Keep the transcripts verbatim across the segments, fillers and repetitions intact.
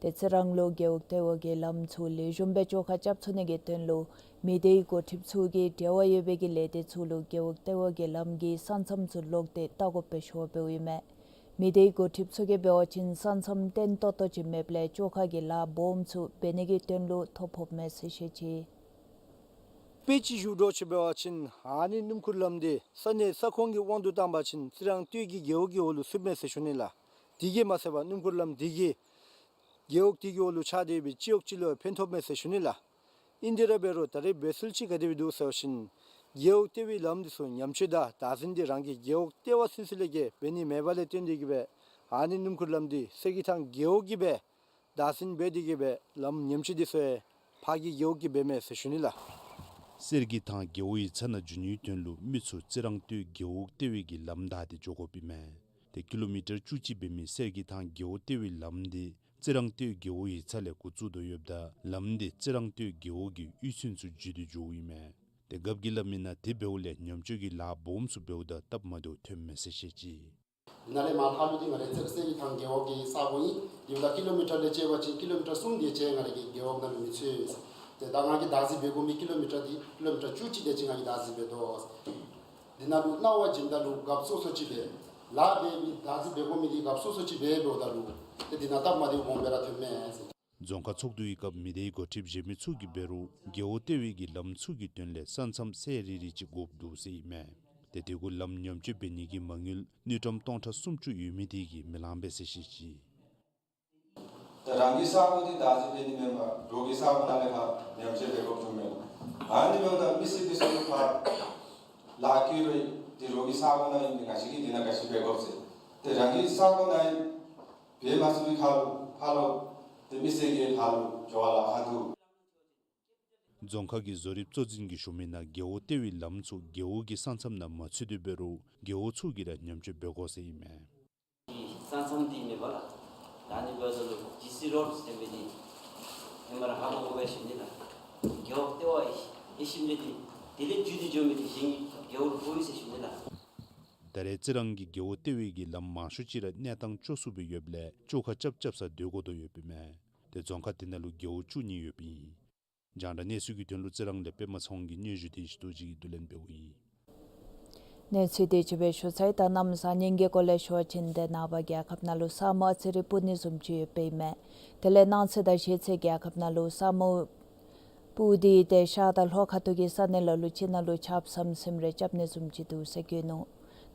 ཏེ་རྩི་རང་ལུ་རྒེད་འོག་ལྟེ་བ་གི་ལམ་ཚུ་ལེགས་ཤོམ་སྦེ་བཅོ་ཁ་རྐྱབ་ཚུགས་ནི་གི་དོན་ལུ་མི་སྡེའི་འགོ་ཁྲིདཔ་ཚུ་གིས་འབྲེལ་བ་ཡོད་པའི་གི་ལས་སྡེ་ཚུ་ལུ་རྒེད་འོག་ལྟེ་བ་གི་ལམ་གྱི་ས་མཚམས་ཚུ་ལོག་སྟེ་བལྟ་དགོཔ་སྦེ་ཞུ་བ་འབདཝ་ཨིན་མས། མི་སྡེའི་འགོ་ཁྲིདཔ་ཚུ་གིས་འབད་བ་ཅིན་ས་མཚམས་བརྟན་ཏོག་ཏོ་ཅིག་མེདཔ་ལས་བཅོ་ཁ་གི་ལཱ་སྦོམ་ཚུ་འབད་ནི་གི་དོན་ལུ་ཐོ་ཕོགཔ་མས་ཟེར་བཤད་ཅི། དཔེ་ཅིག་ཞུ་དོ་ཅིག་འབད་བ་ཅིན་ཨ་ནི་སྣུམ་འཁོར་ལམ་འདི་ས་གནས་ས་ཁོངས་ཀྱི་དབང་དུ་བཏང་པ་ཅིན་རྩི་རང་སྟོད་ཀྱི་རྒེད་འོག་གི་འོག་ལུ་ཚུདཔ་མས་ཟེར་ཞུ་ནི་ལགས། དེ་གིས་མ་ཚད་པར་སྣུམ་འཁོར་ལམ་འདི་གིས་རྒེད་འོག་དེ་གི་འོག་ལུ་ཆགས་སྡོད་པའི་སྤྱི་འོག་ཅིག་ལུ་ཕན་ཐོགས་མས་ཟེར་ཞུ་ནི་ལགས། ཨིན་དེ་ར་འབད་རུང་ད་རེས་འབད་ཚུལ་ཅིག་ག་དེ་སྦེ་འདུག་ཟེར་བ་ཅིན་རྒེད་འོག་ལྟེ་བའི་ལམ་འདི་ཚུ་ཉམས་བཅོས་དང་བདག་འཛིན་འདི་རང་གི་རྒེད་འོག་ལྟེ་བ་ཚུན་ཚོད་ལས་ཀྱི་འབད་ནི་མེད་པ་ལས་བརྟེན་ཏེ་གིས་སྦེ་ཨ་ནི་སྣུམ་འཁོར་ལམ་འདི་གསེར་གྱི་ཐང་རྒེད་འོག་གིས་སྦེ་བདག་འཛིན་འབད་དེ་གིས་སྦེ་ལམ་ཉམས་བཅོས་འདི་ཚུ་ཡང་ཕར་གྱི་རྒེད་འོག་གིས་འབདཝ་མས་ཟེར་ཞུ་ནི་ལགས། གསེར་གྱི་ཐང་རྒེད་འོག་ཡིག་ཚང་ནང་འགྱོ་ནིའི་དོན་ལུ་མི་ཚུ་རྩི་རང་སྟོད་རྒེད་འོག་ལྟེ་བའི་གི་ལམ་བདའ་སྟེ་འགྱོ་དགོཔ་ཨིན་མས། ཏེ་ཀི་ལོ་མི་ཊར་བཅུ་གཅིག་འབད་མི་གསེར་གྱི་ཐང་རྒེད་འོག་ལྟེ་བའི་ལམ་འདི་རྩི་རང་སྟོད་རྒེད་འོག་ཡིག་ཚང་ལས་འགོ་བཙུགས་དོ་ཡོདཔ་ད་ལམ་འདི་རྩི་རང་སྟོད་རྒེད་འོག་གི་གཡུས་ཚུན་ཚོད་བརྒྱུད་དེ་འགྱོཝ་ཨིན་མས། ཏེ་རྒཔོ་གིས་སླབ་མི་ནང་དེ་འབདཝ་ལས་ཉམས་བཅོས་ཀྱི་ལཱ་སྦོམ་ཚུ་འབདཝ་ད་སྟབས་མ་བདེཝ་ཐོནམ་མས་ཟེར་བཤད་ཅི། ནཱ་ལས་མར་ལྷག་ལུས་འདི་ང་རའི་རྩི་རང་སྟོད་ཀྱི་ཐང་རྒེད་འོག་གི་ས་གོ་ཨིན། དེ་འབདཝ་ད་ཀི་ལོ་མི་ཊར་ལས་བཅད་པ་ཅིན་ཀི་ལོ་མི་ཊར་གསུམ་དེ་ཅིག་ང་རའི་གི་རྒེད་འོག་ནང་ལུ་མི་ཚུད། ཏེ་ད་ང་གིས་བདག་འཛིན་འབད་དགོ་མི་ཀི་ལོ་མི་ཊར་འདི་ཀི་ལོ་མི་ཊར་བཅུ་གཅིག་དེ་ཅིག་ང་གིས་བདག་འཛིན་འབད་དོ། འདི་ནང་ལུ་གནང་བ་བྱིནམ་ད་ལུ་རྒཔོ་སོ་སོ་ཅིག་སྦེ་ལཱ་འབད་མི་བདག་འཛིན་འབད་དགོ་མི་འདི་རྒཔོ་སོ་སོ་ཅིག་སྦེ་འབདཝ་ད་ལུ་ཏེ་འདི་ནང་སྟབས་མ་བདེཝ་སྦོམ་སྦེ་ར་ཐོནམ་མས་ཟེར། རྫོང་ཁག་ཚོགས་འདུའི་སྐབས་མི་སྡེའི་འགོ་ཁྲིདཔ་གཞན་མི་ཚུ་གིས་འབད་རུང་རྒེད་འོག་ལྟེ་བའི་གི་ལམ་ཚུ་གི་དོན་ལས་ས་མཚམས་གསལ་རི་རི་ཅིག་དགོཔ་འདུག་ཟེར་ཨིན་མས། ཏེ་དེ་གུ་ལམ་ཉམས་བཅོས་འབད་ནི་གི་མ་དངུལ་དངུལ་ཀྲམ་སྟོང་ཕྲག་སུམ་ཅུ་ཡོད་མི་དེ་གིས་མི་ལང་པས་ཟེར་བཤད་ཅི། ད་རང་གི་ས་གོ་འདི་བདག་འཛིན་འབད་ནི་མེན་པར་འབྲོག་གི་ས་གོ་ནང་ལས་ཕར་ཉམས་བཅོས་འབད་དགོཔ་བྱུངམ་མས། ཨ་ནི་འབདཝ་ད་མི་སེར་འདི་ཚུ་ཕར་ལཱ་བཀོད་རུང་འདི་རོགས་ཀྱི་ས་གོ་ནང་ཨིན་པས། ང་བཅས་ཀྱིས་འདི་ནང་ག་ཅི་འབད་དགོཔ་ཟེར། ཏེ་རང་གི་ས་གོ་ནང་ཨིན་པས་མ་ཚུགས་པའི་ཁར་ལུ་ཕར་ལུ་ཏེ་མི་སེར་གྱིས་ཕར་ལུ་འགྱོ་བར་ལཱ་ཁག་འདུག། རྫོང་ཁག་གི་བཟོ་རིག་གཙོ་འཛིན་གྱིས་ཞུ་མི་ནང་རྒེད་འོག་ལྟེ་བའི་ལམ་ཚུ་རྒེད་འོག་གི་ས་མཚམས་ནང་མ་ཚུད་དེ་འབད་རུང་རྒེད་འོག་ཚུ་གིས་ར་ཉམས་བཅོས་འབད་དགོ་ཟེར་ཨིན་མས། ས་མཚམས་འདི་མེད་པ་ལགས། ད་ཨ་ནི་འབདཝ་ད་ལུ་ཇི་སི་རོཌ་ཟེར་མི་འདི་ཧེ་མ་ར་ཧ་གོ་དགོ་པས་ཟེར་ཞུ་ནི་ལགས། རྒེད་འོག་ལྟེ་བ་ཡོད་ཞིནམ་ལས་འདི་དེ་ལས་བརྒྱུད་དེ་འགྱོ་མི་འདི་གཞན་གྱི་རྒེད་འོག་ལུ་ཕོག་ཡི་ཟེར་ཞུ་ནི་ལགས། ད་རེས་རྩི་རང་གི་རྒེད་འོག་ལྟེ་བའི་གི་ལམ་མང་ཤོས་ཅིག་ར་གནས་སྟངས་སྐྱོ་སུ་སྦེ་ཡོདཔ་ལས་བཅོ་ཁ་རྐྱབ་རྐྱབ་ས་སྡོད་དགོ་དོ་ཡོདཔ་ཨིན་མས། ཏེ་རྫོང་ཁག་དེ་ནང་ལུ་རྒེད་འོག་བཅུ་གཉིས་ཡོདཔ་ཨིན། རྒྱང་བསྒྲགས་གནས་ཚུལ་གྱི་དོན་ལུ་རྩི་རང་ལས་པདྨ་ཚེ་དབང་གི་སྙན་ཞུ་དེ་ཞུ་དོ་ཅིག་གིས་བསྡུ་ལེན་འབདཝ་ཨིན། གནས་ཚུལ་དེ་ཅིག་སྦེ་ཞུ་ཚར་ཡི། ད་གནམ་ས་གཉིས་ཀྱི་སྐོར་ལས་ཞུ་བ་ཅིན་ཏེ་ནངས་པ་རྒྱལ་ཁབ་ནང་ལུ་ས་སྨུག་ཨ་ཙི་རེ་སྤུབ་ནི་བཟུམ་ཅིག་ཡོདཔ་ཨིན་མས། དེ་ལས་གནངས་ཚེ་དང་གཞེས་ཚེ་རྒྱལ་ཁབ་ནང་ལུ་ས་སྨུག་སྤུབ་སྟེ་ཏེ་ཤར་དང་ལྷོ་ཁ་ཐུག་གི་ས་གནས་ལ་ལུ་ཅིག་ནང་ལུ་ཆརཔ་ཟམ་ཟིམ་རེ་རྐྱབ་ནི་བཟུམ་ཅིག་འདུག་ཟེར་བཀོད་ནུག།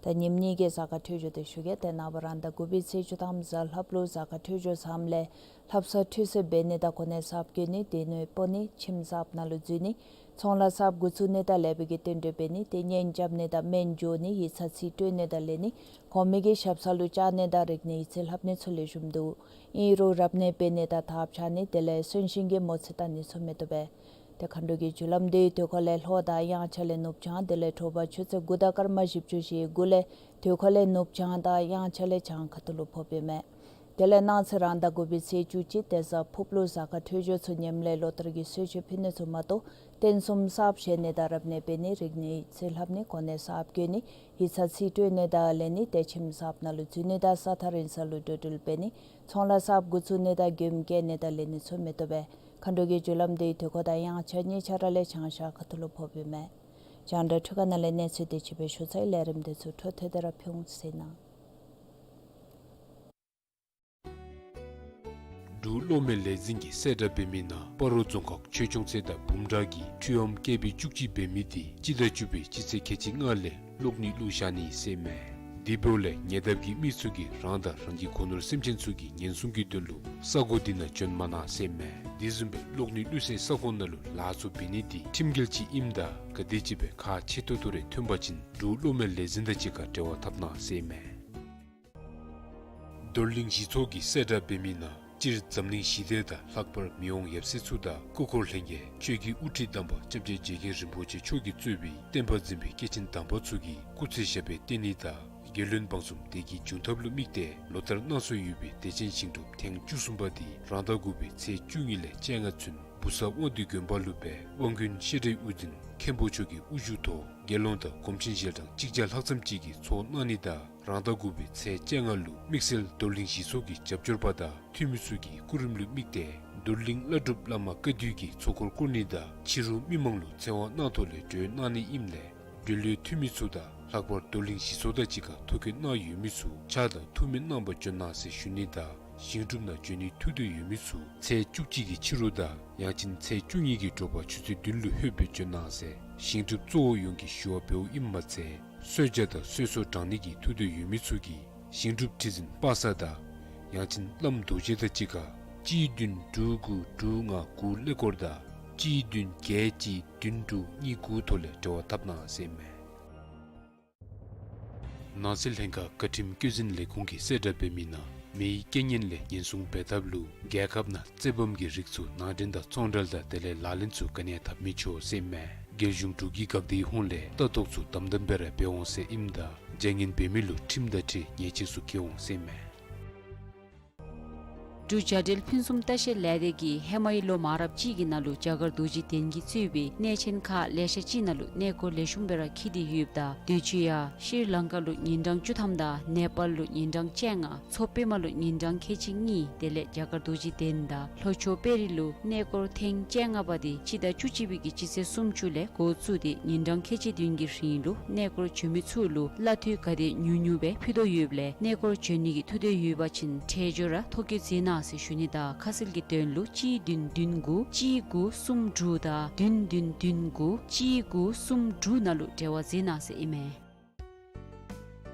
ད་ཉིནམ་གཉིས་ཀྱི་གཟའ་སྐར་འཕྲོད་སྦྱོར་དེ་ཞུ་གེ། ཏེ་ནངས་པ་རང་ཟླ་དགུ་པའི་ཚེས་བཅུ་ཐམ་གཟའ་ལྷགཔ་ལུ་གཟའ་སྐར་འཕྲོད་སྦྱོར་ཟམ་ལས་ལྷ་བསངས་ཁྲུས་གསོལ་འབད་ནི་དང་གོ་གནས་གསརཔ་བསྐོ་ནི་སྡེ་སྣོད་སྤོ་ནི་ཁྱིམ་གསརཔ་ནང་ལུ་འཛུལ་ནི་ཚོང་ལཱ་གསརཔ་འགོ་བཙུགས་ནི་དང་ལེགས་པའི་གི་རྟེན་འབྲེལ་འབད་ནི་ཏེ་གཉེན་རྐྱབ་ནི་དང་སྨན་འགྱོ་ནི་ཡིག་ཚང་རྩིས་སྤྲོད་ནི་དང་ལེན་ནི་གོང་མའི་གི་ཞབས་ས་ལུ་བཅར་ནི་དང་རིག་གནས་ཡིག་རྩིས་ལྷབ་ནི་ཚུ་ལེགས་ཤོམ་འདུག། ཨིན་རུང་རབ་གནས་འབད་ནི་དང་ཐབས་ཆག་ནི་དེ་ལས་གསོན་གཤིན་གྱི་མོ་རྩིས་བལྟ་ནི་ཚུ་མི་བཏུབ་པས། ཏེ་མཁའ་འགྲོ་གི་རྒྱུ་ལམ་འདི་དུས་འཁོར་ལས་ལྷོ་དང་དབྱངས་འཆར་ལས་ནུབ་བྱང་དེ་ལས་དྲོ་པ་ཆུ་ཚོད་དགུ་དང་སྐར་མ་བཞི་བཅུ་ཞེ་དགུ་ལས་དུས་འཁོར་ལས་ནུབ་བྱང་དང་དབྱངས་འཆར་ལས་བྱང་ཁ་ཐུག་ལུ་ཕོགཔ་ཨིན་མས། དེ་ལས་གནངས་ཚེ་རང་ཟླ་དགུ་པའི་ཚེས་བཅུ་གཅིག་ཏེ་གཟའ་ཕུརཔ་ལུ་གཟའ་སྐར་འཕྲོད་སྦྱོར་ཚུ་ཉེསཔ་ལས་ལོ་ལྟར་གྱི་གསོལ་མཆོད་ཕུལ་ནི་ཚུ་མ་གཏོགས་རྟེན་གསུམ་གསརཔ་བཞེངས་ནི་དང་རབ་གནས་འབད་ནི་རིག་གནས་ཡིག་རྩིས་ལྷབ་ནི་གོ་གནས་གསརཔ་བསྐོ་ནི་ཡིག་ཚང་རྩིས་སྤྲོད་ནི་དང་ལེན་ནི་ཏེ་ཁྱིམ་གསརཔ་ནང་ལུ་འཛུལ་ནི་དང་ས་ཐག་རིང་ས་ལུ་འགྲོ་འགྲུལ་འབད་ནི་ཚོང་ལཱ་གསརཔ་འགོ་བཙུགས་ནི་དང་མགྱོནམ་བསྐྱལ་ནི་དང་ལེན་ནི་ཚུ་མི་བཏུབ་པས། མཁའ་འགྲོ་གི་རྒྱུ་ལམ་འདི་དུས་འཁོར་དང་དབྱངས་འཆར་གཉིས་ཆ་ར་ལས་བྱང་ཤར་ཁ་ཐུག་ལུ་ཕོགཔ་ཨིན་མས། རྒྱང་བསྒྲགས་འཕྲུལ་ཁང་ནང་ལས་གནས་ཚུལ་དེ་ཅིག་སྦེ་ཞུ་ཚར་ཡི། ལས་རིམ་དེ་ཚུ་འཕྲོ་མཐུད་དེ་ར་ཕུལ་འོང་ཟེར་ཞུ་ནི། འབྲུག་གློག་མེ་ལས་འཛིན་གྱིས་གསལ་བསྒྲགས་འབད་མི་ནང་སྤ་རོ་རྫོང་ཁག་ཆོས་སྐྱོང་རྩེ་དང་བུམ་བྲག་གི་འཕྲུལ་ཨོམ་ཀེ་བི་བཅུ་གཅིག་འབད་མི་དེ་སྤྱི་ཟླ་བཅུ་པའི་སྤྱི་ཚེས་ཁལ་གཅིག་ལྔ་ལས་གློག་ནུས་བླུགས་བཞག་ནི་ཟེར་མས། དེ་འབདཝ་ལས་ཉེ་འདབས་ཀྱི་མི་ཚུ་གིས་རང་དང་རང་གི་སྒོ་ནོར་སེམས་ཅན་ཚུ་གི་ཉེན་སྲུང་གི་དོན་ལུ་ས་གོ་དེ་ནང་བྱོན་མ་གནང་ཟེར་མས། དེ་བཟུམ་སྦེ་གློག་ནུས་བླུགས་སའི་ས་ཁོངས་ནང་ལུ་ལཱ་ཚུ་འབད་ནི་དེ་ཁྲིམས་འགལ་ཅིག་ཨིནམ་ད་ག་དེམ་ཅིག་སྦེ་ཁག་ཆེ་ཏོག་ཏོ་རེ་ཐོན་པ་ཅིན་འབྲུག་གློག་མེ་ལས་འཛིན་དང་གཅིག་ཁར་འབྲེལ་བ་འཐབ་གནང་ཟེར་མས། རྡོར་གླིང་གཞི་ཚོགས་ཀྱིས་གསལ་བསྒྲགས་འབད་མི་ནང་སྤྱིར་འཛམ་གླིང་ཞི་བདེ་དང་ལྷག་པར་མི་དབང་ཡབ་སྲས་ཚུ་དང་སྐུ་འཁོར་ལྷན་རྒྱས་ཆོས་ཀྱི་དབུ་ཁྲིད་དམ་པ་སྐྱབས་རྗེ་རྗེ་མཁན་རིན་པོ་ཆེ་མཆོག་གིས་གཙོས་པའི་བསྟན་པ་འཛིན་པའི་སྐྱེས་ཆེན་དམ་པ་ཚུ་གིས་སྐུ་ཚེ་ཞབས་པད་བརྟན་ནི་དང་རྒྱལ་བློན་འབངས་གསུམ་བདེ་སྐྱིད་འབྱུང་ཐབས་ལུ་དམིགས་ཏེ་ལོ་ལྟར་གནང་སྲོལ་ཡོད་པའི་བདེ་ཆེན་ཞིང་སྒྲུབ་ཐེངས་བཅུ་གསུམ་པ་དེ་རང་ཟླ་དགུ་པའི་ཚེས་བཅུ་གཉིས་ལས་བཅོ་ལྔ་ཚུན་ བུ་གསར་དབང་འདུས་དགོན་པ་ལུ་སྦེ་དབང་དཀོན་ཤེས་རིག་དབུ་འཛིན་མཁན་པོ་མཆོག་གི་དབུ་བཞུགས་ཐོག་དགེ་སློང་དང་གོང་ཆེན་ཞལ་གྲངས་གཅིག་བརྒྱ་ལྷག་ཙམ་ཅིག་གིས་ཚོགས་གནང་ནི་དང་རང་ཟླ་དགུ་པའི་ཚེས་བཅོ་ལྔ་ལུ་དམིགས་བསལ་རྡོར་གླིང་གཞིས་ཚོགས་ཀྱི་རྒྱབ་སྐྱོར་པ་དང་འཐུས་མི་ཚུ་གི་སྐུ་རིམ་ལུ་དམིགས་ཏེ་རྡོར་གླིང་བླ་སྒྲུབ་བླ་མ་བཀའ་བརྒྱུད་ཀྱི་ཚོགས་འཁོར་བསྐོར་ནི་དང་ཕྱི་རུ་མི་མང་ལུ་ཚེ་དབང་གནང་ཐོག་ལས་གྲོལ་གནང་ནི་ཨིནམ་ལས་འབྲེལ་ཡོད་འཐུས་མི་ཚུ་དང་ལྷག་པར་རྡོར་གླིང་གཞིས་ཚོགས་དང་གཅིག་ཁར་ཐུགས་འགན་གནང་ཡོད་མི་ཚུ་ཕྱག་དང་ཐུགས་སྨོན་གནང་བར་འབྱོན་གནང་ཟེར་ཞུ་ནི་དང་ཞིང་སྒྲུབ་ནང་འབྱོན་ནིའི་ཐུགས་འདོད་ཡོད་མི་ཚུ་ཚེས་བཅུ་གཅིག་གི་ཕྱི་རུ་དང་ཡང་ཅིན་ཚེས་བཅུ་གཉིས་ཀྱི་དྲོ་པ་ཆུ་ཚོད་བདུན་ལུ་ལྷོདཔ་སྦེ་འབྱོན་གནང་ཟེར་ཞིང་སྒྲུབ་གཙོ་བོ་ཡོངས་ཀྱིས་ཞུ་བ་འབདཝ་ཨིནམ་མ་ཚད་གསོལ་ཇ་དང་གསོལ་ཚོགས་དྲང་ནི་གི་ཐུགས་འདོད་ཡོད་མི་ཚུ་གིས་ཞིང་སྒྲུབ་ཁྲི་འཛིན་པ་སངས་དང་ཡང་ཅིན་བླམ་རྡོ་རྗེ་དང་གཅིག་ཁར་གཅིག་བདུན་དྲུག་དགུ་དྲུག་ལྔ་དགུ་ཀླད་ཀོར་དང་གཅིག་བདུན་བརྒྱད་གཅིག་བདུན་དྲུག་གཉིས་དགུ་ཐོག་ལས་འབྲེལ་བ་འཐབ་གནང་ཟེར་ཨིན་མས། ནང་སྲིད་ལྷན་ཁག་བཀའ་ཁྲིམས་བཀོད་འཛིན་ལས་ཁུངས་ཀྱིས་གསལ་བསྒྲགས་འབད་མི་ནང་མིའི་རྐྱེན་ངན་ལས་ཉེན་སྲུང་འབད་ཐབས་ལུ་རྒྱལ་ཁབ་ནང་རྩེད་བམ་གྱི་རིགས་ཚུ་ནང་འདྲེན་དང་ཚོང་འབྲེལ་དང་དེ་ལས་ལག་ལེན་ཚུ་ག་ནི་ཡང་འཐབ་མི་ཆོག་ཟེར་ཨིན་མས། རྒྱལ་གཞུང་འབྲུག་གི་འགག་སྡེའི་ཧོངས་ལས་ལྟ་རྟོག་ཚུ་དམ་དམ་སྦེ་ར་འབད་འོང་ཟེར་ཨིནམ་ད་བྱ་ངན་འབད་མི་ལུ་ཁྲིམས་དང་འཁྲིལ་ཉེས་ཆད་ཚུ་བཀལ་འོང་ཟེར་ཨིན་མས། འབྲུག་བྱ་བྲལ་ཕུན་སུམ་ལྟ་བཤལ་ལས་སྡེ་གིས་ཧེ་མའི་ལོ་མང་རབས་ཅིག་གི་ནང་ལུ་རྒྱ་གར་རྡོ་རྗེ་གདན་གྱིས་གཙོས་པའི་གནས་ཆེན་ཁག་ལེ་ཤ་ཅིག་ནང་ལུ་གནས་སྐོར་ལེགས་ཤོམ་སྦེ་ར་འཁྱིད་དེ་ཡོདཔ་ད་དུས་ཅི་ཡང་ཤྲི་ལང་ཀ་ལུ་ཉིན་གྲངས་བཅུ་ཐམ་དང་ནེ་པཱལ་ལུ་ཉིན་གྲངས་བཅོ་ལྔ། མཚོ་པདྨ་ལུ་ཉིན་གྲངས་ཁལ་གཅིག་གཉིས། དེ་ལས་རྒྱ་གར་རྡོ་རྗེ་གདན་དང་ལྷོ་ཕྱོགས་དཔལ་རི་ལུ་གནས་སྐོར་ཐེངས་བཅོ་ལྔ་པ་དེ་སྤྱི་ཟླ་བཅུ་གཅིག་པའི་གི་སྤྱི་ཚེས་སུམ་ཅུ་ལས་འགོ་བཙུགས་ཏེ་ཉིན་གྲངས་ཁལ་གཅིག་བདུན་གྱི་རིང་ལུ་གནས་སྐོར་འབྱོན་མི་ཚུ་ལུ་གླ་འཐུས་ག་དེ་ཉུང་ཉུང་སྦེ་ཕུལ་དོ་ཡོདཔ་ལས་གནས་སྐོར་འབྱོན་ནི་གི་ཐུགས་འདོད་ཡོད་པ་ཅིན་འཕྲལ་མགྱོགས་ར་ཐོ་བཀོད་མཛད་གནང་ཟེར་ཞུ་ནི་དང་ཁ་གསལ་གྱི་དོན་ལུ་གཅིག་བདུན་བདུན་དགུ་གཅིག་དགུ་གསུམ་དྲུག་དང་བདུན་བདུན་བདུན་དགུ་གཅིག་དགུ་གསུམ་དྲུག་ནང་ལུ་འབྲེལ་བ་མཛད་གནང་ཟེར་ཨིན་མས།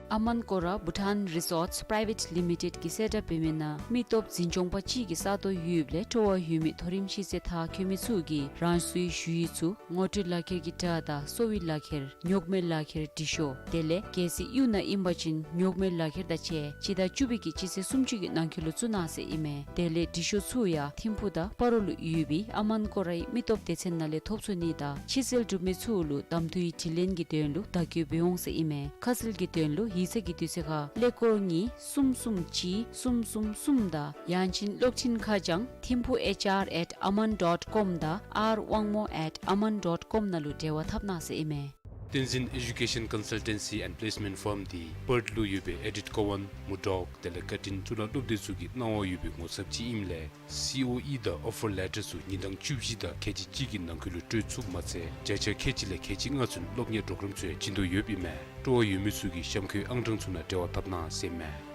ཨ་མན་ཀོ་ར་བྷུ་ཊཱན་རི་སོརཊསི་པི་རའི་ཝེཊ་ལི་མི་ཊེཌ་ཀྱིས་གསལ་བསྒྲགས་འབད་མི་ནང་མི་སྟོབས་འཛིན་སྐྱོང་པ་ཅིག་གི་ས་སྟོང་ཡོདཔ་ལས་སྤྲོ་བ་ཡོད་མི་མཐོ་རིམ་ཤེས་ཚད་མཐར་འཁྱོལ་མི་ཚུ་གིས་རང་སོའི་ཞུ་ཡིག་ཚུ་ངོ་སྤྲོད་ལག་ཁྱེར་གྱི་སྒྲ་དང་གསོ་བའི་ལག་ཁྱེར་རྙོག་མའི་ལག་ཁྱེར་འབྲི་ཤོག། དེ་ལས་གལ་སྲིད་གཡུས་ནང་ཨིན་པ་ཅིན་རྙོག་མའི་ལག་ཁྱེར་དང་བཅས་སྤྱི་ཟླ་བཅུ་པའི་གི་སྤྱི་ཚེས་སུམ་ཅུ་གི་ནང་འཁོད་ལུ་བཙུགས་གནང་ཟེར་ཨིན་མས། དེ་ལས་འབྲི་ཤོག་ཚུ་ཡང་ཐིམ་ཕུག་དང་སྤ་རོ་ལུ་ཡོད་པའི་ཨ་མན་ཀོ་རའི་མི་སྟོབས་སྡེ་ཚན་ནང་ལས་ཐོབ་ཚུགས་ནི་དང་ཕྱིར་སེལ་གྲུབ་མི་ཚུ་ལུ་གདམ་འཐུའི་དྲི་ལན་གྱི་དོན་ལུ་བརྡ་བསྐྱོད་འབད་འོང་ཟེར་ཨིན་མས། ཁ་གསལ་གྱི་དོན་ལུ་ཡིག་ཚང་གི་དུས་ཚོད་ཁར་ཀླད་ཀོར་གཉིས་གསུམ་གསུམ་གཅིག་གསུམ་གསུམ་གསུམ་དང་ཡང་ཅིན་གློག་འཕྲིན་ཁ་བྱང་ཐིམ་ཕུག་ཨེཆ་ཨར་ཨེཊ་ཨ་མན་ཌོཊ་ཀོམ་དང་ཨར་དབང་མོ་ཨེཊ་ཨ་མན་ཌོཊ་ཀོམ་ནང་ལུ་འབྲེལ་བ་འཐབ་གནང་ཟེར་ཨིན་མས། བསྟན་འཛིན་ཨེ་ཌུ་ཀེ་ཤཱན་ཀོན་སལ་ཊེན་སི་ཨེནཌ་པི་ལེསི་མེནཊ་ཕརམ་འདི་པརཐ་ལུ་ཡོད་པའི་ཨེ་ཌིཊ་ཀོ་ཝཱན་མུར་ཌོག་དེ་ལས་ཀར་ཊིན་གཙུག་ལག་སློབ་སྡེ་ཚུ་གིས་གནང་བ་ཡོད་པའི་ངོ་ཚབ་ཅིག་ཨིནམ་ལས་སི་ཨོ་ཨི་དང་ཨོ་ཕར་ལེ་ཊར་ཚུ་ཉིན་གྲངས་བཅུ་བཞི་དང་ཁལ་གཅིག་གཅིག་གི་ནང་འཁོད་ལུ་སྤྲོད་ཚུགསཔ་མ་ཚད་བརྒྱ་ཆ་ཁལ་གཅིག་ལས་ཁལ་གཅིག་ལྔ་ཚུན་སློབ་གཉེར་གྲོགས་རམ་ཚུ་ཡང་བྱིན་དོ་ཡོདཔ་ཨིན་མས། སྤྲོ་བ་ཡོད་མི་ཚུ་གིས་གཤམ་འཁོད་ཨང་གྲངས་ཚུ་ནང་འབྲེལ་བ་འཐབ་གནང་ཟེར་ཨིན་མས།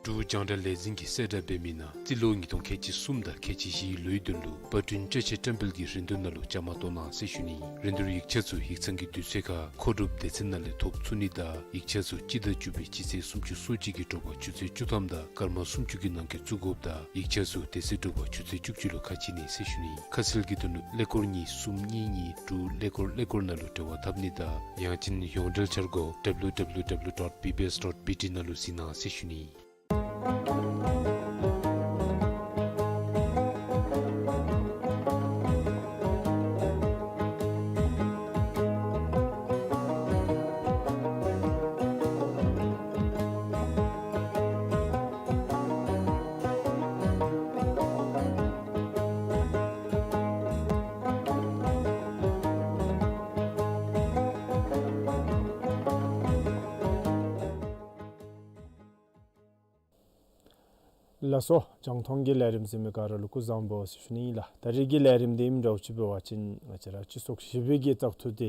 འབྲུག་རྒྱང་བསྒྲགས་ལས་འཛིན་གྱིས་གསལ་བསྒྲགས་འབད་མི་ནང་རྩིས་ལོ་ཉིས་སྟོང་ཁལ་གཅིག་གསུམ་དང་ཁལ་གཅིག་བཞིའི་ལོའི་དོན་ལུ་པར་སྐྲུན་བཅའ་ཆས་བཀྲམ་སྤེལ་གྱི་རིན་བསྡུར་ནང་ལུ་བཅའ་མར་གཏོགས་གནང་ཟེར་ཞུ་ནི། རིན་བསྡུར་ཡིག་ཆ་ཚུ་ཡིག་ཚང་གི་དུས་ཚོད་ཁར་མཁོ་སྒྲུབ་སྡེ་ཚན་ནང་ལས་ཐོབ་ཚུགས་ནི་དང་ཡིག་ཆ་ཚུ་སྤྱི་ཟླ་བཅུ་པའི་སྤྱི་ཚེས་སུམ་ཅུ་སོ་གཅིག་གི་དྲོ་པ་ཆུ་ཚོད་བཅུ་ཐམ་དང་སྐར་མ་སུམ་ཅུ་གི་ནང་འཁོད་བཙུགས་དགོཔ་དང་ཡིག་ཆ་ཚུ་དེ་ཚེ་དྲོ་པ་ཆུ་ཚོད་བཅུ་གཅིག་ལུ་ཁ་ཕྱེ་ནི་ཟེར་ཞུ་ནི། ཁ་གསལ་གྱི་དོན་ལུ་ཀླད་ཀོར་གཉིས་གསུམ་གཉིས་གཉིས་དྲུག་ཀླད་ཀོར་ཀླད་ཀོར་ནང་ལུ་འབྲེལ་བ་འཐབ་ནི་དང་ཡང་ཅིན་ཡོངས་འབྲེལ་འཆར་སྒོ་W W W dot B B S dot B T ནང་ལུ་གཟིགས་གནང་ཟེར་ཞུ་ནི། ལགས་སོ། རྒྱང་མཐོང་གི་ལས་རིམ་གཟིགས་མི་ག་ར་ལུ་སྐུ་གཟུགས་བཟང་པོ་ཟེར་ཞུ་ནི་ཨིན་ལགས། ད་རིས་ཀྱི་ལས་རིམ་འདི་ཨིནམ་འདྲཝ་ཅིག་འབད་བ་ཅིན་ང་བཅས་ར་སྤྱི་ཚོགས་ཞི་བའི་གི་བཙག་འཐུ་འདི་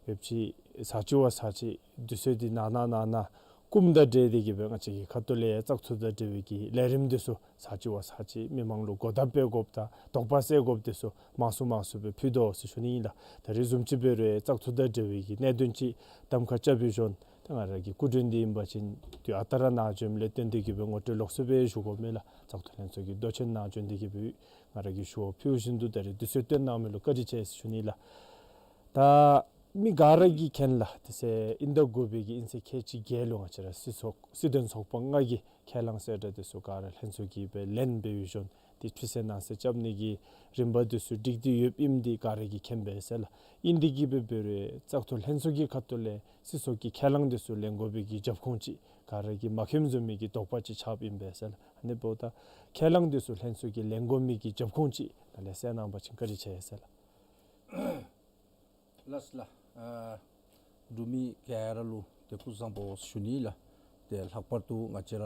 ཡོདཔ་ཅིག་ཚར་གཅིག་བ་ཚར་གཅིག་དུས་ཚོད་འདི་ནང་ན་ནང་ན་སྐུམ་དང་འབྲེལ་ཏེ་གི་སྦེ་ང་བཅས་ཀྱི་ཁ་ཐུག་ལས་བཙག་འཐུ་དང་འབྲེལ་བའི་གི་ལས་རིམ་འདི་ཚུ་ཚར་གཅིག་བ་ཚར་གཅིག་མི་མང་ལུ་གོ་བརྡ་སྤེལ་དགོཔ་དང་དོགས་པ་སེལ་དགོཔ་འདི་ཚུ་མང་སུ་མང་སུ་སྦེ་ཕུལ་དོ་ཟེར་ཞུ་ནི་ཨིན་ལགས། ད་རིས་བཟུམ་ཅིག་འབད་རུང་བཙག་འཐུ་དང་འབྲེལ་བའི་གི་གནད་དོན་ཅིག་གདམ་ཁ་རྐྱབ་པའི་ཞོར་ཏེ་ང་ར་གི་སྐུ་མགྲོན་འདི་ཨིན་པ་ཅིན་དུས་ཨ་རྟག་ར་ནཱ་བྱོནམ་ལས་བརྟེན་ཏེ་གི་སྦེ་ངོ་སྤྲོད་ལོགས་སུ་སྦེ་ཞུ་དགོ་མེད་ལགས། བཙག་འཐུ་ལྷན་ཚོགས་ཀྱི་མདོ་ཆེན་ནཱ་བྱོན་ཏེ་གི་སྦེ་ང་ར་གིས་ཞུ་བ་ཕུལ་བཞིན་དུ་ད་རིས་དུས་ཚོད་བཏོན་གནང་མི་ལུ་བཀའ་དྲིན་ཆེ་ཟེར་ཞུ་ནི་ལགས། ད་མི་ག་ར་གིས་མཁྱེན་ལགས། དེ་ཚེ་དབྱིན་ཟླ་དགུ་པའི་གི་དབྱིན་ཚེས་ཁལ་གཅིག་བརྒྱད་ལུ་ང་བཅས་ར་སྲིད་ཚོགས་སྲིད་དོན་ཚོགས་པ་ལྔ་གི་ཁས་བླངས་གསལ་བསྒྲགས་འདི་ཚུ་ག་ར་ལྷན་ཚོགས་ཀྱིས་སྦེ་ལེན་འབད་བའི་ཞོར་ཏེ་ཕྱི་གསལ་ནང་གསལ་རྐྱབ་ནི་གི་རིམ་པ་འདི་ཚུ་སྒྲིག་སྟེ་ཡོདཔ་ཨིནམ་འདི་ག་ར་གིས་མཁྱེན་པས་ཟེར་ལགས། ཨིན་ཏེ་གི་སྦེ་འབད་རུང་བཙག་འཐུ་ལྷན་ཚོགས་ཀྱི་ཁ་ཐུག་ལས་སྲིད་ཚོགས་ཀྱི་ཁས་བླངས་འདི་ཚུ་ལེན་དགོ་པའི་གི་རྒྱབ་ཁུངས་ཅིག་ ག་ར་གིས་མ་མཁྱེནམ་བཟུམ་མའི་གི་དོགས་པ་ཅིག་ཆགསཔ་ཨིན་པས་ཟེར་ལགས། ཨ་ནི་འབདཝ་ད་ཁས་བླངས་འདི་ཚུ་ལྷན་ཚོགས་ཀྱིས་ལེན་དགོ་མི་གི་རྒྱབ་ཁུངས་ཅིག་ནཱ་ལས་གསལ་གནང་བ་ཅིན་བཀའ་དྲིན་ཆེ་ཟེར་ལགས། ལགས་ལགས། ཨ་འབྲུག་མི་ག་ར་ལུ་ཏེ་སྐུ་གཟུགས་བཟང་པོ་ཞུ་ནི་ལགས། ཏེ་ལྷག་པར་དུ་ང་བཅས་ར་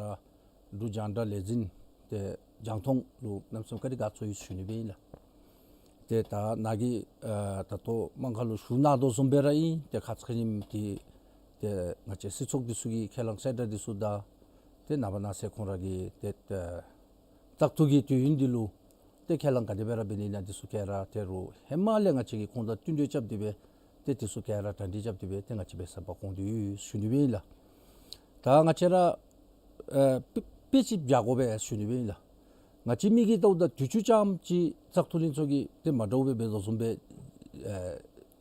འབྲུག་རྒྱང་བསྒྲགས་ལས་འཛིན་ཏེ་རྒྱང་མཐོང་ལུ་གནམ་མེད་ས་མེད་བཀའ་དྲིན་ཚོར་ཡི་ཞུ་ནི་སྦེ་ཨིན་ལགས། ཏེ་ད་ནཱ་གིས་ཨ་ད་ལྟོ་དམངས་ཁ་ལུ་ཞུ་གནང་དོ་བཟུམ་སྦེ་ར་ཨིན། ཏེ་ཁ་ཙ་ཁ་ཉིནམ་འདི་ཏེ་ང་བཅས་སྲིད་ཚོགས་འདི་ཚུ་གི་ཁས་བླངས་གསལ་བསྒྲགས་འདི་ཚུ་དང་ཏེ་ནངས་པ་གནངས་ཚེ་ཁོང་ར་གི་ཏེ་ཨ་བཙག་འཐུ་གི་དུས་ཡུན་འདི་ལུ་ཏེ་ཁས་བླངས་ག་དེ་སྦེ་ར་འབད་ནི་ཨིན་ན་འདི་ཚུ་ག་ར་ཏེ་རུང་ཧེ་མ་ལས་ང་བཅས་ཀྱིས་ཁོང་དང་བསྟུན་གྲོས་རྐྱབ་སྟེ་སྦེ་ཏེ་འདི་ཚུ་ག་ར་གྲ་སྒྲིག་རྐྱབ་སྟེ་སྦེ་ཏེ་ང་བཅས་འབད་ས་པ་གོང་དུ་ཡོད་ཞུ་ནི་སྦེ་ཨིན་ལགས། ད་ང་བཅས་ར་ཨ་དཔེ་དཔེ་ཅིག་བཞག་དགོ་པས་ཞུ་ནི་སྦེ་ཨིན་ལགས། ང་བཅས་མི་གིས་བལྟཝ་ད་དུས་ཅི་ཙམ་ཅིག་བཙག་འཐུ་ལྷན་ཚོགས་ཀྱིས་ཏེ་མ་འདྲཝ་སྦེ་འབད་དོ་བཟུམ་སྦེ་ཨ་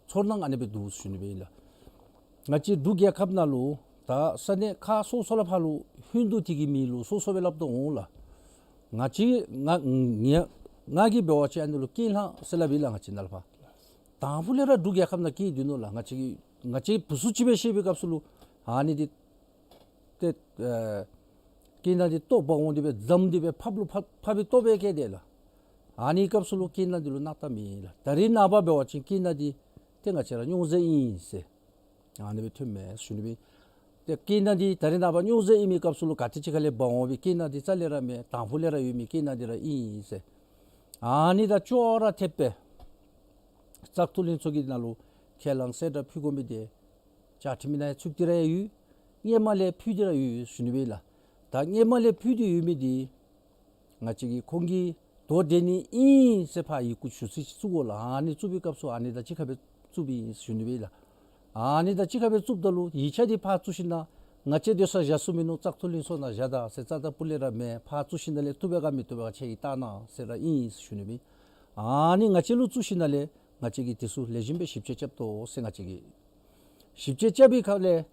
ཚོར་སྣང་ཨ་ནི་སྦེ་འདུག་ཞུ་ནི་སྦེ་ཨིན་ལགས། ང་བཅས་འབྲུག་རྒྱལ་ཁབ་ནང་ལུ་ད་ས་གནས་ཁག་སོ་སོ་ལས་ཕར་ལུ་ཧིན་དུ་དེ་གི་མིང་ལུ་སོ་སོ་སྦེ་སླབ་དོ་འོང་ལགས། ང་བཅས་ང་ང་ང་གིས་འབད་བ་ཅིན་ཨ་ནི་ལུ་ཀུན་ལྷ་ཟེར་སླབ་ཨིན་ལགས། ང་བཅས་ནཱ་ལས་ཕར་དང་ཕུ་ལས་ར་འབྲུག་རྒྱལ་ཁབ་ནང་སྐྱེས་སྡོད་ནུག་ལགས། ང་བཅས་ཀྱིས་ང་བཅས་བུ་ཚུ་ཅིག་སྦེ་ཤེས་པའི་སྐབས་སུ་ལུ་ཨ་ནི་འདི་ཏེ་ཨ་ཀུན་ལྷ་འདི་ལྟོ་འབག་འོང་སྟེ་སྦེ་འཛམ་སྟེ་སྦེ་ཕགཔ་ལུ་ཕགཔ་ཕགཔ་སྦེ་ལྟོ་སྦེ་བསྐྱལ་ཏེ་ལགས། ཨ་ནི་སྐབས་སུ་ལུ་ཀུན་ལྷ་འདི་ལུ་སྣང་དག་མེད་ལགས། ད་རེས་ནངས་པ་འབད་བ་ཅིན་ཀུན་ལྷ་འདི་ཏེ་ང་བཅས་ར་སྨྱོ་རྫས་ཨིན་ཟེར་ཨ་ནི་སྦེ་ཐོནམ་མས་ཞུ་ནི་སྦེ། ཏེ་ཀུན་ལྷ་འདི་ད་རེས་ནངས་པ་སྨྱོ་རྫས་ཨིན་མི་སྐབས་སུ་ལུ་ག་ཏེ་ཅིག་ཁ་ལས་འབག་འོང་བའི་ཀུན་ལྷ་འདི་རྩ་ལས་ར་མེན། དང་ཕུ་ལས་ར་ཡོད་མི་ཀུན་ལྷ་འདི་ར་ཨིན་ཟེར། ཨ་ནི་དང་ཅོག་ར་འཐདཔ་སྦེ་བཙག་འཐུ་ལྷན་ཚོགས་ཀྱི་ནང་ལུ་ཁས་བླངས་གསལ་བསྒྲགས་ཕུལ་དགོ་མི་འདི་བཅའ་ཁྲིམས་ནང་ཚུད་དེ་ར་ཡོད། སྔོན་མ་ལས་ཕུལ་ཏེ་ར་ཡོད་ཞུ་ནི་སྦེ་ལགས། ད་སྔོན་མ་ལས་ཕུལ་ཏེ་ཡོད་མི་འདི་ང་བཅས་ཀྱིས་ཁོང་གི་དོ་འགྲན་ནི་ཨིན་ཟེར་ཕར་ཡི་གུ་ཞུ་ཚིག་ཅིག་བཙུགས་དགོ་ལགས། ཨ་ནི་བཙུགས་པའི་སྐབས་སུ་ཨ་ནི་དང་གཅིག་ཁར་སྦེ་བཙུགསཔ་ཨིན་ཞུ་ནི་སྦེ་ལགས། ཨ་ནི་དང་གཅིག་ཁར་སྦེ་བཙུགསཔ་ད་ལུ་ཡིག་ཆ་འདི་ཕར་བཙུགས་ཞིན་ན་ང་བཅས་སྡོད་ས་བཞག་ས་མིན་ནུག། བཙག་འཐུ་ལྷན་ཚོགས་ནང་བཞག་ད་ཟེར་རྩ་དང་སྤུ་ལས་ར་མེན། ཕར་བཙུགས་ཞིན་ན་ལས་བཏུབ་པས་ག་མི་བཏུབ་པས་ག་ཁྱེད་ཀྱིས་བལྟ་གནང་ཟེར་ར་ཨིན་ཞུ་ནི་སྦེ། ཨ་ནི་ང་བཅས་ལུ་བཙུགས་ཞིན་ན་ལས་ང་བཅས་ཀྱིས་འདི་ཚུ་ལེགས་ཤོམ་སྦེ་ཞིབ་དཔྱད་རྐྱབ་དོ་ཟེར། ང་བཅས་ཀྱིས་ཞིབ་དཔྱད་རྐྱབ་པའི་ཁ་ལས་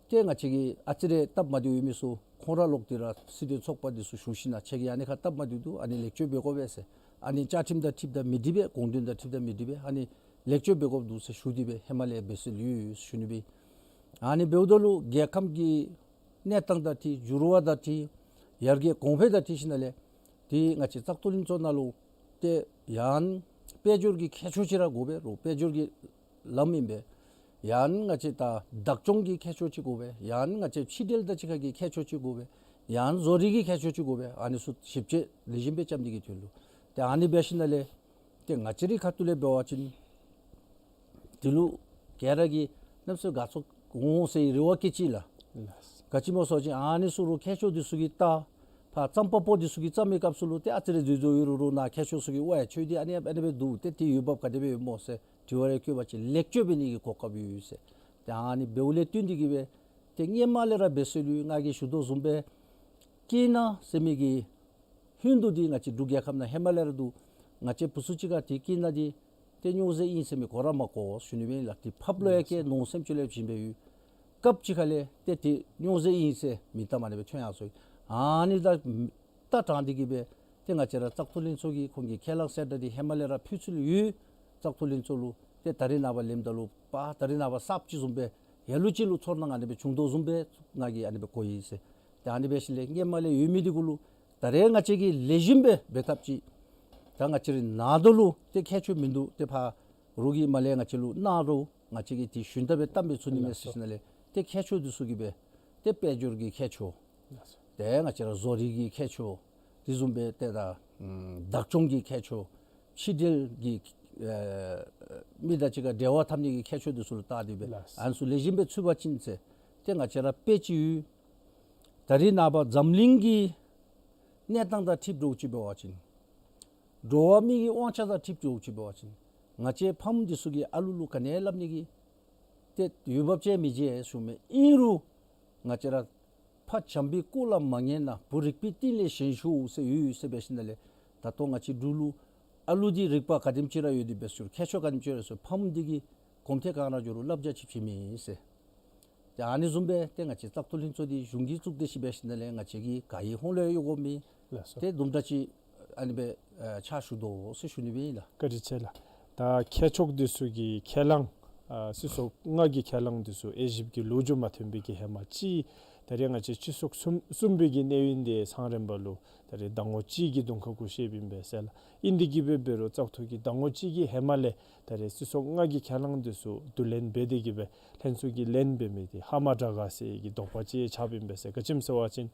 ཏེ་ང་བཅས་ཀྱིས་ཨ་ཙི་རེ་སྟབས་མ་བདེཝ་ཡོད་མི་ཚུ་ཁོང་ར་ལོག་སྟེ་ར་སྲིད་དོན་ཚོགས་པ་འདི་ཚུ་ཞུ་ཞིན་ན་ཁྱེད་ཀྱིས་ཨ་ནི་ཁར་སྟབས་མ་བདེཝ་འདུག། ཨ་ནི་ལེགས་བཅོས་འབད་དགོ་པས་ཟེར། ཨ་ནི་བཅའ་ཁྲིམས་དང་འཁྲིལཝ་ད་མི་འགྲིག་པས། དགོངས་དོན་དང་འཁྲིལཝ་ད་མི་འགྲིག་པས། ཨ་ནི་ལེགས་བཅོས་འབད་དགོཔ་འདུག་ཟེར་ཞུ་སྟེ་སྦེ་ཧེ་མ་ལས་འབད་སྲོལ་ཡོད་ཞུ་ནི་སྦེ། ཨ་ནི་འབདཝ་ད་ལུ་རྒྱལ་ཁམས་ཀྱི་གནས་སྟངས་དང་འཁྲིལ་འགྱུར་བ་དང་འཁྲིལ་ཡར་རྒྱས་གོང་འཕེལ་དང་འཁྲིལ་ཞིན་ན་ལས་ཏེ་ང་བཅས་བཙག་འཐུ་ལྷན་ཚོགས་ནང་ལུ་ཏེ་ཡང་དཔལ་འབྱོར་གྱི་ཁྱད་ཆོས་ཅིག་ར་དགོ་པས། རོགས་དཔལ་འབྱོར་གྱི་ལམ་ཨིན་པས། ཡང་ང་བཅས་ད་བདག་སྐྱོང་གི་ཁྱད་ཆོས་ཅིག་དགོ་པས། ཡང་ང་བཅས་ཕྱི་འབྲེལ་དང་གཅིག་ཁར་གྱི་ཁྱད་ཆོས་ཅིག་དགོ་པས། ཡང་བཟོ་རིག་གི་ཁྱད་ཆོས་ཅིག་དགོ་པས། ཨ་ནི་ཚུ་ཞིབ་དཔྱད་ལེགས་ཤོམ་སྦེ་རྐྱབ་ནི་གི་དོན་ལུ་ཏེ་ཨ་ནི་འབད་ཞིན་ན་ལས་ཏེ་ང་བཅས་རའི་ཁ་ཐུག་ལས་འབད་བ་ཅིན་འདི་ལུ་ག་ར་གིས་གནམ་མེད་ས་མེད་དགའ་ཚོར་འོང་ཟེར་རེ་བ་བསྐྱེད་ཅི་ལགས། ལགས། ག་ཅི་སྨོ་ཟེར་བ་ཅིན་ཨ་ནི་ཚུ་རོགས་མཁས་མཆོག་འདི་ཚུ་གིས་བལྟ། ཕར་བརྩམ་པ་པོ་འདི་ཚུ་གིས་བརྩམ་མི་སྐབས་སུ་ལུ་ཏེ་ཨ་ཙི་རེ་འཛོལ་འཛོལཝ་ཡོད་རུང་རོགས་ནཱ་མཁས་མཆོག་ཚུ་གིས་ཝའེ་ཁྱོད་འདི་ཨ་ནི་ཨ་ནི་སྦེ་འདུག། ཏེ་འདི་འོས་འབབ་ག་དེ་སྦེ་ཡོད་སྨོ་ཟེར་དྲི་བ་རེ་བཀོད་པ་ཅིན་ལེགས་བཅོས་འབད་ནི་གི་གོ་སྐབས་ཡོད་ཟེར། ཏེ་ཨ་ནི་འབདཝ་ལས་བརྟེན་ཏེ་གིས་སྦེ་ཏེ་སྔོན་མ་ལས་ར་འབད་སྲོལ་ཡོད། ང་གིས་ཞུ་དོ་བཟུམ་སྦེ་ཀུན་ལྷ་ཟེར་མི་གི་ཧིན་དུ་འདི་ང་བཅས་འབྲུག་རྒྱལ་ཁབ་ནང་ཧེ་མ་ལས་ར་འདུག། ང་བཅས་བུ་ཚུ་ཅིག་ཁར་འདི་ཀུན་ལྷ་འདི་ཏེ་སྨྱོ་རྫས་ཨིན་ཟེར་མི་གོ་ར་མ་གོ་ཞུ་ནི་སྦེ་ལགས། ཏེ་ཕགཔ་ལུ་ཡང་བཀལ་ནོར་སེམས་ཅན་ལུ་ཡང་བྱིན་སྦེ་ཡོད། སྐབས་ཅིག་ཁ་ལས་ཏེ་འདི་སྨྱོ་རྫས་ཨིན་ཟེར་མིང་གཏམ་ཨ་ནི་སྦེ་ཐོན་ཡར་སོང་ཡི། ཨ་ནི་དང་ལྟ་དྲངས་ཏེ་གིས་སྦེ་ཏེ་ང་བཅས་ར་བཙག་འཐུ་ལྷན་ཚོགས་ཀྱིས་ཁོང་གི་ཁས་བླངས་གསལ་བསྒྲགས་འདི་ཧེ་མ་ལས་ར་ཕུལ་ཚུལ་ཡོད། བཙག་འཐུ་ལྷན་ཚོགས་ལུ་ཏེ་ད་རེས་ནངས་པ་ལེནམ་ད་ལུ་པ་ད་རེས་ནངས་པ་གསརཔ་ཅིག་བཟུམ་སྦེ་ལ་ལུ་ཅིག་ལུ་ཚོར་སྣང་ཨ་ནི་སྦེ་བྱུང་དོ་བཟུམ་སྦེ་ང་གིས་ཨ་ནི་སྦེ་གོ་ཡི་ཟེར། ཏེ་ཨ་ནི་འབད་ཞིནམ་ལས་སྔོན་མ་ལས་ཡོད་མི་འདི་གུ་ལུ་ད་རེས་ང་བཅས་ཀྱིས་ལེགས་ཤོམ་སྦེ་འབད་ཐབས་ཅིག། ད་ང་བཅས་རའི་ནང་དོ་ལུ་ཏེ་མཁས་མཆོག་མིན་འདུག། ཏེ་ཕར་རོགས་ཀྱིས་མར་ལས་ང་བཅས་ལུ་གནང་རུང་ང་བཅས་ཀྱིས་འདི་ཞུན་དག་སྦེ་བཏབ་མི་ཚུགས་ནི་མས་ཟེར་ཞིནམ་ལས་ཏེ་མཁས་མཆོག་འདི་ཚུ་གིས་སྦེ་ཏེ་དཔལ་འབྱོར་གྱི་མཁས་མཆོག། ཏེ་ང་བཅས་ར་བཟོ་རིག་གི་མཁས་མཆོག། དེ་བཟུམ་སྦེ་ཏེ་ད་ཨམ་བདག་སྐྱོང་གི་མཁས་མཆོག། ཕྱི་འབྲེལ་གྱི་ཨེ་མི་དང་གཅིག་ཁར་འབྲེལ་བ་འཐབ་ནི་གི་མཁས་མཆོག་འདི་ཚུ་ལུ་བལྟ་སྟེ་སྦེ་ལགས། ཨ་ནི་ཚུ་ལེགས་ཤོམ་སྦེ་ཚུད་པ་ཅིན་ཟེར་ཏེ་ང་བཅས་ར་དཔེ་ཅིག་ཡོད། ད་རེས་ནངས་པ་འཛམ་གླིང་གི་གནས་སྟངས་དང་འཁྲིལ་འགྱོ་ཅིག་འབད་བ་ཅིན་འགྲོ་བ་མི་གི་དབང་ཆ་དང་འཁྲིལ་འགྱོ་ཅིག་འབད་བ་ཅིན་ང་བཅས་ཕམ་འདི་ཚུ་གིས་ཨ་ལུ་ལུ་ག་ནི་སླབ་ནི་གི་ཏེ་འོས་འབབ་ཅིག་མི་འབྱུང་ཞུ་མི་ཨིན་རུང་ང་བཅས་ར་ཕ་བྱམས་པའི་སྐུ་ལ་མ་ངེས་ན་བུ་རིག་པའི་གཏིང་ལས་ཞན་ཤོས་ཟེར་ཡོད་ཟེར་འབད་ཞིནམ་ལས་ད་ལྟོ་ང་བཅས་འབྲུག་ལུ་ཨ་ལུ་འདི་རིག་པ་ག་དེམ་ཅིག་ར་ཡོད་དེ་འབད་ཟེར་མཁས་མཆོག་ག་དེམ་ཅིག་ར་ཡོད་ཟེར་ཕམ་འདི་གིས་གོམ་ཐེངས་གང་ར་འགྱོ་རུང་བསླབ་བྱ་ཅིག་བྱིན་མི་ཟེར། ཏེ་ཨ་ནི་བཟུམ་སྦེ་ཏེ་ང་བཅས་བཙག་འཐུ་ལྷན་ཚོགས་འདི་གཞུང་གིས་བཙུགས་ཏེ་ཤི་འབད་ཞིནམ་ལས་ང་བཅས་ཀྱི་ག་ཡི་ཧོང་ལས་ཡོད་དགོ་མི་ལགས་སོ། ཏེ་དུམ་གྲ་ཅིག་ཨ་ནི་སྦེ་ཨ་ཕྱག་ཞུ་དོ་ཟེར་ཞུ་ནི་སྦེ་ཨིན་ལགས། བཀའ་དྲིན་ཆེ་ལགས། ད་མཁས་མཆོག་འདི་ཚུ་གི་ཁས་བླངས་ཨ་སྲིད་ཚོགས་ལྔ་གི་ཁས་བླངས་འདི་ཚུ་དབྱེ་ཞིབ་ཀྱི་ལོ་རྒྱུས་མ་ཐོན་པའི་གི་ཧེ་མ་ཅིག་ ད་རེས་ང་བཅས་སྤྱི་ཚོགས་གསུམ་གསུམ་པའི་གི་གནས་ཡུན་དེ་ཚང་རན་པ་ལུ་ད་རེས་ཟླ་ངོ་གཅིག་གི་གདོང་ཁ་གུ་བཤདཔ་ཨིན་པས་ཟེར་ལགས། ཨིན་དེ་གིས་འབད་འབད་རུང་བཙག་འཐུ་གི་ཟླ་ངོ་གཅིག་གི་ཧེ་མ་ལས་ད་རེས་སྲིད་ཚོགས་ལྔ་གི་ཁས་བླངས་དེ་ཚུ་བསྡུ་ལེན་འབད་དེ་གིས་འབད་ལྷན་ཚོགས་ཀྱིས་ལེན་འབད་མི་དེ་ཧ་མ་དྲག་ག་ཟེར་གྱི་དོགས་པ་ཅིག་ཆགསཔ་ཨིན་པས་ཟེར། ག་ཅི་སྨོ་ཟེར་བ་ཅིན་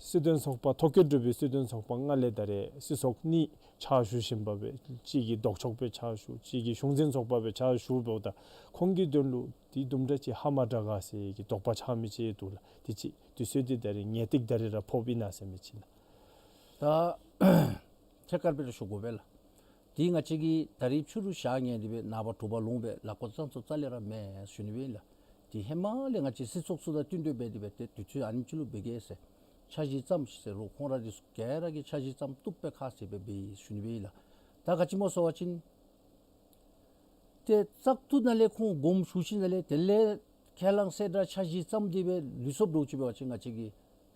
སྲིད་དོན་ཚོགས་པ་ཐོ་བཀོད་གྲུབ་པའི་སྲིད་དོན་ཚོགས་པ་ལྔ་ལས་ད་རེས་སྲིད་ཚོགས་གཉིས་ཕྱག་ཞུ་བཞིན་པ་སྦེ་གཅིག་གིས་ལྡོག་ཕྱོགས་སྦེ་ཕྱག་ཞུ་གཅིག་གིས་གཞུང་འཛིན་ཚོགས་པ་སྦེ་ཕྱག་ཞུཝ་ད་ཁོང་གི་དོན་ལུ་དེ་དུམ་གྲ་ཅིག་ཧ་མ་དྲག་ག་ཟེར་གྱི་དོགས་པ་ཆགས་མི་ཅིག་འདུག་ལགས། དེ་ཅིག་དུས་ཚོད་དེ་ད་རེས་ངེས་ཏིག་ད་རེས་ར་ཕོགཔ་ཨིན་ན་ཟེར་མི་ཅིག་ལགས། ད་ཐད་ཀར་སྦེ་ར་ཞུ་དགོ་པས་ལགས། དེ་ང་བཅས་ཀྱིས་ད་རིས་ཕྱི་རུ་ཞག་ཉལ་ཏེ་སྦེ་ནངས་པ་དྲོ་པ་ལོང་སྦེ་ལཱ་འགོ་བཙུགས་ས་རྩ་ལས་ར་མེད་ཞུ་ནི་སྦེ་ཨིན་ལགས། དེ་ཧེ་མ་ལས་ང་བཅས་སྲིད་ཚོགས་ཚུ་དང་བསྟུན་གྲོས་འབད་དེ་སྦེ་ཏེ་དུས་ཚོད་ཨ་ནེམ་ཅིག་ལུ་འབད་གེ་ཟེར་འཆར་གཞི་བརྩམས་ཟེར་རུང་ཁོང་ར་དེ་ཚུ་ག་ར་གིས་འཆར་གཞི་བརྩམས་བཏུབ་པའི་ཁ་ཟེར་སྦེ་འབད་ཡི་ཞུ་ནི་སྦེ་ཨིན་ལགས། ད་ག་ཅི་སྨོ་ཟེར་བ་ཅིན་ཏེ་བཙག་འཐུ་ནང་ལས་ཁོང་དགོངསམ་ཞུ་ཞིནམ་ལས་དེ་ལས་ཁས་བླངས་གསལ་བསྒྲགས་འཆར་གཞི་བརྩམས་ཏེ་སྦེ་ལུས་སོངམ་འདྲཝ་ཅིག་འབད་བ་ཅིན་ང་བཅས་ཀྱིས་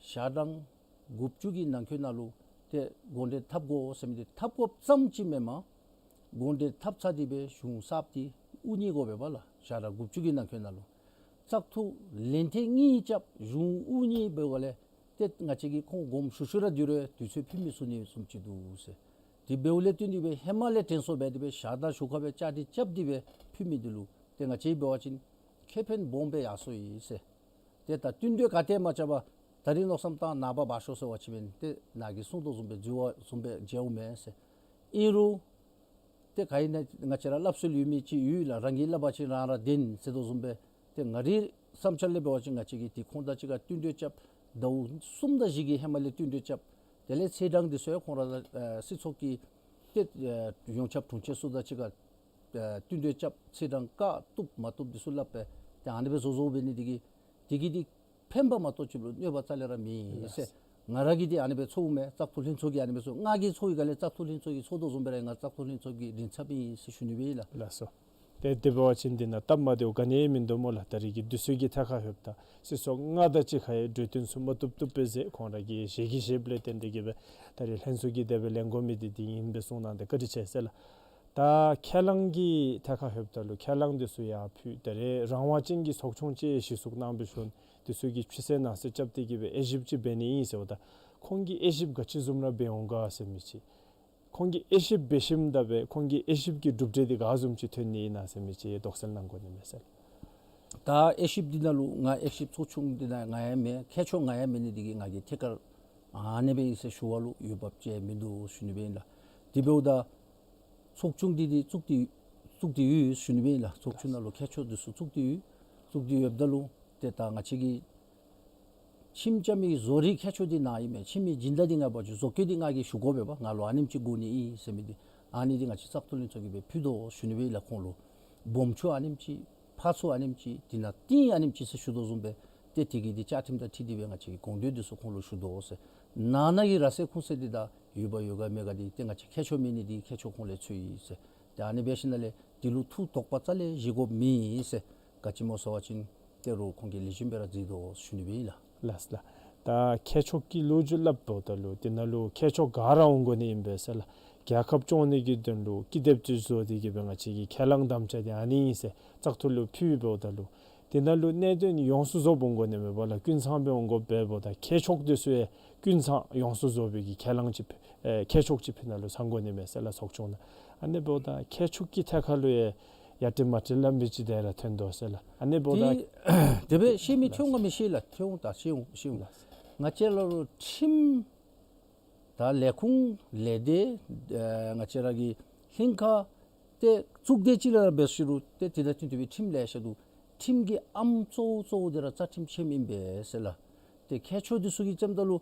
ཞག་གྲངས་དགུ་བཅུ་གི་ནང་འཁོད་ནང་ལུ་ཏེ་དགོངས་འགྲེལ་འཐབ་དགོ་ཟེར་མི་དེ་འཐབ་དགོཔ་ཙམ་ཅིག་མེན་པར་དགོངས་འགྲེལ་འཐབ་ཚར་ཏེ་སྦེ་གཞུང་གསརཔ་དེ་དབུ་བརྙེས་དགོ་པས་པ་ལགས། ཞག་གྲངས་དགུ་བཅུ་གི་ནང་འཁོད་ནང་ལུ་བཙག་འཐུ་ལན་ཐེངས་གཉིས་རྐྱབ་གཞུང་དབུ་བརྙེས་འབདཝ་ལས་ཏེ་ང་བཅས་ཀྱིས་ཁོང་དགོངསམ་ཞུ་ཞུ་ར་དེ་རུང་དུས་ཚོད་ཕུལ་མི་ཚུགས་ནི་བཟུམ་ཅིག་འདུག་ཟེར། དེ་འབདཝ་ལས་བརྟེན་ཏེ་སྦེ་ཧེ་མ་ལས་དྲན་གསོ་འབད་དེ་སྦེ་ཞག་དང་ཞོར་ཁར་སྦེ་བཅའ་སྒྲིག་རྐྱབ་སྟེ་སྦེ་ཕུལ་མི་དེ་ལུ་ཏེ་ང་བཅས་འབད་བ་ཅིན་ཁེ་ཕན་སྦོམ་སྦེ་ཡར་སོ་ཡི་ཟེར། ཏེ་ད་བསྟུན་གྲོས་ག་ཏེ་མ་རྐྱབ་པར་ད་རིས་མནོ་བསམ་བཏང་ནངས་པ་འབག་ཤོག་ཟེར་བ་ཅིན་ཏེ་ནཱ་གིས་གསུངས་དོ་བཟུམ་སྦེ་འགྱོ་བ་བཟུམ་སྦེ་འགྱོཝ་མས་ཟེར། ཨིན་རུང་ཏེ་ག་ཨིན་ན་ང་བཅས་ར་སླབ་སྲོལ་ཡོད་མི་ཅིག་ཡོད་ལགས། རང་གིས་སླབ་པ་ཅིན་རང་ར་བདེན་ཟེར་དོ་བཟུམ་སྦེ། ཏེ་ང་རའི་བསམ་འཆར་ལས་འབད་བ་ཅིན་ང་བཅས་ཀྱིས་དེ་ཁོང་དང་གཅིག་ཁར་བསྟུན་གྲོས་རྐྱབ། ཟླཝ་གསུམ་དང་བཞི་གི་ཧེ་མ་ལས་བསྟུན་གྲོས་རྐྱབ། དེ་ལས་ཚེས་གྲངས་འདི་ཚུ་ཡང་ཁོང་ར་ཨ་སྲིད་ཚོགས་ཀྱི་ཏེ་ཨ་ཡོངས་ཁྱབ་དྲུང་ཆེན་ཚུ་དང་གཅིག་ཁར་ཨ་བསྟུན་གྲོས་རྐྱབ། ཚེས་གྲངས་བཀག་བཏུབ་མ་བཏུབ་འདི་ཚུ་སླབ་སྦེ་ཏེ་ཨ་ནི་སྦེ་བཟོ་བཟོཝ་འབད་ནི་དེ་གིས་དེ་གིས་དེ་ཕན་པ་མ་གཏོགས་ཅིག་ལུ་གནོད་པ་རྩ་ལས་ར་མེད་ཟེར། ལགས། ང་ར་གིས་འདི་ཨ་ནི་སྦེ་ཚོརཝ་མས། བཙག་འཐུ་ལྷན་ཚོགས་ཀྱིས་ཨ་ནི་སྦེ་ཚོར། ང་གིས་ཚོར་བའི་སྒང་ལས་བཙག་འཐུ་ལྷན་ཚོགས་ཀྱིས་ཚོར་དོ་བཟུམ་སྦེ་ར་ང་བཙག་འཐུ་ལྷན་ཚོགས་ཀྱི་མགྲིན་ཚབ་ཨིན་ཟེར་ཞུ་ནི་སྦེ་ཨིན་ལགས། ལགས་སོ། ཏེ་དེ་འབད་བ་ཅིན་འདི་ནང་སྟབས་མ་བདེཝ་ག་ནི་ཡང་མིན་འདུག་སྨོ་ལགས། ད་རིས་ཀྱི་དུས་ཚོད་ཀྱི་ཐད་ཁར་ལྷོདཔ་ད་སྲིད་ཚོགས་ལྔ་དང་གཅིག་ཁར་ཡང་གྲོས་བསྟུན་ཚུ་མ་བཏུབ་བཏུབ་པས་ཟེར་ཁོང་ར་གིས་ཞལ་གྱིས་བཞེསཔ་ལས་བརྟེན་ཏེ་གིས་སྦེ་ད་རིས་ལྷན་ཚོགས་ཀྱིས་དེ་སྦེ་ལེན་དགོ་མི་འདི་འདི་ཨིན་པས་གསུངས་གནང་སྟེ་བཀའ་དྲིན་ཆེ་ཟེར་ལགས། ད་ཁས་བླངས་ཀྱི་ཐད་ཁར་ལྷོདཔ་ད་ལུ་ཁས་བླངས་འདི་ཚུ་ཡར་ཕུལ། ད་རེས་རང་དབང་ཅན་གྱི་ཚོགས་ཆུང་ཅིག་གཞི་བཙུགས་གནང་བའི་ཤུལ་འདི་ཚུ་གིས་ཕྱི་གསལ་ནང་གསལ་རྐྱབ་སྟེ་གིས་སྦེ་དབྱེ་ཞིབ་ཅིག་འབད་ནི་ཨིན་ཟེརཝ་ད་ཁོང་གིས་དབྱེ་ཞིབ་ག་ཅི་བཟུམ་ར་འབད་འོང་ག་ཟེར་མི་ཅིག། ཁོང་གིས་དབྱེ་ཞིབ་འབད་ཞིནམ་ད་སྦེ་ཁོང་གི་དབྱེ་ཞིབ་ཀྱི་གྲུབ་འབྲས་འདི་ག་བཟུམ་ཅིག་ཐོན་ནི་ཨིན་ན་ཟེར་མི་ཅིག་དོགས་སེལ་གནང་དགོ་ནི་མས་ཟེར། ད་དབྱེ་ཞིབ་འདི་ནང་ལུ་ང་དབྱེ་ཞིབ་ཚོགས་ཆུང་འདི་ནང་ང་ཡང་མེན། མཁས་མཆོག་ང་ཡང་མེད་ནི་འདི་གིས་ང་གིས་ཐད་ཀར་ཨ་ནི་སྦེ་ཨིན་ཟེར་ཞུ་བ་ལུ་འོས་འབབ་ཅིག་མིན་འདུག་ཞུ་ནི་སྦེ་ཨིན་ལགས། དེ་འབདཝ་ད་ཚོགས་ཆུང་འདི་འདི་བཙུགས་ཏེ་བཙུགས་ཏེ་ཡོད་ཞུ་ནི་སྦེ་ཨིན་ལགས། ཚོགས་ཆུང་ནང་ལུ་མཁས་མཆོག་འདི་ཚུ་བཙུགས་ཏེ་ཡོད། བཙུགས་ཏེ་ཡོདཔ་ད་ལུ་ཏེ་ད་ང་བཅས་ཀྱི་ཁྱིམ་རྐྱབ་མི་བཟོ་རིག་མཁས་མཆོག་འདི་ནཱ་ཨིན་མས། ཁྱིམ་གྱི་སྦྱིན་བདག་འདི་ང་འབད་བ་ཅིན་བཟོ་བཀོད་འདི་ང་གིས་ཞུ་དགོ་པས་པ། ང་ལུ་ཨ་ནེམ་ཅིག་དགོ་ནི་ཨིན་ཟེར་མི་འདི་ཨ་ནི་འདི་ང་བཅས་བཙག་འཐུ་ལྷན་ཚོགས་ཀྱིས་སྦེ་ཕུལ་དོ་ཞུ་ནི་སྦེ་ཨིན་ལགས། ཁོང་ལུ་སྦོམ་ཆུང་ཨ་ནེམ་ཅིག་ཕར་ཚུར་ཨ་ནེམ་ཅིག་དེ་ནང་གཏིང་ཨ་ནེམ་ཅིག་ཟེར་ཞུ་དོ་བཟུམ་སྦེ་ཏེ་དེ་གི་འདི་བཅའ་ཁྲིམས་དང་འཁྲིལ་ཏེ་སྦེ་ང་བཅས་ཀྱི་དགོངས་དོན་འདི་ཚུ་ཁོང་ལུ་ཞུ་དོ་ཟེར། ནང་ན་གི་ར་སེ་ཁུང་སེ་འདི་དང་ཡོད་པ་ཡོད་ག་མེད་ག་འདི་ཏེ་ང་བཅས་མཁས་མཆོག་མེད་ནི་འདི་མཁས་མཆོག་ཁོང་ལས་ཚུད་ཡི་ཟེར། ཏེ་ཨ་ནི་འབད་ཞིནམ་ལས་འདི་ལུ་ཐུགས་དོགས་པ་རྩ་ལས་བཞེས་དགོཔ་མེད་ཟེར། ག་ཅི་སྨོ་ཟེར་བ་ཅིན་ཏེ་རོགས་ཁོང་གིས་ལེགས་ཤོམ་སྦེ་ར་མཛད་དོ་ཞུ་ནི་སྦེ་ཨིན་ལགས། ལགས་ལགས། ད་མཁས་མཆོག་གི་ལོ་རྒྱུས་སླབ་འབདཝ་ད་ལུ་དེ་ནང་ལུ་མཁས་མཆོག་ག་ར་འོང་དགོ་ནི་ཨིན་པས་ཟེར་ལགས། རྒྱལ་ཁབ་སྐྱོང་ནི་གི་དོན་ལུ་ཀི་དེབ་ཅིག་བཟོ་སྟེ་གིས་སྦེ་ང་བཅས་ཀྱི་ཁས་བླངས་དམ་བཅའ་འདི་ཨ་ནི་ཨིན་ཟེར་བཙག་འཐུ་ལུ་ཕུལ་འབདཝ་ད་ལུ་དེ་ནང་ལུ་གནད་དོན་ཡོངས་སུ་རྫོགསཔ་འོང་དགོ་ནི་མེད་པ་ལགས། ཀུན་ཚང་སྦེ་འོང་དགོཔ་འབདཝ་ད་མཁས་མཆོག་འདི་ཚུ་ཡང་ཀུན་ཚང་ཡོངས་སུ་རྫོགས་པའི་གི་ཁས་བླངས་ཅིག་ཨེ་མཁས་མཆོག་ཅིག་ཕུལ་ནི་ལུ་ཚང་དགོ་ནི་མས་ཟེར་ལགས། ཚོགས་ཆུང་ནང་ཨ་ནི་འབདཝ་ད་མཁས་མཆོག་གི་ཐད་ཁར་ལུ་ཡང་ཡ་དེ་མ་དེ་སླབ་མི་ཅིག་དེ་ར་ཐོན་དོ་ཟེར་ལགས། ཨ་ནི་འབདཝ་ད་དེ་དེ་སྦེ་ཤེས་མི་ལགས། ཐོན་འོང་ག་མི་ཤེས་ལགས། ཐོན་འོང་། ད་ཤེས་འོང་ཤེས་འོང་། ལགས། ང་བཅས་ལུ་ཁྲིམས་ད་ལས་ཁུངས་ལས་སྡེ་ཨ་ང་བཅས་ར་གི་ལྷན་ཁག་ཏེ་གཙུག་སྡེ་ཅིག་ལུ་འབད་ཞུ་རུང་ཏེ་དེ་དང་བསྟུན་ཏེ་སྦེ་ཁྲིམས་ལེ་ཤ་འདུག། ཁྲིམས་ཀྱི་ཨམ་གཙོ་བོ་གཙོ་བོ་འདི་ར་རྩ་ཁྲིམས་ཆེནམ་ཨིན་པས་ཟེར་ལགས། ཏེ་མཁས་མཆོག་འདི་ཚུ་གིས་བརྩམ་ད་ལུ་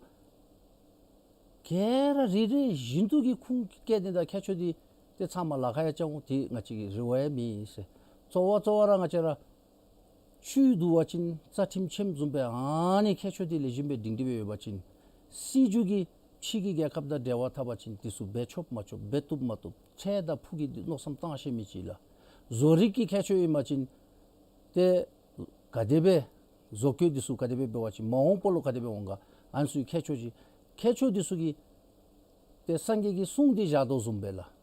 ག་ར་རེ་རེ་བཞིན་དུ་གི་ཁུངས་སྐྱེལ་ནི་དང་མཁས་མཆོག་འདི་ཏེ་ཚང་མ་ལཱ་ཁག་ཡང་རྐྱབ་འོང་། ཏེ་ང་བཅས་ཀྱི་རེ་བ་ཡང་མེད་ཟེར། གཙོ་བོ་གཙོ་བོ་ར་ང་བཅས་ར་ཆོས་འདུལ་བ་ཅིན་རྩ་ཁྲིམས་ཆེནམ་བཟུམ་སྦེ་ཨ་ནི་མཁས་མཆོག་འདི་ལེགས་ཤོམ་སྦེ་སྒྲིང་སྒྲི་སྦེ་ཡོད་པ་ཅིན་སྲིད་བྱུས་ཀྱི་ཕྱི་གི་རྒྱལ་ཁབ་དང་འབྲེལ་བ་འཐབ་པ་ཅིན་འདི་ཚུ་འབད་ཆོགཔ་མ་ཆོགཔ་འབད་བཏུབ་མ་བཏུབ་ཁྲལ་དང་ཕུགས་ཀྱི་འདི་མནོ་བསམ་བཏང་ཤེས་མི་ཅིག་ལགས། བཟོ་རིག་གི་མཁས་མཆོག་ཨིན་པ་ཅིན་ཏེ་ག་དེ་སྦེ་བཟོ་བཀོད་འདི་ཚུ་ག་དེ་སྦེ་འབད་བ་ཅིན་མ་འོངས་པ་ལུ་ག་དེ་སྦེ་འོང་ག་ཨ་ནི་ཚུ་མཁས་མཆོག་ཅིག། མཁས་མཆོག་འདི་ཚུ་གིས་ཏེ་སངས་རྒྱས་ཀྱི་གསུང་འདི་བཞག་དོ་བཟུམ་སྦེ་ལགས།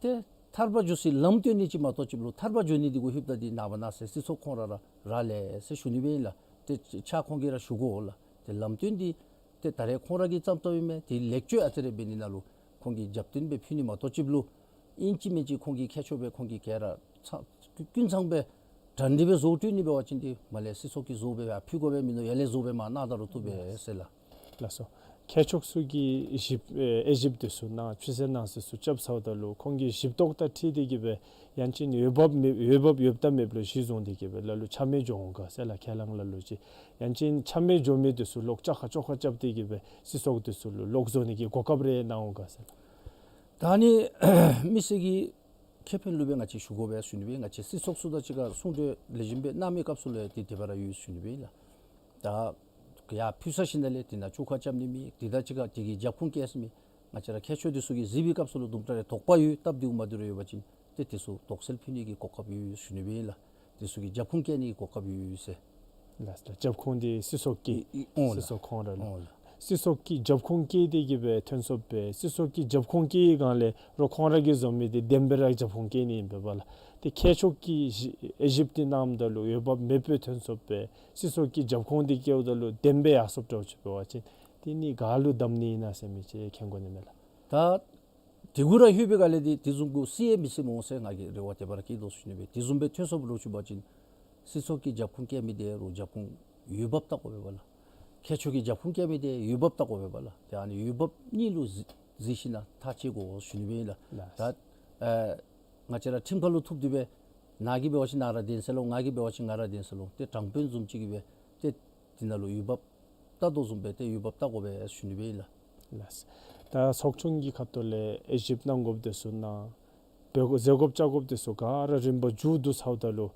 ཏེ་ཐར་པ་འགྱོ་སའི་ལམ་སྟོན་ནི་ཅིག་མ་གཏོགས་ཅིག་ལུ་ཐར་པ་འགྱོ་ནི་འདི་གུ་ལྷོདཔ་ད་འདི་ནངས་པ་གནངས་ཚེ་སྲིད་ཚོགས་ཁོང་ར་ར་རག་ལས་ཟེར་ཞུ་ནི་སྦེ་ཨིན་ལགས། ཏེ་ཕྱག་ཁོང་གིས་ར་ཞུ་དགོ་ལགས། ཏེ་ལམ་སྟོན་འདི་ཏེ་ད་རེས་ཁོང་ར་གིས་བརྩམས་བརྩམསཔ་ཨིན་མས། ཏེ་ལེགས་བཅོས་ཨ་ཙི་རེ་འབད་ནི་ནང་ལུ་ཁོང་གིས་རྒྱབ་རྟེན་སྦེ་ཕུལ་ནི་མ་གཏོགས་ཅིག་ལུ་ཨིན་ཅི་མིན་ཅི་ཁོང་གིས་མཁས་མཆོག་སྦེ་ཁོང་གིས་ག་ར་ཚང་ཀུན་ཚང་སྦེ་དྲང་སྟེ་སྦེ་བཟོ་སྤྲོད་ནི་འབད་བ་ཅིན་ཏེ་མ་ལས་སྲིད་ཚོགས་ཀྱིས་བཟོ་སྦེ་ཕུལ་དགོ་པས་མིན་ནུག། ཡར་ལས་བཟོ་སྦེ་མར་གནང་ད་རུང་བཏུབ་པས་ཟེར་ལགས། ལགས་སོ། མཁས་མཆོག་ཚུ་གིས་ཞིབ་ཨེ་དབྱེ་ཞིབ་འདི་ཚུ་གནང་ཕྱིར་གསལ་གནང་ས་ཚུ་རྐྱབ་ཚརཝ་ད་ལུ་ཁོང་གི་ཞིབ་རྟོག་དང་འཁྲིལ་ཏེ་གི་སྦེ་ཡང་ཅིན་འོས་འབབ་མེད་འོས་འབབ་ཡོདཔ་དང་མེདཔ་ལུ་གཞི་བཟུང་སྟེ་གི་སྦེ་ལ་ལུ་ཆ་མེད་འགྱོ་འོང་ག་ཟེར་ལགས། ཁས་བླངས་ལ་ལུ་ཅིག་ཡང་ཅིན་ཆ་མེད་འགྱོ་མི་འདི་ཚུ་ལོག་བཅག་ཁ་བཅོ་ཁ་རྐྱབ་སྟེ་གི་སྦེ་སྲིད་ཚོགས་འདི་ཚུ་ལུ་ལོག་བཟོ་ནི་གི་གོ་སྐབས་རེ་གནང་འོང་ག་ཟེར་ལགས། ད་ཨ་ནི་མི་སེར་གྱི་ཁེ་ཕན་ལུ་སྦེ་ང་བཅས་ཞུ་དགོ་པས་ཟེར་ཞུ་ནི་སྦེ། ང་བཅས་སྲིད་ཚོགས་ཚུ་དང་གཅིག་ཁར་གསུང་གྲོས་ལེགས་ཤོམ་སྦེ་གནང་མི་སྐབས་སུ་ལུ་ཡང་ཏེ་དེ་སྦེ་ར་ཡོད་ཟེར་ཞུ་ནི་སྦེ་ཨིན་ལགས། ད་ཡར་ཕུལ་ཚར་ཞིནམ་ལས་དེ་ནང་བཅུག་ཁ་རྐྱབ་ནི་མེད། དེ་དང་གཅིག་ཁར་དེ་གི་རྒྱབ་ཁུངས་བཀལ་ས་མེད། ང་བཅས་ར་མཁས་མཆོག་འདི་ཚུ་གིས་གཟིགས་པའི་སྐབས་སུ་ལུ་དུམ་གྲ་རེ་དོགས་པ་ཡོད་སྟབས་བདེཝ་མ་བདེཝ་རེ་ཡོད་པ་ཅིན་ཏེ་དེ་ཚུ་དོགས་སེལ་ཕུལ་ནི་གི་གོ་སྐབས་ཡོད་ཟེར་ཞུ་ནི་སྦེ་ཨིན་ལགས། དེ་ཚུ་གི་རྒྱབ་ཁུངས་བཀལ་ནི་གི་གོ་སྐབས་ཡོད་ཟེར། ལགས་སོ། རྒྱབ་ཁུངས་འདི་སྲིད་ཚོགས་ཀྱི་ཨིན་ཨིན་འོང་ལགས། སྲིད་ཚོགས་ཁོང་ར་ལུ། འོང་ལགས། སྲིད་ཚོགས་ཀྱི་རྒྱབ་ཁུངས་བཀལ་ཏེ་གི་སྦེ་ཐོན་སོངམ་སྦེ་སྲིད་ཚོགས་ཀྱི་རྒྱབ་ཁུངས་བཀལ་བའི་སྒང་ལས་རོགས་ཁོང་ར་གིས་བཟོ་མི་འདི་བདེན་པའི་ར་རྒྱབ་ཁུངས་བཀལ་ནི་ཨིན་པས་ལགས། ཏེ་མཁས་མཆོག་གིས་དབྱེ་ཞིབ་འདི་གནངམ་ད་ལུ་འོས་འབབ་མེདཔ་སྦེ་ཐོན་སོངམ་སྦེ་སྲིད་ཚོགས་ཀྱི་རྒྱབ་ཁུངས་འདི་བཀལཝ་ད་ལུ་བདེན་པའི་ཡར་སོངམ་འདྲཝ་ཅིག་འབད་བ་ཅིན་དེ་ནི་ག་ལུ་བདམས་ནི་ཨིན་ན་ཟེར་མི་ཅིག་མཁྱེན་དགོ་ནི་མས་ལགས། ད་དེ་གུ་ར་ལྷོད་པའི་སྒང་ལས་འདི་དེ་བཟུམ་གུ་སྲིད་ཡང་མི་སྲིད་སྨོ་ཟེར་ང་གིས་རེ་བ་དེ་སྦེ་ར་བསྐྱེད་དོ་ཟེར་ཞུ་ནི་སྦེ། དེ་བཟུམ་སྦེ་ཐོན་སོངམ་ལོ་ཅིག་འབད་བ་ཅིན་སྲིད་ཚོགས་ཀྱི་རྒྱབ་ཁུངས་བཀལ་མི་འདི་རུང་རྒྱབ་ཁུངས་འོས་འབབ་བལྟ་དགོ་པས་ལགས། མཁས་མཆོག་གི་རྒྱབ་ཁུངས་བཀལ་མི་འདི་འོས་འབབ་བལྟ་དགོ་པས་ལགས། ཏེ་ཨ་ནི་འོས་འབབ་གཉིས་ལུ་གཟིགས་གཟིགས་ཞིནམ་ཐག་བཅད་དགོ་ཟེར་ཞུ་ནི་སྦེ་ཨིན་ལགས། ལགས། ད་ཨེ་ང་བཅས་ར་ཁྲིམས་ཁང་ལུ་ཐུག་སྟེ་སྦེ་ནཱ་གིས་འབད་བ་ཅིན་ནཱ་ར་བདེན་ཟེར་ལོ། ང་གིས་འབད་བ་ཅིན་ང་ར་བདེན་ཟེར་ལོ། ཏེ་དྲང་དཔོན་བཟུམ་ཅིག་གིས་སྦེ་ཏེ་དེ་ནང་ལུ་འོས་འབབ་བལྟ་དོ་བཟུམ་སྦེ་ཏེ་འོས་འབབ་བལྟ་དགོ་པས་ཟེར་ཞུ་ནི་སྦེ་ཨིན་ལགས། ལགས། ད་ཚོགས་ཆུང་གི་ཁ་ཐུག་ལས་དབྱེ་ཞིབ་གནང་དགོཔ་འདི་ཚུ་གནང་། འབད་དགོ་མཛད་དགོཔ་བཅར་དགོཔ་འདི་ཚུ་ག་ར་རིམ་པ་མཇུག་བསྡུ་ཚརཝ་ད་ལུ་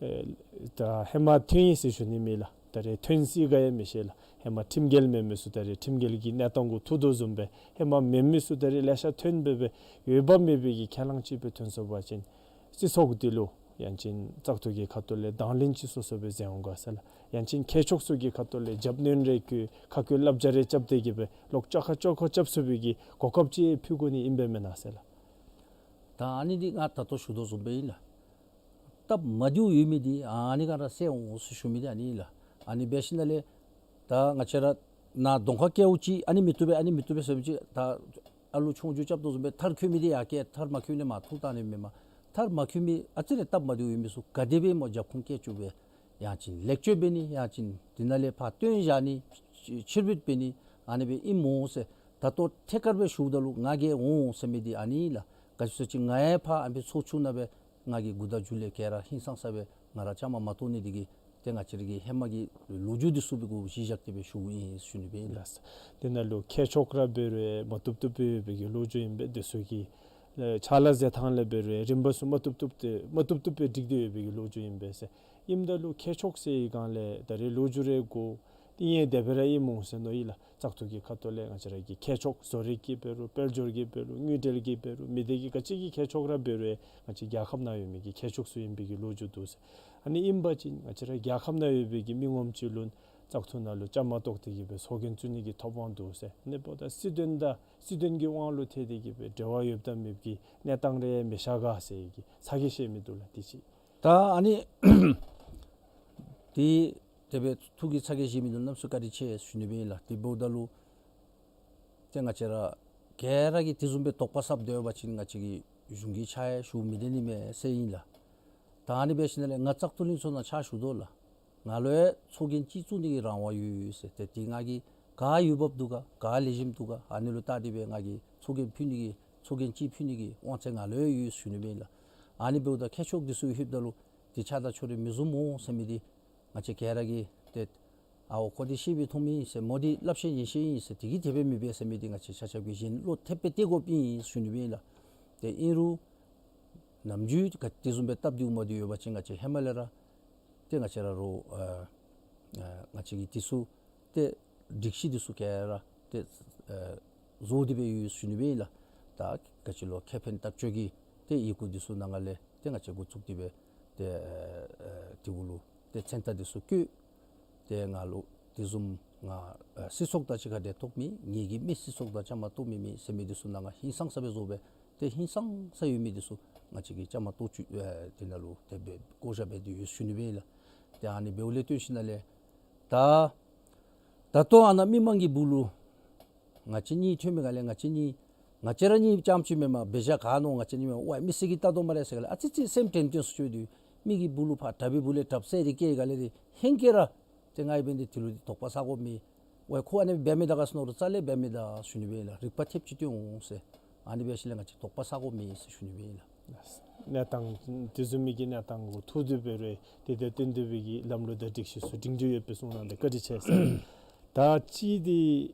ཨེ་ད་ཧེ་མ་ཐོན་ཡི་ཟེར་ཞུ་ནི་མེད་ལགས། ད་རེས་ཐོན་སྲིད་ག་ཡང་མི་ཤེས་ལགས། ཧེ་མ་ཁྲིམས་འགལ་མེན་མི་ཚུ་ད་རེས་ཁྲིམས་འགལ་གྱི་གནས་སྟངས་གུ་ཐུག་དོ་བཟུམ་སྦེ་ཧེ་མ་མེན་མི་ཚུ་ད་རེས་ལེ་ཤ་ཐོན་སྦེ་སྦེ་འོས་འབབ་མེད་པའི་གི་ཁས་བླངས་ཅིག་སྦེ་ཐོན་སོང་པ་ཅིན་སྲིད་ཚོགས་འདི་ལུ་ཡང་ཅིན་བཙག་འཐུ་གི་ཁ་ཐུག་ལས་དང་ལེན་ཅིག་སོ་སོ་སྦེ་མཛད་འོང་ག་ཟེར་ལགས། ཡང་ཅིན་མཁས་མཆོག་ཚུ་གི་ཁ་ཐུག་ལས་རྒྱབ་སྣོན་རེ་བཀོད་ཁ་བཀོད་བསླབ་བྱ་རེ་རྐྱབ་སྟེ་གི་སྦེ་ལོག་བཅག་ཁ་བཅོ་ཁ་རྐྱབ་ཚུགས་པའི་གི་གོ་སྐབས་ཅིག་ཕུལ་དགོ་ནི་ཨིན་པས་མེན་ན་ཟེར་ལགས། ད་ཨ་ནི་འདི་ང་ད་ལྟོ་ཞུ་དོ་བཟུམ་སྦེ་ཨིན་ལགས། སྟབས་མ་བདེཝ་ཡོད་མི་འདི་ཨ་ནི་ག་ར་སེལ་འོང་ཟེར་ཞུ་མི་འདི་ཨ་ནི་ཨིན་ལགས། ཨ་ནི་འབད་ཞིནམ་ལས་ད་ང་བཅས་ར་ནཱ་གདོང་ཁར་བཀལཝ་ཅིག་ཨ་ནི་མི་བཏུབ་པས་ཨ་ནི་མི་བཏུབ་པས་ཟེར་མི་ཅིག་ད་ཨ་ལུ་ཆུང་ཀུ་རྐྱབ་དོ་བཟུམ་སྦེ་མཐར་འཁྱོལ་མི་འདི་ཡར་བཀལ། མཐར་མ་འཁྱོལ་ནི་མར་འཐུ་བཏང་ནི་མེན་མས། མཐར་མ་འཁྱོལ་མི་ཨ་ཙི་རེ་སྟབས་མ་བདེཝ་ཡོད་མི་ཚུ་ག་དེ་སྦེ་སྨོ་རྒྱབ་ཁུངས་བཀལ་བཅུག་སྦེ་ཡང་ཅིན་ལེགས་བཅོས་འབད་ནི་ཡང་ཅིན་དེ་ནང་ལས་ཕར་བཏོན་བཞག་ནི་ཕྱིར་འབུད་འབད་ནི་ཨ་ནི་སྦེ་ཨིན་སྨོ་ཟེར་ད་ལྟོ་ཐད་ཀར་སྦེ་ཞུཝ་ད་ལུ་ང་གིས་འོང་ཟེར་མི་འདི་ཨ་ནི་ཨིན་ལགས། ག་ཅི་ཟེར་བ་ཅིན་ང་ཡང་ཕར་ཨ་ནི་སྦེ་ཚོགས་ཆུང་ནང་སྦེ་ང་གིས་འགོ་དང་མཇུག་ལས་ག་ར་ཧིང་སངས་ས་སྦེ་ང་ར་བཅའ་མར་མ་གཏོགས་ནི་འདི་གིས་ཏེ་ང་བཅས་ར་གི་ཧེ་མ་གི་ལོ་རྒྱུས་འདི་ཚུ་སྦེ་གུ་གཞི་བཞག་སྟེ་སྦེ་ཞུཝ་ཨིན་ཟེར་ཞུ་ནི་སྦེ་ཨིན་ལགས། ལགས། དེ་ནང་ལུ་མཁས་མཆོག་ར་འབད་རུང་མ་བཏུབ་བཏུབ་སྦེ་ཡོད་པའི་གི་ལོ་རྒྱུས་ཨིན་པས། དེ་ཚུ་གི་ཕྱག་ལཱ་མཛད་ཐངས་ལས་འབད་རུང་རིམ་པ་ཚུ་མ་བཏུབ་བཏུབ་སྟེ་མ་བཏུབ་བཏུབ་སྦེ་སྒྲིག་སྟེ་ཡོད་པའི་གི་ལོ་རྒྱུས་ཨིན་པས་ཟེར། ཨིནམ་ད་ལུ་མཁས་མཆོག་ཟེར་བའི་སྒང་ལས་ད་རེས་ལོ་རྒྱུས་རེ་གོ་ཏེ་ཡང་དེ་སྦེ་ར་ཨིན་སྨོ་ཟེར་མནོ་ཡི་ལགས། བཙག་འཐུ་གི་ཁ་ཐུག་ལས་ང་བཅས་ར་གི་མཁས་མཆོག་བཟོ་རིག་གི་འབད་རུང་དཔལ་འབྱོར་གྱི་འབད་རུང་དངུལ་འབྲེལ་གྱི་འབད་རུང་མི་སྡེ་གི་ག་ཅི་གི་མཁས་མཆོག་ར་འབད་རུང་ང་བཅས་རྒྱལ་ཁབ་ནང་ཡོད་མི་གི་མཁས་མཆོག་ཚུ་ཨིན་པའི་གི་ལོ་རྒྱུས་འདུག་ཟེར། ཨ་ནི་ཨིན་པ་ཅིན་ང་བཅས་ར་རྒྱལ་ཁབ་ནང་ཡོད་པའི་གི་མི་ངོམ་ཅིག་ལུ་བཙག་འཐུ་ནང་ལུ་བཅའ་མར་གཏོགས་ཏེ་གི་སྦེ་ཚོགས་རྒྱན་བཙུགས་ནི་གི་ཐོབ་དབང་འདུག་ཟེར། ཨ་ནི་འབདཝ་ད་སྲིད་དོན་དང་སྲིད་དོན་གྱི་དབང་ལུ་ཐལ་ཏེ་གི་སྦེ་འབྲེལ་བ་ཡོདཔ་དང་མེདཔ་གི་གནས་སྟངས་རེ་མི་ཤར་ག་ཟེར་གི་ཚ་གྱང་བཤད་མི་འདུག་ལགས། དེ་ཅིག། ད་ཨ་ནི་དེ་དེ་སྦེ་ཐུགས་ཀྱི་ཚ་གྱང་བཞེས་མི་འདི་གནམ་མེད་ས་མེད་བཀའ་དྲིན་ཆེ་ཟེར་ཞུ་ནི་སྦེ་ཨིན་ལགས། དེ་འབདཝ་ད་ལུ་ཏེ་ང་བཅས་ར་ག་ར་གིས་དེ་བཟུམ་སྦེ་དོགས་པ་ཟབ་སྡོད་པ་ཅིན་ང་བཅས་ཀྱི་གཞུང་གི་ཕྱག་ཡང་ཞུ་མི་བདེ་ནི་མས་ཟེར་ཨིན་ལགས། ད་ཨ་ནི་འབད་ཞིནམ་ལས་ང་བཙག་འཐུ་ལྷན་ཚོགས་ནང་ཕྱག་ཞུ་དོ་ལགས། ང་ལུ་ཡང་ཚོགས་རྒྱན་ཅིག་བཙུགས་ནི་གི་རང་དབང་ཡོད་ཟེར། ཏེ་དེ་ང་གིས་ག་འོས་འབབ་འདུག་ག་ག་ལེགས་ཤོམ་འདུག་ག་ཨ་ནི་ལུ་བལྟ་སྟེ་སྦེ་ང་གིས་ཚོགས་རྒྱན་ཕུལ་ནི་གི་ཚོགས་རྒྱན་ཅིག་ཕུལ་ནི་གི་དབང་ཚད་ང་ལུ་ཡང་ཡོད་ཟེར་ཞུ་ནི་སྦེ་ཨིན་ལགས། ཨ་ནི་འབདཝ་ད་མཁས་མཆོག་འདི་ཚུ་ལྷོདཔ་ད་ལུ་དེ་ཆ་དང་ཕྱོགས་རིས་མི་བཟུམ་སྨོ་ཟེར་མི་འདི་ང་བཅས་ག་ར་གིས་ཏེ་ཨའོ་ཁོ་འདི་ཤེས་པས་མཐོང་མི་ཨིན་ཟེར་མོ་འདི་སླབ་ཤེས་ཉན་ཤེས་ཨིན་ཟེར་དེ་གིས་དེ་སྦེ་མེན་པས་ཟེར་མི་འདི་ང་བཅས་ཆ་ཁྱབ་ཀྱིས་གཞན་བློ་ཐེབས་སྦེ་གཏད་དགོཔ་ཨིན་ཟེར་ཞུ་ནི་སྦེ་ཨིན་ལགས། ཏེ་ཨིན་རུང་ནམ་རྒྱུན་ག་དེ་བཟུམ་སྦེ་སྟབས་བདེཝ་མ་བདེཝ་ཡོད་པ་ཅིན་ང་བཅས་ཧེ་མ་ལས་ར་ཏེ་ང་བཅས་ར་རོགས་ཨ་ཨ་ང་བཅས་ཀྱིས་དེ་ཚུ་ཏེ་སྒྲིག་གཞི་འདི་ཚུ་ག་ར་ཏེ་ཨ་བཟོ་སྟེ་སྦེ་ཡོད་ཟེར་ཞུ་ནི་སྦེ་ཨིན་ལགས། ད་ག་ཅི་ལོ་ཁེ་ཕན་བརྟག་དཔྱད་ཀྱི་ཏེ་ཡི་གུ་འདི་ཚུ་ནང་ང་ལས་ཏེ་ང་བཅས་འགོ་བཙུགས་ཏེ་སྦེ་ཏེ་ཨ་ཨ་དེ་གུ་ལུ་ཏེ་མཚན་རྟགས་འདི་ཚུ་བཀོད། ཏེ་ང་ལུ་དེ་བཟུམ་ང་ཨ་སྲིད་ཚོགས་དང་གཅིག་ཁར་འབྲེལ་གཏོགས་མེད། ངེ་གི་མི་སྲིད་ཚོགས་དང་བཅའ་མར་གཏོགས་མི་མེད་ཟེར་མི་འདི་ཚུ་ནང་ང་ཧིང་སངས་ས་སྦེ་བཟོ་སྦེ་ཏེ་ཧིང་སངས་ས་ཡོད་མི་འདི་ཚུ་ང་བཅས་ཀྱིས་བཅའ་མར་གཏོགས་བཅུག་ཨ་དེ་ནང་ལུ་དེ་སྦེ་བསྐོ་བཞག་འབད་དེ་ཡོད་ཟེར་ཞུ་ནི་སྦེ་ཨིན་ལགས། ཏེ་ཨ་ནི་འབདཝ་ལས་བརྟེན་ཞིནམ་ལས་ད་ད་ ད་ལྟོ་ཨ་ནཱ་མི་མང་གི་སྦུག་ལུ་ང་བཅས་གཉིས་ཐོན་མི་ག་ལས་ང་བཅས་གཉིས་ང་བཅས་ར་གཉིས་རྐྱངམ་ཅིག་མེན་པར་འབད་བཞག་ག་ནོ་ང་བཅས་གཉིས་མེན་པར་ཝའི་མི་སེར་གྱིས་བལྟ་དོ་སྨ་རེ་ཟེར་ག་ལས་ཨ་ཙི་ཅིག་སེམས་དྲན་དྲན་སུ་ཅིག་འདུག། མི་གི་སྦུག་ལུ་ཕར་དྲག་པའི་སྦུག་ལས་དྲགཔ་ཟེར་དེ་སྐྱེ་ག་ལས་དེ་ཧེང་སྐལ་ར་ཏེ་ང་གིས་འབདན་ཏེ་དེ་ལུ་ཏེ་དོགས་པ་ཟ་དགོཔ་མེད། ཝའི་ཁོ་ཨ་ནི་འབད་མི་ད་ག་ཟེར་མནོ་རུང་རྩ་ལས་འབད་མི་ད་ཞུ་ནི་སྦེ་ཨིན་ལགས། རིག་པ་ཐེབས་ཅིག་སྟོན་འོང་ཟེར། ཨ་ནི་འབད་ཞིནམ་ལས་ང་བཅས་དོགས་པ་ཟ་དགོཔ་མེད་ཟེར་ཞུ་ནི་སྦེ་ཨིན་ལགས། གནས་སྟངས་དེ་བཟུམ་མའི་གི་གནས་སྟངས་གུ་ཐུག་སྟེ་འབད་རུང་ཏེ་དེ་བསྟུན་ཏེ་སྦེ་གི་ལམ་ལུགས་དང་སྒྲིག་གཞི་ཚུ་སྒྲིང་སྒྲི་ཡོདཔ་སྦེ་གསུངས་གནང་སྟེ་བཀའ་དྲིན་ཆེ་ཟེར། ད་ཅི་འདི་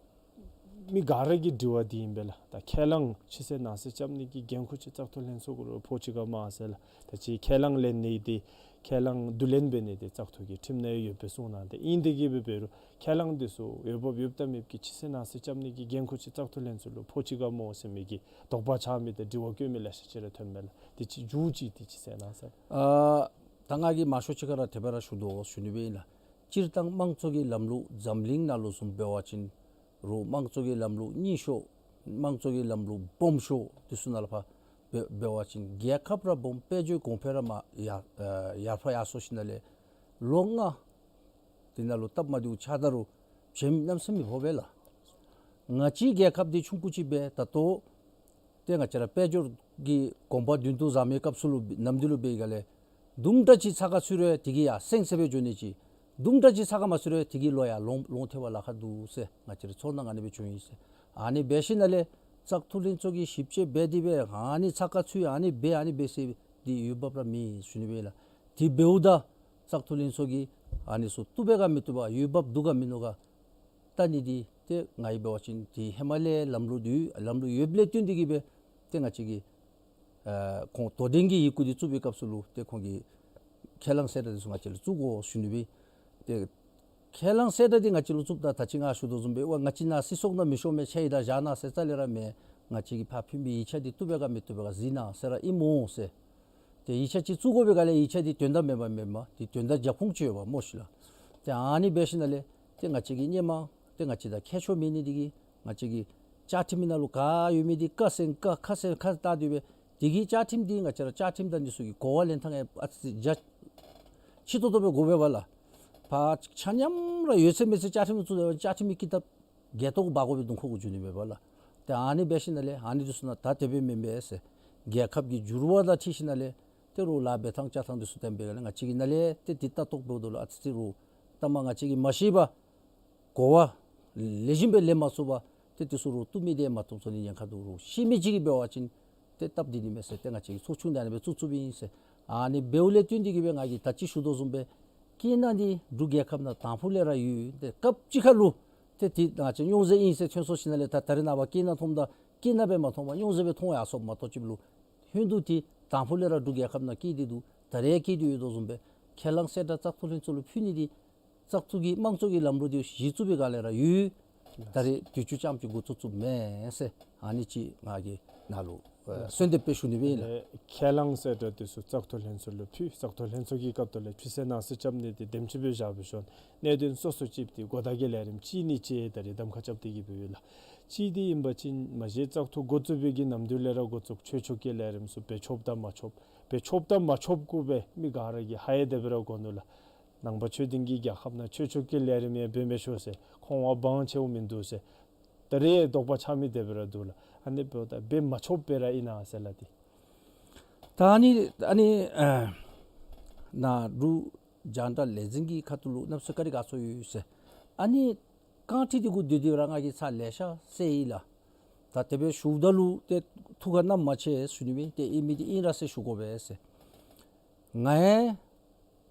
མི་ག་ར་གི་དྲི་བ་འདི་ཨིན་པས་ལགས། ད་ཁས་བླངས་ཕྱི་གསལ་ནང་གསལ་རྐྱབ་ནི་གི་འགན་ཁུར་ཅིག་བཙག་འཐུ་ལྷན་ཚོགས་གུ་ལུ་ཕོག་ཅི་ག་སྨོ་ཟེར་ལགས། ད་ཅི་ཁས་བླངས་ལེན་ནི་འདི་ཁས་བླངས་བསྡུ་ལེན་འབད་ནི་འདི་བཙག་འཐུ་གི་ཁྲིམས་ནང་ཡོདཔ་སྦེ་གསུངས་གནང་སྟེ་ཨིན། དེ་གིས་འབད་རུང་ཁས་བླངས་འདི་ཚུ་འོས་འབབ་ཡོདཔ་དང་མེདཔ་ཀྱི་ཕྱི་གསལ་ནང་གསལ་རྐྱབ་ནི་གི་འགན་ཁུར་ཅིག་བཙག་འཐུ་ལྷན་ཚོགས་ལུ་ཕོག་ཅི་ག་སྨོ་ཟེར་མི་གི་དོགས་པ་ཆགས་མི་དང་དྲི་བ་བཀོད་མི་ལེ་ཤ་ཅིག་ར་ཐོནམ་མས་ལགས། དེ་ཅིག་མཇུག་ཅིག་དེ་ཅིག་གསལ་གནང་ཟེར། ཨ་ད་ང་གིས་མང་ཤོས་ཅིག་ཁར་དེ་སྦེ་ར་ཞུ་དོ་ཞུ་ནི་སྦེ་ཨིན་ལགས། སྤྱིར་བཏང་དམངས་གཙོ་གི་ལམ་ལུགས་འཛམ་གླིང་ནང་ལུ་བཟུམ་འབད་བ་ཅིན་རུང་དམངས་གཙོ་གི་ལམ་ལུགས་རྙིང་ཤོས་དམངས་གཙོ་གི་ལམ་ལུགས་སྦོམ་ཤོས་དེ་ཚུ་ནང་ལུ་ཕར་འབད་འབད་བ་ཅིན་རྒྱལ་ཁབ་ར་སྦོམ་དཔལ་འབྱོར་གོང་འཕེལ་ར་མར་ཡར་ཨ་ཡར་འཕར་ཡར་སོང་ཞིནམ་ལས་ལོ་ལྔ་དེ་ནང་ལུ་སྟབས་མ་བདེཝ་ཆགས་ད་རུང་བྱེམ་གནམ་མེད་ས་མེད་ཕོག་པས་ལགས། ང་བཅས་རྒྱལ་ཁབ་འདི་ཆུང་ཀུ་ཅིག་སྦེ་ད་ལྟོ་ཏེ་ང་བཅས་ར་དཔལ་འབྱོར་གྱི་གོང་འཕེལ་མདུན་དུ་བཟང་མི་སྐབས་སུ་ལུ་ནམ་དུས་ལུ་འབད་ག་ལས་དུམ་གྲ་ཅིག་ཚ་ཁ་ཚུད་རུང་དེ་གིས་ཡར་སེང་སེ་སྦེ་འགྱོ་ནི་ཅིག། དུམ་གྲ་ཅིག་ཚ་ཁ་མ་ཚུད་རུང་དེ་གིས་ལོག་ཡར་ལོང་ལོང་ཐལ་བའི་ལཱ་ཁག་འདུག་ཟེར་ང་བཅས་རའི་ཚོར་སྣང་ཨ་ནི་སྦེ་བྱུང་ཡི་ཟེར། ཨ་ནི་འབད་ཞིནམ་ལས་བཙག་འཐུ་ལྷན་ཚོགས་ཀྱིས་ཞིབ་དཔྱད་འབད་དེ་སྦེ་ཨ་ནི་ཚ་ཁ་ཚུད་ཨ་ནི་འབད་ཨ་ནི་འབད་ཟེར་འདི་འོས་འབབ་ར་མེད་ཞུ་ནི་སྦེ་ལགས། དེ་འབདཝ་ད་བཙག་འཐུ་ལྷན་ཚོགས་ཀྱིས་ཨ་ནི་ཚུ་བཏུབ་པས་ག་མི་བཏུབ་པས་འོས་འབབ་འདུག་ག་མིན་འདུག་ག་བལྟ་ནི་འདི་ཏེ་ང་གིས་འབད་བ་ཅིན་ཏེ་ཧེ་མ་ལས་ལམ་ལུགས་འདི་ལམ་ལུགས་ཡོདཔ་ལས་བརྟེན་ཏེ་གིས་སྦེ་ཏེ་ང་བཅས་ཀྱིས་ཨ་ཁོང་དོ་འགྲན་གྱི་ཡི་གུ་འདི་བཙུགས་པའི་སྐབས་སུ་ལུ་ཏེ་ཁོང་གིས་ཁས་བླངས་གསལ་བསྒྲགས་འདི་ཚུ་ང་བཅས་ལུ་བཙུགས་དགོ་ཞུ་ནི་སྦེ། ཏེ་ཁས་བླངས་གསལ་བསྒྲགས་འདི་ང་བཅས་ལུ་བཙུགསཔ་ད་ད་ཅི་ང་ཞུ་དོ་བཟུམ་སྦེ་ཝའི་ང་བཅས་ནཱ་སྲིད་ཚོགས་ནང་མི་ཤོང་མི་ཆ་ཡི་ད་བཞག་གནང་ཟེར་རྩ་ལས་ར་མེན། ང་བཅས་ཀྱིས་ཕར་ཕུལ་མི་ཡིག་ཆ་འདི་བཏུབ་པས་ག་མི་བཏུབ་པས་ག་གཟིགས་གནང་ཟེར་ར་ཨིན་སྨོ་ཟེར། ཏེ་ཡིག་ཆ་ཅིག་བཙུགས་དགོ་པའི་སྒང་ལས་ཡིག་ཆ་འདི་དོན་དག་མེན་པ་མེན་པ་འདི་དོན་དག་རྒྱབ་ཁུངས་ཅིག་ཡོདཔ་སྨོ་ཤིག་ལགས། ཏེ་ཨ་ནི་འབད་ཞིནམ་ལས་ཏེ་ང་བཅས་ཀྱིས་སྔོན་མ་ཏེ་ང་བཅས་དང་ཁྱད་ཆོས་མེད་ནི་འདི་གིས་ང་བཅས་ཀྱི་བཅའ་ཁྲིམས་ནང་ལུ་ག་ཡོད་མི་འདི་ཀ་སེང་ཀ་ཁ་སེང་ཁ་བལྟ་སྟེ་སྦེ་དེ་གི་བཅའ་ཁྲིམས་འདི་ང་བཅས་ར་བཅའ་ཁྲིམས་དང་འདི་ཚུ་གི་གོ་བ་ལེན་ཐངས་ཨ་ཙི་རྒྱ་ཆེ་ཏོག་ཏོ་སྦེ་དགོ་པས་ལགས། ཕར་ཆ་མཉམ་ར་ཡོད་ཚད་མེད་ཚད་བཅའ་ཁྲིམས་བཙུགས་ཏེ་བཅའ་ཁྲིམས་ཀྱི་ཀི་དེབ་སྒལ་ཏོ་གུ་འབག་དགོ་པའི་དོན་ཁོ་གུ་འགྱོ་ནི་མས་པ་ལགས། ཏེ་ཨ་ནི་འབད་ཞིནམ་ལས་ཨ་ནི་འདི་ཚུ་ནང་ད་དེ་སྦེ་མེན་པས་ཟེར་རྒྱལ་ཁབ་ཀྱི་འགྱུར་བ་དང་འཁྲིལ་ཞིནམ་ལས་ཏེ་རོགས་ལཱ་འབད་ཐངས་བཅའ་ཐངས་འདི་ཚུ་བསྟན་པའི་སྒང་ལས་ང་བཅས་ཀྱིས་ནཱ་ལས་ཏེ་འདི་ལྟ་རྟོག་འབདཝ་ད་ལུ་ཨ་ཙི་ཙི་རོགས་ལྟ་མ་ང་བཅས་ཀྱིས་མ་ཤེས་པར་གོ་བ་ལེགས་ཤོམ་སྦེ་ལེན་མ་ཚུགས་པར་ཏེ་འདི་ཚུ་རོགས་བཏུབ་མི་འདི་མ་བཏུབ་ཚུགས་ནི་ཉེན་ཁ་འདུག། རོགས་ཤེས་མི་ཅིག་གིས་འབད་བ་ཅིན་ཏེ་སྟབས་བདེ་ནི་མས་ཟེར་ཏེ་ང་བཅས་ཀྱིས་ཚོགས་ཆུང་འདི་ཨ་ནི་སྦེ་བཙུགས་བཙུགསཔ་ཨིན་ཟེར། ཨ་ནི་འབདཝ་ལས་བརྟེན་ཏེ་གིས་སྦེ་ང་གིས་ད་ཅི་ཞུ་དོ་བཟུམ་སྦེ་སྐྱེ་གནས་འདི་འབྲུག་རྒྱལ་ཁབ་ནང་དང་ཕུ་ལས་ར་ཡོད། ཏེ་སྐབས་ཅིག་ཁར་ལུ་ཏེ་འདི་ང་བཅས་རྙོག་འཛིང་ཨིན་ཟེར་ཐོན་སོང་ཞིནམ་ལས་ད་ད་རེས་ནངས་པ་སྐྱེ་གནས་མཐོངམ་ད་སྐྱེ་གནས་སྦེ་མ་མཐོང་བར་རྙོག་འཛིང་སྦེ་མཐོང་ཡར་སོངམ་མ་གཏོགས་ཅིག་ལུ་ཧོན་དུ་འདི་དང་ཕུ་ལས་ར་འབྲུག་རྒྱལ་ཁབ་ནང་སྐྱེས་ཏེ་འདུག། ད་རེས་སྐྱེས་ཏེ་ཡོད་དོ་བཟུམ་སྦེ་ཁས་བླངས་གསལ་བསྒྲགས་བཙག་འཐུ་ལྷན་ཚོགས་ལུ་ཕུལ་ནི་འདི་བཙག་འཐུ་གི་དམངས་གཙོ་གི་ལམ་ལུགས་འདི་གཞི་བཙུགས་པའི་སྒང་ལས་ར་ཡོད། ད་རེས་དུས་ཅི་ཙམ་ཅིག་འགོ་བཙུགས་བཙུགསཔ་མེན་ཟེར་ཨ་ནི་ཅིག་ང་གིས་ནཱ་ལུ་ཨ་གསོལ་འདེབས་སྦེ་ཞུ་ནི་སྦེ་ཨིན་ལགས། ཨེ་ཁས་བླངས་གསལ་བསྒྲགས་འདི་ཚུ་བཙག་འཐུ་ལྷན་ཚོགས་ལུ་ཕུལ། བཙག་འཐུ་ལྷན་ཚོགས་ཀྱི་སྐབས་དེ་ལས་ཕྱི་གསལ་ནང་གསལ་རྐྱབ་ནི་འདི་དེམ་ཅིག་སྦེ་བཞག་སྦེ་ཞིནམ་གནད་དོན་སོ་སོ་ཅིག་འདི་གོ་བརྡ་གི་ལས་རིམ་ཅིག་གཉིས་ཅིག་ད་རེས་གདམ་ཁ་རྐྱབ་སྟེ་གིས་སྦེ་ཡོད་ལགས། གཅིག་འདི་ཨིན་པ་ཅིན་མ་གཞི་བཙག་འཐུ་འགོ་བཙུགས་པའི་གི་ནམ་དུས་ལས་ར་འགོ་བཙུགས་ཆོས་ཕྱོགས་ཀྱི་ལས་རིམ་ཚུ་འབད་ཆོགཔ་དང་མ་ཆོགཔ་འབད་ཆོགཔ་དང་མ་ཆོགཔ་གུ་སྦེ་མི་ག་ར་གིས་ཧ་ཡང་དེ་སྦེ་ར་གོ་ནུག་ལགས། ནང་པ་ཆོས་ལྡན་གྱི་རྒྱལ་ཁབ་ནང་ཆོས་ཕྱོགས་ཀྱི་ལས་རིམ་ཡང་འབད་མི་ཆོག་ཟེར་ཁོང་དབང་ཆེཝ་མིན་འདུག་ཟེར་ད་རེས་དོགས་པ་ཆགས་མི་དེ་སྦེ་ར་འདུག་ལགས། ཨ་ནི་འབདཝ་ད་འབད་མ་ཆོགཔ་སྦེ་ར་ཨིན་ན་ཟེར་ལགས་ཏེ། ད་ཨ་ནི་ཨ་ནི་ཨ་ནཱ་འབྲུག་རྒྱང་བསྒྲགས་ལས་འཛིན་གྱི་ཁ་ཐུག་ལུ་གནམ་མེད་ས་མེད་བཀའ་དྲིན་དགའ་ཚོར་ཡོད་ཟེར། ཨ་ནི་རྐང་ཁྲི་འདི་གུ་སྡོད་སྡོདཔ་ར་ང་གིས་ཚར་ལེ་ཤ་བསལ་ཡི་ལགས། ད་དེ་སྦེ་ཞུཝ་ད་ལུ་ཏེ་ཐུགས་ཁར་བསྣམ་མ་ཆེ་ཞུ་ནི་མེད། ཏེ་ཨིན་མི་འདི་ཨིན་ར་ཟེར་ཞུ་དགོ་པས་ཟེར། ང་ཡང་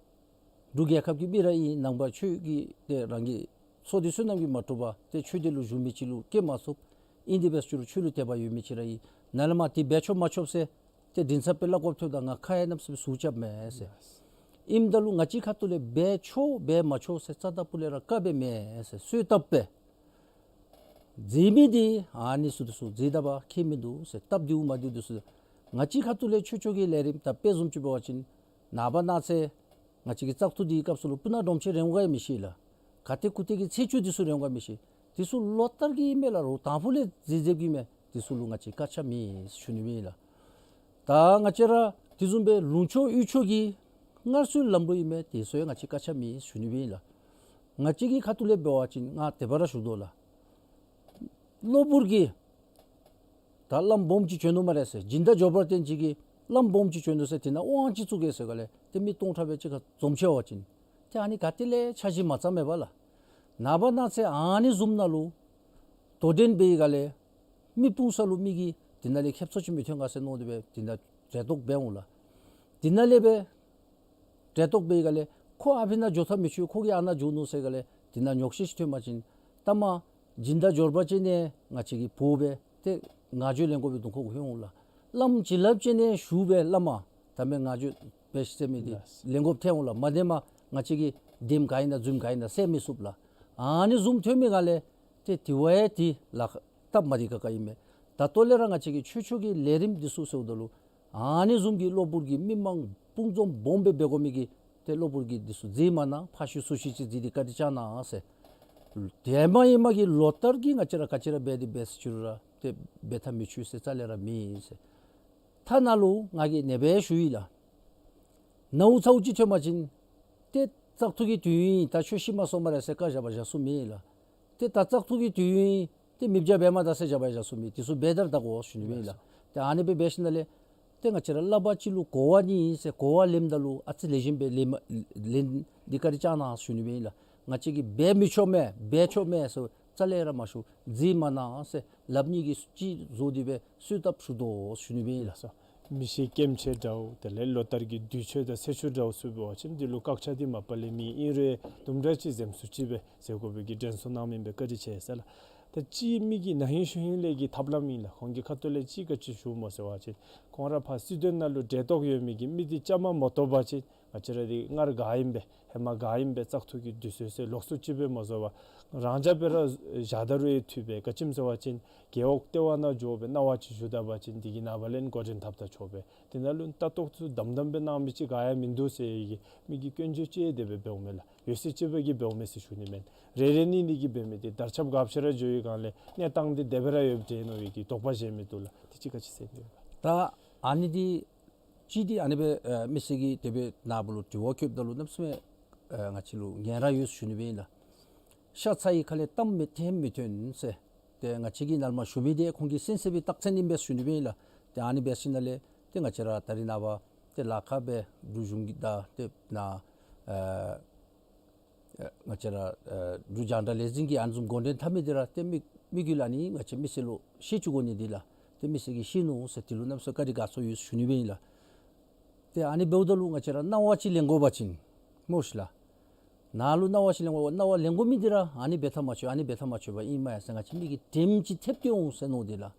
འབྲུག་རྒྱལ་ཁབ་ཀྱི་མི་ར་ཨིན། ནང་པ་ཆོས་ཀྱི་ཏེ་རང་གི་ཚོགས་སྡེ་བསོད་ནམས་ཀྱིས་མ་གྲུབ་པར་ཏེ་ཆོས་སྡེ་ལུ་ཞུགས་མི་ཅིག་ལུ་སྐྱེ་མ་ཚུགས། ཨིན་དེ་འབད་རུང་ཆོས་ལུ་དད་པ་ཡོད་མི་ཅིག་ར་ཨིན། ནཱ་ལས་མར་འདི་འབད་ཆོག་མ་ཆོག་ཟེར་ཏེ་མགྲིན་ཚབ་སྦེ་སླབ་དགོཔ་ཐོནམ་ད་ང་ཁ་ཡང་གནམ་མེད་ས་མེད་ཟུག་རྐྱབ་མས་ཟེར། ཨིནམ་ད་ལུ་ང་བཅས་ཁ་ཐུག་ལས་འབད་ཆོག་འབད་མ་ཆོག་ཟེར་རྩ་དང་ཕུ་ལས་ར་བཀག་སྦེ་མེན་ཟེར་གསོལ་བཏབ་སྦེ་མཛད་མི་འདི་ཨ་ནི་ཚུ་འདི་ཚུ་མཛད་ད་པ་ཁྱད་མིན་འདུག་ཟེར། སྟབས་བདེཝ་མ་བདེཝ་འདི་ཚུ་ང་བཅས་ཁ་ཐུག་ལས་ཆོས་ཕྱོགས་ཀྱི་ལས་རིམ་ད་དཔེ་བཟུམ་ཅིག་འབད་བ་ཅིན་ནངས་པ་གནངས་ཚེ་ང་བཅས་ཀྱི་བཙག་འཐུ་འདིའི་སྐབས་སུ་ལུ་སྤུ་ན་སྒྲོམ་ཆེན་རན་ག་ཡང་མི་ཤེས་ལགས། ག་ཏེ་གུ་ཏེ་གི་ཚེས་བཅུ་འདི་ཚུ་རན་ག་ཡང་མི་ཤེས། འདི་ཚུ་ལོ་ལྟར་གྱི་ཨིན་མས་ལགས། རོགས་དང་ཕུ་ལས་མཛད་མཛདཔ་གི་ཨིན་མས། འདི་ཚུ་ལུ་ང་བཅས་བཀག་ཆ་མེད་ཞུ་ནི་སྦེ་ཨིན་ལགས། ད་ང་བཅས་ར་དེ་བཟུམ་སྦེ་ལུང་ཕྱོགས་དབུས་ཕྱོགས་ཀྱི་སྔར་སྲོལ་ལམ་ལུགས་ཨིན་མས། དེ་ཚུ་ཡང་ང་བཅས་བཀག་ཆ་མེད་ཞུ་ནི་སྦེ་ཨིན་ལགས། ང་བཅས་ཀྱི་ཁ་ཐུག་ལས་འབད་བ་ཅིན་ང་དེ་སྦེ་ར་ཞུ་དོ་ལགས། གློ་བུར་གྱིས་ད་བླམ་སྦོམ་ཅིག་བྱོན་ནུག་སྨ་རེ་ཟེར། སྦྱིན་བདག་འབྱོར་པ་ཅན་ཅིག་གིས་བླམ་སྦོམ་ཅིག་བྱོན་ནུག་ཟེར། དེ་ནང་དབང་ཅིག་བཙུགས་གེ་ཟེར་ག་ལས་ཏེ་མི་སྟོང་ཕྲག་སྦེ་གཅིག་ཁར་འཛོམས་ཆི་བ་ཅིན་ཏེ་ཨ་ནི་ག་ཏེ་ལས་འཆར་གཞི་མ་བརྩམས་མས་པ་ལགས། ནངས་པ་གནངས་ཚེ་ཨ་ནི་བཟུམ་ནང་ལུ་དོ་འགྲན་འབད་ཡི་ག་ལས་མི་སྤུངས་ས་ལུ་མི་གིས་དེ་ནང་ལས་ཁེབ་སང་ཅིག་མི་ཐོན་ག་ཟེར་མནོ་སྟེ་སྦེ་དེ་ནང་འབྲེལ་གཏོགས་འབད་འོང་ལགས། དེ་ནང་ལས་སྦེ་འབྲེལ་གཏོགས་འབད་ཡི་ག་ལས་ཁོ་ཨ་ཕི་ནང་འགྱོ་ཐབས་མི་ཆོག། ཁོ་གིས་ཨ་ནཱ་འགྱོ་ནུག་ཟེར་ག་ལས་དེ་ནང་ཉོགས་བཤད་ཅིག་ཐོན་པ་ཅིན་ལྟ་མ་སྦྱིན་བདག་འབྱོར་པ་ཅན་ནི་ང་བཅས་ཀྱི་བོ་སྦེ་ཏེ་ང་རྒྱལ་ལེན་དགོ་པའི་དོན་ཁོ་གུ་ལྷོད་འོང་ལགས། བླམ་བྱིན་རླབས་ཅན་ནི་ཞུ་སྦེ་བླ་མ་ད་མེན་ང་རྒྱལ་འབད་ཤིག་ཟེར་མི་འདི་ལགས། ལེན་དགོཔ་ཐོན་འོང་ལགས། མ་ལེནམ་ང་བཅས་ཀྱི་དེམ་ག་ཨིན་ན་རྫུནམ་ག་ཨིན་ན་ཟེར་མི་ཚུགས་ལགས། ཨ་ནི་བཟུམ་ཐོན་མི་ག་ལས་ཏེ་དེ་བ་ཡང་དེ་ལཱ་ཁག་སྟབས་མ་བདེ་ཁག་ཁ་ཨིན་མས། ད་ལྟོ་ལས་ར་ང་བཅས་ཀྱི་ཆོས་ཕྱོགས་ཀྱི་ལས་རིམ་འདི་ཚུ་ཟེརཝ་ད་ལུ་ཨ་ནི་བཟུམ་གྱི་གློ་བུར་གྱི་མི་མང་སྤུངས་འཛོམས་སྦོམ་སྦེ་འབད་དགོ་མི་གི་ཏེ་གློ་བུར་གྱི་འདི་ཚུ་རྫིས་མ་གནང་། ཕར་ཤུལ་ཚུར་ཤུལ་ཅིག་རྫིས་ཏེ་བཀའ་དྲིན་བསྐྱང་གནང་ཟེར། དེ་མ་ཡིན་མ་གི་ལོ་ལྟར་གྱི་ང་བཅས་ར་ག་ཅི་ར་འབད་དེ་འབད་ཟེར་ཅི་རུང་ར་ཏེ་འབད་ཐབས་མི་ཆོག་ཟེར་རྩ་ལས་ར་མེད་ཟེར། ཐ་ན་ལུ་ང་གིས་ཨ་ནེ་སྦེ་ཞུ་ཡི་ལགས། ནཝ་ཚཝ་ཅིག་ཐོན་པ་ཅིན་ཏེ་བཙག་འཐུ་གི་དུས་ཡུན་ད་ཁྱོད་ཤི་མ་སོང་སྨ་རེ་ཟེར་བཀའ་བཞག་པ་བཞག་ས་མེད་ལགས། ཏེ་ད་བཙག་འཐུ་གི་དུས་ཡུན་ཏེ་མི་བརྒྱ་འབད་མ་ད་ཟེར་བཞག་པ་བཞག་ས་མེད། དེ་ཚུ་འབད་དར་ད་དགོ་ཞུ་ནི་སྦེ་ཨིན་ལགས། ཏེ་ཨ་ནི་སྦེ་འབད་ཞིནམ་ལས་ཏེ་ང་བཅས་ར་བསླབ་པ་ཅིག་ལུ་གོ་བ་ནི་ཨིན་ཟེར་གོ་བ་ལེནམ་ད་ལུ་ཨ་ཙི་ལེགས་ཤོམ་སྦེ་ལེན་མ་ལེན་ཏེ་བཀའ་དྲིན་བསྐྱང་གནང་ཞུ་ནི་སྦེ་ཨིན་ལགས། ང་བཅས་ཀྱིས་འབད་མི་ཆོག་མས་འབད་ཆོག་མས་ཟེར་རྩ་ལས་ར་མ་ཞུ། རྫིས་མ་གནང་ཟེར་ལགཔ་གཉིས་ཀྱིས་གཅིག་བཟོ་སྟེ་སྦེ་གསོལ་བཏབ་ཞུ་དོ་ཞུ་ནི་སྦེ་ཨིན་ལགས། མི་ཤི་སྐྱེམས་ཆེ་འདྲཝ་དེ་ལས་ལོ་ལྟར་གྱི་དུས་མཆོད་དང་ཚེས་མཆོད་འདྲཝ་ཚུ་འབད་བ་ཅིན་འདི་ལུ་བཀག་ཆ་འདི་མ་པ་ལས་མེད། ཨིན་རུང་དུམ་གྲ་ཅིག་འཛེམ་ཟུན་ཅིག་སྦེ་ཟེར་དགོ་པའི་གི་དྲན་གསོ་གནང་མི་སྦེ་བཀའ་དྲིན་ཆེ་ཟེར་ལགས། ད་ཅིག་མི་གི་ན་ཧིང་ཤུ་ཧིང་ལས་ཀྱི་ཐབས་ལམ་ཨིན་ལགས། ཁོང་གི་ཁ་ཐུག་ལས་ཅིག་ག་ཅི་ཞུཝ་སྨོ་ཟེར་བ་ཅིན་ཁོང་ར་ཕར་སྲིད་དོན་ནང་ལུ་འབྲེལ་གཏོགས་ཡོད་མི་གི་མི་འདི་བཅའ་མར་མ་གཏོགས་པ་ཅིན་ང་བཅས་ར་འདི་སྔར་ག་ཨིནམ་སྦེ་ཧེ་མ་ག་ཨིནམ་སྦེ་བཙག་འཐུ་གི་དུས་ཚོད་ཟེར་ལོགས་སུ་ཅིག་སྦེ་མ་བཟོ་བར་རང་འཇགས་སྦེ་ར་བཞག་ད་རུང་ཡང་འཐུས་པས། ག་ཅི་སྨོ་ཟེར་བ་ཅིན་རྒེད་འོག་ལྟེ་བ་ནང་འགྱོ་སྦེ་གནང་བ་ཅིག་ཞུ་ད་པ་ཅིན་འདི་གི་ནངས་པ་ལས་འགོ་འདྲེན་འཐབ་ད་ཆོག་པས། དེ་ནང་ལུ་ལྟ་རྟོག་ཚུ་དམ་དམ་སྦེ་གནང་མི་ཅིག་ག་ཡང་མིན་འདུག་ཟེར་བའི་གི་མི་གི་སྐྱོན་བརྗོད་ཅིག་དེ་སྦེ་འབདཝ་མས་ལགས། ཡོད་ཚད་ཅིག་སྦེ་གིས་འབདཝ་མས་ཟེར་ཞུ་ནི་མེན། རེ་རེ་གཉིས་གཉིས་ཀྱིས་འབད་མི་འདི་དར་ཁྱབ་འགབ་ཆེ་ར་འགྱོ་བའི་སྒང་ལས་གནས་སྟངས་འདི་དེ་སྦེ་ར་ཡོདཔ་འདྲས་མནོ་བའི་གི་དོགས་པ་བཞེས་མི་འདུག་ལགས། དེ་ཅིག་ག་ཅི་ཟེར་ནི་ཡོད་ག། ད་ཨ་ནི་འདི་ཅིག་འདི་ཨ་ནི་སྦེ་ཨེ་མི་སེར་གྱིས་དེ་སྦེ་ནཱ་བུ་ལུ་དྲི་བ་བཀོདཔ་ད་ལུ་གནམ་མེད་ས་མེད་ཨེ་ང་བཅས་ལུ་ཉན་ར་ཡོད་ཞུ་ནི་སྦེ་ཨིན་ལགས། ཤ་ཚ་ཡི་ཁ་ལས་གཏམ་མི་ཐོན་མི་ཐོན་ཟེར། ཏེ་ང་བཅས་ཀྱིས་ནཱ་ལས་མར་ཞུ་མི་འདི་ཁོང་གིས་གསན་གསནམ་སྦེ་རྟགས་མཚན་ཨིན་པས་ཞུ་ནི་སྦེ་ཨིན་ལགས། ཏེ་ཨ་ནི་འབད་ཞིནམ་ལས་ཏེ་ང་བཅས་ར་ད་རིས་ནངས་པ་ཏེ་ལཱ་ཁག་སྦེ་འབྲུག་གཞུང་གི་དང་ཏེ་ནཱ་ཨེ་ཨེ་ང་བཅས་ར་ཨེ་འབྲུག་རྒྱང་བསྒྲགས་ལས་འཛིན་གྱི་ཨ་ནི་བཟུམ་འགོ་འདྲེན་འཐབ་མི་འདི་ར་ཏེ་དམིགས་དམིགས་ཡུལ་ཨ་ནི་ང་བཅས་མི་སེར་ལུ་ཤེས་བཅུག་དགོ་ནི་འདི་ལགས། ཏེ་མི་སེར་གྱིས་ཤེས་ནུག་ཟེར་དེ་ལུ་གནམ་མེད་ས་མེད་བཀའ་དྲིན་དགའ་ཚོར་ཡོད་ཞུ་ནི་སྦེ་ཨིན་ལགས། ཏེ་ཨ་ནི་འབདཝ་ད་ལུ་ང་བཅས་ར་གནང་བ་ཅིག་ལེན་དགོ་པ་ཅིན་སྨོ་ཤིག་ལགས། ནཱ་ལུ་གནང་བ་ཅིག་ལེན་དགོ། གནང་བ་ལེན་དགོ་མི་འདི་ར་ཨ་ནི་འབད་ཐག་མ་ཆོད་ཨ་ནི་འབད་ཐག་མ་ཆོད་པ་ཨིན་མས་ཟེར་ང་བཅས་མི་གིས་དྲནམ་ཅིག་ཐེབས་ཏེ་འོང་ཟེར་མནོ་སྟེ་ལགས།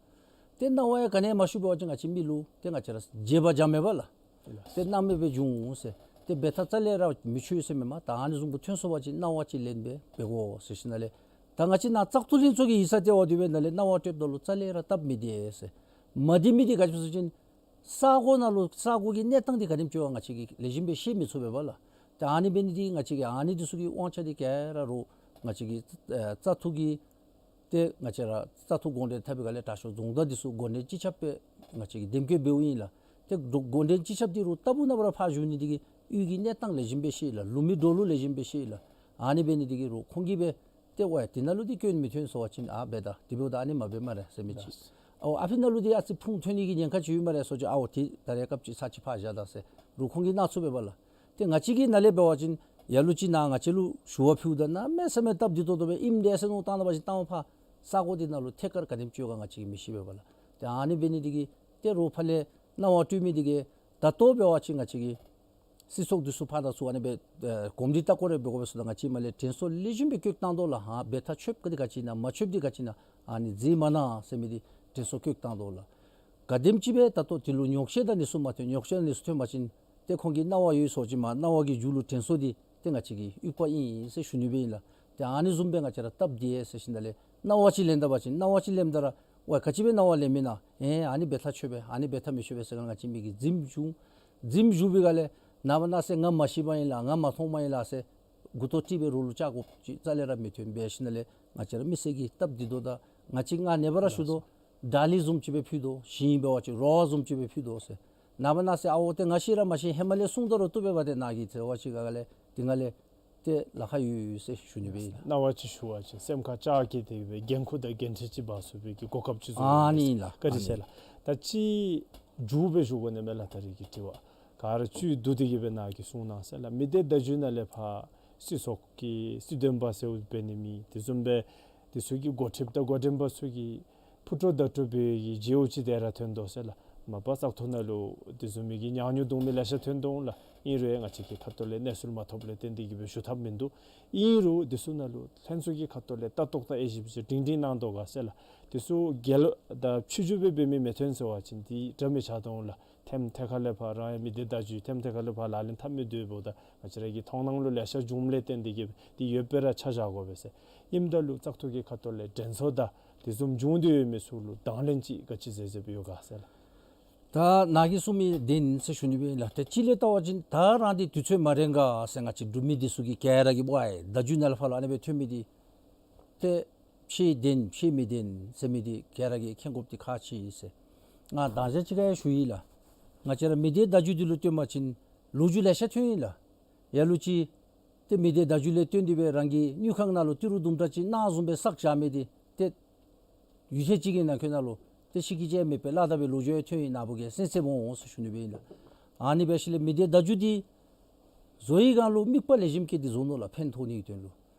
ཏེ་གནང་བ་ཡང་ག་ནི་ཡང་མ་ཞུ་བ་ཅིན་ང་བཅས་མི་ལུ་ཏེ་ང་བཅས་ར་བརྗེད་པ་འཇམ་མས་པ་ལགས། ཏེ་གནང་མེད་པའི་འབྱུང་ཟེར། ཏེ་འབད་ཐག་རྩ་ལས་ར་མི་ཆོད་ཟེར་མེན་མས། ད་ཨ་ནི་བཟུམ་སྦེ་ཐོན་སོང་བ་ཅིན་གནང་བ་ཅིག་ལེན་སྦེ་འབད་དགོ་ཟེར་ཞིནམ་ལས་ད་ང་བཅས་ནཱ་བཙག་འཐུ་ལྷན་ཚོགས་ཀྱི་ཡིག་ཚང་ལྟེ་བ་འདི་སྦེ་ནཱ་ལས་གནང་བ་སྤྲོདཔ་ད་ལུ་རྩ་ལས་ར་སྟབས་མི་བདེ་ཟེར། མ་བདེ་མི་འདི་ག་ཅི་སྨོ་ཟེར་བ་ཅིན་ས་གོ་ནང་ལུ་ས་གོ་གི་གནས་སྟངས་འདི་ག་དེམ་ཅིག་ཡོད་ག་ང་བཅས་ཀྱིས་ལེགས་ཤོམ་སྦེ་ཤེས་མི་ཚུགས་པས་པ་ལགས། ཏེ་ཨ་ནི་འབད་ནི་འདི་གིས་ང་བཅས་ཀྱིས་ཨ་ནི་འདི་ཚུ་གི་དབང་ཆ་འདི་ག་ར་རུང་ང་བཅས་ཀྱི་ཨེ་བཙག་འཐུ་གི་ཏེ་ང་བཅས་ར་བཙག་འཐུ་འགོ་འདྲེན་འཐབ་པའི་སྒང་ལས་དྲག་ཤོས་རྫོང་བདག་འདི་ཚུ་འགོ་འདྲེན་སྤྱི་ཁྱབ་སྦེ་ང་བཅས་ཀྱིས་འདེམས་བསྐོ་འབདཝ་ཨིན་ལགས། ཏེ་འགོ་འགོ་འདྲེན་སྤྱི་ཁྱབ་འདི་རུང་ལྟ་བུ་ནང་པ་ར་ཕར་བཞུགས་ནི་འདི་གིས་གཡུས་ཀྱི་གནས་སྟངས་ལེགས་ཤོམ་སྦེ་ཤེས་ལགས། ལུགས་མི་འགྲོ་ལུགས་ལེགས་ཤོམ་སྦེ་ཤེས་ལགས། ཨ་ནི་འབད་ནི་འདི་གིས་རུང་ཁོང་གིས་སྦེ་ཏེ་ཝའི་དེ་ནང་ལུ་འདི་སྐྱོན་མི་ཐོན་སོང་བ་ཅིན་ཨ་འབད་ད་དེ་འབདཝ་ད་ཨ་ནི་མ་འབད་སྨ་རེ་ཟེར་མི་ཅིག། ཨའོ་ཨ་ཕི་ནང་ལུ་འདི་ཨ་ཙི་ཕུང་ཐོན་ནི་གི་ཉེན་ཁ་ཅིག་ཡོད་སྨ་རེ་ཟེར་བ་ཅིན་ཨའོ་ཏེ་ད་རེས་སྐབས་ཅིག་ཚར་ཅིག་ཕར་བཞག་ད་ཟེར་རུང་ཁོང་གིས་གནང་ཚུགས་པས་པ་ལགས། ཏེ་ང་བཅས་ཀྱིས་ནཱ་ལས་འབད་བ་ཅིན་ལ་ལུ་ཅིག་ནཱ་ང་བཅས་ལུ་ཞུ་བ་ཕུལཝ་ད་གནམ་མེད་ས་མེད་སྟབས་བདེ་ཏོག་ཏོ་སྦེ་ཨིནམ་འདྲས་ཟེར་མནོ་བཏང་ད་པ་ཅིན་ལྟ་བ་ཕར་ས་གོ་འདི་ནང་ལུ་ཐད་ཀར་ག་དེམ་ཅིག་ཡོད་ག་ང་བཅས་ཀྱིས་མི་ཤེས་པས་པ་ལགས། ཏེ་ཨ་ནི་འབད་ནི་འདི་གིས་ཏེ་རོགས་ཕར་ལས་གནང་བ་སྤྲོད་མི་འདི་གིས་ད་ལྟོ་འབད་བ་ཅིན་ང་བཅས་ཀྱི་སྲིད་ཚོགས་འདི་ཚུ་ཕར་དང་ཚུར་ཨ་ནི་སྦེ་ཨེ་གོམས་འདྲིས་ལྟ་སྐོར་རེ་འབད་དགོ་པས་ཟེརཝ་ད་ང་བཅས་མར་ལས་དྲན་གསོ་ལེགས་ཤོམ་སྦེ་བཀོད་བཏང་དོ་ལགས། ཧ་འབད་ཐག་ཆོདཔ་འདི་ག་ཅི་ཨིན་ན་མ་ཆོདཔ་འདི་ག་ཅི་ཨིན་ན་ཨ་ནི་རྫིས་མ་གནང་ཟེར་མི་འདི་དྲན་གསོ་བཀོད་བཏང་དོ་ལགས། ག་དེམ་ཅིག་སྦེ་ད་ལྟོ་དེ་ལུ་ཉོགས་བཤད་དང་འདི་ཚུ་མ་ཐོན། ཉོགས་བཤད་དང་འདི་ཚུ་ཐོན་པ་ཅིན་ཏེ་ཁོང་གིས་གནང་བ་ཡོད་ཟེར་བ་ཅིན་མར་གནང་བ་གི་མཇུག་ལུ་དྲན་གསོ་འདི་ཏེ་ང་བཅས་ཀྱི་དབྱུག་པ་ཨིན་ཟེར་ཞུ་ནི་སྦེ་ཨིན་ལགས། ཏེ་ཨ་ནི་བཟུམ་སྦེ་ང་བཅས་ར་སྟབས་བདེ་ཟེར་ཞིནམ་ལས་གནང་བ་ཅིག་ལེན་ད་པ་ཅིན་གནང་བ་ཅིག་ལེནམ་ད་ར་ཝའི་ག་ཅི་སྦེ་གནང་བ་ལེན་མི་ན་ཨེ་ཨ་ནི་འབད་ཐག་ཆོད་པས་ཨ་ནི་འབད་ཐག་མི་ཆོད་པས་ཟེར་ག་ང་བཅས་མི་གིས་རྫིསམ་བཟུང་རྫིསམ་བཟུང་པའི་སྒང་ལས་ནངས་པ་གནངས་ཚེ་ང་མ་ཤེས་པ་ཨིན་ལགས་ང་མ་མཐོངམ་ཨིན་ལགས་ཟེར་མགུ་ཏོ་དཀྲིས་སྦེ་རོགས་ལུ་བཅར་དགོཔ་ཅིག་རྩ་ལས་ར་མི་ཐོན། འབད་ཞིནམ་ལས་ང་བཅས་ར་མི་སེར་གྱིས་སྟབས་བདེ་དོ་དང་ང་བཅས་ང་ཨ་ནེ་སྦེ་ར་ཞུ་དོ། དྲག་ལས་བཟུམ་ཅིག་སྦེ་ཕུལ་དོ། ཞིང་འབད་བ་ཅིན་རོགས་བཟུམ་ཅིག་སྦེ་ཕུལ་དོ་ཟེར། ནངས་པ་གནངས་ཚེ་ཨའོ་ཏེ་ང་ཤེས་ར་མ་ཤེས་ཧེ་མ་ལས་གསུངས་ད་རུང་བཏུབ་པས་པ། ཏེ་ནཱ་གི་ཟེར་བ་ཅིག་ག་ག་ལས་དེ་སྒང་ལས་ ཏེ་ལཱ་ཁག་ཡོད་ཡོད་ཟེར་ཞུ་ནི་སྦེ་ཨིན་ལགས། སྣང་བ་ཅིག་ཞུ་བ་ཅིན་སེམས་ཁར་ལྕགས་བཀལ་ཏེ་སྦེ་འགན་ཁུར་དང་འགན་འཁྲི་ཅིག་འབག་ཚུགས་པའི་གི་གོ་སྐབས་ཅིག་བཟོ་ཨ་ནི་ཨིན་ལགས། བཀའ་དྲིན་ཨ་ནི་ཆེ་ལགས། ད་ཅི་མཇུག་སྦེ་ཞུ་དགོ་ནི་མས་ལགས། ད་རེས་ཀྱི་དྲི་བ་ག་ར་བཅུད་བསྡུ་སྟེ་གི་སྦེ་ནཱ་གིས་གསུངས་གནང་ཟེར་ལགས། མི་སྡེ་བརྡ་བརྒྱུད་ནང་ལས་ཕར་སྲིད་ཚོགས་ཀྱི་སྲིད་དོན་པ་ཟེར་འབད་ནི་མེད། དེ་བཟུམ་སྦེ་དེ་ཚུ་གི་འགོ་ཁྲིདཔ་དང་འགོ་འདྲེན་པ་ཚུ་གིས་ཕུ་ཏོག་བརྡ་སྤྲོད་འབད་བའི་གི་བརྗེ་བོ་ཅིག་དེ་ར་ཐོན་དོ་ཟེར་ལགས། མ་པ་བཙག་འཐུ་ནང་ལུ་དེ་བཟུམ་མའི་གི་ཉག་ཉོག་བརྡུང་མི་ལེ་ཤ་ཐོན་དོ་འོང་ལགས། ཨིན་རུང་ང་བཅས་ཀྱི་ཁ་ཐུག་ལས་གནས་ཚུལ་མ་ཐོབ་ལས་བརྟེན་ཏེ་གི་སྦེ་ཞུ་ཐབས་མིན་འདུག། ཨིན་རུང་དེ་ཚུ་ནང་ལུ་ལྷན་ཚོགས་ཀྱི་ཁ་ཐུག་ལས་ལྟ་རྟོག་དང་དབྱེ་ཞིབ་ཅིག་སྒྲིང་སྒྲིང་གནང་དོ་ག་ཟེར་ལགས། དེ་ཚུ་རྒྱལ་ལོ་དང་ཕྱི་འགྱུར་སྦེ་འབད་མི་མི་ཐོན་ཟེར་བ་ཅིན་དེ་འདྲ་མི་ཆགས་དོ་འོང་ལགས། ཐེམ་ཐད་ཁར་ལས་ཕར་རང་ཡང་མི་སྡེ་བརྡ་བརྒྱུད་ཐེམ་ཐད་ཁར་ལས་ཕར་ལག་ལེན་འཐབ་མི་འདི་འབདཝ་ད་ང་བཅས་ར་གི་མཐོང་སྣང་ལུ་ལེ་ཤ་བྱུངམ་ལས་བརྟེན་ཏེ་གི་འདི་ཡོདཔ་སྦེ་ར་ཆ་བཞག་དགོ་པས་ཟེར། ཨིནམ་ད་ལུ་བཙག་འཐུ་གི་ཁ་ཐུག་ལས་དྲན་གསོ་དང་དེ་བཟུམ་བྱུང་སྟེ་ཡོད་མི་ཚུ་ལུ་དང་ལེན་ཅིག་ག་ཅི་མཛད་མཛདཔ་ཡོད་ག་ཟེར་ལགས། ད་ནཱ་གིས་གསུངས་མི་བདེན་ཟེར་ཞུ་ནི་སྦེ་ཨིན་ལགས། ཏེ་གཅིག་ལས་བལྟ་བ་ཅིན་ད་རང་འདི་དུས་ཚོད་མ་རན་ག་ཟེར་ང་བཅས་འབྲུག་མི་འདི་ཚུ་གིས་ག་ར་གིས་འབད་བརྡ་བརྒྱུད་ནང་ལས་ཕར་ལུ་ཨ་ནི་སྦེ་ཐོན་མི་འདི་ཏེ་ཕྱེད་བདེན་ཕྱེད་མི་བདེན་ཟེར་མི་འདི་ག་ར་གིས་མཁྱེན་དགོཔ་འདི་ཁག་ཆེ་ཟེར། ང་ད་ཅི་ཅིག་ཡང་ཞུ་ཡི་ལགས། ང་བཅས་ར་མི་སྡེ་བརྡ་བརྒྱུད་འདི་ལུ་བལྟ་བ་ཅིན་ལོ་རྒྱུས་ལེ་ཤ་ཐོན་ཡི་ལགས། ལ་ལུ་ཅིག་ཏེ་མི་སྡེ་བརྡ་བརྒྱུད་ལས་བརྟེན་ཏེ་སྦེ་རང་གི་དངུལ་ཁང་ནང་ལུ་ཏི་རུ་དུམ་གྲ་ཅིག་ནང་བཟུམ་སྦེ་བསགས་བཞག་མི་འདི་ཏེ་ཡུད་ཙམ་ཅིག་གི་ནང་འཁོད་ནང་ལུ་ཏེ་ཤི་ཁྱི་ཅིག་མེད་པར་བརླག་ད་བའི་ལོ་རྒྱུས་ཡང་ཐོན་ཡི། ནཱ་བུ་གིས་གསན་གསནམ་འོང་ཟེར་ཞུ་ནི་སྦེ་ཨིན་ལགས། ཨ་ནི་འབད་ཞིནམ་ལས་མི་སྡེ་བརྡ་བརྒྱུད་འདི་བཟོ་བའི་སྒང་ལུ་དམིགས་པ་ལེགས་ཤོམ་བསྐྱེད་དེ་བཟོ་ནུག་ལགས། ཕན་ཐོགས་ནི་གི་དོན་ལུ།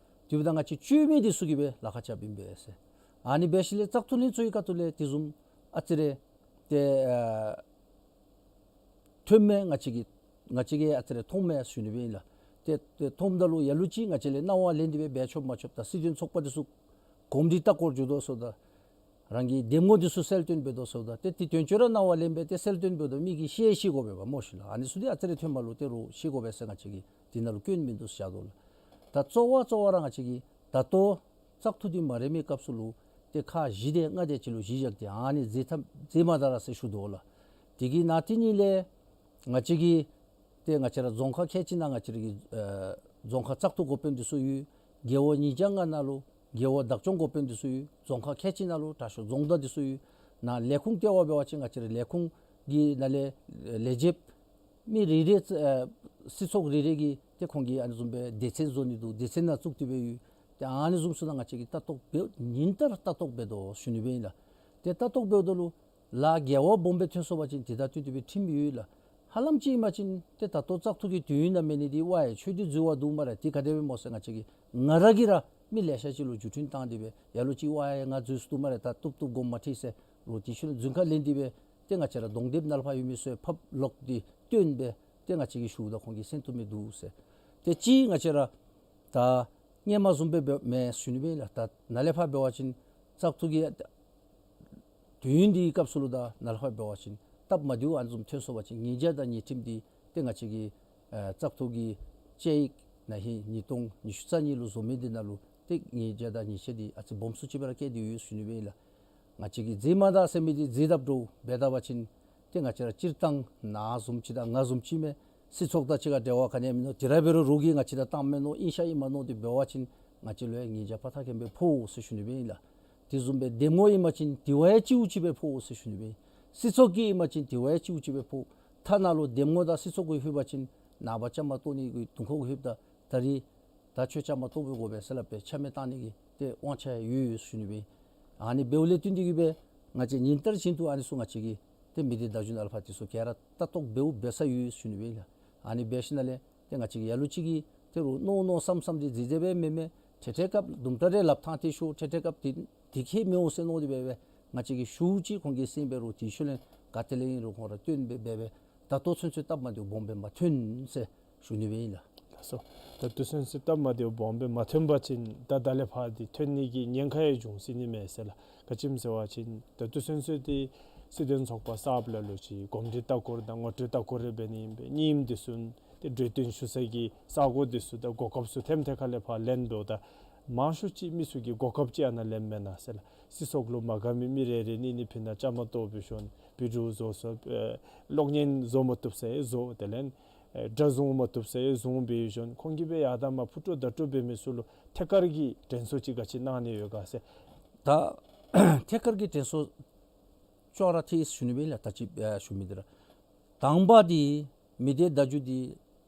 དེ་འབདཝ་ད་ང་བཅས་བཅོས་མི་འདི་ཚུ་གིས་སྦེ་ལཱ་ཁག་རྐྱབ་ཨིན་པས་ཟེར། ཨ་ནི་འབད་ཞིནམ་ལས་བཙག་འཐུ་ལྷན་ཚོགས་ཀྱི་ཁ་ཐུག་ལས་དེ་བཟུམ་ཨ་ཙི་རེ་ཏེ་ཨ་ཐོནམ་མས། ང་བཅས་ཀྱིས་ང་བཅས་ཀྱིས་ཨ་ཙི་རེ་མཐོངམ་མས་ཞུ་ནི་སྦེ་ཨིན་ལགས། ཏེ་ཏེ་མཐོངམ་ད་ལུ་ལ་ལུ་ཅིག་ང་བཅས་ལས་གནང་བ་ལེན་ཏེ་སྦེ་འབད་ཆོགཔ་མ་ཆོགཔ་དང་སྲིད་དོན་ཚོགས་པ་འདི་ཚུ་གོམས་འདྲིས་ལྟ་སྐོར་འགྱོ་དོ་ཟེརཝ་ད་རང་གི་འདེམས་ངོ་འདི་ཚུ་གསལ་སྟོན་འབད་དོ་ཟེརཝ་ད་ཏེ་ཏེ་དོན་གཅོད་ར་གནང་བ་ལེན་སྦེ་ཏེ་གསལ་སྟོན་འབདཝ་ད་མི་གིས་ཤེས་ཤེས་དགོ་པས་པ་སྨོ་ཤིག་ལགས། ཨ་ནི་ཚུ་འདི་ཨ་ཙི་རེ་ཐོནམ་ལུ་ཏེ་རོགས་ཤེས་དགོ་པས་ཟེར་ང་བཅས་ཀྱིས་འདི་ནང་ལུ་སྐྱོན་མིན་འདུག་ཟེར་བཞག་དོ་ལགས། ད་གཙོ་བོ་གཙོ་བོ་ར་ང་བཅས་ཀྱིས་ད་ལྟོ་བཙག་འཐུ་འདི་མ་རན་མི་སྐབས་སུ་ལུ་ཏེ་ཁག་བཞི་དེ་ལྔ་དེ་ཅིག་ལུ་གཞི་བཞག་སྟེ་ཨ་ནི་མཛད་ཐབས་མཛད་མ་ད་ར་ཟེར་ཞུ་དོ་ལགས། དེ་གི་ནང་དེ་ཉིད་ལས་ང་བཅས་ཀྱི་ཏེ་ང་བཅས་ར་རྫོང་ཁག་ཁལ་གཅིག་ནང་ང་བཅས་ར་གི་ཨེ་རྫོང་ཁག་བཙག་འཐུ་འགོ་དཔོན་འདི་ཚུ་ཡོད། རྒེད་འོག་ཉིས་བརྒྱ་ལྔ་ནང་ལུ་རྒེད་འོག་བདག་སྐྱོང་འགོ་དཔོན་འདི་ཚུ་ཡོད། རྫོང་ཁག་ཁལ་གཅིག་ནང་ལུ་དྲག་ཤོས་རྫོང་བདག་འདི་ཚུ་ཡོད། ནཱ་ལས་ཁུངས་ལྟེ་བ་འབད་བ་ཅིན་ང་བཅས་ར་ལས་ཁུངས་ཀྱི་ནང་ལས་ལས་བྱེདཔ་མི་རེ་རེ་ཨེ་སྲིད་ཚོགས་རེ་རེ་གིས་ཏེ་ཁོང་གིས་ཨ་ནི་བཟུམ་སྦེ་སྡེ་ཚན་བཟོ་ནི་འདུག། སྡེ་ཚན་ནང་བཙུགས་ཏེ་སྦེ་ཡོད། ཏེ་ཨ་ནི་བཟུམ་ཚུ་ནང་ང་བཅས་ཀྱིས་ལྟ་རྟོག་འབད་ཉིན་ལྟར་ལྟ་རྟོག་འབད་དོ་ཞུ་ནི་སྦེ་ཨིན་ལགས། ཏེ་ལྟ་རྟོག་འབདཝ་ད་ལུ་ལཱ་འགལ་བ་སྦོམ་སྦེ་ཐོན་སོང་པ་ཅིན་དེ་དང་བསྟུན་ཏེ་སྦེ་ཁྲིམས་ཡོད་ལགས། ཧ་ལམ་ཅིག་ཨིན་པ་ཅིན་ཏེ་ད་ལྟོ་བཙག་འཐུ་གི་དུས་ཡུན་ནང་མེན་ནི་འདི་ཝའེ་ཁྱོད་འདི་འཛོལ་བ་འདུག་སྨ་རེ། དེ་ག་དེ་སྦེ་སྨོ་ཟེར་ང་བཅས་ཀྱིས་ང་ར་གིས་ར་མི་ལེ་ཤ་ཅིག་ལུ་བརྒྱུད་འཕྲིན་བཏང་སྟེ་སྦེ་ལ་ལུ་ཅིག་ཝའེ་ང་འཛོལ་སོ་འདུག་སྨ་རེ། ད་བཏུབ་བཏུབ་དགོངསམ་མ་ཁྲེལ་ཟེར་ལོག་དེ་ཤུལ་རྫུན་ཁ་ལེན་ཏེ་སྦེ་ཏེ་ང་བཅས་ར་གདོང་དེབ་ནང་ལུ་ཕར་ཡོད་མི་ཚུ་ཕབ་ལོག་སྟེ་བཏོན་སྦེ་ཏེ་ང་བཅས་ཀྱིས་ཞུཝ་ད་ཁོང་གིས་གསན་བཏུབ་མི་འདུག་ཟེར། ཏེ་ཅིག་ང་བཅས་ར་ད་སྔོན་མ་བཟུམ་སྦེ་འབད་མེན་ཞུ་ནི་སྦེ་ཨིན་ལགས། ད་ནཱ་ལས་ཕར་འབད་བ་ཅིན་བཙག་འཐུ་གི་དུས་ཡུན་འདི་སྐབས་སུ་ལུ་ད་ནཱ་ལས་ཕར་འབད་བ་ཅིན་སྟབས་མ་བདེཝ་ཨ་ནི་བཟུམ་ཐོན་སོང་པ་ཅིན་ཉིས་བརྒྱ་དང་ཉེར་བདུན་འདི་ཏེ་ང་བཅས་ཀྱི་ཨེ་བཙག་འཐུ་གི་དཔྱད་ཡིག་ན་ཧིང་ཉིས་སྟོང་ཉི་ཤུ་རྩ་གཉིས་ལུ་བཟོ་མི་འདི་ནང་ལུ་ཏེ་ཉིས་བརྒྱ་དང་ཉེར་བརྒྱད་འདི་ཨ་ཙི་སྦོམ་སུ་ཅིག་སྦེ་ར་བཀལ་ཏེ་ཡོད་ཞུ་ནི་སྦེ་ཨིན་ལགས། ང་བཅས་ཀྱིས་མཛད་མ་ད་ཟེར་མི་འདི་མཛད་དཔ་འདྲཝ་འབད་ད་པ་ཅིན་ཏེ་ང་བཅས་ར་སྤྱིར་བཏང་ནཱ་བཟུམ་ཅིག་དང་ང་བཟུམ་ཅིག་མས། སྲིད་ཚོགས་དང་གཅིག་ཁར་འབྲེལ་བ་ག་ནི་ཡང་མིན་ནུག། དེ་ར་འབད་རུང་རོགས་ཀྱིས་ང་བཅས་དང་བཏངམ་མས་མནོ་ཨིན་ཤ་ཨིན་མས་མནོ་སྟེ་འབད་བ་ཅིན་ང་བཅས་ལུ་ཡང་ཉིས་བརྒྱ་ཕར་ཐག་གེ་སྦེ་ཕོག་ཟེར་ཞུ་ནི་སྦེ་ཨིན་ལགས། དེ་བཟུམ་སྦེ་འདེམས་ངོ་ཨིན་པ་ཅིན་དེ་བ་ཡང་གཅིག་པུ་ཅིག་སྦེ་ཕོག་ཟེར་ཞུ་ནི་སྦེ་ཨིན། སྲིད་ཚོགས་ཀྱི་ཨིན་པ་ཅིན་དེ་བ་ཡང་གཅིག་པུ་ཅིག་སྦེ་ཕོག། ཐ་ན་ལུ་འདེམས་ངོ་དང་སྲིད་ཚོགས་ཀྱི་ཧུད་པ་ཅིན་ནངས་པ་བཅའ་མར་གཏོགས་ནི་གི་དུས་ཁོ་གི་ཧུད་ད་ད་རིས་ད་ཁྱོད་བཅའ་མར་གཏོགས་པའི་དགོ་པས་ཟེར་སླབ་སྦེ་ཆ་མེད་བཏང་ནི་གི་ཏེ་དབང་ཆ་ཡོད་ཡོད་ཞུ་ནི་སྦེ་ཨིན། ཨ་ནི་འབདཝ་ལས་བརྟེན་ཏེ་གི་སྦེ་ང་བཅས་ཉིན་ལྟར་བཞིན་དུ་ཨ་ནི་ཚུ་ང་བཅས་ཀྱིས་ཏེ་མི་སྡེ་བརྡ་བརྒྱུད་ནང་ལུ་ཕར་དེ་ཚུ་ག་ར་ལྟ་རྟོག་འབདཝ་འབད་ས་ཡོད་ཞུ་ནི་སྦེ་ཨིན་ལགས། ཨ་ནི་འབད་ཞིནམ་ལས་ཏེ་ང་བཅས་ཀྱིས་ལ་ལུ་ཅིག་གིས་ཏེ་རོགས་མནོ་མནོ་བསམ་བསམ་འདི་མཛད་མཛདཔ་སྦེ་མེན་མས། ཐད་ཐད་སྐབས་དུམ་གྲ་རེ་ལགཔ་ཐང་སྟེ་ཤོར། ཐད་ཐད་སྐབས་དེ་དེ་ཁྱད་མི་འོང་ཟེར་མནོ་སྟེ་སྦེ་སྦེ་ང་བཅས་ཀྱིས་ཞུཝ་ཅིག་ཁོང་གིས་གསན་སྦེ་རོགས་དེ་ཤུལ་ལས་ག་ཏེ་ལས་ཨིན་རུང་ཁོང་ར་བཏོན་སྦེ་སྦེ་སྦེ་ད་ལྟོ་ཚུན་ཚོད་སྟབས་མ་བདེཝ་སྦོམ་སྦེ་མ་ཐོན་ཟེར་ཞུ་ནི་སྦེ་ཨིན་ལགས། ལགས་སོ། ད་ལྟོ་ཚུན་ཚོད་སྟབས་མ་བདེཝ་སྦོམ་སྦེ་མ་ཐོན་པ་ཅིན་ད་ད་ལས་ཕར་འདི་ཐོན་ནི་གི་ཉེན་ཁ་ཡང་འབྱུང་སྲིད་ནི་མས་ཟེར་ལགས། ག་ཅི་སྨོ་ཟེར་བ་ཅིན་ད་ལྟོ་ཚུན་ཚོད་འདི་སྲིད་དོན་ཚོགས་པ་གསརཔ་ལ་ལུ་ཅིག་གོམས་འདྲིས་ལྟ་སྐོར་དང་ངོ་སྤྲོད་ལྟ་སྐོར་རེ་འབད་ནི་ཨིན་པས། གཉིསམ་འདི་ཚུ་ཏེ་གྲོས་བསྟུན་ཞུ་ས་གི་ས་གོ་འདི་ཚུ་དང་གོ་སྐབས་ཚུ་ཐེམ་ཐད་ཁ་ལས་ཕར་ལེན་འབདཝ་ད་མང་ཤོས་ཅིག་མི་ཚུ་གིས་གོ་སྐབས་ཅིག་ཨ་ནཱ་ལེནམ་མེན་ན་ཟེར་ལགས། སྲིད་ཚོགས་ལུ་མ་དགའ་མི་མི་རེ་རེ་གཉིས་གཉིས་ཕི་ནཱ་བཅའ་མར་གཏོགས་འབད་ཞིནམ་བི་ཌི་ཨོ་བཟོ་བཟོཝ་ཨེ་གློག་བརྙན་བཟོ་མ་བཏུབ་ས་ཡང་བཟོ། དེ་ལས་ཨེ་སྒྲ་བཟུང་མ་བཏུབ་ས་ཡང་བཟུང་འབད་ཞིནམ་ཁོང་གིས་སྦེ་ཡར་དང་མར་ཕུ་ཏོག་བརྡ་སྤྲོད་འབད་མི་ཚུ་ལུ་ཐད་ཀར་གྱི་དྲན་གསོ་ཅིག་ག་ཅི་གནང་ནི་ཡོད་ག་ཟེར། ད་ཐད་ཀར་གྱི་དྲན་གསོ་ཅོག་ར་འཐད་ཞུ་ནི་སྦེ་ཨིན་ལགས། ད་ཅི་ཨེ་ཞུ་མི་འདི་ར་དང་པ་འདི་མི་སྡེ་བརྡ་བརྒྱུད་འདི་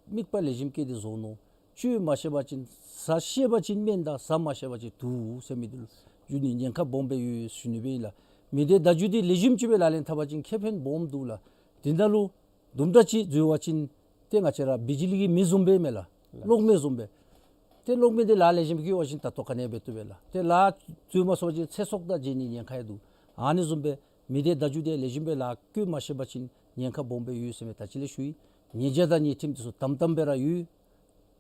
དམིགས་པ་ལེགས་ཤོམ་བསྐྱེད་དེ་བཟོ་ནུག། བཅོས་མ་ཤེས་པ་ཅིན་ཟ་ཤེས་པ་ཅིན་སྨན་དང་ཟ་མ་ཤེས་པ་ཅིན་དུག་ཟེར་མི་འདི་ལུ་འགྱུར་ནི་ཉེན་ཁ་སྦོམ་སྦེ་ཡོད་ཟེར་ཞུ་ནི་སྦེ་ཨིན་ལགས། མི་སྡེ་བརྡ་བརྒྱུད་འདི་ལེགས་ཤོམ་ཅིག་སྦེ་ལག་ལེན་འཐབ་པ་ཅིན་ཁེ་ཕན་སྦོམ་འདུག་ལགས། དེ་ནང་ལུ་དུམ་གྲ་ཅིག་འཛོལ་བ་ཅིན་ཏེ་ང་བཅས་ར་བི་ཇི་ལི་གི་མེ་བཟུམ་སྦེ་མས་ལགས། གློག་མེ་བཟུམ་སྦེ། ཏེ་གློག་མེ་འདི་ལག་ལེགས་ཤོམ་སྦེ་བཀོལ་བ་ཅིན་ད་ལྟོ་ག་ནི་འབད་བཏུབ་པས་ལགས། ཏེ་ལག་འཛོལ་མ་སོང་བ་ཅིན་ཚེ་སྲོག་དང་འབྱལ་ནི་ཉེན་ཁ་ཡང་འདུག། ཨ་ནི་བཟུམ་སྦེ་མི་སྡེ་བརྡ་བརྒྱུད་འདི་ལེགས་ཤོམ་སྦེ་ལག་བཀོལ་མ་ཤེས་པ་ཅིན་ཉེན་ཁ་སྦོམ་སྦེ་ཡོད་ཟེར་མི་ད་ཅི་ལས་ཞུ་ཡི། ཉེས་བྱ་དང་ཉེས་ཁྲིམས་འདི་ཚུ་དམ་དམ་སྦེ་ར་ཡོད་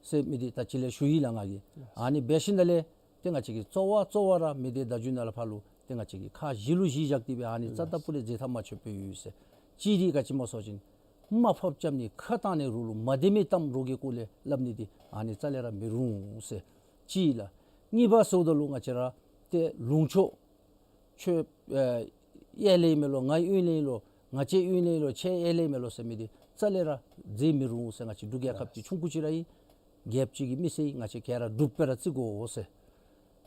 ཟེར་མི་འདི་ད་ཅི་ལས་ཞུ་ཡི་ལགས་ང་གིས། ཨ་ནི་འབད་ཞིནམ་ལས་ཏེ་ང་བཅས་ཀྱིས་གཙོ་བོ་གཙོ་བོ་ར་མི་སྡེ་བརྡ་བརྒྱུད་ནང་ལས་ཕར་ལུ་ཏེ་ང་བཅས་ཀྱིས་ཁག་བཞི་ལུ་གཞི་བཞག་སྟེ་སྦེ་ཨ་ནི་རྩ་ལྟ་བུ་ལས་འཛེམ་ཐབས་མ་ཆོད་པར་ཡོད་ཟེར། གཅིག་འདི་ག་ཅི་སྨོ་ཟེར་བ་ཅིན་དམའ་ཕབ་རྐྱབ་ནི་ཁ་བཏང་ནི་རོགས་ལུ་མ་བདེ་མི་གཏམ་རོགས་ཀྱི་སྐོར་ལས་སླབ་ནི་འདི་ཨ་ནི་རྩ་ལས་ར་མི་རུང་ཟེར་གཅིག་ལགས། གཉིས་པ་ཟེརཝ་ད་ལུ་ང་བཅས་ར་ཏེ་ལུང་ཕྱོགས་ཁྱོད་ཨེ་ཡར་ལས་མེན་ལོ་ང་གཡོན་ལས་ལོ་ང་བཅས་གཡོན་ལས་ལོ་ཁྱོད་ཡར་ལས་མེན་ལོ་ཟེར་མི་འདི་རྩ་ལས་ར་མཛད་མི་རུང་ཟེར། ང་བཅས་འབྲུག་རྒྱལ་ཁབ་འདི་ཆུང་ཀུ་ཅིག་ར་ཨིན། རྒྱལཔོ་ཅིག་གི་མི་སེར་ང་བཅས་ག་ར་འབྲུགཔ་སྦེ་ར་བརྩི་དགོ་ཟེར།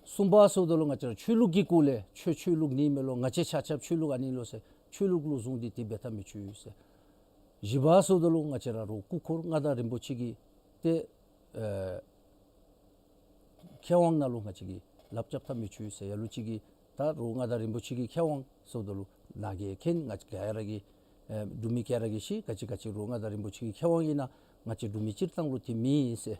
གསུམ་པ་ཟེརཝ་ད་ལུ་ང་བཅས་ར་ཆོས་ལུགས་ཀྱི་སྐོར་ལས་ཁྱོད་ཆོས་ལུགས་འདི་མེན་ལོ་ང་བཅས་ཆ་ཁྱབ་ཆོས་ལུགས་ཨ་ནི་ལོ་ཟེར་ཆོས་ལུགས་ལུ་བཟུང་སྟེ་དེ་འབད་ཐབས་མི་བཅུག་ཟེར། བཞི་པ་ཟེརཝ་ད་ལུ་ང་བཅས་ར་རོགས་སྐུ་འཁོར་མངའ་བདག་རིན་པོ་ཆེ་གི་ཏེ་ཨེ་ཁེ་དབང་ནང་ལུ་ང་བཅས་ཀྱིས་ལགཔ་རྐྱབ་ཐབས་མི་བཅུག་ཟེར། ལ་ལུ་ཅིག་གིས་ད་རོགས་མངའ་བདག་རིན་པོ་ཆེ་གི་ཁེ་དབང་ཟེརཝ་ད་ལུ་ནཱ་གིས་མཁྱེན། ང་བཅས་ག་ར་གིས་ཨེ་འབྲུག་མི་ག་ར་གིས་ཤེས། ག་ཅི་ག་ཅི་རོགས་མངའ་བདག་རིན་པོ་ཆེ་གི་ཁེ་དབང་ཨིན་ན་ང་བཅས་འབྲུག་མི་སྤྱིར་བཏང་ལུ་དེ་མེན་ཟེར།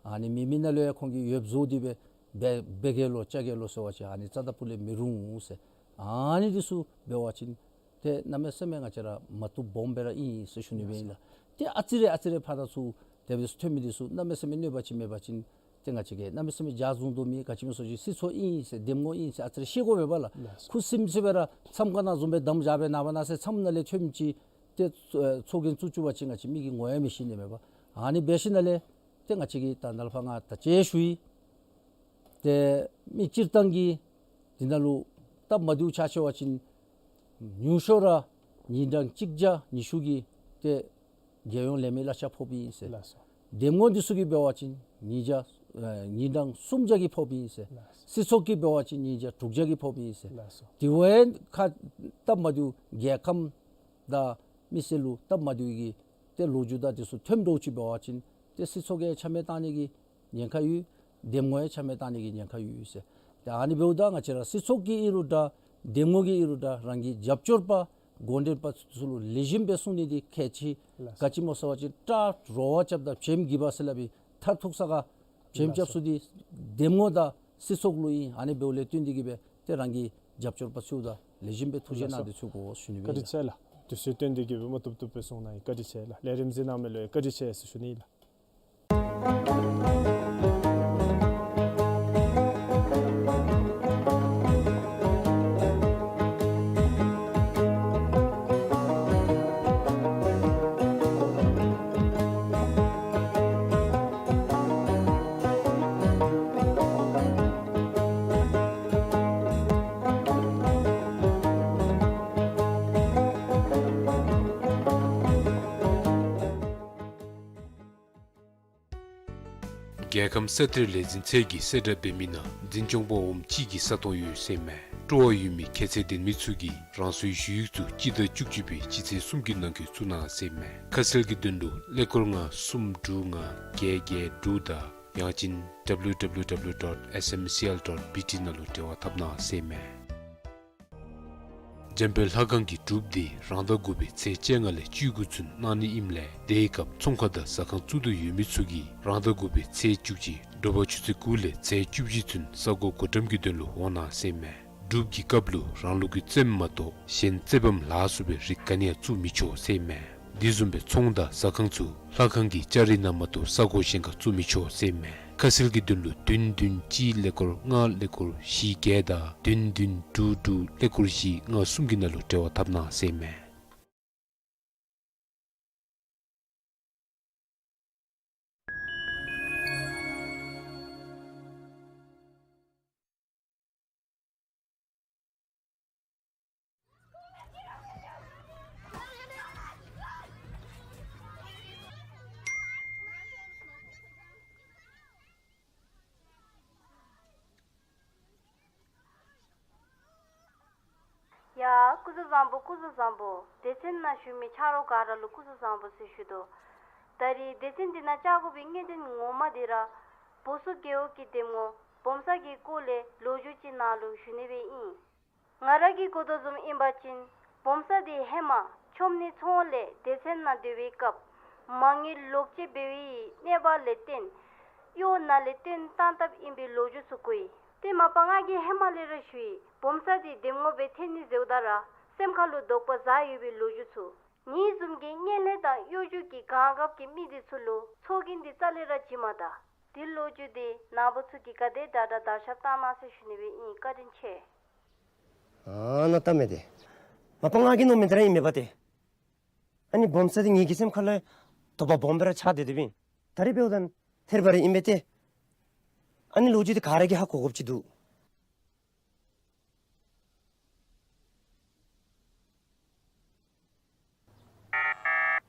ཨ་ནི་མེད་མི་ནང་ལུ་ཡང་ཁོང་གིས་ཡོདཔ་བཟོ་སྟེ་སྦེ་འབད་འབད་གེ་ལོ་བཅའ་གེ་ལོ་ཟེར་བ་ཅིན་ཨ་ནི་རྩ་ལྟ་བུ་ལས་མི་རུང་ཟེར། ཨ་ནི་འདི་ཚུ་འབད་བ་ཅིན་ཏེ་གནམ་མེད་ས་མེད་ང་བཅས་ར་མ་བཏུབ་སྦོམ་སྦེ་ར་ཨིན་ཟེར་ཞུ་ནི་སྦེ་ཨིན་ལགས། ཏེ་ཨ་ཙི་རེ་ཨ་ཙི་རེ་ཕར་དང་ཚུར་དེ་སྦེ་ཐོན་མི་འདི་ཚུ་གནམ་མེད་ས་མེད་གནོད་པ་ཅིག་མེད་པ་ཅིན་ཏེ་ང་བཅས་ཀྱིས་གནམ་མེད་ས་མེད་འཇའ་བཟུང་དོ་མེད། ག་ཅི་སྨོ་ཟེར་བ་ཅིན་སྲིད་ཚོགས་ཨིན་ཟེར་འདེམས་ངོ་ཨིན་ཟེར་ཨ་ཙི་རེ་ཤེས་དགོ་པས་ལགས། ཁུ་སིམ་སི་སྦེ་ར་མཚམས་ཁ་ནང་བཟུམ་སྦེ་དམ་བཞག་སྦེ་ནངས་པ་གནངས་ཚེ་མཚམས་ནང་ལས་ཐོནམ་ཅིག་ཏེ་ཚོགས་རྒྱན་བཙུགས་བཅུག་པ་ཅིན་ང་བཅས་མི་གིས་ངོ་ཡང་མི་ཤེས་ནི་མས་པ། ཨ་ནི་འབད་ཞིནམ་ལས་ཏེ་ང་བཅས་ཀྱིས་ད་ནཱ་ལས་ཕར་ང་ད་ཅི་ཞུ་ཡི། ཏེ་མི་སྤྱིར་བཏང་གིས་འདི་ནང་ལུ་སྟབས་མ་བདེཝ་ཆ་བཞག་པ་ཅིན་ཉུང་ཤོས་ར་ཉིན་གྲངས་གཅིག་བརྒྱ་ཉི་ཤུ་གི་ཏེ་རྒྱལ་ཡོངས་ལས་མི་གླ་ཆ་ཕོགཔ་ཨིན་ཟེར། ལགས་སོ། འདེམས་ངོ་འདི་ཚུ་གིས་འབད་བ་ཅིན་ཉིན་བརྒྱ་ཨེ་ཉིན་གྲངས་སུམ་བརྒྱ་གི་ཕོགཔ་ཨིན་ཟེར། ལགས་སོ། སྲིད་ཚོགས་ཀྱིས་འབད་བ་ཅིན་ཉིན་བརྒྱ་དྲུག་བརྒྱ་གི་ཕོགཔ་ཨིན་ཟེར། ལགས་སོ། དེ་བས་ཁ་སྟབས་མ་བདེཝ་རྒྱལ་ཁམས་དང་མི་སེར་ལུ་སྟབས་མ་བདེཝ་གི་ཏེ་ལོ་རྒྱུས་དང་འདི་ཚུ་ཐོནམ་འདྲཝ་ཅིག་འབད་བ་ཅིན་ཏེ་སྲིད་ཚོགས་ཀྱིས་ཆ་མེད་བཏང་ནི་གི་ཉེན་ཁ་ཡོད། འདེམས་ངོ་ཡང་ཆ་མེད་བཏང་ནི་གི་ཉེན་ཁ་ཡོད་ཟེར། ཏེ་ཨ་ནི་འབདཝ་ད་ང་བཅས་ར་སྲིད་ཚོགས་ཀྱིས་ཨིན་རུང་འདྲ་འདེམས་ངོ་གིས་ཨིན་རུང་འདྲ་རང་གི་རྒྱབ་སྐྱོར་པ་འགོ་འདྲེན་པ་ཚུ་ལུ་ལེགས་ཤོམ་སྦེ་གསུང་ནི་འདི་གལ་ཆེ། ལགས་སོ། ག་ཅི་སྨོ་ཟེར་བ་ཅིན་སྐྲག་རོ་བ་རྐྱབ་དང་བྱེམ་གྱིས་པ་ཟེར་སླབ་པའི་མཐར་ཐུག་ས་ག་བྱེམ་རྐྱབ་ས་འདི་འདེམས་ངོ་དང་སྲིད་ཚོགས་ལུ་ཨིན། ཨ་ནི་འབདཝ་ལས་བརྟེན་ཏེ་གིས་སྦེ་ཏེ་རང་གི་རྒྱབ་སྐྱོར་པ་ཚུ་དང་ལེགས་ཤོམ་སྦེ་ཐུགས་རྗེ་གནང་སྟེ་ཚུར་གོ་ཞུ་ནི་སྦེ་ཨིན་ལགས། བཀའ་དྲིན་ཆེ་ལགས། དུས་ཚོད་བཏོན་ཏེ་གིས་སྦེ་མ་བཏུབ་བཏུབ་སྦེ་གསུང་གནང་ཡི། བཀའ་དྲིན་ཆེ་ལགས། ལས་རིམ་གཟིགས་གནང་མི་ལུ་ཡང་བཀའ་དྲིན་ཆེ་ཟེར་ཞུ་ནི་ལགས། རྒྱལ་ཁམས་ས་གཏེར་ལས་འཛིན་ཚད་ཀྱི་གསལ་བསྒྲགས་འབད་མི་ནང་འཛིན་སྐྱོང་པ་འོགམ་གཅིག་གི་ས་སྟོང་ཡོད་ཟེར་མས། སྤྲོ་བ་ཡོད་མི་ཁྱད་ཚད་ལྡན་མི་ཚུ་གིས་རང་སོའི་ཞུ་ཡིག་ཚུ་སྤྱི་ཟླ་བཅུ་གཅིག་པའི་སྤྱི་ཚེས་གསུམ་གྱི་ནང་འཁོད་བཙུགས་གནང་ཟེར་མས། ཁ་གསལ་གྱི་དོན་ལུ་ཀླད་ཀོར་ལྔ་གསུམ་དྲུག་ལྔ་བརྒྱད་བརྒྱད་དྲུག་དང་ཡང་ཅིན་W W W dot S M C L dot B T ནང་ལུ་འབྲེལ་བ་འཐབ་གནང་ཟེར་མས། འཇམ་དཔལ་ལྷ་ཁང་གི་སྒྲུབ་སྡེ་རང་ཟླ་དགུ་པའི་ཚེས་བཅོ་ལྔ་ལས་བཅུ་དགུ་ཚུན་གནང་ནི་ཨིནམ་ལས་དེའི་སྐབས་ཚོང་ཁང་དང་ཟ་ཁང་བཙུགས་འདོད་ཡོད་མི་ཚུ་གིས་རང་ཟླ་དགུ་པའི་ཚེས་བཅུ་གཅིག་དྲོ་པ་ཆུ་ཚོད་དགུ་ལས་ཚེས་བཅུ་བཞི་ཚུན་ས་གོ་སྒོ་འགྲམ་གྱི་དོན་ལུ་འོང་གནང་ཟེར་མས། སྒྲུབ་ཀྱི་སྐབས་ལུ་རང་ལུགས་ཀྱི་རྩེདམོ་མ་གཏོགས་གཞན་རྩེདམོ་ལ་སོགས་པའི་རིགས་ག་ནི་ཡང་བཙུགས་མི་ཆོག་ཟེར་མས། འདི་བཟུམ་སྦེ་ཚོང་དང་ཟ་ཁང་ཚུ་ལྷ་ཁང་གི་ལྕགས་རི་ནང་མ་གཏོགས་ས་གོ་གཞན་ཁར་བཙུགས་མི་ཆོག་ཟེར་མས། ཁ་གསལ་གྱི་དོན་ལུ་བདུན་བདུན་གཅིག་ཀླད་ཀོར་ལྔ་ཀླད་ཀོར་བཞི་བརྒྱད་དང་བདུན་བདུན་དྲུག་དྲུག་ཀླད་ཀོར་བཞི་ལྔ་གསུམ་གྱི་ནང་ལུ་འབྲེལ་བ་འཐབ་གནང་ཟེར་མས། ཡ་སྐུ་གཟུགས་བཟང་པོ། སྐུ་གཟུགས་བཟང་པོ། སྡེ་ཚན་ནང་བཞུགས་མི་ཆ་རོགས་ག་ར་ལུ་སྐུ་གཟུགས་བཟང་པོ་ཟེར་ཞུ་དོ། ད་ ད་རེས་སྡེ་ཚན་འདི་ནང་བཅར་དགོ་པའི་གནད་དོན་ངོ་མ་འདི་ར་བོ་སོ་རྒེད་འོག་གི་འདེམས་ངོ་སྦོམ་ས་གི་སྐོར་ལས་ལོ་རྒྱུས་ཅིག་ནཱ་ལུ་ཞུ་ནི་སྦེ་ཨིན། ང་ར་གིས་གོ་དོ་བཟུམ་ཨིན་པ་ཅིན་སྦོམ་ས་འདི་ཧེ་མ་ཆོམ་ནི་ཚོང་ལས་སྡེ་ཚན་ནང་སྡོད་པའི་སྐབས་མ་དངུལ་ལོག་སྤྱོད་འབད་བའི་གནས་བབ་ལས་བརྟེན་གཡོག་ནང་ལས་བཏོན་བཏང་དཔ་ཨིན་པའི་ལོ་རྒྱུས་ཚུ་གོ་ཡི། ཏེ་མ་པ་ང་གིས་ཧེ་མ་ལས་ར་ཞུ་ཡི། སྦོམ་ས་འདི་འདེམས་ངོ་སྦེ་ཐོན་ནི་ཟེརཝ་ད་ར་སེམས་ཁ་ལུ་དོགས་པ་ཟ་ཡོད་པའི་ལོ་རྒྱུས་ཚུ། ངེའི་བཟུམ་གྱི་དངོས་ལས་དང་གཡོ་སྒྱུ་གི་གང་འགབ་ཀྱི་མི་འདི་ཚུ་ལུ་ཚོགས་རྒྱན་འདི་རྩ་ལས་ར་བྱིན་མ་ད། འདི་ལོ་རྒྱུས་འདི་ནཱ་བུ་ཚུ་གིས་ག་དེ་དྲག་དྲག་དར་ཁྱབ་བཏང་གནང་ཟེར་ཞུ་ནི་སྦེ་ཨིན། བཀའ་དྲིན་ཆེ། ཨ་ནཱ་ལྟ་མས་ཏེ། མ་པ་ང་གིས་མནོཝ་མི་འདི་ར་ཨིན་མས་པ་ཏེ། ཨ་ནི་སྦོམ་ས་འདི་ངེ་གི་སེམས་ཁ་ལུ་དོགས་པ་སྦོམ་སྦེ་ར་ཆགས་ཏེ་སྡོདཔ་ཨིན། ད་རེས་འབདཝ་ད་ཐེར་པ་རེ་ཨིན་པས་ཏེ། ཨ་ནི་ལོ་རྒྱུས་འདི་ག་ར་གིས་ཧ་གོ་དགོཔ་ཅིག་འདུག།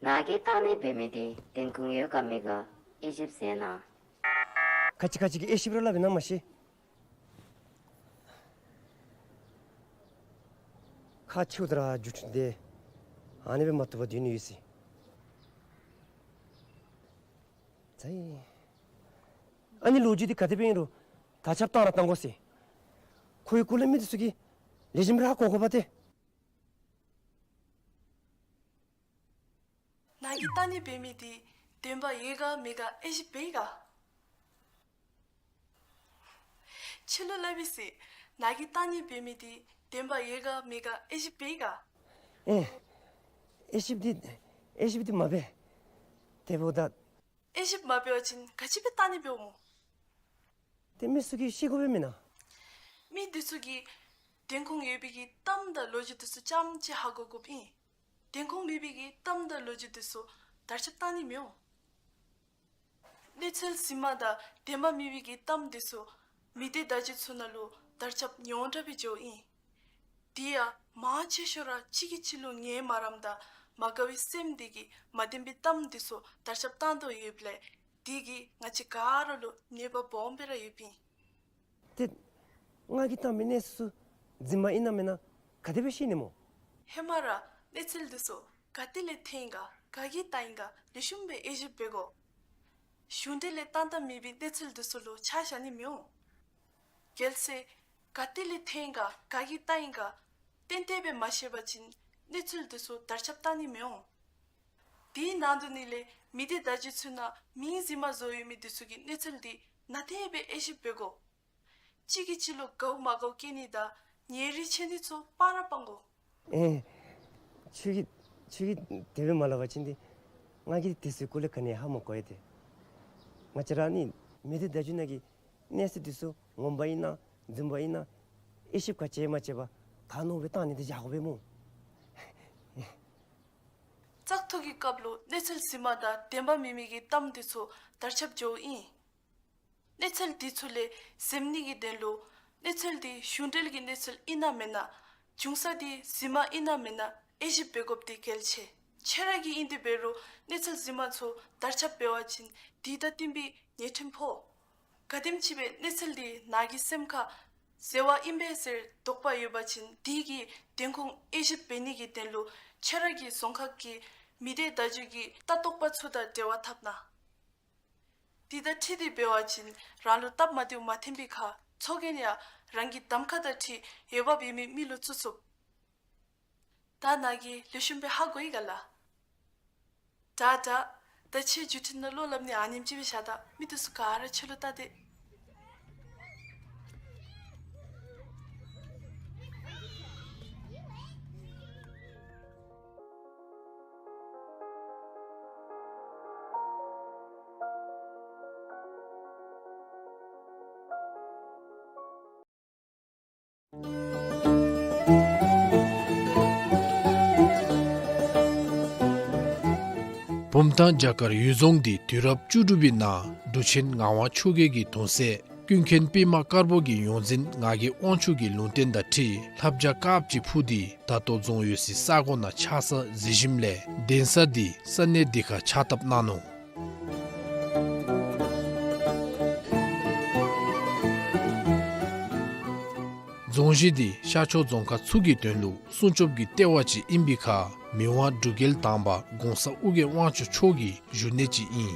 ནཱ་གིས་བཏང་ནི་འབད་མི་འདི་བདེན་ཁུངས་ཡོད་ག་མེད་ག་དབྱེ་ཞིབ་མཛད་གནང་། ག་ཅི་ག་ཅི་གི་དབྱེ་ཞིབ་ར་སླབ་ཨིན་ན་མ་ཤེས། ཁག་ཆེཝ་ད་ར་རྒྱུ་འཕྲུལ་འདི་ཨ་ནི་སྦེ་མ་བཏུབ་པར་སྡོད་ནི་ཡོད་ཟེར། ཨ་ནི་ལོ་རྒྱུས་འདི་ག་དེ་སྦེ་ཨིན་རུང་དར་ཁྱབ་བཏང་ར་བཏང་དགོ་ཟེར། ཁོའི་སྐོར་ལས་མི་འདི་ཚུ་གིས་ལེགས་ཤོམ་སྦེ་ཧ་གོ་དགོ་པ་ཏེ། ནཱ་གིས་བཏང་ནི་འབད་མི་འདི་བདེན་པ་ཡོད་ག་མེད་ག་དབྱེ་ཞིབ་འབད་ཡི་ག། ཁྱོད་ལུ་སླབ་ཨིན་ཟེར། ནཱ་གིས་བཏང་ནི་འབད་མི་འདི་བདེན་པ་ཡོད་ག་མེད་ག་དབྱེ་ཞིབ་འབད་ཡི་ག། ཨེ། དབྱེ་ཞིབ་འདི་དབྱེ་ཞིབ་འདི་མ་འབད། དེ་འབདཝ་ད། དབྱེ་ཞིབ་མ་འབད་བ་ཅིན་ག་ཅི་སྦེ་བཏང་ནི་འབདཝ་སྨོ། ཏེ་མི་ཚུ་གིས་ཤེས་དགོ་པས་མེན་ན། མི་འདི་ཚུ་གིས་བདེན་ཁུངས་ཡོད་པའི་གི་གཏམ་དང་ལོ་རྒྱུས་འདི་ཚུ་རྐྱངམ་ཅིག་ཧ་གོ་དགོཔ་ཨིན། བདེན་ཁུངས་མེད་པའི་གི་གཏམ་དང་ལོ་རྒྱུས་འདི་ཚུ་དར་ཁྱབ་བཏང་ནི་མི་འོང་། གནས་ཚུལ་རྫུན་མ་དང་བདེན་པ་མེད་པའི་གི་གཏམ་འདི་ཚུ་མི་སྡེ་བརྡ་བརྒྱུད་ཚུ་ནང་ལུ་དར་ཁྱབ་ཉུང་དྲགས་སྦེ་འགྱོཝ་ཨིན། དེ་ཡང་མང་ཆེ་ཤོས་ར་གཅིག་གིས་གཅིག་ལུ་ངལ་མ་རངསམ་དང་མ་དགའ་བའི་སེམས་འདི་གིས་མ་བདེན་པའི་གཏམ་འདི་ཚུ་དར་ཁྱབ་བཏང་དོ་ཡོདཔ་ལས་དེ་གིས་ང་བཅས་ག་ར་ལུ་གནོད་པ་སྦོམ་སྦེ་ར་ཡོདཔ་ཨིན། ཏེ་ང་གིས་བཏང་མི་གནས་ཚུལ་ཚུ་རྫུན་མ་ཨིན་ན་མེན་ན་ག་དེ་སྦེ་ཤེས་ནི་སྨོ། ཧེ་མ་ར་གནས་ཚུལ་འདི་ཚུ་ག་ཏེ་ལས་ཐོན་ཡི་ག་ག་གིས་བཏང་ཡི་ག་ལེགས་ཤོམ་སྦེ་དབྱེ་ཞིབ་འབད་དགོ། གཞུང་འབྲེལ་ལས་བཏང་བཏངམ་མེད་པའི་གནས་ཚུལ་འདི་ཚུ་ལུ་ཆ་བཞག་ནི་མི་འོང་། གལ་སྲིད་ག་ཏེ་ལས་ཐོན་ཡི་ག་ག་གིས་བཏང་ཡི་ག་ཏན་ཏན་སྦེ་མ་ཤེས་པ་ཅིན་གནས་ཚུལ་འདི་ཚུ་དར་ཁྱབ་བཏང་ནི་མི་འོང་། དེའི་ནང་དུ་ནི་ལས་མི་སྡེ་བརྡ་བརྒྱུད་ཚུ་ནང་མིང་རྫུན་མ་བཟོ་ཡོད་མི་འདི་ཚུ་གི་གནས་ཚུལ་འདི་ནན་ཏན་སྦེ་དབྱེ་ཞིབ་འབད་དགོ། གཅིག་གིས་གཅིག་ལུ་དགའཝ་མ་དགའཝ་སྐྱེ་ནི་དང་ཉེ་རིང་ཕྱེ་ནི་ཚུ་སྤང་ར་སྤང་དགོ། ཨེ། ཁྱོད་ཀྱིས་ཁྱོད་ཀྱིས་དེ་སྦེ་མ་སླབ་པ་ཅིན་ཏེ་ང་གིས་དེ་ཚུའི་སྐོར་ལས་ག་ནི་ཧ་མ་གོ་ཡི་ཏེ། ང་བཅས་ར་ནི་མི་སྡེ་བརྡ་བརྒྱུད་ནང་གི་གནས་ཚུལ་འདི་ཚུ་ངོ་མ་ཨིན་ན་རྫུན་མ་ཨིན་ན་དབྱེ་ཞིབ་ག་ཅི་ཡང་མ་བྱས་པར་ག་མནོ་སྦེ་བཏང་ནི་འདི་བཞག་དགོ་པས་སྨོ། བཙག་འཐུ་གི་སྐབས་ལུ་གནས་ཚུལ་རྫུན་མ་དང་བདེན་པ་མེད་མི་གི་གཏམ་འདི་ཚུ་དར་ཁྱབ་འགྱོཝ་ཨིན། གནས་ཚུལ་འདི་ཚུ་ལས་གཟིམ་ནི་གི་དོན་ལུ་གནས་ཚུལ་འདི་གཞུང་འབྲེལ་གྱི་གནས་ཚུལ་ཨིན་ན་མེན་ན་འབྱུང་ས་འདི་རྫུན་མ་ཨིན་ན་མེན་ན་དབྱེ་ཞིབ་འབད་དགོཔ་འདི་གལ་ཆེ། ཁྱོད་ར་གིས་ཨིན་ཏེ་འབད་རུང་གནས་ཚུལ་རྫུན་མ་ཚུ་དར་ཁྱབ་འབད་བ་ཅིན་དེ་དང་བསྟུན་པའི་ཉེས་ཁྲིམས་ཕོག། ག་དེམ་ཅིག་སྦེ་གནས་ཚུལ་འདི་ནཱ་གི་སེམས་ཁར་ཟེར་བ་ཨིན་པས་ཟེར་དོགས་པ་ཡོད་པ་ཅིན་དེ་གི་བདེན་ཁུངས་དབྱེ་ཞིབ་འབད་ནི་གི་དོན་ལུ་ཁྱོད་ར་གི་རྫོང་ཁག་གི་མི་སྡེ་བརྡ་བརྒྱུད་ཀྱི་ལྟ་རྟོག་པ་ཚུ་དང་འབྲེལ་བ་འཐབ་གནང་། དེ་དང་འཁྲིལ་ཏེ་འབད་བ་ཅིན་རང་ལུ་སྟབས་མ་བདེཝ་མ་ཐོན་པའི་ཁར་ཚོགས་རྒྱན་ཡང་རང་གི་གདམ་ཁ་དང་འཁྲིལ་འོས་འབབ་ཡོད་མི་མི་ལུ་བཙུགས་ཚུགས། ད་ནཱ་གིས་ལེགས་ཤོམ་སྦེ་ཧ་གོ་ཡི་ག་ལགས། དྲག་དྲག། ད་ཁྱོད་བརྒྱུད་འཕྲིན་ནང་བློ་སླབ་ནི་ཨ་ནེམ་ཅིག་སྦེ་བཞག་ད། མི་འདི་ཚུ་ག་ར་ཁྱོད་ལུ་བལྟ་སྟེ། བུམ་ཐང་རྒྱ་གར་ཡུལ་རྫོང་འདི་དུས་རབས་བཅུ་དྲུག་པའི་ནང་འབྲུག་ཆེན་ངག་དབང་ཆོས་རྒྱལ་གྱི་གདུང་སྲས་ཀུན་མཁྱེན་པདྨ་དཀར་པོ་གི་ཡོངས་འཛིན་ངག་གི་དབང་ཕྱུག་གི་ལུང་བསྟན་དང་འཁྲིལ་ལྷ་བྱ་དཀརཔོ་ཅིག་འཕུར་ཏེ་ད་ལྟོ་རྫོང་ཡོད་སའི་ས་གོ་ནང་ཆགས་ས་གཟིགས་ཞིནམ་ལས་གདན་ས་འདི་ས་གནས་འདི་ཁར་ཕྱག་བཏབ་གནང་ནུག། རྫོང་གཞི་འདི་ཤར་ཕྱོགས་རྫོང་ཁག་ཚུ་གི་དོན་ལུ་སྲུང་སྐྱོབ་ཀྱི་ལྟེ་བ་ཅིག་ཨིན་པའི་ཁར་ མི་དབང་འབྲུག་རྒྱལ་དང་པ་གོང་ས་ཨོ་རྒྱན་དབང་ཕྱུག་མཆོག་གི་བཞུགས་གནས་ཅིག་ཨིན།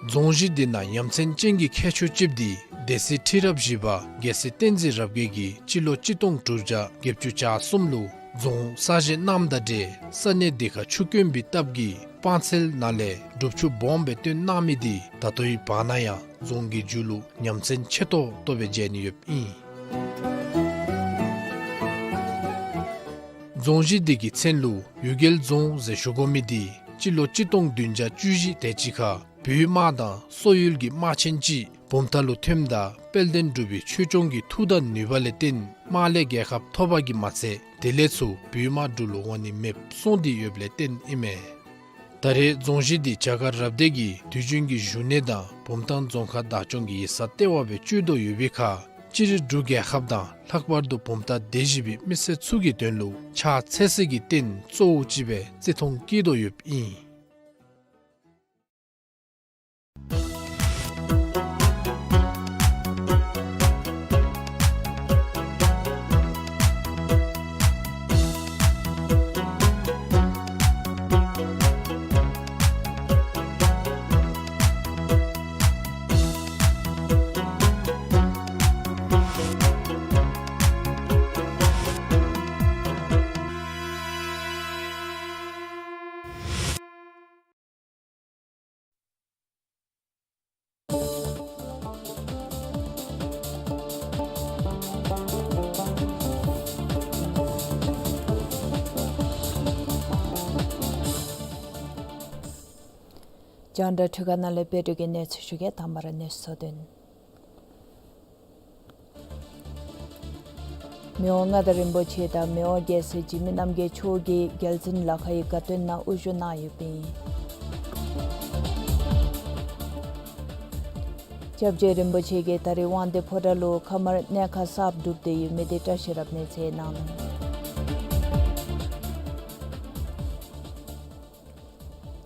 རྫོང་གཞི་འདི་ནང་ཡ་མཚན་ཅན་གྱི་ཁྱད་ཆོས་ཅིག་འདི་སྡེ་སྲིད་ཁྲི་རབས་བཞི་པ་རྒྱལ་སྲས་བསྟན་འཛིན་རབ་རྒྱས་ཀྱིས་སྤྱི་ལོ་གཅིག་སྟོང་དྲུག་བརྒྱ་བརྒྱད་ཅུ་གྱ་གསུམ་ལུ་རྫོང་གསར་བཞེངས་གནངམ་དང་འབྲེལ་ས་གནས་འདི་ཁར་ཆུ་དཀོན་པའི་སྟབས་ཀྱིས་སྤང་ཚལ་ནང་ལས་སྒྲུབ་ཆུ་སྦོམ་སྦེ་བཏོན་གནང་མི་འདི་ད་ལྟོའི་བར་ན་ཡང་རྫོང་གི་མཇུག་ལུ་ཡ་མཚན་ཆེ་ཏོག་ཏོ་སྦེ་མཇལ་ནི་ཡོདཔ་ཨིན། རྫོང་གཞི་འདི་གི་མཚན་ལུ་གཡུལ་རྒྱལ་རྫོང་ཟེར་ཞུ་དགོ་མི་འདི་སྤྱི་ལོ་གཅིག་སྟོང་བདུན་བརྒྱ་བཅུ་བཞི་དེ་ཅིག་ཁར་བོད་དམག་དང་སོག་ཡུལ་གྱི་དམག་ཆེན་ཅིག་བུམ་ཐང་ལུ་ཐོནམ་ད་དཔལ་ལྡན་འབྲུག་པའི་ཆོས་སྐྱོང་གི་མཐུ་དང་ནུས་པ་ལས་བརྟེན་དམག་ལས་རྒྱལ་ཁ་ཐོབ་པ་གིས་མ་ཚད་དེ་ལས་ཚུར་བོད་དམག་འབྲུག་ལུ་འོང་ནི་མེདཔ་སོང་སྟེ་ཡོདཔ་ལས་བརྟེན་ཨིན་མས། ད་རེས་རྫོང་གཞི་འདི་བྱ་དཀར་རབ་སྡེ་གི་དུས་རྒྱུན་གྱི་བཞུགས་གནས་དང་བུམ་ཐང་རྫོང་ཁག་བདག་སྐྱོང་གི་ཡིག་ཚང་ལྟེ་བ་སྦེ་སྤྱོད་དོ་ཡོད་པའི་ཁར་སྤྱིར་འབྲུག་རྒྱལ་ཁབ་དང་ལྷག་པར་དུ་བུམ་ཐང་སྡེ་བཞི་པའི་མི་སེར་ཚུ་གི་དོན་ལུ་ཕྱག་འཚལ་སའི་གི་རྟེན་གཙོ་བོ་ཅིག་སྦེ་བརྩི་མཐོང་བསྐྱེད་དོ་ཡོདཔ་ཨིན། རྒྱང་བསྒྲགས་འཕྲུལ་ཁང་ནང་ལས་བོད་འབྲུག་གི་གནས་ཚུལ་ཞུ་གེ། དང་པ་ར་གནས་ཚུལ་གཙོ་དོན། མི་དབང་མངའ་བདག་རིན་པོ་ཆེ་དང་མི་དབང་རྒྱལ་སྲས་འཇིགས་མེད་རྣམ་རྒྱལ་མཆོག་གིས་རྒྱལ་འཛིན་ལ་ཁ་གི་དགའ་སྟོན་ནང་དབུ་བཞུགས་གནང་ཡོདཔ་ཨིན། སྐྱབས་རྗེ་རིན་པོ་ཆེ་གིས་ད་རིས་དབང་འདུས་ཕོ་བྲང་ལུ་ཁ་དམར་གནས་ཁང་གསརཔ་གྲུབ་སྟེ་ཡོད་མི་དེ་བཀྲ་ཤིས་རབ་གནས་མཛད་གནང་ནུག།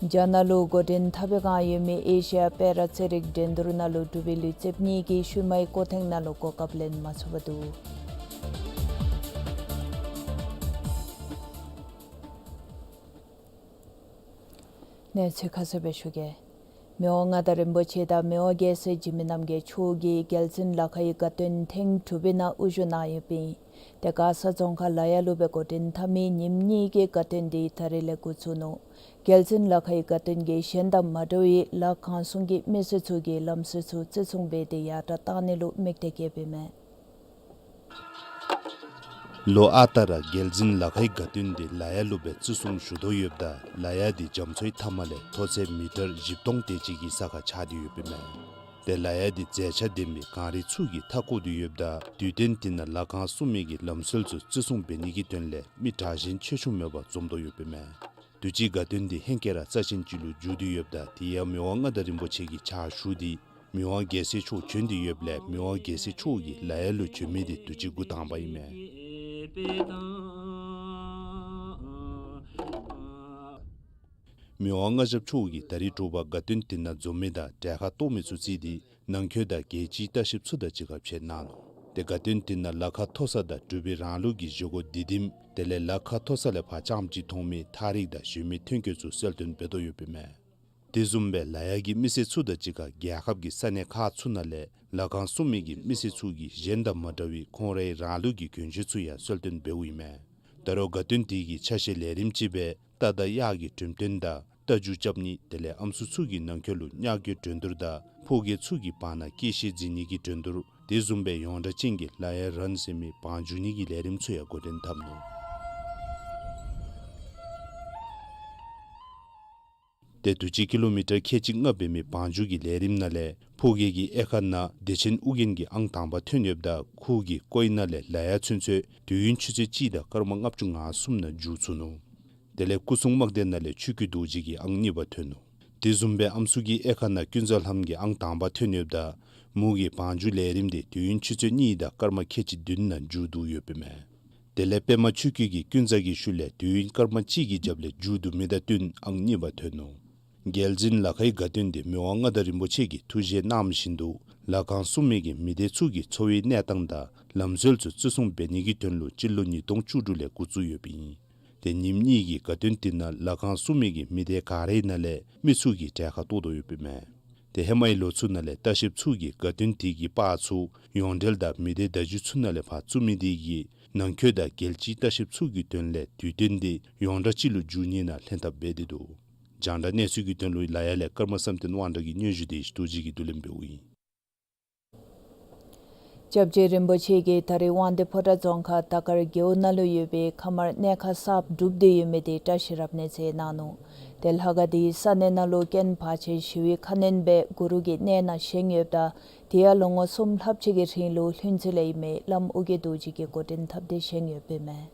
རྒྱ་ནག་ལུ་འགོ་འདྲེན་འཐབ་པའི་བསྒང་ཡོད་མི་ཨེ་ཤི་ཡ་པེ་ར་རྩེད་རིགས་འགྲན་བསྡུར་ནང་ལུ་འབྲུག་པའི་ལུས་རྩལཔ་གཉིས་ཀྱིས་ཤུལ་མའི་སྐོར་ཐེངས་ནང་ལུ་གོ་སྐབས་ལེན་མ་ཚུགས་པར་འདུག། གནས་ཚུལ་ཁ་གསལ་སྦེ་ཞུ་གེ། མི་དབང་མངའ་བདག་རིན་པོ་ཆེ་དང་མི་དབང་རྒྱལ་སྲས་འཇིགས་མེད་རྣམ་རྒྱལ་མཆོག་གིས་རྒྱལ་འཛིན་ལ་ཁ་གི་དགའ་སྟོན་ཐེངས་དྲུག་པའི་ནང་དབུ་བཞུགས་གནང་ཡོདཔ་ཨིན། དེ་མགར་ས་རྫོང་ཁག་ལ་ཡ་ལུ་སྦེ་འགོ་འདྲེན་འཐབ་མི་ཉིནམ་གཉིས་ཀྱི་དགའ་སྟོན་འདི་ད་རིས་ལས་འགོ་བཙུགས་ནུག། རྒྱལ་འཛིན་ལ་ཁ་གི་དགའ་སྟོན་གྱིས་གཞན་དང་མ་འདྲ་བའི་ལ་གང་གསུམ་གྱི་མི་སེར་ཚུ་གིས་ལམ་སྲོལ་ཚུ་བརྩི་སྲུང་འབད་དེ་ཡར་དྲག་གཏང་ནི་ལུ་དམིགས་གཏད་བསྐྱེདཔ་ཨིན་མས། ལོ་ཨ་རྟག་ར་རྒྱལ་འཛིན་ལ་ཁའི་དགའ་སྟོན་འདི་ལ་ཡ་ལུ་སྦེ་བརྩི་སྲུང་ཞུ་དོ་ཡོདཔ་ད་ལ་ཡ་འདི་རྒྱ་མཚོའི་མཐའ་མ་ལས་མཐོ་ཚད་མི་ཊར་བཞི་སྟོང་དེ་ཅིག་གི་ས་ཁར་ཆགས་ཏེ་ཡོདཔ་ཨིན་མས། ཏེ་ལ་ཡ་འདི་མཛེས་ཆ་ལྡན་པའི་གངས་རི་ཚུ་གིས་མཐའ་བསྐོར་ཏེ་ཡོདཔ་ད་དུས་སྟོན་འདི་ནང་ལ་གང་སྲུང་མི་གི་ལམ་སྲོལ་ཚུ་བརྩི་སྲུང་འབད་ནི་གི་དོན་ལས་མི་དྲག་ཞན་ཆེ་ཆུང་མེད་པར་འཛོམས་དོ་ཡོདཔ་ཨིན་མས། དུས་ཅི་དགའ་སྟོན་འདི་ཧེང་སྐལ་ར་རྩ་ཆེན་ཅིག་ལུ་འགྱུར་ཏེ་ཡོདཔ་ད་དེ་ཡང་མི་དབང་མངའ་བདག་རིན་པོ་ཆེ་གི་ཕྱག་ཞུ་སྟེ་མི་དབང་རྒྱལ་སྲས་མཆོག་བྱོན་ཏེ་ཡོདཔ་ལས་མི་དབང་རྒྱལ་སྲས་མཆོག་གིས་ལ་ཡ་ལུ་བྱོན་མི་འདི་དུས་ཅི་འགོ་དང་པ་ཨིན་མས། མི་དབང་མངའ་ཞབས་མཆོག་གིས་ད་རིས་དྲོ་པ་དགའ་སྟོན་འདི་ནང་འཛོམས་མི་དང་གྲལ་ཁར་གཏོགས་མི་ཚུ་བརྩིས་ཏེ་ནང་འཁོད་དང་རྒྱལ་སྤྱིའི་ལྟ་བཤལཔ་ཚུ་དང་གཅིག་ཁར་ཕྱད་གནང་ནུག། ཏེ་དགའ་སྟོན་འདི་ནང་ལ་ཁ་མཐོ་ས་དང་འབྲུག་པའི་རང་ལུགས་ཀྱི་བཞེས་སྒོ་འདི་དིམ་དེ་ལས་ལ་ཁ་མཐོ་ས་ལས་ཕར་རྐྱངམ་ཅིག་མཐོང་མི་ཐག་རིང་དང་ཞོན་མི་ཐོན་སྐྱོད་ཚུ་གསལ་སྟོན་འབད་དོ་ཡོདཔ་ཨིན་མས། དེ་བཟུམ་སྦེ་ལ་ཡ་གི་མི་སེར་ཚུ་དང་གཅིག་ཁར་རྒྱལ་ཁབ་ཀྱི་ས་གནས་ཁག་ཚུ་ནང་ལས་ལ་ཁང་སྲུང་མི་གི་མི་སེར་ཚུ་གིས་གཞན་དང་མ་འདྲ་བའི་ཁོང་རའི་རང་ལུགས་ཀྱི་གྱོན་ཆས་ཚུ་ཡང་གསལ་སྟོན་འབདཝ་ཨིན་མས། ད་རུང་དགའ་སྟོན་དེ་གི་ཆ་ཤས་ལས་རིམ་ཅིག་སྦེ་རྟ་དང་གཡག་གི་འགྲེམས་སྟོན་དང་རྟ་རྒྱུག་རྐྱབ་ནི་དེ་ལས་ཨམ་སྲུ་ཚུ་གི་ནང་འཁོད་ལུ་གཉའ་གི་འགྲན་བསྡུར་དང་ཕོ་སྐྱེས་ཚུ་གི་བར་ན་སྐྱེས་ཤེས་འཛིན་ནི་གི་འགྲན་བསྡུར་དེ་བཟུམ་སྦེ་ཡོངས་གྲགས་ཅན་གྱི་ལ་ཡ་རཱན་ཟེར་མི་བང་རྒྱུག་ནི་གི་ལས་རིམ་ཚུ་ཡང་འགོ་འདྲེན་འཐབ་ནུག། ཏེ་དུས་ཅི་ཀི་ལོ་མི་ཊར་ཁལ་གཅིག་ལྔ་འབད་མི་བང་རྒྱུག་གི་ལས་རིམ་ནང་ལས་ཕོ་སྐྱེས་ཀྱི་དབྱེ་ཁག་ནང་བདེ་ཆེན་ཨོ་རྒྱན་གྱིས་ཨང་དང་པ་ཐོན་ཡོདཔ་ད་ཁོ་གིས་ཀོ་ཨིན་ནང་ལས་ལ་ཡ་ཚུན་ཚོད་དུས་ཡུན་ཆུ་ཚོད་གཅིག་དང་སྐར་མ་ལྔ་བཅུ་ང་གསུམ་ནང་རྒྱུག་ཚུགས་ནུག། དེ་ལས་སྐུ་སྲུང་དམག་སྡེ་ནང་ལས་ཆོས་སྐྱིད་རྡོ་རྗེ་གིས་ཨང་གཉིས་པ་ཐོན་ནུག། དེ་བཟུམ་སྦེ་ཨམ་སྲུ་གི་དབྱེ་ཁག་ནང་ཀུན་བཟང་ལྷམ་གྱིས་ཨང་དང་པ་ཐོན་ཡོདཔ་ད་མོ་གིས་བང་རྒྱུག་ལས་རིམ་དེ་དུས་ཡུན་ཆུ་ཚོད་གཉིས་དང་སྐར་མ་ཁལ་གཅིག་བདུན་ནང་རྒྱུག་བསྡུ་ཡོདཔ་ཨིན་མས། དེ་ལས་པདྨ་ཆོས་སྐྱིད་ཀྱིས་ཀུན་བཟང་གི་ཤུལ་ལས་དུས་ཡུན་སྐར་མ་གཅིག་གི་རྒྱབ་ལས་མཇུག་བསྡུ་མི་དང་བསྟུན་ཨང་གཉིས་པ་ཐོན་ནུག། རྒྱལ་འཛིན་ལ་ཁའི་དགའ་སྟོན་འདི་མི་དབང་མངའ་བདག་རིན་པོ་ཆེ་གིས་ཐུགས་བཞེད་གནང་བཞིན་དུ་ལ་ཁང་སྲུང་མི་གི་མི་སྡེ་ཚུ་གི་འཚོ་བའི་གནས་སྟངས་དང་ལམ་སྲོལ་ཚུ་བརྩི་སྲུང་འབད་ནི་གི་དོན་ལུ་སྤྱི་ལོ་ཉིས་སྟོང་བཅུ་དྲུག་ལས་འགོ་བཙུགས་ཡོདཔ་ཨིན། ཏེ་ཉིནམ་གཉིས་ཀྱི་དགའ་སྟོན་དེ་ནང་ལཱ་ཁང་སྲུང་མི་གི་མི་སྡེ་ག་རའི་ནང་ལས་མི་ཚུ་གིས་གྲལ་ཁར་གཏོགས་དོ་ཡོདཔ་ཨིན་མས། ཏེ་ཧེ་མའི་ལོ་ཚུ་ནང་ལས་ལྟ་བཤལཔ་ཚུ་གིས་དགའ་སྟོན་དེ་གི་པར་ཚུ་ཡོངས་འབྲེལ་དང་མི་སྡེ་བརྡ་བརྒྱུད་ཚུ་ནང་ལས་ཕར་བཙུགས་མི་དེ་གིས་ནང་འཁོད་དང་རྒྱལ་སྤྱིའི་ལྟ་བཤལཔ་ཚུ་གི་དོན་ལས་དུས་སྟོན་དེ་ཡོངས་གྲགས་ཅིག་ལུ་འགྱུར་ནི་ནང་ལྷན་ཐབས་འབད་དེ་འདུག། རྒྱང་བསྒྲགས་གནས་ཚུལ་གྱི་དོན་ལུ་ལ་ཡ་ལས་ཀརྨ་བསམ་གཏན་དབང་གྲགས་ཀྱི་སྙན་ཞུ་དེ་རྡོ་རྗེ་གིས་བསྡུ་ལེན་འབདཝ་ཨིན། སྐྱབས་རྗེ་རིན་པོ་ཆེ་གིས་ད་རིས་དབང་འདུས་ཕོ་བྲང་རྫོང་ཁག་དར་དཀར་རྒེད་འོག་ནང་ལུ་ཡོད་པའི་ཁ་དམར་གནས་མཁར་གསརཔ་གྲུབ་སྟེ་ཡོད་མི་དེ་བཀྲ་ཤིས་རབ་གནས་ཟེར་གནང་ནུག། ཏེ་ལྷ་ཁང་དེ་ས་གནས་ནང་ལུ་རྐྱེན་བར་ཆད་ཞི་བའི་ཁ་གནོན་སྦེ་གུ་རུ་གི་གནས་ནང་བཞེངས་ཡོདཔ་ད་དེ་ཡང་ལོ་ངོ་གསུམ་ལྷགཔ་ཅིག་གི་རིང་ལུ་ལྷུན་རྩེ་ལས་ཨིན་མི་བླམ་ཨོ་རྒྱན་རྡོ་རྗེ་གིས་འགོ་འདྲེན་འཐབ་སྟེ་བཞེངས་ཡོདཔ་ཨིན་མས།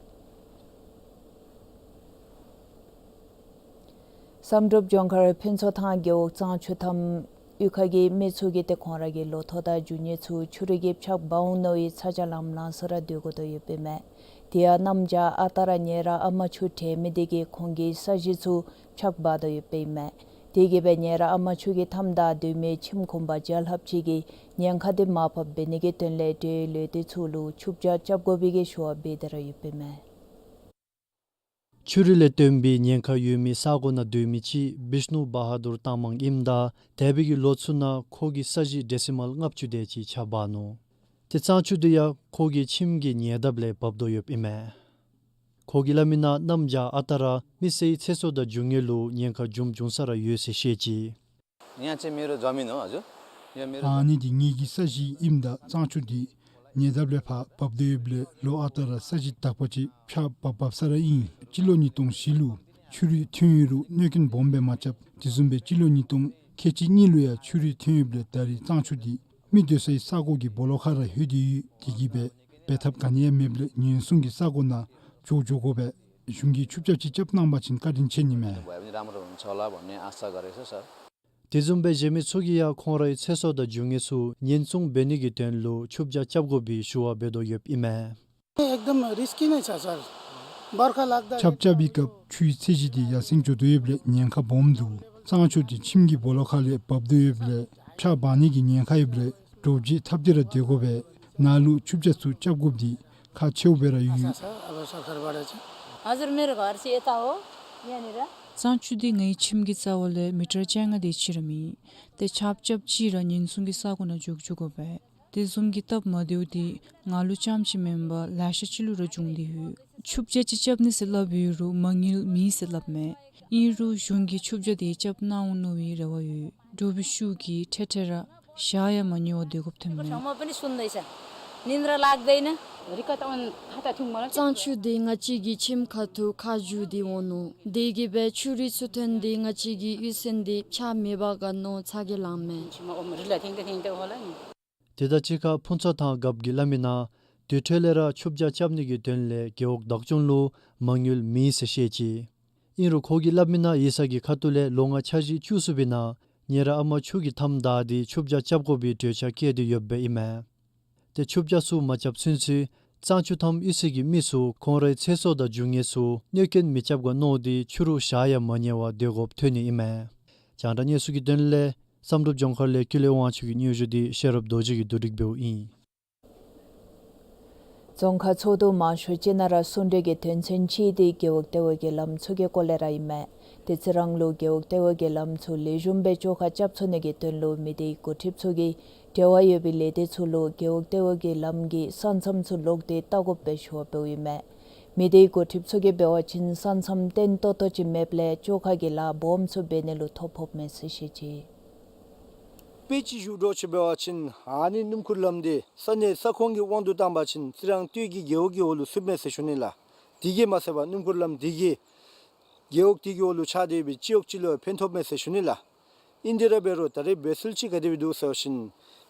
བསམ་གྲུབ་ལྗོངས་མཁར་ཕུན་ཚོགས་ཐང་རྒེད་འོག་གཙང་ཆུ་ཐང་གཡུས་ཁ་གི་མི་ཚུ་གིས་ཏེ་ཁོང་ར་གི་ལོ་ཐོག་དང་རྒྱུ་དངོས་ཚུ་ཆུ་རུད་ཀྱིས་འཕྱགས་འབག་འོང་མནོ་བའི་ཚ་གྱང་ལང་ལང་ས་ར་སྡོད་དགོ་དོ་ཡོདཔ་ཨིན་མས། དེ་ཡང་གནམ་བྱཱར་ཨ་རྟག་ར་ཉེ་རང་ཨ་མ་ཆུ་དྲན་མི་དེ་གིས་ཁོང་གི་ས་གཞི་ཚུ་འཕྱགས་འབག་དོ་ཡོདཔ་ཨིན་མས། དེ་གིས་སྦེ་ཉེ་རང་ཨ་མ་ཆུ་གི་མཐའམ་བདའ་སྡོད་མི་ཁྱིམ་གུང་པ་བརྒྱ་ལྷགཔ་ཅིག་གིས་ཉེན་ཁ་དེ་མར་ཕབ་འབད་ནི་གི་དོན་ལས་འབྲེལ་ཡོད་ལས་སྡེ་ཚུ་ལུ་ཆུ་བྱ་རྐྱབ་དགོ་པའི་གི་ཞུ་བ་འབད་དེ་ར་ཡོདཔ་ཨིན་མས། ཆུ་རུད་ལས་བརྟེན་པའི་ཉེན་ཁ་ཡོད་མི་ས་གོ་ནང་སྡོད་མི་ཅིག་བིཤ་ནུ་བ་ཧ་དུར་ཏང་མང་ཨིནམ་ད་འདས་པའི་གི་ལོ་ཚུ་ནང་ཁོ་གི་ས་གཞི་ཌེ་སི་མཱལ་ལྔ་བཅུ་དེ་ཅིག་འཕྱགས་འབག་ནུག། ཏེ་གཙང་ཆུ་དེ་ཡང་ཁོ་གི་ཁྱིམ་གྱི་ཉེ་འདབས་ལས་འབབ་དོ་ཡོདཔ་ཨིན་མས། ཁོ་གིས་སླབ་མི་ནང་གནམ་བྱཱར་ཨ་རྟག་ར་མི་སེར་ཚེ་སྲོག་དང་རྒྱུ་དངོས་ལུ་ཉེན་ཁ་བྱུང་བྱུང་ས་ར་ཡོད་ཟེར་བཤད་ཅི། ཡང་ཅིན་མེ་རུ་ཛ་མིན་ནོ་ཨ་ཇུ། ཡང་མེ་རུ། ཨ་ནི་འདི་ངེ་གི་ས་གཞི་ཨིནམ་ད་གཙང་ཆུ་འདི་ཉེ་འདབས་ལས་ཕར་འབབ་སྡོད་ཡོདཔ་ལས་ལོ་ཨ་རྟག་ར་ས་གཞི་དག་པ་ཅིག་འཕྱགས་འབག་འབགཔ་ས་ར་ཨིན། སྤྱི་ལོ་ཉིས་སྟོང་བཞི་ལུ་ཆུ་རུད་ཐོན་ཡོད་རུང་གནོད་སྐྱོན་སྦོམ་སྦེ་མ་རྐྱབ། དེ་བཟུམ་སྦེ་སྤྱི་ལོ་ཉིས་སྟོང་ཁལ་གཅིག་གཉིས་ལུ་ཡང་ཆུ་རུད་ཐོན་ཡོདཔ་ལས་ད་རིས་གཙང་ཆུ་འདི་མི་སྡོད་སའི་ས་གོ་གི་སྦོ་ལོགས་ཁར་ར་ལྷོད་དེ་ཡོད། དེ་གིས་སྦེ་འབད་ཐབས་ག་ནི་ཡང་མེདཔ་ལས་ཉེན་སྲུང་གི་ས་གོ་ནང་འགྱོ་འགྱོ་དགོ་པས། གཞུང་གིས་ཆུ་བྱ་ཅིག་རྐྱབ་གནང་པ་ཅིན་བཀའ་དྲིན་ཆེ་ནི་མས། དེ་བཟུམ་སྦེ་གཞན་མི་ཚུ་གིས་ཡང་ཁོང་རའི་ཚེ་སྲོག་དང་རྒྱུ་དངོས་ཚུ་ཉེན་སྲུང་འབད་ནི་གི་དོན་ལུ་ཆུ་བྱ་རྐྱབ་དགོ་པའི་ཞུ་བ་འབད་དོ་ཡོདཔ་ཨིན་མས། एकदम रिस्की नै छ सर। बर्खा लाग्दा ཆརཔ་རྐྱབ་པའི་སྐབས་ཆུའི་ཚད་གཞི་དེ་ཡར་སེང་འགྱོ་དོ་ཡོདཔ་ལས་ཉེན་ཁ་སྦོམ་འདུག། གཙང་ཆུ་དེ་ཁྱིམ་གྱི་སྦོ་ལོགས་ཁ་ལས་འབབ་དོ་ཡོདཔ་ལས་འཕྱགས་འབག་ནི་གི་ཉེན་ཁ་ཡོདཔ་ལས་དྲོ་བརྗེ་འཐབ་སྟེ་ར་སྡོད་དགོ་པས། ནཱ་ལུ་ཆུ་བྱ་ཚུ་རྐྱབ་དགོཔ་འདི་ཁག་ཆེཝ་སྦེ་ར་ཡོད། हजुर, मेरो घर चाहिँ यता हो, यहाँनिर। གཙང་ཆུ་འདི་ངེའི་ཁྱིམ་གྱི་རྩ་བ་ལས་མི་ཊར་བཅོ་ལྔ་དེ་ཅིག་ར་མེད། ཏེ་ཆརཔ་རྐྱབ་ཅི་ར་ཉེན་སྲུང་གི་ས་གོ་ནང་འགྱོ་འགྱོ་དགོ་པས། དེ་བཟུམ་གྱི་སྟབས་མ་བདེཝ་འདི་ང་ལུ་རྐྱངམ་ཅིག་མེན་པར་ལེ་ཤ་ཅིག་ལུ་ར་འབྱུང་སྟེ་ཡོད། ཆུ་བྱ་ཅིག་རྐྱབ་ནི་ཟེར་སླབ་ཡོད་རུང་མ་དངུལ་མེད་ཟེར་སླབ་མས། ཨིན་རུང་གཞུང་གིས་ཆུ་བྱ་དེ་རྐྱབ་གནང་འོང་མནོ་བའི་རེ་བ་ཡོད། དྲོ་པའི་ཤུགས་ཀྱིས་ཁྲེ་ཁྲེ་ར་ཞག་ཡང་མ་ཉལ་བར་སྡོད་དགོཔ་ཐོནམ་མས། ཁྱོད་མ་པ་ནི་སུན་འདུག་ས། ཉིན་ར་ལག་བསྡད་ན། རི་ཀ་ཏང་ཐ་ཐ་ཐུང་མ་ལ། གཙང་ཆུ་འདི་ང་བཅས་ཀྱི་ཁྱིམ་ཁ་ཐུག་ཁ་བསྒྱུར་ཏེ་འོང་ནུག། དེ་གིས་སྦེ་ཆུ་རུད་ཚུ་ཐོན་ཏེ་ང་བཅས་ཀྱི་གཡུས་ཚན་འདི་འཕྱགས་མི་འབག་ག་མནོ་ཚ་གྱང་ལངམ་མས། ཁྱོད་མ་འོ་མ་རི་ལ་ཐེང་ཏེ་ཐེང་ཏེ་འོ་ལ་ནི། དེ་དང་གཅིག་ཁར་ཕུན་ཚོགས་ཐང་རྒཔོ་གིས་སླབ་མི་ནང་དུས་ཐོག་ལས་ར་ཆུ་བྱ་རྐྱབ་ནི་གི་དོན་ལས་རྒེད་འོག་བདག་སྐྱོང་ལུ་མ་དངུལ་མེད་ཟེར་བཤད་ཅི། ཨིན་རུང་ཁོ་གིས་སླབ་མི་ནང་ཡིག་ཚང་གི་ཁ་ཐུག་ལས་ལོ་ལྔ་འཆར་གཞི་བཅུ་གསུམ་པའི་ནང་ཉེ་རང་ཨ་མ་ཆུ་གི་མཐའམ་བདའ་སྟེ་ཆུ་བྱ་རྐྱབ་དགོ་པའི་གྲོས་འཆར་བཀོད་དེ་ཡོདཔ་ཨིན་མས། ཏེ་ཆུ་བྱ་ཚུ་མ་རྐྱབ་ཚུན་ཚོད་གཙང་ཆུ་ཐང་གཡུས་ཚན་གྱི་མི་ཚུ་ཁོང་རའི་ཚེ་སྲོག་དང་རྒྱུ་དངོས་ཚུ་གནོད་སྐྱོན་མི་རྐྱབ་ག་མནོ་སྟེ་ཆུ་རུད་ཞག་ཡང་མ་ཉལ་བར་སྡོད་དགོཔ་ཐོན་ནི་ཨིན་མས། རྒྱང་བསྒྲགས་གནས་ཚུལ་གྱི་དོན་ལས་བསམ་གྲུབ་ལྗོངས་མཁར་ལས་ཀུན་ལེགས་དབང་ཕྱུག་གི་སྙན་ཞུ་འདི་ཤེས་རབ་རྡོ་རྗེ་གིས་བསྡུ་སྒྲིག་འབདཝ་ཨིན། རྫོང་ཁག་ཚོགས་འདུ་མང་ཤོས་ཅིག་ནང་ར་གསུང་གྲོས་ཀྱི་དོན་ཚན་གཅིག་དེ་རྒེད་འོག་ལྟེ་བའི་ལམ་ཚུ་གི་སྐོར་ལས་ར་ཨིན་མས། དེ་རྩི་རང་ལུ་རྒེད་འོག་ལྟེ་བའི་ལམ་ཚུ་ལེགས་ཤོམ་སྦེ་བཅོ་ཁ་རྐྱབ་ཚུགས་ནི་གི་དོན་ལུ་མི་སྡེའི་འགོ་ཁྲིདཔ་ཚུ་གིས་འབྲེལ་བ་ཡོད་པའི་ལས་སྡེ་ཚུ་ལུ་རྒེད་འོག་ལྟེ་བའི་ལམ་གྱི་ས་མཚམས་ཚུ་ལོག་སྟེ་བལྟ་དགོཔ་སྦེ་ཞུ་བ་འབདཝ་ཨིན་མས། མི་སྡེའི་འགོ་ཁྲིདཔ་ཚུ་གིས་འབད་བ་ཅིན་ས་མཚམས་བརྟན་ཏོག་ཏོ་ཅིག་མེདཔ་ལས་བཅོ་ཁ་གི་ལཱ་སྦོམ་ཚུ་འབད་ནི་ལུ་ཐོ་ཕོགཔ་མས་ཟེར་བཤད་ཅི། དཔེ་ཅིག་ཞུ་དོ་ཅིག་འབད་བ་ཅིན་ཨ་ནི་སྣུམ་འཁོར་ལམ་འདི་ས་གནས་ས་ཁོངས་ཀྱི་དབང་དུ་བཏང་པ་ཅིན་རྩི་རང་སྟོད་ཀྱི་རྒེད་འོག་གི་འོག་ལུ་ཚུདཔ་མས་ཟེར་ཞུ་ནི་ལགས། དེ་གིས་མ་ཚད་པར་སྣུམ་འཁོར་ལམ་འདི་གིས་རྒེད་འོག་དེ་གི་འོག་ལུ་ཆགས་སྡོད་པའི་སྤྱི་འོག་ཅིག་ལུ་ཕན་ཐོགས་མས་ཟེར་ཞུ་ནི་ལགས། ཨིན་དེ་ར་འབད་རུང་ད་རེས་འབད་ཚུལ་ཅིག་ག་དེ་སྦེ་འདུག་ཟེར་བ་ཅིན་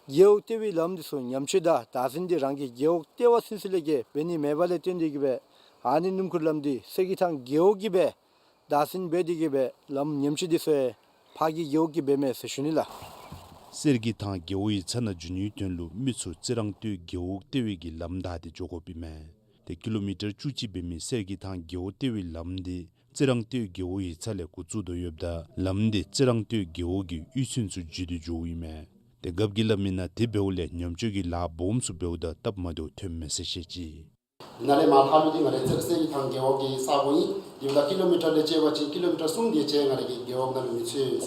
རྒེད་འོག་ལྟེ་བའི་ལམ་འདི་ཚུ་ཉམས་བཅོས་དང་བདག་འཛིན་འདི་རང་གི་རྒེད་འོག་ལྟེ་བ་ཚུན་ཚོད་ལས་བརྒལ་འབད་ནི་མེད་པ་ལས་བརྟེན་ཏེ་གིས་སྦེ་ཨ་ནི་སྣུམ་འཁོར་ལམ་འདི་གསེར་གྱི་ཐང་རྒེད་འོག་གིས་སྦེ་བདག་འཛིན་འབད་དེ་གིས་སྦེ་ལམ་ཉམས་བཅོས་འདི་ཚུ་ཡང་ཕར་གྱི་རྒེད་འོག་གིས་འབད་མས་ཟེར་ཞུ་ནི་ལགས། གསེར་གྱི་ཐང་རྒེད་འོག་ཡིག་ཚང་ནང་འགྱོ་ནིའི་དོན་ལུ་མི་ཚུ་རྩི་རང་སྟོད་རྒེད་འོག་ལྟེ་བའི་ལམ་བདའ་སྟེ་འགྱོ་དགོཔ་ཨིན་མས། ཏེ་ཀི་ལོ་མི་ཊར་བཅུ་གཅིག་འབད་མི་གསེར་གྱི་ཐང་རྒེད་འོག་ལྟེ་བའི་ལམ་འདི་རྩི་རང་སྟོད་རྒེད་འོག་ཡིག་ཚང་ལས་འགོ་བཙུགས་དོ་ཡོདཔ་ད་ལམ་འདི་རྩི་རང་སྟོད་རྒེད་འོག་གི་གཡུས་ཚན་ཚུ་བརྒྱུད་དེ་འགྱོཝ་ཨིན་མས། ཏེ་རྒཔོ་གིས་སླབ་མི་ནང་དེ་འབདཝ་ལས་ཉམས་བཅོས་ཀྱི་ལཱ་སྦོམ་ཚུ་འབདཝ་ད་སྟབས་མ་བདེཝ་ཐོནམ་མས་ཟེར་བཤད་ཅི། འདི་ནང་ལས་མར་ལྷག་ལུགས་འདི་ང་རའི་ཚེ་རིང་གི་ཐང་རྒེད་འོག་གི་ས་གོ་ཨིན། འདི་ད་ཀི་ལོ་མི་ཊར་ལས་བྱས་པ་ཅིན་ཀི་ལོ་མི་ཊར་གསུམ་དེ་ཅིག་ང་རའི་གི་རྒེད་འོག་ནང་ལུ་མི་ཚུད།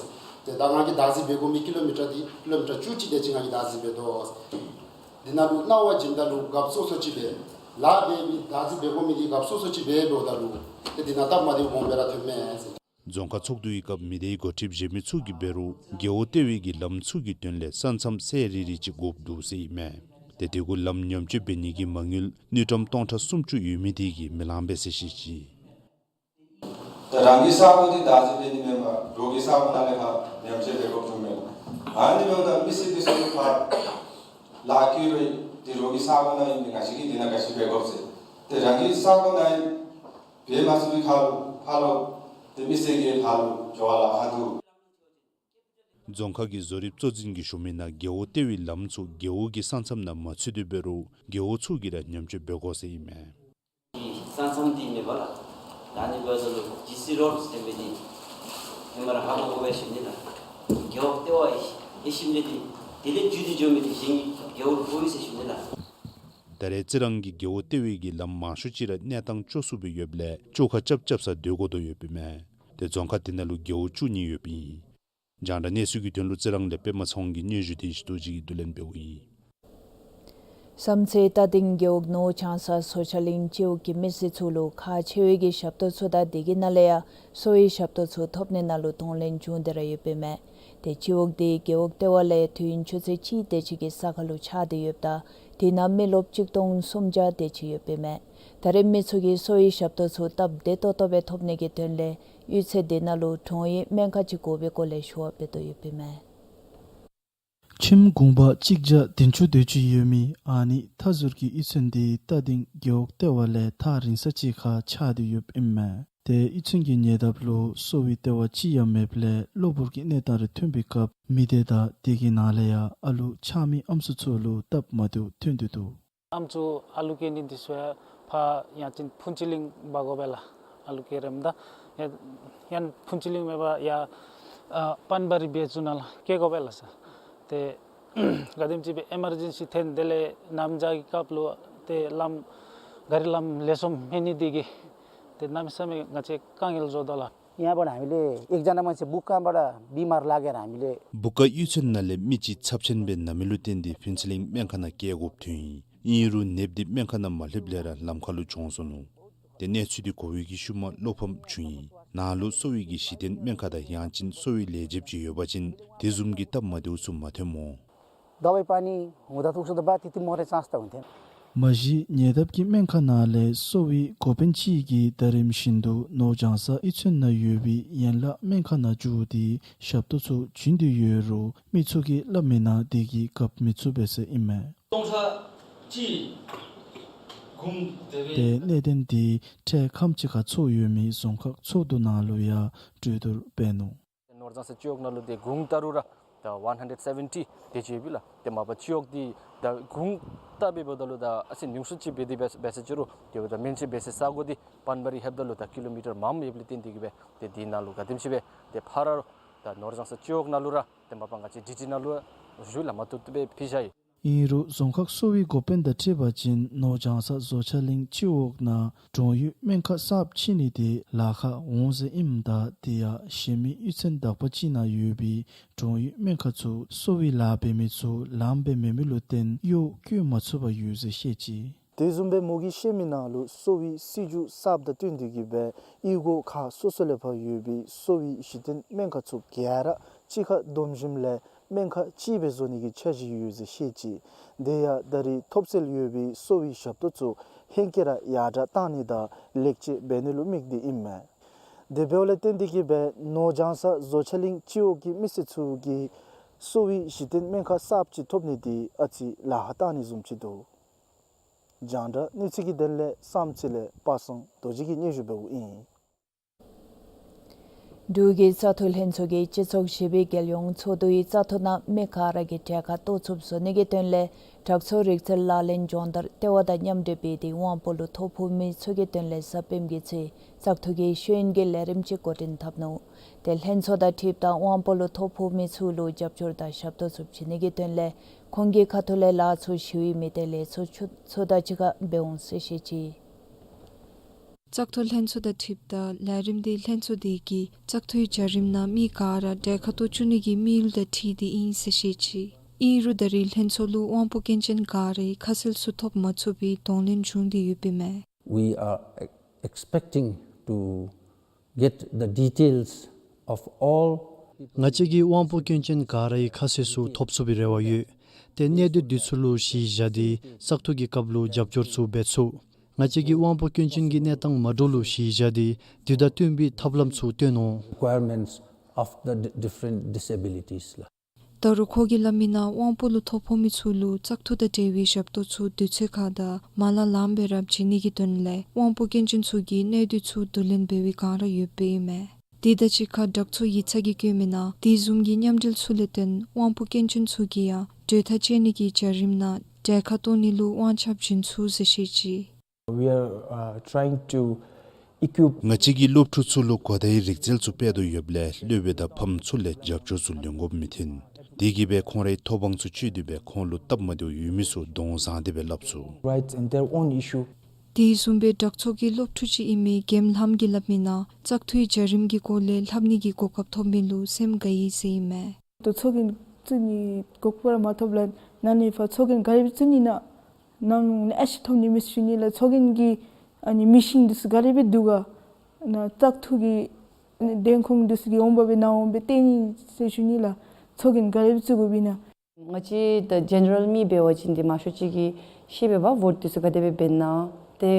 ཏེ་ད་ང་གིས་བདག་འཛིན་འབད་དགོ་མི་ཀི་ལོ་མི་ཊར་འདི་ཀི་ལོ་མི་ཊར་བཅུ་གཅིག་དེ་ཅིག་ང་གིས་བདག་འཛིན་འབད་དོ། འདི་ནང་ལུ་གནང་བ་བྱིནམ་ད་ལུ་རྒཔོ་སོ་སོ་ཅིག་སྦེ་ལཱ་འབད་མི་བདག་འཛིན་འབད་དགོ་མི་འདི་རྒཔོ་སོ་སོ་ཅིག་སྦེ་འབདཝ་ད་ལུ་ཏེ་འདི་ནང་སྟབས་མ་བདེཝ་སྦོམ་སྦེ་ར་ཐོནམ་མས་ཟེར། རྫོང་ཁག་ཚོགས་འདུའི་སྐབས་མི་སྡེའི་འགོ་ཁྲིདཔ་གཞན་མི་ཚུ་གིས་འབད་རུང་རྒེད་འོག་ལྟེ་བའི་གི་ལམ་ཚུ་གི་དོན་ལས་ས་མཚམས་གསལ་རི་རི་ཅིག་དགོཔ་འདུག་ཟེར་ཨིན་མས། ཏེ་དེ་གུ་ལམ་ཉམས་བཅོས་འབད་ནི་གི་མ་དངུལ་དངུལ་ཀྲམ་སྟོང་ཕྲག་སུམ་ཅུ་ཡོད་མི་དེ་གིས་མི་ལང་པས་ཟེར་བཤད་ཅི། ད་རང་གི་ས་གོ་འདི་བདག་འཛིན་འབད་ནི་མེན་པར་འབྲོག་གི་ས་གོ་ནང་ལས་ཕར་ཉམས་བཅོས་འབད་དགོཔ་བྱུངམ་མས། ཨ་ནི་འབདཝ་ད་མི་སེར་འདི་ཚུ་ཕར་ལཱ་བཀོད་རུང་འདི་འབྲོག་གི་ས་གོ་ནང་ཨིན་པས། ང་བཅས་ཀྱིས་འདི་ནང་ག་ཅི་འབད་དགོཔ་ཟེར། ཏེ་རང་གི་ས་གོ་ནང་འབད་མ་ཚུགས་པའི་ཁར་ལུ་ཕར་ལུ་ཏེ་མི་སེར་གྱིས་ཕར་ལུ་འགྱོ་བར་ལཱ་ཁག་འདུག། རྫོང་ཁག་གི་བཟོ་རིག་གཙོ་འཛིན་གྱིས་ཞུ་མི་ནང་རྒེད་འོག་ལྟེ་བའི་ལམ་ཚུ་རྒེད་འོག་གི་ས་མཚམས་ནང་མ་ཚུད་དེ་འབད་རུང་རྒེད་འོག་ཚུ་གིས་ར་ཉམས་བཅོས་འབད་དགོ་ཟེར་ཨིན་མས། ས་མཚམས་འདི་མེད་པར་ལགས། ད་ནི་འབདཝ་ད་ལུ་ཇི་སི་རོཌ་ཟེར་མི་འདི་ཧེ་མ་ར་ཧ་གོ་དགོ་པས་ཞུ་ནི་ལགས། རྒེད་འོག་ལྟེ་བ་ཨེ་ཤེས་མི་འདི་དེ་ལས་བརྒྱུད་དེ་འགྱོ་མི་འདི་གཞན་གྱི་རྒེད་འོག་ལུ་ཕོག་ཡི་ཟེར་ཞུ་ནི་ལགས། ད་རེས་རྩི་རང་གི་རྒེད་འོག་ལྟེ་བའི་གི་ལམ་མང་ཤོས་ཅིག་ར་གནས་སྟངས་སྐྱོ་སུ་སྦེ་ཡོདཔ་ལས་བཅོ་ཁ་རྐྱབ་རྐྱབ་ས་སྡོད་དགོ་དོ་ཡོདཔ་ཨིན་མས། ཏེ་རྫོང་ཁག་དེ་ནང་ལུ་རྒེད་འོག་བཅུ་གཉིས་ཡོདཔ་ཨིན། རྒྱང་བསྒྲགས་གནས་ཚུལ་གྱི་དོན་ལུ་རྩི་རང་ལས་པདྨ་ཚེ་དབང་གི་སྙན་ཞུ་བཀྲིན་རྡོ་རྗེ་གིས་བསྡུ་ལེན་འབདཝ་ཨིན། བསམ་རྩེ་རྟ་སྡིང་རྒེད་འོག་ནོར་བྱང་ས་བཟོ་ལྕགས་གླིང་སྤྱི་འོག་གི་མི་སེར་ཚུ་ལུ་ཁག་ཆེ་བའི་གི་ཞབས་ཏོག་ཚུ་དང་དེ་གི་ནང་ལས་ཡང་གསོ་བའི་ཞབས་ཏོག་ཚུ་ཐོབ་ནི་ནང་ལུ་གདོང་ལེན་བྱུང་སྟེ་ར་ཡོདཔ་ཨིན་མས། ཏེ་སྤྱི་འོག་འདི་རྒེད་འོག་ལྟེ་བ་ལས་ཐུན་ཡུན་ཆུ་ཚོད་གཅིག་དེ་ཅིག་གི་ས་ཁར་ལུ་ཆགས་ཏེ་ཡོདཔ་ད་དེ་ནང་མི་རློབས་གཅིག་སྟོང་སུམ་བརྒྱ་དེ་ཅིག་ཡོདཔ་ཨིན་མས། ད་རེས་མི་ཚུ་གིས་གསོ་བའི་ཞབས་ཏོག་ཚུ་སྟབས་བདེ་ཏོག་ཏོ་སྦེ་ཐོབ་ནི་གི་དོན་ལས་གཡུས་ཚན་དེ་ནང་ལུ་གྲོང་ཡུལ་སྨན་ཁང་ཅིག་དགོ་པའི་སྐོར་ལས་ཞུ་བ་འབད་དོ་ཡོདཔ་ཨིན་མས། ཁྱིམ་གུང་པ་གཅིག་བརྒྱ་བདུན་ཅུ་དེ་ཅིག་ཡོད་མི་ཨ་ནི་ཐ་ཟུར་གྱི་གཡུས་ཚན་འདི་རྟ་སྡིང་རྒེད་འོག་ལྟེ་བ་ལས་ཐག་རིང་ས་ཅིག་ཁར་ཆགས་ཏེ་ཡོདཔ་ཨིན་མས། ཏེ་གཡུས་ཚན་གྱི་ཉེ་འདབས་ལུ་གསོ་བའི་ལྟེ་བ་ཅིག་ཡང་མེདཔ་ལས་གློ་བུར་གྱི་གནས་སྟངས་རེ་ཐོན་པའི་སྐབས་མི་སྡེ་དང་དེ་གི་ནང་ལས་ཡང་ཨ་ལུ་ཆགས་མི་ཨམ་སྲུ་ཚུ་ལུ་སྟབས་མ་བདེཝ་ཐོན་ཏེ་འདུག། ཨམ་སྲུ་ཨ་ལུ་སྐྱེ་ནི་འདི་ཚུ་ཡང་ཕར་ཡང་ཅིན་ཕུན་ཚོགས་གླིང་འབག་དགོ་པས་ལགས། ཨ་ལུ་སྐྱེ་རནམ་ད་ཡང་ཡང་ཕུན་ཚོགས་གླིང་མེན་པར་ཡར་ཨ་པན་པ་རི་བེ་ཚུ་ནང་ལུ་སྐྱེ་དགོ་པས་ལགས་སོ། ཏེ་ག་དེམ་ཅིག་སྦེ་ཨེ་མར་ཇེན་སི་ཐོན་དེ་ལས་ནམ་བྱཱར་གྱི་སྐབས་ལུ་ཏེ་ལམ་གཱ་རི་ལམ་ལེགས་ཤོམ་མེད་ནི་འདི་གིས་ཏེ་གནམ་མེད་ས་མེད་ང་བཅས་དཀའ་ངལ་བཟོ་དོ་ལགས། यहाँ पर हामीले एकजना मान्छे भुक्काबाट बिमार लागेर हामीले བུ་ཀ་གཡུས་ཚན་ནང་ལས་མི་ཅིག་ཚབས་ཆེན་སྦེ་ན་མི་ལུ་བརྟེན་ཏེ་ཕུན་ཚོགས་གླིང་སྨན་ཁང་ནང་བསྐྱལ་དགོཔ་ཐོན་ཡི། ཨིན་རུང་ནདཔ་འདི་སྨན་ཁང་ནང་མ་ལྷོདཔ་ལས་ར་ལམ་ཁར་ལུ་གྱོངས་སོ་ནུག། ཏེ་གནས་ཚུལ་འདི་གོ་བའི་གི་ཤུལ་མ་བློ་ཕམ་བྱུང་ཡི། ནཱ་ལུ་གསོ་བའི་གི་གཞི་རྟེན་སྨན་ཁང་དང་ཡང་ཅིན་གསོ་བའི་ལས་བྱེདཔ་ཅིག་ཡོད་པ་ཅིན་དེ་བཟུམ་གྱི་སྟབས་མ་བདེཝ་ཚུ་མ་ཐོནམ་སྨོ། दवाई पानी हुँदा त उसको त बाद त्यति मर्ने चान्स त हुन्थेन। མ་གཞི་ཉེ་འདབས་ཀྱི་སྨན་ཁང་ནང་ལས་གསོ་བའི་འགོ་དཔོན་ཅིག་གིས་ད་རིམ་བཞིན་དུ་ནོར་བྱང་ས་གཡུས་ཚན་ནང་ཡོད་པའི་ཡན་ལག་སྨན་ཁང་ནང་འགྱོ་སྟེ་ཞབས་ཏོག་ཚུ་བྱིན་དོ་ཡོད་རུང་མི་ཚུ་གིས་སླབ་མིའི་ནང་དེ་གིས་གབ་མི་ཚུགས་པས་ཟེར་ཨིན་མས། སྟོང་ཕྲག་གཅིག་གུང་དེ་སྦེ། ཏེ་གནད་དོན་འདི་འཕྲལ་ཁམས་ཅིག་ཁར་ཚོགས་ཡོད་མི་རྫོང་ཁག་ཚོགས་འདུ་ནང་ལུ་ཡང་གྲོས་བསྡུར་འབད་ནུག། ནོར་བྱང་ས་སྤྱི་འོག་ནང་ལུ་ཏེ་གུང་ད་རུང་ར་ད་one hundred seventy དེ་ཅིག་ཡོད་པས་ལགས། ཏེ་མ་པ་སྤྱི་འོག་འདི་ད་གུང་ད་འབདཝ་ད་ལུ་ད་ཨ་ཙི་ཉུང་སུ་ཅིག་འབད་དེ་འབད་འབད་ས་ཅིག་རུང་ཏེ་འབདཝ་ད་སྨན་བཅོས་འབད་སའི་ས་གོ་འདི་པན་པ་རི་ལྷོདཔ་ད་ལུ་ད་ཀི་ལོ་མི་ཊར་མངམ་ཡོདཔ་ལས་བརྟེན་ཏེ་གིས་སྦེ་ཏེ་འདི་ནང་ལུ་ག་དེམ་ཅིག་སྦེ་ཏེ་ཕར་ར་ད་ནོར་བྱང་ས་སྤྱི་འོག་ནང་ལུ་ར་ཏེ་མ་པ་ང་བཅས་ཌི་ཊི་ནང་ལུ་ར་ཞུ་ལགས་མ་བཏུབ་བཏུབ་སྦེ་ཕུལ་བཞག་ཡི། ཨིན་རུང་རྫོང་ཁག་གསོ་བའི་འགོ་དཔོན་དང་འཁྲིལ་བ་ཅིན་ནོར་བྱང་ས་བཟོ་ལྕགས་གླིང་སྤྱི་འོག་ནང་གྲོང་ཡུལ་སྨན་ཁང་གསརཔ་བཙུགས་ནི་དེ་ལཱ་ཁག་འོང་ཟེར་ཨིནམ་ད་དེ་ཡང་གཞན་མི་གཡུས་ཚན་དག་པ་ཅིག་ནང་ཡོད་པའི་གྲོང་ཡུལ་སྨན་ཁང་ཚུ་གསོ་བའི་ལཱ་འབད་མི་ཚུ་ལངམ་སྦེ་མེད་མི་ལུ་བརྟེན་གཡོག་བསྐྱོད་མ་ཚུགས་པར་ཡོད་ཟེར་བཤད་ཅི། དེ་བཟུམ་སྦེ་མོ་གིས་བཤད་མི་ནང་ལུ་གསོ་བའི་སྲིད་བྱུས་གསརཔ་དང་བསྟུན་ཏེ་གིས་སྦེ་གཡུས་སྒོ་ཁག་སོ་སོ་ལས་ཕར་ཡོད་པའི་གསོ་བའི་གཞི་རྟེན་སྨན་ཁང་ཚུ་ག་ར་གཅིག་ཁར་བསྡོམས་ཞིནམ་ལས་སྨན་ཁང་གཅིག་སྦེ་བཟོ་ནི་གི་འཆར་གཞི་ཡོད་ཟེར་བཤད་ཅི། དེ་ཡང་ད་རེས་ཐོབ་སྲོལ་ཡོད་པའི་གསོ་བའི་ཞབས་ཏོག་ཚུ་ཧེང་སྐལ་ར་ཡར་དྲག་བཏང་ནི་དང་ལེགས་བཅོས་འབད་ནི་ལུ་དམིགས་ཏེ་ཨིན་མས། དེ་འབདཝ་ལས་བརྟེན་ཏེ་གིས་སྦེ་ནོར་བྱང་ས་བཟོ་ལྕགས་གླིང་སྤྱི་འོག་གི་མི་སེར་ཚུ་གིས་གསོ་བའི་གཞི་རྟེན་སྨན་ཁང་གསརཔ་ཅིག་ཐོབ་ནི་དེ་ཨ་ཙི་ལཱ་ཁག་བཏང་ནི་བཟུམ་ཅིག་འདུག། རྒྱང་བསྒྲགས་གནས་ཚུལ་གྱི་དོན་ལས་བསམ་རྩེ་ལས་པ་སངས་རྡོ་རྗེ་གིས་སྙན་ཞུ་འབདཝ་ཨིན། འབྲུག་གི་བཙག་འཐུ་ལྷན་ཚོགས་ཀྱིས་སྤྱི་ཚོགས་བཞི་པའི་རྒྱལ་ཡོངས་ཚོགས་འདུའི་བཙག་འཐུ་ནང་མི་ག་ར་གིས་གྲལ་ཁར་གཏོགས་ཚུགསཔ་བཟོ་ནི་གི་དོན་ལས་དྲག་སྤྱོད་རིག་རྩལ་ལག་ལེན་སྦྱོང་བརྡར་ལྟེ་བ་དང་མཉམ་འབྲེལ་འབད་དེ་དབང་པོ་ལུ་ཐོ་ཕོག་མི་ཚུ་གི་དོན་ལས་གཟའ་སྤེནམ་གྱི་ཚེས་བཙག་འཐུ་གི་ཤེས་ཡོན་གྱི་ལས་རིམ་ཅིག་འགོ་འདྲེན་འཐབ་ནུག། ཏེ་ལྷན་ཚོགས་དང་འཁྲིལཝ་ད་དབང་པོ་ལུ་ཐོ་ཕོག་མི་ཚུ་ལུ་རྒྱབ་སྐྱོར་དང་ཞབས་ཏོག་ཚུ་བྱིན་ནི་གི་དོན་ལས་ཁོང་གི་ཁ་ཐུག་ལས་ལཱ་ཚུ་ཞི་བའི་མི་སྡེ་ལས་ཚོགས་ཚུ་དང་གཅིག་ཁར་འབད་འོང་ཟེར་བཤད་ཅི། བཙག་འཐུ་ལྷན་ཚོགས་དང་འཁྲིལཝ་ད་ལས་རིམ་འདི་ལྷན་ཚོགས་འདི་གིས་བཙག་འཐུའི་བྱ་རིམ་ནང་མི་ག་ར་གྲལ་ཁར་གཏོགས་བཅུག་ནི་གི་དམིགས་ཡུལ་དང་འཁྲིལ་ཏེ་ཨིན་ཟེར་བཤད་ཅི། ཨིན་རུང་ད་རེས་ལྷན་ཚོགས་ལུ་དབང་པོ་སྐྱོན་ཅན་ག་རའི་ཁ་གསལ་ཚུ་ཐོབ་མ་ཚུགས་པའི་གདོང་ལེན་བྱུང་སྟེ་ཡོདཔ་ཨིན་མས། We are expecting to get the details of all. ང་བཅས་ཀྱིས་དབང་པོ་སྐྱོན་ཅན་ག་རའི་ཁ་གསལ་ཚུ་ཐོབ་ཚུགས་པའི་རེ་བ་ཡོད། ཏེ་གནད་དོན་འདི་ཚུ་ལུ་གཞི་བཞག་སྟེ་བཙག་འཐུ་གི་སྐབས་ལུ་རྒྱབ་སྐྱོར་ཚུ་འབད་ཚུགས། ང་བཅས་ཀྱིས་དབང་པོ་སྐྱོན་ཅན་གྱི་གནས་སྟངས་མ་འདྲཝ་ལུ་གཞི་བཞག་སྟེ་དེ་དང་བསྟུན་པའི་ཐབས་ལམ་ཚུ་སྟོན་འོང་། Requirements of the di- different disabilities ལགས། ད་རུང་ཁོ་གིས་སླབ་མི་ནང་དབང་པོ་ལུ་ཐོ་ཕོག་མི་ཚུ་ལུ་བཙག་འཐུ་དང་འབྲེལ་བའི་ཞབས་ཏོག་ཚུ་དུས་ཚོད་ཁར་དང་མ་ལང་ལངམ་སྦེ་ར་བྱིན་ནི་གི་དོན་ལས་དབང་པོ་སྐྱོན་ཅན་ཚུ་གི་གནད་དོན་ཚུ་བསྡུ་ལེན་འབད་བའི་བསྒང་ར་ཡོདཔ་ཨིན་མས། དེ་དང་གཅིག་ཁར་དྲག་ཚོགས་ཡིག་ཚང་གིས་བཀོད་མི་ནང་དེ་བཟུམ་གྱི་མཉམ་འབྲེལ་ཚུ་ལས་བརྟེན་དབང་པོ་སྐྱོན་ཅན་ཚུ་གིས་ཡང་གྲོས་ཐག་བཅད་ནི་གི་བྱ་རིམ་ནང་གྲལ་ཁར་གཏོགས་ནི་ལུ་དབང་ཆ་བྱིན་ཚུགས་ཟེར་བཤད་ཅི། We are, uh, trying to equip. ང་བཅས་ཀྱིས་སློབ་ཕྲུག་ཚུ་ལུ་གོ་བརྡའི་རིག་རྩལ་ཚུ་སྤེལ་དོ་ཡོདཔ་ལས་སློབ་དཔོན་དང་ཕམ་ཚུ་ལས་རྒྱབ་སྐྱོར་ཚུ་ལེན་དགོཔ་མི་འཐོན། དེ་གིས་སྦེ་ཁོང་རའི་ཐོབ་དབང་ཚུ་སྤྱོད་དེ་སྦེ་ཁོང་ལུ་སྟབས་མ་བདེཝ་ཡོད་མི་ཚུ་གདོང་བཟང་སྟེ་སྦེ་སླབ་ཚུགས། Rights and their own issue. དེ་བཟུམ་སྦེ་དྲག་ཚོགས་ཀྱི་སློབ་ཕྲུག་ཅིག་ཨིན་མི་གེམ་ལྷམ་གྱིས་སླབ་མི་ནང་བཙག་འཐུའི་བྱ་རིམ་གྱི་སྐོར་ལས་ལྷབ་ནི་གི་གོ་སྐབས་ཐོབ་མི་ལུ་སེམས་དགའ་ཡི་ཟེར་ཨིན་མས། ད་ཚོགས་རྒྱན་བཙུགས་ནི་གོ་སྐབས་ར་མ་ཐོབ་ལགས། ན་ནི་ཕར་ཚོགས་རྒྱན་ག་ར་སྦེ་བཙུགས་ནི་ན་ནང་ལུ་ཨེ་ཤི་ཐོབ་ནི་མེད་ཟེར་ཞུ་ནི་ལགས། ཚོགས་རྒྱན་གྱི་ཨ་ནི་མི་ཤིན་འདི་ཚུ་ག་ར་སྦེ་འདུག་ག། ན་བཙག་འཐུ་གི་འདེམས་ཁོངས་འདི་ཚུ་གིས་འོང་འབབ་སྦེ་ནཱ་འོང་སྦེ་བལྟ་ནི་ཟེར་ཞུ་ནི་ལགས། ཚོགས་རྒྱན་ག་ར་སྦེ་བཙུགས་དགོཔ་ཨིན་ན། ང་བཅས་ད་ཇེ་ནེ་རལ་མི་འབད་བ་ཅིན་ཏེ་མང་ཤོས་ཅིག་གིས་ཤེས་པས་པ་བོཊ་འདི་ཚུ་ག་དེ་སྦེ་འབད་ན། ཏེ་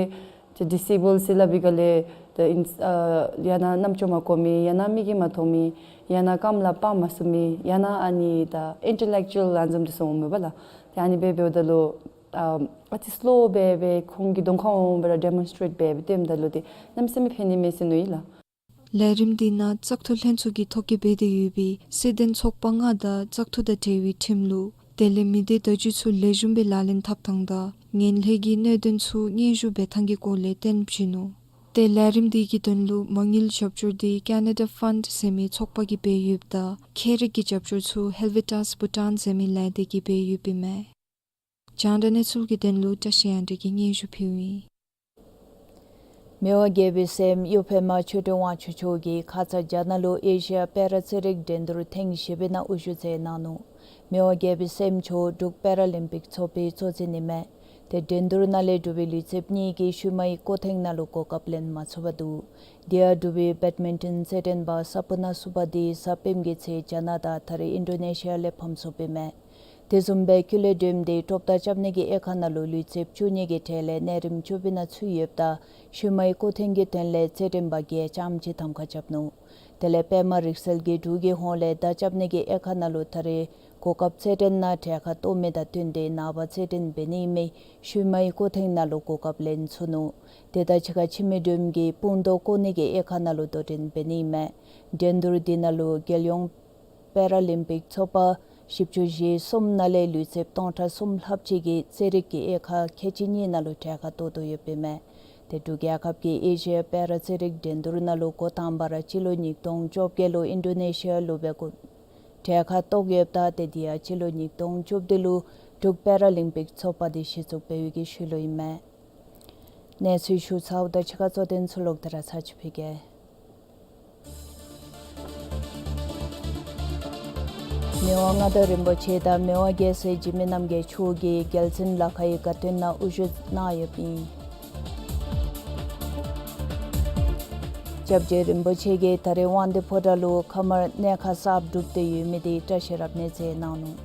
ཏེ་ཌི་སེ་བཱལཌ་ཟེར་སླབ་པའི་སྒང་ལས་ཏེ་ཨིན་ཨ་ཡང་ན་རྣམ་ཅོ་མ་གོ་མི་ཡང་ན་མིག་གིས་མ་མཐོང་མི་ཡང་ན་རྐངམ་ལུ་དཔའ་མ་ཚུད་མི་ཡང་ན་ཨ་ནི་ད་ཨིན་ཊེ་ལེག་ཅུ་ཨལ་ཨ་ནི་བཟུམ་འདི་ཚུ་འོང་མས་པ་ལགས། ཏེ་ཨ་ནི་སྦེ་འབདཝ་ད་ལུ་ཨ་ཨ་ཙི་སི་ལོ་སྦེ་སྦེ་ཁོང་གི་གདོང་ཁར་འོང་སྦེ་ར་ཌེ་མོན་སི་ཊེཊ་འབད་སྦེ་སྟོནམ་ད་ལུ་ཏེ་གནམ་མེད་ས་མེད་ཕན་ནི་མས་ཟེར་མནོཝ་ཨིན་ལགས། ལས་རིམ་འདི་ནང་བཙག་འཐུ་ལྷན་ཚོགས་ཀྱིས་ཐོ་བཀོད་འབད་དེ་ཡོད་པའི་སྲིད་དོན་ཚོགས་པ་ལྔ་དང་བཙག་འཐུ་དང་འབྲེལ་བའི་ཁྲིམས་ལུགས་དེ་ལས་མི་སྡེ་བརྡ་བརྒྱུད་ཚུ་ལེགས་ཤོམ་སྦེ་ལག་ལེན་འཐབ་ཐངས་དང་ངན་ལྷད་ཀྱི་གནད་དོན་ཚུ་སྙན་ཞུ་འབད་ཐངས་ཀྱི་སྐོར་ལས་སྟོན་བྱིན་ནུག། ཏེ་ལས་རིམ་འདི་གི་དོན་ལུ་མ་དངུལ་རྒྱབ་སྐྱོར་འདི་ཀེ་ན་ཌ་ཕཱནཌ་ཟེར་མི་ཚོགས་པ་གིས་འབད་ཡོདཔ་ད་ཁྱད་རིག་གི་རྒྱབ་སྐྱོར་ཚུ་ཧེལ་ཝི་ཊཱས་བྷུ་ཊཱན་ཟེར་མི་ལས་སྡེ་གིས་འབད་ཡོདཔ་ཨིན་མས། རྒྱང་བསྒྲགས་གནས་ཚུལ་གྱི་དོན་ལུ་བཀྲ་ཤིས་དབྱངས་སྒྲོན་གྱིས་སྙན་ཞུ་ཕུལཝ་ཨིན། མི་དབང་རྒྱལ་པོའི་སྲསམོ་གཡུ་པདྨ་ཆོས་སྒྲོན་དབང་ཕྱུག་མཆོག་གིས་ཁ་ཙ་རྒྱ་ནག་ལུ་ཨེ་ཤི་ཡ་པེ་ར་རྩེད་རིགས་འགྲན་བསྡུར་ཐེངས་བཞི་པའི་ནང་དབུ་བཞུགས་མཛད་གནང་ནུག། མི་དབང་རྒྱལ་པོའི་སྲསམོ་མཆོག་འབྲུག་པེ་ར་ལིམ་པིག་ཚོགས་པའི་གཙོ་འཛིན་ཨིན་མས། ཏེ་འགྲན་བསྡུར་ནང་ལས་འབྲུག་པའི་ལུས་རྩལཔ་གཉིས་ཀྱིས་ཤུལ་མའི་སྐོར་ཐེངས་ནང་ལུ་གོ་སྐབས་ལེན་མ་ཚུགས་པར་འདུག། དེ་ཡང་འབྲུག་པའི་བེཌ་མིན་ཊོན་རྩེད་འགྲན་པ་ས་པུ་ན་སུ་པ་འདི་གཟའ་སྤེནམ་གྱི་ཚེས་རྒྱ་ནག་དང་ད་རེས་ཨིན་ཌོ་ནེ་ཤི་ཡ་ལས་ཕམ་སོཔ་ཨིན་མས། དེ་བཟུམ་སྦེ་ཀུ་ལེ་སྒྲོལམ་འདི་གྲོབ་མཐའ་རྐྱབ་ནི་གི་དབྱེ་ཁག་ནང་ལུ་ལུས་རྩལཔ་བཅུ་གཉིས་ཀྱི་གྲས་ལས་གནས་རིམ་བཅུ་པའི་ནང་ཚུད་ཡོདཔ་ད་ཤུལ་མའི་སྐོར་ཐེངས་ཀྱི་དོན་ལས་རྩེད་འགྲན་པ་བརྒྱད་རྐྱངམ་ཅིག་གདམ་ཁ་རྐྱབ་ནུག། དེ་ལས་པདྨ་རིག་གསལ་གྱིས་འབྲུག་གི་ཧོངས་ལས་མདའ་རྐྱབ་ནི་གི་དབྱེ་ཁག་ནང་ལུ་ད་རེས་གོ་སྐབས་རྩེད་འགྲན་ནང་གྲལ་ཁར་གཏོགས་མི་དང་བསྟུན་ཏེ་ནངས་པ་རྩེད་འགྲན་འབད་ནི་ཨིན་མི་ཤུལ་མའི་སྐོར་ཐེངས་ནང་ལུ་གོ་སྐབས་ལེན་ཚུགས་ནུག། དེ་དང་གཅིག་ཁར་འཆི་མེད་སྒྲོལམ་གྱིས་དཔུང་རྡོ་བཀོག་ནི་གི་དབྱེ་ཁག་ནང་ལུ་དོ་འགྲན་འབད་ནི་ཨིན་མས། འགྲན་བསྡུར་འདི་ནང་ལུ་རྒྱལ་ཡོངས་པེ་ར་ལིམ་པིག་ཚོགས་པ་བཞི་བཅུ་ཞེ་གསུམ་ནང་ལས་ལུས་རྩལཔ་སྟོང་ཕྲག་གསུམ་ལྷགཔ་ཅིག་གིས་རྩེད་རིགས་ཀྱི་དབྱེ་ཁག་ཁལ་གཅིག་གཉིས་ནང་ལུ་གྲལ་ཁར་གཏོགས་དོ་ཡོདཔ་ཨིན་མས། ཏེ་འབྲུག་རྒྱལ་ཁབ་ཀྱིས་ཨེ་ཤི་ཡ་པེ་ར་རྩེད་རིགས་འགྲན་བསྡུར་ནང་ལུ་འགོ་དང་པ་ར་སྤྱི་ལོ་ཉིས་སྟོང་བཅོ་བརྒྱད་ལུ་ཨིན་ཌོ་ནེ་ཤི་ཡ་ལུ་སྦེ་གོ་གྲལ་ཁར་གཏོགས་ཡོདཔ་ད་ཏེ་དེ་ཡང་སྤྱི་ལོ་ཉིས་སྟོང་བཅུ་བདུན་ལུ་འབྲུག་པེ་ར་ལིམ་པིག་ཚོགས་པ་འདི་གཞི་བཙུགས་འབད་བའི་གི་ཤུལ་ལུ་ཨིན་མས། གནས་ཚུལ་ཞུ་ཚརཝ་ད་གཅིག་ཁར་གཙོ་དོན་ཚུ་ལོག་སྟེ་ར་ཚར་ཅིག་ཕུལ་གེ། མི་དབང་མངའ་བདག་རིན་པོ་ཆེ་དང་མི་དབང་རྒྱལ་སྲས་འཇིགས་མེད་རྣམ་རྒྱལ་མཆོག་གིས་རྒྱལ་བཙུན་ལ་ཁའི་དགའ་སྟོན་ནང་དབུ་བཞུགས་གནང་ཡོདཔ་ཨིན། སྐྱབས་རྗེ་རིན་པོ་ཆེ་གིས་ད་རེས་དབང་འདུས་ཕོ་བྲང་ལུ་ཁ་དམར་གནས་ཁང་གསརཔ་གྲུབ་སྟེ་ཡོད་མི་འདི་བཀྲ་ཤིས་རབ་གནས་མཛད་གནང་ནུག།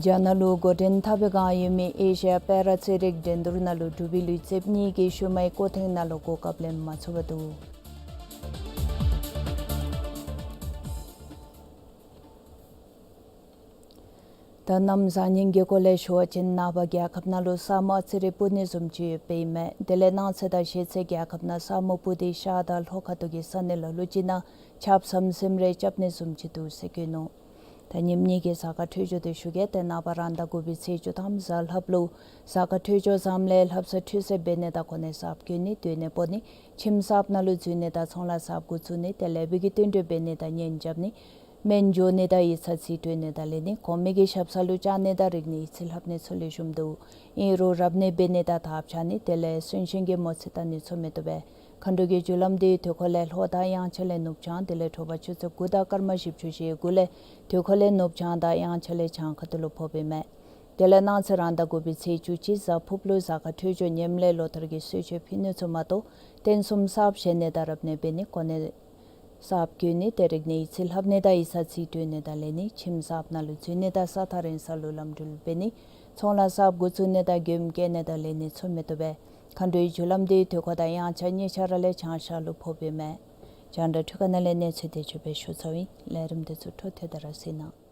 རྒྱ་ནག་ལུ་འགོ་འདྲེན་འཐབ་པའི་བསྒང་ཡོད་མི་ཨེ་ཤི་ཡ་པེ་ར་རྩེད་རིགས་འགྲན་བསྡུར་ནང་ལུ་འབྲུག་པའི་ལུས་རྩལཔ་གཉིས་ཀྱིས་ཤུལ་མའི་སྐོར་ཐེངས་ནང་ལུ་གོ་སྐབས་ལེན་མ་ཚུགས་པར་འདུག། གནམ་བཟང་ངན་གྱི་སྐོར་ལས་ཞུ་བ་ཅིན་ནངས་པ་རྒྱལ་ཁབ་ནང་ལུ་ས་སྨུག་ཨ་ཙི་རེ་སྤུབ་ནི་བཟུམ་ཅིག་ཡོདཔ་ཨིན་མས། དེ་ལས་གནངས་ཚེ་དང་གཞེས་ཚེ་རྒྱལ་ཁབ་ནང་ས་སྨུག་སྤུབ་སྟེ་ཤར་དང་ལྷོ་ཁ་ཐུག་གི་ས་གནས་ལ་ལུ་ཅིག་ནང་ཆརཔ་ཟམ་ཟིམ་རེ་རྐྱབ་ནི་བཟུམ་ཅིག་འདུག་ཟེར་བཀོད་ནུག། ད་ཉིནམ་གཉིས་ཀྱི་གཟའ་སྐར་འཕྲོད་སྦྱོར་དེ་ཞུ་གེ། ཏེ་ནངས་པ་རང་ཟླ་དགུ་པའི་ཚེས་བཅུ་ཐམ་གཟའ་ལྷགཔ་ལུ་གཟའ་སྐར་འཕྲོད་སྦྱོར་བཟངམ་ལས་ལྷ་བསངས་ཁྲུས་གསོལ་འབད་ནི་དང་གོ་གནས་གསརཔ་བསྐོ་ནི་སྡོད་གནས་སྤོ་ནི་ཁྱིམ་གསརཔ་ནང་ལུ་འཛུལ་ནི་དང་ཚོང་ལཱ་གསརཔ་འགོ་བཙུགས་ནི་དེ་ལས་བུ་གི་བསྟུན་གྲོས་འབད་ནི་དང་གཉེན་རྐྱབ་ནི་སྨན་འཇོག་ནི་དང་ཡིག་ཚང་རྩིས་སྤྲོད་ནི་དང་ལེན་ནི་གོང་མའི་གི་ཞབས་ས་ལུ་བཅར་ནི་དང་རིག་གནས་ཡིག་རྩིས་ལྷབ་ནི་ཚུ་ལེགས་ཤོམ་འདུག། ཨིན་རུང་རབ་གནས་འབད་ནི་དང་ཐབ་ཆག་ནི་དེ་ལས་གསོན་གཤིན་གྱི་མོ་རྩིས་བལྟ་ནི་ཚུ་མི་བཏུབ་པས། མཁའ་འགྲོ་གི་རྒྱུ་ལམ་འདི་དུས་འཁོར་ལས་ལྷོ་དང་དབྱངས་འཆར་ལས་ནུབ་བྱང་དེ་ལས་དྲོ་པ་ཆུ་ཚོད་དགུ་དང་སྐར་མ་བཞི་བཅུ་ཞེ་དགུ་ལས་དུས་འཁོར་ལས་ནུབ་བྱང་དང་དབྱངས་འཆར་ལས་བྱང་ཁ་ཐུག་ལུ་ཕོགཔ་ཨིན་མས། དེ་ལས་གནངས་ཚེ་རང་ཟླ་དགུ་པའི་ཚེས་བཅུ་གཅིག་གཟའ་ཕུརཔ་ལུ་གཟའ་སྐར་འཕྲོད་སྦྱོར་ཉིནམ་ལས་ལོ་ཐར་གྱི་གསོལ་མཆོད་ཕུལ་ནི་ཚུ་མ་གཏོགས་རྟེན་གསུམ་གསརཔ་བཞེངས་ནི་དང་རབ་གནས་འབད་ནི་གོ་གནས་གསརཔ་བསྐོ་ནི་དེ་རིག་གནས་ཡིག་རྩིས་ལྷབ་ནི་དང་ཡིག་ཚང་རྩིས་སྤྲོད་ནི་དང་ལེན་ནི་ཁྱིམ་གསརཔ་ནང་ལུ་འཛུལ་ནི་དང་ས་ཐག་རིང་ས་ལུ་ལམ་འགྲུལ་འབད་ནི་ཚོང་ལཱ་གསརཔ་འགོ་བཙུགས་ནི་དང་མགྱོནམ་བསྐྱལ་ནི་དང་ལེན་ནི་ཚུ་མི་བཏུབ་པས། མཁའ་འགྲོའི་རྒྱུ་ལམ་འདི་དུས་འཁོར་དང་དབྱངས་འཆར་གཉིས་ཆ་ར་ལས་བྱང་ཤར་ལུ་ཕོགཔ་ཨིན་མས། རྒྱང་བསྒྲགས་འཕྲུལ་ཁང་ནང་ལས་གནས་ཚུལ་དེ་ཅིག་སྦེ་ཞུ་ཚརཝ་ཨིན། ལས་རིམ་དེ་ཚུ་འཕྲོ་མཐུད་དེ་ར་གཟིགས་གནང་།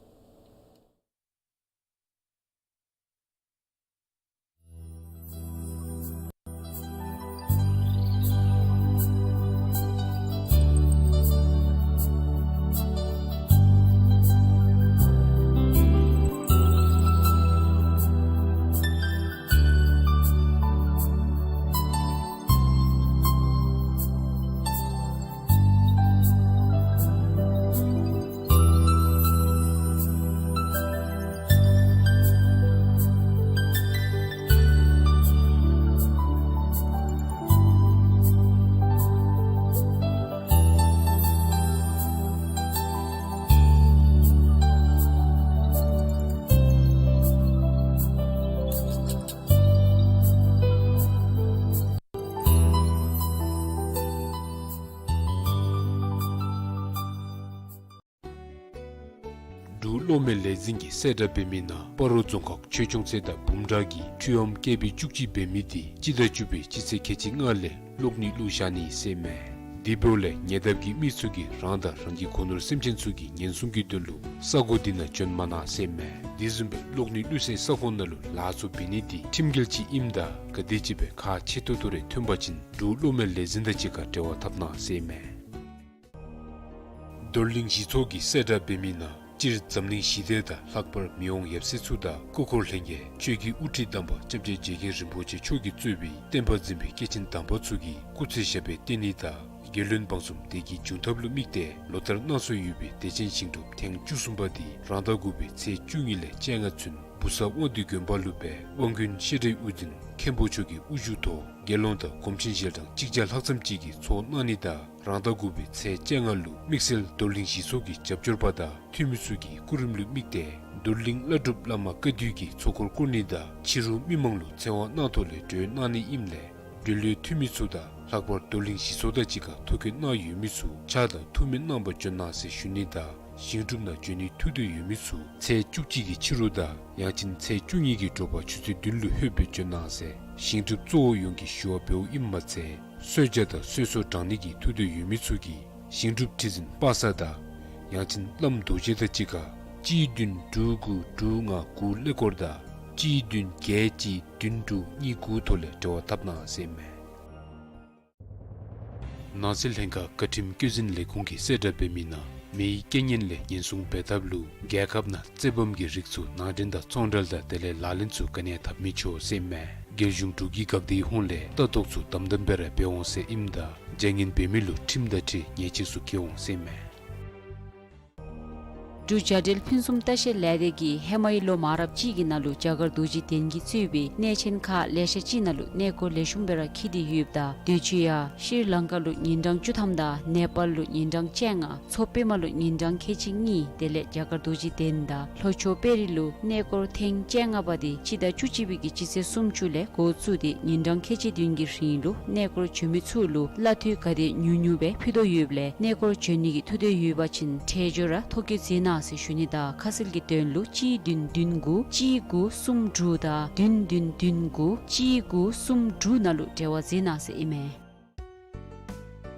འབྲུག་གློག་མེ་ལས་འཛིན་གྱིས་གསལ་བསྒྲགས་འབད་མི་ནང་སྤ་རོ་རྫོང་ཁག་ཆོས་སྐྱོང་རྩེ་དང་བུམ་བྲག་གི་འཕྲུལ་ཨོམ་སྐྱེལ་འཕེལ་བཅུ་གཅིག་འབད་མི་དེ་སྤྱི་ཟླ་བཅུ་པའི་སྤྱི་ཚེས་ཁལ་གཅིག་ལྔ་ལས་གློག་ནུས་བླུགས་བཞག་ནི་ཟེར་མས། དེ་འབདཝ་ལས་ཉེ་འདབས་ཀྱི་མི་ཚུ་གིས་རང་དང་རང་གི་སྒོ་ནོར་སེམས་ཅན་ཚུ་གི་ཉེན་སྲུང་གི་དོན་ལུ་ས་གོ་དེ་ནང་འབྱོན་མ་གནང་ཟེར་མས། དེ་བཟུམ་སྦེ་གློག་ནུས་བླུགས་སའི་ས་ཁོངས་ནང་ལུ་ལཱ་ཚུ་འབད་ནི་དེ་ཁྲིམས་འགལ་ཅིག་ཨིནམ་ད་ག་དེམ་ཅིག་སྦེ་ཁག་ཆེ་ཏོག་ཏོ་རེ་ཐོན་པ་ཅིན་འབྲུག་གློག་མེ་ལས་འཛིན་དང་གཅིག་ཁར་འབྲེལ་བ་འཐབ་གནང་ཟེར་མས། རྡོར་གླིང་གཞི་ཚོགས་ཀྱིས་གསལ་བསྒྲགས་འབད་མི་ནང་སྤྱིར་འཛམ་གླིང་ཞི་བདེ་དང་ལྷག་པར་མི་དབང་ཡབ་སྲས་ཚུ་དང་སྐུ་འཁོར་ལྷན་རྒྱས་ཆོས་ཀྱི་དབུ་ཁྲིད་དམ་པ་སྐྱབས་རྗེ་རྗེ་མཁན་རིན་པོ་ཆེ་མཆོག་གིས་གཙོས་པའི་བསྟན་པ་འཛིན་པའི་སྐྱེས་ཆེན་དམ་པ་ཚུ་གིས་སྐུ་ཚེ་ཞབས་པད་བརྟན་ནི་དང་རྒྱལ་བློན་འབངས་གསུམ་བདེ་སྐྱིད་འབྱུང་ཐབས་ལུ་དམིགས་ཏེ་ལོ་ལྟར་གནང་སྲོལ་ཡོད་པའི་བདེ་ཆེན་ཞིང་སྒྲུབ་ཐེངས་བཅུ་གསུམ་པ་དེ་རང་ཟླ་དགུ་པའི་ཚེས་བཅུ་གཉིས་ལས་བཅོ་ལྔ་ཚུན་བུ་གསར་དབང་འདུས་དགོན་པ་ལུ་སྦེ་དབང་དགོན་བཤད་གྲྭའི་དབུ་འཛིན་མཁན་པོ་མཆོག་གི་དབུ་བཞུགས་ཐོག་དགེ་སློང་དང་སྒོམ་ཆེན་ཞལ་གྲངས་གཅིག་བརྒྱ་ལྷག་ཙམ་ཅིག་གིས་ཚོགས་གནང་ནི་དང་རང་ཟླ་དགུ་པའི་ཚེས་བཅོ་ལྔ་ལུ་དམིགས་བསལ་རྡོར་གླིང་གཞི་ཚོགས་ཀྱི་རྒྱབ་སྐྱོར་པ་དང་འཐུས་མི་ཚུ་གི་སྐུ་རིམ་ལུ་དམིགས་ཏེ་རྡོར་གླིང་བླ་སྒྲུབ་བླ་མ་བཀའ་བརྒྱུད་ཀྱི་ཚོགས་འཁོར་བསྐོར་ནི་དང་ཕྱི་རུ་མི་མང་ལུ་ཚེ་དབང་གནང་ཐོག་ལས་གྲོལ་གནང་ནི་ཨིནམ་ལས་འབྲེལ་ཡོད་འཐུས་མི་ཚུ་དང་ལྷག་པར་རྡོར་གླིང་གཞི་ཚོགས་དང་གཅིག་ཁར་ཐུགས་འཁོར་གནང་ཡོད་མི་ཚུ་ཕྱག་དང་ཐུགས་སྨོན་གནང་བར་འབྱོན་གནང་ཟེར་ཞུ་ནི་དང་ཞིང་སྒྲུབ་ནང་འབྱོན་ནིའི་ཐུགས་འདོད་ཡོད་མི་ཚུ་ཚེས་བཅུ་གཅིག་གི་ཕྱི་རུ་དང་ཡང་ཅིན་ཚེས་བཅུ་གཉིས་ཀྱི་དྲོ་པ་ཆུ་ཚོད་བདུན་ལུ་ལྷོདཔ་སྦེ་འབྱོན་གནང་ཟེར་ཞིང་སྒྲུབ་གཙོ་བོ་ཡོངས་ཀྱིས་ཞུ་བ་འབདཝ་ཨིནམ་མ་ཚད་གསོལ་ཇ་དང་གསོལ་ཚོགས་དྲང་ནི་གི་ཐུགས་འདོད་ཡོད་མི་ཚུ་གིས་ཞིང་སྒྲུབ་ཁྲི་འཛིན་པ་སངས་དང་ཡང་ཅིན་བླམ་རྡོ་རྗེ་དང་གཅིག་ཁར་གཅིག་བདུན་དྲུག་དགུ་དྲུག་ལྔ་དགུ་ཀླད་ཀོར་དང་གཅིག་བདུན་བརྒྱད་གཅིག་བདུན་དྲུག་གཉིས་དགུ་ཐོག་ལས་འབྲེལ་བ་འཐབ་གནང་ཟེར་མས། ནང་སྲིད་ལྷན་ཁག་བཀའ་ཁྲིམས་བཀོད་འཛིན་ལས་ཁུངས་ཀྱིས་གསལ་བསྒྲགས་འབད་མི་ནང་མེའི་རྐྱེན་ངན་ལས་ཉེན་སྲུང་འབད་ཐབས་ལུ་རྒྱལ་ཁབ་ནང་རྩེད་བམ་གྱི་རིགས་ཚུ་ནང་འདྲེན་དང་ཚོང་འབྲེལ་དང་དེ་ལས་ལག་ལེན་ཚུ་ག་ནི་ཡང་འཐབ་མི་ཆོག་ཟེར་མས། རྒྱལ་གཞུང་འབྲུག་གི་འགག་སྡེའི་ཧོངས་ལས་ལྟ་རྟོག་ཚུ་དམ་དམ་སྦེ་ར་འབད་འོང་ཟེར་ཨིནམ་ད་བྱ་ངན་འབད་མི་ལུ་ཁྲིམས་དང་འཁྲིལ་ཉེས་ཆད་ཚུ་བཀལ་འོང་ཟེར་མས། འབྲུག་བྱ་བྲལ་ཕུན་སུམ་ལྟ་བཤལ་ལས་སྡེ་གིས་ཧེ་མའི་ལོ་མང་རབས་ཅིག་གི་ནང་ལུ་རྒྱ་གར་རྡོ་རྗེ་གདན་གྱིས་གཙོས་པའི་གནས་ཆེན་ཁག་ལེ་ཤ་ཅིག་ནང་ལུ་གནས་སྐོར་ལེགས་ཤོམ་སྦེ་ར་འཁྱིད་དེ་ཡོདཔ་ད་དུས་ཅི་ཡང་ཤྲི་ལང་ཀ་ལུ་ཉིན་གྲངས་བཅུ་ཐམ་དང་ནེ་པཱལ་ལུ་ཉིན་གྲངས་བཅོ་ལྔ་མཚོ་པདྨ་ལུ་ཉིན་གྲངས་ཁལ་གཅིག་གཉིས་དེ་ལས་རྒྱ་གར་རྡོ་རྗེ་གདན་དང་ལྷོ་ཕྱོགས་དཔལ་རི་ལུ་གནས་སྐོར་ཐེངས་བཅོ་ལྔ་པ་དེ་སྤྱི་ཟླ་བཅུ་གཅིག་པའི་གི་སྤྱི་ཚེས་སུམ་ཅུ་ལས་འགོ་བཙུགས་ཏེ་ཉིན་གྲངས་ཁལ་གཅིག་བདུན་གྱི་རིང་ལུ་གནས་སྐོར་འབྱོན་མི་ཚུ་ལུ་གླ་འཐུས་ག་དེ་ཉུང་ཉུང་སྦེ་ཕུལ་དོ་ཡོདཔ་ལས་གནས་སྐོར་འབྱོན་ནི་གི་ཐུགས་འདོད་ཡོད་པ་ཅིན་ཁྲལ་སྦྱོར་ར་ཐོ་བཀོད་མཛད་གནང་ཟེར་ཞུ་ནི་དང་ཁ་གསལ་གྱི་དོན་ལུ་གཅིག་བདུན་བདུན་དགུ་གཅིག་དགུ་གསུམ་དྲུག་དང་བདུན་བདུན་བདུན་དགུ་གཅིག་དགུ་གསུམ་དྲུག་ནང་ལུ་འབྲེལ་བ་མཛད་གནང་ཟེར་ཨིན་མས།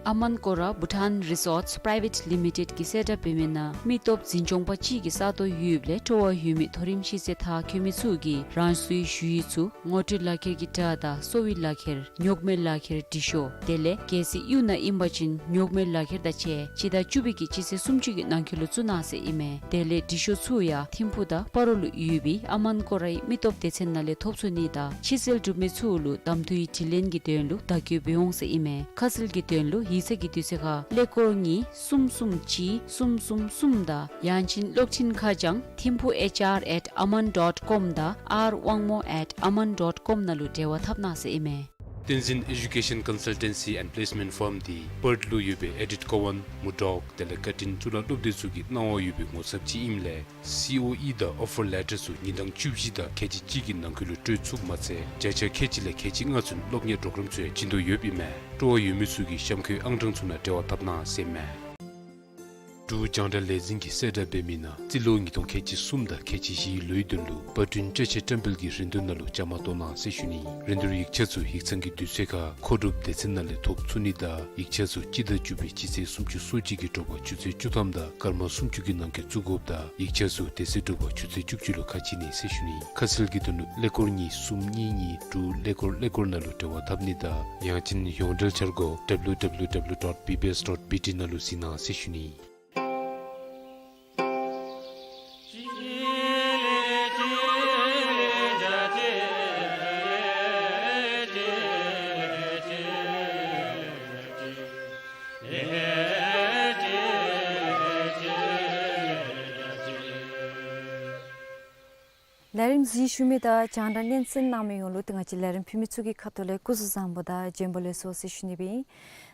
ཨ་མཱན་ཀོ་ར་བྷུ་ཊཱན་རི་སོརཊསི་པི་རའི་ཝེཊ་ལི་མི་ཊེཌ་ཀྱིས་གསལ་བསྒྲགས་འབད་མི་ནང་མི་སྟོབས་འཛིན་སྐྱོང་པ་གཅིག་གི་ས་སྟོང་ཡོདཔ་ལས་སྤྲོ་བ་ཡོད་མི་མཐོ་རིམ་ཤེས་ཚད་མཐར་འཁྱོལ་མི་ཚུ་གིས་རང་སོའི་ཞུ་ཡིག་ཚུ་ངོ་སྤྲོད་ལག་ཁྱེར་གྱི་སྒྲ་དང་གསོ་བའི་ལག་ཁྱེར་ཉོག་མེད་ལག་ཁྱེར་འབྲི་ཤོག་དེ་ལས་གལ་སྲིད་གཡུས་ནང་ཨིན་པ་ཅིན་ཉོག་མེད་ལག་ཁྱེར་དང་བཅས་སྤྱི་ཟླ་བཅུ་པའི་གི་སྤྱི་ཚེས་སུམ་ཅུ་གི་ནང་འཁོད་ལུ་བཙུགས་གནང་ཟེར་ཨིན་མས། དེ་ལས་འབྲི་ཤོག་ཚུ་ཡང་ཐིམ་ཕུག་དང་སྤ་རོ་ལུ་ཡོད་པའི་ཨ་མཱན་ཀོ་རའི་མི་སྟོབས་སྡེ་ཚན་ནང་ལས་ཐོབ་ཚུགས་ནི་དང་ཕྱི་སེལ་གྲུབ་མི་ཚུ་ལུ་གདམ་འཐུའི་དྲི་ལན་གྱི་དོན་ལུ་བརྡ་བསྐྱོད་འབད་འོང་ཟེར་ཨིན་མས། ཁ་གསལ་གྱི་དོན་ལུ་ཡིག་ཚང་གི་དུས་ཚོད་ཁར་ཀླད་ཀོར་གཉིས་གསུམ་གསུམ་གཅིག་གསུམ་གསུམ་གསུམ་དང་ཡང་ཅིན་གློག་འཕྲིན་ཁ་བྱང་ཐིམ་ཕུག་ཨེཆ་ཨར་ཨེཊ་ཨ་མཱན་ཌོཊ་ཀོམ་དང་ཨར་དབང་མོ་ཨེཊ་ཨ་མཱན་ཌོཊ་ཀོམ་ནང་ལུ་འབྲེལ་བ་འཐབ་གནང་ཟེར་ཨིན་མས། བསྟན་འཛིན་ཨེ་ཌུ་ཀེ་ཤཱན་ཀོན་སལ་ཊེན་སི་ཨེནཌ་པི་ལེསི་མེནཊ་ཕརམ་འདི་པརཐ་ལུ་ཡོད་པའི་ཨེ་ཌིཐ་ཀོ་ཝཱན་མུར་ཌོག་དེ་ལས་ཀར་ཊིན་གཙུག་ལག་སློབ་སྡེ་ཚུ་གི་གནང་བ་ཡོད་པའི་ངོ་ཚབ་ཅིག་ཨིནམ་ལས་སི་ཨོ་ཨི་དང་ཨོ་ཕར་ལེ་ཊར་ཚུ་ཉིན་གྲངས་བཅུ་བཞི་དང་ཁལ་གཅིག་གཅིག་གི་ནང་འཁོད་ལུ་སྤྲོད་ཚུགསཔ་མ་ཚད་བརྒྱ་ཆ་ཁལ་གཅིག་ལས་ཁལ་གཅིག་ལྔ་ཚུན་སློབ་གཉེར་པོརོ་གརམ་ཚུ་ཡང་བྱིན་དོ་ཡོདཔ་ཨིན་མས། སྤྲོ་བ་ཡོད་མི་ཚུ་གིས་གཤམ་འཁོད་ཨང་གྲངས་ཚུ་ནང་འབྲེལ་བ་འཐབ་གནང་ཟེར་ཨིན་མས། འབྲུག་རྒྱང་བསྒྲགས་ལས་འཛིན་གྱིས་གསལ་བསྒྲགས་འབད་མི་ནང་རྩིས་ལོ་ཉིས་སྟོང་ཁལ་གཅིག་གསུམ་དང་ཁལ་གཅིག་བཞིའི་ལོའི་དོན་ལུ་པར་སྐྲུན་བཀྲ་ཤིས་བཀྲམ་སྤེལ་གྱི་རིན་བསྡུར་ནང་ལུ་བཅའ་མར་གཏོགས་གནང་ཟེར་ཞུ་ནི། རིན་བསྡུར་ཡིག་ཆ་ཚུ་ཡིག་ཚང་གི་དུས་ཚོད་ཁར་མཁོ་སྒྲུབ་སྡེ་ཚན་ནང་ལས་ཐོབ་ཚུགས་ནི་དང་ཡིག་ཆ་ཚུ་སྤྱི་ཟླ་བཅུ་པའི་སྤྱི་ཚེས་སུམ་ཅུ་སོ་གཅིག་གི་དྲོ་པ་ཆུ་ཚོད་བཅུ་ཐམ་དང་སྐར་མ་སུམ་ཅུ་གི་ནང་འཁོད་བཙུགས་དགོཔ་དང་ཡིག་ཆ་ཚུ་དེ་ཚེ་དྲོ་པ་ཆུ་ཚོད་བཅུ་གཅིག་ལུ་ཁ་ཕྱེ་ནི་ཟེར་ཞུ་ནི། ཁ་གསལ་གྱི་དོན་ལུ་ཀླད་ཀོར་གཉིས་གསུམ་གཉིས་གཉིས་དྲུག་ཀླད་ཀོར་ཀླད་ཀོར་ནང་ལུ་འབྲེལ་བ་འཐབ་ནི་དང་ཡང་ཅིན་ཡོངས་འབྲེལ་འཆར་སྒོ་ཌབ་ལུ་ཌབ་ལུ་ཌབ་ལུ་ཌོཊ་བི་བི་ཨེསི་ཌོཊ་བི་ཊི་ནང་ལུ་གཟིགས་གནང་ཟེར་ཞུ་ནི། ལས་རིམ་གཟིགས་བཞུགས་མི་དང་རྒྱང་བསྒྲགས་སྙན་གསན་གནང་མི་ཡོངས་ལུ་ཏེ་ང་བཅས་ལས་རིམ་ཕུལ་མི་ཚུ་གི་ཁ་ཐུག་ལས་སྐུ་གཟུགས་བཟང་པོ་དང་བྱོན་པ་ལེགས་སོ་ཟེར་ཞུ་ནི་སྦེ་ཨིན།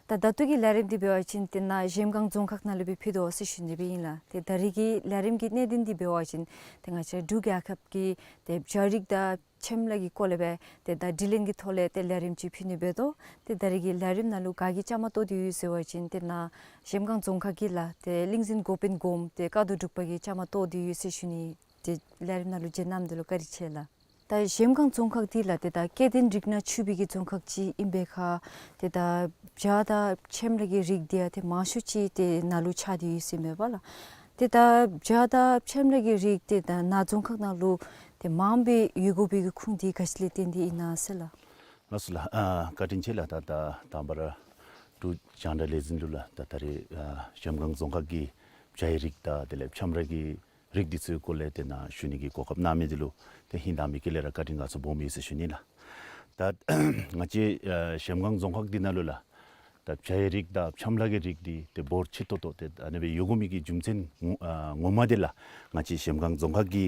ད་ད་ལྟོ་གི་ལས་རིམ་འདི་འབད་བ་ཅིན་ཏེ་ནཱ་གཞལམ་སྒང་རྫོང་ཁག་ནང་ལུ་སྦེ་ཕུལ་དོ་ཟེར་ཞུ་ནི་སྦེ་ཨིན་ལགས། ཏེ་ད་རིས་ཀྱི་ལས་རིམ་གྱི་གནད་དོན་འདི་འབད་བ་ཅིན་ཏེ་ང་བཅས་འབྲུག་རྒྱལ་ཁབ་ཀྱི་ཏེ་བྱ་རིགས་དང་ཕྱེམ་ལ་གི་སྐོར་ལས་སྦེ་ཏེ་ད་དྲི་ལན་གྱི་ཐོག་ལས་ཏེ་ལས་རིམ་ཅིག་ཕུལ་ནི་འབད་དོ། ཏེ་ད་རིས་ཀྱི་ལས་རིམ་ནང་ལུ་ག་གིས་བཅའ་མར་གཏོགས་ཏེ་ཡོད་ཟེར་བ་ཅིན་ཏེ་ནཱ་གཞལམ་སྒང་རྫོང་ཁག་གི་ལགས་ཏེ་གླིང་འཛིན་འགོ་དཔོན་གོངམ་ཏེ་ཀ་རྡོར་འབྲུག་པ་གིས་བཅའ་མར་གཏོགས་ཏེ་ཡོད་ཟེར་ཞུ་ནི། ཏེ་ལས་རིམ་ནང་ལུ་བྱོན་གནང་མི་འདི་ལུ་བཀའ་དྲིན་ཆེ་ལགས། ད་གཞལམ་སྒང་རྫོང་ཁག་འདི་ལགས་ཏེ་ད་སྐྱེ་ལྡན་རིགས་སྣ་ཕྱུག་པའི་གི་རྫོང་ཁག་ཅིག་ཨིན་པའི་ཁར་ཏེ་ད་བྱ་དང་ཕྱེམ་ལ་གི་རིགས་འདི་ཡང་ཏེ་མང་ཤོས་ཅིག་ཏེ་ནཱ་ལུ་ཆགས་ཏེ་ཡོད་ཟེར་མས་པ་ལགས། ཏེ་ད་བྱ་དང་ཕྱེམ་ལ་གི་རིགས་འདི་ད་ནཱ་རྫོང་ཁག་ནང་ལུ་ཏེ་མངམ་སྦེ་ཡོད་དགོ་པའི་གི་ཁུངས་འདི་ག་ཅི་ལས་བརྟེན་ཏེ་ཨིན་ན་ཟེར་ལགས། ལགས་སོ་ལགས། ཨ་བཀའ་དྲིན་ཆེ་ལགས། ད་ད་དང་པ་ར་འབྲུག་རྒྱང་བསྒྲགས་ལས་འཛིན་ལུ་ལགས་ད་ད་རིས་ཨ་གཞལམ་སྒང་རྫོང་ཁག་གི་བྱའི་རིགས་དང་དེ་ལས་ཕྱེམ་ལ་གི་རིགས་འདི་ཚུ་སྐོར་ལས་ཏེ་ནཱ་ཞུ་ནི་གི་གོ་སྐབས་གནང་མི་འདི་ལུ་ཏེ་ཧིང་དྭངས་མའི་དཀྱིལ་ལས་ར་བཀའ་དྲིན་དགའ་ཚོར་སྦོམ་ཡོད་ཟེར་ཞུ་ནི་ལགས། ད་ང་བཅས་ཨ་གཞལམ་སྒང་རྫོང་ཁག་འདི་ནང་ལུ་ལགས་ད་བྱའི་རིགས་དང་ཕྱེམ་ལ་གི་རིགས་འདི་ཏེ་འབོར་ཆེ་ཏོག་ཏོ་ཏེ་ཨ་ནི་སྦེ་ཡོད་དགོ་མི་གི་རྒྱུ་མཚན་ངོ་ཨ་ངོ་མ་འདི་ལགས་ང་བཅས་གཞལམ་སྒང་རྫོང་ཁག་གི་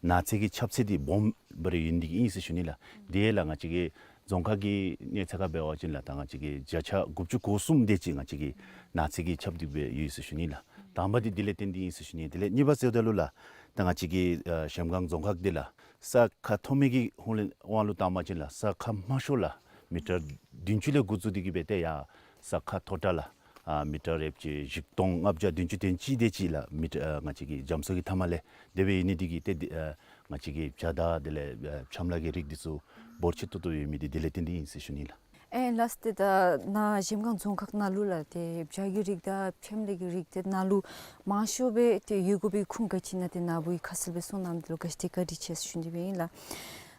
ནགས་ཚལ་གྱི་ཁྱབ་ཚད་འདི་སྦོམ་སྦེ་ར་ཡོད་ནི་འདི་གིས་ཨིན་ཟེར་ཞུ་ནི་ལགས། དེ་ལགས་ང་བཅས་ཀྱི་རྫོང་ཁག་གི་གནས་ཚད་ཁར་འབད་བ་ཅིན་ལགས་ད་ང་བཅས་ཀྱི་བརྒྱ་ཆ་དགུ་བཅུ་གོ་གསུམ་དེ་ཅིག་ང་བཅས་ཀྱི་ནགས་ཚལ་གྱི་ཁྱབ་འདི་སྦེ་ཡོད་ཟེར་ཞུ་ནི་ལགས། དང་པ་འདི་དེ་ལས་བརྟེན་ཏེ་ཨིན་ཟེར་ཞུ་ནི། དེ་ལས་གཉིས་པ་ཟེརཝ་ད་ལུ་ལགས་ད་ང་བཅས་ཀྱི་ཨ་གཞལམ་སྒང་རྫོང་ཁག་འདི་ལགས་ས་ཁ་མཐོ་དམན་གྱི་ཧོང་ལས་དབང་ལུ་བཏང་བ་ཅིན་ལགས་ས་ཁ་དམའ་ཤོས་ལགས་མི་ཊར་བདུན་ཅུ་ལས་འགོ་བཙུགས་ཏེ་གི་སྦེ་ཏེ་ཡར་ས་ཁ་མཐོ་དྲགས་ལགས་ཨ་མི་ཊར་ཡོད་པ་ཅིན་བཞི་སྟོང་ལྔ་བརྒྱ་བདུན་ཅུ་དོན་གཅིག་དེ་ཅིག་ལགས་མི་ཊར་ཨ་ང་བཅས་ཀྱི་རྒྱ་མཚོ་གི་མཐའ་མ་ལས་དེ་སྦེ་ཡོད་ནི་འདི་གིས་ཏེ་འདི་ཨ་ང་བཅས་ཀྱི་བྱ་དང་དེ་ལས་ཨ་ཕྱེམ་ལ་གི་རིགས་འདི་ཚུ་འབོར་ཆེ་ཏོག་ཏོ་ཡོད་མི་འདི་དེ་ལས་བརྟེན་ཏེ་ཨིན་ཟེར་ཞུ་ནི་ལགས། ཨེ་ལགས་སོ། ཏེ་ད་ནཱ་གཞལམ་སྒང་རྫོང་ཁག་ནང་ལུ་ལགས་ཏེ་བྱ་གི་རིགས་དང་ཕྱེམ་ལ་གི་རིགས་འདི་ནཱ་ལུ་མང་ཤོས་སྦེ་ཏེ་ཡོད་དགོ་པའི་ཁུངས་ག་ཅི་ཨིན་ན་ཏེ་ནཱ་བུ་གིས་ཁ་གསལ་སྦེ་གསུངས་གནང་མི་འདི་ལུ་ག་ཅི་ཏེ་བཀའ་དྲིན་ཆེ་ཟེར་ཞུ་ནི་སྦེ་ཨིན་ལགས།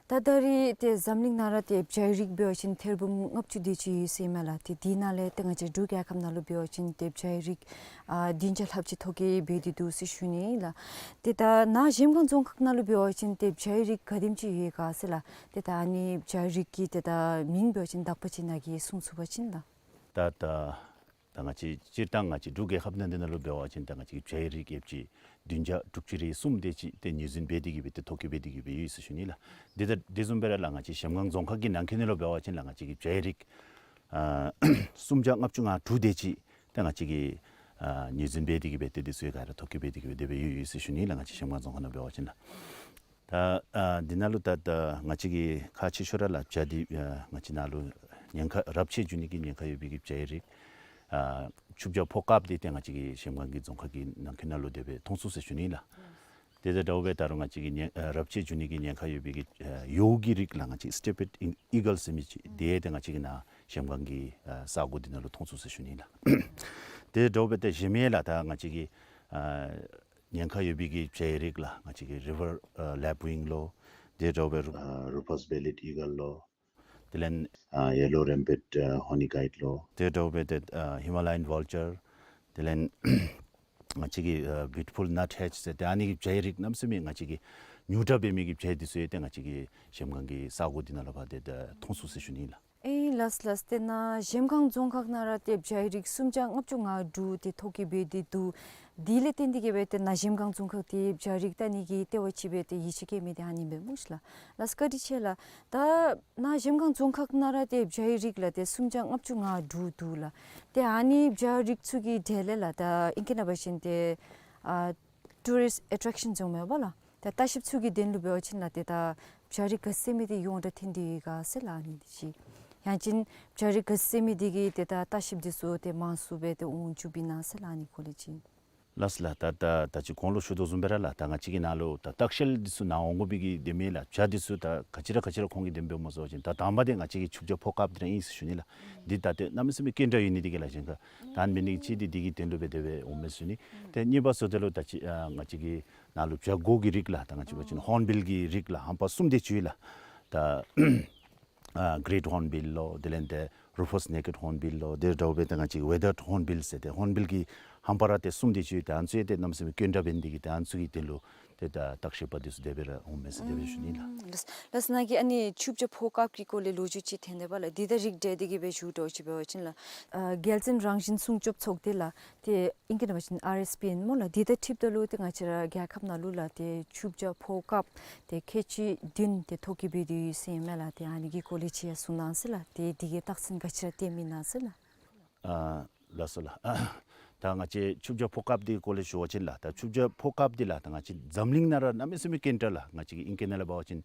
ད་ད་རིས་ཏེ་འཛམ་གླིང་ནང་ར་ཏེ་བྱའི་རིགས་འབད་བ་ཅིན་ཐེར་འབུམ་ལྔ་བཅུ་དེ་ཅིག་ཡོད་ཟེར་མས་ལགས། ཏེ་དེ་ནང་ལས་ཏེ་ང་བཅས་འབྲུག་རྒྱལ་ཁབ་ནང་ལུ་འབད་བ་ཅིན་ཏེ་བྱའི་རིགས་ཨ་བདུན་བརྒྱ་ལྷགཔ་ཅིག་ཐོ་བཀོད་འབད་དེ་འདུག་ཟེར་ཞུ་ནི་ལགས། ཏེ་ད་ནཱ་གཞལམ་སྒང་རྫོང་ཁག་ནང་ལུ་འབད་བ་ཅིན་ཏེ་བྱའི་རིགས་ག་དེམ་ཅིག་ཡོད་ག་ཟེར་ལགས། ཏེ་ད་ཨ་ནི་བྱའི་རིགས་ཀྱི་ཏེ་ད་མིང་འབད་བ་ཅིན་དག་པ་ཅིག་ནཱ་གིས་གསུང་ཚུགས་པ་ཅིན་ལགས། ད་ད་ད་ང་བཅས་སྤྱིར་བཏང་ང་བཅས་འབྲུག་རྒྱལ་ཁབ་ནང་འདི་ནང་ལུ་འབད་བ་ཅིན་ད་ང་བཅས་ཀྱི་བྱའི་རིགས་ཡོད་པ་ཅིན་བདུན་བརྒྱ་དྲུག་ཅུ་རེ་གསུམ་དེ་ཅིག་ཏེ་ངོས་འཛིན་འབད་དེ་གི་སྦེ་ཏེ་ཐོ་བཀོད་འབད་དེ་གི་སྦེ་ཡོད་ཟེར་ཞུ་ནི་ལགས། དེ་ད་དེ་བཟུམ་སྦེ་ར་ལགས་ང་བཅས་གཞལམ་སྒང་རྫོང་ཁག་གི་ནང་འཁོད་ནང་ལུ་འབད་བ་ཅིན་ལགས་ང་བཅས་ཀྱི་བྱའི་རིགས་ཨ་སུམ་བརྒྱ་ལྔ་བཅུ་ང་དྲུག་དེ་ཅིག་ཏེ་ང་བཅས་ཀྱིས་ཨ་ངོས་འཛིན་འབད་དེ་གི་སྦེ་ཏེ་དེ་ཚུ་ག་ར་ཐོ་བཀོད་འབད་དེ་གི་སྦེ་དེ་སྦེ་ཡོད་ཡོད་ཟེར་ཞུ་ནི་ལགས། ང་བཅས་གཞལམ་སྒང་རྫོང་ཁག་ནང་འབད་བ་ཅིན་ལགས། ད་ཨ་འདི་ནང་ལུ་ད་ད་ང་བཅས་ཀྱི་ཁག་ཆེ་ཤོས་ར་ལགས་བྱ་འདི་ཨ་ང་བཅས་ནང་ལུ་ཉེན་ཁ་རབས་ཆད་འགྱོ་ནི་གི་ཉེན་ཁ་ཡོད་པའི་གི་བྱའི་རིགས་ཨ་ཆུ་བྱ་ཕོ་དཀརཔོ་འདི་ཏེ་ང་བཅས་ཀྱི་གཞལམ་སྒང་གི་རྫོང་ཁག་གི་ནང་འཁོད་ནང་ལུ་དེ་སྦེ་མཐོང་ཚུགས་ཟེར་ཞུ་ནི་ལགས། དེ་དང་འདྲཝ་སྦེ་ད་རུང་ང་བཅས་ཀྱི་ཉེན་ཨ་རབས་ཆད་འགྱོ་ནི་གི་ཉེན་ཁ་ཡོད་པའི་གི་ཨ་ཡོ་གི་རིགས་ལགས་ང་བཅས་སི་ཊེ་པེཌ་ཨི་གལ་ཟེར་མི་ཅིག་དེ་ཏེ་ང་བཅས་ཀྱི་ནཱ་ གཞལམ་སྒང་གི་ཨ་ས་གོ་འདི་ནང་ལུ་མཐོང་ཚུགས་ཟེར་ཞུ་ནི་ལགས། དེ་འདྲཝ་སྦེ་ཏེ་གཞན་མི་ལགས་ད་ང་བཅས་ཀྱི་ཨ་ཉེན་ཁ་ཡོད་པའི་གི་བྱ་རིགས་ལགས། ང་བཅས་ཀྱི་རི་ཝར་ཨ་ལེབ་ཝིང་ལོ། དེ་འདྲཝ་སྦེ་རུ་ཨ་རུ་ཕས་བེ་ལེཌ་ཨི་གལ་ལོ། དེ་ལས་ཨ་ཡེ་ལོ་རེམ་པེཌ་ཨ་ཧོ་ནི་ཀའིཌ་ལོ། དེ་འདྲཝ་སྦེ་ཏེ་ཨ་ཧི་མ་ལ་ཡཱན་ཝལ་ཅར། དེ་ལས་ང་བཅས་ཀྱི་ཨ་བིའུ་ཊི་ཕུལ་ནཊ་ཧེཌ་ཟེར་ཏེ་ཨ་ནི་གི་བྱ་རིགས་གནམ་མེད་ས་མེད་ང་བཅས་ཀྱི་ཉུང་དྲགས་འབད་མི་གི་བྱ་འདི་ཚུ་ཡང་ཏེ་ང་བཅས་ཀྱི་གཞལམ་སྒང་གི་ས་གོ་འདི་ནང་ལུ་འབད་དེ་ད་མཐོང་ཚུགས་ཟེར་ཞུ་ནི་ལགས། ཨེ་ལགས་ལགས། ཏེ་ནཱ་གཞལམ་སྒང་རྫོང་ཁག་ནང་ར་ཏེ་བྱ་རིགས་སུམ་བརྒྱ་ལྔ་བཅུ་ང་དྲུག་ཏེ་ཐོ་བཀོད་འབད་དེ་འདུག། དེ་ལས་བརྟེན་ཏེ་གིས་སྦེ་ཏེ་ནཱ་གཞལམ་སྒང་རྫོང་ཁག་འདི་བྱ་རིགས་བལྟ་ནི་གི་ལྟེ་བ་ཅིག་སྦེ་ཏེ་ཡིད་ཆེས་བསྐྱེད་མི་འདི་ཨ་ནི་ཨིན་པས་སྨོ་ཤིག་ལགས། ལགས་བཀའ་དྲིན་ཆེ་ལགས། ད་ནཱ་གཞལམ་སྒང་རྫོང་ཁག་ནང་ར་ཏེ་བྱ་རིགས་ལགས་ཏེ་སུམ་བརྒྱ་ལྔ་བཅུ་ང་དྲུག་འདུག་ལགས། ཏེ་ཨ་ནི་བྱ་རིགས་ཚུ་གི་གྲས་ལས་ལགས་ད་ཨིང་སྐད་ནང་འབད་བ་ཅིན་ཏེ་ཨ་ཊུ་རིསཊ་ཨེ་ཊེཀ་ཤཱན་ཟེར་མས་པ་ལགས། ད་ལྟ་བཤལཔ་ཚུ་གི་དོན་ལུ་འབད་བ་ཅིན་ལགས་ཏེ་ད་བྱ་རིགས་ག་ཟེར་མི་འདི་ཡོངས་གྲགས་ཐོན་ཏེ་ཡོད་ག་ཟེར་ལགས། ཨ་ནི་འདི་ཅིག་ཡང་ཅིན་བྱ་རིགས་ག་ཟེར་མི་འདི་གིས་ཏེ་ད་ལྟ་བཤལཔ་འདི་ཚུ་ཏེ་མང་སུ་སྦེ་ཏེ་འོང་བཅུགཔ་ཨིན་ན་ཟེར་ལགས། ཨ་ནི་སྐོར་ལས་ཅིག། ལགས་ལགས། ད་ད་ད་ཅི་གོང་ལུ་ཞུ་དོ་བཟུམ་སྦེ་ར་ལགས་ད་ང་བཅས་ཀྱི་ནཱ་ལུ་ད་ལྟ་བཤལ་འདི་ཚུ་ནཱ་འོང་དགོ་པའི་གི་དེ་མེན་ལགས། བྱ་འདི་ཚུ་ད་ག་ཅི་ར་ག་ཅི་ར་ཁོང་གིས་དེ་སྦེ་སྨོ་ཟེར་བ་ཅིན་ད་དང་པ་འདི་ང་བཅས་ཀྱི་ཆུ་བྱ་ཕོ་ཀཔ་འདི་ར་ཨིན་ཟེར་ཞུ་ནི་ལགས། འདི་ད་ཏེ་གནམ་མེད་ས་མེད་སྐྱེ་འདྲ་ཡོད་ནི་འདི་གིས་ལགས་གཞན་ཁར་ད་ཨ་ནི་འབད་ནི་ཅིག་འདི་འདི་གི་དོན་ལུ་སྦེ་དེ་སྦེ་འོངམ་མས་ཟེར་ཞུ་ནི། ཏེ་གཉིས་པ་ཟེརཝ་ད་ལུ་ད་ཅི་ཨ་ང་བཅས་ཀྱི་ནཱ་ལུ་བྱ་སྒོ་གི་རིགས་ལགས་ད་ང་བཅས་འབད་བ་ཅིན་ཧོརན་བིལ་གྱི་རིགས་ལགས་ཧམ་པ་གསུམ་དེ་ཅིག་ཡོད་ལགས། ད་ཨ་གྲེཊ་ཧོརན་བིལ་ལོ། དེ་ལས་ཏེ་རུ་ཕས་ནེ་ཀེཌ་ཧོརན་བིལ་ལོ། དེ་འདྲཝ་སྦེ་ཏེ་ང་བཅས་ཀྱི་ཝེ་དརཌ་ཧོརན་བིལ་ཟེར་ཏེ་ཧོརན་བིལ་གྱི་ཧམ་པ་ར་ཏེ་གསུམ་དེ་ཅིག་ཡོད། ཏེ་ཨ་ནི་ཚུ་ཡང་ཏེ་གནམ་མེད་ས་མེད་སྐྱེ་འདྲ་འབད་ནི་འདི་གིས་ཏེ་ཨ་ནི་ཚུ་གི་དོན་ལུ་ཏེ་ད་བརྟག་དཔྱད་པ་འདི་ཚུ་དེ་སྦེ་ར་འོངམ་མས་ཟེར་དེ་སྦེ་ཞུ་ནི་ལགས། ལགས་ལགས། ནཱ་གིས་ཨ་ནི་ཆུ་བྱ་ཕོ་ཀཔ་གི་སྐོར་ལས་ལོ་རྒྱུས་ཅིག་འཐེན་ཏེ་པ་ལགས། འདི་དང་རིགས་བསྒྲེས་ཏེ་གིས་སྦེ་ཞུ་དོ་ཅིག་འབད་བ་ཅིན་ལགས་ཨ་རྒྱལ་བཙུན་རང་བཞིན་སྲུང་སྐྱོབ་ཚོགས་སྡེ་ལགས་ཏེ་ཨིང་སྐད་ནང་འབད་བ་ཅིན་ཨར་ཨེསི་པི་ཨེན་སྨོ་ལགས། འདི་དང་འཁྲིལཝ་ད་ལུ་ཏེ་ང་བཅས་ར་རྒྱལ་ཁབ་ནང་ལུ་ལགས་ཏེ་ཆུ་བྱ་ཕོ་ཀཔ་ཏེ་ཁལ་གཅིག་བདུན་ཏེ་ཐོ་བཀོད་འབད་དེ་ཡོད་ཟེར་ཨིན་མས་ལགས། ཏེ་ཨ་ནི་གི་སྐོར་ལས་ཅིག་ཡང་གསུང་གནང་ཟེར་ལགས། ཏེ་འདི་གི་རྟགས་མཚན་ག་ཅི་ར་བསྟནམ་ཨིན་ན་ཟེར་ལགས། ཨ་ལགས་སོ་ལགས། ད་ང་བཅས་ཆུ་བྱ་ཕོ་ཀཔ་འདི་གི་སྐོར་ལས་ཞུ་བ་ཅིན་ལགས་ད་ཆུ་བྱ་ཕོ་ཀཔ་འདི་ལགས་ད་ང་བཅས་འཛམ་གླིང་ནང་ར་གནམ་མེད་ས་མེད་སྐྱེ་འདྲ་ལགས། ང་བཅས་ཀྱི་ཨིང་སྐད་ནང་ལས་འབད་བ་ཅིན་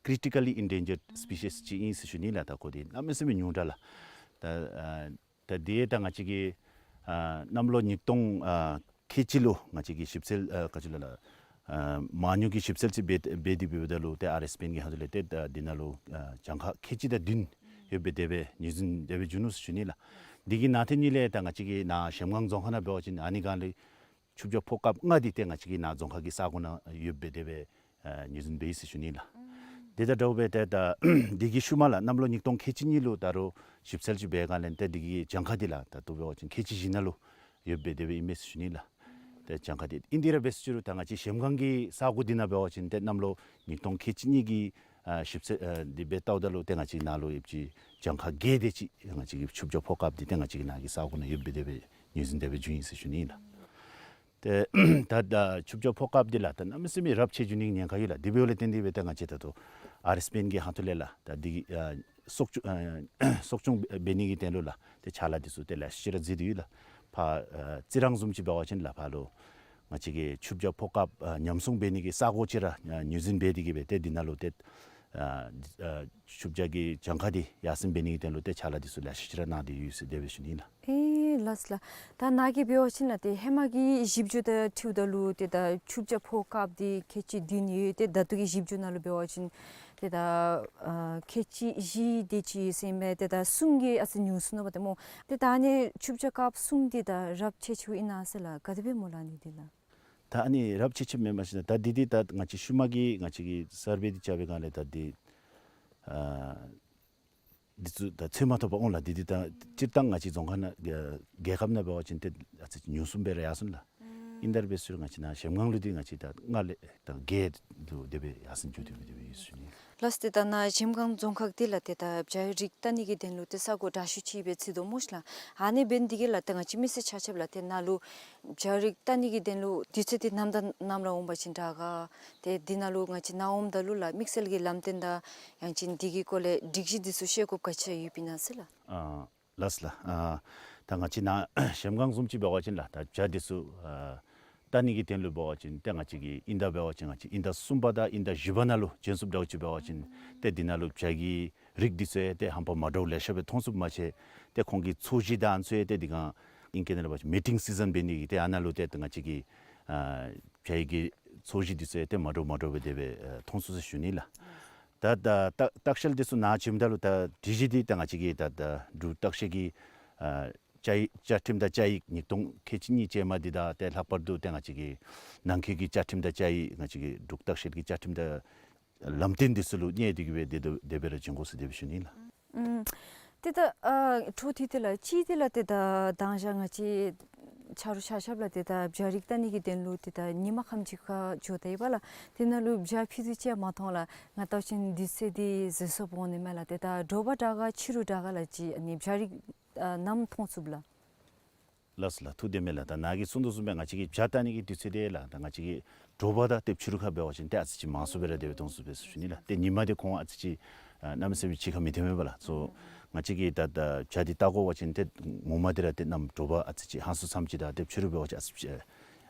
ཀི་རི་ཊི་ཀ་ལི་ཨིན་ཌེན་ཇརཌ་སི་པི་ཤིས་ཅིག་ཨིན་ཟེར་ཞུ་ནི་ལགས། ད་ཁོ་འདི་གནམ་མེད་ས་མེད་ཉུང་དྲགས་ལགས། ད་ཨ་ད་འདི་ད་ང་བཅས་ཀྱི་ཨ་གནམ་ལོ་ཉིས་སྟོང་ཨ་ཁལ་གཅིག་ལུ་ང་བཅས་ཀྱིས་ཞིབ་འཚོལ་ཨ་ག་ཅི་ལོ་ལགས་ཨ་མ་དངུལ་གྱི་ཞིབ་འཚོལ་ཅིག་འབད་འབད་དེ་འབདཝ་ད་ལུ་ཏེ་ཨར་ཨེསི་པི་ཨེན་གྱི་ཁ་ཐུག་ལས་ཏེ་ད་འདི་ནང་ལུ་ཨ་གྱངས་ཁ་ཁལ་གཅིག་དང་བདུན་ཡོདཔ་སྦེ་དེ་སྦེ་ངོས་འཛིན་དེ་སྦེ་བྱུང་ནུག་ཟེར་ཞུ་ནི་ལགས། འདི་གི་ནང་དོན་ཉིད་ལས་ད་ང་བཅས་ཀྱི་ནཱ་གཞལམ་སྒང་རྫོང་ཁག་ནང་འབད་བ་ཅིན་ཨ་ནི་སྒང་ལས་ཆུ་བྱ་ཕོ་ཀཔ་ལྔ་འདི་ཏེ་ང་བཅས་ཀྱི་ནཱ་རྫོང་ཁག་གི་ས་གོ་ནང་ཡོདཔ་སྦེ་དེ་སྦེ་ཨ་ངོས་འཛིན་འབད་ཡི་ཟེར་ཞུ་ནི་ལགས། དེ་དང་འདྲཝ་སྦེ་ཏེ་ད་འདི་གི་ཤུལ་མ་ལགས་གནམ་ལོ་ཉིས་སྟོང་ཁལ་གཅིག་གཉིས་ལུ་ད་རུང་ཞིབ་འཚོལ་ཅིག་འབད་སྒང་ལས་ཏེ་འདི་གི་གྱངས་ཁ་འདི་ལགས་ད་ལྟོ་འབད་བ་ཅིན་ཁལ་གཅིག་བཞི་ནང་ལུ་ཡོདཔ་སྦེ་དེ་སྦེ་ཨིན་མས་ཟེར་ཞུ་ནི་ལགས། ཏེ་གྱངས་ཁ་འདི་ཨིན་དེ་ར་འབད་ཟེར་ཅི་རུང་ད་ང་བཅས་གཞལམ་སྒང་གི་ས་གོ་འདི་ནང་འབད་བ་ཅིན་ཏེ་གནམ་ལོ་ཉིས་སྟོང་ཁལ་གཅིག་གཉིས་ཀྱི་ཨ་ཞིབ་འཚོལ་ཨ་འདི་འབད་བལྟཝ་ད་ལུ་ཏེ་ང་བཅས་ནཱ་ལུ་ཡོདཔ་ཅིག་གྱངས་ཁ་བརྒྱད་དེ་ཅིག་ང་བཅས་ཀྱི་ཆུ་བྱ་ཕོ་ཀཔ་འདི་ཏེ་ང་བཅས་ཀྱི་ནཱ་གི་ས་གོ་ནང་ཡོདཔ་སྦེ་དེ་སྦེ་ངོས་འཛིན་དེ་སྦེ་བྱུང་ཡི་ཟེར་ཞུ་ནི་ལགས། ཏེ་ད་ད་ཆུ་བྱ་ཕོ་ཀཔ་འདི་ལགས་ད་གནམ་མེད་ས་མེད་རབས་ཆད་འགྱོ་ནི་ཉེན་ཁ་ཡོད་ལགས། དེ་འབདཝ་ལས་བརྟེན་ཏེ་སྦེ་ད་ང་བཅས་ད་ལྟོ་ཨར་ཨེསི་པི་ཨེན་གྱི་ཁ་ཐུག་ལས་ལགས་ད་འདི་ཨ་གསོ་སྐྱོང་ཨ་གསོ་སྐྱོང་འབད་ནི་གི་དོན་ལུ་ལགས་ཏེ་ཅ་ལ་འདི་ཚུ་ཏེ་ལེ་ཤ་ཅིག་ར་བཟོ་སྟེ་ཡོད་ལགས། ཕར་ཨ་རྩི་རང་བཟུམ་ཅིག་འབད་བ་ཅིན་ལགས་ཕར་ལུ་ང་བཅས་ཀྱི་ཆུ་བྱ་ཕོ་ཀཔ་ཨ་ཉམས་སྲུང་འབད་ནི་གི་ས་གོ་ཅིག་ར་ཨ་ངོས་འཛིན་འབད་དེ་གིས་སྦེ་ཏེ་འདི་ནང་ལུ་ཏེ་ཨ་ཨ་ཆུ་བྱ་གི་གྱངས་ཁ་འདི་ཡར་སེང་འབད་ནི་གི་དོན་ལུ་ཏེ་ཅ་ལ་འདི་ཚུ་ལེ་ཤ་ཅིག་ར་གནང་སྟེ་ཡོད་ཟེར་དེ་སྦེ་ཞུ་ནི་ལགས། ཨེ་ལགས་ལགས། ད་ནཱ་གིས་འབད་བ་ཅིན་ལགས་ཏེ་ཧེ་མ་གི་ཞིབ་འཇུག་དང་འཁྲིལཝ་ད་ལུ་ཏེ་ད་ཆུ་བྱ་ཕོ་ཀཔ་འདི་ཁལ་གཅིག་བདུན་ཡོད། ཏེ་ད་ལྟོ་གི་ཞིབ་འཇུག་ནང་ལུ་འབད་བ་ཅིན་ཏེ་ད་ཨ་ཁལ་གཅིག་བཞི་དེ་ཅིག་ཟེར་མས། ཏེ་ད་གསུམ་གྱིས་ཨ་ཙི་ཉུང་སོང་ནུག་པ་ཏེ་སྨོ། ཏེ་ད་ཨ་ནི་ཆུ་བྱ་ཀཔ་གསུམ་འདི་ད་རབས་ཆད་ཆེཝ་ཨིན་ན་ཟེར་ལགས་ག་དེ་སྦེ་སྨོ་ལགས་ཨ་ནི་འདི་ལགས། ད་ཨ་ནི་རབས་ཆད་ཆེཝ་མེན་མས་ཟེར་ན་ད་འདི་འདི་ད་ང་བཅས་ཤུལ་མ་གི་ང་བཅས་ཀྱིས་སར་བེ་འདི་རྐྱབ་པའི་སྒང་ལས་ད་འདི་ཨ་འདི་ཚུ་ད་འཚོལ་མ་ཐོབ་པར་འོང་ལགས། འདི་འདི་ད་སྤྱིར་བཏང་ང་བཅས་རྫོང་ཁག་ནང་རྒྱལ་ཁབ་ནང་འབད་བ་ཅིན་ཏེ་ཨ་ཙི་ཉུང་སུ་སྦེ་ར་ཡར་སོང་ལགས། ཨིན་ཏེ་ར་འབད་ཟེར་ང་བཅས་ནཱ་གཞལམ་སྒང་ལུ་འདི་ང་བཅས་ད་ལྔ་ལས་ད་བརྒྱད་དུ་དེ་སྦེ་ཡར་སེང་འགྱོ་དེ་སྦེ་དེ་སྦེ་ཡོད་ཟེར་ཞུ་ནི། ལགས་ཏེ་ད་ནཱ་གཞལམ་སྒང་རྫོང་ཁག་འདི་ལགས་ཏེ་ད་བྱ་རིགས་བལྟ་ནི་གི་དོན་ལུ་ཏེ་ས་གོ་དྲག་ཤོས་ཅིག་སྦེ་བརྩི་དོ་སྨོ་ཤིག་ལགས། ཨ་ནི་འབད་ནི་འདི་གིས་ལགས་ཏེ་ང་བཅས་མི་སེར་ཆ་ཁྱབ་ལགས་ཏེ་ནཱ་ལུ་བྱ་རིགས་བལྟ་ནི་གི་དོན་ལུ་དུས་ཚོད་འདི་ནམ་དང་ནམ་ར་འོང་པ་ཅིན་དྲག་ག། ཏེ་འདི་ནང་ལུ་ང་བཅས་ནཱ་འོངམ་ད་ལུ་ལགས་དམིགས་བསལ་གྱི་ལམ་སྟོན་དང་ཡང་ཅིན་འདི་གི་སྐོར་ལས་སྒྲིག་གཞི་འདི་ཚུ་ཤེས་དགོཔ་ག་ཅི་ཡོདཔ་ཨིན་ན་ཟེར་ལགས། ཨ་ལགས་ལགས། ཨ་ད་ང་བཅས་ནཱ་གཞལམ་སྒང་བཟུམ་ཅིག་འབད་བ་ཅིན་ལགས་ད་བྱ་འདི་ཚུ་ཨ་བལྟ་ནི་གི་དོན་ལུ་འབད་བ་ཅིན་ཏེ་ང་བཅས་ཀྱི་དབྱིན་ཟླ་འབད་བ་ཅིན་ང་བཅས་དབྱིན་ཟླ་གསུམ་པ་དང་དབྱིན་ཟླ་བཞི་པ་ནང་ལུ་བྱོན་ཚུགསཔ་འདྲཝ་ཅིག་འབད་བ་ཅིན་ཏེ་འདི་ནང་ལུ་བྱ་གི་རིགས་འདི་ཚུ་ཡང་ཏེ་ཧམ་པ་མ་འདྲཝ་ལེ་ཤ་སྦེ་མཐོང་ཚུགསཔ་མ་ཚད་ཏེ་ཁོང་གི་འཚོ་གཞི་དང་ཨ་ནི་ཚུ་ཡང་ཏེ་འདི་སྒང་ཨིང་སྐད་ནང་འབད་བ་ཅིན་མེ་ཊིང་སི་ཛན་འབད་ནི་གི་ཏེ་ཨ་ནཱ་ལུ་ཏེ་ང་བཅས་ཀྱི་ཨ་བྱ་གི་འཚོ་གཞི་འདི་ཚུ་ཡང་ཏེ་མ་འདྲཝ་མ་འདྲཝ་སྦེ་དེ་སྦེ་ཨ་མཐོང་ཚུགས་ཟེར་ཞུ་ནི་ལགས། ད་ད་ལྟ་ལྟ་བཤལ་འདི་ཚུ་ནཱ་བྱོནམ་ད་ལུ་ད་སྒྲིག་གཞི་འདི་ད་ང་བཅས་ཀྱི་ད་ད་འབྲུག་ལྟ་བཤལ་གྱི་ཨ་བཅའ་ཡིག་བཅའ་ཁྲིམས་དང་བཅའ་ཡིག་ཉིས་སྟོང་ཁལ་གཅིག་གཉིས་ཅན་མ་འདི་དང་ཏེ་ལྷག་པར་དུ་ཏེ་ང་བཅས་ཀྱི་ནང་འཁོད་ཀྱི་བཅའ་ཁྲིམས་དང་བཅའ་ཡིག་ང་བཅས་ཀྱི་འབྲུག་ལྟ་བཤལ་གྱི་བཅའ་ཁྲིམས་དང་ལམ་སྟོན་འདི་ཚུ་ལུ་གནས་ཏེ་གི་སྦེ་དེ་དེ་དེ་སྦེ་ར་བྱོན་དགོ་ཟེར་དེ་སྦེ་ཞུ་ནི་ལགས། ཨུམ། ཏེ་ད་ཨ་འཕྲོ་མཐུད་དེ་ལགས་གཅིག་འདི་ལགས་ཏེ་ད་མདང་ཞག་ང་བཅས་ཆ་རོགས་ཆ་ཁྱབ་ལགས་ཏེ་ད་བྱ་རིགས་བལྟ་ནི་གི་དོན་ལུ་ཏེ་ད་ཉིན་མ་ཁམས་ཅིག་ཁར་འགྱོ་ད་ཡི་པ་ལགས། དེ་ནང་ལུ་བྱ་ཕུད་རྡོག་ཅིག་ཡང་མ་མཐོང་ལགས། ང་བལྟ་བ་ཅིན་དུས་ཚོད་འདི་གཟོད་སོངམ་འོང་ནི་མས་ལགས། ཏེ་ད་དྲོ་པ་དྲག་ག་ཕྱི་རུ་དྲག་ག་ལགས་ཅིག་ཨ་ནི་བྱ་རིགས་ཨ་ནམ་མཐོང་ཚུགས་ལགས། ལགས་སོ་ལགས། ཐུགས་བདེན་མས་ལགས། ད་ནཱ་གིས་གསུངས་དོ་བཟུམ་སྦེ་ང་བཅས་ཀྱི་བྱ་བལྟ་ནི་གི་དུས་ཚོད་འདི་ལགས་ད་ང་བཅས་ཀྱི་དྲོ་པ་དང་ཏེ་ཕྱི་རུ་ཁར་འབད་བ་ཅིན་ཏེ་ཨ་ཙི་ཅིག་མང་སུ་སྦེ་ར་དེ་སྦེ་མཐོང་ཚུགས་པས་ཟེར་ཞུ་ནི་ལགས། ཏེ་ཉིན་མ་འདི་ཁོང་ཨ་ཙི་ཅིག་ཨ་གནམ་མེད་ས་མེད་ཕྱི་ཁར་མི་ཐོན་མས་པ་ལགས། སོ་ང་བཅས་ཀྱིས་ད་ད་བྱ་འདི་བལྟ་དགོ་པ་ཅིན་ཏེ་ངོ་མ་འདི་ར་ཏེ་གནམ་དྲོ་པ་ཨ་ཙི་ཅིག་ཧང་སང་ཙམ་ཅིག་དང་ཏེ་ཕྱི་རུ་འབད་བ་ཅིན་ཨ་ཙི་ཅིག་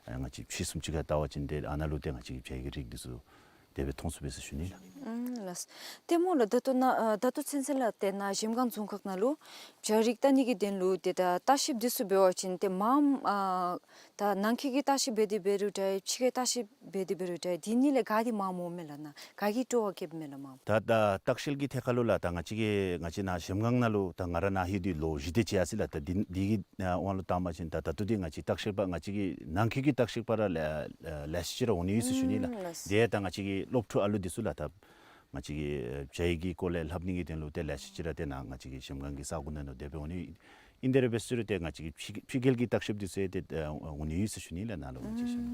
ཨ་ང་བཅས་ཕྱི་གསུམ་ཅིག་ཁར་བལྟ་བ་ཅིན་ཏེ་ཨ་ནཱ་ལུ་ཏེ་ང་བཅས་ཀྱི་བྱ་ཡི་རིགས་འདི་ཚུ་དེ་སྦེ་མཐོང་ཚུགས་པས་ཟེར་ཞུ་ནི་ལགས། ཨུམ་ལགས། ཏེ་སྨོ་ལགས་ད་ལྟོ་ནཱ་ཨ་ད་ལྟོ་ཚུན་ཚོད་ལགས་ཏེ་ནཱ་གཞལམ་སྒང་རྫོང་ཁག་ནང་ལུ་བྱ་རིགས་བལྟ་ནི་གི་དོན་ལུ་ཏེ་ད་ལྟ་བཤལཔ་འདི་ཚུ་འབད་བ་ཅིན་ཏེ་མངམ་ཨ་ད་ནང་འཁོད་ཀྱི་ལྟ་བཤལ་འབད་དེ་འབད་རུང་འདྲ་ཕྱི་ཁའི་ལྟ་བཤལ་འབད་དེ་འབད་རུང་འདྲ་འདི་གཉིས་ལས་ག་འདི་མངམ་འོང་མས་ལགས། ནཱ་ག་གིས་སྤྲོ་བ་བསྐྱེདཔ་མས་ལགས་མངམ། ད་ད་ལྟ་བཤལ་གྱི་ཐད་ཁར་ལུ་ལགས་ད་ང་བཅས་ཀྱི་ང་བཅས་ནཱ་གཞལམ་སྒང་ནང་ལུ་ད་ང་ར་ནཱ་ལྷོད་དེ་ལོ་བཞི་དེ་ཅིག་ཡར་སོ་ཡི་ལགས། ད་འདི་འདི་གི་ཨ་དབང་ལུ་བཏང་པ་ཅིན་ད་ད་ལྟོ་འདི་ང་བཅས་ལྟ་བཤལ་པ་ང་བཅས་ཀྱི་ནང་འཁོད་ཀྱི་ལྟ་བཤལ་པ་ར་ལེ་ལེ་ཤ་ཅིག་ར་འོང་ནི་ཡོད་ཟེར་ཞུ་ནི་ལགས། ཨུམ་ལགས། དེ་ད་ང་བཅས་ཀྱི་སློབ་ཕྲུག་ཨ་ལུ་འདི་ཚུ་ལགས་ད་ང་བཅས་ཀྱི་ཨ་བྱ་ཡི་གི་སྐོར་ལས་ལྷབ་ནི་གི་དོན་ལུ་ཏེ་ལེ་ཤ་ཅིག་ར་ཏེ་ནཱ་ང་བཅས་ཀྱི་གཞལམ་སྒང་གི་ས་གོ་ནང་ལུ་དེ་སྦེ་འོང་ནི་ཨིན། དེ་ར་འབད་ཟེར་རུང་ཏེ་ང་བཅས་ཀྱི་ཕྱི་ཕྱི་རྒྱལ་གྱི་ལྟ་བཤལཔ་འདི་ཚུ་ཡང་ཏེ་ཨ་འོང་ནི་ཡོད་ཟེར་ཞུ་ནི་ལགས་ནཱ་ལུ་ང་བཅས་ཞུ་ནི།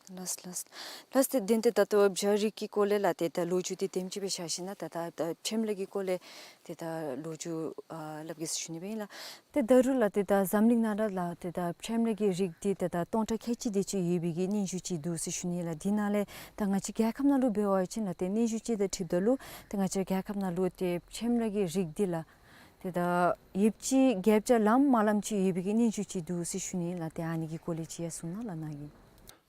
ཨུམ་ལགས་ལགས། ལགས་ཏེ་དེ་ལས་ཏེ་ད་ལྟོ་བྱ་རིགས་ཀྱི་སྐོར་ལས་ལགས་ཏེ་ད་ལོ་རྒྱུས་འདི་དེམ་ཅིག་སྦེ་བཞག་ཞིནམ་ད་ད་ད་ཕྱེམ་ལ་གི་སྐོར་ལས་ཏེ་ད་ལོ་རྒྱུས་ཨ་སླབ་གེ་ཟེར་ཞུ་ནི་སྦེ་ཨིན་ལགས། ཏེ་ད་རུང་ལགས་ཏེ་ད་འཛམ་གླིང་ནང་ར་ལགས་ཏེ་ད་ཕྱེམ་ལ་གི་རིགས་འདི་ཏེ་ད་སྟོང་ཕྲག་ཁལ་གཅིག་དེ་ཅིག་ཡོད་པའི་གི་སྙན་ཞུ་ཅིག་འདུག་ཟེར་ཞུ་ནི་ལགས། འདི་ནང་ལས་ད་ང་བཅས་རྒྱལ་ཁབ་ནང་ལུ་འབད་བ་ཅིན་ལགས་ཏེ་སྙན་ཞུ་ཅིག་དང་འཁྲིལཝ་ད་ལུ་ཏེ་ང་བཅས་རྒྱལ་ཁབ་ནང་ལུ་ཏེ་ཕྱེམ་ལ་གི་རིགས་འདི་ལགས་ཏེ་ད་ཡོདཔ་ཅིག་བརྒྱ་ཆ་ལངམ་མ་ལངམ་ཅིག་ཡོད་པའི་གི་སྙན་ཞུ་ཅིག་འདུག་ཟེར་ཞུ་ནི་ལགས། ཏེ་ཨ་ནི་གི་སྐོར་ལས་ཅིག་ཡང་གསུང་གནང་ལགས་ནཱ་གིས།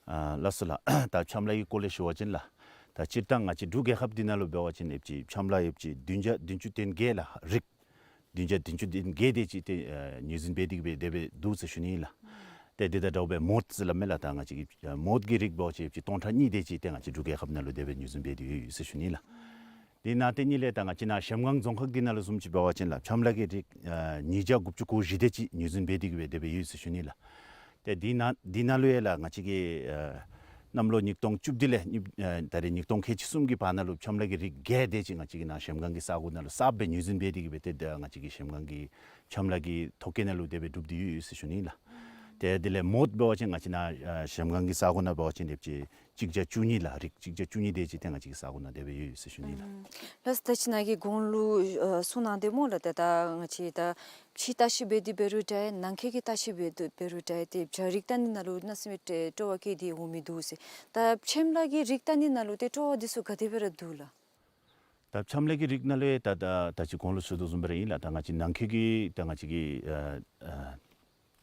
ཨ་ལགས་སོ་ལགས། ད་ཕྱེམ་ལ་གི་སྐོར་ལས་ཞུ་བ་ཅིན་ལགས་ད་སྤྱིར་བཏང་ང་བཅས་འབྲུག་རྒྱལ་ཁབ་འདི་ནང་ལུ་འབད་བ་ཅིན་ཡོདཔ་ཅིག་ཕྱེམ་ལ་ཡོདཔ་ཅིག་བདུན་བརྒྱ་བདུན་ཅུ་དོན་བརྒྱད་ལགས། རིགས་བདུན་བརྒྱ་བདུན་ཅུ་དོན་བརྒྱད་དེ་ཅིག་ཏེ་ཨ་ངོས་འཛིན་འབད་དེ་གི་སྦེ་དེ་སྦེ་འདུག་ཟེར་ཞུ་ནི་ལགས། ཏེ་དེ་དང་འདྲཝ་སྦེ་མོཌ་ཟེར་སླབ་མས་ལགས། ད་ང་བཅས་ཀྱི་ཨ་མོཌ་ཀྱི་རིགས་འབད་བ་ཅིན་ཡོདཔ་ཅིག་སྟོང་ཕྲག་གཉིས་དེ་ཅིག་ཏེ་ང་བཅས་འབྲུག་རྒྱལ་ཁབ་ནང་ལུ་དེ་སྦེ་ངོས་འཛིན་འབད་དེ་ཡོད་ཡོད་ཟེར་ཞུ་ནི་ལགས། དེ་ནང་དེ་གཉིས་ལས་ད་ང་བཅས་ནཱ་གཞལམ་སྒང་རྫོང་ཁག་འདི་ནང་ལུ་བཟུམ་ཅིག་འབད་བ་ཅིན་ལགས་ཕྱེམ་ལ་གི་རིགས་ཨ་ཉིས་བརྒྱ་དགུ་བཅུ་གོ་བཞི་དེ་ཅིག་ངོས་འཛིན་འབད་དེ་གི་སྦེ་དེ་སྦེ་ཡོད་ཟེར་ཞུ་ནི་ལགས། ཏེ་དེ་ནང་དེ་ནང་ལུ་ཡང་ལགས་ང་བཅས་ཀྱི་ཨ་གནམ་ལོ་ཉིས་སྟོང་བཅུ་བདུན་ལས་ཨ་ད་རེས་ཉིས་སྟོང་ཁལ་གཅིག་གསུམ་གྱི་བར་ན་ལུ་ཕྱེམ་ལ་གི་རིགས་བརྒྱད་དེ་ཅིག་ང་བཅས་ཀྱི་ནཱ་གཞལམ་སྒང་གི་ས་གོ་ནང་ལུ་གསརཔ་སྦེ་ངོས་འཛིན་འབད་དེ་གི་སྦེ་ཏེ་ད་ང་བཅས་ཀྱི་གཞལམ་སྒང་གི་ཕྱེམ་ལ་གི་ཐོ་བཀོད་ནང་ལུ་དེ་སྦེ་གྲུབ་སྟེ་ཡོད་ཡོད་ཟེར་ཞུ་ནི་ལགས། ཏེ་དེ་ལས་མོཌ་འབད་བ་ཅིན་ང་བཅས་ནཱ་ཨ་གཞལམ་སྒང་གི་ས་གོ་ནང་འབད་བ་ཅིན་ཡོདཔ་ཅིག་གཅིག་བརྒྱ་བཅུ་གཉིས་ལགས། རིགས་གཅིག་བརྒྱ་བཅུ་གཉིས་དེ་ཅིག་ཏེ་ང་བཅས་ཀྱི་ས་གོ་ནང་དེ་སྦེ་ཡོད་ཡོད་ཟེར་ཞུ་ནི་ལགས། ལགས་ད་ཅི་ནཱ་གིས་གོང་ལུ་ཨ་གསུང་གནང་དེ་སྨོ་ལགས། ད་ད་ང་བཅས་ད་ཕྱི་ལྟ་བཤལ་འབད་དེ་འབད་རུང་འདྲ་ནང་འཁོད་ཀྱི་ལྟ་བཤལ་འབད་དེ་འབད་རུང་འདྲ་ཏེ་བྱ་རིགས་བལྟ་ནི་ནང་ལུ་གནམ་མེད་ས་མེད་སྤྲོ་བ་བསྐྱེད་དེ་འོང་མི་འདུག་ཟེར། ད་ཕྱེམ་ལ་གི་རིགས་བལྟ་ནི་ནང་ལུ་ཏེ་སྤྲོ་བ་འདི་ཚུ་ག་དེ་སྦེ་ར་འདུག་ལགས། ད་ཕྱེམ་ལ་གི་རིགས་ནང་ལས་ད་ད་ད་ཅི་གོང་ལུ་ཞུ་དོ་བཟུམ་སྦེ་ར་ཨིན་ལགས། ད་ང་བཅས་ནང་འཁོད་ཀྱི་ད་ང་བཅས་ཀྱི་ཨ་ཨ་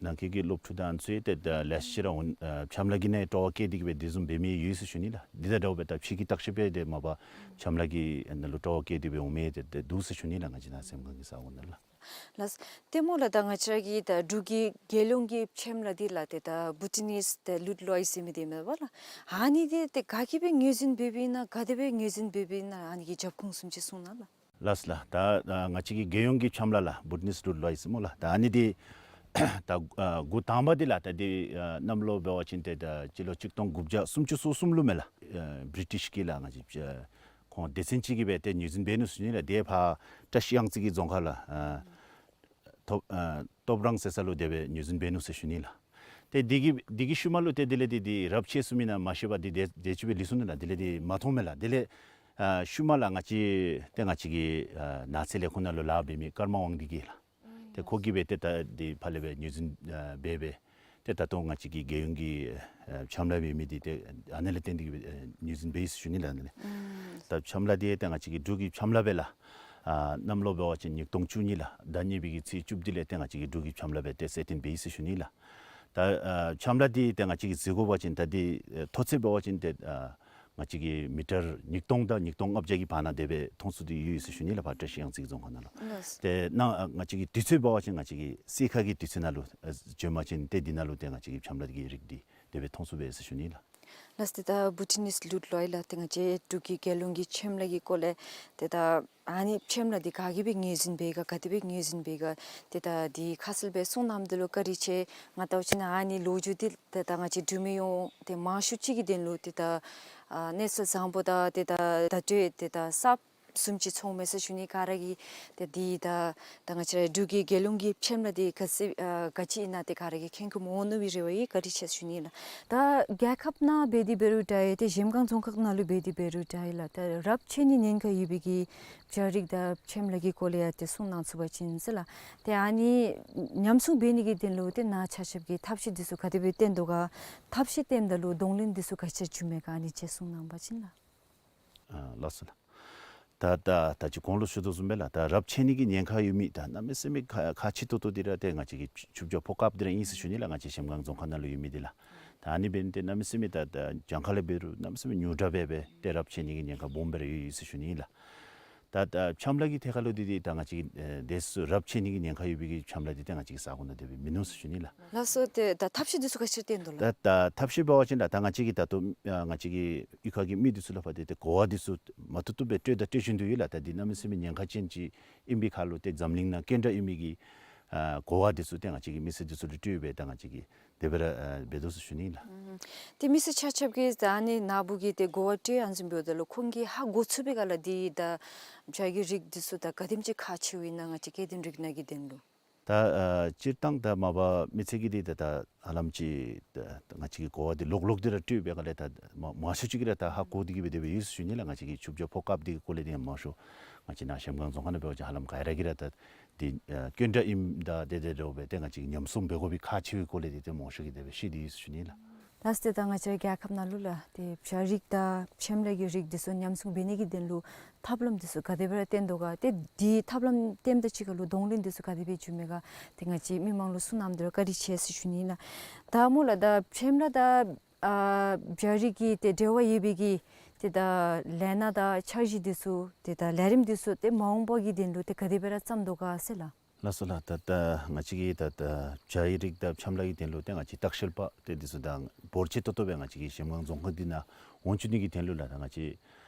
ནང་འཁོད་ཀྱི་སློབ་ཕྲུག་དང་ཚུ་ཡང་ཏེ་ད་ལེ་ཤ་ཅིག་ར་འོང་ཨ་ཕྱེམ་ལ་གི་ནང་སྤྲོ་བ་བསྐྱེད་དེ་གི་སྦེ་དེ་བཟུམ་འབད་མི་ཡོད་ཟེར་ཞུ་ནི་ལགས། དེ་དང་འདྲཝ་སྦེ་ད་ཕྱི་གི་ལྟ་བཤལ་འབད་དེ་མ་པ་ཕྱེམ་ལ་གི་ནང་ལུ་སྤྲོ་བ་བསྐྱེད་དེ་སྦེ་འོང་མི་ཏེ་ཏེ་འདུག་ཟེར་ཞུ་ནི་ལགས། ང་བཅས་ནཱ་གཞལམ་སྒང་གི་ས་གོ་ནང་ལགས། ལགས། ཏེ་སྨོ་ལགས་ད་ང་བཅས་ར་གི་ད་འབྲུག་གི་རྒྱལ་ཡོངས་ཀྱི་ཕྱེམ་ལ་འདི་ལགས་ཏེ་ད་Bhutanese་ད་Lutlois་ཟེར་མི་འདི་མས་པ་ལགས། ཨ་ནི་འདི་ཏེ་ག་གིས་སྦེ་ངོས་འཛིན་འབད་འབདཝ་ཨིན་ན་ག་དེ་སྦེ་ངོས་འཛིན་འབད་འབདཝ་ཨིན་ན་ཨ་ནི་གི་རྒྱབ་ཁུངས་བཟུམ་ཅིག་གསུང་གནང་ལགས། ལགས་སོ་ལགས། ད་ཨ་ང་བཅས་ཀྱི་རྒྱལ་ཡོངས་ཀྱི་ཕྱེམ་ལ་ལགས་Bhutanese་Lutlois་ཟེར་སྨོ་ལགས། ད་ཨ་ནི་འདི་ད་ཨ་འགོ་དང་པ་འདི་ལགས་ད་འདི་ཨ་གནམ་ལོ་འབད་བ་ཅིན་ཏེ་ད་སྤྱི་ལོ་གཅིག་སྟོང་དགུ་བརྒྱ་སུམ་ཅུ་སོ་གསུམ་ལུ་མས་ལགས། ཨ་བི་རི་ཊིཤ་གི་ལགས་ང་བཅས་ཨ་ཁོང་སྡེ་ཚན་ཅིག་གིས་སྦེ་ཏེ་ངོས་འཛིན་འབད་ནུག་ཟེར་ཞུ་ནི་ལགས། ཏེ་ཕར་བཀྲ་ཤིས་གཡང་རྩེ་གི་རྫོང་ཁག་ལགས་ཨ་ཐོབ་ཨ་ཐོབ་རང་ཟེར་ས་ལུ་དེ་སྦེ་ངོས་འཛིན་འབད་ནུག་ཟེར་ཞུ་ནི་ལགས། ཏེ་འདི་གི་འདི་གི་ཤུལ་མ་ལུ་ཏེ་དེ་ལས་འདི་འདི་རབས་ཆད་སོང་མེན་ན་མ་ཤེས་པར་འདི་དེ་དེ་ཅིག་སྦེ་ལུས་སོང་ནུག་ལགས། དེ་ལས་འདི་མ་མཐོང་མས་ལགས། དེ་ལས་ཨ་ཤུལ་མ་ལགས་ང་བཅས་ཏེ་ང་བཅས་ཀྱི་ཨ་ནགས་ཚལ་ལས་ཁུངས་ནང་ལུ་ལཱ་འབད་མི་ཀརྨ་དབང་འདུས་ཀྱིས་ལགས། ཏེ་ཁོ་གིས་སྦེ་ཏེ་ད་འདི་ཕར་ལས་སྦེ་ངོས་འཛིན་ཨ་འབད་སྦེ་ཏེ་ད་ལྟོ་ང་བཅས་ཀྱི་རྒྱལ་ཡོངས་ཀྱི་ཨ་ཕྱེམ་ལ་འབད་མི་འདི་ཏེ་ཨ་ནི་ལས་བརྟེན་ཏེ་གི་སྦེ་ཨ་ངོས་འཛིན་འབད་ཡི་ཟེར་ཞུ་ནི་ལགས། ཨ་ནི་ལས་ཨུམ། ད་ཕྱེམ་ལ་འདི་ཏེ་ང་བཅས་ཀྱི་འབྲུག་གི་ཕྱེམ་ལ་སྦེ་ལགས། ཨ་གནམ་ལོ་འབད་བ་ཅིན་ཉིས་སྟོང་བཅུ་གཉིས་ལགས། ཟླ་གཉིས་པའི་གི་ཚེས་བཅུ་བདུན་ལས་ཏེ་ང་བཅས་ཀྱི་འབྲུག་གི་ཕྱེམ་ལ་སྦེ་ཏེ་གསལ་སྟོན་འབད་ཡི་ཟེར་ཞུ་ནི་ལགས། ད་ཨ་ཕྱེམ་ལ་འདི་ཏེ་ང་བཅས་ཀྱིས་གཟིགས་དགོ་པ་ཅིན་ད་འདི་ཨ་མཐོ་ཚད་འབད་བ་ཅིན་ཏེ་ཨ་ང་བཅས་ཀྱི་མི་ཊར་ཉིས་སྟོང་དང་ཉིས་སྟོང་ལྔ་བརྒྱ་གི་བར་ན་དེ་སྦེ་མཐོང་ཚུགས་ཏེ་ཡོད་ཡོད་ཟེར་ཞུ་ནི་ལགས། ཕར་བཀྲ་ཤིས་གཡང་རྩེ་གི་རྫོང་ཁག་ནང་ལུ། ལགས། ཏེ་ནཱ་ཨ་ང་བཅས་ཀྱི་དུས་ཚོད་འབད་བ་ཅིན་ང་བཅས་ཀྱི་སེར་ཁ་གི་དུས་ཚོད་ནང་ལུ་ཨ་བྱོན་པ་ཅིན་ཏེ་འདི་ནང་ལུ་ཏེ་ང་བཅས་ཀྱི་ཕྱེམ་ལ་གི་རིགས་འདི་དེ་སྦེ་མཐོང་ཚུགས་པས་ཟེར་ཞུ་ནི་ལགས། ལགས། ཏེ་ད་བུ་ཊི་ནིས་ལུད་ལུ་ཡང་ལགས། ཏེ་ང་བཅས་འབྲུག་གི་རྒྱལ་ཡོངས་ཀྱི་ཆེམ་ལ་གི་སྐོར་ལས་ཏེ་ད་ཨ་ནི་ཆེམ་ལ་འདི་ག་གིས་སྦེ་ངོས་འཛིན་འབད་ག་ག་དེ་སྦེ་ངོས་འཛིན་འབད་ག་ཏེ་ད་འདི་ཁ་གསལ་སྦེ་གསུང་གནངམ་ད་ལུ་བཀའ་དྲིན་ཆེ། ང་ལྟ་བ་ཅིན་ཨ་ནི་ལོ་རྒྱུས་འདི་ཏེ་ད་ང་བཅས་འབྲུག་མི་ཡོངས་ཏེ་མང་ཤོས་ཅིག་གི་དོན་ལུ་ཏེ་ད་ཨ་གནས་ཚུལ་བཟང་པོ་དང་ཏེ་ད་བརྡ་སྤྲོད་ཏེ་ད་གསརཔ་བཟུམ་ཅིག་ཚོརཝ་མས་ཟེར་ཞུ་ནི། ག་ར་གིས་ཏེ་འདི་ད་ད་ང་བཅས་ར་འབྲུག་གི་རྒྱལ་ཡོངས་ཀྱི་ཆེམ་ལ་འདི་ག་ཅི་ཨ་ག་ཅི་ཨིན་ན་ཏེ་ག་ར་གིས་མཁྱེན་མཁྱེནམ་འོང་ནི་སྦེ་རེ་བ་ཡོད། བཀའ་དྲིན་ཆེ་ཞུ་ནི་ལགས། ད་རྒྱལ་ཁབ་ནང་འབད་དེ་འབད་རུང་འདྲ་ཡི་ཏེ་གཞལམ་སྒང་རྫོང་ཁག་ནང་ལུ་འབད་དེ་འབད་རུང་འདྲ་ཡི་ལགས། ད་རབས་ཆད་ནི་ཉེན་ཁ་ཡོད་པའི་གི་བྱ་རིགས་དང་ཆེམ་ལ་གི་སྐོར་ལས་ཡང་ཏེ་གསུང་གནང་ཚུགས་པ་ཅིན་ཟེར་ལགས། ཏེ་ཨ་ནི་ཉམས་སྲུང་འབད་ནི་གི་དོན་ལུ་ཏེ་ནཱ་ཆ་ཁྱབ་ཀྱིས་ཐབས་ཤེས་འདི་ཚུ་ག་དེ་སྦེ་བཏོན་དོ་ག། ཐབས་ཤེས་བཏོནམ་ད་ལུ་གདོང་ལེན་འདི་ཚུ་ག་ཅི་བྱུངམ་མས་ག། ཨ་ནི་ཅིག་གསུང་གནང་པ་ཅིན་ལགས། ཨ་ལགས་སོ་ལགས། ད་ད་ད་ཅི་གོང་ལུ་ཞུ་དོ་བཟུམ་སྦེ་ལགས། ད་རབས་ཆད་ནི་གི་ཉེན་ཁ་ཡོད་མི་ད་གནམ་མེད་ས་མེད་ཁག་ཁག་ཆེ་ཏོག་ཏོ་འདི་ར་ཏེ་ང་བཅས་ཀྱི་ཆུ་ཆུ་བྱ་ཕོ་ཀཔ་འདི་ར་ཨིན་ཟེར་ཞུ་ནི་ལགས། ང་བཅས་གཞལམ་སྒང་རྫོང་ཁག་ནང་ལུ་ཡོད་མི་འདི་ལགས། ད་ཨ་ནི་འབད་ནི་འདི་གནམ་མེད་ས་མེད་ད་ད་གྱངས་ཁ་ལས་འབད་རུང་གནམ་མེད་ས་མེད་ཉུང་དྲགས་སྦེ་སྦེ་ཏེ་རབས་ཆད་ནི་གི་ཉེན་ཁ་སྦོམ་སྦེ་ར་ཡོད་ཡོད་ཟེར་ཞུ་ནི་ལགས། ད་ད་ཆེམ་ལ་གི་ཐད་ཁར་ལུ་འདི་འདི་ད་ང་བཅས་ཀྱི་ཨེ་དེ་ཚུ་རབས་ཆད་ནི་གི་ཉེན་ཁ་ཡོད་པའི་གི་ཆེམ་ལ་འདི་ཏེ་ང་བཅས་ཀྱི་ས་གོ་ནང་དེ་སྦེ་མིན་ནུག་ཟེར་ཞུ་ནི་ལགས། ལགས་སོ། ཏེ་ད་ཐབས་ཤེས་འདི་ཚུ་ག་ཅི་བཏོན་དོ་ལགས། ད་ད་ཐབས་ཤེས་འབད་བ་ཅིན་ད་ད་ང་བཅས་ཀྱི་ད་ལྟོ་ཨ་ང་བཅས་ཀྱི་གཡུས་ཁ་གི་མི་འདི་ཚུ་ལུ་ཕར་ཏེ་ཏེ་གོ་བ་འདི་ཚུ་མ་བཏུབ་བཏུབ་སྦེ་སྤྲོད་ད་སྤྲོད་བཞིན་དུ་ཡོད་ལགས། ད་འདི་གནམ་མེད་ས་མེད་ཉེན་ཁ་ཅན་ཅིག་ཨིན་པའི་ཁར་ལུ་ཏེ་འཛམ་གླིང་ནང་སྐྱོན་བྲལ་ཨིན་མི་གི་ཨ་གོ་བ་འདི་ཚུ་ཏེ་ང་བཅས་ཀྱི་མི་སེར་འདི་ཚུ་ལུ་སྤྲོད་སྦེ་ད་ང་བཅས་ཀྱིས་དེ་སྦེ་ར་ཨ་འབད་དོ་ཟེར་ཞུ་ནི་ལགས། ཨུམ། ཏེ་མི་སེར་ཆ་ཁྱབ་ཀྱིས་ད་ཨ་ནི་ནཱ་བུ་གིས་ཏེ་གོ་བ་སྤྲོད་ཨ་ནི་བཟུམ་འབདཝ་ད་ལུ་ཁོང་གིས་ཧ་གོ་ཚུགས་པའི་སྒང་ལས་འདི་ད་བྱ་གི་རིགས་འདི་ཚུ་ད་ག་དེམ་ཅིག་ཁག་ཆེཝ་ཨིན་ན་ང་བཅས་སྐྱེ་ལྡན་རིགས་སྣ་གི་དོན་ལུ། ད་ཨ་སྤྱིར་བཏང་ད་མ་པ་མི་སེར་གྱིས་འདི་ད་ད་ཧ་ལམ་ཅིག་ད་ང་བཅས་ཀྱིས་གོ་བ་འདི་ལོག་ལོག་འདི་ར་སྤྲོད་པའི་སྒང་ལས་ད་མང་མང་ཤོས་ཅིག་གིས་ར་ད་ཧ་གོ་སྟེ་གི་སྦེ་དེ་སྦེ་ཡོད་ཟེར་ཞུ་ནི་ལགས། ང་བཅས་ཀྱི་ཆུ་བྱ་ཕོ་ཀཔ་འདི་གི་སྐོར་ལས་འདི་ཡང་མང་ཤོས་ང་བཅས་ནཱ་གཞལམ་སྒང་རྫོང་ཁག་ནང་འབད་བ་ཅིན་ཧ་ལམ་ག་ར་གིས་ར་ད་འདི་ཨ་སྐྱོན་བྲལ་ཨིནམ་དང་དེ་དེ་འདྲཝ་སྦེ་ཏེ་ང་བཅས་ཀྱིས་ཉམས་སྲུང་འབད་དགོ་པའི་ཁག་ཆེ་བའི་སྐོར་ལས་འདི་ཏེ་མང་ཤོས་ཀྱིས་དེ་སྦེ་ཤེས་ཏེ་ཡོད་ཟེར་ཞུ་ནི་ལགས། ལགས་སོ། ཏེ་ད་ང་བཅས་རྒྱལ་ཁབ་ནང་ལུ་ལགས་ཏེ་བྱ་རིགས་དང་ཆེམ་ལ་གི་རིགས་འདི་ཚུ་ཉམས་སྲུང་འབད་ནི་གི་དོན་ལུ་ཐབས་ལམ་འདི་ཚུ་ག་དེ་སྦེ་ར་བཏོན་དོ་ག། ཏེ་འདི་ཐབས་ལམ་བཏོནམ་དང་གཅིག་ཁར་ལུ་གདོང་ལེན་འདི་ཚུ་ག་དེ་སྦེ་བྱུངམ་མས་ག། ཏེ་ང་བཅས་མི་མང་ལུ་གསུང་གནངམ་ད་ལུ་བཀའ་དྲིན་ཆེ་ཟེར་ཞུ་ནི་ལགས། ད་སྨོ་ལགས་ད་ཆེམ་ལ་དང་ཨ་བྱ་རིགས་ཀྱི་ཏེ་འབྲེལ་བ་ཡོད་པའི་གི་ཏེ་ད་ལས་སྣ་དང་འཆར་གཞི་འདི་ཚུ་ཏེ་ད་ལས་རིམ་འདི་ཚུ་ཏེ་མ་འོངས་པ་གི་དོན་ལུ་ཏེ་ག་དེ་སྦེ་ར་བརྩམ་དོ་ག་ཟེར་ལགས། ལགས་སོ་ལགས། ད་ད་ང་བཅས་ཀྱིས་ད་ད་བྱ་ཡི་རིགས་དང་ཆེམ་ལ་གི་དོན་ལུ་ཏེ་ང་བཅས་ལྟ་བཤལ་པ་ཏེ་འདི་ཚུ་ད་འབོར་ཆེ་ཏོག་ཏོ་སྦེ་ང་བཅས་ཀྱིས་གཞལམ་སྒང་རྫོང་ཁག་འདི་ནང་འོང་བཅུག་ནི་གི་དོན་ལུ་ལགས་ད་ང་བཅས་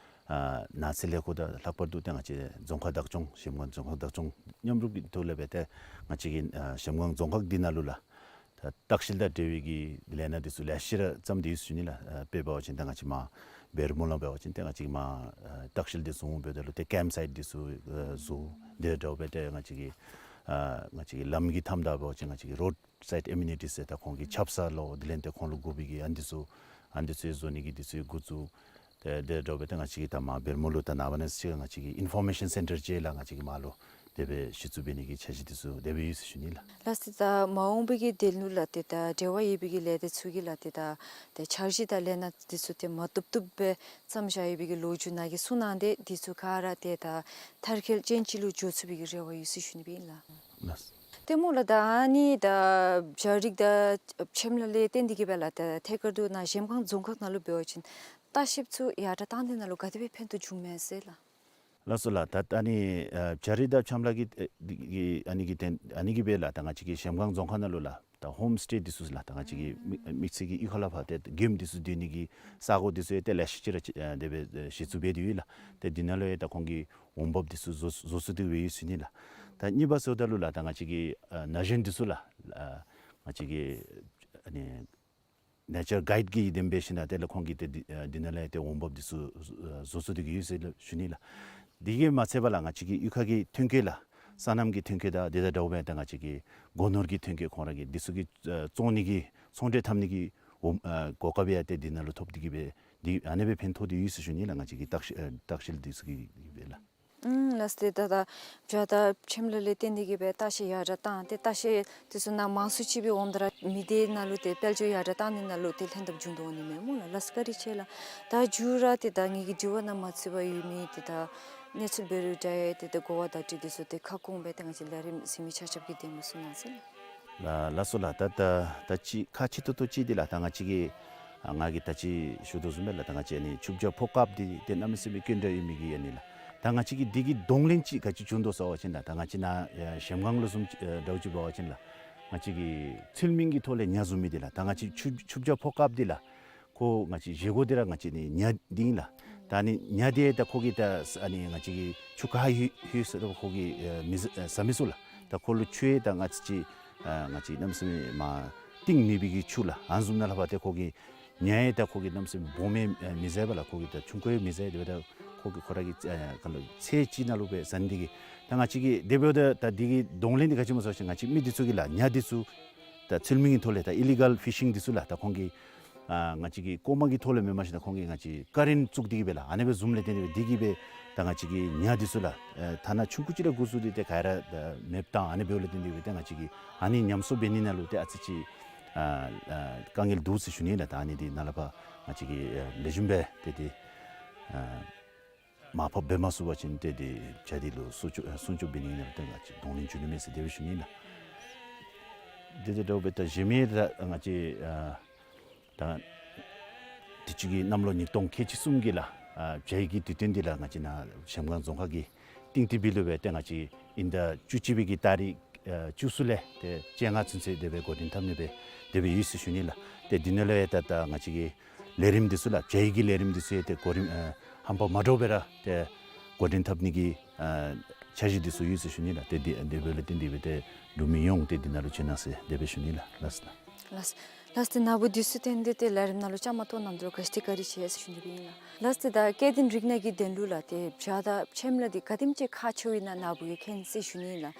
ཨ་ནགས་ཚལ་ལས་ཁུངས་དང་ལྷག་པར་དུ་ཏེ་ང་བཅས་རྫོང་ཁག་བདག་སྐྱོང་གཞལམ་སྒང་རྫོང་ཁག་བདག་སྐྱོང་མཉམ་རུབ་ཀྱི་ཐོག་ལས་སྦེ་ཏེ་ང་བཅས་ཀྱིས་ཨ་གཞལམ་སྒང་རྫོང་ཁག་འདི་ནང་ལུ་ལགས་ད་ལྟ་བཤལ་དང་འབྲེལ་བའི་གི་ལས་སྣ་འདི་ཚུ་ལེ་ཤ་ར་བརྩམས་ཏེ་ཡོད་ཟེར་ཞུ་ནི་ལགས། ཨ་དཔེ་འབད་བ་ཅིན་ད་ང་བཅས་མར་བེར་མོ་ལུ་འབད་བ་ཅིན་ཏེ་ང་བཅས་མར་ཨ་ལྟ་བཤལ་འདི་བཟོ་འོང་འབདཝ་ད་ལུ་ཏེ་ཀེམཔ་སའིཊ་འདི་ཚུ་ཨ་བཟོ། དེ་འདྲཝ་སྦེ་ཏེ་ང་བཅས་ཀྱི་ཨ་ང་བཅས་ཀྱི་ལམ་གྱི་མཐའམ་ད་འབད་བ་ཅིན་ང་བཅས་ཀྱི་རོཌ་སའིཌ་ཨེ་མི་ནི་ཊིས་ཟེར་ད་ཁོང་གི་ཆབ་གསང་ལོ་དེ་ལས་ཏེ་ཁོང་ལུ་དགོ་པའི་གི་ཨ་ནི་འདི་ཚུ་ཨ་ནི་འདི་ཚུ་བཟོ་ནི་གི་འདི་ཚུ་འགོ་བཙུགས། ཏེ་དེ་འདྲཝ་སྦེ་ཏེ་ང་བཅས་ཀྱིས་ད་མར་བེར་མོ་ལུ་ད་ནངས་པ་གནངས་ཚེ་ང་བཅས་ཀྱིས་ཨིན་ཕོར་མེ་ཤཱན་སེན་ཊར་ཅིག་ལགས་ང་བཅས་ཀྱིས་མར་ལུ་དེ་སྦེ་གཞི་བཙུགས་འབད་ནི་གི་འཆར་གཞི་འདི་ཚུ་དེ་སྦེ་ཡོད་ཟེར་ཞུ་ནི་ལགས། ལགས་སོ། ད་མ་འོངས་པའི་གི་དོན་ལུ་ལགས་ཏེ་ད་འབྲེལ་བ་ཡོད་པའི་གི་ལས་སྡེ་ཚུ་གིས་ལགས་ཏེ་ད་ཏེ་འཆར་གཞི་དང་ལས་སྣ་འདི་ཚུ་ཏེ་མ་བཏུབ་བཏུབ་སྦེ་བརྩམས་བཞག་ཡོད་པའི་གི་ལོ་རྒྱུས་ནཱ་གིས་གསུང་གནང་སྟེ་འདི་ཚུ་ག་ར་ཏེ་ད་མཐར་འཁྱོལ་ཅན་ཅིག་ལུ་འགྱོ་ཚུགས་པའི་གི་རེ་བ་ཡོད་ཟེར་ཞུ་ནི་སྦེ་ཨིན་ལགས། ལགས། ཏེ་སྨོ་ལགས་ད་ཨ་ནི་ད་བྱ་རིགས་དང་ཆེམ་ལ་ལས་བརྟེན་ཏེ་གི་སྦེ་ལགས་ད་ཐད་ཀར་དུ་ནཱ་གཞལམ་སྒང་རྫོང་ཁག་ནང་ལུ་འབད་བ་ཅིན་ལྟ་བཤལཔ་ཚུ་ཡར་དྲགས་བཏང་ནི་ནང་ལུ་ག་དེ་སྦེ་ཕན་ཐོགས་བྱུངམ་མས་ཟེར་ལགས། ལགས་སོ་ལགས། ད་ཨ་ནི་ཨ་བྱ་རིགས་དང་ཆེམ་ལ་གི་ཨ་གི་ཨ་ནི་གི་དོན་ཨ་ནི་གི་སྦེ་ལགས་ད་ང་བཅས་ཀྱི་གཞལམ་སྒང་རྫོང་ཁག་ནང་ལུ་ལགས་ད་ཧོམ་སི་ཊེ་འདི་ཚུ་ལགས་ད་ང་བཅས་ཀྱི་མི་མི་སེར་གྱིས་གཡུས་ཁ་ལས་ཕར་ཏེ་མགྱོནམ་འདི་ཚུ་སྡོད་ནི་གི་ས་གོ་འདི་ཚུ་ཡང་ཏེ་ལེ་ཤ་ཅིག་ར་ཨ་དེ་སྦེ་ཨ་གཞི་བཙུགས་འབད་དེ་ཡོད་ལགས། ཏེ་འདི་ནང་ལུ་ཡང་ད་ཁོང་གི་འོང་འབབ་འདི་ཚུ་བཟོ་བཟོ་ཚུགས་ཏེ་སྦེ་ཡོད་ཟེར་ཞུ་ནི་ལགས། ད་གཉིས་པ་ཟེརཝ་ད་ལུ་ལགས་ད་ང་བཅས་ཀྱི་ཨ་ན་གཞོན་འདི་ཚུ་ལགས་ཨ་ང་བཅས་ཀྱི་ཨ་ནི་ནེ་ཅར་གའིཌ་གི་དེ་སྦེ་ཞིནམ་ལས་ཏེ་ལགས་ཁོང་གིས་ཏེ་འདི་ཨ་འདི་ནང་ལས་ཏེ་འོང་འབབ་འདི་ཚུ་ཨ་བཟོ་ཚུགས་ཏེ་གི་ཡོད་ཟེར་ཞུ་ནི་ལགས། དེ་གིས་མ་ཚད་པར་ལགས་ང་བཅས་ཀྱི་གཡུས་ཁ་གི་ཐོན་སྐྱེད་ལགས་སོ་ནམ་གྱི་ཐོན་སྐྱེད་དང་དེ་དང་འདྲཝ་སྦེ་ད་ང་བཅས་ཀྱི་སྒོ་ནོར་གྱི་ཐོན་སྐྱེད་ཁོང་ར་གི་འདི་ཚུ་གི་ཨ་བཙོང་ནི་གི་ཚོང་འབྲེལ་འཐབ་ནི་གི་འོ་ཨ་གོ་སྐབས་ཡང་ཏེ་འདི་ནང་ལུ་ཐོབ་སྟེ་གི་སྦེ་འདི་ཨ་ནེ་སྦེ་ཕན་ཐོགས་ཏེ་ཡོད་ཟེར་ཞུ་ནི་ལགས། ང་བཅས་ཀྱི་ལྟ་བཤལ་ཨ་ལྟ་བཤལ་འདི་ཚུ་གི་སྦེ་ལགས། ཨུམ་ལགས་སོ། ཏེ་ད་ད་བྱ་དང་ཆེམ་ལ་ལས་བརྟེན་ཏེ་གི་སྦེ་ལྟ་བཤལ་ཡར་དྲགས་བཏང་སྟེ་ལྟ་བཤལ་འདི་ཚུ་ནང་མང་སུ་ཅིག་སྦེ་འོངམ་ད་ར་མི་སྡེ་ནང་ལུ་ཏེ་དཔལ་འབྱོར་ཡར་དྲགས་བཏང་ནི་ནང་ལུ་ཏེ་ལྷན་ཐབས་འབྱུང་དོ་འོང་ནི་མས་སྨོ་ལགས། ལགས་སོ་བཀའ་དྲིན་ཆེ་ལགས། ད་མཇུག་ར་ཏེ་ད་ངེ་གི་དྲི་བ་ནང་མ་ཚུད་པར་ཡོད་མི་ཏེ་ད་གནས་ཚུལ་འབད་རུང་འདྲ་ཡི་ཏེ་ད་གོ་བ་བརྡ་སྤྲོད་འདི་ཚུ་ཏེ་ཁ་སྐོང་སྦེ་ཏེ་ང་བཅས་ལས་རིམ་གཟིགས་མི་ཆ་ཁྱབ་ཀྱི་དོན་ལུ་གསུང་གནང་ཟེར། ལགས་ལགས་སོ་ལགས། ད་ད་ད་ཅི་ཁག་ཆེ་ཏོག་ཏོ་ཅིག་འདི་ལགས་ད་ང་བཅས་ཀྱིས་ཨ་ང་གིས་ད་ཅི་ཞུ་དོ་བཟུམ་སྦེ་ལགས་ད་ང་བཅས་ཨ་ནི་ཆུ་བྱ་ཕོ་ཀཔ་འདི་ཏེ་གནམ་མེད་ས་མེད་སྐྱོན་བྲལ་ཡོད་མི་གི་ཨ་ནི་ལགས་ད་ང་བཅས་ཀྱིས་འདི་གི་གདོང་ལེན་ཅིག་ག་ཅི་བྱུང་དོ་ཟེར་བ་ཅིན་ལགས་ད་ང་བཅས་ནཱ་ཨེ་གཞལམ་སྒང་ལུ་བཟུམ་ཨེ་འདྲཝ་ཅིག་འབད་བ་ཅིན་ལགས་ང་བཅས་ཀྱི་ཚུལ་མིན་གྱི་ཐོག་ལས་ཉ་བཟུང་མི་འདི་ལགས་ད་ང་བཅས་ཆུ་ཆུ་བྱ་ཕོ་ཀཔ་འདི་ལགས་ ཁོ་ང་བཅས་བཞེས་སྒོ་འདི་ར་ང་བཅས་ནི་ཉ་འདི་ཨིན་ལགས། ད་ཨ་ནི་ཉ་འདི་ད་ཁོ་གིས་ད་ཨ་ནི་ང་བཅས་ཀྱི་ཆུ་ཁ་ལྷོད་ལྷོད་ས་ཁོ་གིས་ཨེ་མི་ཟ་ཨེ་ཟ་མི་ཚུགས་ལགས། ད་ཁོ་ལུ་ཆུ་ཡང་ད་ང་བཅས་ཨ་ང་བཅས་གནམ་མེད་ས་མེད་མ་གཏིང་མེད་པའི་གི་ཆུ་ལགས། ཨ་ནི་བཟུམ་ནང་ལུ་འབད་དེ་ཁོ་གིས་ཉ་ཡང་ད་ཁོ་གིས་གནམ་མེད་ས་མེད་སྦོམ་ཡང་མི་ཟ་བས་ལགས། ཁོ་གིས་ད་ཆུང་ཀུ་ཡང་མི་ཟ། དེ་འབདཝ་ད་ཁོ་གིས་ཁོ་ར་གི་ཨ་ག་ལོ་ཚལ་ཅིག་ནང་ལུ་སྦེ་ཟ་ནི་འདི་གིས་ད་ང་བཅས་ཀྱིས་དེ་འབདཝ་ད་ད་འདི་གི་གདོང་ལེན་འདི་ག་ཅི་སྨོ་ཟེར་བ་ཅིན་ང་བཅས་མི་འདི་ཚུ་གིས་ལགས་ཉ་འདི་ཚུ་ད་ཚུལ་མིན་གྱི་ཐོག་ལས་ད་ཨི་ལི་གཱལ་ཕི་ཤིང་འདི་ཚུ་ལགས། ད་ཁོང་གིས་ཨ་ང་བཅས་ཀྱི་ལྐོག་མ་གི་ཐོག་ལས་མེན་པར་ཞིན་ན་ཁོང་གིས་ང་བཅས་ཀ་རེནཊ་བཙུགས་ཏེ་གིས་སྦེ་ལགས། ཨ་ནི་སྦེ་བཟུམ་ལས་བརྟེན་ཏེ་སྦེ་འདི་གིས་སྦེ་ད་ང་བཅས་ཀྱི་ཉ་འདི་ཚུ་ལགས་ཨ་ཐ་ན་ཆུང་ཀུ་ཅིག་ར་འགོ་བཙུགས་ཏེ་ཏེ་ག་ར་ད་མེདཔ་བཏང་། ཨ་ནི་འབདཝ་ལས་བརྟེན་ཏེ་སྦེ་ད་ང་བཅས་ཀྱིས་ཨ་ནི་ཉམས་གསོ་འབད་ནི་ནང་ལུ་ཏེ་ཨ་ཙི་ཅིག་ཨ་ཨ་དཀའ་ངལ་འདུག་ཟེར་ཞུ་ནི་ལགས། ད་ཨ་ནི་འདི་ནཱ་ལས་ཕར་ང་བཅས་ཀྱིས་ཨ་ལེགས་ཤོམ་སྦེ་ཏེ་ཏེ་ཨ་མར་ཕབ་འབད་མ་ཚུགས་པ་ཅིན་ཏེ་འདི་བྱ་འདི་ལུ་སྲུང་སྐྱོབ་ཨ་སྲུང་སྐྱོབ་འབད་ནི་ནང་ལུ་ཏེ་ང་བཅས་གདོང་ལེན་འབྱུང་ནི་མས་ཟེར་དེ་སྦེ་ཞུ་ནི་ལགས། དེ་དང་འདྲཝ་སྦེ་ད་གཞན་མི་ད་ང་བཅས་ཨ་ད་དུས་ཅི་གི་གནམ་ལོ་ཉིས་སྟོང་ཁལ་གཅིག་གསུམ་གྱི་ལགས་ཨ་བྱ་ཡི་གི་དུས་སྟོན་འདི་ལགས་ང་བཅས་ནཱ་གཞལམ་སྒང་རྫོང་ཁག་གི་སྟེང་ཏི་བི་ལུ་སྦེ་ཏེ་ང་བཅས་དབྱིན་ཟླ་བཅུ་གཅིག་པའི་གི་ཏ་རིག་ཨ་བཅུ་གསུམ་ལས་ཏེ་བཅོ་ལྔ་ཚུན་ཚོད་དེ་སྦེ་འགོ་འདྲེན་འཐབ་ནི་སྦེ་དེ་སྦེ་ཡོད་ཟེར་ཞུ་ནི་ལགས། ཏེ་འདི་ནང་ལུ་ཡང་ད་ད་ང་བཅས་ཀྱི་ལས་རིམ་འདི་ཚུ་ལགས་བྱ་ཡི་གི་ལས་རིམ་འདི་ཚུ་ཡང་ཏེ་གོ་རིམ་ཨ་ཧམ་པ་མ་འདྲཝ་སྦེ་ར་ཏེ་འགོ་འདྲེན་འཐབ་ནི་གི་ཨ་འཆར་གཞི་འདི་ཚུ་ཡོད་ཟེར་ཞུ་ནི་ལགས། ཏེ་འདི་དེ་འབདཝ་ལས་བརྟེན་ཏེ་སྦེ་ཏེ་འབྲུག་མི་ཡོངས་ཏེ་འདི་ནང་ལུ་བྱོན་གནང་ཟེར་དེ་སྦེ་ཞུ་ནི་ལགས། ལགས་སོ། ལགས་ལགས་ཏེ་ནཱ་བུ་འདི་ཚུ་བརྟེན་ཏེ་ཏེ་ལས་རིམ་ནང་ལུ་བཅའ་མར་གཏོགས་གནང་དོ་ལུ་ག་ཅི་ཏེ་བཀའ་དྲིན་ཆེ་ཟེར་ཞུ་ནི་སྦེ་ཨིན་ལགས། ལགས་ཏེ་ད་སྐྱེ་ལྡན་རིགས་སྣ་གི་དོན་ལུ་ལགས་ཏེ་བྱ་དང་ཕྱེངམ་ལ་འདི་ག་དེམ་ཅིག་ཁག་ཆེཝ་ཨིན་ན་ནཱ་བུ་གིས་མཁྱེན་ཟེར་ཞུ་ནི་ཨིན་ལགས།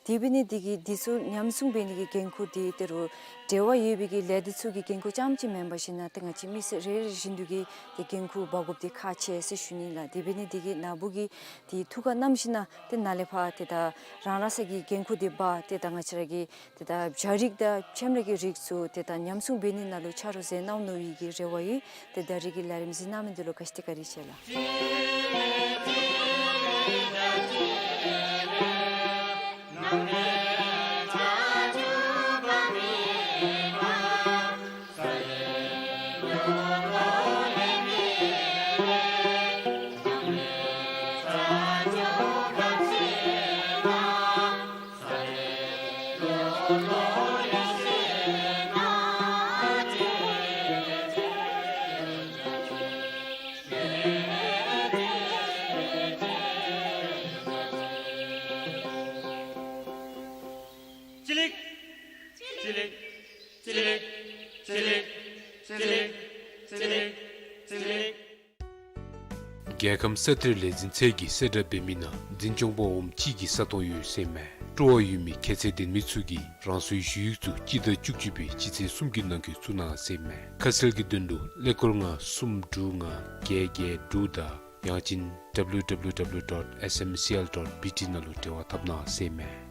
དེ་འབད་ནི་འདི་གིས་འདི་ཚུ་ཉམས་སྲུང་འབད་ནི་གི་འགན་ཁུར་འདི་ད་རུང་འབྲེལ་བ་ཡོད་པའི་གི་ལས་སྡེ་ཚུ་གི་འགན་ཁུར་རྐྱངམ་ཅིག་མེན་པར་ཞིན་ན་ཏེ་ང་བཅས་མི་སེར་རེ་རེ་བཞིན་དུ་གིས་ཏེ་འགན་ཁུར་འབག་དགོཔ་འདི་ཁག་ཆེ་ཟེར་ཞུ་ནི་ལགས། དེ་འབད་ནི་འདི་གིས་ནཱ་བུ་གིས་ཏེ་ཐུགས་ཁར་བསྣམས་ཞིན་ན་ཏེ་ནཱ་ལས་ཕར་ཏེ་ད་རང་རང་སོའི་གི་འགན་ཁུར་འདི་འབག་ཏེ་ད་ང་བཅས་ར་གི་ཏེ་ད་བྱ་རིགས་དང་ཕྱེངམ་ར་གི་རིགས་ཚུ་ཏེ་ད་ཉམས་སྲུང་འབད་ནི་ནང་ལུ་ཆ་རོགས་མཛད་གནང་ནི་གི་རེ་བ་ཡོད། ཏེ་ད་རིས་ཀྱི་ལས་རིམ་གཟིགས་གནང་མི་འདི་ལུ་ག་ཅི་ཏེ་བཀའ་དྲིན་ཆེ་ལགས། རྒྱལ་ཁམས་ས་གཏེར་ལས་འཛིན་ཚད་ཀྱིས་གསལ་བསྒྲགས་འབད་མི་ནང་འཛིན་སྐྱོང་འབག་འོགམ་གཅིག་གི་ས་སྟོང་ཡོད་ཟེར་མས། སྤྲོ་བ་ཡོད་མི་ཁྱད་ཚད་ལྡན་མི་ཚུ་གིས་རང་སོའི་ཞུ་ཡིག་ཚུ་སྤྱི་ཟླ་བཅུ་གཅིག་པའི་སྤྱི་ཚེས་གསུམ་གྱི་ནང་འཁོད་བཙུགས་གནང་ཟེར་མས། ཁ་གསལ་གྱི་དོན་ལུ་ཀླད་ཀོར་ལྔ་གསུམ་དྲུག་ལྔ་བརྒྱད་བརྒྱད་དྲུག་དང་ཡང་ཅིན་W W W dot S M C L dot B T ནང་ལུ་འབྲེལ་བ་འཐབ་གནང་ཟེར་མས།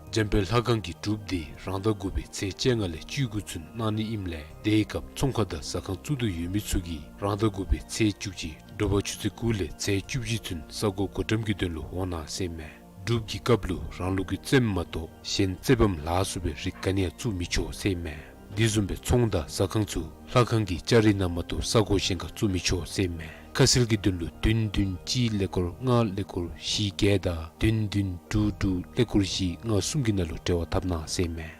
འཇམ་དཔལ་ལྷ་ཁང་གི་སྒྲུབ་སྡེ་རང་ཟླ་དགུ་པའི་ཚེས་བཅོ་ལྔ་ལས་བཅུ་དགུ་ཚུན་གནང་ནི་ཨིནམ་ལས་དེའི་སྐབས་ཚོང་ཁང་དང་ཟ་ཁང་བཙུགས་འདོད་ཡོད་མི་ཚུ་གིས་རང་ཟླ་དགུ་པའི་ཚེས་བཅུ་གཅིག་དྲོ་པ་ཆུ་ཚོད་དགུ་ལས་ཚེས་བཅུ་བཞི་ཚུན་ས་གོ་བགོ་བཀྲམ་གྱི་དོན་ལུ་འོང་གནང་ཟེར་མས། སྒྲུབ་ཀྱི་སྐབས་ལུ་རང་ལུགས་ཀྱི་རྩེདམོ་མ་གཏོགས་གཞན་རྩེད་བམ་ལ་སོགས་པའི་རིགས་ག་ནི་ཡང་བཙུགས་མི་ཆོག་ཟེར་མས། འདི་བཟུམ་སྦེ་ཚོང་དང་ཟ་ཁང་ཚུ་ལྷ་ཁང་གི་ལྕགས་རི་ནང་མ་གཏོགས་ས་གོ་གཞན་ཁར་བཙུགས་མི་ཆོག་ཟེར་མས། ཁ་གསལ་གྱི་དོན་ལུ་བདུན་བདུན་གཅིག་ཀླད་ཀོར་ལྔ་ཀླད་ཀོར་བཞི་བརྒྱད་དང་བདུན་བདུན་དྲུག་དྲུག་ཀླད་ཀོར་བཞི་ལྔ་གསུམ་གྱི་ནང་ལུ་འབྲེལ་བ་འཐབ་གནང་ཟེར་མས།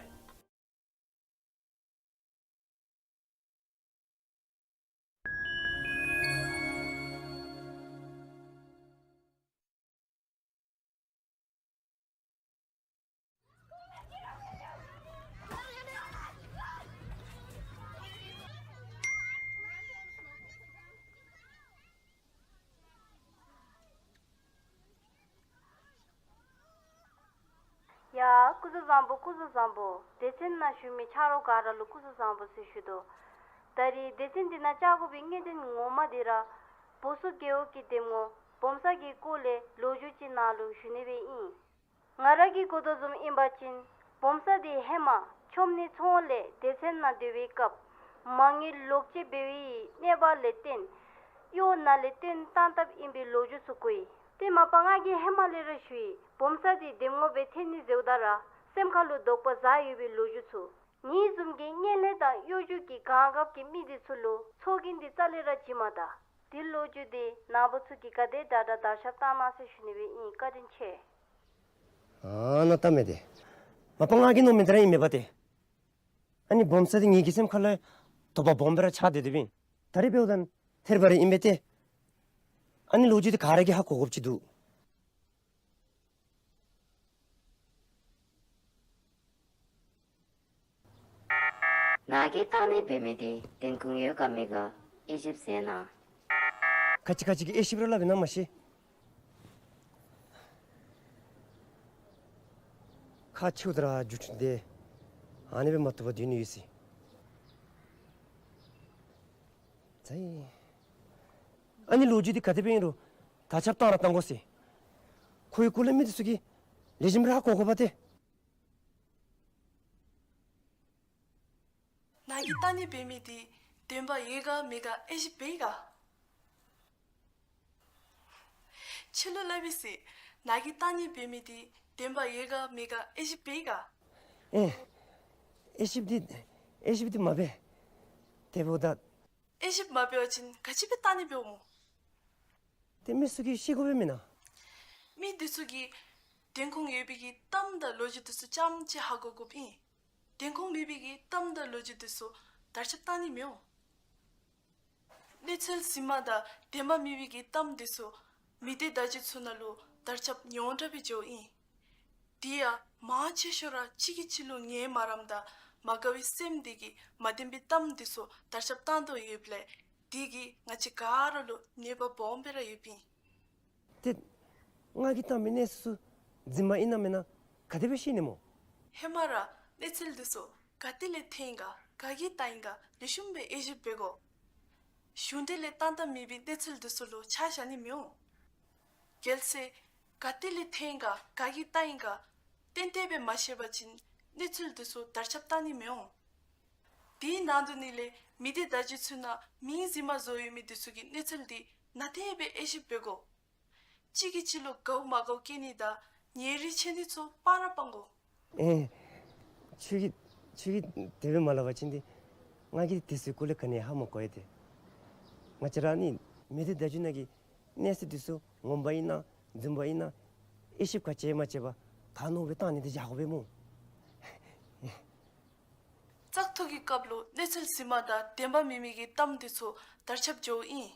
ཡ་སྐུ་གཟུགས་བཟང་པོ། སྐུ་གཟུགས་བཟང་པོ། སྡེ་ཚན་ནང་བཞུགས་མི་ཆ་རོགས་ག་ར་ལུ་སྐུ་གཟུགས་བཟང་པོ་ཟེར་ཞུ་དོ། ད་རིས་སྡེ་ཚན་འདི་ནང་བཅར་དགོ་པའི་གནད་དོན་ངོ་མ་འདི་ར་བོ་སོ་རྒེད་འོག་གི་འདེམས་ངོ་སྦོམ་ས་གི་སྐོར་ལས་ལོ་རྒྱུས་ཅིག་ནཱ་ལུ་ཞུ་ནི་སྦེ་ཨིན། ང་ར་གིས་གོ་དོ་བཟུམ་ཨིན་པ་ཅིན་སྦོམ་ས་འདི་ཧེ་མ་ཆོམ་ནི་ཚོང་ལས་སྡེ་ཚན་ནང་སྡོད་པའི་སྐབས་མ་དངུལ་ལོག་སྤྱོད་འབད་བའི་གནས་བབ་ལས་བརྟེན་གཡོག་ནང་ལས་བཏོན་བཏང་བཏངམ་ཨིན་པའི་ལོ་རྒྱུས་ཚུ་གོ་ཡི། ཏེ་མ་པ་ང་གིས་ཧེ་མ་ལས་ར་ཞུ་ཡི། སྦོམ་ས་འདི་འདེམས་ངོ་སྦེ་འཐོན་ནི་ཟེརཝ་ད་ར་སེམས་ཁ་ལུ་དོགས་པ་ཟ་ཡོད་པའི་ལོ་རྒྱུས་ཚུ། ངེའི་བཟུམ་གྱི་བརྙན་ལྷན་དང་གཡོ་སྒྱུ་གི་གང་འགབ་ཀྱི་མི་འདི་ཚུ་ལུ་ཚོགས་རྒྱན་འདི་རྩ་ལས་ར་བྱིན་མ་ད། འདི་ལོ་རྒྱུས་འདི་ནཱ་བུ་ཚུ་གིས་ག་དེ་དྲག་དྲག་དར་ཁྱབ་བཏང་གནང་ཟེར་ཞུ་ནི་སྦེ་ཨིན། བཀའ་དྲིན་ཆེ། ཨ་ནཱ་ལྟ་མས་ཏེ། མ་པ་ང་གིས་མནོཝ་མེན་ཏེ་ར་ཨིན་མས་པ་ཏེ། ཨ་ནི་སྦོམ་ས་འདི་ངེ་གི་སེམས་ཁ་ལུ་ དོགས་པ་སྦོམ་སྦེ་ར་ཆགས་ཏེ་སྡོདཔ་ཨིན། ད་རིས་འབདཝ་ད་ཐེར་པ་རེ་ཨིན་པས་ཏེ། ཨ་ནི་ལོ་རྒྱུས་འདི་ག་ར་གིས་ཧ་གོ་དགོཔ་ཅིག་འདུག། ནཱ་གིས་བཏང་ནི་འབད་མི་འདི་བདེན་ཁུངས་ཡོད་ག་མེད་ག་དབྱེ་ཞིབ་མཛད་གནང་། ག་ཅི་ག་ཅི་གི་དབྱེ་ཞིབ་ར་སླབ་ཨིན་ན་མ་ཤེས། ཁག་ཆེཝ་ད་ར་རྒྱུ་མཚན་འདི་ཨ་ནི་སྦེ་མ་བཏུབ་པར་སྡོད་ནི་ཡོད་ཟེར། ཙ་ཡི། ཨ་ནི་ལོ་རྒྱུས་འདི་ག་དེ་སྦེ་ཨིན་རུང་དར་ཁྱབ་བཏང་ར་བཏང་དགོ་ཟེར། ཁོའི་སྐོར་ལས་མི་འདི་ཚུ་གིས་ལེགས་ཤོམ་ར་ཧ་གོ་དགོ་པ་ཏེ། ནཱ་གིས་བཏང་ནི་འབད་མི་འདི་བདེན་པ་ཡོད་ག་མེད་ག་དབྱེ་ཞིབ་འབད་ག། ཁྱོད་ལུ་སླབ་ཨིན་ཟེར། ནཱ་གིས་བཏང་ནི་འབད་མི་འདི་བདེན་པ་ཡོད་ག་མེད་ག་དབྱེ་ཞིབ་འབད་ག། ཨེ། དབྱེ་ཞིབ་འདི་དབྱེ་ཞིབ་འདི་མ་འབད། དེ་འབདཝ་ད། དབྱེ་ཞིབ་མ་འབད་བ་ཅིན་ག་ཅི་སྦེ་བཏང་ནི་འབདཝ་སྨོ། དེ་མི་ཚུ་གིས་ཤེས་དགོ་པས་མེན་ན། མི་འདི་ཚུ་གིས་བདེན་ཁུངས་ཡོད་པའི་གི་གཏམ་དང་ལོ་རྒྱུས་འདི་ཚུ་རྐྱངམ་ཅིག་ཧ་གོ་དགོཔ་ཨིན། བདེན་ཁུངས་མེད་པའི་གི་གཏམ་དང་ལོ་རྒྱུས་འདི་ཚུ་དར་ཁྱབ་བཏང་ནི་མི་འོང་། གནས་ཚུལ་རྫུན་མ་དང་བདེན་པ་མེད་པའི་གི་གཏམ་འདི་ཚུ་མི་སྡེ་བརྡ་བརྒྱུད་ཚུ་ནང་ལུ་དར་ཁྱབ་ཉུང་དྲགས་སྦེ་འགྱོཝ་ཨིན། དེ་ཡང་མང་ཆེ་ཤོས་ར་གཅིག་གིས་གཅིག་ལུ་ངན་སྨྲ་རམ་དང་མ་དགའ་བའི་སེམས་འདི་གིས་མ་བདེན་པའི་གཏམ་འདི་ཚུ་དར་ཁྱབ་བཏང་དོ་ཡོདཔ་ལས་དེ་གིས་ང་བཅས་ག་ར་ལུ་གནོད་པ་སྦོམ་སྦེ་ར་ཡོདཔ་ཨིན། ཏེ་ང་གིས་བཏང་མི་གནས་ཚུལ་ཚུ་རྫུན་མ་ཨིན་ན་མེན་ན་ག་དེ་སྦེ་ཤེས་ནི་སྨོ། ཧེ་མ་ར་གནས་ཚུལ་འདི་ཚུ་ག་ཏེ་ལས་ཐོན་ཡི་ག་ག་གིས་བཏང་ཡི་ག་ལེགས་ཤོམ་སྦེ་དབྱེ་ཞིབ་འབད་དགོ། གཞུང་འབྲེལ་ལས་བཏང་བཏངམ་མེད་པའི་གནས་ཚུལ་འདི་ཚུ་ལུ་ཆ་བཞག་ནི་མི་འོང་། གལ་སྲིད་ག་ཏེ་ལས་ཐོན་ཡི་ག་ག་གིས་བཏང་ཡི་ག་ཏན་ཏན་སྦེ་མ་ཤེས་པ་ཅིན་གནས་ཚུལ་འདི་ཚུ་དར་ཁྱབ་བཏང་ནི་མི་འོང་། དེའི་ནང་དུ་ནི་ལས་མི་སྡེ་བརྡ་བརྒྱུད་ཚུ་ནང་མིང་རྫུན་མ་བཟོ་ཡོད་མི་འདི་ཚུ་གི་གནས་ཚུལ་འདི་ནན་ཏན་སྦེ་དབྱེ་ཞིབ་འབད་དགོ། གཅིག་གིས་གཅིག་ལུ་དགའཝ་མ་དགའཝ་སྐྱེ་ནི་དང་ཉེ་རིང་ཕྱེ་ནི་ཚུ་སྤང་ར་སྤང་དགོ། ཨེ། ཁྱོད་ཀྱིས་ཁྱོད་ཀྱིས་དེ་སྦེ་མ་སླབ་པ་ཅིན་ཏེ་ང་གིས་དེ་ཚུའི་སྐོར་ལས་ག་ནི་ཧ་མ་གོ་ཡི་ཏེ། ང་བཅས་ར་ནི་མི་སྡེ་བརྡ་བརྒྱུད་ནང་གི་གནས་ཚུལ་འདི་ཚུ་ངོ་མ་ཨིན་ན་རྫུན་མ་ཨིན་ན་དབྱེ་ཞིབ་ག་བྱས་མ་བྱས་པར་དག་མནོ་སྦེ་བཏང་ནི་འདི་བཞག་དགོ་པས་སྨོ། བཙག་འཐུ་གི་སྐབས་ལུ་གནས་ཚུལ་རྫུན་མ་དང་བདེན་པ་མེད་མི་གི་གཏམ་འདི་ཚུ་དར་ཁྱབ་འགྱོཝ་ཨིན།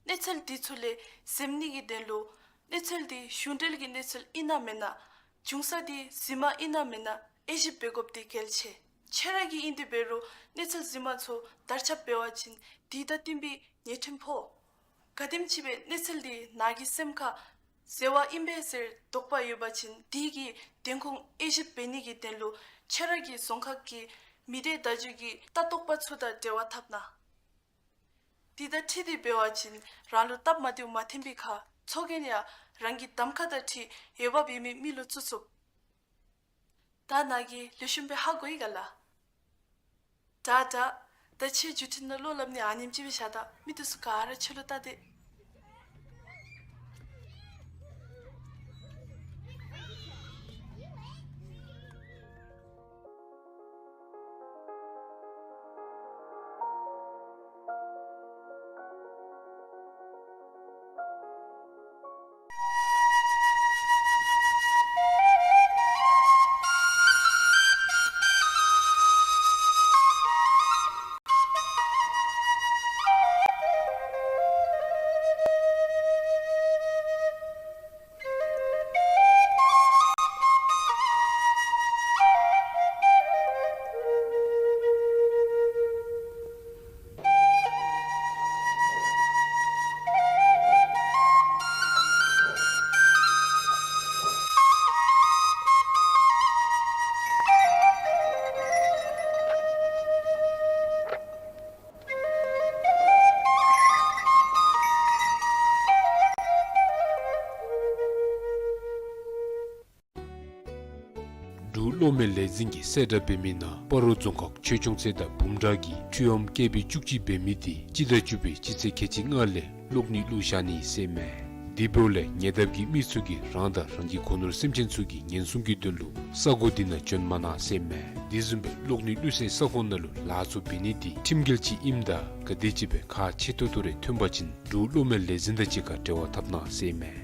གནས་ཚུལ་འདི་ཚུ་ལས་གཟབ་ནི་གི་དོན་ལུ་གནས་ཚུལ་འདི་གཞུང་འབྲེལ་གྱི་གནས་ཚུལ་ཨིན་ན་མེན་ན། འབྱུང་ས་འདི་རྫུན་མ་ཨིན་ན་མེན་ན་དབྱེ་ཞིབ་འབད་དགོཔ་འདི་གལ་ཆེ། ཁྱོད་ར་གིས་ཨིན་ཏེ་འབད་རུང་གནས་ཚུལ་རྫུན་མ་ཚུ་དར་ཁྱབ་འབད་བ་ཅིན་དེ་དང་བསྟུན་པའི་ཉེས་ཁྲིམས་ཕོག། ག་དེམ་ཅིག་སྦེ་གནས་ཚུལ་འདི་ནཱ་གི་སེམས་ཁར་ཟེར་བ་ཨིན་པས་ཟེར་དོགས་པ་ཡོད་པ་ཅིན་དེ་གི་བདེན་ཁུངས་དབྱེ་ཞིབ་འབད་ནི་གི་དོན་ལུ་ཁྱོད་ར་གི་རྫོང་ཁག་གི་མི་སྡེ་བརྡ་བརྒྱུད་ཀྱི་ལྟ་རྟོག་པ་ཚུ་དང་འབྲེལ་བ་འཐབ་གནང་། དེ་དང་འཁྲིལ་ཏེ་འབད་བ་ཅིན་རང་ལུ་སྟབས་མ་བདེཝ་མ་ཐོན་པའི་ཁར་ཚོགས་རྒྱན་ཡང་རང་གི་གདམ་ཁ་དང་འཁྲིལ་འོས་འབབ་ཡོད་མི་མི་ལུ་བཙུགས་ཚུགས། ད་ནཱ་གིས་ལེགས་ཤོམ་སྦེ་ཧ་གོ་ཡི་ག་ལགས། དྲག་དྲག། ད་ཁྱོད་བརྒྱུད་འཕྲིན་ནང་བློ་སླབ་ནི་ཨ་ནེམ་ཅིག་སྦེ་བཞག་ད། མི་འདི་ཚུ་ག་ར་ཁྱོད་ལུ་བལྟ་སྟེ། འབྲུག་གློག་མེ་ལས་འཛིན་གྱིས་གསལ་བསྒྲགས་འབད་མི་ནང་སྤ་རོ་རྫོང་ཁག་ཆོས་སྐྱོང་རྩེ་དང་བུམ་བྲག་གི་འཕྲུལ་ཨོམ་ཀེ་བི་བཅུ་གཅིག་འབད་མི་འདི་སྤྱི་ཟླ་བཅུ་པའི་སྤྱི་ཚེས་ཁལ་གཅིག་ལྔ་ལས་གློག་ནད་བླུགས་བཞག་ནི་ཟེར་མས། དེ་འབདཝ་ལས་ཉེ་འདབས་ཀྱི་མི་ཚུ་གིས་རང་དང་རང་གི་སྒོ་ནོར་སེམས་ཅན་ཚུ་གི་ཉེན་སྲུང་གི་དོན་ལུ་ས་གོ་འདི་ནང་བྱོན་མ་གནང་ཟེར་མས། དེ་བཟུམ་སྦེ་གློག་ནད་བླུགས་སའི་ས་ཁོངས་ནང་ལུ་ལཱ་ཚུ་འབད་ནི་འདི་ཁྲིམས་འགལ་ཅིག་ཨིནམ་ད་ག་དེམ་ཅིག་སྦེ་ཁག་ཆེ་ཏོག་ཏོ་རེ་ཐོན་པ་ཅིན་འབྲུག་གློག་མེ་ལས་འཛིན་དང་གཅིག་ཁར་འབྲེལ་བ་འཐབ་གནང་ཟེར་མས།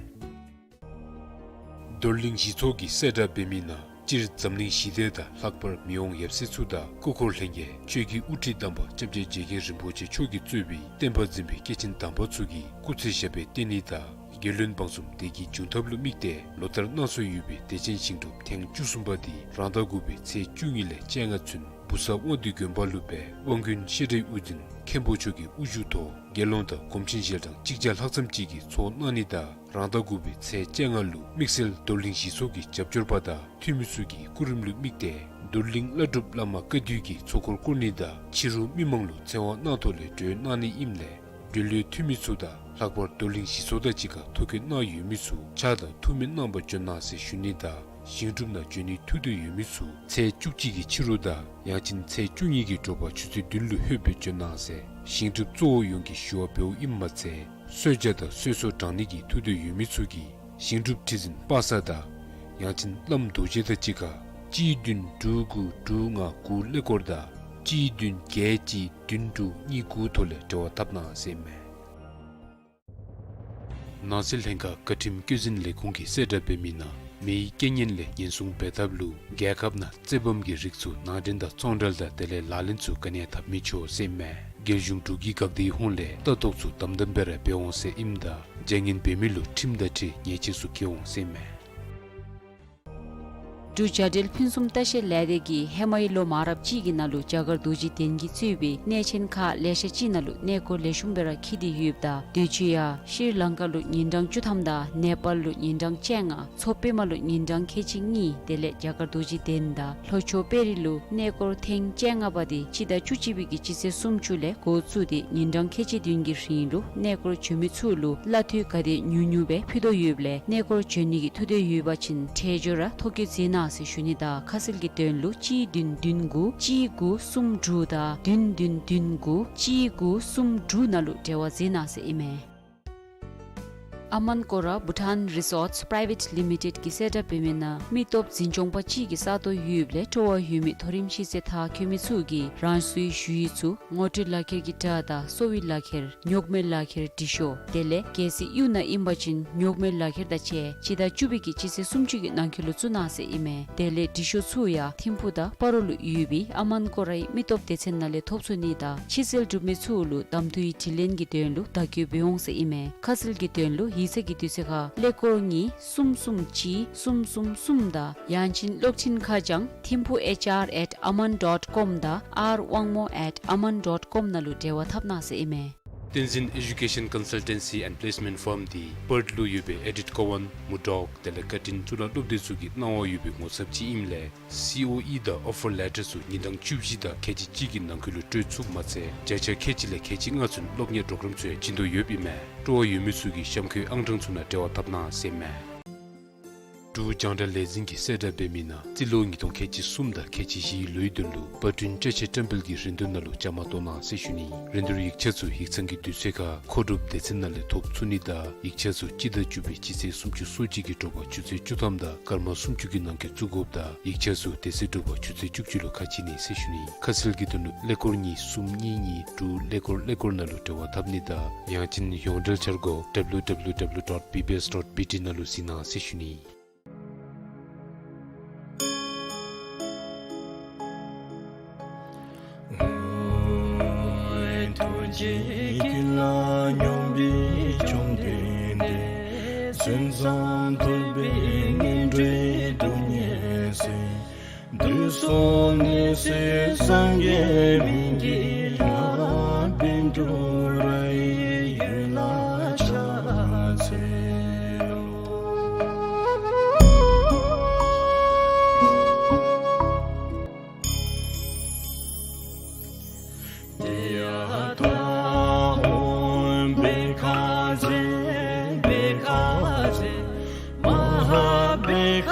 རྡོར་གླིང་གཞི་ཚོགས་ཀྱིས་གསལ་བསྒྲགས་འབད་མི་ནང་ སྤྱིར་འཛམ་གླིང་ཞི་བདེ་དང་ལྷག་པར་མི་དབང་ཡབ་སྲས་ཚུ་དང་སྐུ་འཁོར་ལྷན་རྒྱས་ཆོས་ཀྱི་དབུ་ཁྲིད་དམ་པ་སྐྱབས་རྗེ་རྗེ་མཁན་རིན་པོ་ཆེ་མཆོག་གིས་གཙོས་པའི་བསྟན་པ་འཛིན་པའི་སྐྱེས་ཆེན་དམ་པ་ཚུ་གི་སྐུ་ཚེ་ཞབས་པད་བརྟན་ནི་དང་རྒྱལ་བློན་འབངས་གསུམ་བདེ་སྐྱིད་འབྱུང་ཐབས་ལུ་དམིགས་ཏེ་ལོ་ལྟར་གནང་སྲོལ་ཡོད་པའི་བདེ་ཆེན་ཞིང་སྒྲུབ་ཐེངས་བཅུ་གསུམ་པ་འདི་རང་ཟླ་དགུ་པའི་ཚེས་བཅུ་གཉིས་ལས་བཅོ་ལྔ་ཚུན་བུ་གསར་དབང་འདུས་དགོན་པ་ལུ་སྦེ་དབང་དགོན་བཤད་གྲྭའི་དབུ་འཛིན་མཁན་པོ་མཆོག་གི་དབུ་བཞུགས་ཐོག་དགེ་སློང་དང་སྒོམ་ཆེན་ཞལ་གྲངས་གཅིག་བརྒྱ་ལྷག་ཙམ་ཅིག་གིས་ཚོགས་གནང་ནི་དང་རང་ཟླ་དགུ་པའི་ཚེས་བཅོ་ལྔ་ལུ་དམིགས་བསལ་རྡོར་གླིང་ཞི་ཚོགས་ཀྱི་རྒྱབ་སྐྱོར་པ་དང་འཐུས་མི་ཚུ་གི་སྐུ་རིམ་ལུ་དམིགས་ཏེ་རྡོར་གླིང་བླ་སྒྲུབ་བླ་མ་བཀའ་བརྒྱུད་ཀྱི་ཚོགས་འཁོར་བསྐོར་ནི་དང་ཕྱི་རུ་མི་མང་ལུ་ཚེ་དབང་གནང་ཐོག་ལས་གྲོལ་གནང་ནི་ཨིནམ་ལས་འབྲེལ་ཡོད་འཐུས་མི་ཚུ་དང་ལྷག་པར་རྡོར་གླིང་ཞི་ཚོགས་དང་གཅིག་ཁར་ཐུགས་འཁྱོད་གནང་ཡོད་མི་ཚུ་ཕྱག་དང་ཐུགས་སྨོན་གནང་བར་འབྱོན་གནང་ཟེར་ཞུ་ནི་དང་ཞིང་སྒྲུབ་ནང་འབྱོན་ནི་ཐུགས་འདོད་ཡོད་མི་ཚུ་ཚེས་བཅུ་གཅིག་གི་ཕྱི་རུ་དང་ཡང་ཅིན་ཚེས་བཅུ་གཉིས་ཀྱི་དྲོ་པ་ཆུ་ཚོད་བདུན་ལུ་ལྷོད་པར་འབྱོན་གནང་ཟེར་ཞིང་སྒྲུབ་གཙོ་བོ་ཡོངས་ཀྱིས་ཞུ་བ་འབདཝ་ཨིནམ་མ་ཚད་གསོལ་ཇ་དང་གསོལ་ཚོགས་དྲང་ནི་གི་ཐུགས་འདོད་ཡོད་མི་ཚུ་གིས་ཞིང་སྒྲུབ་ཁྲི་འཛིན་པ་སངས་དང་ཡང་ཅིན་བླམ་རྡོ་རྗེ་དང་གཅིག་ཁར་གཅིག་བདུན་དྲུག་དགུ་དྲུག་ལྔ་དགུ་ཀླད་ཀོར་དང་གཅིག་བདུན་བརྒྱད་གཅིག་བདུན་དྲུག་གཉིས་དགུ་ཐོག་ལས་འབྲེལ་བ་འཐབ་གནང་ཟེར་ཨིན་མས། ནང་སྲིད་ལྷན་ཁག་བཀའ་ཁྲིམས་བཀོད་འཛིན་ལས་ཁུངས་ཀྱིས་གསལ་བསྒྲགས་འབད་མི་ནང་མིའི་རྐྱེན་ངན་ལས་ཉེན་སྲུང་འབད་ཐབས་ལུ་རྒྱལ་ཁབ་ནང་རྩེད་བམ་གྱི་རིགས་ཚུ་ནང་འདྲེན་དང་ཚོང་འབྲེལ་དང་དེ་ལས་ལག་ལེན་ཚུ་ག་ནི་ཡང་འཐབ་མི་ཆོག་ཟེར་ཨིན་མས། རྒྱལ་གཞུང་འབྲུག་གི་འགག་སྡེའི་ཧོངས་ལས་ལྟ་རྟོག་ཚུ་དམ་དམ་སྦེ་ར་འབད་འོང་ཟེར་ཨིནམ་ད་བྱ་ངན་འབད་མི་ལུ་ཁྲིམས་དང་འཁྲིལ་ཉེས་ཆད་ཚུ་བཀལ་འོང་ཟེར་ཨིན་མས། འབྲུག་བྱ་བྲལ་ཕུན་སུམ་ལྟ་བཤལ་ལས་སྡེ་གིས་ཧེ་མའི་ལོ་མང་རབས་ཅིག་གི་ནང་ལུ་རྒྱ་གར་རྡོ་རྗེ་གདན་གྱིས་གཙོས་པའི་གནས་ཆེན་ཁག་ལེ་ཤ་ཅིག་ནང་ལུ་གནས་སྐོར་ལེགས་ཤོམ་སྦེ་ར་འཁྱིད་དེ་ཡོདཔ་ད་དུས་ཅི་ཡང་ཤྲི་ལང་ཀ་ལུ་ཉིན་གྲངས་བཅུ་ཐམ་དང་ནེ་པཱལ་ལུ་ཉིན་གྲངས་བཅོ་ལྔ། མཚོ་པདྨ་ལུ་ཉིན་གྲངས་ཁལ་གཅིག་གཉིས། དེ་ལས་རྒྱ་གར་རྡོ་རྗེ་གདན་དང་ལྷོ་ཕྱོགས་དཔལ་རི་ལུ་གནས་སྐོར་ཐེངས་བཅོ་ལྔ་པ་དེ་སྤྱི་ཟླ་བཅུ་གཅིག་པའི་གི་སྤྱི་ཚེས་སུམ་ཅུ་ལས་འགོ་བཙུགས་ཏེ་ཉིན་གྲངས་ཁལ་གཅིག་བདུན་གྱི་རིང་ལུ་གནས་སྐོར་འབྱོན་མི་ཚུ་ལུ་གླ་འཐུས་ག་དེ་ཉུང་ཉུང་སྦེ་ཕུལ་དོ་ཡོདཔ་ལས་གནས་སྐོར་འབྱོན་ནི་གི་ཐུགས་འདོད་ཡོད་པ་ཅིན་འཕྲལ་མགྱོགས་ར་ཐོ་བཀོད་མཛད་གནང་ཟེར་ཞུ་ནི་དང་ཁ་གསལ་གྱི་དོན་ལུ་གཅིག་བདུན་བདུན་དགུ་གཅིག་དགུ་གསུམ་དྲུག་དང་བདུན་བདུན་བདུན་དགུ་གཅིག་དགུ་གསུམ་དྲུག་ནང་ལུ་འབྲེལ་བ་མཛད་གནང་ཟེར་ཨིན་མས། ཨ་མན་ཀོ་ར་བྷུ་ཊཱན་རི་སོརཊསི་པི་རའི་ཝེཊ་ལི་མི་ཊེཌ་ཀྱིས་གསལ་བསྒྲགས་འབད་མི་ནང་མི་སྟོབས་འཛིན་སྐྱོང་པ་ཅིག་གི་ས་སྟོང་ཡོདཔ་ལས་སྤྲོ་བ་ཡོད་མི་མཐོ་རིམ་ཤེས་ཚད་མཐར་འཁྱོལ་མི་ཚུ་གིས་རང་སོའི་ཞུ་ཡིག་ཚུ་ངོ་སྤྲོད་ལག་ཁྱེར་གྱི་སྒྲ་དང་གསོ་བའི་ལག་ཁྱེར་རྙོག་མའི་ལག་ཁྱེར་འབྲི་ཤོག་དེ་ལས་གལ་སྲིད་གཡུས་ནང་ཨིན་པ་ཅིན་རྙོག་མའི་ལག་ཁྱེར་དང་བཅས་སྤྱི་ཟླ་བཅུ་པའི་གི་སྤྱི་ཚེས་སུམ་ཅུ་གི་ནང་འཁོད་ལུ་བཙུགས་གནང་ཟེར་ཨིན་མས། དེ་ལས་འབྲི་ཤོག་ཚུ་ཡང་ཐིམ་ཕུག་དང་སྤ་རོ་ལུ་ཡོད་པའི་ཨ་མན་ཀོ་རའི་མི་སྟོབས་སྡེ་ཚན་ནང་ལས་ཐོབ་ཚུགས་ནི་དང་ཕྱི་སེལ་གྲུབ་མི་ཚུ་ལུ་གདམ་འཐུའི་དྲི་ལན་གྱི་དོན་ལུ་བརྡ་བསྐྱོད་འབད་འོང་ཟེར་ཨིན་མས། ཁ་གསལ་གྱི་དོན་ལུ་ཡིག་ཚང་གི་དུས་ཚོད་ཁར་ཀླད་ཀོར་གཉིས་གསུམ་གསུམ་གཅིག་གསུམ་གསུམ་གསུམ་དང་ཡང་ཅིན་གློག་འཕྲིན་ཁ་བྱང་ཐིམ་ཕུག་ཨེཆ་ཨར་ཨེཊ་ཨ་མན་ཌོཊ་ཀོམ་དང་ཨར་དབང་མོ་ཨེཊ་ཨ་མན་ཌོཊ་ཀོམ་ནང་ལུ་འབྲེལ་བ་འཐབ་གནང་ཟེར་ཨིན་མས། བསྟན་འཛིན་ཨེ་ཌུ་ཀེ་ཤན་ཀོན་སལ་ཊེན་སི་ཨེནཌ་པི་ལེསི་མེནཊ་ཕརམ་འདི་པརཐ་ལུ་ཡོད་པའི་ཨེ་ཌིཐ་ཀོ་ཝཱན་མུར་ཌོག་དེ་ལས་བཀའ་དྲིན་གཙུག་ལག་སློབ་སྡེ་ཚུ་གི་གནང་བ་ཡོད་པའི་ངོ་ཚབ་ཅིག་ཨིནམ་ལས་སི་ཨོ་ཨི་དང་ཨོ་ཕར་ལེ་ཊར་ཚུ་ཉིན་གྲངས་བཅུ་བཞི་དང་ཁལ་གཅིག་གཅིག་གི་ནང་འཁོད་ལུ་སྤྲོད་ཚུགསཔ་མ་ཚད་བརྒྱ་ཆ་ཁལ་གཅིག་ལས་ཁལ་གཅིག་ལྔ་ཚུན་སློབ་གཉེར་པོརོ་གརམ་ཚུ་ཡང་བྱིན་དོ་ཡོདཔ་ཨིན་མས། སྤྲོ་བ་ཡོད་མི་ཚུ་གིས་གཤམ་འཁོད་ཨང་གྲངས་ཚུ་ནང་འབྲེལ་བ་འཐབ་གནང་ཟེར་ཨིན་མས། འབྲུག་རྒྱང་བསྒྲགས་ལས་འཛིན་གྱིས་གསལ་བསྒྲགས་འབད་མི་ནང་རྩིས་ལོ་ཉིས་སྟོང་ཁལ་གཅིག་གསུམ་དང་ཁལ་གཅིག་བཞིའི་ལོའི་དོན་ལུ་པར་སྐྲུན་བཀྲ་ཤིས་བཀྲམ་སྤེལ་གྱི་རིན་བསྡུར་ནང་ལུ་བཅའ་མར་གཏོགས་གནང་ཟེར་ཞུ་ནི། རིན་བསྡུར་ཡིག་ཆ་ཚུ་ཡིག་ཚང་གི་དུས་ཚོད་ཁར་མཁོ་སྒྲུབ་སྡེ་ཚན་ནང་ལས་ཐོབ་ཚུགས་ནི་དང་ཡིག་ཆ་ཚུ་སྤྱི་ཟླ་བཅུ་པའི་སྤྱི་ཚེས་སུམ་ཅུ་སོ་གཅིག་གི་དྲོ་པ་ཆུ་ཚོད་བཅུ་ཐམ་དང་སྐར་མ་སུམ་ཅུ་གི་ནང་འཁོད་བཙུགས་དགོཔ་དང་ཡིག་ཆ་ཚུ་དེ་ཚེ་དྲོ་པ་ཆུ་ཚོད་བཅུ་གཅིག་ལུ་ཁ་ཕྱེ་ནི་ཟེར་ཞུ་ནི། ཁ་གསལ་གྱི་དོན་ལུ་ཀླད་ཀོར་གཉིས་གསུམ་གཉིས་གཉིས་དྲུག་ཀླད་ཀོར་ཀླད་ཀོར་ནང་ལུ་འབྲེལ་བ་འཐབ་ནི་དང་ཡང་ཅིན་ཡོངས་འབྲེལ་འཆར་སྒོ་ཌབ་ལུ་ཌབ་ལུ་ཌབ་ལུ་ཌོཊ་བི་བི་ཨེསི་ཌོཊ་བི་ཊི་ནང་ལུ་གཟིགས་གནང་ཟེར་ཞུ་ནི། ཐུགས་རྗེའི་དཀྱིལ་ལ་སྙོམས་པའི་བཅོམ་ལྡན་འདས། མཚན་བཟང་ཐོད་པའི་སྙན་སྒྲས་སྡུག་བསྔལ་སེལ། དུག་གསུམ་ནད་སེལ་སངས་རྒྱས་སྨན་གྱི་བླ། བཻ་ཌཱུརྱ་ཡི་འོད་ལ་ཕྱག་འཚལ་ལོ། ཏདྱ་ཐཱ། ཨོཾ་བྷཻ་ཥ་ཛྱེ་བྷཻ་ཥ་ཛྱེ་མ་ཧཱ་བྷཻ་ཥ་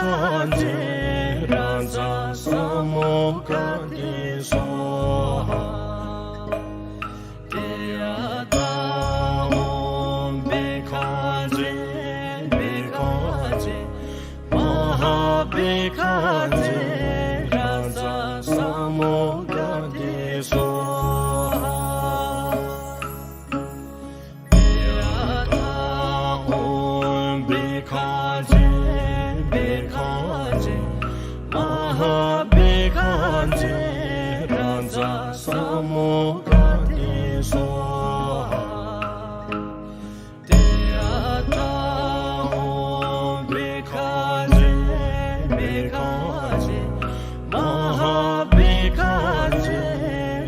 ཛྱེ་རཱ་ཛ་ས་མུདྒ་ཏེ་སྭཱ་ཧཱ། ཏདྱ་ཐཱ། ཨོཾ་བྷཻ་ཥ་ཛྱེ་བྷཻ་ཥ་ཛྱེ་མ་ཧཱ་བྷཻ་ཥ་ཛྱེ་རཱ་ཛ་ས་མུདྒ་ཏེ་སྭཱ་ཧཱ། ཏདྱ་ཐཱ། ཨོཾ་བྷཻ་ཥ་ཛྱེ་བྷཻ་ཥ་ཛྱེ་མ་ ས་མུདྒ་ཏེ་སྭཱ་ཧཱ། ཏདྱ་ཐཱ། ཨོཾ་བི་ཥ་ཛྱེ་བི་ཥ་ཛྱེ་མ་ཧཱ་བི་ཥ་ཛྱེ་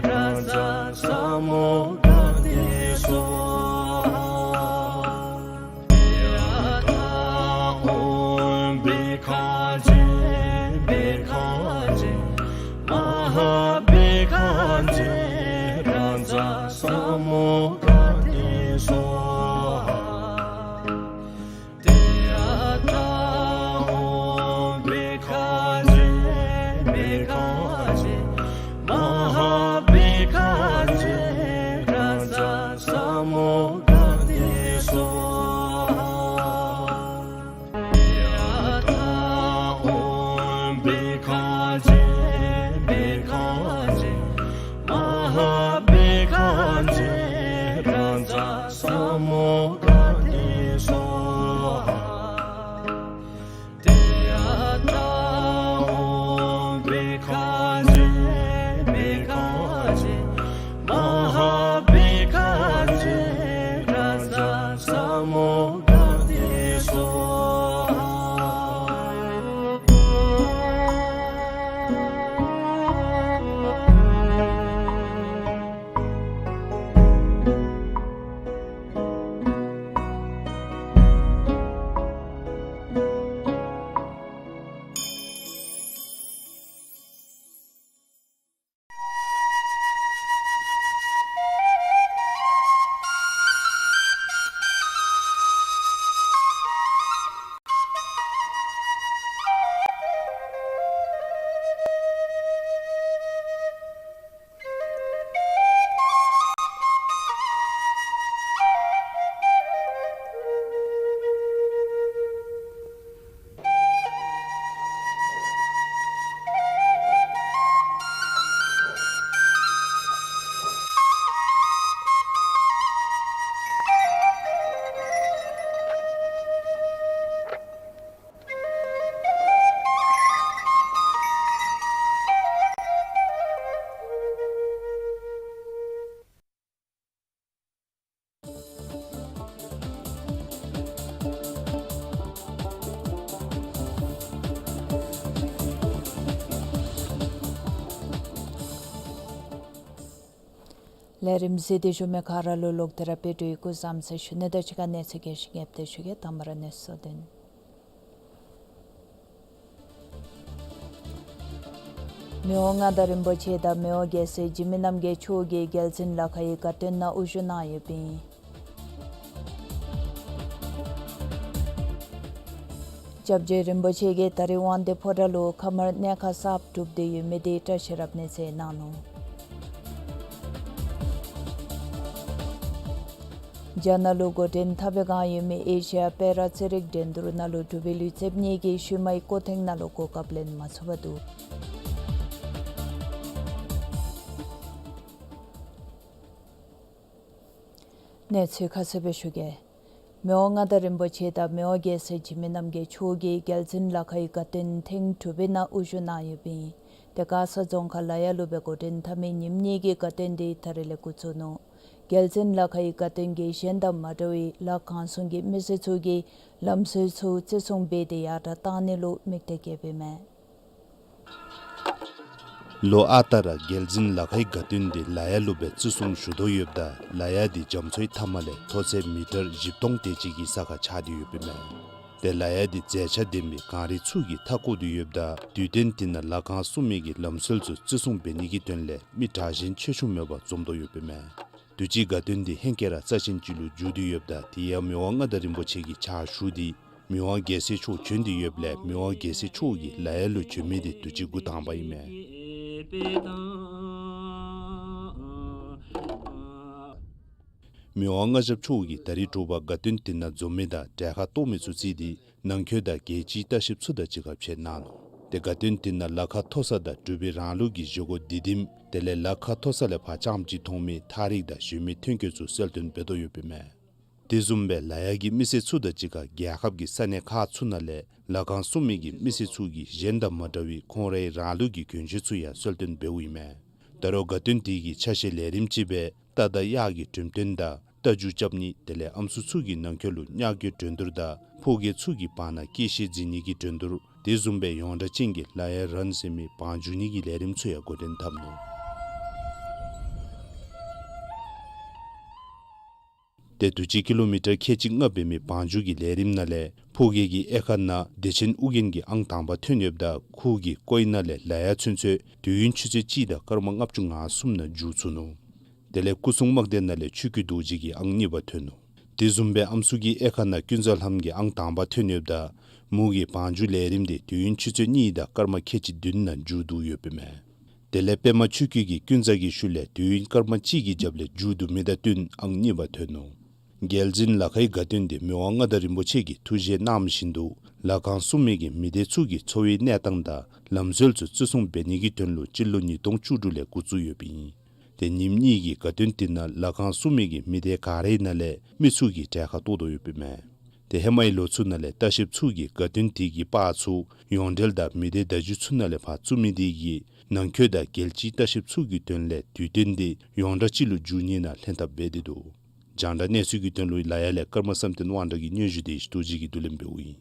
ད་ཛ་ས་མུདྒ་ཏེ་སྭཱ་ཧཱ། ཏདྱ་ཐཱ། ཨོཾ་བི་ཥ་ཛྱེ་བི་ཥ་ཛྱེ་མ་ཧཱ་བི་ཥ་ཛྱེ་ད་ཛ་ས་མུདྒ་ཏེ་སྭཱ་ཧཱ། ཏདྱ་ཐཱ། ཨོཾ་བི་ཥ་ཛྱེ་བི་ཥ་ཛྱེ་མ་ཧཱ་བི་ཥ་ཛྱེ་ད་ཛ་ས་མུདྒ་ཏེ་སྭཱ་ཧཱ། ཏདྱ་ཐཱ། ཨོཾ་བི་ཥ་ཛྱེ་བི་ཥ་ཛྱེ་མ་ཧཱ་བི་ཥ་ཛྱེ་ད་ཛ་ས་མུདྒ་ཏེ་སྭཱ་ཧཱ། ཏདྱ་ཐཱ། ཨོཾ་བི་ཥ་ཛྱེ་བི་ཥ་ཛྱེ་མ་ཧཱ་བི་ཥ་ཛྱེ་ད་ཛ་ས་མུདྒ་ཏེ་སྭཱ་ཧཱ། ལས་རིམ་གཟིགས་ཏེ་བཞུགས་མི་ག་ར་ལུ་ལོག་སྟེ་ར་དཔལ་འབྱོར་གྱི་སྐུ་བཟང་ཟེར་ཞུ་ནི་དང་གཅིག་ཁར་གནས་ཚུལ་རྒྱས་ཤིང་ཡོད་དེ་ཞུ་གེ། དང་པ་ར་གནས་ཚུལ་དོན། མི་དབང་མངའ་བདག་རིན་པོ་ཆེ་དང་མི་དབང་རྒྱལ་སྲས་འཇིགས་མེད་རྣམ་རྒྱལ་མཆོག་གིས་རྒྱལ་བཙུན་ལ་ཁ་གི་དགའ་སྟོན་ནང་དབུ་བཞུགས་གནང་ཡོདཔ་ཨིན། སྐྱབས་རྗེ་རིན་པོ་ཆེ་གིས་ད་རིས་དབང་འདུས་ཕོ་བྲང་ལུ་ཁ་དམར་གནས་ཁང་གསརཔ་གྲུབ་སྟེ་ཡོད་མི་དེ་བཀྲ་ཤིས་རབ་གནས་མཛད་གནང་ནུག། རྒྱ་ནག་ལུ་འགོ་འདྲེན་འཐབ་པའི་བསྒང་ཡོད་མི་ཨེ་ཤི་ཡ་པེ་ར་རྩེད་རིགས་འགྲན་བསྡུར་ནང་ལུ་འབྲུག་པའི་ལུས་རྩལཔ་གཉིས་ཀྱིས་ཤུལ་མའི་སྐོར་ཐེངས་ནང་ལུ་གོ་སྐབས་ལེན་མ་ཚུགས་པར་འདུག། གནས་ཚུལ་ཁ་གསལ་སྦེ་ཞུ་གེ། མི་དབང་མངའ་བདག་རིན་པོ་ཆེ་དང་མི་དབང་རྒྱལ་སྲས་འཇིགས་མེད་རྣམ་རྒྱལ་མཆོག་གིས་རྒྱལ་བཙུན་ལ་ཁ་གི་དགའ་སྟོན་ཐེངས་དྲུག་པའི་ནང་དབུ་བཞུགས་གནང་ཡོདཔ་ཨིན། དེ་ག་ས་རྫོང་ཁག་ལ་ཡ་ལུ་སྦེ་འགོ་འདྲེན་འཐབ་མི་ཉིནམ་གཉིས་ཀྱི་དགའ་སྟོན་དེ་ད་རིས་ལས་འགོ་བཙུགས་ནུག། རྒྱལ་བཙུན་ལ་ཁ་གི་དགའ་སྟོན་གྱིས་གཞན་དང་མ་འདྲ་བའི་ལ་ཁང་གསུམ་གྱི་མི་སེར་ཚུ་གིས་ལམ་སྲོལ་ཚུ་བརྩི་སྲུང་འབད་དེ་ཡར་དྲག་གཏང་ནི་ལུ་དམིགས་གཏད་བསྐྱེདཔ་ཨིན་མས། ལོ་ཨ་རྟག་ར་རྒྱལ་བཙུན་ལ་ཁའི་དགའ་སྟོན་འདི་ལ་ཡ་ལུ་སྦེ་བརྩི་སྲུང་ཞུ་དོ་ཡོདཔ་ད་ལ་ཡ་འདི་རྒྱ་མཚོའི་མཐའམ་ལས་མཐོ་ཚད་མི་ཊར་བཞི་སྟོང་དེ་ཅིག་གི་ས་ཁར་ཆགས་ཏེ་ཡོདཔ་ཨིན་མས། ཏེ་ལ་ཡ་འདི་མཛེས་ཆ་ལྡན་པའི་གངས་རི་ཚུ་གིས་མཐའ་བསྐོར་ཏེ་ཡོདཔ་ད་དུས་སྟོན་དེ་ནང་ལ་ཁང་སྲུང་མི་གི་ལམ་སྲོལ་ཚུ་བརྩི་སྲུང་འབད་ནི་གི་དོན་ལས་མི་དྲག་ཞན་ཆེ་ཆུང་མེད་པར་འཛོམས་དོ་ཡོདཔ་ཨིན་མས། དུས་ཅི་དགའ་སྟོན་འདི་ཧེང་སྐལ་ར་རྩ་ཆེན་ཅིག་ལུ་འགྱུར་ཏེ་ཡོདཔ་ད་དེ་ཡང་མི་དབང་མངའ་བདག་རིན་པོ་ཆེ་གི་ཕྱག་ཞུ་སྟེ་མི་དབང་རྒྱལ་སྲས་མཆོག་བྱོན་ཏེ་ཡོདཔ་ལས་མི་དབང་རྒྱལ་སྲས་མཆོག་གིས་ལ་ཡ་ལུ་བྱོན་མི་འདི་དུས་ཅི་འགོ་དང་པ་ཨིན་མས། མི་དབང་མངའ་ཞབས་མཆོག་གིས་ད་རིས་དྲོ་པ་དགའ་སྟོན་དེ་ནང་འཛོམས་མི་དང་གྲལ་ཁར་གཏོགས་མི་ཚུ་བརྩིས་ཏེ་ནང་འཁོད་དང་རྒྱལ་སྤྱིའི་ལྟ་བཤལཔ་ཚུ་དང་གཅིག་ཁར་ཕྱད་གནང་ནུག། ཏེ་དགའ་སྟོན་དེ་ནང་ལ་ཁ་མཐོ་ས་དང་འབྲུག་པའི་རང་ལུགས་ཀྱི་བཞེས་སྒོ་འདི་དིམ་དེ་ལས་ལ་ཁ་མཐོ་ས་ལས་ཕར་རྐྱངམ་གཅིག་མཐོང་མི་ཐག་རིང་དང་གཞོན་མི་ཐོན་སྐྱེད་ཚུ་གསལ་སྟོན་འབད་དོ་ཡོདཔ་ཨིན་མས། དེ་བཟུམ་སྦེ་ལ་ཡ་གི་མི་སེར་ཚུ་དང་གཅིག་ཁར་རྒྱལ་ཁབ་ཀྱི་ས་གནས་ཁག་ཚུ་ནང་ལས་ལ་ཁང་སྲུང་མི་གི་མི་སེར་ཚུ་གིས་གཞན་དང་མ་འདྲ་བའི་ཁོང་རའི་རང་ལུགས་ཀྱི་གྱོན་ཆས་ཚུ་ཡང་གསལ་སྟོན་འབདཝ་ཨིན་མས། ད་རུང་དགའ་སྟོན་དེ་གི་ཆ་ཤས་ལས་རིམ་ཅིག་སྦེ་རྟ་དང་གཡག་གི་འགྲེམས་སྟོན་དང་རྟ་རྒྱུག་རྐྱབ་ནི་དེ་ལས་ཨམ་སྲུ་ཚུ་གིས་ནང་འཁོད་ལུ་གཉའ་གི་འགྲན་བསྡུར་དང་ཕོ་སྐྱེས་ཚུ་གིས་བར་ན་སྐྱེས་ཤས་འཛིན་ནི་གི་འགྲན་བསྡུར་དེ་བཟུམ་སྦེ་ཡོངས་གྲགས་ཅན་གྱི་ལ་ཡ་རཱན་ཟེར་མི་བང་རྒྱུག་ནི་གི་ལས་རིམ་ཚུ་ཡང་འགོ་འདྲེན་འཐབ་ནུག། ཏེ་དུས་ཅི་ཀི་ལོ་མི་ཊར་ཁལ་གཅིག་ལྔ་འབད་མི་བང་རྒྱུག་གི་ལས་རིམ་ནང་ལས་ཕོ་སྐྱེས་ཀྱི་དབྱེ་ཁག་ནང་བདེ་ཆེན་ཨོ་རྒྱན་གྱིས་ཨང་དང་པ་ཐོན་ཡོདཔ་ད་ཁོ་གི་སྐོར་ནང་ལས་ལ་ཡ་ཚུན་ཚོད་དུས་ཡུན་ཆུ་ཚོད་གཅིག་དང་སྐར་མ་ལྔ་བཅུ་ང་གསུམ་ནང་མཇུག་བཙུགས་ནུག། དེ་ལས་སྐུ་སྲུང་དམག་སྡེ་ནང་ལས་ཆོས་སྐྱིད་རྡོ་རྗེ་གིས་ཨང་གཉིས་པ་ཐོན་ནུག། དེ་བཟུམ་སྦེ་ཨམ་སྲུ་གི་དབྱེ་ཁག་ནང་ཀུན་བཟང་ལྷམ་གྱིས་ཨང་དང་པ་ཐོན་ཡོདཔ་ད་མོ་གིས་བང་རྒྱུག་ལས་རིམ་དེ་དུས་ཡུན་ཆུ་ཚོད་གཉིས་དང་སྐར་མ་ཁལ་གཅིག་བདུན་ནང་མཇུག་བསྡུ་ཡོདཔ་ཨིན་མས། དེ་ལས་པདྨ་ཆོས་སྐྱིད་ཀྱིས་ཀུན་བཟང་གི་ཤུལ་ལས་དུས་ཡུན་སྐར་མ་གཅིག་གི་རྒྱབ་ལས་མཇུག་བསྡུ་མི་དང་བསྟུན་ཨང་གཉིས་པ་ཐོན་ནུག། རྒྱལ་འཛིན་ལ་ཁའི་དགའ་སྟོན་དེ་མི་དབང་མངའ་བདག་རིན་པོ་ཆེ་གིས་ཐུགས་བཞེད་གནང་བཞིན་དུ་ལ་ཁང་སྲུང་མི་གིས་མི་སྡེ་ཚུ་གི་འཚོ་བའི་གནས་སྟངས་དང་ལམ་སྲོལ་ཚུ་བརྩི་སྲུང་འབད་ནི་གི་དོན་ལུ་སྤྱི་ལོ་ཉིས་སྟོང་བཅུ་དྲུག་ལས་འགོ་བཙུགས་ཡོདཔ་ཨིན། ཏེ་ཉིནམ་གཉིས་ཀྱི་དགའ་སྟོན་དེ་ནང་ལ་ཁང་སྲུང་མི་གིས་མི་སྡེ་ག་རའི་ནང་ལས་མི་ཚུ་གི་གྲལ་ཁར་གཏོགས་དོ་ཡོདཔ་ཨིན་མས། ཏེ་ཧེ་མའི་ལོ་ཚུ་ནང་ལས་ལྟ་བཤལཔ་ཚུ་གིས་དགའ་སྟོན་དེ་གི་པར་ཚུ་ཡོངས་འབྲེལ་དང་མི་སྡེ་བརྡ་བརྒྱུད་ཚུ་ནང་ལས་ཕར་བཙུགས་མི་དེ་གིས་ནང་འཁོད་དང་རྒྱལ་སྤྱིའི་ལྟ་བཤལཔ་ཚུ་གི་དོན་ལས་དུས་སྟོན་དེ་ཡོངས་གྲགས་ཅིག་ལུ་འགྱུར་ནི་ནང་ལྷན་ཐབས་འབད་དེ་འདུག། རྒྱང་བསྒྲགས་གནས་ཚུལ་གྱི་དོན་ལུ་ལ་ཡ་ལས་ཀརྨ་བསམ་གཏན་དབང་གྲགས་ཀྱི་སྙན་ཞུ་དེ་ཞུ་དོ་ཅིག་གིས་བསྡུ་ལེན་འབདཝ་ཨིན།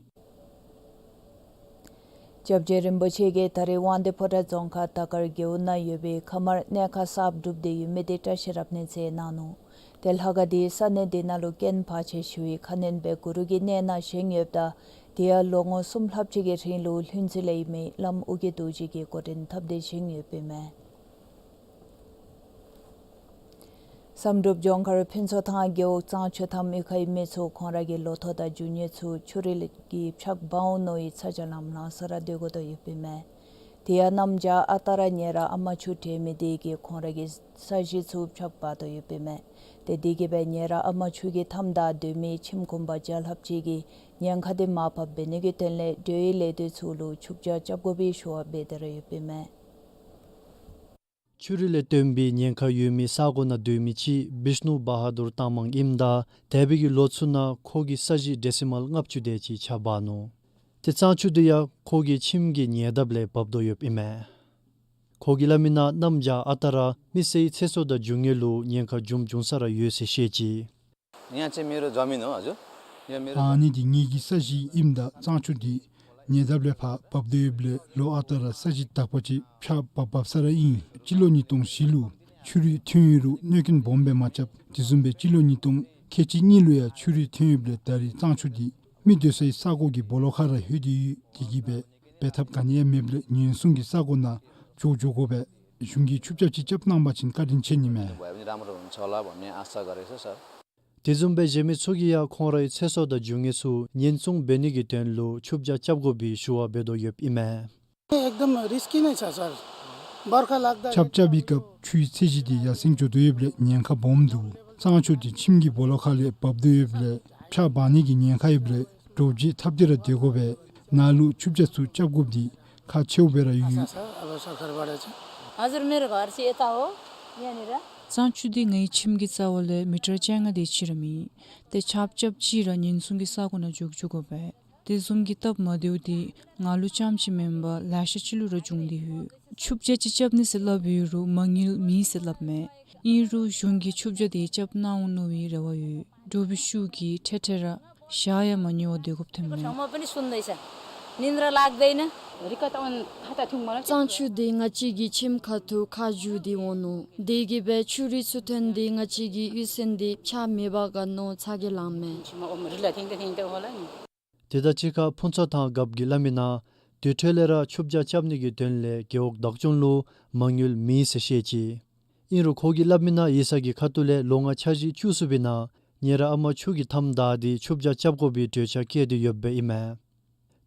སྐྱབས་རྗེ་རིན་པོ་ཆེ་གིས་ད་རེས་དབང་འདུས་ཕོ་བྲང་རྫོང་ཁག་དར་དཀར་རྒེད་འོག་ནང་ཡོད་པའི་ཁ་དམར་གནས་ཁང་གསརཔ་སྒྲུབ་སྟེ་ཡོད་མི་དེ་བཀྲ་ཤིས་རབ་གནས་ཟེར་གནང་ནུག། ཏེ་ལྷ་ཁང་དེ་ས་གནས་དེ་ནང་ལུ་རྐྱེན་བར་ཆད་ཞི་བའི་ཁ་གནོན་སྦེ་གུ་རུ་གི་གནས་ནང་བཞེངས་ཡོདཔ་ད་དེ་ཡང་ལོ་ངོ་གསུམ་ལྷགཔ་ཅིག་གི་རིང་ལུ་ལྷུན་རྩེ་ལས་ཡོད་མི་བླམ་ཨོ་རྒྱན་རྡོ་རྗེ་གིས་འགོ་འདྲེན་འཐབ་སྟེ་བཞེངས་ཡོདཔ་ཨིན་མས། བསམ་གྲུབ་ལྗོངས་མཁར་ཕུན་ཚོགས་ཐང་རྒེད་འོག་གཙང་ཆུ་ཐང་གཡུས་ཁའི་མི་ཚུ་ཁོང་ར་གི་ལོ་ཐོག་དང་རྒྱུ་དངོས་ཚུ་ཆུ་རུད་ཀྱིས་འཕྱགས་འབག་འོང་མནོ་བའི་ཚ་གྱང་ལམ་ལང་ས་ར་སྡོད་དགོ་དོ་ཡོདཔ་ཨིན་མས། དེ་ཡང་གནམ་བྱཱར་ཨ་རྟག་ར་ཉེ་རང་ཨ་མ་ཆུ་དྲན་མི་དེ་གིས་ཁོང་ར་གི་ས་གཞི་ཚུ་འཕྱགས་འབག་དོ་ཡོདཔ་ཨིན་མས། ཏེ་དེ་གིས་སྦེ་ཉེ་རང་ཨ་མ་ཆུ་གི་མཐའམ་བདའ་སྡོད་མི་ཁྱིམ་གུང་པ་བརྒྱ་ལྷགཔ་ཅིག་གིས་ཉེན་ཁ་དེ་མར་ཕབ་འབད་ནི་གི་དོན་ལས་འགྲོ་བའི་ལས་སྡེ་ཚུ་ལུ་ཆུ་བརྒྱ་རྐྱབ་དགོ་པའི་ཞུ་བ་འབད་དེ་ར་ཡོདཔ་ཨིན་མས། ཆུ་རུད་ལས་བཏོན་པའི་ཉེན་ཁ་ཡོད་མི་ས་གོ་ནང་སྡོད་མི་ཅིག་བིཤ་ནུ་བ་ཧ་དུར་ཏང་མང་ཨིནམ་ད་འདས་པའི་གི་ལོ་ཚུ་ནང་ཁོ་གི་ས་གཞི་ཌེ་སི་མཱལ་ལྔ་བཅུ་དེ་ཅིག་འཕྱགས་འབག་ནུག། ཏེ་གཙང་ཆུ་དེ་ཡང་ཁོ་གི་ཁྱིམ་གྱི་ཉེ་འདབས་ལས་འབབ་དོ་ཡོདཔ་ཨིན་མས། ཁོ་གིས་སླབ་མི་ནང་གནམ་བྱཱར་ཨ་རྟག་ར་མི་སེར་ཚེ་སྲོག་དང་རྒྱུ་དངོས་ལུ་ཉེན་ཁ་འབྱུང་འབྱུང་ས་ར་ཡོད་ཟེར་བཤད་ཅི། यहाँ चाहिँ मेरो जमिन हो हजुर। यो मेरो ཨ་ནི་འདི་ངེ་གི་ས་གཞི་ཨིནམ་ད་གཙང་ཆུ་འདི་ཉེ་འདབས་ལས་ཕར་འབབ་སྡོད་ཡོདཔ་ལས་ལོ་ཨ་རྟག་ར་ས་གཞི་དག་པ་ཅིག་འཕྱགས་འབག་འབག་ས་ར་ཨིན། སྤྱི་ལོ་ཉིས་སྟོང་བཞི་ལུ་ཆུ་རུད་ཐོན་ཡོད་རུང་གནོད་སྐྱོན་སྦོམ་སྦེ་མ་རྐྱབ། དེ་བཟུམ་སྦེ་སྤྱི་ལོ་ཉིས་སྟོང་ཁལ་གཅིག་གཉིས་ལུ་ཡང་ཆུ་རུད་ཐོན་ཡོདཔ་ལས་ད་རེས་གཙང་ཆུ་འདི་མི་སྡོད་སའི་ས་གོ་གི་སྦོ་ལོགས་ཁར་ར་ལྷོད་དེ་ཡོད། དེ་གིས་སྦེ་འབད་ཐབས་ག་ནི་ཡང་མེདཔ་ལས་ཉེན་སྲུང་གི་ས་གོ་ནང་འགྱོ་འགྱོ་དགོ་པས། གཞུང་གིས་ཆུ་བརྒྱ་ཅིག་རྐྱབ་གནང་པ་ཅིན་བཀའ་དྲིན་ཆེ་ནི་མས། भयो भने राम्रो हुन्छ होला भन्ने आशा गरेको छ सर। དེ་བཟུམ་སྦེ་གཞན་མི་ཚུ་གིས་ཡང་ཁོང་རའི་ཚེ་སྲོག་དང་རྒྱུ་དངོས་ཚུ་ཉེན་སྲུང་འབད་ནི་གི་དོན་ལུ་ཆུ་བརྒྱ་རྐྱབ་དགོ་པའི་ཞུ་བ་འབད་དོ་ཡོདཔ་ཨིན་མས། एकदम रिस्की नै छ सर। बर्खा लाग्दा ཆརཔ་རྐྱབ་པའི་སྐབས་ཆུའི་ཚད་གཞི་དེ་ཡར་སེང་འགྱོ་དོ་ཡོདཔ་ལས་ཉེན་ཁ་སྦོམ་འདུག། གཙང་ཆུ་དེ་ཁྱིམ་གྱི་སྦོ་ལོགས་ཁ་ལས་འབབ་སྡོད་ཡོདཔ་ལས་འཕྱགས་འབག་ནི་གི་ཉེན་ཁ་ཡོདཔ་ལས་དྲོ་བརྗེ་ཐབས་སྡུག་ར་སྡོད་དགོ་པས། ནཱ་ལུ་ཆུ་བརྒྱ་ཚུ་རྐྱབ་དགོཔ་འདི་ཁག་ཆེཝ་སྦེ་ར་ཡོད། छ सर, अब सरकारबाट चाहिँ। हजुर, मेरो घर चाहिँ यता हो, यहाँनिर। གཙང་ཆུ་འདི་ངེའི་ཁྱིམ་གྱི་རྩ་བ་ལས་མི་ཊར་བཅོ་ལྔ་དེ་ཅིག་ར་མེད། ཏེ་ཆརཔ་རྐྱབ་ཅི་ར་ཉེན་སྲུང་གི་ས་གོ་ནང་འགྱོ་འགྱོ་དགོ་པས། དེ་བཟུམ་གྱི་སྟབས་མ་བདེཝ་འདི་ང་ལུ་རྐྱངམ་ཅིག་མེན་པར་ལེ་ཤ་ཅིག་ལུ་ར་འབྱུང་སྟེ་ཡོད། ཆུ་བརྒྱ་ཅིག་རྐྱབ་ནི་ཟེར་སླབ་ཡོད་རུང་མ་དངུལ་མེད་ཟེར་སླབ་མས། ཨིན་རུང་གཞུང་གིས་ཆུ་བརྒྱ་དེ་རྐྱབ་གནང་འོང་མནོ་བའི་རེ་བ་ཡོད། འགྲོ་བའི་ཤུགས་ཀྱིས་ཁྲེ་ཁྲེ་ར་ཞག་ཡང་མ་ཉལ་བར་སྡོད་དགོཔ་ཐོནམ་མས། ཁྱོད་མ་པ་ནི་སུན་ནི་ས། ནིན་ར་ལག་བདེ་ན། རི་ཀ་ཏ་ཨོན་ཁ་ཏ་ཐུང་མ་ན། གཙང་ཆུ་དེ་ང་བཅས་ཀྱི་ཁྱིམ་ཁ་ཐུག་ཁ་བསྒྱུར་ཏེ་འོང་ནུག། དེ་གིས་སྦེ་ཆུ་རུད་ཚུ་ཐོན་ཏེ་ང་བཅས་ཀྱི་གཡུས་ཚན་དེ་འཕྱགས་མི་འབག་ག་མནོ་ཚ་གྱང་ལང་མས། ཁྱོད་མ་ཨོམ་རི་ལ་ཐེང་ཏེ་ཐེང་ཏེ་ཧོ་ལ་ནི། དེ་དང་གཅིག་ཁར་ཕུན་ཚོགས་ཐང་རྒཔོ་གིས་སླབ་མི་ནང་དེ་འཕྲོ་ལས་ར་ཆུ་བརྒྱ་རྐྱབ་ནི་གི་དོན་ལས་རྒེད་འོག་བདག་སྐྱོང་ལུ་མ་དངུལ་མེད་ཟེར་བཤད་ཅི། ཨིན་རུང་ཁོ་གིས་སླབ་མི་ནང་ཡིག་ཚང་གི་ཁ་ཐུག་ལས་ལོ་ལྔ་འཆར་གཞི་བཅུ་སོང་པའི་ནང་ཉེ་རང་ཨ་མ་ཆུ་གི་མཐའམ་བདའ་སྟེ་ཆུ་བརྒྱ་རྐྱབ་དགོ་པའི་གྲོས་འཆར་བཀོད་དེ་ཡོདཔ་ཨིན་མས།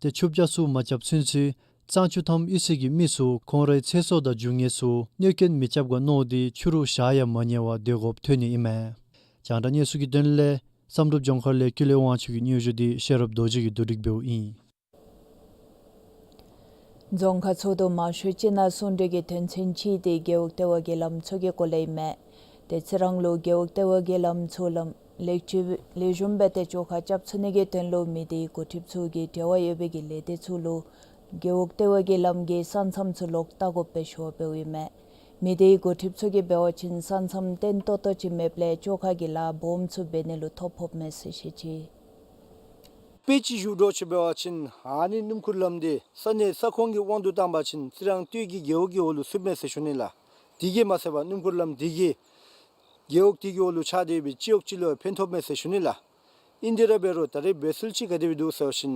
ཏེ་ཆུ་བརྒྱ་ཚུ་མ་རྐྱབ་ཚུན་ཚོད་གཙང་ཆུ་ཐང་གཡུས་ཚན་གྱི་མི་ཚུ་ཁོང་རའི་ཚེ་སྲོག་དང་རྒྱུ་དངོས་ཚུ་གནོད་སྐྱོན་མི་རྐྱབ་ག་མནོ་སྟེ་ཆུ་རུད་ཞག་ཡང་མ་ཉལ་བར་སྡོད་དགོཔ་ཐོན་ནི་ཨིན་མས། རྒྱང་བསྒྲགས་གནས་ཚུལ་གྱི་དོན་ལས་བསམ་གྲུབ་ལྗོངས་མཁར་ལས་ཀུན་ལེགས་དབང་ཕྱུག་གི་སྙན་ཞུ་དེ་ཤེས་རབ་རྡོ་རྗེ་གིས་བསྡུ་སྒྲིག་འབདཝ་ཨིན། རྫོང་ཁག་ཚོགས་འདུ་མང་ཤོས་ཅིག་ནང་གསུང་གྲོས་ཀྱི་དོན་ཚན་གཅིག་དེ་རྒེད་འོག་ལྟེ་བ་བརྒྱུད་ལམ་ཚུ་གི་སྐོར་ལས་ཨིན་མས། དེ་ཚེ་རིང་ལུ་རྒེད་འོག་ལྟེ་བ་བརྒྱུད་ལམ་ཚུ་ལམ་ལེགས་བཅོས་ལེགས་ཤོམ་སྦེ་ཏེ་བཅོ་ཁ་རྐྱབ་ཚུགས་ནི་གི་དོན་ལུ་མི་སྡེའི་འགོ་ཁྲིདཔ་ཚུ་གིས་འབྲེལ་བ་ཡོད་པའི་གི་ལས་སྡེ་ཚུ་ལུ་རྒེད་འོག་ལྟེ་བ་བརྒྱུད་ལམ་གྱི་ས་མཚམས་ཚུ་ལོག་བལྟ་དགོཔ་སྦེ་ཞུ་བ་འབདཝ་ཨིན་མས། མི་སྡེའི་འགོ་ཁྲིདཔ་ཚུ་གིས་འབད་བ་ཅིན་ས་མཚམས་བརྟན་ཏོག་ཏོ་ཅིག་མེདཔ་ལས་བཅོ་ཁ་གི་ལཱ་སྦོམ་ཚུ་འབད་ནི་ལུ་ཐོ་ཕོགཔ་མས་ཟེར་བཤད་ཅི། དཔེ་ཅིག་ཞུ་དོ་ཅིག་འབད་བ་ཅིན་ཨ་ནི་སྣུམ་འཁོར་ལམ་འདི་ས་གནས་ས་ཁོངས་ཀྱི་དབང་དུ་བཏང་པ་ཅིན་རྩི་རང་སྟོད་ཀྱི་རྒེད་འོག་གི་འོག་ལུ་ཚུདཔ་མས་ཟེར་ཞུ་ནི་ལགས། དེ་གིས་མ་ཚད་པར་སྣུམ་འཁོར་ལམ་འདི་གིས་རྒེད་འོག་དེ་གི་འོག་ལུ་ཆགས་ཏེ་ཡོད་པའི་སྤྱི་འོག་སྤྱི་ལུ་ཕན་ཐོགས་མས་ཟེར་ཞུ་ནི་ལགས། ཨིན་དེ་ར་འབད་རུང་ད་རེས་འབད་ཚུལ་ཅིག་ག་དེ་སྦེ་འདུག་ཟེར་བ་ཅིན་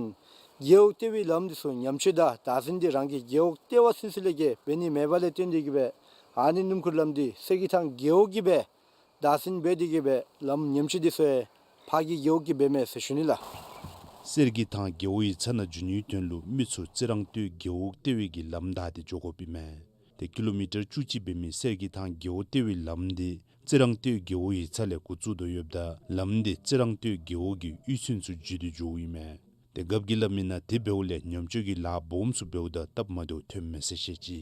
རྒེད་འོག་ལྟེ་བའི་ལམ་འདི་ཚུ་ཉམས་བཅོས་དང་བདག་འཛིན་འདི་རང་གི་རྒེད་འོག་ལྟེ་བ་ཚུན་ཚོད་ལས་ཀྱི་འབད་ནི་མེད་པ་ལས་བརྟེན་ཏེ་གི་སྦེ་ཨ་ནི་སྣུམ་འཁོར་ལམ་འདི་གསེར་གྱི་ཐང་རྒེད་འོག་གིས་སྦེ་བདག་འཛིན་འབད་དེ་གི་སྦེ་ལམ་ཉམས་བཅོས་འདི་ཚུ་ཡང་ཕ་གི་རྒེད་འོག་གིས་འབདཝ་མས་ཟེར་ཞུ་ནི་ལགས། གསེར་གྱི་ཐང་རྒེད་འོག་ཡིག་ཚང་ནང་འབྱོན་ནིའི་དོན་ལུ་མི་ཚུ་རྩི་རང་སྟོད་རྒེད་འོག་ལྟེ་བའི་གི་ལམ་བདའ་སྟེ་འགྱོ་དགོཔ་ཨིན་མས། ཏེ་ཀི་ལོ་མི་ཊར་བཅུ་གཅིག་འབད་མི་གསེར་གྱི་ཐང་རྒེད་འོག་ལྟེ་བའི་ལམ་འདི་རྩི་རང་སྟོད་རྒེད་འོག་ཡིག་ཚང་ལས་འགོ་བཙུགས་དོ་ཡོདཔ་ད་ལམ་འདི་རྩི་རང་སྟོད་རྒེད་འོག་གི་གཡུས་ཚན་ཚུ་བརྒྱུད་དེ་འགྱོཝ་ཨིན་མས། ཏེ་རྒཔོ་གིས་སླབ་མི་ནང་དེ་འབདཝ་ལས་ཉམས་བཅོས་ཀྱི་ལཱ་སྦོམ་ཚུ་འབདཝ་ད་སྟབས་མ་བདེཝ་ཐོནམ་མས་ཟེར་བཤད་ཅི།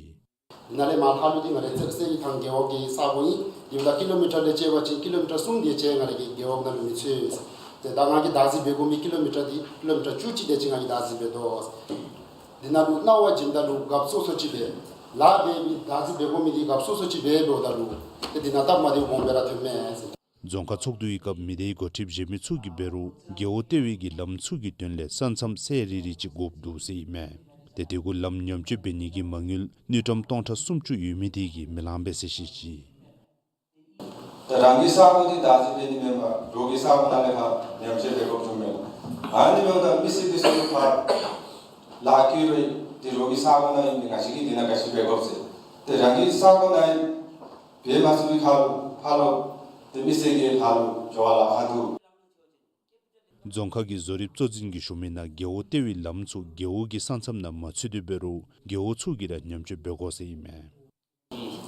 ནཱ་ལས་མར་ལྷག་ལུ་འདི་ང་རའི་རྩི་རང་སྟོད་ཀྱི་ཐང་རྒེད་འོག་གི་ས་གོ་ཨིན། དེ་འབདཝ་ད་ཀི་ལོ་མི་ཊར་ལས་བཅད་པ་ཅིན་ཀི་ལོ་མི་ཊར་གསུམ་དེ་ཅིག་ང་རའི་གི་རྒེད་འོག་ནང་ལུ་མི་ཚུད། ཏེ་ད་ང་གིས་བདག་འཛིན་འབད་དགོ་མི་ཀི་ལོ་མི་ཊར་འདི་ཀི་ལོ་མི་ཊར་བཅུ་གཅིག་དེ་ཅིག་ང་གིས་བདག་འཛིན་འབད་དོ། འདི་ནང་ལུ་གནང་བ་བྱིནམ་ད་ལུ་རྒཔོ་སོ་སོ་ཅིག་འབད། ལཱ་འབད་མི་བདག་འཛིན་འབད་དགོ་མི་འདི་རྒཔོ་སོ་སོ་ཅིག་འབད་འབདཝ་ད་ལུ་ཏེ་འདི་ནང་སྟབས་མ་བདེཝ་སྦོམ་སྦེ་ར་ཐོནམ་མས། རྫོང་ཁག་ཚོགས་འདུའི་སྐབས་མི་སྡེའི་འགོ་ཁྲིདཔ་གཞན་མི་ཚུ་གིས་འབད་རུང་རྒེད་འོག་ལྟེ་བའི་གི་ལམ་ཚུ་གི་དོན་ལས་ས་མཚམས་ཚད་རིལ་རི་ཅིག་དགོཔ་འདུག་ཟེར་ཨིན་མས། ཏེ་དེ་གུ་ལམ་ཉམས་བཅོས་འབད་ནི་གི་མ་དངུལ་དངུལ་ཀྲམ་སྟོང་ཕྲག་སུམ་ཅུ་ཡོད་མི་དེ་གིས་མི་ལང་པས་ཟེར་བཤད་ཅི། ད་རང་གི་ས་གོ་འདི་བདག་འཛིན་འབད་ནི་མེན་པར་རོགས་ཀྱི་ས་གོ་ནང་ལས་ཕར་ཉམས་བཅོས་འབད་དགོཔ་བྱུངམ་མས། ཨ་ནི་འབདཝ་ད་མི་སེར་འདི་ཚུ་ཕར་ལཱ་བཀོད་རུང་ཏེ་རོགས་ཀྱི་ས་གོ་ནང་ཨིན་པས། ང་བཅས་ཀྱིས་འདི་ནང་ག་ཅི་འབད་དགོཔ་ཟེར། ཏེ་རང་གི་ས་གོ་ནང་ཨིན་པས། མ་ཚུགས་པའི་ཁར་ལུ་ཕར་ལུ་ཏེ་མི་སེར་གྱི་ལཱ་ལུ་འགྱོ་བར་ལཱ་ཁག་འདུག། རྫོང་ཁག་གི་བཟོ་རིགཔ་གཙོ་འཛིན་གྱིས་ཞུ་མི་ནང་རྒེད་འོག་ལྟེ་བའི་ལམ་ཚུ་རྒེད་འོག་གི་ས་མཚམས་ནང་མ་ཚུད་དེ་འབད་རུང་རྒེད་འོག་ཚུ་གིས་ར་ཉམས་བཅོས་འབད་དགོ་ཟེར་ཨིན་མས།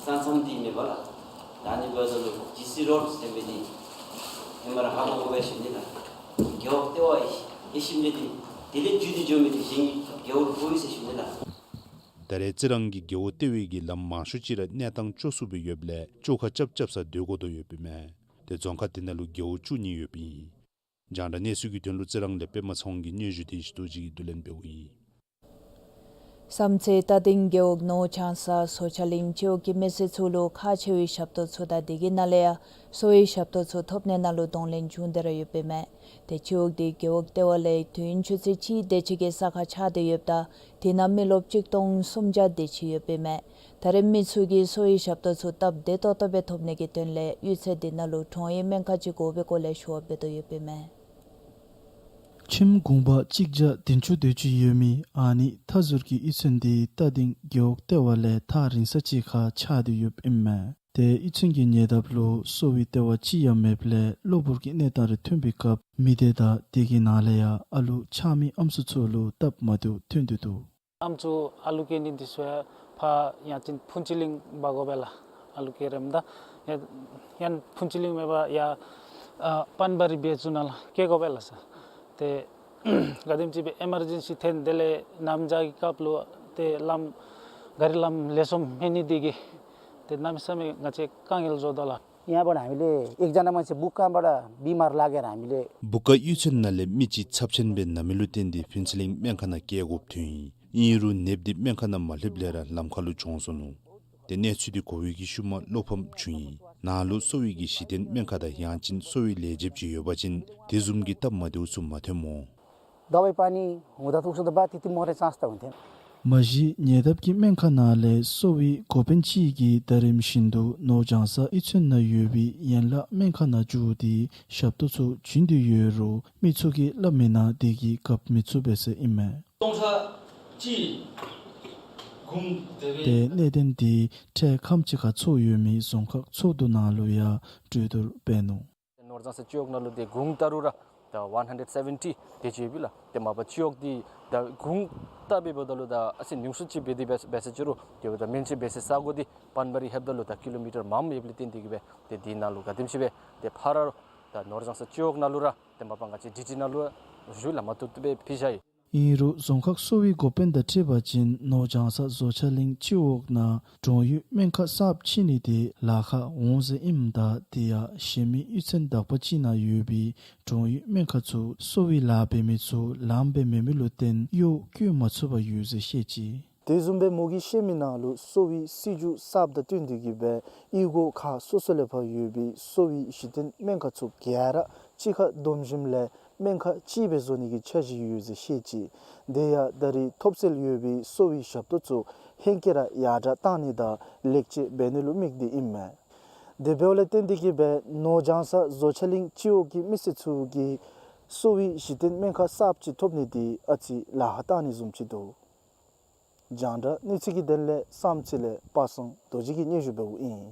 ས་མཚམས་འདི་མེད་པ་ལགས། ད་ནི་འབདཝ་ད་ལུ་ཇི་སི་རོཌ་ཟེར་མི་འདི་ཧེ་མ་ར་ཧ་གོ་དགོ་པས་ཟེར་ཞུ་ནི་ལགས། རྒེད་འོག་ལྟེ་བ་ཨིན་ཟེར་མི་འདི་དེ་ལས་བརྒྱུད་དེ་འགྱོ་མི་འདི་གཞན་གྱི་རྒེད་འོག་ལུ་འགྱོཝ་ཨིན་ཟེར་ཞུ་ནི་ལགས། ད་རེས་རྩི་རང་གི་རྒེད་འོག་ལྟེ་བའི་གི་ལམ་མང་ཤོས་ཅིག་ར་གནས་སྟངས་སྐྱོ་སུ་སྦེ་ཡོདཔ་ལས་བཅོ་ཁ་རྐྱབ་རྐྱབ་ས་སྡོད་དགོ་དོ་ཡོདཔ་ཨིན་མས། ཏེ་རྫོང་ཁག་དེ་ནང་ལུ་རྒེད་འོག་བཅུ་གཉིས་ཡོདཔ་ཨིན། རྒྱང་བསྒྲགས་གནས་ཚུལ་གྱི་དོན་ལུ་རྩི་རང་ལས་པདྨ་ཚེ་དབང་གི་སྙན་ཞུ་དེ་ཞུ་དོ་ཅིག་གིས་བསྡུ་ལེན་འབདཝ་ཨིན། བསམ་རྩེ་རྟ་སྡིང་རྒེད་འོག་ནོར་བྱང་ས་བཟོ་ཆ་གླིང་སྤྱི་འོག་གི་མི་སེར་ཚུ་ལུ་ཁག་ཆེ་བའི་ཞབས་ཏོག་ཚུ་དང་དེ་གི་ནང་ལས་ཡང་གསོ་བའི་ཞབས་ཏོག་ཚུ་ཐོབ་ནི་ནང་ལུ་གདོང་ལེན་བྱུང་སྟེ་ར་ཡོདཔ་ཨིན་མས། ཏེ་སྤྱི་འོག་འདི་རྒེད་འོག་ལྟེ་བ་ལས་དུས་ཡུན་ཆུ་ཚོད་གཅིག་དེ་ཅིག་གི་ས་ཁར་ཆགས་ཏེ་ཡོདཔ་ད་དེ་ནང་མི་རློབས་གཅིག་སྟོང་སུམ་བརྒྱ་དེ་ཅིག་ཡོདཔ་ཨིན་མས། ད་རེས་མི་ཚུ་གིས་གསོ་བའི་ཞབས་ཏོག་ཚུ་སྟབས་བདེ་ཏོག་ཏོ་སྦེ་ཐོབ་ནི་གི་དོན་ལས་གཡུས་ཚན་འདི་ནང་ལུ་དྲུང་ཡིག་སྨན་ཁང་ཅིག་དགོ་པའི་སྐོར་ལས་ཞུ་བ་འབད་དོ་ཡོདཔ་ཨིན་མས། ཁྱིམ་གུང་པ་གཅིག་བརྒྱ་བདུན་ཅུ་དེ་ཅིག་ཡོད་མི་ཨ་ནི་མཐའ་ཟུར་གྱི་གཡུས་ཚན་འདི་རྟ་སྡིང་རྒེད་འོག་ལྟེ་བ་ལས་ཐག་རིང་ས་ཅིག་ཁར་ཆགས་ཏེ་ཡོདཔ་ཨིན་མས། ཏེ་གཡུས་ཚན་གྱི་ཉེ་འདབས་ལུ་གསོ་བའི་ལྟེ་བ་ཅིག་ཡང་མེདཔ་ལས་གློ་བུར་གྱི་གནས་སྟངས་རེ་ཐོན་པའི་སྐབས་མི་སྡེ་དང་དེ་གི་ནང་ལས་ཡང་ཨ་ལུ་ཆགས་མི་ཨམ་སྲུ་ཚུ་ལུ་སྟབས་མ་བདེཝ་ཐོན་ཏེ་འདུག། ཨམ་སྲུ་ཨ་ལུ་སྐྱེ་ནི་འདི་ཚུ་ཡང་ཕར་ཡང་ཅིན་ཕུན་ཚོགས་གླིང་འབག་དགོ་པས་ལགས། ཨ་ལུ་སྐྱེ་རནམ་ད་ཡང་ཡང་ཕུན་ཚོགས་གླིང་མེན་པར་ཡར་ཨ་པན་བ་རི་བེ་ཙུ་ནང་ལུ་སྐྱེལ་དགོ་པས་ལགས་སོ། ཏེ་ག་དེམ་ཅིག་སྦེ་ཨེ་མར་ཇེན་སི་ཐོན་དེ་ལས་ནམ་ཟླཝ་གི་སྐབས་ལུ་ཏེ་ལམ་ག་རི་ལམ་ལེགས་ཤོམ་མེད་ནི་དེ་གིས་ཏེ་གནམ་མེད་ས་མེད་ང་བཅས་དཀའ་ངལ་བཟོ་དོ་ལགས། यहाँ पर हामीले एकजना मान्छे बुक्काबाट बिमार लागेर हामीले बुक्का གཡུས་ཚན་ནང་ལས་མི་ཅིག་ཚབས་ཆེན་སྦེ་ན་མི་ལུ་བརྟེན་ཏེ་ཕུན་ཚོགས་གླིང་སྨན་ཁང་ནང་སྐྱེལ་དགོཔ་ཐོན་ཡི། ཨིན་རུང་ནདཔ་འདི་སྨན་ཁང་ནང་མ་ལྷོདཔ་ལས་ར་ལམ་ཁར་ལུ་གྱོངས་སོ་ནུག། ཏེ་གནས་ཚུལ་འདི་གོ་བའི་གི་ཤུལ་མ་བློ་ཕམ་བྱུང་ཡི། ནཱ་ལུ་གསོ་བའི་གི་གཞི་རྟེན་སྨན་ཁང་དང་ཡང་ཅིན་གསོ་བའི་ལས་བྱེདཔ་ཅིག་ཡོད་པ་ཅིན་དེ་བཟུམ་གྱི་སྟབས་མ་བདེཝ་ཚུ་མ་ཐོནམ་སྨོ། दवाई पानी हुँदा त उसको त बाद त्यति मर्ने चान्स त हुन्थेन। མ་གཞི་ཉེ་འདབས་ཀྱི་སྨན་ཁང་ནང་ལས་གསོ་བའི་འགོ་དཔོན་ཅིག་གིས་ད་རིམ་བཞིན་དུ་ནོར་བྱང་ས་གཡུས་ཚན་ནང་ཡོད་པའི་ཡན་ལག་སྨན་ཁང་ནང་འགྱོ་སྟེ་ཞབས་ཏོག་ཚུ་བྱིན་དོ་ཡོད་རུང་མི་ཚུ་གིས་སླབ་མི་ནང་དེ་གིས་གབ་མི་ཚུགས་པས་ཟེར་ཨིན་མས། སྟོང་ཕྲག་གཅིག་གུང་དེ་སྦེ། ཏེ་གནད་དོན་འདི་འཕྲལ་ཁམས་ཅིག་ཁར་ཚོགས་ཡོད་མི་རྫོང་ཁག་ཚོགས་འདུ་ནང་ལུ་ཡང་གྲོས་བསྡུར་འབད་ནུག། ནོར་བྱང་ས་སྤྱི་འོག་ནང་ལུ་ཏེ་གུང་ལྟ་རུང་ར་ད་one hundred seventy དེ་ཅིག་ཡོད་པས་ལགས། ཏེ་མ་པ་སྤྱི་འོག་འདི་ད་གུང་ལྟ་སྦེ་འབདཝ་ད་ལུ་ད་ཨ་ཙི་ཉུང་སུ་ཅིག་འབད་དེ་འབད་འབད་ས་ཅིག་རུང་དེ་འབདཝ་ད་སྨན་བཅོས་འབད་སའི་ས་གོ་འདི་པན་བ་རི་ལྷོདཔ་ད་ལུ་ད་ཀི་ལོ་མི་ཊར་མངམ་ཡོདཔ་ལས་བརྟེན་ཏེ་གིས་སྦེ་ཏེ་འདི་ནང་ལུ་ག་དེམ་ཅིག་སྦེ་ཏེ་ཕར་ར་ད་ནོར་བྱང་ས་སྤྱི་འོག་ནང་ལུ་ར་ཏེ་མ་པ་ང་བཅས་ཌི་ཊི་ནང་ལུ་ཞུ་ལགས་མ་བཏུབ་བཏུབ་སྦེ་ཕུལ་བཞག་ཡི། ཨིན་རུང་རྫོང་ཁག་གསོ་བའི་འགོ་དཔོན་དང་འཁྲིལ་བ་ཅིན་ནོར་བྱང་ས་བཟོ་ཆ་གླིང་སྤྱི་འོག་ནང་དྲུང་ཡིག་སྨན་ཁང་གསརཔ་ཕྱེ་ནི་དེ་ལཱ་ཁག་འོང་ཟེར་ཨིནམ་ད་དེ་ཡང་གཞན་མི་གཡུས་ཚན་དག་པ་ཅིག་ནང་ཡོད་པའི་དྲུང་ཡིག་སྨན་ཁང་ཚུ་གསོ་བའི་ལཱ་འབད་མི་ཚུ་ལངམ་སྦེ་མེད་མི་ལུ་བརྟེན་གཡོག་བསྐྱོད་མ་ཚུགས་པར་ཡོད་ཟེར་བཤད་ཅི། དེ་བཟུམ་སྦེ་མོ་གིས་བཤད་མི་ནང་ལུ་གསོ་བའི་སྲིད་བྱུས་གསརཔ་དང་བསྟུན་ཏེ་གིས་སྦེ་གཡུས་སྒོ་ཁག་སོ་སོ་ལས་ཕར་ཡོད་པའི་གསོ་བའི་གཞི་རྟེན་སྨན་ཁང་ཚུ་ག་ར་གཅིག་ཁར་བསྡོམས་ཞིནམ་ལས་སྨན་ཁང་གཅིག་སྦེ་བཟོ་ནི་གི་འཆར་གཞི་ཡོད་ཟེར་བཤད་ཅི། དེ་ཡང་ད་རེས་ཐོབ་ཚད་ཡོད་པའི་གསོ་བའི་ཞབས་ཏོག་ཚུ་ཧེང་སྐལ་ར་ཡར་དྲག་བཏང་ནི་དང་ལེགས་བཅོས་འབད་ནི་ལུ་དམིགས་ཏེ་ཨིན་མས། དེ་འབདཝ་ལས་བརྟེན་ཏེ་གིས་སྦེ་ནོར་བྱང་ས་བཟོ་ཆ་གླིང་སྤྱི་འོག་གི་མི་སེར་ཚུ་གིས་གསོ་བའི་གཞི་རྟེན་སྨན་ཁང་གསརཔ་ཅིག་ཐོབ་ནི་དེ་ཨ་ཙི་ལཱ་ཁག་བཏང་ནི་བཟུམ་ཅིག་འདུག། རྒྱང་བསྒྲགས་གནས་ཚུལ་གྱི་དོན་ལས་བསམ་རྩེ་ལས་པ་སངས་རྡོ་རྗེ་གིས་སྙན་ཞུ་འབདཝ་ཨིན།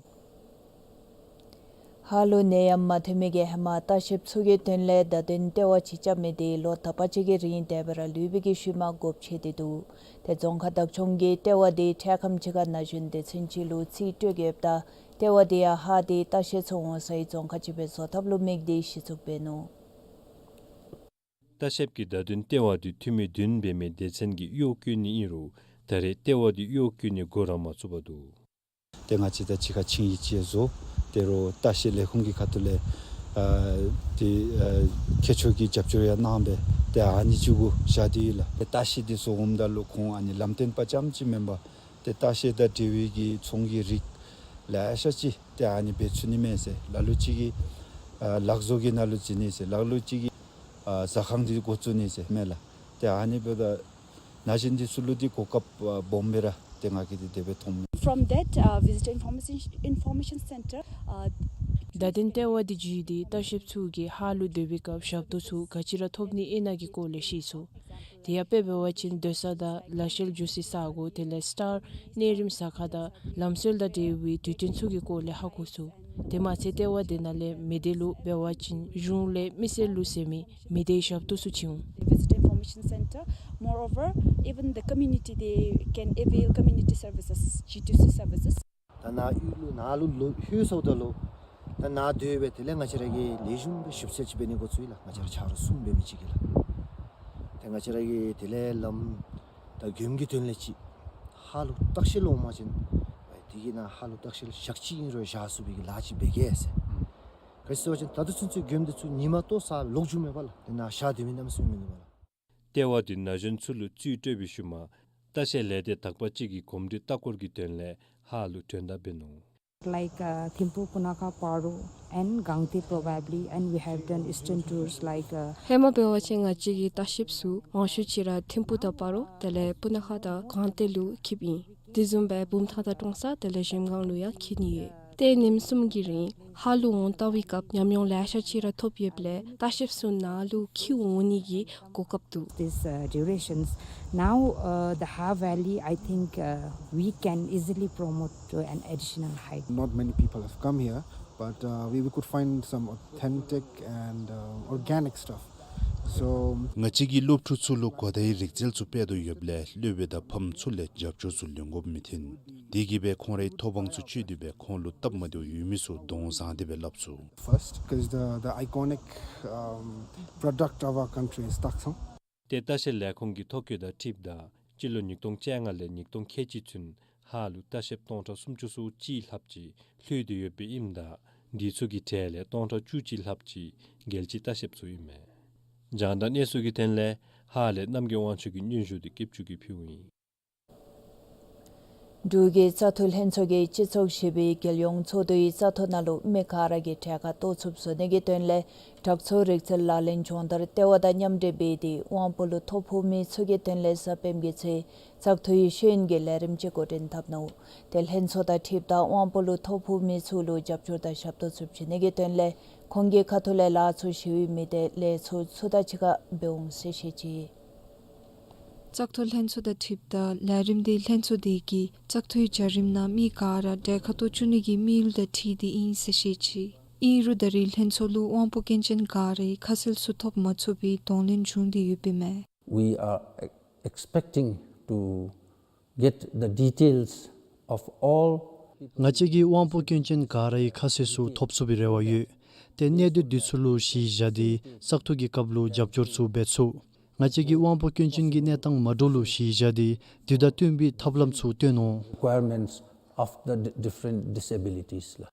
ཧ་ལུ་ནད་ཡམས་མ་ཐོན་མི་གི་ཧེ་མ་ལྟ་བཤལཔ་ཚུ་གི་དོན་ལས་བརྡ་དོན་ལྟེ་བ་ཅིག་རྐྱབ་མི་དེ་ལོ་དག་པ་ཅིག་གི་རིང་འདས་པ་ར་ལུས་པའི་གི་ཤུལ་མ་སྒོ་ཕྱེ་སྟེ་འདུག། ཏེ་རྫོང་ཁག་བདག་སྐྱོང་གིས་ལྟེ་བ་དེ་འཕྲལ་ཁམས་ཅིག་ཁར་ན་གཞོན་སྡེ་ཚན་ཅིག་ལུ་རྩིས་སྤྲོད་ཀྱི་ཡོདཔ་ད་ལྟེ་བ་དེ་ཡང་ཧ་དེ་ལྟ་བཤལ་ཚུ་འོང་སའི་རྫོང་ཁག་ཅིག་སྦེ་བཟོ་ཐབས་ལུ་དམིགས་ཏེ་གཞི་བཙུགས་འབད་ནུག། ལྟ་བཤལཔ་གི་བརྡ་དོན་ལྟེ་བ་དེ་འཐུས་མི་བདུན་འབད་མི་སྡེ་ཚན་གྱིས་གཡོག་བཀོལ་ནི་ཨིན་རུང་ད་རེས་ལྟེ་བ་དེ་གཡོག་བཀོལ་ནི་འགོ་ར་མ་བཙུགས་པར་འདུག། ཏེ་ང་བཅས་དང་གཅིག་ཁར་ཆིངས་ཡིག་ཅིག་བཟོ། ཏེ་རོགས་ལྟ་བཤལ་ལས་ཁུངས་ཀྱི་ཁ་ཐུག་ལས་ཨ་ཏེ་ཨ་མཁས་མཆོག་གིས་རྒྱབ་སྐྱོར་ཡང་གནང་སྦེ་ཏེ་ཨ་ནི་ཅིག་གུ་བཞག་སྟེ་ཡོད་ལགས། ཏེ་ལྟ་བཤལ་འདི་ཚུ་འོངམ་ད་ལུ་ཁོང་ཨ་ནི་ལམ་སྟོན་པ་རྐྱངམ་ཅིག་མེན་པར་ཏེ་ལྟ་བཤལ་དང་འབྲེལ་བའི་གི་ཚོང་གི་རིགས་ལེ་ཤ་ཅིག་ཏེ་ཨ་ནི་འབད་ཚུགས་ནི་མས་ཟེར། ལ་ལུ་ཅིག་གིས་ཨ་ལག་བཟོ་གི་ནང་ལུ་འཛུལ་ནི་ཟེར། ལ་ལུ་ཅིག་གིས་ཨ་ཟ་ཁང་འདི་འགོ་བཙུགས་ནི་ཟེར་མས་ལགས། ཏེ་ཨ་ནི་འབདཝ་ད་ན་གཞོན་འདི་ཚུ་ལུ་འདི་གོ་སྐབས་ཨ་སྦོམ་སྦེ་ར་ཏེ་ང་གིས་འདི་དེ་སྦེ་མཐོངམ་མས། From that, uh, Visitor Information, Information Center, uh, བརྡ་དོན་ལྟེ་བ་འདི་བརྒྱུད་དེ་ལྟ་བཤལཔ་ཚུ་གིས་ཧཱ་ལུ་སྡོད་པའི་སྐབས་ཞབས་ཏོག་ཚུ་ག་ཅི་ར་ཐོབ་ནི་ཨིན་ན་གི་སྐོར་ལས་ཤེས་ཚུགས། དེ་ཡང་དཔེ་འབད་བ་ཅིན་སྡོད་ས་དང་ལ་བཤལ་རྒྱུ་སའི་ས་སྒོ་དེ་ལས་སི་ཊར་གནས་རིམ་ཟ་ཁང་དང་ལམ་སྲོལ་དང་འབྲེལ་བའི་དུས་སྟོན་ཚུ་གི་སྐོར་ལས་ཧ་གོ་ཚུགས། དེ་མ་ཚད་ལྟེ་བ་དེ་ནང་ལས་མི་སྡེ་ལུ་འབད་བ་ཅིན་གཞུང་ལས་མི་སེར་ལུ་ཟེར་མི་མི་སྡེའི་ཞབས་ཏོག་ཚུ་བྱིན་འོང་། Visit Information Center. Moreover, even the community, they can avail community services, G two C services. ད་ནཱ་གཡུས་ལུ་ནཱ་ལུ་ལོག་ལྷོད་སོངམ་ད་ལུ་ད་ནཱ་སྡོད་སྦེ་དེ་ལས་ང་བཅས་ར་གིས་ལེགས་ཤོམ་སྦེ་ཞིབ་འཚོལ་ཅིག་འབད་ནི་འགོ་བཙུགས་ཡི་ལགས། ང་བཅས་ར་ཆ་རོགས་གསུམ་འབད་མི་ཅིག་གིས་ལགས། ཏེ་ང་བཅས་ར་གིས་དེ་ལས་ལམ་དང་མགྱོནམ་གྱི་དོན་ལས་ཅིག་ཧཱ་ལུ་ལྟ་བཤལ་འོང་པ་ཅིན་དེ་གི་ནང་ཧཱ་ལུ་ལྟ་བཤལ་ཞག་གཅིག་ཨིན་རུང་བཞག་ཚུགས་པའི་གི་ལཱ་ཅིག་འབད་གེ་ཟེར། ག་ཅི་ཟེར་བ་ཅིན་ད་ལྟོ་ཚུན་ཚོད་མགྱོནམ་འདི་ཚུ་ཉིན་མ་ལྟོ་ཟ་ལོག་འགྱོཝ་མས་པ་ལགས། དེ་ནང་ཞག་སྡོད་མི་གནམ་མེད་ས་མེད་མིན་འདུག་པ་ལགས། ལྟེ་བ་དེ་ན་གཞོན་ཚུ་ལུ་རྩིས་སྤྲོད་པའི་ཤུལ་མ་ལྟ་བཤལ་ལས་སྡེ་དག་པ་ཅིག་གིས་གོམས་འདྲིས་ལྟ་སྐོར་གྱི་དོན་ལས་ཧཱ་ལུ་ཐོན་དང་འབད་ནུག། Like, uh, Thimphu, Punakha, Paro, and Gangte probably, and we have done eastern tours like, uh, ཧེ་མ་འབད་བ་ཅིན་ང་བཅས་ཀྱི་ལྟ་བཤལཔ་ཚུ་མང་ཤོས་ཅིག་ར་ཐིམ་ཕུ་དང་སྤ་རོ་དེ་ལས་སྤུ་ན་ཁ་དང་སྒང་སྟེང་ལུ་འཁྱིདཔ་ཨིན། དེ་བཟུམ་སྦེ་བུམ་ཐང་དང་ཀྲོང་གསར་དེ་ལས་གཞལམ་སྒང་ལུ་ཡང་འཁྱིད་ནི་ཡོད། ཏེ་ཉིནམ་གསུམ་གྱི་རིང་ཧཱ་ལུ་འོང་ལྟ་བའི་སྐབས་ཉམས་མྱོང་ལེ་ཤ་ཅིག་ར་ཐོབ་ཡོདཔ་ལས་ལྟ་བཤལཔ་ཚུ་ནཱ་ལུ་འཁྱིད་འོང་ནི་གི་གོ་སྐབས་འདུག། This, uh, durations. Now, uh, the Ha Valley, I think, uh, we can easily promote to an additional height. Not many people have come here, but, uh, we, we could find some authentic and, uh, organic stuff. So, ང་བཅས་ཀྱིས་སློབ་ཕྲུག་ཚུ་ལུ་གོ་བརྡའི་རིག་རྩལ་ཚུ་སྤེལ་དོ་ཡོདཔ་ལས་སློབ་དཔོན་དང་ཕམ་ཚུ་ལས་རྒྱབ་སྐྱོར་ཚུ་ལེན་དགོཔ་མི་འཐོན། དེ་གིས་སྦེ་ཁོང་རའི་ཐོབ་དབང་ཚུ་སྤྱོད་དེ་སྦེ་ཁོང་ལུ་སྟབས་མ་བདེཝ་ཡོད་མི་ཚུ་གདོང་བཟང་སྟེ་སྦེ་སླབ་ཚུགས། First, 'cause the, the iconic, um, product of our country is ཏག་ཚང་། ཏེ་ལྟ་བཤལ་ལས་ཁུངས་ཀྱི་ཐོ་བཀོད་དང་འཁྲིལཝ་ད་སྤྱི་ལོ་ཉིས་སྟོང་བཅོ་ལྔ་ལས་ཉིས་སྟོང་ཁལ་གཅིག་ཚུན་ཧཱ་ལུ་ལྟ་བཤལཔ་སྟོང་ཕྲག་སུམ་ཅུ་སོ་གཅིག་ལྷགཔ་ཅིག་ལྷོད་དེ་ཡོདཔ་ཨིནམ་ད་འདི་ཚུ་གི་གྲས་ལས་སྟོང་ཕྲག་བཅུ་གཅིག་ལྷགཔ་ཅིག་རྒྱལ་སྤྱིའི་ལྟ་བཤལཔ་ཚུ་ཨིན་མས། རྒྱང་བསྒྲགས་གནས་ཚུལ་གྱི་དོན་ལས་ཧཱ་ལས་རྣམ་རྒྱལ་དབང་ཕྱུག་གི་སྙན་ཞུ་འདི་སྐྱབས་ཆུ་གིས་ཕུལཝ་ཨིན། འབྲུག་གི་བཙག་འཐུ་ལྷན་ཚོགས་ཀྱིས་སྤྱི་ཚོགས་བཞི་པའི་རྒྱལ་ཡོངས་ཚོགས་འདུའི་བཙག་འཐུ་ནང་ལུ་མི་ག་ར་གིས་གྲལ་ཁར་གཏོགས་ཚུགསཔ་བཟོ་ནི་གི་དོན་ལས་དྲག་ཚོར་རིག་རྩལ་ལག་ལེན་སྦྱོང་བརྡར་ལྟེ་བ་དང་མཉམ་འབྲེལ་འབད་དེ་དབང་པོ་ལུ་ཐོ་ཕོག་མི་ཚུ་གི་དོན་ལས་གཟའ་སྤེནམ་གྱི་ཚེ་བཙག་འཐུའི་ཤེས་ཡོན་གྱི་ལས་རིམ་ཅིག་འགོ་འདྲེན་འཐབ་ནུག། ཏེ་ལྷན་ཚོགས་དང་འཁྲིལཝ་ད་དབང་པོ་ལུ་ཐོ་ཕོག་མི་ཚུ་ལུ་རྒྱབ་སྐྱོར་དང་ཞབས་ཏོག་ཚུ་བྱིན་ནི་གི་དོན་ལས་ཁོང་གི་ཁ་ཐུག་ལས་ལཱ་ཚུ་ཞུ་བའི་མི་སྡེ་ལས་ཚོགས་ཚུ་དང་གཅིག་ཁར་འབད་འོང་ཟེར་བཤད་ཅི། བཙག་འཐུ་ལྷན་ཚོགས་དང་འཁྲིལཝ་ད་ལས་རིམ་འདི་ལྷན་ཚོགས་དེ་གིས་བཙག་འཐུའི་བྱ་རིམ་ནང་མི་ག་ར་གྲལ་ཁར་གཏོགས་བཅུག་ནི་གི་དམིགས་ཡུལ་དང་འཁྲིལ་ཏེ་ཨིན་ཟེར་བཤད་ཅི། ཨིན་རུང་ད་རེས་ལྷན་ཚོགས་ལུ་དབང་པོ་སྐྱོན་ཅན་ག་རའི་ཁ་གསལ་ཚུ་ཐོབ་མ་ཚུགས་པའི་གདོང་ལེན་བྱུང་སྟེ་ཡོདཔ་ཨིན་མས། We are expecting to get the details of all. ང་བཅས་ཀྱིས་དབང་པོ་སྐྱོན་ཅན་ག་རའི་ཁ་གསལ་ཚུ་ཐོབ་ཚུགས་པའི་རེ་བ་ཡོད། ཏེ་གནད་དོན་འདི་ཚུ་ལུ་གཞི་བཞག་སྟེ་བཙག་འཐུ་གི་སྐབས་ལུ་རྒྱབ་སྐྱོར་ཚུ་འབད་ཚུགས། ང་བཅས་ཀྱིས་དབང་པོ་སྐྱོན་ཅན་གྱི་གནས་སྟངས་མ་འདྲཝ་ལུ་གཞི་བཞག་སྟེ་དེ་དང་བསྟུན་པའི་ཐབས་ལམ་ཚུ་སྟོན་འོང་། Requirements of the di- different disabilities ལགས།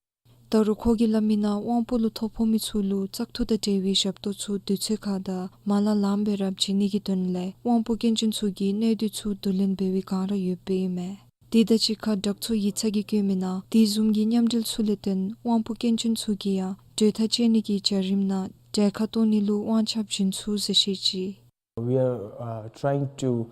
ད་རུང་ཁོ་གིས་སླབ་མི་ནང་དབང་པོ་ལུ་ཐོ་ཕོག་མི་ཚུ་ལུ་བཙག་འཐུ་དང་འབྲེལ་བའི་ཞབས་ཏོག་ཚུ་དུས་ཚོད་ཁར་དང་མ་ལང་ལངམ་སྦེ་ར་བྱིན་ནི་གི་དོན་ལས་དབང་པོ་སྐྱོན་ཅན་ཚུ་གིས་གནས་སྡུད་ཚུ་བསྡུ་ལེན་འབད་བའི་བསྒང་ར་ཡོདཔ་ཨིན་མས། དེ་དང་གཅིག་ཁར་དྲག་ཚོགས་ཡིག་ཚང་གིས་བཀོད་མི་ནང་དེ་བཟུམ་གྱི་མཉམ་འབྲེལ་ཚུ་ལས་བརྟེན་དབང་པོ་སྐྱོན་ཅན་ཚུ་གིས་ཡང་གྲོས་ཐག་བཅད་ནི་གི་བྱ་རིམ་ནང་གྲལ་ཁར་གཏོགས་ནི་ལུ་དབང་ཆ་བྱིན་ཚུགས་ཟེར་བཤད་ཅི། We are, uh, trying to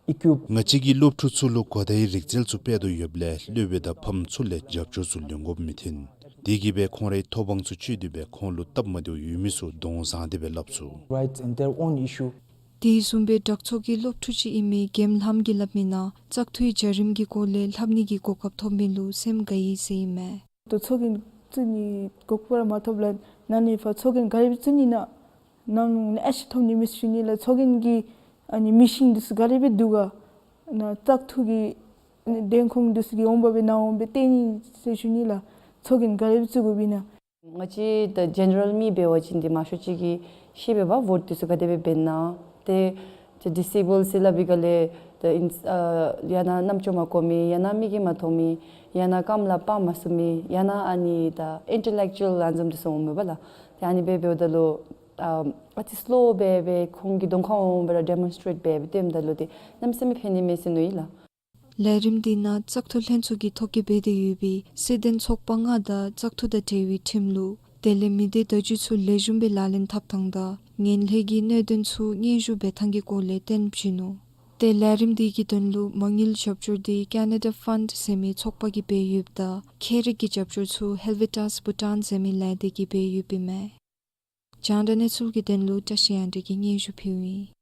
equip. ང་བཅས་ཀྱིས་སློབ་ཕྲུག་ཚུ་ལུ་གོ་བརྡའི་རིག་རྩལ་ཚུ་སྤེལ་དོ་ཡོདཔ་ལས་སློབ་དཔོན་དང་ཕམ་ཚུ་ལས་རྒྱབ་སྐྱོར་ཚུ་ལེན་དགོཔ་མི་འཐོན། དེ་གིས་སྦེ་ཁོང་རའི་ཐོབ་དབང་ཚུ་སྤྱོད་དེ་སྦེ་ཁོང་ལུ་སྟབས་མ་བདེཝ་ཡོད་མི་ཚུ་གདོང་བཟང་སྟེ་སྦེ་སླབ་ཚུགས། Rights and their own issue. དེ་བཟུམ་སྦེ་དྲག་ཚོགས་ཀྱི་སློབ་ཕྲུག་ཅིག་ཨིན་མི་གེམ་ལྷམ་གྱིས་སླབ་མི་ནང་བཙག་འཐུའི་བྱ་རིམ་གྱི་སྐོར་ལས་ལྷབ་ནི་གི་གོ་སྐབས་ཐོབ་མི་ལུ་སེམས་དགའ་ཡི་ཟེར་ཨིན་མས། ད་ཚོགས་རྒྱན་བཙུགས་ནི་གོ་སྐབས་ར་མ་ཐོབ་ལས་ན་ནི་ཕར་ཚོགས་རྒྱན་ག་ར་སྦེ་བཙུགས་ནི་ན་ནང་ལུ་ཨེ་ཤི་ཐོབ་ནི་མེད་ཟེར་ཞུ་ནི་ལགས། ཚོགས་རྒྱན་གྱི་ཨ་ནི་མི་ཤིན་འདི་ཚུ་ག་ར་སྦེ་འདུག་ག་ན་བཙག་འཐུ་གི་འདེམས་ཁོངས་འདི་ཚུ་གི་འོང་འབབ་སྦེ་ནཱ་འོང་སྦེ་སྟོན་ནི་ཟེར་ཞུ་ནི་ལགས། ཚོགས་རྒྱན་ག་ར་སྦེ་བཙུགས་དགོཔ་ཨིན་ན། ང་བཅས་ད་ཇེ་ནེ་རལ་མི་འབད་བ་ཅིན་ཏེ་མང་ཤོས་ཅིག་གིས་ཤེས་པས་པ་བོཊ་འདི་ཚུ་ག་དེ་སྦེ་འབད་ན། ཏེ་ཏེ་ཌིས་ཨེ་བཱལཌ་ཟེར་སླབ་པའི་སྒང་ལས་ཏེ་ཨིན་ཨ་ཡང་ན་རྣམ་ཅོ་མ་གོ་མི་ཡང་ན་མིག་གིས་མ་མཐོང་མི་ཡང་ན་རྐངམ་ལས་སྤར་མ་ཚུགས་མི་ཡང་ན་ཨ་ནི་ད་ཨིན་ཊེ་ལེག་ཅུ་ཨལ་ཨ་ནི་བཟུམ་འདི་ཚུ་འོང་མས་པ་ལགས། ཏེ་ཨ་ནི་སྦེ་འབདཝ་ད་ལུ་ཨ་ཨ་ཙི་སི་ལོ་སྦེ་སྦེ་ཁོང་གི་གདོང་ཁར་འོང་སྦེ་ར་ཌེ་མོན་སི་ཊེཊ་འབད་སྦེ་སྟོནམ་ད་ལུ་ཏེ་གནམ་མེད་ས་མེད་ཕན་ནི་མས་ཟེར་མནོ་ཡི་ལགས། ལས་རིམ་འདི་ནང་བཙག་འཐུ་ལྷན་ཚོགས་ཀྱིས་ཐོ་བཀོད་འབད་དེ་ཡོད་པའི་སྲིད་དོན་ཚོགས་པ་ལྔ་དང་བཙག་འཐུ་དང་འབྲེལ་བའི་ཁྲིམས་ལུགས་དེ་ལས་མི་སྡེ་བརྡ་བརྒྱུད་ཚུ་ལེགས་ཤོམ་སྦེ་ལག་ལེན་འཐབ་ཐངས་དང་ངན་ལྷད་ཀྱི་གནད་དོན་ཚུ་སྙན་ཞུ་འབད་ཐངས་ཀྱི་སྐོར་ལས་བསྟན་བྱིན་ནུག། ཏེ་ལས་རིམ་འདི་གི་དོན་ལུ་མ་དངུལ་རྒྱབ་སྐྱོར་འདི་ཀེ་ན་ཌ་ཕཱནཌ་ཟེར་མི་ཚོགས་པ་གིས་འབད་ཡོདཔ་ད་ཁྱད་རིག་གི་རྒྱབ་སྐྱོར་ཚུ་ཧེལ་ཝེ་ཊཱས་བྷུ་ཊཱན་ཟེར་མི་ལས་སྡེ་གིས་འབད་ཡོདཔ་ཨིན་མས། རྒྱང་བསྒྲགས་གནས་ཚུལ་གྱི་དོན་ལུ་བཀྲ་ཤིས་དབྱངས་སྒྲོན་གྱིས་སྙན་ཞུ་ཕུལཝ་ཨིན།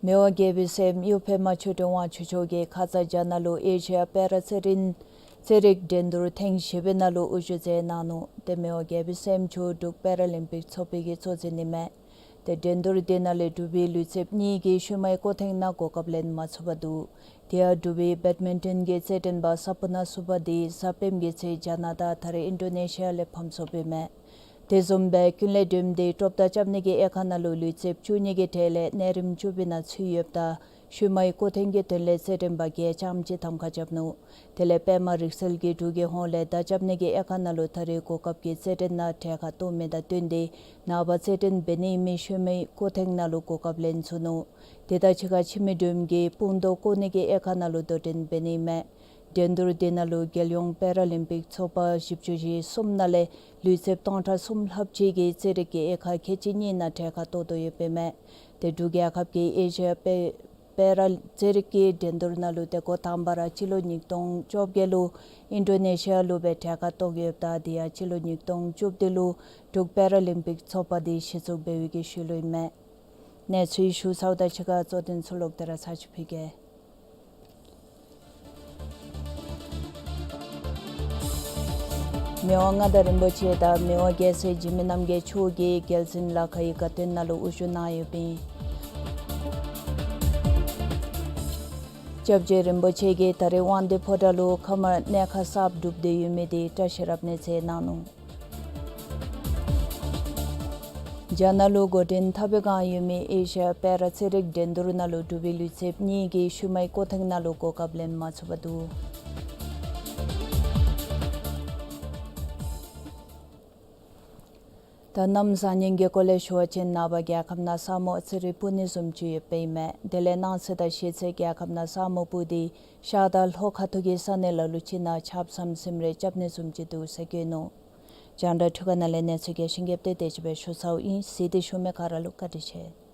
མི་དབང་རྒྱལ་པོའི་སྲསམོ་གཡུ་ཕེབས་མ་ཆོས་སྒྲོན་དབང་ཕྱུག་མཆོག་གིས་ཁ་ཙ་རྒྱ་ནག་ལུ་ཨེ་ཤི་ཡ་པེ་ར་རྩེད་རིགས་རྩེད་རིགས་འགྲན་བསྡུར་ཐེངས་བཞི་པའི་ནང་ལུ་དབུ་བཞུགས་མཛད་གནང་ནུག། ཏེ་མི་དབང་རྒྱལ་པོའི་སྲསམོ་མཆོག་འབྲུག་པེ་ར་ལིམ་པིག་ཚོགས་པའི་གི་གཙོ་འཛིན་ཨིན་མས། ཏེ་འགྲན་བསྡུར་འདི་ནང་ལས་འབྲུག་པའི་ལུས་རྩལཔ་གཉིས་ཀྱིས་ཤུལ་མའི་སྐོར་ཐེངས་ནང་གོ་སྐབས་ལེན་མ་ཚུགས་པར་འདུག། དེ་ཡང་འབྲུག་པའི་བེཌ་མིན་ཊོན་གྱི་རྩེད་འགྲན་པ་ས་པུ་ན་སུ་པ་འདི་གཟའ་སྤེནམ་གྱི་ཚེ་རྒྱ་ནག་དང་ད་རེས་ཨིན་ཌོ་ནེ་ཤི་ཡ་ལས་ཕམ་སོཔ་ཨིན་མས། དེ་བཟུམ་སྦེ་ཀུན་ལེགས་སྒྲོལམ་འདི་གྲོབ་རྟགས་རྐྱབ་ནི་གི་དབྱེ་ཁག་ནང་ལུ་ལུས་རྩལཔ་བཅུ་གཉིས་ཀྱི་གྲས་ལས་གནས་རིམ་བཅུ་པའི་ནང་ཚུད་ཡོདཔ་ད་ཤུལ་མའི་སྐོར་ཐེངས་ཀྱི་དོན་ལས་རྩེད་འགྲན་པ་བརྒྱད་རྐྱངམ་གཅིག་ཐམ་ཁ་རྐྱབ་ནུག། དེ་ལས་པདྨ་རིག་གསལ་གྱིས་འབྲུག་གི་ཧོངས་ལས་མདའ་རྐྱབ་ནི་གི་དབྱེ་ཁག་ནང་ལུ་ད་རེས་གོ་སྐབས་ཀྱི་རྩེད་འགྲན་ནང་གྲལ་ཁར་གཏོགས་མི་དང་བསྟུན་ཏེ་ནངས་པ་རྩེད་འགྲན་འབད་ནི་ཨིན་མི་ཤུལ་མའི་སྐོར་ཐེངས་ནང་ལུ་གོ་སྐབས་ལེན་ཚུགས་ནུག། དེ་དང་གཅིག་ཁར་འཆི་མེད་སྒྲོལམ་གྱིས་དཔུང་རྡོ་བཀོ་ནི་གི་དབྱེ་ཁག་ནང་ལུ་དོ་འགྲན་འབད་ནི་ཨིན་མས། འགྲན་བསྡུར་འདི་ནང་ལུ་རྒྱལ་ཡོངས་པེ་ར་ལིམ་པིག་ཚོགས་པ་བཞི་བཅུ་ཞེ་གསུམ་ནང་ལས་ལུས་རྩལཔ་སྟོང་ཕྲག་གསུམ་ལྷགཔ་ཅིག་གིས་རྩེད་རིགས་ཀྱི་དབྱེ་ཁག་ཁལ་གཅིག་གཉིས་ནང་གྲལ་ཁར་གཏོགས་དོ་ཡོདཔ་ཨིན་མས། ཏེ་འབྲུག་རྒྱལ་ཁབ་ཀྱིས་ཨེ་ཤི་ཡ་པེ་པེ་ར་རྩེད་རིགས་ཀྱི་འགྲན་བསྡུར་ནང་ལུ་ཏེ་འགོ་དང་པ་ར་སྤྱི་ལོ་ཉིས་སྟོང་བཅོ་བརྒྱད་ལུ་ཨིན་ཌོ་ནེ་ཤི་ཡ་ལུ་སྦེ་གྲལ་ཁར་གཏོགས་ཡོདཔ་ད་དེ་ཡང་སྤྱི་ལོ་ཉིས་སྟོང་བཅུ་བདུན་ལུ་འབྲུག་པེ་ར་ལིམ་པིག་ཚོགས་པ་འདི་གཞི་བཙུགས་འབད་བའི་གི་ཤུལ་ལུ་ཨིན་མས། གནས་ཚུལ་ཞུ་ཚརཝ་དང་གཅིག་ཁར་གཙོ་དོན་ཚུ་ལོག་སྟེ་ར་ཚར་ཅིག་ཕུལ་གེ། མི་དབང་མངའ་བདག་རིན་པོ་ཆེ་དང་མི་དབང་རྒྱལ་སྲས་འཇིགས་མེད་རྣམ་རྒྱལ་མཆོག་གིས་རྒྱལ་བཙུན་ལ་ཁའི་དགའ་སྟོན་ནང་ལུ་དབུ་བཞུགས་གནང་ཡོདཔ་ཨིན། སྐྱབས་རྗེ་རིན་པོ་ཆེ་གིས་ད་རེས་དབང་འདུས་ཕོ་བྲང་ལུ་ཁ་དམར་གནས་ཁག་གསརཔ་གྲུབ་སྟེ་ཡོད་མི་འདི་བཀྲ་ཤིས་རབ་གནས་མཛད་གནང་ནུག། རྒྱ་ནག་ལུ་འགོ་འདྲེན་འཐབ་པའི་བསྒང་ཡོད་མི་ཨེ་ཤི་ཡ་པེ་ར་རྩེད་རིགས་འགྲན་བསྡུར་ནང་ལུ་འབྲུག་པའི་ལུས་རྩལཔ་གཉིས་ཀྱིས་ཤུལ་མའི་སྐོར་ཐེངས་ནང་ལུ་གོ་སྐབས་ལེན་མ་ཚུགས་པར་འདུག། ད་གནམ་བཟང་ངན་གྱི་སྐོར་ལས་ཞུ་བ་ཅིན་ནངས་པ་རྒྱལ་ཁབ་ནང་ས་སྨུག་ཨ་ཙི་རེ་སྤུབ་ནི་བཟུམ་ཅིག་ཡོདཔ་ཨིན་མས། དེ་ལས་གནངས་ཚེ་དང་གཞེས་ཚེ་རྒྱལ་ཁབ་ནང་ས་སྨུག་སྤུབས་ཏེ་ཤར་དང་ལྷོ་ཁ་ཐུག་གི་ས་གནས་ལ་ལུ་ཅིག་ནང་ཆརཔ་ཟམ་ཟིམ་རེ་རྐྱབ་ནི་བཟུམ་ཅིག་འདུག་ཟེར་བཀོད་ནུག། རྒྱང་བསྒྲགས་འཕྲུལ་ཁང་ནང་ལས་གནས་ཚུལ་རྒྱས་ཤིང་རྒྱསཔ་དེ་དེ་ཅིག་སྦེ་ཞུ་ཚརཝ་ཨིན། གཟིགས་ཏེ་བཞུགས་མི་ག་ར་ལུ་བཀའ་དྲིན་ཆེ།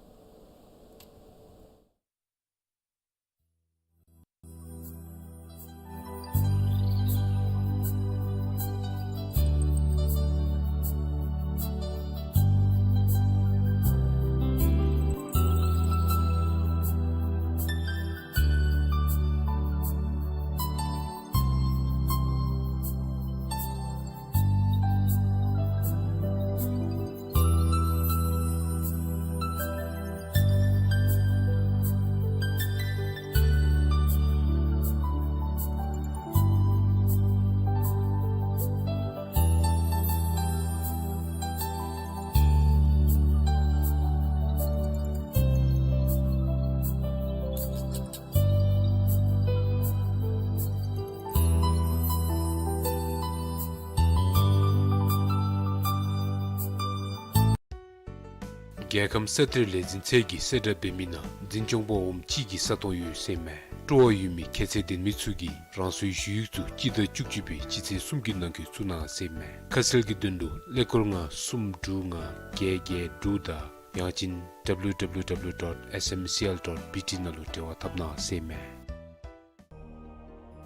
རྒྱལ་ཁམས་ས་གཏེར་ལས་འཛིན་ཚད་ཀྱི་གསལ་བསྒྲགས་འབད་མི་ནང་འཛིན་སྐྱོང་པ་འོགམ་གཅིག་གི་ས་སྟོང་ཡོད་ཟེར་མས། སྤྲོ་བ་ཡོད་མི་ཁྱད་ཚད་ལྡན་མི་ཚུ་གིས་རང་སོའི་ཞུ་ཡིག་ཚུ་སྤྱི་ཟླ་བཅུ་གཅིག་པའི་སྤྱི་ཚེས་གསུམ་གྱི་ནང་འཁོད་བཙུགས་གནང་ཟེར་མས། ཁ་གསལ་གྱི་དོན་ལུ་ཀླད་ཀོར་ལྔ་གསུམ་དྲུག་ལྔ་བརྒྱད་བརྒྱད་དྲུག་དང་ཡང་ཅིན་W W W dot S M C L dot B T ནང་ལུ་འབྲེལ་བ་འཐབ་གནང་ཟེར་མས།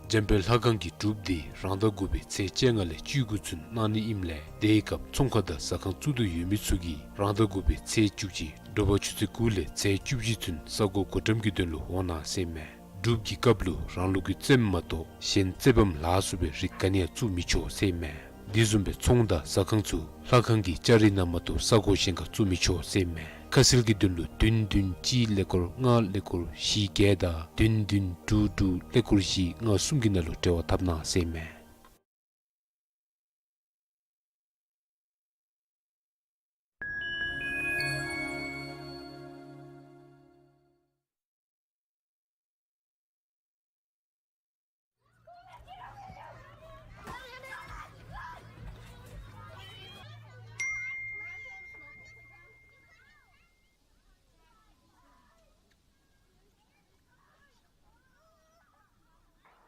འཇམ་དཔལ་ལྷ་ཁང་གི་སྒྲུབ་སྡེ་རང་ཟླ་དགུ་པའི་ཚེས་བཅོ་ལྔ་ལས་བཅུ་དགུ་ཚུན་གནང་ནི་ཨིནམ་ལས་དེའི་སྐབས་ཚོང་ཁང་དང་ཟ་ཁང་བཙུགས་འདོད་ཡོད་མི་ཚུ་གིས་རང་ཟླ་དགུ་པའི་ཚེས་བཅུ་གཅིག་དྲོ་པ་ཆུ་ཚོད་དགུ་ལས་ཚེས་བཅུ་བཞི་ཚུན་ས་གོ་བགོ་བཀྲམ་གྱི་དོན་ལུ་འོང་གནང་ཟེར་མས། སྒྲུབ་ཀྱི་སྐབས་ལུ་རང་ལུགས་ཀྱི་རྩེདམོ་མ་གཏོགས་གཞན་རྩེདམོ་ལ་སོགས་པའི་རིགས་ག་ནི་ཡང་བཙུགས་མི་ཆོག་ཟེར་མས། དེ་བཟུམ་སྦེ་ཚོང་དང་ཟ་ཁང་ཚུ་ལྷ་ཁང་གི་ལྕགས་རི་ནང་མ་གཏོགས་ས་གོ་གཞན་ཁར་བཙུགས་མི་ཆོག་ཟེར་མས། ཁ་གསལ་གྱི་དོན་ལུ་བདུན་བདུན་གཅིག་ཀླད་ཀོར་ལྔ་ཀླད་ཀོར་བཞི་བརྒྱད་དང་བདུན་བདུན་དྲུག་དྲུག་ཀླད་ཀོར་བཞི་ལྔ་གསུམ་གྱི་ནང་ལུ་འབྲེལ་བ་འཐབ་གནང་ཟེར་མས།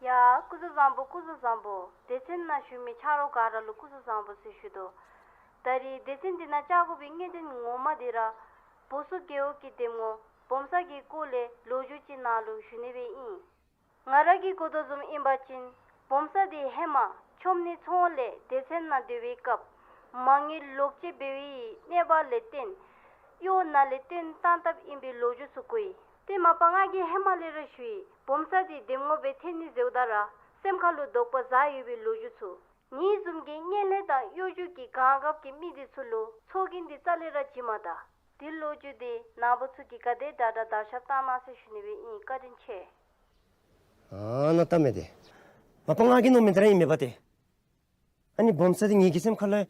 ཡ། སྐུ་གཟུགས་བཟང་པོ། སྐུ་གཟུགས་བཟང་པོ། སྡེ་ཚན་ནང་བཞུགས་མི་ཆ་རོགས་ག་ར་ལུ་སྐུ་གཟུགས་བཟང་པོ་ཟེར་ཞུ་དོ། ད་རེས་སྡེ་ཚན་འདི་ནང་བཅར་དགོ་པའི་གནད་དོན་ངོ་མ་འདི་ར་བོ་སོ་རྒེད་འོག་གི་འདེམས་ངོ་སྦོམ་ས་གི་སྐོར་ལས་ལོ་རྒྱུས་ཅིག་ནཱ་ལུ་ཞུ་ནི་སྦེ་ཨིན། ང་ར་གིས་གོ་དོ་བཟུམ་ཨིན་པ་ཅིན་སྦོམ་ས་འདི་ཧེ་མ་ཆོམ་ནི་ཚོང་ལས་སྡེ་ཚན་ནང་སྡོད་པའི་སྐབས་མ་དངུལ་ལོག་སྤྱོད་འབད་བའི་གནས་བབ་ལས་བརྟེན་གཡོག་ནང་ལས་བཏོན་བཏང་བཏངམ་ཨིན་པའི་ལོ་རྒྱུས་ཚུ་གོ་ཡི། ཏེ་མ་པ་ང་གིས་ཧེ་མ་ལས་ར་ཞུ་ཡི། སྦོམ་ས་འདི་འདེམས་ངོ་སྦེ་འཐོན་ནི་ཟེརཝ་ད་ར་སེམས་ཁ་ལུ་དོགས་པ་ཟ་ཡོད་པའི་ལོ་རྒྱུས་ཚུ། ངེའི་བཟུམ་གྱི་དངོས་ལས་དང་གཡོ་སྒྱུ་གི་གང་འགབ་ཀྱི་མི་འདི་ཚུ་ལུ་ཚོགས་རྒྱན་འདི་རྩ་ལས་ར་བྱིན་མ་ད། འདི་ལོ་རྒྱུས་འདི་ནཱ་བུ་ཚུ་གིས་ག་དེ་དྲག་དྲག་དར་ཁྱབ་བཏང་གནང་ཟེར་ཞུ་ནི་སྦེ་ཨིན། བཀའ་དྲིན་ཆེ། ཨ་ནཱ་ལྟ་མས་ཏེ། མ་པ་ང་གིས་མནོཝ་མེན་ཏེ་ར་ཨིན་མས་པ་ཏེ། ཨ་ནི་སྦོམ་ས་འདི་ངེ་གི་སེམས་ཁ་ལུ་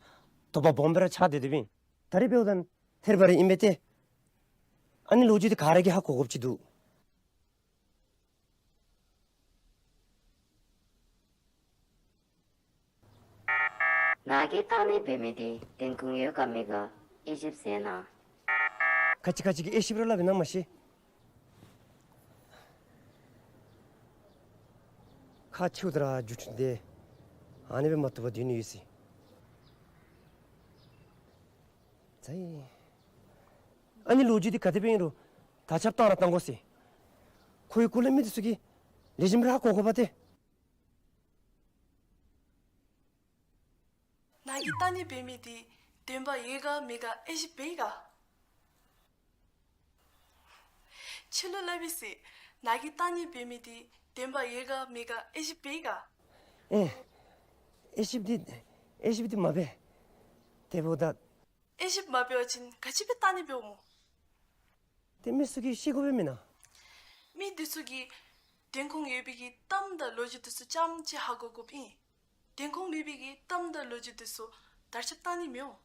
དོགས་པ་སྦོམ་སྦེ་ར་ཆགས་ཏེ་སྡོདཔ་ཨིན། ད་རེས་འབདཝ་ད་ཐེར་པ་རེ་ཨིན་པས་ཏེ། ཨ་ནི་ལོ་རྒྱུས་འདི་ག་ར་གིས་ཧ་གོ་དགོཔ་ཅིག་འདུག། ནཱ་གིས་བཏང་ནི་འབད་མི་འདི་བདེན་དཔང་ཡོད་ག་མེད་ག་དབྱེ་ཞིབ་མཛད་གནང་། ཁ་ཅིག་ཁ་ཅིག་གིས་དབྱེ་ཞིབ་ར་སླབ་ཨིན་ན་མ་ཤེས། ཁག་ཆེཝ་ད་ར་རྒྱུ་མཚན་འདི་ཨ་ནི་སྦེ་མ་བཏུབ་པར་སྡོད་ནི་ཡོད་ཟེར། ཨ་ནི་ལོ་རྒྱུས་འདི་ག་དེ་སྦེ་ཨིན་རུང་དར་ཁྱབ་བཏང་ར་བཏང་དགོ་ཟེར། ཁོའི་སྐོར་ལས་མི་འདི་ཚུ་གིས་ལེགས་ཤོམ་སྦེ་ར་ཧ་གོ་དགོ་པ་ཏེ། ནཱ་གིས་བཏང་ནི་འབད་མི་འདི་བདེན་པ་ཡོད་ག་མེད་ག་དབྱེ་ཞིབ་འབད་ཡི་ག། ཁྱོད་ལུ་སླབ་ཨིན་ཟེར། ནཱ་གིས་བཏང་ནི་འབད་མི་འདི་བདེན་པ་ཡོད་ག་མེད་ག་དབྱེ་ཞིབ་འབད་ཡི་ག། ཨེ། དབྱེ་ཞིབ་འདི་དབྱེ་ཞིབ་འདི་མ་འབད། དེ་འབདཝ་ད། དབྱེ་ཞིབ་མ་འབད་བ་ཅིན་ག་ཅི་སྦེ་བཏང་ནི་འབདཝ་སྨོ། ཏེ་མི་ཚུ་གིས་ཤེས་དགོ་པས་མེན་ན། མི་འདི་ཚུ་གིས་བདེན་དཔང་ཡོད་པའི་གི་གཏམ་དང་ལོ་རྒྱུས་འདི་ཚུ་རྐྱངམ་གཅིག་ཧ་གོ་དགོཔ་ཨིན། བདེན་དཔང་མེད་པའི་གི་གཏམ་དང་ལོ་རྒྱུས་འདི་ཚུ་དར་ཁྱབ་བཏང་ནི་མི་འོང་།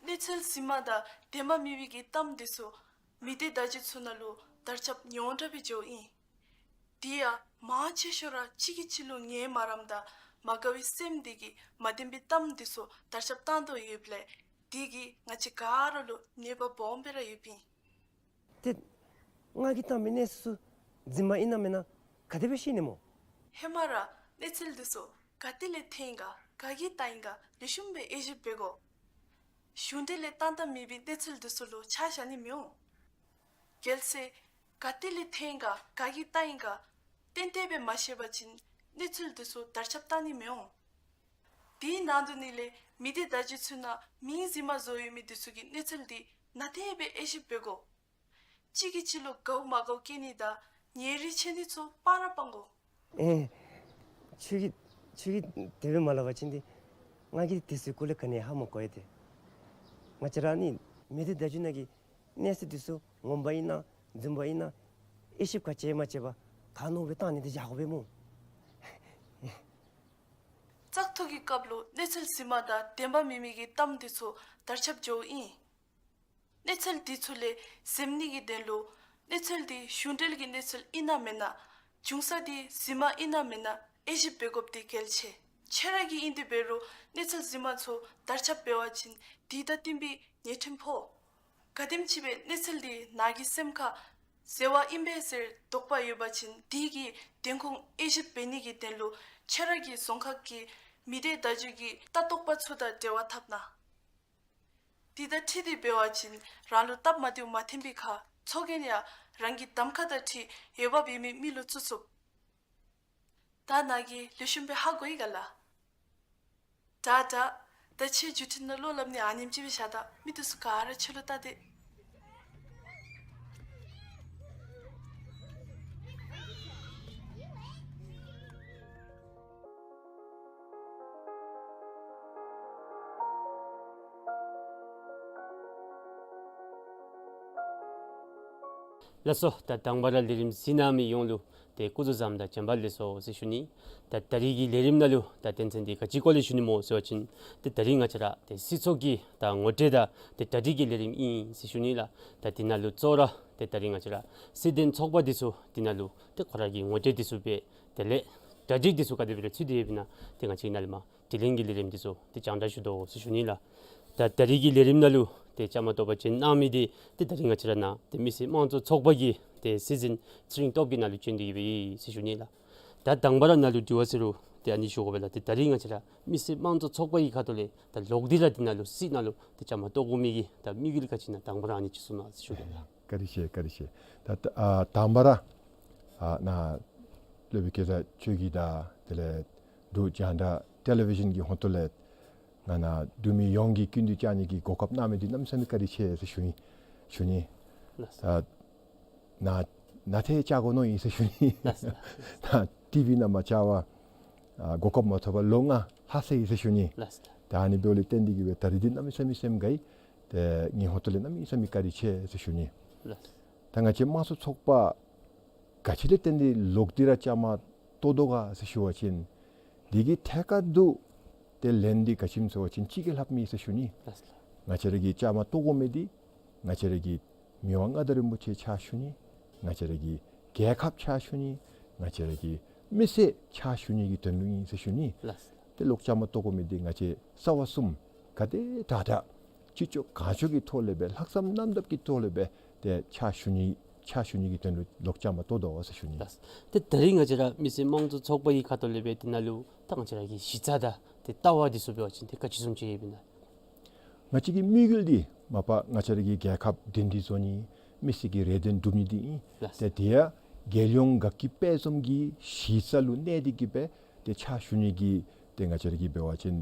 གནས་ཚུལ་རྫུན་མ་དང་བདེན་པ་མེད་པའི་གི་གཏམ་འདི་ཚུ་མི་སྡེ་བརྡ་བརྒྱུད་ཚུ་ནང་ལུ་དར་ཁྱབ་ཉུང་དྲགས་སྦེ་འགྱོཝ་ཨིན། དེ་ཡང་མང་ཆེ་ཤོས་ར་གཅིག་གིས་གཅིག་ལུ་ངན་སྨྲ་རམ་དང་མ་དགའ་བའི་སེམས་འདི་གིས་མ་བདེན་པའི་གཏམ་འདི་ཚུ་དར་ཁྱབ་བཏང་དོ་ཡོདཔ་ལས་དེ་གིས་ང་བཅས་ག་ར་ལུ་གནོད་པ་སྦོམ་སྦེ་ར་ཡོདཔ་ཨིན། ཏེ་ང་གིས་བཏང་མི་གནས་ཚུལ་ཚུ་རྫུན་མ་ཨིན་ན་མེན་ན་ག་དེ་སྦེ་ཤེས་ནི་སྨོ། ཧེ་མ་ར་གནས་ཚུལ་འདི་ཚུ་ག་ཏེ་ལས་ཐོན་ཡི་ག་ག་གིས་བཏང་ཡི་ག་ལེགས་ཤོམ་སྦེ་དབྱེ་ཞིབ་འབད་དགོ། གཞུང་འབྲེལ་ལས་བཏང་བཏངམ་མེད་པའི་གནས་ཚུལ་འདི་ཚུ་ལུ་ཆ་བཞག་ནི་མི་འོང་། གལ་སྲིད་ག་ཏེ་ལས་ཐོན་ཡི་ག་ག་གིས་བཏང་ཡི་ག་ཏན་ཏན་སྦེ་མ་ཤེས་པ་ཅིན་གནས་ཚུལ་འདི་ཚུ་དར་ཁྱབ་བཏང་ནི་མི་འོང་། དེའི་ནང་དུ་ནི་ལས་མི་སྡེ་བརྡ་བརྒྱུད་ཚུ་ནང་མིང་རྫུན་མ་བཟོ་ཡོད་མི་འདི་ཚུ་གི་གནས་ཚུལ་འདི་ནན་ཏན་སྦེ་དབྱེ་ཞིབ་འབད་དགོ། གཅིག་གིས་གཅིག་ལུ་དགའཝ་མ་དགའཝ་སྐྱེ་ནི་དང་ཉེ་རིང་ཕྱེ་ནི་ཚུ་སྤང་ར་སྤང་དགོ། ཨེ། ཁྱོད་ཀྱིས་ཁྱོད་ཀྱིས་དེ་སྦེ་མ་སླབ་པ་ཅིན་ཏེ་ང་གིས་དེ་ཚུའི་སྐོར་ལས་ག་ནི་ཧ་མ་གོ་ཡི་ཏེ། ང་བཅས་ར་ནི་མི་སྡེ་བརྡ་བརྒྱུད་ནང་གི་གནས་ཚུལ་འདི་ཚུ་ངོ་མ་ཨིན་ན་རྫུན་མ་ཨིན་ན་དབྱེ་ཞིབ་ག་བྱས་མ་བྱས་པར་ག་མནོ་སྦེ་བཏང་ནི་འདི་བཞག་དགོ་པས་སྨོ། བཙག་འཐུ་གི་སྐབས་ལུ་གནས་ཚུལ་རྫུན་མ་དང་བདེན་པ་མེད་མི་གི་གཏམ་འདི་ཚུ་དར་ཁྱབ་འགྱོཝ་ཨིན། གནས་ཚུལ་འདི་ཚུ་ལས་གཟབ་ནི་གི་དོན་ལུ་གནས་ཚུལ་འདི་གཞུང་འབྲེལ་གྱི་གནས་ཚུལ་ཨིན་ན་མེན་ན་འབྱུང་ས་འདི་རྫུན་མ་ཨིན་ན་མེན་ན་དབྱེ་ཞིབ་འབད་དགོཔ་འདི་གལ་ཆེ། ཁྱོད་ར་གིས་ཨིན་ཏེ་འབད་རུང་གནས་ཚུལ་རྫུན་མ་ཚུ་དར་ཁྱབ་འབད་བ་ཅིན་དེ་དང་བསྟུན་པའི་ཉེས་ཁྲིམས་ཕོག། ག་དེམ་ཅིག་སྦེ་གནས་ཚུལ་འདི་ནཱ་གི་སེམས་ཁར་ཟེར་བ་ཨིན་པས་ཟེར་དོགས་པ་ཡོད་པ་ཅིན་དེ་གི་བདེན་ཁུངས་དབྱེ་ཞིབ་འབད་ནི་གི་དོན་ལུ་ཁྱོད་ར་གི་རྫོང་ཁག་གི་མི་སྡེ་བརྡ་བརྒྱུད་ཀྱི་ལྟ་རྟོག་པ་ཚུ་དང་འབྲེལ་བ་འཐབ་གནང་། དེ་དང་འཁྲིལ་ཏེ་འབད་བ་ཅིན་རང་ལུ་སྟབས་མ་བདེཝ་མ་ཐོན་པའི་ཁར་ཚོགས་རྒྱན་ཡང་རང་གི་གདམ་ཁ་དང་འཁྲིལ་འོས་འབབ་ཡོད་མི་མི་ལུ་བཙུགས་ཚུགས། ད་ནཱ་གིས་ལེགས་ཤོམ་སྦེ་ཧ་གོ་ཡི་ག་ལགས། དྲག་དྲག། ད་ཁྱོད་བརྒྱུད་འཕྲིན་ནང་ལོག་སླབ་ནི་ཨ་ནེམ་ཅིག་སྦེ་བཞག་ད། མི་འདི་ཚུ་ག་ར་ཁྱོད་ལུ་བལྟ་སྟེ། ལགས་སོ། ད་དང་པ་ར་ལས་རིམ་གཟིགས་གནང་མི་ཡོངས་ལུ་ཏེ་སྐུ་གཟུགས་བཟང་དང་བྱོན་པ་ལེགས་སོ་ཟེར་ཞུ་ནི། ད་ད་རིས་ཀྱི་ལས་རིམ་ནང་ལུ་ད་དོན་ཚན་འདི་ག་ཅི་སྐོར་ལས་ཞུ་ནི་སྨོ་ཟེར་བ་ཅིན་ཏེ་ད་རིས་ང་བཅས་ར་ཏེ་སྲིད་ཚོགས་ཀྱི་ད་ངོ་སྤྲོད་དང་ཏེ་གྲ་སྒྲིག་གི་ལས་རིམ་ཨིན་ཟེར་ཞུ་ནི་ལགས། ད་འདི་ནང་ལུ་གཙོ་བོ་ར་ཏེ་ད་རིས་ང་བཅས་ར་སྲིད་དོན་ཚོགས་པ་འདི་ཚུ་འདི་ནང་ལུ་ཏེ་ཁོ་ར་གི་ངོ་སྤྲོད་འདི་ཚུ་འབད། དེ་ལས་གྲ་སྒྲིག་འདི་ཚུ་ག་དེ་སྦེ་ར་ཚུད་དེ་ཡོདཔ་ཨིན་ན་ཏེ་ང་བཅས་ནཱ་ལས་མར་དྲི་ལན་གྱི་ལས་རིམ་འདི་ཚུ་ཏེ་སྤྱན་འདྲེན་ཞུ་དོ་ཟེར་ཞུ་ནི་ལགས། ད་ད་རིས་ཀྱི་ལས་རིམ་ནང་ལུ་ཏེ་བཅའ་མར་གཏོགས་པར་བྱོན་གནང་མི་འདི་ཏེ་ད་རིས་ང་བཅས་ར་ནཱ་ཏེ་མི་སེར་དམངས་གཙོ་ཚོགས་པ་གི་ཏེ་སྲིད་འཛིན་ཚེ་རིང་སྟོབས་རྒྱས་ནཱ་ལུ་བྱོན་ཏེ་གིས་སྦེ་ཟེར་ཞུ་ནི་ལགས། ད་དང་པ་ར་ནཱ་ལུ་དྲི་བ་ཟེར་རུང་ཏེ་ཨ་ནི་ཞུ་དགོ་པས་ལགས། ཏེ་ད་རིས་ང་བཅས་ར་མི་སེར་དམངས་གཙོ་ཚོགས་པ་གི་ཁ་ཐུག་ལས་ད་ལོག་སྟེ་ར་འདི་ནང་ལུ་སྲིད་ནང་ལུ་ཏེ་བཅའ་མར་གཏོགས་དགོ་མི་གི་ད་དམིགས་ཡུལ་ག་ཅི་ཨིན་ན་དང་པ་ར་ཨ་ནི་ཅིག་གསུང་གནང་ཟེར་ཞུ་དོ་ལགས། བཀའ་དྲིན་ཆེ། བཀའ་དྲིན་ཆེ། ད་ད་ཨ་དང་པ་ར་ཨ་ནཱ་སློབ་དཔོན་སྐལ་བཟང་ཆོས་སྐྱིད་དང་དེ་ལས་འབྲུག་རྒྱང་བསྒྲགས་ཊེ་ལི་བི་ཤཱན་གྱི་ཧོངས་ཏོ་ལས་ང་ནཱ་འབྲུག་མི་ཡོངས་ཀྱི་སྐུ་མདུན་བཅར་ནི་གི་གོ་སྐབས་གནང་མི་འདི་གནམ་མེད་ས་མེད་བཀའ་དྲིན་ཆེ་ཟེར་ཞུ་ནི་ཞུ་ནི། ལགས་སོ། ཨ་ནཱ་ནཱ་ཏེ་བཅར་དགོ་མནོ་ཡི་ཟེར་ཞུ་ནི། ལགས་སོ། ནཱ་ཊི་ཝི་ནང་མར་བཅར་བར་ཨ་གོ་སྐབས་མ་ཐོབ་པར་ལོ་ལྔ་ལྷག་སོ་ཡི་ཟེར་ཞུ་ནི། ལགས་སོ། ད་ཨ་ནི་འབདཝ་ལས་བརྟེན་ཏེ་གིས་སྦེ་ད་རིས་འདི་གནམ་མེད་ས་མེད་སེམས་དགའ་ཡི། ཏེ་ངེའི་ཧོངས་ཏོ་ལས་གནམ་མེད་ས་མེད་བཀའ་དྲིན་ཆེ་ཟེར་ཞུ་ནི། ལགས་སོ། ད་ང་བཅས་དམངས་གཙོ་ཚོགས་པ་ག་ཅི་ལས་བརྟེན་ཏེ་ལོག་སྟེ་ར་བཅའ་མར་གཏོགས་དོ་ག་ཟེར་ཞུ་བ་ཅིན་འདི་གི་ཐད་ཀར་དུ་ཏེ་ལན་འདི་ག་ཅི་སྨོ་ཟེར་བ་ཅིན་གཅིག་གིས་ལྷགཔ་མེད་ཟེར་ཞུ་ནི། ལགས་སོ། ང་བཅས་ར་གིས་བཅའ་མར་གཏོགས་དགོ་མི་འདི་ང་བཅས་ར་གི་མི་དབང་མངའ་བདག་རིན་པོ་ཆེ་ཕྱག་ཞུ་ནི། ང་བཅས་ར་གི་རྒྱལ་ཁབ་ཕྱག་ཞུ་ནི། ང་བཅས་ར་གི་མི་སེར་ཕྱག་ཞུ་ནི་གི་དོན་ལུ་ཨིན་ཟེར་ཞུ་ནི། ལགས་སོ། ཏེ་ལོག་བཅའ་མར་གཏོགས་དགོ་མི་འདི་ང་བཅས་རྩ་བ་གསུམ་ག་དེ་དྲག་དྲག་ཅི་ལྕོགས་གང་ལྕོགས་ཀྱི་ཐོག་ལས་སྦེ་ལྷག་བསམ་རྣམ་དག་གི་ཐོག་ལས་སྦེ་ཏེ་ཕྱག་ཞུ་ནི་ཕྱག་ཞུ་ནི་གི་དོན་ལུ་ལོག་བཅའ་མར་གཏོགས་དོ་ཟེར་ཞུ་ནི། ལགས་སོ། ཏེ་ད་རིས་ང་བཅས་ར་མི་སེར་དམངས་གཙོ་ཚོགས་པ་གི་ཁ་ཐུག་ལས་སྦེ་འདི་ནང་ལུ་ད་ང་བཅས་ར་གི་གཞི་རྩ་དང་ཏེ་ལྟ་བ་འདི་ཚུ་འབད་བ་ཅིན་ཏེ་ག་ཅི་བཟུམ་ཅིག་ཡོདཔ་ཨིན་ན། ང་བཅས་ཀྱི་དམིགས་ཡུལ་འདི་མ་པ་ང་བཅས་ར་གི་རྒྱལ་ཁབ་བདེན་འཛིན་བཟོ་ནི་མི་སེར་གྱི་རེ་འདུན་སྒྲུབ་ནི་འདི་ཨིན། ལགས་སོ། ཏེ་དེ་ཡང་རྒྱལ་ཡོངས་དགའ་སྐྱིད་དཔལ་འཛོམས་ཀྱི་གཞི་རྩ་ལུ་གནས་ཏེ་གིས་སྦེ་ཏེ་ཕྱག་ཞུ་ནི་གི་ཏེ་ང་བཅས་ར་གི་འབད་བ་ཅིན་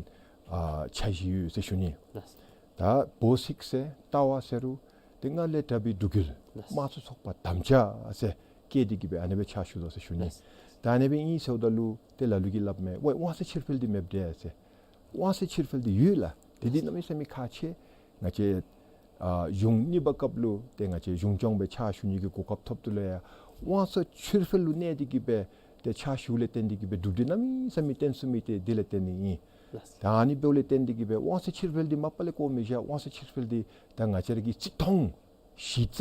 ཨ་འཆར་གཞི་ཡོད་ཟེར་ཞུ་ནི། ལགས་སོ། ད་འབོ་གཟིགས་ཟེར་ལྟ་བ་ཟེར་རུང་ཏེ་སྔར་ལས་དྲག་པའི་འབྲུག་རྒྱལ། ལགས་སོ། དམངས་གཙོ་ཚོགས་པ་དམ་བཅའ་ཟེར་བཀལ་ཏེ་གིས་སྦེ་ཨ་ནི་སྦེ་ཕྱག་ཞུ་དོ་ཟེར་ཞུ་ནི། ལགས་སོ། ད་ཨ་ནི་སྦེ་ཨིན་ཟེརཝ་ད་ལུ་ཏེ་ལ་ལུ་གིས་སླབ་མས། ཝའི་དབང་ཚད་ཕྱིར་འཕེལ་འདི་མེདཔ་འདྲས་ཟེར། དབང་ཚད་ཕྱིར་འཕེལ་འདི་ཡོད་ལགས། དེ་འདི་གནམ་མེད་ས་མེད་ཁག་ཆེ། ང་བཅས་ཨ་གཞུང་གཉིས་པ་སྐབས་ལུ་ཏེ་ང་བཅས་གཞུང་སྐྱོང་སྦེ་ཕྱག་ཞུ་ནི་གི་གོ་སྐབས་ཐོབ་ཏོ་ལས་ཡང་དབང་ཚད་ཕྱིར་འཕེལ་ལུ་གནས་ཏེ་གིས་སྦེ་ཏེ་ཕྱག་ཞུཝ་ལས་བརྟེན་ཏེ་གིས་སྦེ་གྲུབ་འབྲས་གནམ་མེད་ས་མེད་བསྟན་ཚུགས་མི་འདི་དེ་ལས་བརྟེན་ནི་ཨིན། ལགས་སོ། ད་ཨ་ནི་འབདཝ་ལས་བརྟེན་ཏེ་གིས་སྦེ་དབང་ཚད་ཕྱིར་འཕེལ་འདི་མ་པ་ལས་བཀོ་མི་བཞག། དབང་ཚད་ཕྱིར་འཕེལ་འདི་ད་ང་བཅས་ར་གི་བརྩི་མཐོང་གཞི་རྩ་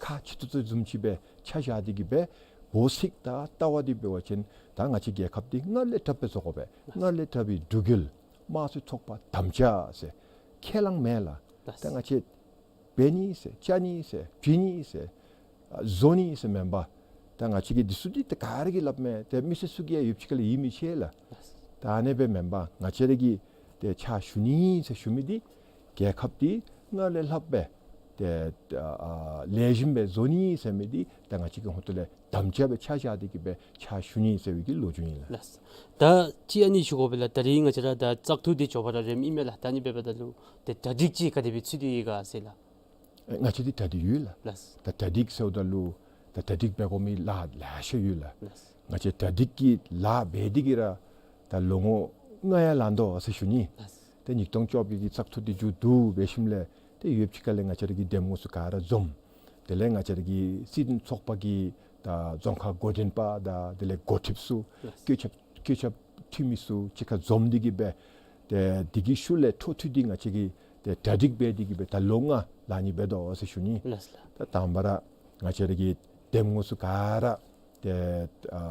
ཁག་ཆེ་ཏོག་ཏོ་བཟུམ་ཅིག་སྦེ་ཆ་བཞག་སྟེ་གིས་སྦེ་འབོ་གཟིགས་དང་ལྟ་བ་འདི་འབད་བ་ཅིན་ད་ང་བཅས་རྒྱལ་ཁབ་འདི་སྔར་ལས་དྲག་པའི་བཟོ་དགོ་པས། སྔར་ལས་དྲག་པའི་འབྲུག་རྒྱལ་དམངས་གཙོའི་ཚོགས་པ་དམ་བཅའ་ཟེར་ཁས་བླངས་མེན་ལགས། ད་ང་བཅས་འབད་ནི་ཟེར་བཅའ་ནི་ཟེར་བྱིན་ནི་ཟེར་ཨ་བཟོ་ནི་ཟེར་མེན་པར་ད་ང་བཅས་ཀྱིས་འདི་ཚུ་འདི་ད་ག་ར་གིས་སླབ་མས། ཏེ་མི་སེར་ཚུ་གིས་ཡང་ཡོདཔ་ཅིག་ཁ་ལས་ཡིད་མི་ཆེས་ལགས། ད་ཨ་ནི་སྦེ་མེན་པར་ང་བཅས་ར་གིས་ཏེ་ཕྱག་ཞུ་ནི་ཟེར་ཞུ་མི་འདི་རྒྱལ་ཁབ་འདི་སྔར་ལས་ལྷག་པའི་ཏེ་ཨ་ལེགས་ཤོམ་སྦེ་བཟོ་ནི་ཟེར་མི་འདི་ད་ང་བཅས་ཀྱི་ཧོངས་ཏོ་ལས་དམ་བཅའ་སྦེ་ཆ་བཞག་སྟེ་གིས་སྦེ་ཕྱག་ཞུ་ནི་ཟེར་བའི་གི་ལོ་རྒྱུས་ཨིན་ལགས། ལགས། ད་ཅིག་ཨ་ནི་ཞུ་དགོ་པས་ལགས། ད་རིས་ང་བཅས་ར་ད་བཙག་འཐུ་འདི་མགྱོགས་པ་ར་རནམ་ཨིན་མས་ལགས། ད་ཨ་ནི་འབདཝ་ད་ལུ་ཏེ་གྲ་སྒྲིག་ཅིག་ག་དེ་སྦེ་ཚུད་དེ་ཡོད་ག་ཟེར་ལགས། ཨེ་ང་བཅས་འདི་གྲ་སྒྲིག་ཡོད་ལགས། ལགས། ད་གྲ་སྒྲིག་ཟེརཝ་ད་ལུ་ད་གྲ་སྒྲིག་འབད་དགོ་མི་ལཱ་ལེ་ཤ་ཡོད་ལགས། ལགས། ང་བཅས་གྲ་སྒྲིག་གི་ལཱ་འབད་དེ་གིས་ར་ད་ལོ་ངོ་ལྔ་ཡང་ལང་དོ་ཟེར་ཞུ་ནི། ལགས། ཏེ་ཉིས་སྟོང་བཅོ་བརྒྱད་ཀྱི་བཙག་འཐུ་འདི་མཇུག་བསྡུ་འབད་ཞིནམ་ལས་ཏེ་ཡུདཔ་ཅིག་ཁ་ལས་ང་བཅས་ར་གི་འདེམས་ངོ་ཚུ་ག་ར་འཛོམས། དེ་ལས་ང་བཅས་ར་གི་སྲིད་དོན་ཚོགས་པ་གི་ད་རྫོང་ཁག་འགོ་འདྲེན་པ་དང་དེ་ལས་འགོ་ཁྲིདཔ་ཚུ་ལགས། བཀོད་ཁྱབ་བཀོད་ཁྱབ་འཐུས་མི་ཚུ་གཅིག་ཁར་འཛོམས་ཏེ་གིས་སྦེ་ཏེ་འདི་གི་ཤུལ་ལས་འཕྲོ་མཐུད་དེ་ང་བཅས་ཀྱིས་ཏེ་གྲ་སྒྲིག་འབད་དེ་གིས་སྦེ་ད་ལོ་ལྔ་ལང་ནི་འབད་དོ་ཟེར་ཞུ་ནི། ལགས་ལགས། ད་དང་པ་ར་ང་བཅས་ར་གི་འདེམས་ངོ་ཚུ་ག་ར་ཏེ་ཨ་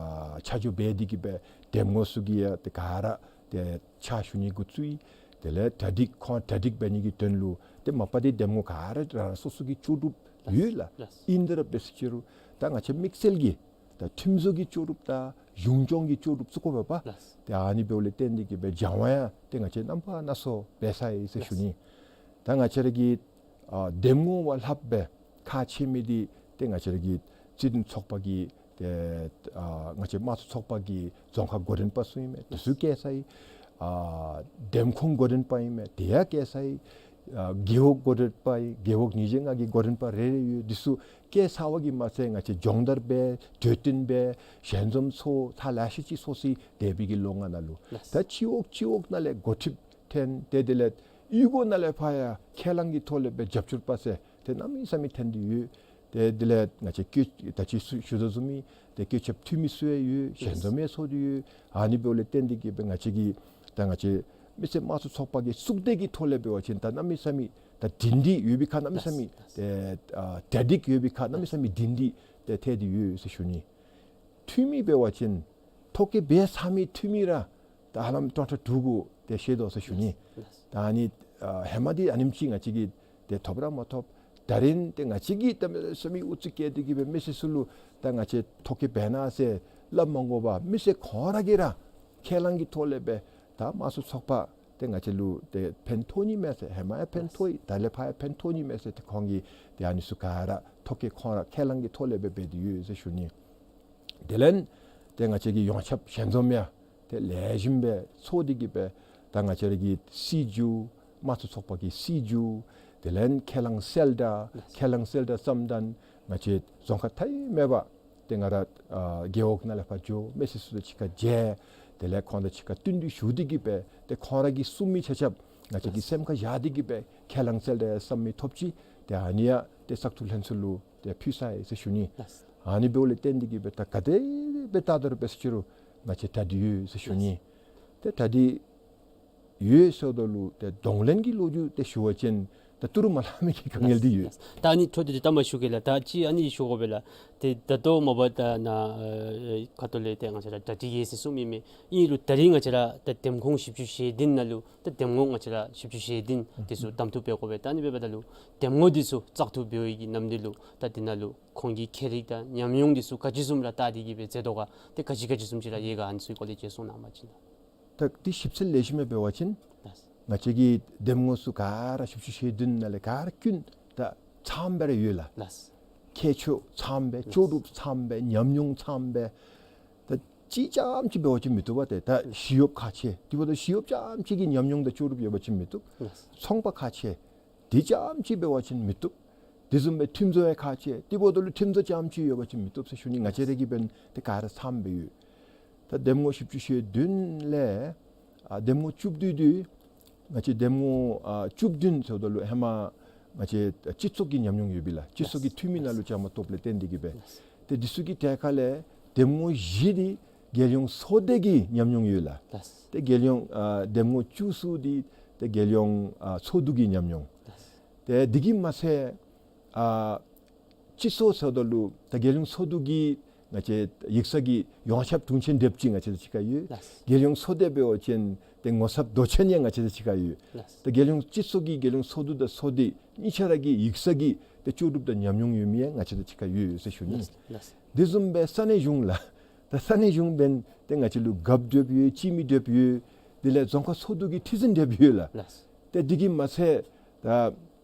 ཆ་འཇོག་འབད་དེ་གིས་སྦེ་འདེམས་ངོ་ཚུ་གིས་ཡང་ཏེ་ག་ར་ཏེ་ཕྱག་ཞུ་ནི་འགོ་བཙུགས་ཡི། དེ་ལས་གྲ་སྒྲིག་ཁོང་གྲ་སྒྲིག་འབད་ནི་གི་དོན་ལུ་ཏེ་མ་པ་འདི་འདེམས་ངོ་ག་ར་རང་རང་སོ་སོ་གི་ལྕོགས་གྲུབ་ཡོད་ལགས། ལགས། ཨིན་ཏེ་ར་འབད་ཟེར་ཅི་རུང་ད་ང་བཅས་དམིགས་བསལ་གྱི་ད་ཁྲིམས་བཟོ་གི་ལྕོགས་གྲུབ་དང་གཞུང་སྐྱོང་གི་ལྕོགས་གྲུབ་ཚུ་གོ་བ་པ། ལགས། ཏེ་ཨ་ནི་འབདཝ་ལས་བརྟེན་ཏེ་གིས་སྦེ་སྦྱང་བ་ཡང་ཏེ་ང་བཅས་རྣམ་པ་སྣ་ཚོགས་འབད་ཚར་ཡི་ཟེར་ཞུ་ནི། ད་ང་བཅས་ར་གི་ཨ་འདེམས་ངོ་བ་ལྷགཔ་སྦེ་ཁག་ཆེ་མི་འདི་ཏེ་ང་བཅས་ར་གི་རྩིས་དོན་ཚོགས་པ་གི་ཏེ་ཨ་ང་བཅས་དམངས་གཙོ་ཚོགས་པ་གི་རྫོང་ཁག་འགོ་འདྲེན་པ་ཚུ་ཨིན་མས། དེ་ཚུ་བཀལ་ཚར་ཡི། ཨ་འདེམས་ཁོངས་འགོ་འདྲེན་པ་ཨིན་མས། དེ་ཡང་བཀལ་ཚར་ཡི། ཨ་རྒེད་འོག་འགོ་འདྲེན་པ་ཨིན། རྒེད་འོག་ཉིས་བརྒྱ་ལྔ་གི་འགོ་འདྲེན་པ་རེ་རེ་ཡོད། དེ་ཚུ་བཀལ་ཚར་བ་གིས་མ་ཚད་ང་བཅས་སྦྱོང་བརྡར་འབད་གྲོས་བསྟུན་འབད་ཞལ་འཛོམས་ཚོགས་ཐག་ལེ་ཤ་ཅིག་ཚོགས་ཅི། འདས་པའི་གི་ལོ་ལྔ་ནང་ལུ། ལགས། ད་སྤྱི་འོག་སྤྱི་འོག་ནང་ལས་འགོ་ཁྲིདཔ་འཐོན། ཏེ་དེ་ལས་གཡུས་སྒོ་ནང་ལས་ཕར་ཡང་ཁས་བླངས་ཀྱི་ཐོག་ལས་སྦེ་རྒྱབ་སྐྱོར་པ་ཟེར་ཏེ་གནམ་མེད་ས་མེད་འཐོན་ཏེ་ཡོད། ཏེ་དེ་ལས་ང་བཅས་བཀོད་ད་ཅི་ཞུ་ཞུ་དོ་བཟུམ་སྦེ་ཏེ་བཀོད་ཁྱབ་འཐུས་མི་ཚུ་ཡང་ཡོད། ཞལ་འཛོམས་ཡང་ཚོགས་ཏེ་ཡོད། ཨ་ནི་འབདཝ་ལས་བརྟེན་ཏེ་གིས་སྦེ་ང་བཅས་ཀྱི་ད་ང་བཅས་མི་སེར་དམངས་གཙོ་ཚོགས་པ་གི་གཙུག་སྡེ་གི་ཐོག་ལས་འབད་བ་ཅིན་ད་གནམ་མེད་ས་མེད་ད་སྒྲིང་སྒྲི་ཡོད་པའི་ཁར་གནམ་མེད་ས་མེད་ཏེ་ཨ་གྲ་སྒྲིག་ཡོད་པའི་ཁར་གནམ་མེད་ས་མེད་སྒྲིང་སྒྲི་ཏེ་ཐལ་ཏེ་ཡོད་ཟེར་ཞུ་ནི། འཐུས་མི་འབད་བ་ཅིན་ཐོ་བཀོད་འབད་ཚར་མི་འཐུས་མི་ར་ད་ཧ་ལམ་སྟོང་ཕྲག་དྲུག་གུ་ཏེ་ཤོར་དོ་ཟེར་ཞུ་ནི། ལགས། ད་ཨ་ནི་ཨ་ཧེ་མ་འདི་ཨ་ནེམ་ཅིག་ང་བཅས་ཀྱིས་ཏེ་ཐོབ་ར་མ་ཐོབ། ད་རིས་ཏེ་ང་བཅས་ཀྱིས་ད་མི་སེར་མི་ཨུ་ཚུགས་བསྐྱེད་དེ་གིས་སྦེ་མི་སེར་ཚུ་ལུ་ད་ང་བཅས་ཐོ་བཀོད་འབད་གནང་ཟེར་སླབ་མ་དགོ་པར་མི་སེར་ཁོང་ར་གིས་ར་ཁས་བླངས་ཀྱི་ཐོག་ལས་སྦེ་ད་དམངས་གཙོ་ཚོགས་པ་ཏེ་ང་བཅས་ལུ་ཏེ་ཕན་ཐོགས་ནི་མས་ཟེར། ཧེ་མ་ཡང་ཕན་ཐོགས་ཡི། ད་ལས་ཕར་ཡང་ཕན་ཐོགས་ནི་མས་ཟེར་ཏེ་ཁོང་གིས་ཏེ་ཨ་ནི་ཚུ་ག་ར་ཐོ་བཀོད་ཁོང་ར་ཁས་བླངས་ཀྱི་ཐོག་ལས་སྦེ་འབད་དེ་ཡོད་ཟེར་ཞུ་ནི། དེ་ལས་ཏེ་ང་བཅས་ཀྱི་ཡོངས་ཁྱབ་ཞལ་འཛོམས་ཡང་ཏེ་ལེགས་ཤོམ་སྦེ་ཚོགས་ཏེ་གིས་སྦེ་ད་ང་བཅས་ར་གི་སྲིད་བྱུས་དམངས་གཙོ་ཚོགས་པ་གི་སྲིད་བྱུས་དེ་ལས་ཁས་བླངས་གསལ་བསྒྲགས་ཁས་བླངས་གསལ་བསྒྲགས་བརྩམས་ད་ང་བཅས་རྫོང་ཁག་མཐའ་ཡས་མེད་པར་ཏེ་ང་ར་ཨ་རྒེད་འོག་ནང་ལས་ཕར་འགྱོ་མི་སེར་ཚུ་དང་གཅིག་ཁར་མཇལ། དེ་ལས་ཁོང་དང་གཅིག་ཁར་བསྟུན་གྲོས་ཞུ་སྟེ་གིས་སྦེ་ཏེ་ཁོང་ར་གིས་གསུང་མི་ཆ་ཁྱབ་ང་བཅས་ཀྱིས་སེམས་ཁར་བཞག་སྟེ་གིས་སྦེ་ཁས་བླངས་གསལ་བསྒྲགས་བརྩམས་མི་ཐོབ་ཅི། ཏེ་ཨ་ནི་ཡང་ཏེ་བཙག་འཐུ་ལྷན་ཚོགས་ལུ་ཏེ་ཕུལ་ཚར་ཡི་ཟེར་ཞུ་ནི། ལགས། ཨ་ནི་འབདཝ་ལས་བརྟེན་ཏེ་གིས་སྦེ་ད་ག་དེ་སྦེ་བལྟ་དོ་རུང་འབད་ཟེར་ཅི་རུང་ང་བཅས་གྲ་སྒྲིག་ཡོད་ཟེར་ཞུ་ནི། ལགས། ཏེ་གྲ་སྒྲིག་ཡོད་ཟེརཝ་ད་ལུ་ཏེ་གདོང་ལེན་གྱི་ལོ་རྒྱུས་ཏེ་ཞུ་བ་ཅིན་ད་ཏི་རུ་མ་ལང་མི་གི་དཀའ་ངལ་འདི་ཡོད། ལགས། ད་ཨ་ནི་འཕྲོ་འདི་ཏེ་ད་མ་ཞུ་གེ་ལགས། ད་ཅི་ཨ་ནི་ཞུ་དགོ་པས་ལགས། ཏེ་ད་ལྟོ་མ་པ་ད་ནཱ་ཨེ་ཁ་ཐུག་ལས་ཏེ་ང་བཅས་ར་གྲ་སྒྲིག་ཡོད་ཟེར་གསུངས་མི་མས། ཨིན་རུང་ད་རིས་ང་བཅས་ར་ད་འདེམས་ཁོངས་བཞི་བཅུ་ཞེ་བདུན་ནང་ལུ་ད་འདེམས་ངོ་ང་བཅས་ར་བཞི་བཅུ་ཞེ་བདུན་འདི་ཚུ་གདམ་འཐུ་འབད་དགོ་པས། ད་ཨ་ནི་འབདཝ་ད་ལུ་འདེམས་ངོ་འདི་ཚུ་བཙག་འཐུ་འབད་བའི་གི་ནམ་དུས་ལུ་ད་འདི་ནང་ལུ་ཁོང་གི་ཁྱད་རིག་དང་ཉམས་མྱོང་འདི་ཚུ་ག་ཅི་བཟུམ་ར་བལྟ་སྟེ་གིས་སྦེ་མཛད་དོ་ག། ཏེ་ག་ཅི་ག་ཅི་བཟུམ་ཅིག་ར་ཡོད་ག། ཨ་ནི་ཚུ་གི་སྐོར་ལས་ཅིག་གསུང་གནང་བ་ཅིན། ད་འདི་ཞིབ་འཚོལ་ལེགས་ཤོམ་སྦེ་འབད་བ་ཅིན་ལགས། ང་བཅས་ཀྱི་འདེམས་ངོ་ཚུ་ག་ར་བཞི་བཅུ་ཞེ་བདུན་ནང་ལས་ག་ར་ཀུན་ད་ཚངམ་སྦེ་ར་ཡོད་ལགས། ལགས། ཁྱད་ཆོས་ཚངམ་སྦེ་ལགས། ལྕོགས་གྲུབ་ཚངམ་སྦེ་ཉམས་མྱོང་ཚངམ་སྦེ། ད་ཅིག་རྐྱངམ་ཅིག་འབད་བ་ཅིན་མི་བཏུབ་པས། ཏེ་ད་ཞི་གཡོགཔ་ཁག་ཆེ། དེ་འབདཝ་ད་ཞི་གཡོགཔ་རྐྱངམ་ཅིག་གི་ཉམས་མྱོང་དང་ལྕོགས་གྲུབ་ཡོད་པ་ཅིན་མི་བཏུབ། ལགས། ཚོང་པ་ཁག་ཆེ། དེ་རྐྱངམ་ཅིག་འབད་བ་ཅིན་མི་བཏུབ། དེ་བཟུམ་སྦེ་ཁྲིམས་བཟོ་ཡང་ཁག་ཆེ། དེ་འབདཝ་ད་ལུ་ཁྲིམས་བཟོ་རྐྱངམ་ཅིག་ཡོད་པ་ཅིན་མི་བཏུབ་ཟེར་ཞུ་ནི། ང་བཅས་ར་གི་འབདན་ཏེ་ག་ར་ཚངམ་སྦེ་ཡོད། ད་འདེམས་ངོ་བཞི་བཅུ་ཞེ་བདུན་ལས་ཨ་འདེམས་ངོ་བཅུ་བདུན་འདི་ང་བཅས་འདེམས་ངོ་ཨ་བཅུ་བདུན་ཟེརཝ་ད་ལུ་ཧེ་མ་ང་བཅས་སྤྱི་ཚོགས་ཀྱི་ཉམས་མྱོང་ཡོད་པས་ལགས། སྤྱི་ཚོགས་ཀྱི་འཐུས་མི་ནང་ལུ་བཅའ་མར་གཏོགསཔ་ལས་བརྟེན་ཏེ་གིས་སྦེ། ཏེ་འདི་ཚུ་གི་གྲལ་ཁ་ལས་འདེམས་ངོ་བཞི་འདི་རྒྱལ་ཡོངས་ཚོགས་སྡེ་གི་ཉམས་མྱོང་ཡོད་ལགས། ཏེ་རྒྱལ་ཡོངས་ཨ་འདེམས་ངོ་བཅུ་གསུམ་འདི་ཏེ་རྒྱལ་ཡོངས་ཨ་ཚོགས་འདུ་གི་ཉམས་མྱོང་། ཏེ་འདི་གིས་མ་ཚད་ཨ་སྤྱི་ཚོགས་ཟེརཝ་ད་ལུ་ད་རྒྱལ་ཡོངས་ཚོགས་འདུ་གི་ང་བཅས་ཡིག་ཚང་གི་ཡོངས་ཁྱབ་དྲུང་ཆེན་དེམ་ཅིག་ང་བཅས་དང་གཅིག་ཁར་ཡོད། ལགས། རྒྱལ་ཡོངས་ཚོགས་སྡེ་འབད་བ་ཅིན་ཏེ་ངོ་ཚབ་མདོ་ཆེན་ཡང་ང་བཅས་དང་གཅིག་ཁར་ཡོད། ལགས། ཏེ་རྒྱལ་ཡོངས་སྤྱི་ཚོགས་ཀྱི་རྒྱལ་ཡོངས་ཚོགས་འདུ་དང་ཚོགས་སྡེ་གཉིས་ཆ་ར་གི་ཡིག་ཚང་གི་ཏེ་ལྕོགས་གྲུབ་དང་ཉམས་མྱོང་ཡོད་མི་ཡང་ང་བཅས་དང་གཅིག་ཁར་ཡོད་ཟེར་ཞུ་ནི། ལགས། ལགས། དེ་བཟུམ་སྦེ་ས་གནས་གཞུང་ལགས། ད་ས་གནས་གཞུང་འབདན་ཏེ་ང་བཅས་ལུ་རྒཔོ་དེམ་ཡོད། སྤྱི་མི་དེམ་ཡོད། དེ་ལས་རྫོང་ཁག་ཚོགས་འདུ་གི་ཁྲི་འཛིན་དེམ་ཡོད་ལགས། ལགས། ཏེ་འདི་གིས་མ་ཚད་ད་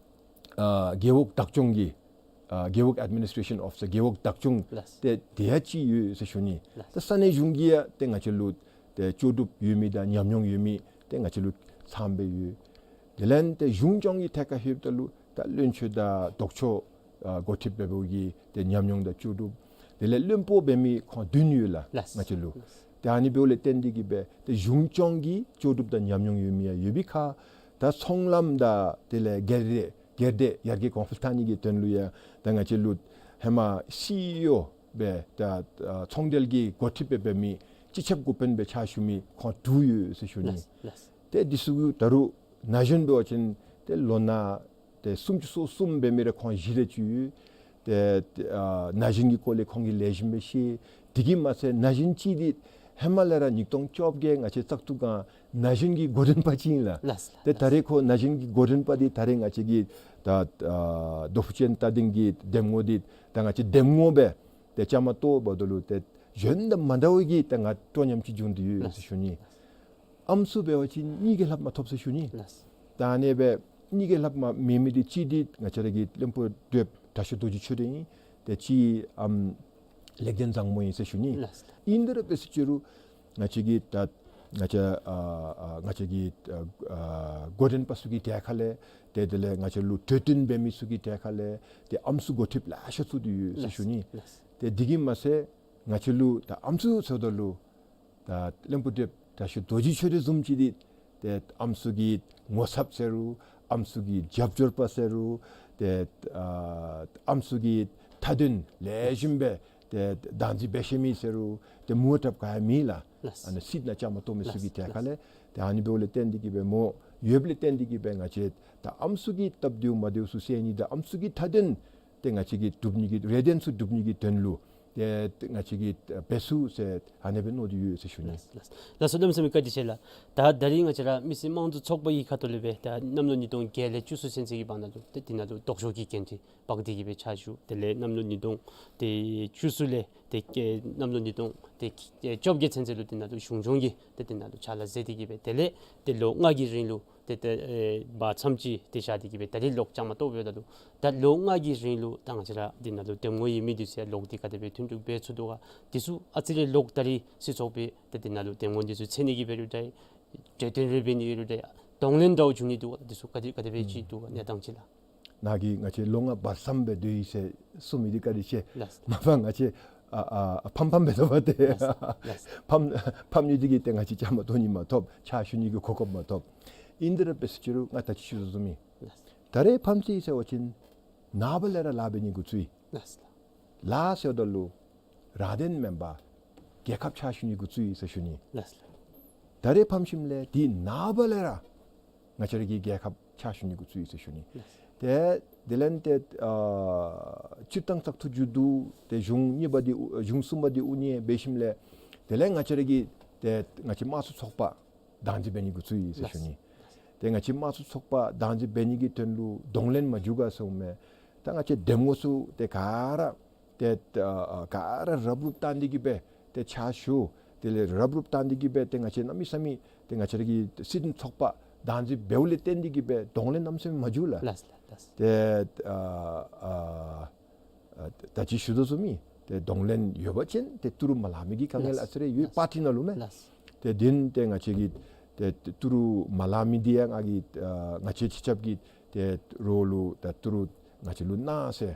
ཨ་རྒེད་འོག་བདག་སྐྱོང་གི་ཨ་རྒེད་འོག་ཨེཌ་མི་ནིས་ཊེ་རེ་ཤཱན་ཨོ་ཕི་སར་རྒེད་འོག་བདག་སྐྱོང་ལགས། ཏེ་དེ་ཡང་ཅིག་ཡོད་ཟེར་ཞུ་ནི། ལགས། ད་ས་གནས་གཞུང་གི་ཡང་ཏེ་ང་བཅས་ལུ་ཏེ་ལྕོགས་གྲུབ་ཡོད་མི་དང་ཉམས་མྱོང་ཡོད་མི་ཏེ་ང་བཅས་ལུ་ཚངམ་སྦེ་ཡོད། དེ་ལས་ཏེ་གཞུང་སྐྱོང་གི་ཐད་ཁར་ལྷོདཔ་ད་ལུ་ད་བློན་ཆེན་དང་ལྡོག་ཕྱོགས་ཨ་འགོ་ཁྲིདཔ་འབད་བའི་གི་ཏེ་ཉམས་མྱོང་དང་ལྕོགས་གྲུབ། དེ་ལས་བློན་པོ་འབད་མི་ཁོང་བདུན་ཡོད་ལགས། ལགས། ང་བཅས་ལུ། ལགས། ཏེ་ཨ་ནི་འབདཝ་ལས་བརྟེན་ཏེ་གིས་སྦེ་ཏེ་གཞུང་སྐྱོང་གི་ལྕོགས་གྲུབ་དང་ཉམས་མྱོང་ཡོད་མི་ཡང་ཡོད་པའི་ཁར་ད་ཚོང་ལམ་དང་དེ་ལས་སྒེར་སྡེ་སྒེར་སྡེ་ཡར་རྒྱས་གོང་འཕེལ་གཏང་ནི་གི་དོན་ལུ་ཡང་ད་ང་བཅས་ལུ་ཧེ་མ་སི་ཨི་ཨོ་སྦེ་ད་ཨ་ཚོང་འབྲེལ་གྱི་འགོ་ཁྲིདཔ་སྦེ་འབད་མི་སྤྱི་ཁྱབ་འགོ་དཔོན་སྦེ་ཕྱག་ཞུ་མི་ཁོང་དྲུག་ཡོད་ཟེར་ཞུ་ནི། ལགས། ལགས། ཏེ་འདི་ཚུ་གི་ད་རུང་ན་གཞོན་འབད་བ་ཅིན་ཏེ་ལོ་ན་ཏེ་སུམ་ཅུ་སོ་གསུམ་འབད་མི་ར་ཁོང་བཞི་རེ་ཅིག་ཡོད། ཏེ་ཨ་ན་གཞོན་གྱི་སྐོར་ལས་ཁོང་གིས་ལེགས་ཤོམ་སྦེ་ཤེས། དེ་གིས་མ་ཚད་ན་གཞོན་ཅིག་འདི་ ཧེ་མ་ལས་ར་ཉིས་སྟོང་བཅོ་བརྒྱད་ང་བཅས་བཙག་འཐུ་སྒང་ན་གཞོན་གྱི་འགོ་འདྲེན་པ་ཅིག་ཨིན་ལགས། ལགས་ལགས། ཏེ་ད་རེས་ཁོ་ན་གཞོན་གྱི་འགོ་འདྲེན་པ་འདི་ད་རེས་ང་བཅས་ཀྱི་ད་ཨ་རྡོ་ཕུག་ཅན་རྟ་སྡིང་གི་འདེམས་ངོ་འདི་ད་ང་བཅས་འདེམས་ངོ་སྦེ་ཏེ་བཅའ་མར་གཏོགས་འབདཝ་ད་ལུ་ཏེ་གཞོན་དང་མ་འདྲ་བའི་གི་ད་ང་སྤྲོ་ཉམས་ཅིག་བྱུང་སྟེ་ཡོད་ཟེར་ཞུ་ནི། ཨམ་སྲུ་འབད་བ་ཅིན་གཉིས་ཀྱི་ལྷབ་མ་ཐོབ་ཟེར་ཞུ་ནི། ལགས། ད་ཨ་ནི་སྦེ་གཉིས་ཀྱི་ལྷབ་མ་མེད་མི་འདི་གཅིག་འདི་ང་བཅས་ར་གི་བློན་པོ་བགྲེསཔ་དྲག་ཤོས་རྡོ་རྗེ་ཆོས་སྒྲོན་ཨིན། ཏེ་གཅིག་ཨམ་ལེགས་ལྡན་བཟང་མོ་ཨིན་ཟེར་ཞུ་ནི། ལགས། ཨིན་དེ་ར་འབད་ཟེར་ཅི་རུང་ང་བཅས་ཀྱི་ད་ང་བཅས་ཨ་ཨ་ང་བཅས་ཀྱི་ཨ་ཨ་འགོ་འདྲེན་པ་ཚུ་གི་གྲལ་ཁ་ལས་ཏེ་དེ་ལས་ང་བཅས་ལུ་གྲོས་བསྟུན་འབད་མི་ཚུ་གི་གྲལ་ཁ་ལས་ཏེ་ཨམ་སྲུ་འགོ་ཁྲིདཔ་ལེ་ཤ་ཚུད་དེ་ཡོད་ཟེར་ཞུ་ནི། ལགས། ལགས། ཏེ་འདི་གིས་མ་ཚད་ང་བཅས་ལུ་ད་ཨམ་སྲུ་ཟེརཝ་ད་ལུ་ད་བློན་པོ་བགྲེསཔ་དྲག་ཤོས་རྡོ་རྗེ་ཆོས་སྒྲོན་བཟུམ་ཅིག་འདི་ཏེ་ཨམ་སྲུ་གི་ངོ་ཚབ་ཟེར་རུང་ཨམ་སྲུ་གི་རྒྱབ་སྐྱོར་པ་ཟེར་རུང་ཏེ་ཨ་ཨམ་སྲུ་གི་མཐའ་དོན་ལེགས་ཤོམ་སྦེ་ཏེ་བདག་འཛིན་འབད་ཤེས་མི་ཟེར་རུང་ཏེ་མུ་ཏྲག་ག་ཡང་མེད་ལགས། ལགས། ཨ་ནི་སྲིད་ནང་བཅའ་མར་གཏོགས་མི་ཚུ་གི་ལགས། གྲལ་ཁ་ལས། ལགས། ཏེ་ཨ་ནི་འབདཝ་ལས་བརྟེན་ཏེ་གིས་སྦེ་མོ་ཡོདཔ་ལས་བརྟེན་ཏེ་གིས་སྦེ་ང་བཅས་ད་ཨམ་སྲུ་གི་སྟབས་བདེཝ་མ་བདེཝ་ཚུ་སེལ་ནི་དང་ཨམ་སྲུ་གི་མཐའ་དོན་ཏེ་ང་བཅས་ཀྱིས་སྒྲུབ་ནི་གི་རེ་འདུན་ཚུ་སྒྲུབ་ནི་གི་དོན་ལུ་ཏེ་ང་བཅས་ཀྱིས་འབད་ཚུགས་ཟེར་ཨ་ནི་སྦེ་མནོ་སྟེ་ཡོད་ཟེར་ཞུ་ནི། ལགས་ལགས། ལགས་སོ། གནམ་མེད་ས་མེད་བཀའ་དྲིན་ཆེ་ལགས། ད་ད་རིས་ང་བཅས་ར་མི་སེར་དམངས་གཙོ་ཚོགས་པ་གི་ཁ་ཐུག་ལས་སྦེ་ད་གནམ་ལོ་ཉིས་སྟོང་བརྒྱད་ལས་བཅུ་གསུམ་ཚུན་ཚོད་ཀྱི་བར་ན་ལུ་ཏེ་དེ་ནང་ལུ་ལྡོག་ཕྱོགས་ཀྱི་འགན་འཁྲི་འབག་སྟེ་གིས་སྦེ་ཕྱག་ཞུ། དེ་ལས་གནམ་ལོ་ཉིས་སྟོང་ཏེ་བཅུ་གསུམ་ལས་ཏེ་ཀེ་གནམ་ལོ་ཉིས་སྟོང་ཏེ་ཀེ་བཅོ་བརྒྱད་ཚུན་ཚོད་ལུ་དེ་ནང་ལུ་གཞུང་སྐྱོང་གི་ཏེ་དེ་ནང་ལུ་ཕྱག་ལཱ་མཛད་དེ་གིས་སྦེ་དེ་ལས་ཏེ་ལོ་ལྔ་གི་རིང་ལུ་ཏེ་ཏེ་ཨེ་བར་མཚམས་ཅིག་ཏེ་བཞག་སྟེ་གིས་སྦེ་ད་རིས་ལོག་བཅའ་མར་གཏོགས་འབདཝ་ད་ལུ་ད་ལོ་ལྔ་གི་རིང་ལུ་ད་ང་བཅས་ར་དེ་ནང་ལུ་འདེམས་ངོ་ཡོད་མི་འདི་ཚུ་ཡང་ལོག་སྟེ་ག་དེ་སྦེ་མཐུན་གྲོས་འབད་ཚུགས་དོ་ག། དེ་ཚུ་ཨ་ཙི་རེ་ལོག་ད་རིས་སྲིད་ཚོགས་པའི་ཏེ་དེ་ནང་ལུ་འདེམས་ངོ་འདི་ཚུ་འཚོལ་ནི་གི་འབད་རུང་འདྲ། གྲོས་བསྟུན་རེ་འབད་ནི་ཡོད་རུང་འདྲ། གདོང་ལེན་འདྲཝ་འབྱུང་ནི་འདུག་ག། དེ་ཚུ་ག་དེ་ག་དེ་སྦེ་ཅིག་འདུག་ག་གནས་སྟངས་ཅིག་ལགས། ནཱ་གིས་ང་བཅས་ལོ་ལྔ་བར་མཚམས་སྦེ་སྡོད་ཡི་ཟེར་གསུངས་མི་འདི་བཀའ་དྲིན་ཆེ། ལགས། མ་པ་ང་བཅས་ཨ་ཨ་ཨ་ཕམ་ཕམ་སྦེ་སྡོདཔ་ཏེ། ལགས་ལགས། ཕམ་ཕམ་ནི་འདི་གིས་ཏེ་ང་བཅས་བཅའ་མར་གཏོགས་ནི་མ་ཐོབ། ཕྱག་ཞུ་ནི་གི་གོ་སྐབས་མ་ཐོབ། ཨིན་དེ་ར་འབད་ཟེར་ཅི་རུང་ང་ད་ཅི་ཞུ་དོ་བཟུམ་ཨིན། ལགས། ད་རེས་ཕམ་ཅི་ཟེར་བ་ཅིན་ནངས་པ་ལས་ར་ལཱ་འབད་ནི་འགོ་བཙུགས་ཡི། ལགས་ལགས། ལཱ་ཟེརཝ་ད་ལུ་རང་བདེན་མེན་པར་རྒྱལ་ཁབ་ཕྱག་ཞུ་ནི་འགོ་བཙུགས་ཡི་ཟེར་ཞུ་ནི། ལགས་ལགས། ད་རེས་ཕམ་ཞིནམ་ལས་དེ་ནངས་པ་ལས་ར་ང་བཅས་ར་གི་རྒྱལ་ཁབ་ཕྱག་ཞུ་ནི་འགོ་བཙུགས་ཡི་ཟེར་ཞུ་ནི། ལགས། ཏེ་དེ་ལས་ཏེ་ཨ་སྤྱིར་བཏང་བཙག་འཐུ་མཇུག་བསྡུ་སྟེ་གཞུང་གཉིས་པ་འདི་གཞུང་གསུམ་པ་འདི་དབུ་བརྙེས་འབད་ཞིནམ་ལས་དེ་ལས་ང་བཅས་ར་གི་ཏེ་ང་བཅས་དམངས་གཙོ་ཚོགས་པ་བདག་འཛིན་འབད་ནི་འགོ་བཙུགས་ཡི་ཟེར་ཞུ་ནི། ལགས། ཏེ་ང་བཅས་དམངས་གཙོ་ཚོགས་པ་བདག་འཛིན་འབད་ནི་གི་དོན་ལུ་གདོང་ལེན་མ་འགྱོ་ག་ཟེརཝ་མས། ད་ང་བཅས་འདེམས་ངོ་ཚུ་ཏེ་ག་ར་ཏེ་ཨ་ག་ར་རུབ་རུབ་བཏང་སྟེ་གིས་སྦེ་ཏེ་ཕྱག་ཞུ། དེ་ལས་རུབ་རུབ་བཏང་སྟེ་གིས་སྦེ་ཏེ་ང་བཅས་གནམ་མེད་ས་མེད་ཏེ་ང་བཅས་ར་གི་སྲིད་དོན་ཚོགས་པ་བདག་འཛིན་འབདཝ་ལས་བརྟེན་ཏེ་གིས་སྦེ་གདོང་ལེན་གནམ་མེད་ས་མེད་མ་འགྱོ་ལགས། ལགས་ལགས། ཏེ་ཨ་ཨ་ཨ་ད་ཅི་ཞུ་དོ་བཟུམ་ཨིན། ཏེ་གདོང་ལེན་ཡོད་པ་ཅིན་ཏེ་ཏི་རུ་མ་ལང་མི་གི་དཀའ་ངལ་ལགས། ཨ་ཙི་རེ་ཡོད། ལགས། པར་ཊི་ནང་ལུ་མས། ལགས། ཏེ་དེ་ནི་ཏེ་ང་བཅས་ཀྱིས་ཏེ་ཏི་རུ་མ་ལང་མི་འདི་ཡང་ང་གིས་ཨ་ང་བཅས་ཆ་ཁྱབ་ཀྱིས་ཏེ་རོགས་ལུ་ད་ཏི་རུ་ང་བཅས་ལུ་གནང་ཟེར་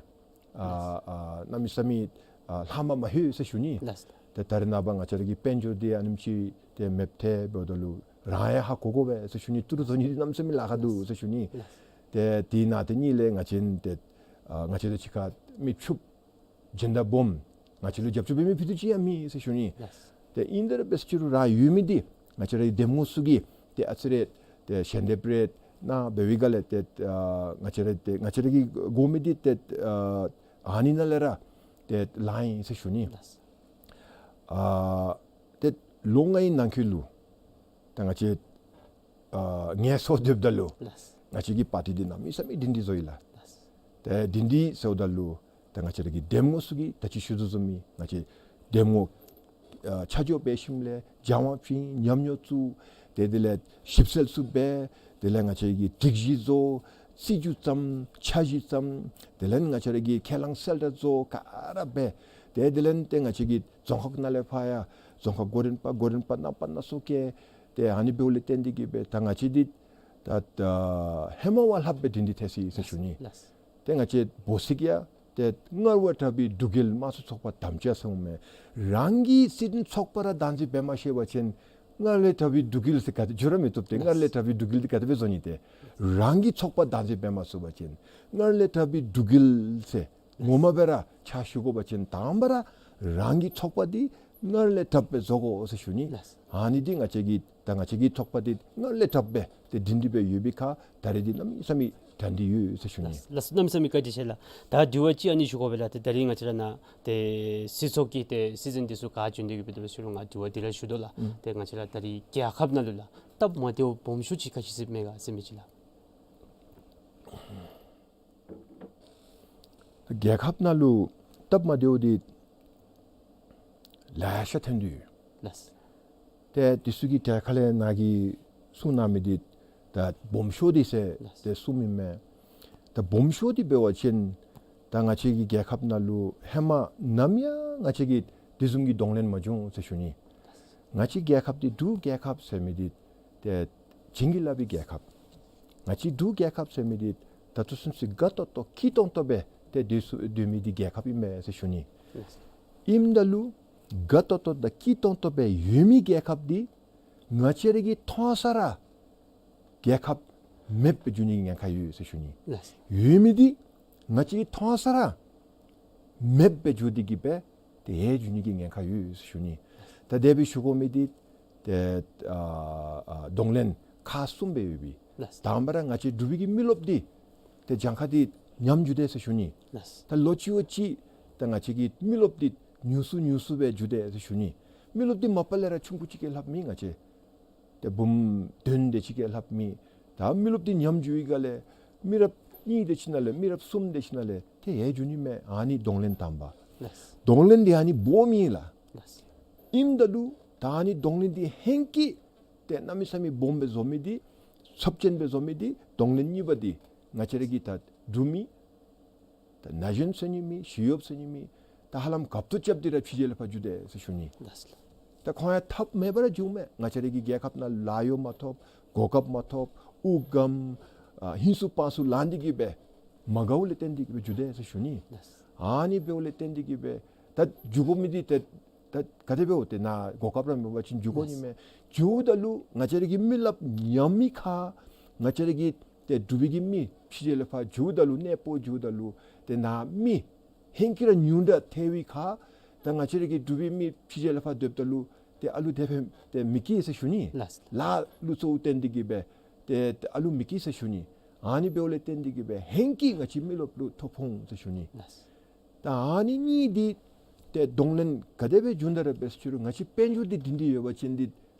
ཨ་ཨ་གནམ་མེད་ས་མེད་ཨ་ལྷངམ་མ་ལྷོད་ཟེར་ཞུ་ནི། ལགས། ཏེ་ད་རེས་ནངས་པ་ང་བཅས་ར་གི་དཔལ་འབྱོར་འདི་ཨ་ནེམ་ཅིག་ཏེ་མེདཔ་ཐལ་འབདཝ་ད་ལུ་རང་ཡང་ཧ་གོ་དགོ་པས་ཟེར་ཞུ་ནི། ཏི་རུ་བཟོ་ནི་འདི་གནམ་མེད་ས་མེད་ལཱ་ཁག་འདུག་ཟེར་ཞུ་ནི། ལགས། ཏེ་དེ་ནང་དེ་གཉིས་ལས་ང་བཅས་ཏེ་ཨ་ང་བཅས་དང་གཅིག་ཁར་མི་ཕྱུགཔོ་སྦྱིན་བདག་སྦོམ་ང་བཅས་ལུ་རྒྱབ་སྐྱོར་འབད་མི་ཕུད་རྡོག་ཅིག་ཡང་མེད་ཟེར་ཞུ་ནི། ལགས། ཏེ་ཨིན་དེ་ར་འབད་ཟེར་ཅི་རུང་ར་ཡོད་མི་འདི་ང་བཅས་ར་གི་འདེམས་ངོ་ཚུ་གིས་ཏེ་ཨ་ཙི་རེ་ཏེ་ཞལ་འདེབས་རེ་གནང་འབད་བའི་སྒང་ལས་ཏེ་ཨ་ང་བཅས་ར་ཏེ་ང་བཅས་ར་གི་དགོ་མི་འདི་ཏེ་ཨ་ཨ་ནི་ནང་ལས་ར་ཏེ་ལང་ཡི་ཟེར་ཞུ་ནི། ལགས། ཨ་ཏེ་ལོ་ལྔའི་ནང་འཁོད་ལུ་ད་ང་བཅས་ཨ་ངལ་གསོ་སྡོདཔ་ད་ལུ་ལགས། ང་བཅས་ཀྱི་པར་ཊི་འདི་གནམ་མེད་ས་མེད་སྒྲིང་སྒྲི་བཟོ་ཡི་ལགས། ལགས། ཏེ་སྒྲིང་སྒྲི་ཟེརཝ་ད་ལུ་ད་ང་བཅས་ར་གི་འདེམས་ངོ་ཚུ་གིས་ད་ཅི་ཞུ་དོ་བཟུམ་མའི་ང་བཅས་འདེམས་ངོ་ཨ་ཆ་འཇོག་འབད་ཞིནམ་ལས་སྦྱང་བ་བྱིན། ཉམས་མྱོང་བཙུགས། ཏེ་དེ་ལས་ཞིབ་འཚོལ་ཚུ་འབད། དེ་ལས་ང་བཅས་ཀྱི་སྒྲིག་གཞི་བཟོ། སྲིད་བྱུས་བརྩམ། འཆར་གཞི་བརྩམ། དེ་ལས་ང་བཅས་ར་གི་ཁས་བླངས་གསལ་བསྒྲགས་བཟོ། ག་ར་འབད། ཏེ་དེ་ལས་ཏེ་ང་བཅས་ཀྱི་རྫོང་ཁག་ནང་ལས་ཕར་ཡང་རྫོང་ཁག་འགོ་འདྲེན་པ་འགོ་འདྲེན་པ་རྣམ་པ་སྣ་ཚོགས་བསྐོ། ཏེ་ཨ་ནི་འབདཝ་ལས་བརྟེན་ཏེ་གིས་སྦེ་ད་ང་བཅས་འདི་ད་ད་ཧེ་མ་བ་ལྷགཔ་སྦེ་སྒྲིང་སྒྲི་ཐལ་སོ་ཡི་ཟེར་ཞུ་ནི། ལགས། ཏེ་ང་བཅས་འབོ་སིག་ཡང་ཏེ་སྔར་བ་དྲག་པའི་འབྲུག་རྒྱལ་དམངས་གཙོ་ཚོགས་པ་དམ་བཅའ་ཟེར་འོང་མས། རང་གི་སྲིད་དོན་ཚོགས་པ་ར་བདག་འཛིན་འབད་མ་ཤེས་པ་ཅིན་སྔར་ལས་དྲག་པའི་འབྲུག་རྒྱལ་ཟེར་ག་ཏེ་འགྱོ་ར་མི་བཏུབ། ཏེ་སྔར་ལས་དྲག་པའི་འབྲུག་རྒྱལ་འདི་ག་དེ་སྦེ་བཟོ་ནི། ཏེ་རང་གི་ཚོགས་པ་བདག་འཛིན་འབད་མ་ཚུགས་པ་ཅིན་སྔར་ལས་དྲག་པའི་འབྲུག་རྒྱལ་ཟེར་ངོ་མ་སྦེ་ར་ཕྱག་ཞུ་དགོ་པ་ཅིན་དང་པ་ར་རང་གི་ཚོགས་པ་འདི་ སྔར་ལས་དྲགཔ་སྦེ་བཟོ་དགོ་ཟེར་ཞུ་ནི། ལགས། ཨ་ནི་འདི་ང་བཅས་ཀྱི་ད་ང་བཅས་ཀྱི་ཚོགས་པ་འདི་སྔར་ལས་དྲགཔ་སྦེ་ཏེ་སྒྲིང་སྒྲི་སྦེ་ཡོད་པའི་ཁར་ད་རེས་འདི་གནམ་མེད་ས་མེད་དྲག་སྟེ་ཡོད་ཟེར་ཞུ་ནི། ལགས། ལགས་སོ། གནམ་མེད་ས་མེད་བཀའ་དྲིན་ཆེ་ལགས། ད་དྲི་བ་ཅིག་ཨ་ནི་ཞུ་དགོ་པས་ལགས། ཏེ་ད་རེས་ང་བཅས་ར་ནཱ་ཏེ་སྲིད་ཚོགས་ཀྱི་ཏེ་སྲིད་འཛིན་འདི་ཚུ་ག་བྱོན་ཏེ་གི་སྦེ་ཏེ་ཞུ་རུང་ང་དྲི་བ་འདི་ར་ཞུ་དོ་ལགས། ཨུམ། ཏེ་ང་བཅས་ར་ད་རེས་རྒྱལ་ཁབ་ནང་ལུ་ལགས་སྟབས་མ་བདེཝ་སྦོམ་ཤོས་ཅིག་ག་ཅི་ཟེར་མས་ག་ཟེར་མི་ཅིག་ལགས། རྒྱལ་ཁབ་ནང་ལུ་སྟབས་མ་བདེཝ་འདི་ལེ་ཤ་ཐོན་ཏེ་ཡོད། ལགས། ཏེ་འདི་ཚུ་གི་གྲས་ཁ་ལས་ནཱ་གིས་གསུང་གནང་མི་འདི་ད་སྦོམ་ཤོས་འདི་ཟེར་ལགས། ཏེ་གསུངམ་ཨིན་མས། ད་སྦོམ་ཤོས་འདི་འབད་བ་ཅིན་ད་ང་བཅས་ཀྱི་རྒྱལ་ཁབ་ནང་ལུ་ཧེ་མ་ནམ་ཡང་ང་བཅས་ཀྱིས་དེ་བཟུམ་གྱི་གདོང་ལེན་མ་བྱུང་ཟེར་ཞུ་ནི། ང་བཅས་རྒྱལ་ཁབ་འདི་འབྲུག་རྒྱལ་ཁབ་ཟེར་མི་འདི་ཏེ་བྱིན་གྱིས་བརླབས་པའི་རྒྱལ་ཁབ། ང་བཅས་འབྲུག་རྒྱལ་ཁབ་ཟེར་མི་འདི་ད་ལྟོ་ཚུན་ཚོད་དགའ་ཏོག་ཏོ་སྐྱིད་ཏོང་ཏོ་སྦེ་ཏེ་སྡོད་ས་སྡོད་མི་འདི་རྒྱལ་ཁབ་ཨིན་མས་ཟེར་ཞུ་ནི། ཨིནམ་ད་ལུ་དགའ་ཏོག་ཏོ་དང་སྐྱིད་ཏོང་ཏོ་སྦེ་ཡོད་མི་རྒྱལ་ཁབ་འདི་ང་བཅས་ར་གིས་མཐོང་ས་ར་རྒྱལ་ཁབ་མེདཔ་སྦེ་འགྱུར་ནི་གི་ཉེན་ཁ་ཡོད་ཟེར་ཞུ་ནི། ལགས། ཡོད་མི་འདི་ང་བཅས་ཀྱིས་མཐོང་ས་ར་མེདཔ་སྦེ་འགྱུར་ཏེ་གི་སྦེ་ཏེ་ཡལ་འགྱོ་ནི་གི་ཉེན་ཁ་ཡོད་ཟེར་ཞུ་ནི། ད་དེ་སྦེ་ཞུ་དགོ་མི་འདི་ཏེ་ཨ་ཨ་གདོང་ལེན་ཁག་གསུམ་སྦེ་ཡོད་པས། ལགས། དང་པ་ར་ང་བཅས་འབྲུག་པའི་གི་མི་རློབས་འདི་ཏེ་གྱངས་ཁ་འདི་ཉམས་འགྱོ་དེས་ཟེར་ཞུ་ནི། ལགས། ད་ལོ་གཅིག་བ་གཅིག་ད་ང་བཅས་ཀྱི་མི་རློབས་འདི་ཉུང་སུ་ཉུང་སུ་སྦེ་འགྱོ་དེས་ཟེར་ཞུ་ནི། མི་རློབས་འདི་མ་པ་ལས་ར་ཆུང་ཀུ་ཅིག་གིས་ལྷགཔ་མེད། ང་བཅས་ཏེ་འབུམ་བདུན་དེ་ཅིག་གིས་ལྷགཔ་མེད། ད་མི་རློབས་འདི་ཉམས་འགྱོ་བའི་སྒང་ལས་མི་རབས་གཉིས་དེ་ཅིག་ནང་ལས་མི་རབས་གསུམ་དེ་ཅིག་ནང་ལས་ཏེ་ཡལ་འགྱོ་ནི་མས། ཨ་ནི་གདོང་ལེན་དང་པ། ལགས། གདོང་ལེན་འདི་ཨ་ནི་སྦོམ་ཨིན་ལགས། ལགས། ཨིནམ་ད་ལུ་ད་ཨ་ནི་གདོང་ལེན་འདི་ཧེང་སྐལ་ཏེ་གནམ་མེད་ས་མེད་སྦོམ་སྦེ་བཟོ་མི་འདི་ཚབས་ཆེན་སྦེ་བཟོ་མི་འདི་གདོང་ལེན་གཉིས་པ་འདི་ང་བཅས་ར་གི་ད་འབྲུག་མི་ད་ན་གཞོན་ཟེར་ནི་མེད། ཞི་གཡོགཔ་ཟེར་ནི་མེད། ད་ཧ་ལམ་རྒཔོ་ཏོ་རྐྱབ་སྟེ་ར་ཕྱི་རྒྱལ་ལས་ཕར་འགྱོ་དེས་ཟེར་ཞུ་ནི། ལགས་སོ། ད་ཁོང་ཡང་ཐབས་མེད་པར་འགྱོཝ་མས། ང་བཅས་ར་གི་རྒྱལ་ཁབ་ནང་ལཱ་གཡོག་མ་ཐོབ། གོ་སྐབས་མ་ཐོབ། དབུགས་སྒམ་ཨ་ཧིང་སུ་བང་སུ་ལང་སྟེ་གི་སྦེ་མ་དགའཝ་ལས་བརྟེན་ཏེ་གི་སྦེ་འགྱོ་དེས་ཟེར་ཞུ་ནི། ལགས་སོ། ཨ་ནི་འབདཝ་ལས་བརྟེན་ཏེ་གི་སྦེ་ད་འགྱོ་དགོ་མི་འདི་ཏེ་ད་ག་དེ་འབདཝ་ཏེ་ནཱ་གོ་སྐབས་ར་མེད་པ་ཅིན་འགྱོ་དགོ་ནི་མས། ལགས་སོ། འགྱོཝ་ད་ལུ་ང་བཅས་ར་གི་མི་རློབས་ཉམས་མི་ཁར་ང་བཅས་ར་གི་ཏེ་འབྲུག་པའི་གི་མི་ཕྱི་རྒྱལ་ལས་ཕར་འགྱོཝ་ད་ལུ་གནས་སྤོ་འགྱོཝ་ད་ལུ་ཏེ་ནཱ་མི་ཧེང་སྐལ་ར་ཉུང་དྲགས་ཐལ་བའི་ཁར་ད་ང་བཅས་ར་གི་འབྲུག་པའི་མི་ཕྱི་རྒྱལ་ལས་ཕར་སྡོདཔ་ད་ལུ་ཏེ་ཨ་ལུ་དེ་སྦེ་ཏེ་མི་སྐྱིད་ཟེར་ཞུ་ནི། ལགས་སོ། ལཱ་ལུ་གཙོ་བོ་བརྟེན་ཏེ་གི་སྦེ་ཏེ་ཨ་ལུ་མི་སྐྱིད་ཟེར་ཞུ་ནི། ཨ་ནི་འབདཝ་ལས་བརྟེན་ཏེ་གི་སྦེ་ཧེང་སྐལ་ང་བཅས་མི་རློབས་ལུ་ཐོ་ཕོག་འོང་ཟེར་ཞུ་ནི། ལགས་སོ། ད་ཨ་ནི་གཉིས་འདི་ཏེ་གདོང་ལེན་ག་དེ་སྦེ་འགྱོ་ནི་ར་འབད་ཟེར་ཞུ་རུང་ང་བཅས་དཔལ་འབྱོར་འདི་སྒྲིང་སྒྲི་ཡོད་པ་ཅིན་འདི་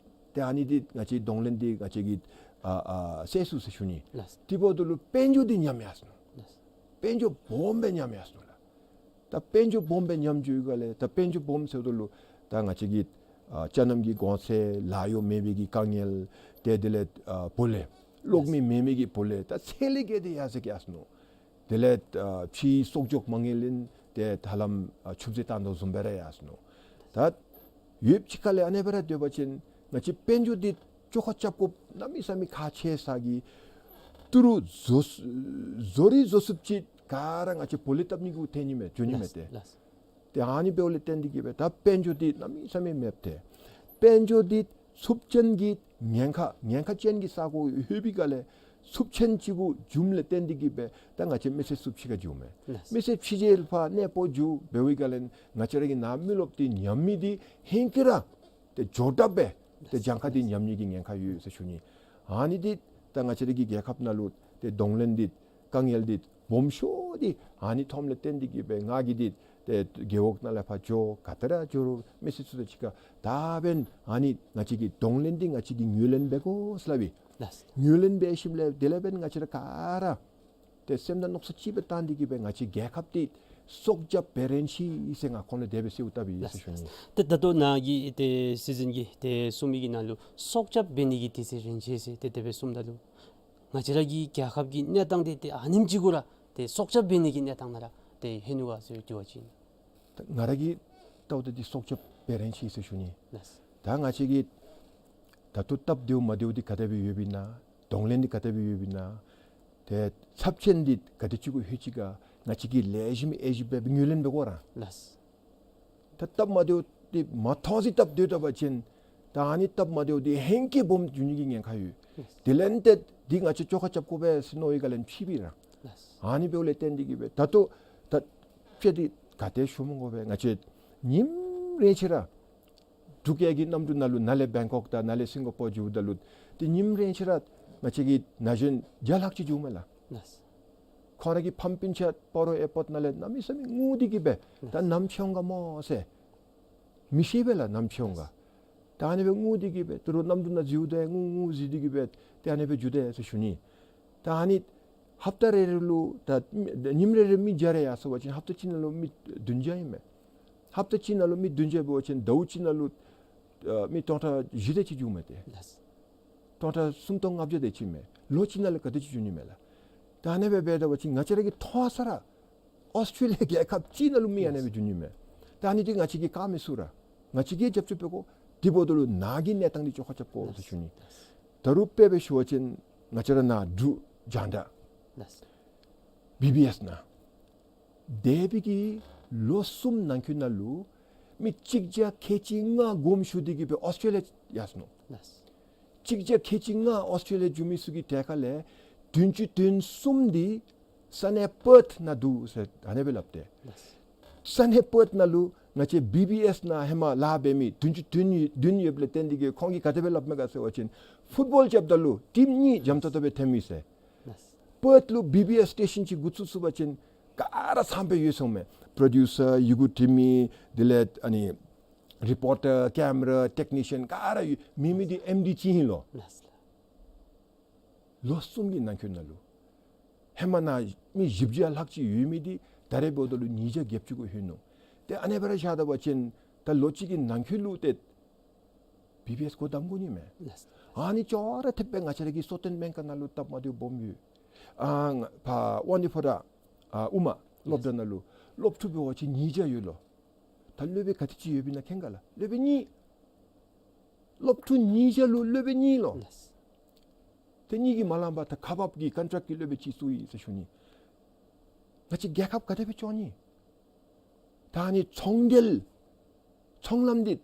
ཏེ་ཨ་ནི་འདི་ང་བཅས་གདོང་ལེན་འདི་ང་བཅས་ཀྱིས་ཨ་ཨ་སེལ་ཚུགས་ཟེར་ཞུ་ནི། ལགས་སོ། དེ་འབདཝ་ད་ལུ་དཔལ་འབྱོར་འདི་ཉམས་ཡར་སོ་ནུག། ལགས་སོ། དཔལ་འབྱོར་སྦོམ་སྦེ་ཉམས་ཡར་སོ་ནུག་ལགས། ད་དཔལ་འབྱོར་སྦོམ་སྦེ་ཉམས་འགྱོ་བའི་སྒང་ལས་ད་དཔལ་འབྱོར་སྦོམ་ཟེརཝ་ད་ལུ་ད་ང་བཅས་ཀྱི་ཨ་ཅ་ནམ་གྱི་གོང་ཚད་ལཱ་གཡོག་མེད་པའི་གི་དཀའ་ངལ་ཏེ་དེ་ལས་ཨ་བུ་ལོན་གློག་མེ་མེད་མི་གི་བུ་ལོན་ད་ཚད་ལས་བརྒལ་ཏེ་ཡར་སོ་ཡར་སོ་ནུག། དེ་ལས་ཨ་ཕྱིའི་གསོག་འཇོག་མ་དངུལ་ལེན་ཏེ་ཧ་ལམ་ཨ་ཆུད་ཟོས་བཏང་དོ་བཟུམ་སྦེ་ར་ཡར་སོ་ནུག། ད་ཡུདཔ་ཅིག་ཁ་ལས་ཨ་ནེ་སྦེ་ར་སྡོད་པ་ཅིན་ང་བཅས་དཔལ་འབྱོར་འདི་བཅོ་ཁ་རྐྱབ་དགོཔ་གནམ་མེད་ས་མེད་ཁག་ཆེ་ས་གི་ཏི་རུ་བཟོ་བཟོ་རིག་བཟོ་ཚུགསཔ་ཅིག་ག་ར་ང་བཅས་བུ་ལོན་བཏབ་ནི་གུ་ཐོན་ནི་མས། འགྱོ་ནི་མས། ལགས་ཏེ་ལགས། ཏེ་ཨ་ནི་འབདཝ་ལས་བརྟེན་ཏེ་གི་སྦེ་ད་དཔལ་འབྱོར་འདི་གནམ་མེད་ས་མེད་མེདཔ་ཐལ། དཔལ་འབྱོར་འདི་ཚབས་ཆེན་གྱི་ཉེན་ཁ་ཉེན་ཁ་ཅན་གྱི་ས་གོ་ལྷོད་པའི་སྒང་ལས་ཚབས་ཆེན་ཅིག་གུ་འགྱོཝ་ལས་བརྟེན་ཏེ་གི་སྦེ་ད་ང་བཅས་མི་སེར་ཚུ་ཕྱི་ཁར་འགྱོཝ་མས། ལགས། མི་སེར་ཕྱི་རྒྱལ་ལས་ཕར་གནས་སྤོ་འགྱོ་འབད་བའི་སྒང་ལས་ང་བཅས་ར་གི་ནཱ་མི་རློབས་འདི་ཉམས་མི་འདི་ཧེང་སྐལ་ར་ཏེ་འགྱོ་དྲགས་སྦེ་ཏེ་གྱངས་ཁ་འདི་ཉམས་ནི་གི་ཉེན་ཁ་ཡོད་ཟེར་ཞུ་ནི། ཨ་ནི་འདི་ད་ང་བཅས་ར་གི་རྒྱལ་ཁབ་ནང་ལུ་ཏེ་གདོང་ལེན་འདི་དཀའ་ངལ་འདི་སྦོམ་ཤོས་འདི་ཨ་ནི་མཐོངམ་ལས་བརྟེན་ཏེ་གི་སྦེ་ང་གིས་འདི་ཏེ་རྒེད་འོག་ནང་ལས་ཕར་འགྱོ་ག་ཏེ་ར་འགྱོ་རུང་མི་སེར་ཚུ་དང་གཅིག་ཁར་ད་འབདན་ཨ་ནི་ང་བཅས་ཀྱི་གདོང་ལེན་འདི་ང་བཅས་ཀྱིས་ངོས་ལེན་འབད་དགོ་ཟེར་སླབ་ཨིན། ལགས། ངོས་ལེན་འབད་ཞིནམ་ལས་དེ་ལས་འབདན་ང་བཅས་ར་ག་ར་ཏེ་སེམས་དང་མནོ་བསམ་གཅིག་སྦེ་བཏང་སྟེ་གི་སྦེ་ང་བཅས་རྒྱལ་ཁབ་འདི་སྲོག་སྐྱབས་འབད་རན་ཆི་ཟེར་ང་ཁོང་ལུ་དེ་སྦེ་གསོལཝ་བཏབ་ཨིན་ཟེར་ཞུ་ནི། ཏེ་ད་ལྟོ་ནཱ་གི་ཏེ་སྲིད་འཛིན་གྱིས་ཏེ་གསུངས་མི་གི་ནང་ལུ་སྲོག་སྐྱབས་འབད་ནི་གི་དུས་ཚོད་རན་ཆི་ཟེར་ཏེ་དེ་སྦེ་གསུངམ་ད་ལུ་ང་བཅས་ར་གི་རྒྱལ་ཁབ་ཀྱི་གནས་སྟངས་འདི་ཏེ་ཨ་ནེམ་ཅིག་གུ་ར་ཏེ་སྲོག་སྐྱབས་འབད་ནི་གི་གནས་སྟངས་ནང་ར་ཏེ་ལྷོད་ནུག་ག་ཟེར་དྲི་བ་ཅིག་ཨིན། ད་ང་ར་གིས་བལྟཝ་ད་འདི་སྲོག་སྐྱབས་འབད་རན་ཆི་ཟེར་ཞུ་ནི། ལགས། ད་ང་བཅས་ཀྱི་ད་ལྟོ་སྟབས་བདེཝ་མ་བདེཝ་འདི་ག་དེ་སྦེ་ཡོདཔ་ཨིན་ན། གདོང་ལེན་འདི་ག་དེ་སྦེ་ཡོདཔ་ཨིན་ན། ཏེ་ཚབས་ཆེན་འདི་ག་དེ་ཅིག་གུ་ལྷོད་ཅི་ག་ང་བཅས་ཀྱིས་ལེགས་ཤོམ་ཨེ་ཤོམ་སྦེ་ངོས་ལེན་འབད་དགོ་ར། ལགས། ད་སྟབས་མ་བདེཝ་འདི་མ་མཐོང་ས་སྟབས་བདེཝ་བལྟ་བ་ཅིན་ད་ཨ་ནི་སྟབས་མ་བདེཝ་འདི་ཧེང་སྐལ་སྦོམ་འགྱོ་ནི་གི་ཉེན་ཁ་ཡོད། ལགས། དེ་ལས་ཏེ་འདི་ང་བཅས་བཅོ་ཁ་རྐྱབ་དགོ་པས་ཟེར་མནོ་བའི་སྒང་ལས་ཕྱི་པའི་ར། ལགས། ཨ་ནི་འབདཝ་ལས་བརྟེན་ཏེ་གི་སྦེ་ད་ལྟོ་ད་ཁྱོད་འདི་ག་ཏེ་ཞུ་མི་དགོ་པས། ང་བཅས་ཉིནམ་རེ་ཆད་ར་ འབྲུག་རྒྱལ་གྱི་གནམ་གྲུ་ནང་ལུ་ནཱ་ལས་བེང་ཀོག་དང་ནཱ་ལས་སིང་ག་པོར་འགྱོཝ་ད་ལུ་ཏེ་ཉིནམ་རེ་ཕྱེད་ར་ང་བཅས་ཀྱི་ན་གཞོན་བརྒྱ་ལྷག་ཅིག་འགྱོཝ་མས་ལགས། ལགས། ཁོང་ར་གི་ཕམ་སྤུན་ཆ་སྤ་རོ་ཨེར་པོརཊ་ནང་ལས་གནམ་མེད་ས་མེད་ངུ་སྟེ་གིས་སྦེ་ད་ནམ་ཕྱེ་འོང་ག་སྨོ་ཟེར། མི་ཤེས་པས་ལགས་ནམ་ཕྱེ་འོང་ག། ད་ཨ་ནི་སྦེ་ངུ་སྟེ་གིས་སྦེ་ད་རུང་གནམ་གྲུ་ནང་འཛུལཝ་ད་ངུ་ངུ་འཛུལ་ཏེ་གིས་སྦེ་ཏེ་ཨ་ནི་སྦེ་འགྱོ་དེས་ཟེར་ཞུ་ནི། ད་ཨ་ནི་ཧབ་ཏ་རེ་རེ་ལུ་ད་ཉིནམ་རེ་རེ་མི་བརྒྱ་རེ་ཡར་སོང་པ་ཅིན་ཧབ་ཏ་གཅིག་ནང་ལུ་མི་བདུན་བརྒྱ་ཨིན་མས། ཧབ་ཏ་གཅིག་ནང་ལུ་མི་བདུན་བརྒྱ་འབད་བ་ཅིན་ཟླཝ་གཅིག་ནང་ལུ་ཨ་མི་སྟོང་ཕྲག་བཞི་དེ་ཅིག་འགྱོཝ་མས་ཏེ། ལགས། སྟོང་ཕྲག་སུམ་སྟོང་ལྔ་བརྒྱ་དེ་ཅིག་མས། ལོ་གཅིག་ནང་ལུ་ག་དེ་ཅིག་འགྱོ་ནི་མས་ལགས། ད་ཨ་ནི་སྦེ་འབད་ད་པ་ཅིན་ང་བཅས་ར་གིས་མཐོང་ས་ར་ཨོསི་ཊྲེ་ལི་ཡ་རྒྱལ་ཁབ་གཅིག་ནང་ལུ་མི་ཨ་ནི་སྦེ་འགྱོ་ནི་མས། ད་ཨ་ནི་འདི་ང་བཅས་ཀྱིས་བཀག་མི་ཚུགས་ར། ང་བཅས་ཀྱིས་རྒྱབ་སྐྱོར་འབད་དགོ། དེ་འབདཝ་ད་ལུ་ནཱ་གི་གནས་སྟངས་འདི་བཅོ་ཁ་རྐྱབ་དགོ་ཟེར་ཞུ་ནི། ད་རུང་དཔེ་སྦེ་ཞུ་བ་ཅིན་ང་བཅས་ར་ནཱ་འབྲུག་རྒྱང་བསྒྲགས་ལགས། བི་བི་ཨེསི་ནང་འདས་པའི་གི་ལོ་གསུམ་ནང་འཁོད་ནང་ལུ་མི་གཅིག་བརྒྱ་ཁལ་གཅིག་ལྔ་དགོངསམ་ཞུ་སྟེ་གིས་སྦེ་ཨོསི་ཊྲེ་ལི་ཡ་ཡར་སོང་ནུག། ལགས། གཅིག་བརྒྱ་ཁལ་གཅིག་ལྔ་ཨོསི་ཊྲེ་ལི་ཡ་འགྱོ་མི་ཚུ་གི་གྲས་ཁ་ལས་བདུན་ཅུ་དོན་གསུམ་འདི་ས་གནས་པརཐ་ནང་འདུག་ཟེར་ཨ་ནི་སྦེ་སླབ་སྟེ། ལགས། ས་གནས་པརཐ་ནང་ལུ་ང་བཅས་བི་བི་ཨེསི་ནང་ཧེ་མ་ལཱ་འབད་མི་བདུན་ཅུ་དོན་བདུན་ཡོདཔ་ལས་བརྟེན་ཏེ་གིས་ཁོང་གིས་ག་དེ་སྦེ་སླབ་མས་ག་ཟེར་བ་ཅིན་ཕུཊ་བཱོལ་རྐྱབ་ད་ལུ་ཊིམ་གཉིས་འཇམ་ཏོང་ཏོ་སྦེ་ཐོན་མི་ཟེར། ལགས། པརཐ་ལུ་བི་བི་ཨེསི་སི་ཊེ་ཤཱན་ཅིག་འགོ་བཙུགས་ཚུགས་པ་ཅིན་ག་ར་ཚངམ་སྦེ་ཡོད་སོངམ་མས། པྲོ་ཌིའུ་སར་ཡི་གུ་འབྲི་མི་དེ་ལས་ཨ་ནི་རི་པོར་ཊར་ཀེམ་ར་ཊེཀ་ནི་ཤཱན་ག་ར་ཡོད། མེད་མི་འདི་ཨེམ་ཌི་གཅིག་ཨིན་ལོ། ལགས། ལོ་གསུམ་གྱི་ནང་འཁོད་ནང་ལུ་ཧེ་མ་ནཱ་མི་བཞི་བརྒྱ་ལྷག་ཅིག་ཡོད་མི་འདི་ད་རེས་འབདཝ་ད་ལུ་ཉིས་བརྒྱ་བརྒྱད་ཅུ་གུ་ལྷོད་ནུག། ཏེ་ཨ་ནི་སྦེ་ར་བཞག་ད་པ་ཅིན་ད་ལོ་གཅིག་གི་ནང་འཁོད་ལུ་ཏེ་བི་བི་ཨེསི་སྒོ་བསྡམ་དགོ་ནི་མས། ལགས། ཨ་ནི་ཅོག་ར་འཐདཔ་སྦེ་ང་བཅས་ར་གི་གསོལ་སྟོན་སྨན་ཁང་ནང་ལུ་སྟབས་མ་བདེཝ་སྦོམ་ཡོད། ཨ་ཕར་དབང་འདུས་ཕོ་བྲང་ཨ་དབུ་མ་སློབ་གྲྭ་ནང་ལུ་སློབ་ཕྲུག་འབད་བ་ཅིན་ཉིས་བརྒྱ་ཡོད་ལོ། ད་སློབ་དཔོན་ག་དེ་ཅིག་ཡོདཔ་ཨིན་ན་མཁྱེན་ག་ལགས། སློབ་དཔོན་གཉིས། སློབ་ཕྲུག་ཉིས་བརྒྱ་ལུ་སློབ་དཔོན་གཉིས་ལོ། ལགས། དེ་གཉིས་ཀྱིས་མ་ལང་པར་ད་ཁག་འབགཔ་གི་ཀོན་ཊེཀཊ་ཀྱི་སློབ་དཔོན་ཅིག་བཙུགས་ཡི་ཟེར་ཞུ་ནི། ང་བཅས་རྒྱལ་ཁབ་ག་དེ་སྦེ་སྐྱོང་ནི། ད་ཨ་ནི་ཚོང་འབྲེལ་ཚོང་ལམ་འདི་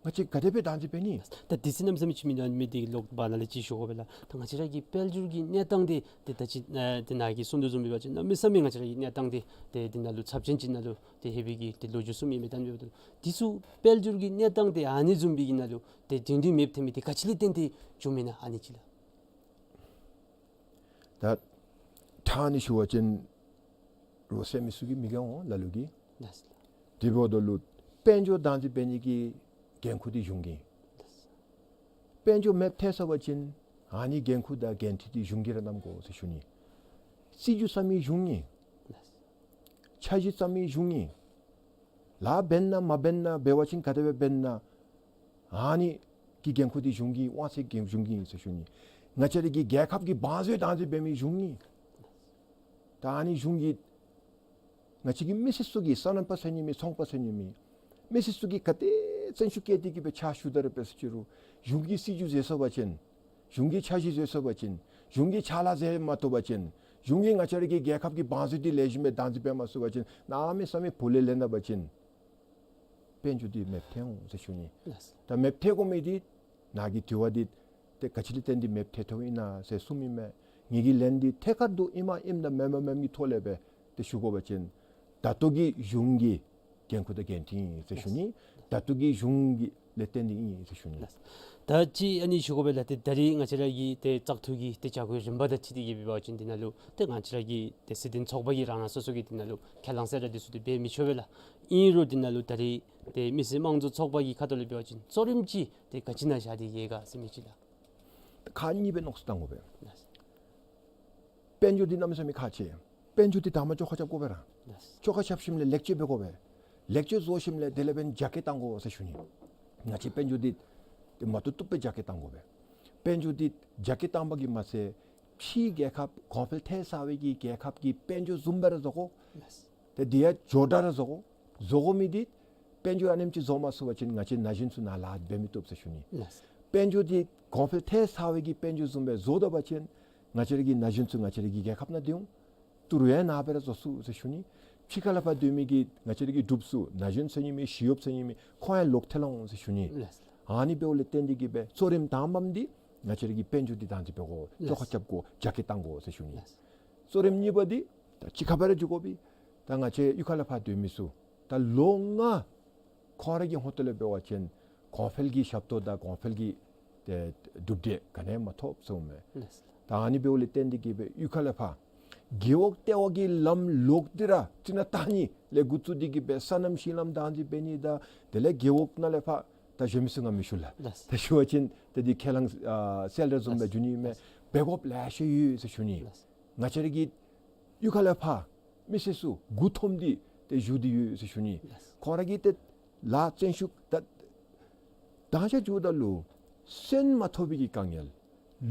ང་བཅས་ག་དེ་སྦེ་བདག་འཛིན་འབད་ནི། ད་དུས་ཚོད་གནམ་མེད་ས་མེད་ཅིག་མེད་ན་མི་འདི་ལོག་པར་ནཱ་ལས་ཅིག་ཞུ་དགོ་པས་ལགས། ད་ང་བཅས་ར་གི་དཔལ་འབྱོར་གྱི་གནས་སྟངས་འདི་ཏེ་ད་ཅི་ཨ་ཏེ་ནཱ་གིས་གསུང་དོ་བཟུམ་འབད་བ་ཅིན་གནམ་མེད་ས་མེད་ང་བཅས་ར་གི་གནས་སྟངས་འདི་ཏེ་འདི་ནང་ལུ་ཚབས་ཆེན་ཅིག་ནང་ལུ་ཏེ་ལྷོད་པའི་གི་ཏེ་ལོ་རྒྱུས་གསུངམ་ཨིན་མས། ད་ཨ་ནི་འབདཝ་ད་འདི་ཚུ་དཔལ་འབྱོར་གྱི་གནས་སྟངས་འདི་ཨ་ནི་བཟུམ་སྦེ་གི་ནང་ལུ་ཏེ་སྒྲིང་སྒྲིང་མེདཔ་ཐོན་མི་འདི་ག་ཅི་ལས་བརྟེན་ཏེ་བྱུངམ་ཨིན་ན་ཨ་ནི་ཅིག་ལགས། ད་ཕྲང་ནི་ཞུ་བ་ཅིན་རོགས་སེམས་མི་སྲུང་གི་མི་དགའ་འོང་ལ་ལུ་གིས། ལགས། དེ་འབདཝ་ད་ལུ་དཔལ་འབྱོར་བདག་འཛིན་འབད་ནི་གི་འགན་ཁུར་འདི་གཞུང་གི། ལགས། དཔལ་འབྱོར་མེདཔ་ཐལ་སོང་པ་ཅིན་ཨ་ནི་འགན་ཁུར་དང་འགན་འཁྲི་འདི་གཞུང་གིས་ར་བསྣམ་དགོ་ཟེར་ཞུ་ནི། སྲིད་བྱུས་བརྩམ་མི་གཞུང་ཨིན། ལགས། འཆར་གཞི་བརྩམ་མི་གཞུང་ཨིན། ལཱ་འབད་ན་མ་འབད་ན་འབད་བ་ཅིན་ག་དེ་སྦེ་འབད་ན་ཨ་ནི་གི་འགན་ཁུར་འདི་གཞུང་གི་དབང་ཚད་གཞུང་གི་ཨིན་ཟེར་ཞུ་ནི། ང་བཅས་ར་གི་རྒྱལ་ཁབ་ཀྱི་བང་མཛོད་བདག་འཛིན་འབད་མི་གཞུང་ཨིན། ད་ཨ་ནི་གཞུང་གིས་ང་བཅས་ཀྱི་མི་སེར་ཚུ་གིས་སོ་ནམ་པ་ཟེར་ནི་མེད་ཚོང་པ་ཟེར་ནི་མེད། མི་སེར་ཚུ་གིས་ག་དེ་བརྩོན་ཤུགས་བསྐྱེད་དེ་གིས་སྦེ་ཕྱག་ཞུ་ད་ར་འབད་ཟེར་ཅི་རུང་གཞུང་གིས་སྲིད་བྱུས་བཟོ་སོང་པ་ཅིན་གཞུང་གིས་འཆར་གཞི་བཟོ་སོང་པ་ཅིན་གཞུང་གིས་ཕྱག་ལཱ་མཛད་མ་བཏུབ་པ་ཅིན་གཞུང་གིས་ང་བཅས་ར་གི་རྒྱལ་ཁབ་ཀྱི་བང་མཛོད་འདི་ལེགས་ཤོམ་སྦེ་བདག་འཛིན་འབད་མ་ཚུགས་པ་ཅིན་གནམ་མེད་ས་མེད་བུ་ལས་ལེན་ད་པ་ཅིན་དཔལ་འབྱོར་འདི་མེདཔ་ཐལ་འོང་ཟེར་ཞུ་ནི། ལགས། ད་མེདཔ་ཐལ་དགོ་མི་འདི་ནཱ་གི་དྲི་བ་འདི་ཏེ་ག་ཅི་ལས་བརྟེན་ཏེ་མེདཔ་ཐལ་དོ་ཨིན་ན་ཟེར་གསུངམ་ཨིན་མས། ངེ་གི་ལན་འདི་ཐད་ཀར་དུ་ཨིནམ་ཨིནམ་དང་མེནམ་མེནམ་གྱི་ཐོག་ལས་སྦེ་ཏེ་ཞུ་དགོ་པ་ཅིན་ད་ལྟོ་གི་གཞུང་གི་འགན་ཁུར་དང་འགན་འཁྲི་ཨིན་ཟེར་ཞུ་ནི། ད་ལྟོ་གི་གཞུང་གི་ལས་བརྟེན་ཏེ་ཨིན་ཟེར་ཞུ་ནི། ད་ཅི་ཨ་ནི་ཞུ་དགོ་པས་ལགས། ཏེ་ད་རིས་ང་བཅས་ར་གི་ཏེ་བཙག་འཐུ་གི་ཏེ་བྱ་སྒོའི་རིམ་པ་དང་འཁྲིལ་ཏེ་གིས་འབད་བ་ཅིན་འདི་ནང་ལུ་ཏེ་ང་བཅས་ར་གི་ཏེ་སྲིད་དོན་ཚོགས་པ་གིས་རང་རང་སོ་སོ་གི་འདི་ནང་ལུ་ཁས་བླངས་གསལ་བསྒྲགས་འདི་ཚུ་ཏེ་འབད་མི་ཆོག་པས་ལགས། ཨིན་རུང་འདི་ནང་ལུ་ད་རིས་ཏེ་མི་སེར་དམངས་གཙོ་ཚོགས་པ་གི་ཁ་ཐུག་ལས་འབད་བ་ཅིན་གཙོ་རིམ་ཅིག་ཏེ་ག་ཅི་ནང་བཞག་སྟེ་ཡོད་ག་ཟེར་མི་ཅིག་ལགས། ཁག་གཉིས་སྦེ་མནོ་བསམ་བཏང་དགོ་པས། ལགས། དཔལ་འབྱོར་འདི་གནམ་མེད་ས་མེད་ཁག་ཆེ། དཔལ་འབྱོར་འདི་དང་པ་བཅོ་ཁ་རྐྱབ་དགོ་པས་ར། ལགས། བཅོ་ཁ་རྐྱབ་ཞིནམ་ལས་ལེགས་བཅོས་འབད་དགོ་པས། ལེགས་བཅོས་བཟོ་ཞིནམ་ལས་དེ་ལས་འབདན་རྒྱ་སྐྱེད་གཏང་དགོ་ཟེར་ཞུ་ནི། ང་བཅས་དཔལ་འབྱོར་འདི་ཏེ་མ་བཏུབ་བཏུབ་སྦེ་རྒྱ་སྐྱེད་གཏང་དགོ་པས། དཔལ་འབྱོར་འདི་རྒྱ་སྐྱེད་གཏང་པ་གིས་མ་ཚད་ཕྱིའི་རྒྱལ་ཁབ་གོང་འཕེལ་ཐལ་ཚར་བའི་གི་རྒྱལ་ཁབ་ཀྱི་དཔལ་འབྱོར་བཟུམ་སྦེ་ར་བཟོ་དགོ། ལགས། ཏེ་དེ་ཡང་འབྱོར་དྲགས་ར་བཟོ་དགོ། བཟོ་དགོ་མི་འདི་དཔལ་འབྱོར་ཨ་ནེམ་ཅིག་བཟོ་མ་ཚུགས་པ་ཅིན་ང་བཅས་ན་གཞོན་ཚུ་ནཱ་ལཱ་འབད་མི་བཏུབ་ཟེར་ཞུ་ནི། ལགས། དཔལ་འབྱོར་འདི་གོང་འཕེལ་ཐལ་ཚར་བའི་གི་དཔལ་འབྱོར་བཟུམ་སྦེ་བཟོ་ད་པ་ཅིན་ང་བཅས་ར་གི་ན་གཞོན་ཚུ་ང་བཅས་ར་གི་རྒྱལ་ཁབ་ནང་སྡོད་འོང་། ཏི་རུ་ཡང་ནཱ་སྦེ་ར་བཟོ་ཚུགས་ཟེར་ཞུ་ནི། ཕྱི་ཁ་ལས་ཕར་སྡོད་མི་གི་ང་བཅས་ར་གི་འབྲུགཔ་ཚུ་ན་གཞོན་ཟེར་ནི་མེད་ཞི་གཡོགཔ་ཟེར་ནི་མེད་ཁོང་ཡང་ལོག་ཐལ་འོང་ཟེར་ཞུ་ནི། ལགས། ཨ་ནི་འབདཝ་ལས་བརྟེན་ཏེ་གིས་སྦེ་གཙོ་རིམ་དང་པམ་འདི་ང་བཅས་ར་གི་དཔལ་འབྱོར་འདི་བདག་འཛིན་འབད་དགོ། ལགས། བཅོ་ཁ་རྐྱབ་དགོ། རྒྱ་སྐྱེད་གཏང་དགོ་ཟེར་ཞུ་ནི། ལགས། གཙོ་རིམ་གཉིས་པ་འདི་ད་ཕྱི་ཁ་སྦེ་ར་འགྱོ་དགོ་པས། ད་ང་བཅས་གཡུས་ཁ་ལས་ཕར་སྡོད་མི་ཚུ་ད་ལོ་ལྔ་ཁོང་ར་གི་ཧོངས་ཏོ་ལས་འབད་བ་ཅིན་ གོང་འཕེལ་གྱི་ཞབས་ཏོག་དང་གོང་འཕེལ་གྱི་ཏེ་གྲུབ་འབྲས་ག་ནི་ཡང་མ་ཐོབ་ཟེར་མས། ལགས། ད་ཨ་ནི་འབདཝ་ལས་བརྟེན་ཏེ་གིས་སྦེ་གཡུས་ཁ་ལས་ཕར་རྒེད་འོག་ལྟེ་བ་གི་ལམ་ལོག་སྟེ་ར་ཅིག་ནང་ད་ཨ་ནི་ལས་འགོ་བཙུགས་ཏེ་གིས་སྦེ་སོ་ནམ་ཤིང་ལམ་བདག་འཛིན་འབད་ནི་དང་དེ་ལས་རྒེད་འོག་ནང་ལས་ཕར་ད་གཞན་མི་ཚུ་ང་མི་ཞུ་ལགས། ལགས། ད་ཞུ་བ་ཅིན་ཏེ་འདི་ཁས་བླངས་ཨ་གསལ་ར་བཟུམ་སྦེ་ལགས། འགྱོ་ནི་མས། ལགས། འབད་དགོཔ་ལེ་ཤ་ཡོད་ཟེར་ཞུ་ནི། ལགས། ང་བཅས་ར་གི་གཡུས་ཁ་ལས་ཕར་མི་སེར་ཚུ་མགུ་འཐོམས་ཏེ་ཏེ་བཞུགས་ཏེ་ཡོད་ཟེར་ཞུ་ནི། ལགས། ཁོང་ར་གིས་ཏེ་ལཱ་བཙོན་ཤུགས་ད་དང་ཤ་འགྱོཝ་ད་ལུ་སོན་མ་ཐོབ་པའི་གི་དཀའ་ངལ།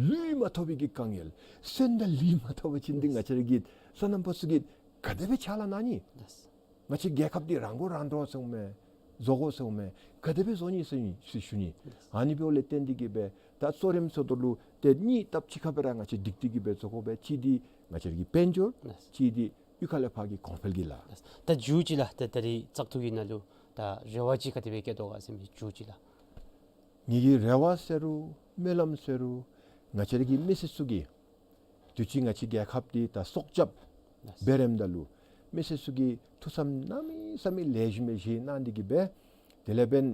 ལུད་མ་ཐོབ་པའི་གི་དཀའ་ངལ། སོན་དང་ལུད་མ་ཐོབ་པ་ཅིན་འདི་ང་བཅས་ར་གི་སོ་ནམ་པ་ཚུ་གིས་ག་དེ་སྦེ་ཕྱག་ལཱ་གནང་ནི། ལགས། ང་བཅས་རྒྱལ་ཁབ་འདི་རང་མགོ་རང་འདྲོངས་ཟེར་མས། བཟོ་དགོ་ཟེར་མས། ག་དེ་སྦེ་བཟོ་ནི་ཟེར་ནི་ཟེར་ཞུ་ནི། ལགས། ཨ་ནི་འབདཝ་ལས་བརྟེན་ཏེ་གིས་སྦེ་ད་གཙོ་རིམ་བཟོ་དོ་ལུ་ཏེ་གཉིས་སྟབས་གཅིག་ཁར་སྦེ་ར་ང་བཅས་སྒྲིག་སྟེ་གིས་སྦེ་བཟོ་དགོ་པས། གཅིག་འདི་ང་བཅས་ར་གི་དཔལ་འབྱོར། ལགས། གཅིག་འདི་གཡུས་ཁ་ལས་ཕར་གྱི་གོང་འཕེལ་གྱི་ལཱ། ལགས། ད་མཇུག་ཅིག་ལགས། ད་ད་རིས་བཙག་འཐུ་གི་ནང་ལུ་ད་རེ་བ་ཅིག་ག་དེ་སྦེ་བསྐྱེད་དོ་ག་ཟེར་མི་མཇུག་ཅིག་ལགས། ངེ་གི་རེ་བ་ཟེར་རུང་སྨོན་ལམ་ཟེར་རུང་ང་བཅས་ར་གི་མི་སེར་ཚུ་གིས་དུས་ཅི་ང་བཅས་རྒྱལ་ཁབ་འདི་ད་སྲོག་སྐྱབས་ལགས། འབད་རནམ་ད་ལུ་མི་སེར་ཚུ་གིས་ཐུགས་བསམ་གནམ་མེད་ས་མེད་ལེགས་ཤོམ་སྦེ་བཞེས་གནང་སྟེ་གིས་སྦེ་དེ་ལས་འབདན་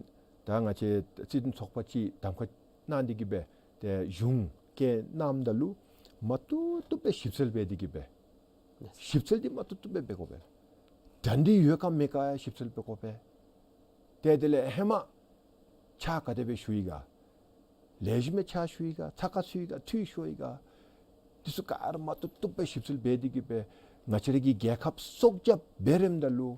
ད་ང་བཅས་སྲིད་དོན་ཚོགས་པ་ཅིག་གདམ་ཁ་གནང་སྟེ་གིས་སྦེ་ཏེ་གཞུང་བསྐྱལ་གནངམ་ད་ལུ་མ་བཏུབ་བཏུབ་སྦེ་ཞིབ་འཚོལ་འབད་དེ་གིས་སྦེ། ལགས། ཞིབ་འཚོལ་འདི་མ་བཏུབ་བཏུབ་སྦེ་འབད་དགོ་པས། གྲ་སྒྲིག་ཡོད་ག་མེད་ག་ཡང་ཞིབ་འཚོལ་འབད་དགོ་པས། ཏེ་དེ་ལས་ཧེ་མ་ཕྱག་ག་དེ་སྦེ་ཞུ་ཡི་ག། ལེགས་ཤོམ་སྦེ་ཕྱག་ཞུ་ཡི་ག། ཚ་ཁ་ཚུད་ཡི་ག། འཐུས་ཤོར་ཡི་ག། འདི་ཚུ་ག་ར་མ་བཏུབ་བཏུབ་སྦེ་ཞིབ་འཚོལ་འབད་དེ་གིས་སྦེ་ང་བཅས་ར་གི་རྒྱལ་ཁབ་སྲོག་སྐྱབས་འབད་རནམ་ད་ལུ་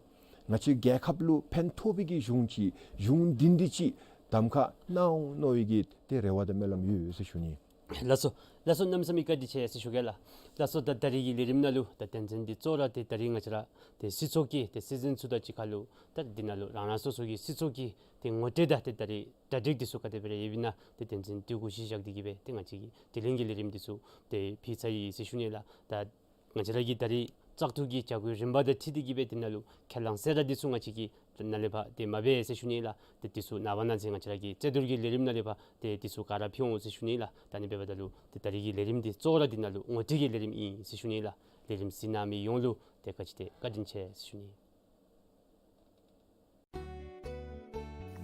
ང་བཅས་རྒྱལ་ཁབ་ལུ་ཕན་ཐོགས་པའི་གི་གཞུང་ཅིག་གཞུང་བདེན་བདེན་ཅིག་གདམ་ཁ་གནང་འོང་མནོ་བའི་གི་ཏེ་རེ་བ་དང་སྨོན་ལམ་ཡོད་ཡོད་ཟེར་ཞུ་ནི། ལགས་སོ། ལགས་སོ། གནམ་མེད་ས་མེད་བཀའ་དྲིན་ཆེ་ཟེར་ཞུ་གེ་ལགས། ལགས་སོ། ད་ད་རིས་ཀྱི་ལས་རིམ་ནང་ལུ་ད་དོན་ཚན་འདི་གཙོ་བོ་ར་ཏེ་ད་རིས་ང་བཅས་ར་ཏེ་སྲིད་ཚོགས་ཀྱི་ཏེ་སྲིད་འཛིན་ཚུ་དང་གཅིག་ཁར་ལུ་ད་འདི་ནང་ལུ་རང་རང་སོ་སོ་གི་སྲིད་ཚོགས་ཀྱི་ཏེ་ངོ་སྤྲོད་དང་ཏེ་ད་རིས་གྲ་སྒྲིག་འདི་ཚུ་ག་དེ་སྦེ་ར་ཡོདཔ་ཨིན་ན་ཏེ་དོན་ཚན་འདི་གུ་གཞི་བཞག་སྟེ་གིས་སྦེ་ཏེ་ང་བཅས་ཀྱི་དེ་རིང་གི་ལས་རིམ་འདི་ཚུ་ཏེ་ཕུལ་ཚར་ཡི་ཟེར་ཞུ་ནི་ལགས། ད་ང་བཅས་ར་གི་ད་རིས་བཙག་འཐུ་གི་བྱ་སྒོའི་རིམ་པ་དང་འཁྲིལ་ཏེ་གིས་སྦེ་འདི་ནང་ལུ་ཁས་བླངས་གསལ་བསྒྲགས་འདི་ཚུ་ང་བཅས་ཀྱི་ནང་ལས་ཕར་ཏེ་མ་འབད་ཟེར་ཞུ་ནི་ལགས། ཏེ་འདི་ཚུ་ནངས་པ་གནངས་ཚེ་ང་བཅས་ར་གི་རྩོད་བསྡུར་གྱི་ལས་རིམ་ནང་ལས་ཕར་ཏེ་འདི་ཚུ་ག་ར་ཕུལ་འོང་ཟེར་ཞུ་ནི་ལགས། ད་ཨ་ནི་འབདཝ་ད་ལུ་ཏེ་ད་རིས་ཀྱི་ལས་རིམ་འདི་གཙོ་བོ་ར་འདི་ནང་ལུ་ངོ་སྤྲོད་ཀྱི་ལས་རིམ་ཨིན་ཟེར་ཞུ་ནི་ལགས། ལས་རིམ་གཟིགས་གནང་མི་ཡོངས་ལུ་ཏེ་ག་ཅི་ཏེ་བཀའ་དྲིན་ཆེ་ཟེར་ཞུ་ནི།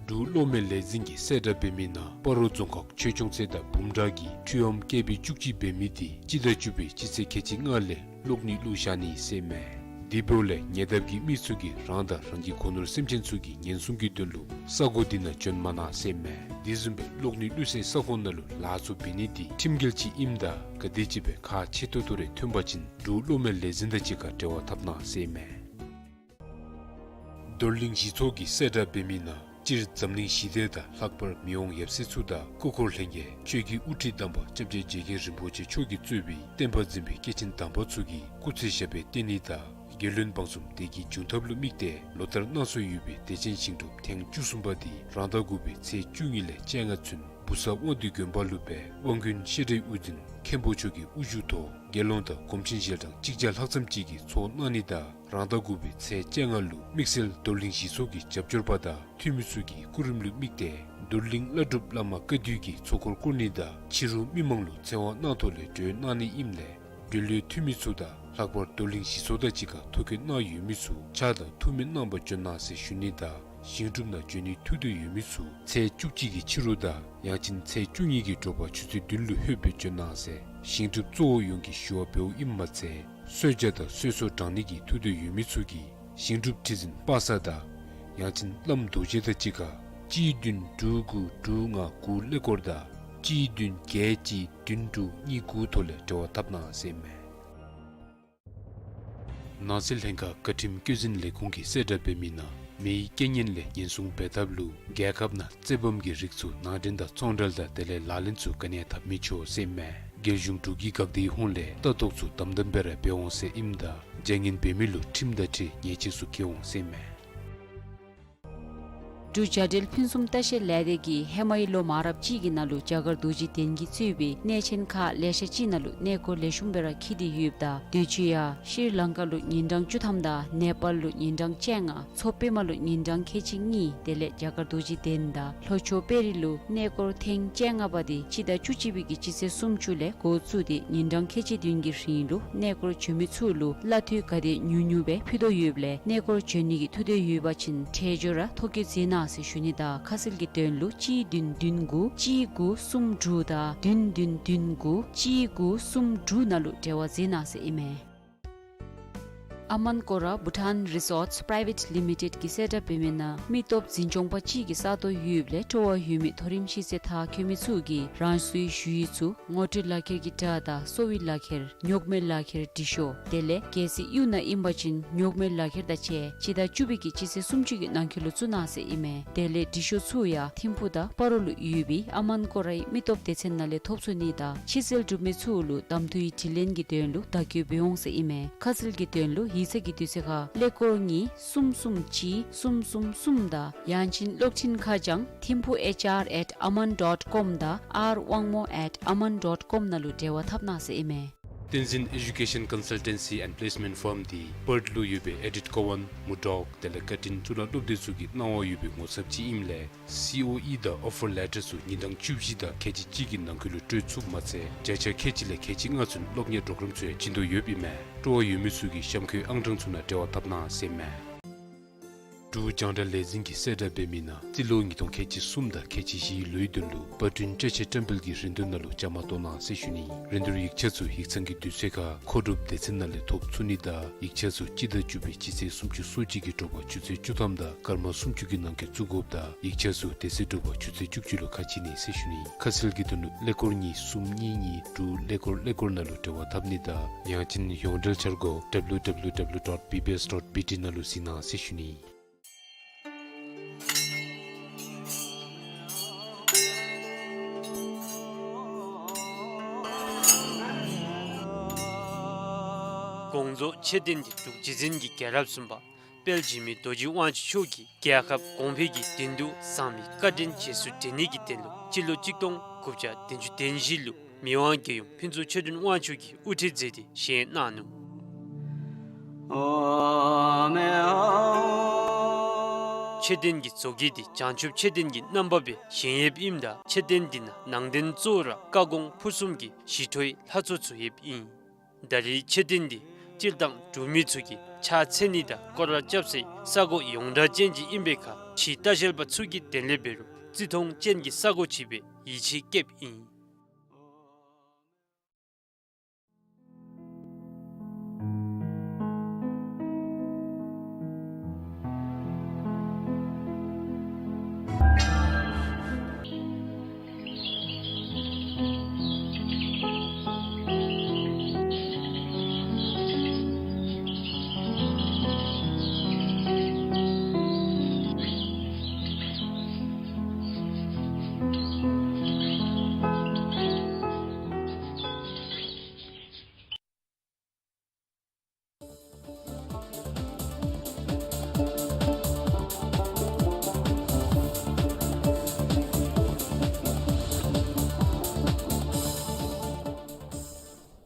འབྲུག་གློག་མེ་ལས་འཛིན་གྱིས་གསལ་བསྒྲགས་འབད་མི་ནང་སྤ་རོ་རྫོང་ཁག་ཆོས་སྐྱོང་རྩེ་དང་བུམ་བྲག་གི་འཕྲུལ་ཨམ་ཀེ་བི་བཅུ་གཅིག་འབད་མི་འདི་སྤྱི་ཟླ་བཅུ་པའི་སྤྱི་ཚེས་ཁལ་གཅིག་ལྔ་ལས་གློག་ནད་བླུགས་བཞག་ནི་ཟེར་མས། དེ་འབདཝ་ལས་ཉེ་འདབས་ཀྱི་མི་ཚུ་གིས་རང་དང་རང་གི་སྒོ་ནོར་སེམས་ཅན་ཚུ་གི་ཉེན་སྲུང་གི་དོན་ལུ་ས་གོ་འདི་ནང་འབྱོན་མ་གནང་ཟེར་མས། དེ་བཟུམ་སྦེ་གློག་ནད་བླུགས་སའི་ས་ཁོངས་ནང་ལུ་ལཱ་ཚུ་འབད་ནི་འདི་ཁྲིམས་འགལ་ཅིག་ཨིནམ་ད་ག་དེམ་ཅིག་སྦེ་ཁག་ཆེ་ཏོག་ཏོ་རེ་ཐོན་པ་ཅིན་འབྲུག་གློག་མེ་ལས་འཛིན་དང་གཅིག་ཁར་འབྲེལ་བ་འཐབ་གནང་ཟེར་མས། རྡོར་གླིང་གཞི་ཚོགས་ཀྱིས་གསལ་བསྒྲགས་འབད་མི་ནང་སྤྱིར་འཛམ་གླིང་ཞི་བདེ་དང་ལྷག་པར་མི་དབང་ཡབ་སྲས་ཚུ་དང་སྐུ་འཁོར་ལྷན་རྒྱས་ཆོས་ཀྱི་དབུ་ཁྲིད་དམ་པ་སྐྱབས་རྗེ་རྗེ་མཁན་རིན་པོ་ཆེ་མཆོག་གིས་གཙོས་པའི་བསྟན་པ་འཛིན་པའི་སྐྱེས་ཆེན་དམ་པ་ཚུ་གིས་སྐུ་ཚེ་ཞབས་པད་བརྟན་ནི་དང་རྒྱལ་བློན་འབངས་གསུམ་བདེ་སྐྱིད་འབྱུང་ཐབས་ལུ་དམིགས་ཏེ་ལོ་ལྟར་གནང་སྲོལ་ཡོད་པའི་བདེ་ཆེན་ཞིང་སྒྲུབ་ཐེངས་བཅུ་གསུམ་པ་འདི་རང་ཟླ་དགུ་པའི་ཚེས་བཅུ་གཉིས་ལས་བཅོ་ལྔ་ཚུན་བུ་གསར་དབང་འདུས་དགོན་པ་ལུ་སྦེ་དབང་དགོན་བཤད་གྲྭའི་དབུ་འཛིན་མཁན་པོ་མཆོག་གི་དབུ་བཞུགས་ཐོག་དགེ་སློང་དང་སྒོམ་ཆེན་ཞལ་གྲངས་གཅིག་བརྒྱ་ལྷག་ཙམ་ཅིག་གིས་ཚོགས་གནང་ནི་དང་རང་ཟླ་དགུ་པའི་ཚེས་བཅོ་ལྔ་ལུ་དམིགས་བསལ་རྡོར་གླིང་གཞི་ཚོགས་ཀྱི་རྒྱབ་སྐྱོར་པ་དང་འཐུས་མི་ཚུ་གི་སྐུ་རིམ་ལུ་དམིགས་ཏེ་རྡོར་གླིང་བླ་སྒྲུབ་བླ་མ་བཀའ་འདུས་ཀྱི་ཚོགས་འཁོར་བསྐོར་ནི་དང་ཕྱི་རུ་མི་མང་ལུ་ཚེ་དབང་གནང་ཐོག་ལས་གྲོལ་གནང་ནི་ཨིནམ་ལས་འབྲེལ་ཡོད་འཐུས་མི་ཚུ་དང་ལྷག་པར་རྡོར་གླིང་གཞི་ཚོགས་དང་གཅིག་ཁར་ཐོ་བཀོད་གནང་ཡོད་མི་ཚུ་ཕྱག་དང་ཐུགས་སྨོན་གནང་བར་འབྱོན་གནང་ཟེར་ཞུ་ནི་དང་ཞིང་སྒྲུབ་ནང་འབྱོན་ནི་ཐུགས་འདོད་ཡོད་མི་ཚུ་ཚེས་བཅུ་གཅིག་གི་ཕྱི་རུ་དང་ཡང་ཅིན་ཚེས་བཅུ་གཉིས་ཀྱི་དྲོ་པ་ཆུ་ཚོད་བདུན་ལུ་ལྷོད་སྦེ་འབྱོན་གནང་ཟེར་ཞིང་སྒྲུབ་གཙོ་བོ་ཡོངས་ཀྱིས་ཞུ་བ་འབདཝ་ཨིནམ་མ་ཚད་གསོལ་ཇ་དང་གསོལ་ཚོགས་དྲང་ནི་གི་ཐུགས་འདོད་ཡོད་མི་ཚུ་གིས་ཞིང་སྒྲུབ་ཁྲི་འཛིན་པ་སངས་དང་ཡང་ཅིན་བླམ་རྡོ་རྗེ་དང་གཅིག་ཁར་གཅིག་བདུན་དྲུག་དགུ་དྲུག་ལྔ་དགུ་ཀླད་ཀོར་དང་གཅིག་བདུན་བརྒྱད་གཅིག་བདུན་དྲུག་གཉིས་དགུ་ཐོག་ལས་འབྲེལ་བ་འཐབ་གནང་ཟེར་མས། ནང་སྲིད་ལྷན་ཁག་བཀའ་ཁྲིམས་བཀོད་འཛིན་ལས་ཁུངས་ཀྱིས་གསལ་བསྒྲགས་འབད་མི་ནང་མེའི་རྐྱེན་ངན་ལས་ཉེན་སྲུང་འབད་ཐབས་ལུ་རྒྱལ་ཁབ་ནང་རྩེད་བམ་གྱི་རིགས་ཚུ་ནང་འདྲེན་དང་ཚོང་འབྲེལ་དང་དེ་ལས་ལག་ལེན་ཚུ་ག་ནི་ཡང་འཐབ་མི་ཆོག་ཟེར་མས། རྒྱལ་གཞུང་འབྲུག་གི་འགག་སྡེའི་ཧོངས་ལས་ལྟ་རྟོག་ཚུ་དམ་དམ་སྦེ་ར་འབད་འོང་ཟེར་ཨིནམ་ད་བྱ་ངན་འབད་མི་ལུ་ཁྲིམས་དང་འཁྲིལ་ཉེས་ཆད་ཚུ་བཀལ་འོང་ཟེར་མས། འབྲུག་བྱ་བྲལ་ཕུན་སུམ་ལྟ་བཤལ་ལས་སྡེ་གིས་ཧེ་མའི་ལོ་མང་རབས་ཅིག་གི་ནང་ལུ་རྒྱ་གར་རྡོ་རྗེ་གདན་གྱིས་གཙོས་པའི་གནས་ཆེན་ཁག་ལེ་ཤ་ཅིག་ནང་ལུ་གནས་སྐོར་ལེགས་ཤོམ་སྦེ་ར་འཁྱིད་དེ་ཡོདཔ་ད་དུས་ཅི་ཡང་ཤྲི་ལང་ཀ་ལུ་ཉིན་གྲངས་བཅུ་ཐམ་དང་ནེ་པཱལ་ལུ་ཉིན་གྲངས་བཅོ་ལྔ་མཚོ་པདྨ་ལུ་ཉིན་གྲངས་ཁལ་གཅིག་གཉིས་དེ་ལས་རྒྱ་གར་རྡོ་རྗེ་གདན་དང་ལྷོ་ཕྱོགས་དཔལ་རི་ལུ་གནས་སྐོར་ཐེངས་བཅོ་ལྔ་པ་དེ་སྤྱི་ཟླ་བཅུ་གཅིག་པའི་གི་སྤྱི་ཚེས་སུམ་ཅུ་ལས་འགོ་བཙུགས་ཏེ་ཉིན་གྲངས་ཁལ་གཅིག་བདུན་གྱི་རིང་ལུ་གནས་སྐོར་འབྱོན་མི་ཚུ་ལུ་གླ་འཐུས་ག་དེ་ཉུང་ཉུང་སྦེ་ཕུལ་དོ་ཡོདཔ་ལས་གནས་སྐོར་འབྱོན་ནི་གི་ཐུགས་འདོད་ཡོད་པ་ཅིན་འཕྲལ་མགྱོགས་ར་ཐོ་བཀོད་མཛད་གནང་ ཟེར་ཞུ་ནི། ད་ཁ་གསལ་གྱི་དོན་ལུ་གཅིག་བདུན་བདུན་དགུ་གཅིག་དགུ་གསུམ་དྲུག་དང་བདུན་བདུན་བདུན་དགུ་གཅིག་དགུ་གསུམ་དྲུག་ནང་ལུ་འབྲེལ་བ་མཛད་གནང་ཟེར་ཨིན་མས། ཨ་མཱན་ཀོ་ར་བྷུ་ཊཱན་རི་སོརཊསི་པི་རའི་ཝེཊ་ལི་མི་ཊེཌ་ཀྱིས་གསལ་བསྒྲགས་འབད་མི་ནང་མི་སྟོབས་འཛིན་སྐྱོང་པ་གཅིག་གི་ས་སྟོང་ཡོདཔ་ལས་སྤྲོ་བ་ཡོད་མི་མཐོ་རིམ་ཤེས་ཚད་མཐར་འཁྱོལ་མི་ཚུ་གིས་རང་སོའི་ཞུ་ཡིག་ཚུ་ངོ་སྤྲོད་ལག་ཁྱེར་གྱི་སྒྲ་དང་གསོ་བའི་ལག་ཁྱེར་ཉོག་མེད་ལག་ཁྱེར་འབྲི་ཤོག་དེ་ལས་གལ་སྲིད་གཡུས་ནང་ཨིན་པ་ཅིན་ཉོག་མེད་ལག་ཁྱེར་དང་བཅས་སྤྱི་ཟླ་བཅུ་པའི་གི་སྤྱི་ཚེས་སུམ་ཅུ་གི་ནང་འཁོད་ལུ་བཙུགས་གནང་ཟེར་ཨིན་མས། དེ་ལས་འབྲི་ཤོག་ཚུ་ཡང་ཐིམ་ཕུ་དང་སྤ་རོ་ལུ་ཡོད་པའི་ཨ་མཱན་ཀོ་རའི་མི་སྟོབས་སྡེ་ཚན་ནང་ལས་ཐོབ་ཚུགས་ནི་དང་ཕྱིར་བསལ་གྲུབ་མི་ཚུ་ལུ་གདམ་འཐུའི་དྲི་ལན་གྱི་དོན་ལུ་བརྡ་བསྐྱོད་འབད་འོང་ཟེར་ཨིན་མས། ཁ་གསལ་གྱི་དོན་ལུ་ཡིག་ཚང་གི་དུས་ཚོད་ཁར་ཀླད་ཀོར་གཉིས་གསུམ་གསུམ་གཅིག་གསུམ་གསུམ་གསུམ་དང་ཡང་ཅིན་གློག་འཕྲིན་ཁ་བྱང་ཐིམ་ཕུ་ཨེཆ་ཨར་ཨེཊ་ཨ་མཱན་ཌོཊ་ཀོམ་དང་ཨར་དབང་མོ་ཨེཊ་ཨ་མཱན་ཌོཊ་ཀོམ་ནང་ལུ་འབྲེལ་བ་འཐབ་གནང་ཟེར་ཨིན་མས། བསྟན་འཛིན་ཨེ་ཌུ་ཀེ་ཤཱན་ཀོན་སལ་ཊེན་སི་ཨེནཌ་པི་ལེསི་མེནཊ་ཕརམ་འདི་པརཐ་ལུ་ཡོད་པའི་ཨེ་ཌིཐ་ཀོ་ཝཱན་མུར་ཌོག་དེ་ལས་ཀར་ཊིན་གཙུག་ལག་སློབ་སྡེ་ཚུ་གི་གནང་བ་ཡོད་པའི་ངོ་ཚབ་ཅིག་ཨིནམ་ལས་སི་ཨོ་ཨི་དང་ཨོ་ཕར་ལེ་ཊར་ཚུ་ཉིན་གྲངས་བཅུ་བཞི་དང་ཁལ་གཅིག་གཅིག་གི་ནང་འཁོད་ལུ་སྤྲོད་ཚུགསཔ་མ་ཚད་བརྒྱ་ཆ་ཁལ་གཅིག་ལས་ཁལ་གཅིག་ལྔ་ཚུན་སློབ་གཉེར་གྲོགས་རམ་ཚུ་ཡང་བྱིན་དོ་ཡོདཔ་ཨིན་མས། སྤྲོ་བ་ཡོད་མི་ཚུ་གིས་གཤམ་འཁོད་ཨང་གྲངས་ཚུ་ནང་འབྲེལ་བ་འཐབ་གནང་ཟེར་ཨིན་མས། འབྲུག་རྒྱང་བསྒྲགས་ལས་འཛིན་གྱིས་གསལ་བསྒྲགས་འབད་མི་ནང་རྩིས་ལོ་ཉིས་སྟོང་ཁལ་གཅིག་གསུམ་དང་ཁལ་གཅིག་བཞིའི་ལོའི་དོན་ལུ་དཔར་སྐྲུན་བཀྲ་ཤིས་བཀྲམ་སྤེལ་གྱི་རིན་བསྡུར་ནང་ལུ་བཅའ་མར་གཏོགས་གནང་ཟེར་ཞུ་ནི། རིན་བསྡུར་ཡིག་ཆ་ཚུ་ཡིག་ཚང་གི་དུས་ཚོད་ཁར་མཁོ་སྒྲུབ་སྡེ་ཚན་ནང་ལས་ཐོབ་ཚུགས་ནི་དང་ཡིག་ཆ་ཚུ་སྤྱི་ཟླ་བཅུ་པའི་སྤྱི་ཚེས་སུམ་ཅུ་སོ་གཅིག་གི་དྲོ་པ་ཆུ་ཚོད་བཅུ་ཐམ་དང་སྐར་མ་སུམ་ཅུ་གི་ནང་འཁོད་བཙུགས་དགོཔ་དང་ཡིག་ཆ་ཚུ་དེ་ཚེ་དྲོ་པ་ཆུ་ཚོད་བཅུ་གཅིག་ལུ་ཁ་ཕྱེ་ནི་ཟེར་ཞུ་ནི། ཁ་གསལ་གྱི་དོན་ལུ་ཀླད་ཀོར་གཉིས་གསུམ་གཉིས་གཉིས་དྲུག་ཀླད་ཀོར་ཀླད་ཀོར་ནང་ལུ་འབྲེལ་བ་འཐབ་ནི་དང་ཡང་ཅིན་ཡོངས་འབྲེལ་འཆར་སྒོ་ཌབ་ལུ་ཌབ་ལུ་ཌབ་ལུ་ཌོཊ་བི་བི་ཨེསི་ཌོཊ་བི་ཊི་ནང་ལུ་གཟིགས་གནང་ཟེར་ཞུ་ནི། དགོངས་རྫོགས་མཆོད་རྟེན་འདི་འབྲུག་རྗེ་བཙུན་གྱི་རྒྱལ་རབས་གསུམ་པ་དཔལ་འཇིགས་མེད་རྡོ་རྗེ་དབང་ཕྱུག་མཆོག་གིས་རྒྱལ་ཁབ་གོང་འཕེལ་གྱི་དོན་དུ་བཟང་མི་བཀའ་དྲིན་རྗེས་སུ་དྲན་ནི་གི་དོན་ལུ་སྤྱི་ལོ་གཅིག་སྟོང་དགུ་བརྒྱ་བདུན་ཅུ་དོན་བཞི་ལུ་མི་དབང་རྒྱལ་ཡུམ་ཕུན་ཚོགས་ཆོས་སྒྲོན་དབང་ཕྱུག་གིས་དབུ་ཁྲིད་མཛད་དེ་བཞེངས་གནང་ནུག། མཆོད་རྟེན་གྱི་བཟོ་བཀོད་འདི་བྱང་ཆུབ་མཆོད་རྟེན་གྱི་རྣམ་པ་སྦེ་བཞེངས་ཡོདཔ་ཨིནམ་ད་མཆོད་རྟེན་འདི་ནང་ནང་རྟེན་གཙོ་བོ་ར་བཀའ་དགོངས་ཕུར་གསུམ་གྱི་ཞི་ཁྲོའི་ལྷ་ཚོགས་ཚུ་ཡོདཔ་ཨིན། ད་རེས་མཆོད་རྟེན་འདི་སྤྱིར་བཏང་འབྲུག་མི་ཚུ་གིས་ཕྱག་འཚལ་ནི་དང་སྐོར་ར་རྐྱབ་སའི་ས་གོ་ཡོངས་གྲགས་ཅན་ཅིག་ཨིན་པའི་ཁར་ཕྱི་ལྟ་བཤལ་པ་ཚུ་གི་དོན་ལས་འབད་རུང་བརྩི་མཐོང་ཅན་གྱི་ས་གོ་ཅིག་སྦེ་ཡིད་ཆེས་བསྐྱེདཔ་ཨིན།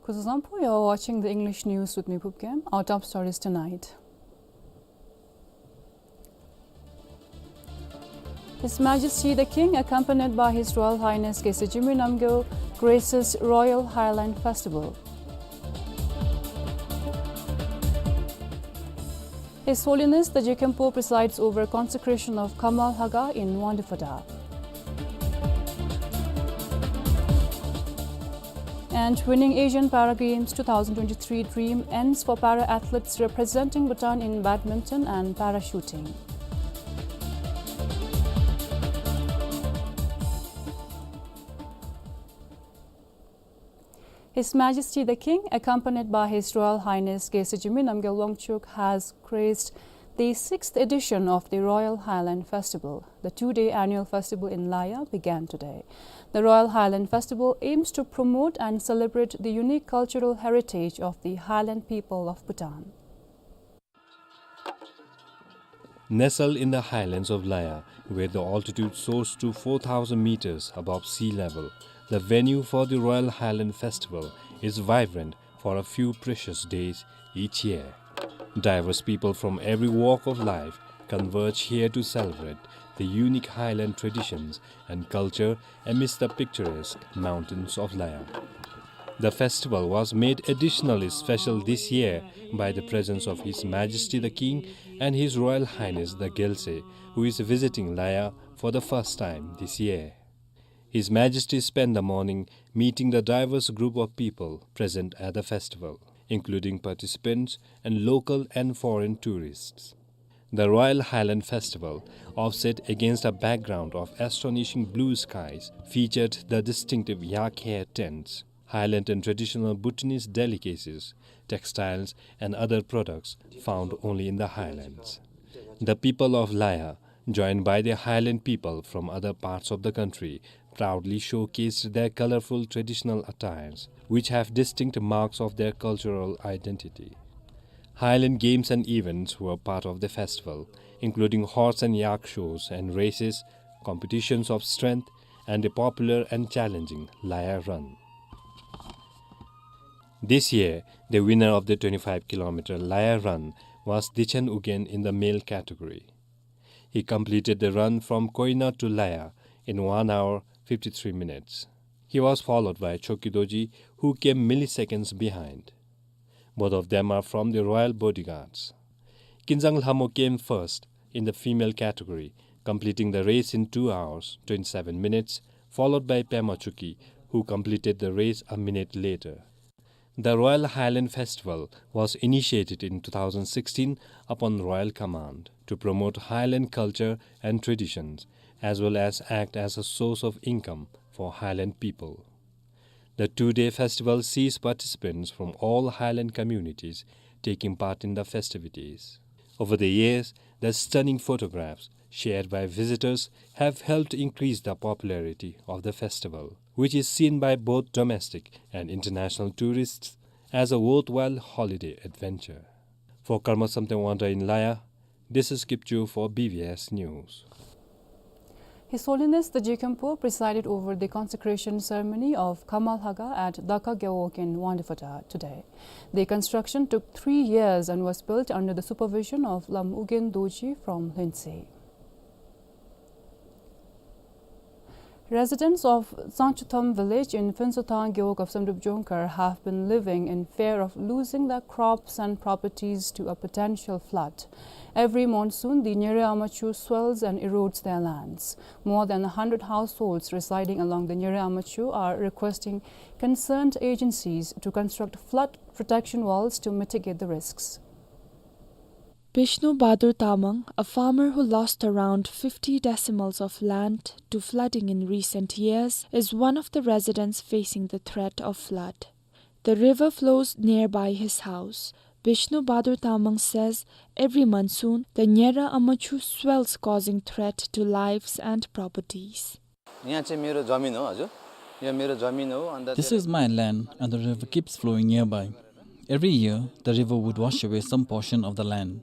Kuzuzangpo, you're watching the English news with me, Phubkem. Our top stories tonight. His Majesty the King, accompanied by His Royal Highness Geshe Jigme Namgyal, graces Royal Highland Festival. His Holiness the Jigkhenpo presides over consecration of Kamal Haga in Wangdue Phodrang. And winning Asian Para Games two thousand twenty-three dream ends for para athletes representing Bhutan in badminton and para shooting. His Majesty the King, accompanied by His Royal Highness Geshe Jigme Namgyal Wangchuck, has graced the sixth edition of the Royal Highland Festival. The two-day annual festival in Laya began today. The Royal Highland Festival aims to promote and celebrate the unique cultural heritage of the Highland people of Bhutan. Nestled in the highlands of Laya, where the altitude soars to four thousand meters above sea level, the venue for the Royal Highland Festival is vibrant for a few precious days each year. Diverse people from every walk of life converge here to celebrate the unique highland traditions and culture amidst the picturesque mountains of Laya. The festival was made additionally special this year by the presence of His Majesty the King and His Royal Highness the Gyaltswe, who is visiting Laya for the first time this year. His Majesty spent the morning meeting the diverse group of people present at the festival, including participants and local and foreign tourists. The Royal Highland Festival, offset against a background of astonishing blue skies, featured the distinctive yak hair tents, Highland and traditional Bhutanese delicacies, textiles, and other products found only in the highlands. The people of Laya, joined by the highland people from other parts of the country, proudly showcased their colorful traditional attires, which have distinct marks of their cultural identity. Highland games and events were part of the festival, including horse and yak shows and races, competitions of strength, and a popular and challenging Laya Run. This year, the winner of the twenty-five kilometer Laya Run was Dichen Ugyen in the male category. He completed the run from Koina to Laya in one hour, fifty-three minutes. He was followed by Choki Dorji, who came milliseconds behind. Both of them are from the Royal Bodyguards. Kinzang Lhamo came first in the female category, completing the race in two hours, twenty-seven minutes, followed by Pema Choki, who completed the race a minute later. The Royal Highland Festival was initiated in two thousand sixteen upon royal command to promote Highland culture and traditions, as well as act as a source of income for Highland people. The two-day festival sees participants from all Highland communities taking part in the festivities. Over the years, the stunning photographs shared by visitors have helped increase the popularity of the festival, which is seen by both domestic and international tourists as a worthwhile holiday adventure. For Karma Samten Wangyur in Laya, this is Kipchu for B B S News. His Holiness the Je Khenpo presided over the consecration ceremony of Khamar Lhakhang at Dakha Gewog in Wangdue Phodrang today. The construction took three years and was built under the supervision of Lam Ugyen Dorji from Lhuentse. Residents of Tsangchutham village in Phuntshothang Gewog of Samdrup Jongkhar have been living in fear of losing their crops and properties to a potential flood. Every monsoon, the Nyera Amachu swells and erodes their lands. More than a hundred households residing along the Nyera Amachu are requesting concerned agencies to construct flood protection walls to mitigate the risks. Bishnu Bahadur Tamang, a farmer who lost around fifty decimals of land to flooding in recent years, is one of the residents facing the threat of flood. The river flows nearby his house. Bishnu Bahadur Tamang says every monsoon, the Nyera Amachu swells, causing threat to lives and properties. यहाँ चाहिँ मेरो जमिन हो, हजुर। यो मेरो जमिन हो, अन्त This is my land, and the river keeps flowing nearby. Every year, the river would wash away some portion of the land.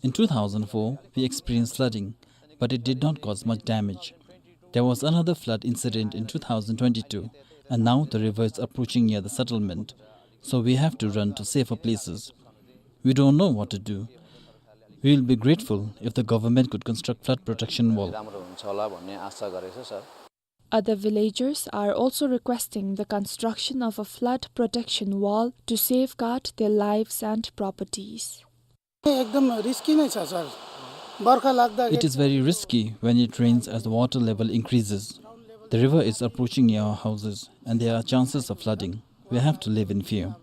In two thousand four, we experienced flooding, but it did not cause much damage. There was another flood incident in two thousand twenty-two, and now the river is approaching near the settlement, so we have to run to safer places. We don't know what to do. We will be grateful if the government could construct flood protection wall. राम्रो हुन्छ होला भन्ने आशा गरेको छ, sir. Other villagers are also requesting the construction of a flood protection wall to safeguard their lives and properties. एकदम रिस्की नै छ, सर। बर्खा लाग्दा It is very risky when it rains as the water level increases. The river is approaching near our houses, and there are chances of flooding. We have to live in fear.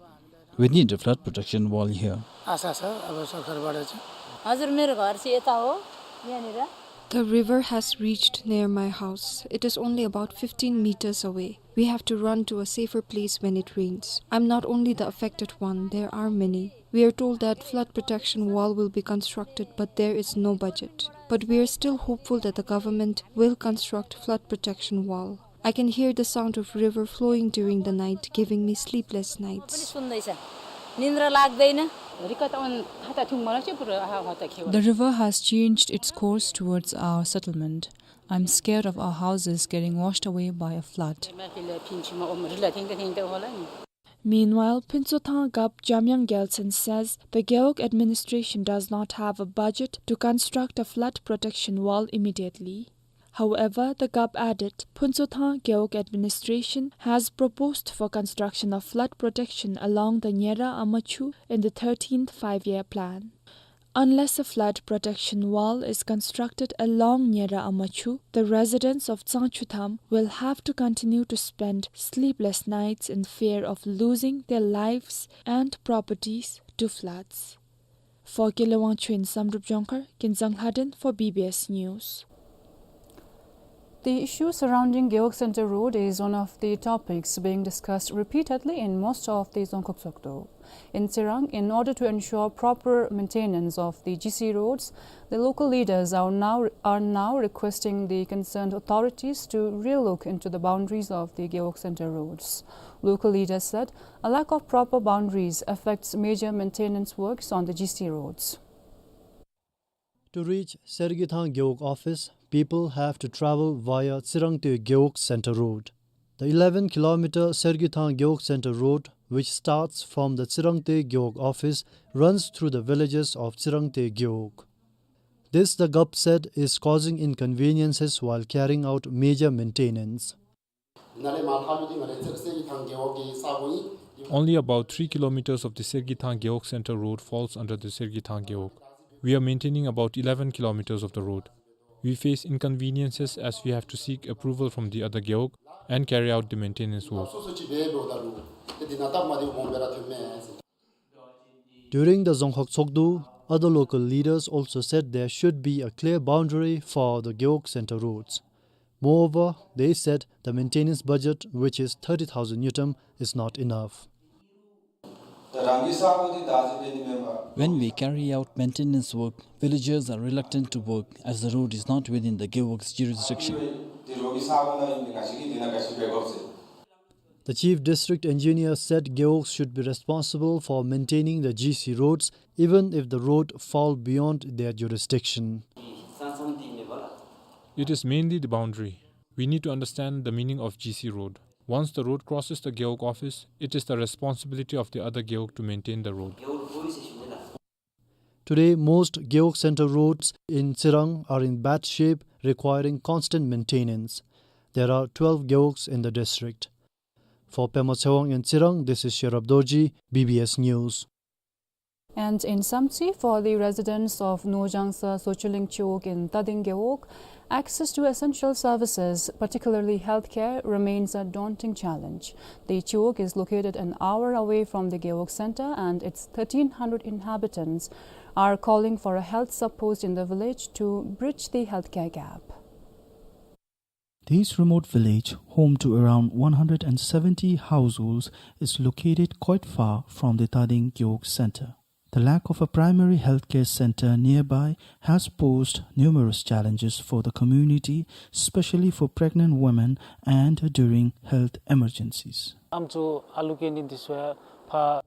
We need a flood protection wall here. आशा छ अब सरकारबाट चाहिँ। हजुर, मेरो घर चाहिँ यता हो, यहाँनिर। The river has reached near my house. It is only about fifteen meters away. We have to run to a safer place when it rains. I'm not only the affected one, there are many. We are told that flood protection wall will be constructed, but there is no budget. But we are still hopeful that the government will construct flood protection wall. I can hear the sound of river flowing during the night, giving me sleepless पनि nights. सुन्दैछ, निन्द्रा लाग्दैन। रिकत अन खाता थुङ मलाई चाहिँ पुरा आहा हता खेवा। The river has changed its course towards our settlement. I'm scared of our houses getting washed away by a flood. माफीले फिन्चुमा ओम रिला थिङ्क थिङ्क होला नि। Meanwhile, Phuntshothang Gap Jamyang Gyaltsen says the Gewog administration does not have a budget to construct a flood protection wall immediately. However, the gup added, Phuntshothang Gewog administration has proposed for construction of flood protection along the Nyera Amachu in the thirteenth five-year plan. Unless a flood protection wall is constructed along Nyera Amachu, the residents of Tsangchutham will have to continue to spend sleepless nights in fear of losing their lives and properties to floods. For Kele Wangchuk in Samdrup Jongkhar, Kinzang Lhaden for B B S News. The issue surrounding Gewog Center Road is one of the topics being discussed repeatedly in most of the Dzongkhag Tshogdu. In Tsirang, in order to ensure proper maintenance of the G C roads, the local leaders are now, are now requesting the concerned authorities to relook into the boundaries of the Gewog Center roads. Local leaders said a lack of proper boundaries affects major maintenance works on the G C roads. To reach Sergithang Gewog office, people have to travel via Tsirangtui Gewog Center Road. The eleven kilometer Sergithang Gewog Center Road, which starts from the Tsirangtui Gewog office, runs through the villages of Tsirangtui Gewog. This, the gup said, is causing inconveniences while carrying out major maintenance. Only about three kilometers of the Sergithang Gewog Center Road falls under the Sergithang Gewog. We are maintaining about eleven kilometers of the road. We face inconveniences as we have to seek approval from the other Gewog and carry out the maintenance work. During the Dzongkhag Tshogdu, other local leaders also said there should be a clear boundary for the Gewog Center roads. Moreover, they said the maintenance budget, which is thirty thousand ngultrum, is not enough. When we carry out maintenance work, villagers are reluctant to work as the road is not within the Gewog's jurisdiction. The chief district engineer said Gewog should be responsible for maintaining the G C roads even if the road fall beyond their jurisdiction. It is mainly the boundary. We need to understand the meaning of G C road. Once the road crosses the Gewog office, it is the responsibility of the other Gewog to maintain the road. Today, most Gewog Center roads in Tsirang are in bad shape, requiring constant maintenance. There are twelve Gewogs in the district. For Pema Tshewang in Tsirang, this is Sherab Dorji, B B S News. And in Samtse, for the residents of Norjangsa Dzochiling Chiwog in Tading Gewog, access to essential services, particularly healthcare, remains a daunting challenge. The Chiwog is located an hour away from the Gewog center, and its thirteen hundred inhabitants are calling for a health sub-post in the village to bridge the healthcare gap. This remote village, home to around one hundred and seventy households, is located quite far from the Tading Gewog center. The lack of a primary healthcare center nearby has posed numerous challenges for the community, especially for pregnant women and during health emergencies.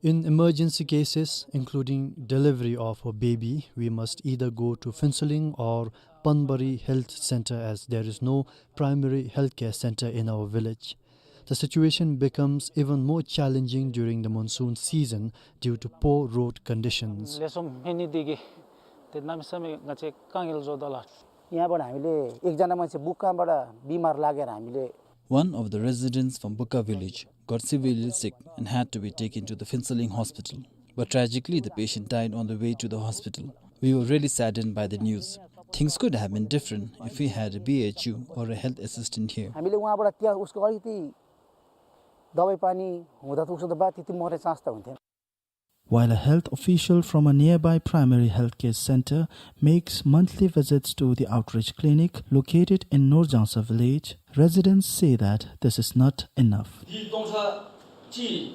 In emergency cases, including delivery of a baby, we must either go to Phuentsholing or Panbari Health Center, as there is no primary healthcare center in our village. The situation becomes even more challenging during the monsoon season due to poor road conditions. यहाँबाट हामीले एकजना मान्छे बुकाबाट बिमार लागेर हामीले One of the residents from Buka village got severely sick and had to be taken to the Phuentsholing hospital. But tragically, the patient died on the way to the hospital. We were really saddened by the news. Things could have been different if we had a B H U or a health assistant here. हामीले उहाँबाट त्यहाँ उसको अलिकति दबाई पानी हुँदा त उसको त बा त्यति मर्ने चान्स त हुन्थेन. While a health official from a nearby primary healthcare center makes monthly visits to the outreach clinic located in Norjangsa village, residents say that this is not enough. The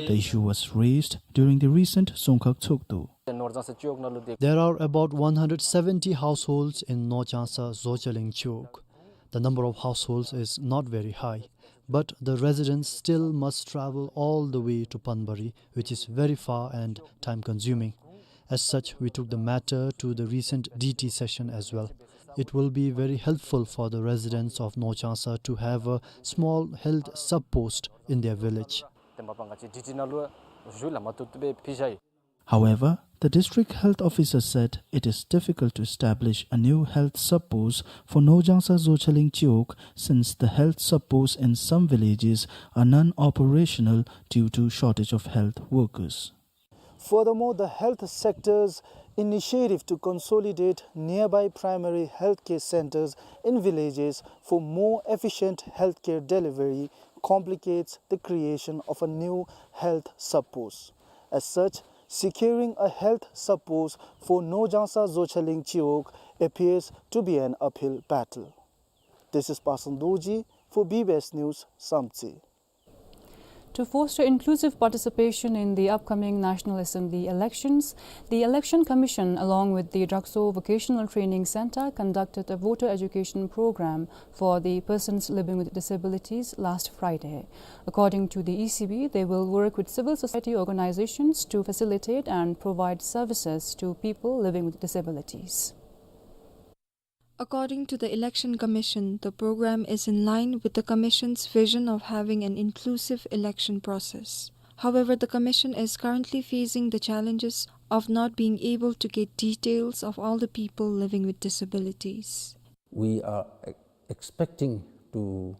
issue was raised during the recent Dzongkhag Tshogdu. There are about one hundred seventy households in Norjangsa Dzochiling Chiwog. The number of households is not very high, but the residents still must travel all the way to Panbari, which is very far and time-consuming. As such, we took the matter to the recent D T session as well. It will be very helpful for the residents of Norjangsa to have a small health sub-post in their village. However, the district health officer said it is difficult to establish a new health sub-post for Nojangsa Zochaling Chiwog since the health sub-posts in some villages are non-operational due to shortage of health workers. Furthermore, the health sector's initiative to consolidate nearby primary healthcare centers in villages for more efficient healthcare delivery complicates the creation of a new health sub-post. As such, securing a health sub-post for Nojangsa Zochaling Chiwog appears to be an uphill battle. This is Pasang Dorji for B B S News, Samtse. To foster inclusive participation in the upcoming National Assembly elections, the Election Commission, along with the Drakso Vocational Training Center, conducted a voter education program for the persons living with disabilities last Friday. According to the E C B, they will work with civil society organizations to facilitate and provide services to people living with disabilities. According to the Election Commission, the program is in line with the commission's vision of having an inclusive election process. However, the commission is currently facing the challenges of not being able to get details of all the people living with disabilities. We are e-, expecting to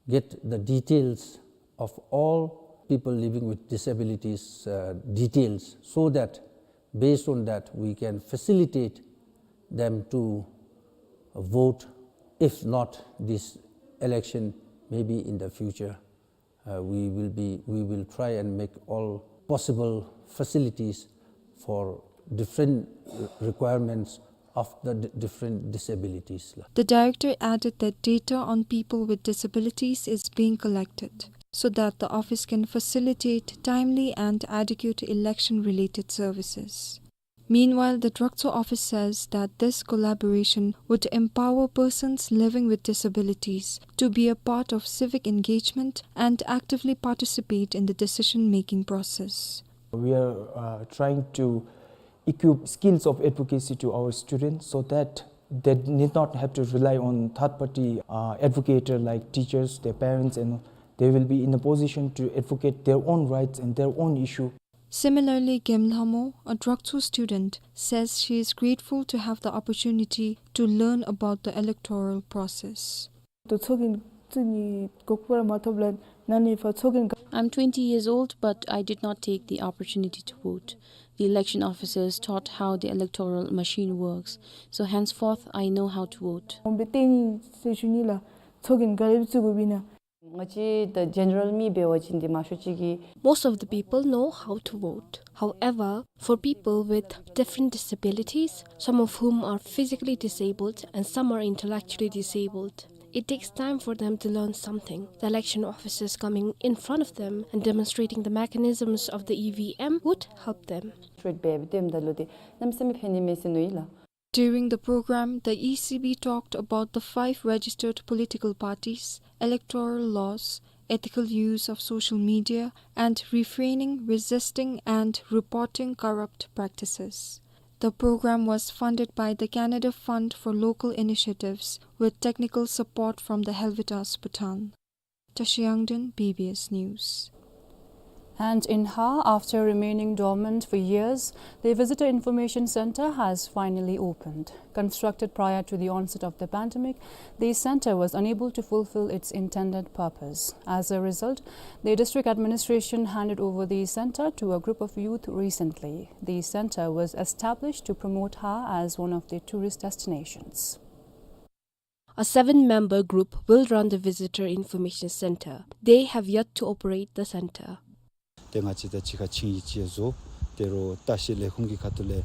get the details of all people living with disabilities, uh, details, so that based on that we can facilitate them to vote, if not this election, maybe in the future. Uh, we will be, we will try and make all possible facilities for different requirements of the d-, different disabilities. The director added that data on people with disabilities is being collected so that the office can facilitate timely and adequate election-related services. Meanwhile, the Drakso office says that this collaboration would empower persons living with disabilities to be a part of civic engagement and actively participate in the decision-making process. We are, uh, trying to equip skills of advocacy to our students so that they need not have to rely on third-party, uh, advocator like teachers, their parents, and they will be in a position to advocate their own rights and their own issue. Similarly, Gem Lhamo, a Drakso student, says she is grateful to have the opportunity to learn about the electoral process. ད་ཚོགས་རྒྱན་བཙུགས་ནི་གོ་སྐབས་མ་ཐོབ་ལས་ན་ནི་ཕར་ཚོགས་རྒྱན་ག- I'm twenty years old, but I did not take the opportunity to vote. The election officers taught how the electoral machine works, so henceforth I know how to vote. འོང་པའི་ཏེ་ནི་ཟེར་ཞུ་ནི་ལགས། ཚོགས་རྒྱན་ག་ར་བཙུགས་དགོཔ་ཨིན་ན། ང་བཅས་ད་ཇེ་ནེ་རལ་མི་འབད་བ་ཅིན་འདི་མང་ཤོས་ཅིག་གིས། Most of the people know how to vote. However, for people with different disabilities, some of whom are physically disabled and some are intellectually disabled, it takes time for them to learn something. The election officers coming in front of them and demonstrating the mechanisms of the E V M would help them. ཊྲིཊ་འབད་བའི་ཊེམ་ད་ལུ་འདི་གནམ་མེད་ས་མེད་ཕན་ནི་མས་ཟེར་མནོ་ཡི་ལགས། During the program, the E C B talked about the five registered political parties, electoral laws, ethical use of social media, and refraining, resisting, and reporting corrupt practices. The program was funded by the Canada Fund for Local Initiatives with technical support from the Helvetas Bhutan. Tashi Yangden, B B S News. And in Haa, after remaining dormant for years, the Visitor Information Center has finally opened. Constructed prior to the onset of the pandemic, the center was unable to fulfill its intended purpose. As a result, the district administration handed over the center to a group of youth recently. The center was established to promote Haa as one of the tourist destinations. A seven-member group will run the Visitor Information Center. They have yet to operate the center. ཏེ་ང་བཅས་དང་གཅིག་ཁར་ཆིངས་ཡིག་ཅིག་བཟོ། ཏེ་རོགས་ལྟ་བཤལ་ལས་ཁུངས་ཀྱི་ཁ་ཐུག་ལས།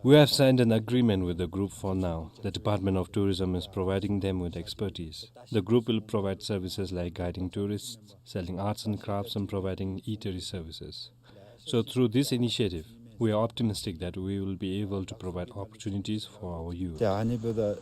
We have signed an agreement with the group for now. The Department of Tourism is providing them with expertise. The group will provide services like guiding tourists, selling arts and crafts, and providing eatery services. So through this initiative, we are optimistic that we will be able to provide opportunities for our youth. ཏེ་ཨ་ནི་འབདཝ་ད་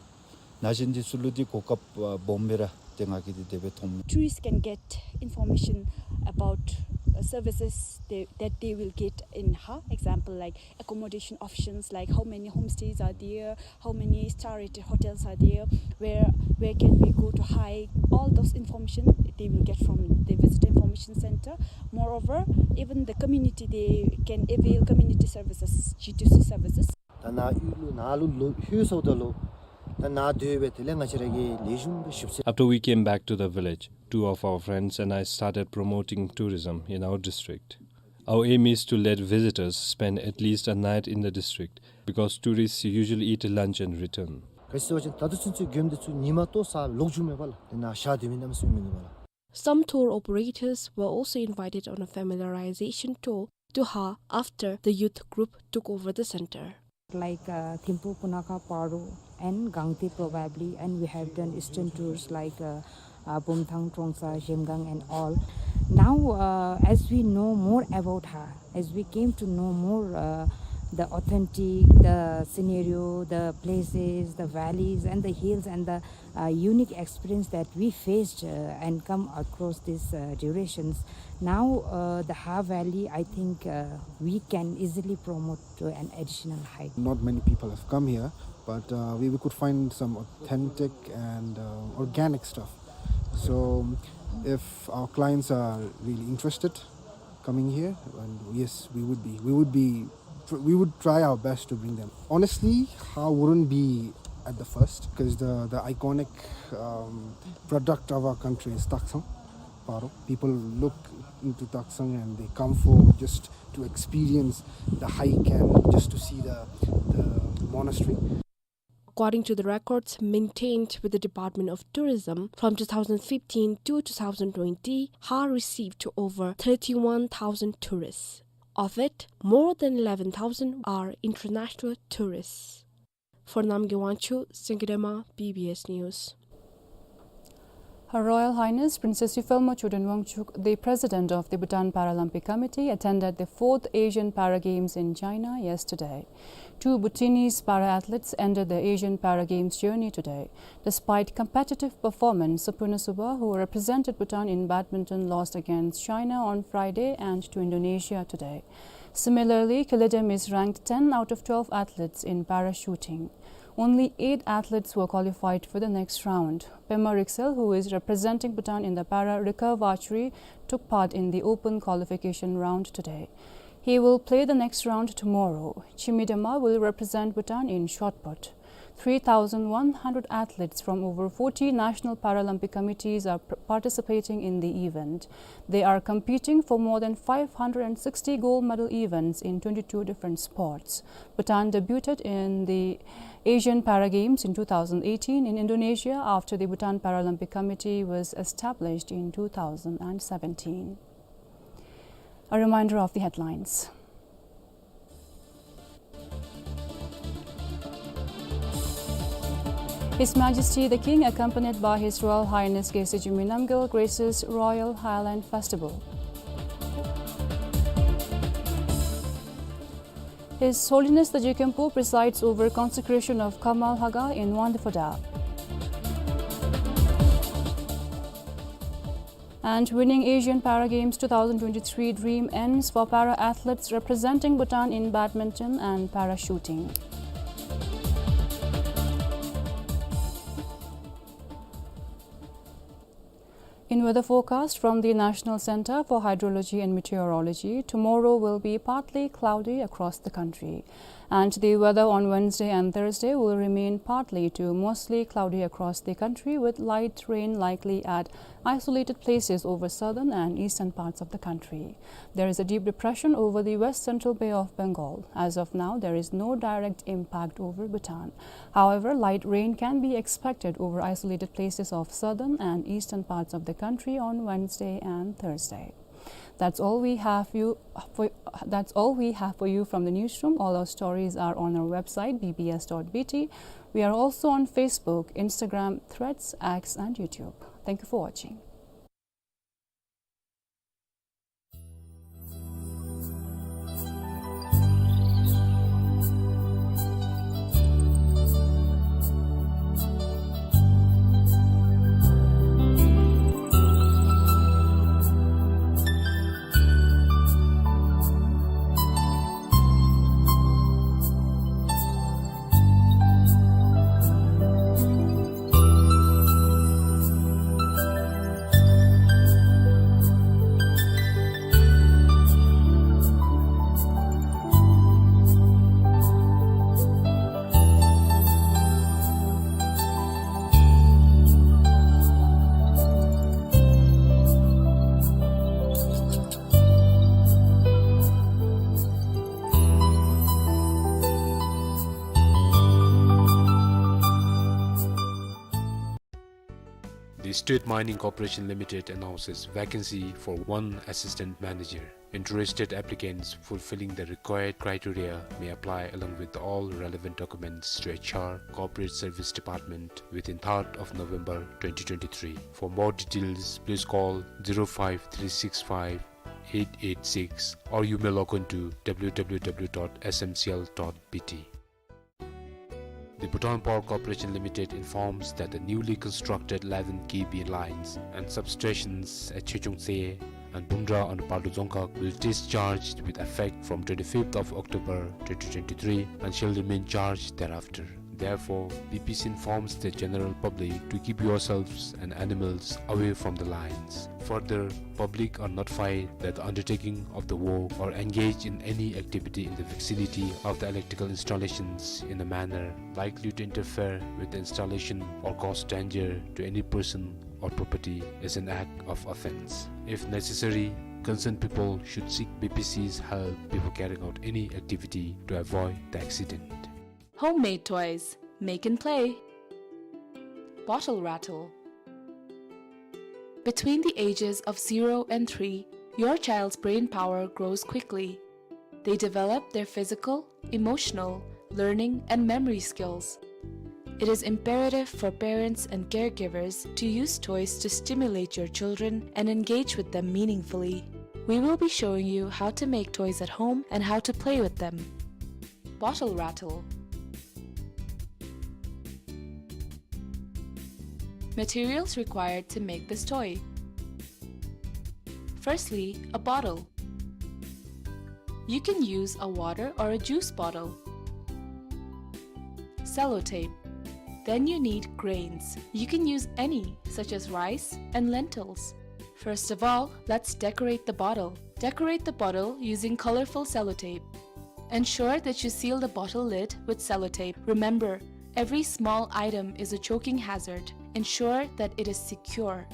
ན་གཞོན་འདི་ཚུ་ལུ་འདི་གོ་སྐབས་ཨ་སྦོམ་སྦེ་ར་ཏེ་ང་གིས་འདི་དེ་སྦེ་མཐོངམ་མས། Tourists can get information about services they, that they will get in Hha. Example, like accommodation options, like how many homestays are there, how many star rated hotels are there, where, where can we go to hike, all those information they will get from the visitor information center. Moreover, even the community, they can avail community services, G two C services. ད་ནཱ་ཡུལ་ལུ་ནཱ་ལུ་ལོ་ལྷོད་སོངམ་ད་ལུ་ད་ནཱ་སྡོད་སྦེ་དེ་ལས་ང་བཅས་ར་གི་ལེགས་ཤོམ་སྦེ་ཞིབ་འཚོལ། After we came back to the village, two of our friends and I started promoting tourism in our district. Our aim is to let visitors spend at least a night in the district because tourists usually eat lunch and return. ག་ཅི་ཟེར་བ་ཅིན་ད་ལྟོ་ཚུན་ཚོད་མགྱོནམ་འདི་ཚུ་ཉིནམ་ལྟོ་ས་ལོག་འགྱོཝ་མས་པ་ལགས། དེ་ནང་ཤར་སྡོད་མི་གནམ་མེད་ས་མེད་མིན་འདུག་པ་ལགས། Some tour operators were also invited on a familiarization tour to Hha after the youth group took over the center. Like, uh, Thimphu, Punakha, Paro, and Gangte probably, and we have done eastern tours like, uh, uh, Bumthang, Trongsa, Zhemgang, and all. Now, uh, as we know more about Hha, as we came to know more, uh, the authentic, the scenario, the places, the valleys, and the hills, and the uh, unique experience that we faced, uh, and come across these, uh, durations. Now, uh, the Hha Valley, I think, uh, we can easily promote to an additional height. Not many people have come here, but, uh, we, we could find some authentic and, uh, organic stuff. So, if our clients are really interested, coming here, and yes, we would be, we would be, tr-, we would try our best to bring them. Honestly, Hha wouldn't be at the first, 'cause the, the iconic, um, product of our country is Taksang Paro. People look into Taksang and they come for just to experience the hike and just to see the, the monastery. According to the records maintained with the Department of Tourism, from two thousand fifteen to two thousand twenty, Hha received over thirty-one thousand tourists. Of it, more than eleven thousand are international tourists. For Namgay Wangchuk, Singirema, B B S News. Her Royal Highness Princess Yufalmo Choden Wangchuk, the President of the Bhutan Paralympic Committee, attended the fourth Asian Para Games in China yesterday. Two Bhutanese para athletes ended the Asian Para Games journey today. Despite competitive performance, Sapurna Subba, who represented Bhutan in badminton, lost against China on Friday and to Indonesia today. Similarly, Keledemis ranked ten out of twelve athletes in para shooting. Only eight athletes were qualified for the next round. Pema Riksel, who is representing Bhutan in the para recurve archery, took part in the open qualification round today. He will play the next round tomorrow. Chimi Dema will represent Bhutan in shot put. Three thousand one hundred athletes from over forty national Paralympic committees are pr-, participating in the event. They are competing for more than five hundred and sixty gold medal events in twenty-two different sports. Bhutan debuted in the Asian Para Games in two thousand eighteen in Indonesia after the Bhutan Paralympic Committee was established in two thousand seventeen. A reminder of the headlines. His Majesty the King, accompanied by His Royal Highness Geyse Jigme Namgyel, graces Royal Highland Festival. His Holiness the Je Khenpo presides over consecration of Khamar Lhakhang in Wangdue Phodrang. And winning Asian Para Games two thousand twenty-three dream ends for para athletes representing Bhutan in badminton and para shooting. In weather forecast from the National Center for Hydrology and Meteorology, tomorrow will be partly cloudy across the country. And the weather on Wednesday and Thursday will remain partly to mostly cloudy across the country, with light rain likely at isolated places over southern and eastern parts of the country. There is a deep depression over the west central Bay of Bengal. As of now, there is no direct impact over Bhutan. However, light rain can be expected over isolated places of southern and eastern parts of the country on Wednesday and Thursday. That's all we have you for, that's all we have for you from the newsroom. All our stories are on our website, B B S dot B T. We are also on Facebook, Instagram, Threads, X, and YouTube. Thank you for watching. State Mining Corporation Limited announces vacancy for one assistant manager. Interested applicants fulfilling the required criteria may apply along with all relevant documents to H R Corporate Service Department within third of November twenty twenty-three. For more details, please call zero five three six five eight eight six, or you may log on to W W W dot S M C L dot B T. The Bhutan Power Corporation Limited informs that the newly constructed eleven K V lines and substations at Chechungtse and Bumdra on Padu Dzongkhag will discharge with effect from twenty-fifth of October twenty twenty-three and shall remain charged thereafter. Therefore, B P C informs the general public to keep yourselves and animals away from the lines. Further, public are notified that the undertaking of the work or engage in any activity in the vicinity of the electrical installations in a manner likely to interfere with the installation or cause danger to any person or property is an act of offense. If necessary, concerned people should seek B P C's help before carrying out any activity to avoid the accident. Homemade toys. Make and play. Bottle rattle. Between the ages of zero and three, your child's brain power grows quickly. They develop their physical, emotional, learning, and memory skills. It is imperative for parents and caregivers to use toys to stimulate your children and engage with them meaningfully. We will be showing you how to make toys at home and how to play with them. Bottle rattle. Materials required to make this toy. Firstly, a bottle. You can use a water or a juice bottle. Sellotape. Then you need grains. You can use any, such as rice and lentils. First of all, let's decorate the bottle. Decorate the bottle using colorful sellotape. Ensure that you seal the bottle lid with sellotape. Remember, every small item is a choking hazard. Ensure that it is secure.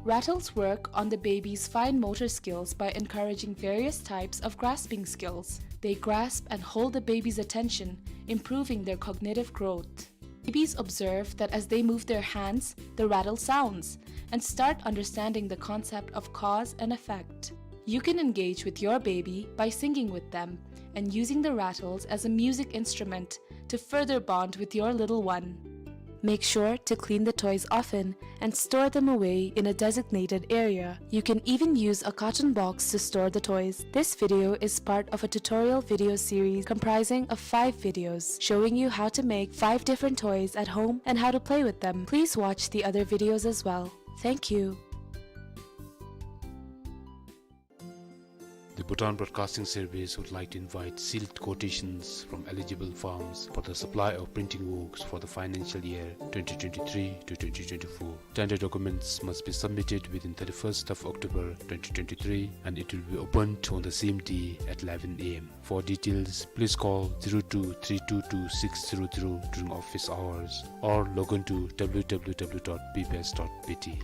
Rattles work on the baby's fine motor skills by encouraging various types of grasping skills. They grasp and hold the baby's attention, improving their cognitive growth. Babies observe that as they move their hands, the rattle sounds, and start understanding the concept of cause and effect. You can engage with your baby by singing with them and using the rattles as a music instrument to further bond with your little one. Make sure to clean the toys often and store them away in a designated area. You can even use a carton box to store the toys. This video is part of a tutorial video series comprising of five videos showing you how to make five different toys at home and how to play with them. Please watch the other videos as well. Thank you. The Bhutan Broadcasting Service would like to invite sealed quotations from eligible firms for the supply of printing works for the financial year twenty twenty-three to twenty twenty-four. Tender documents must be submitted within thirty-first of October twenty twenty-three, and it will be opened on the same day at eleven A M. For details, please call zero two three two two six zero zero during office hours or log on to W W W dot B B S dot B T.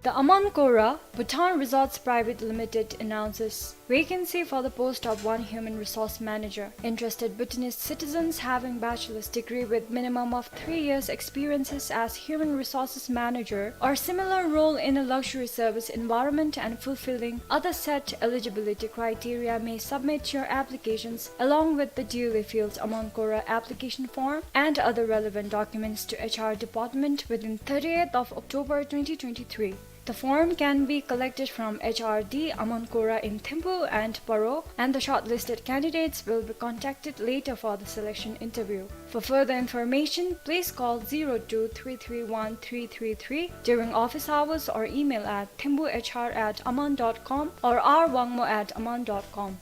The Aman Kora Bhutan Resorts Private Limited announces vacancy for the post of one human resource manager. Interested Bhutanese citizens having bachelor's degree with minimum of three years experiences as human resources manager or similar role in a luxury service environment and fulfilling other set eligibility criteria may submit your applications along with the duly filled Aman Kora application form and other relevant documents to H R department within thirtieth of October twenty twenty-three. The form can be collected from H R D Aman Kora in Thimphu and Paro, and the shortlisted candidates will be contacted later for the selection interview. For further information, please call zero two three three one three three three during office hours or email at thimphuhr at aman dot com or r wangmo at aman dot com.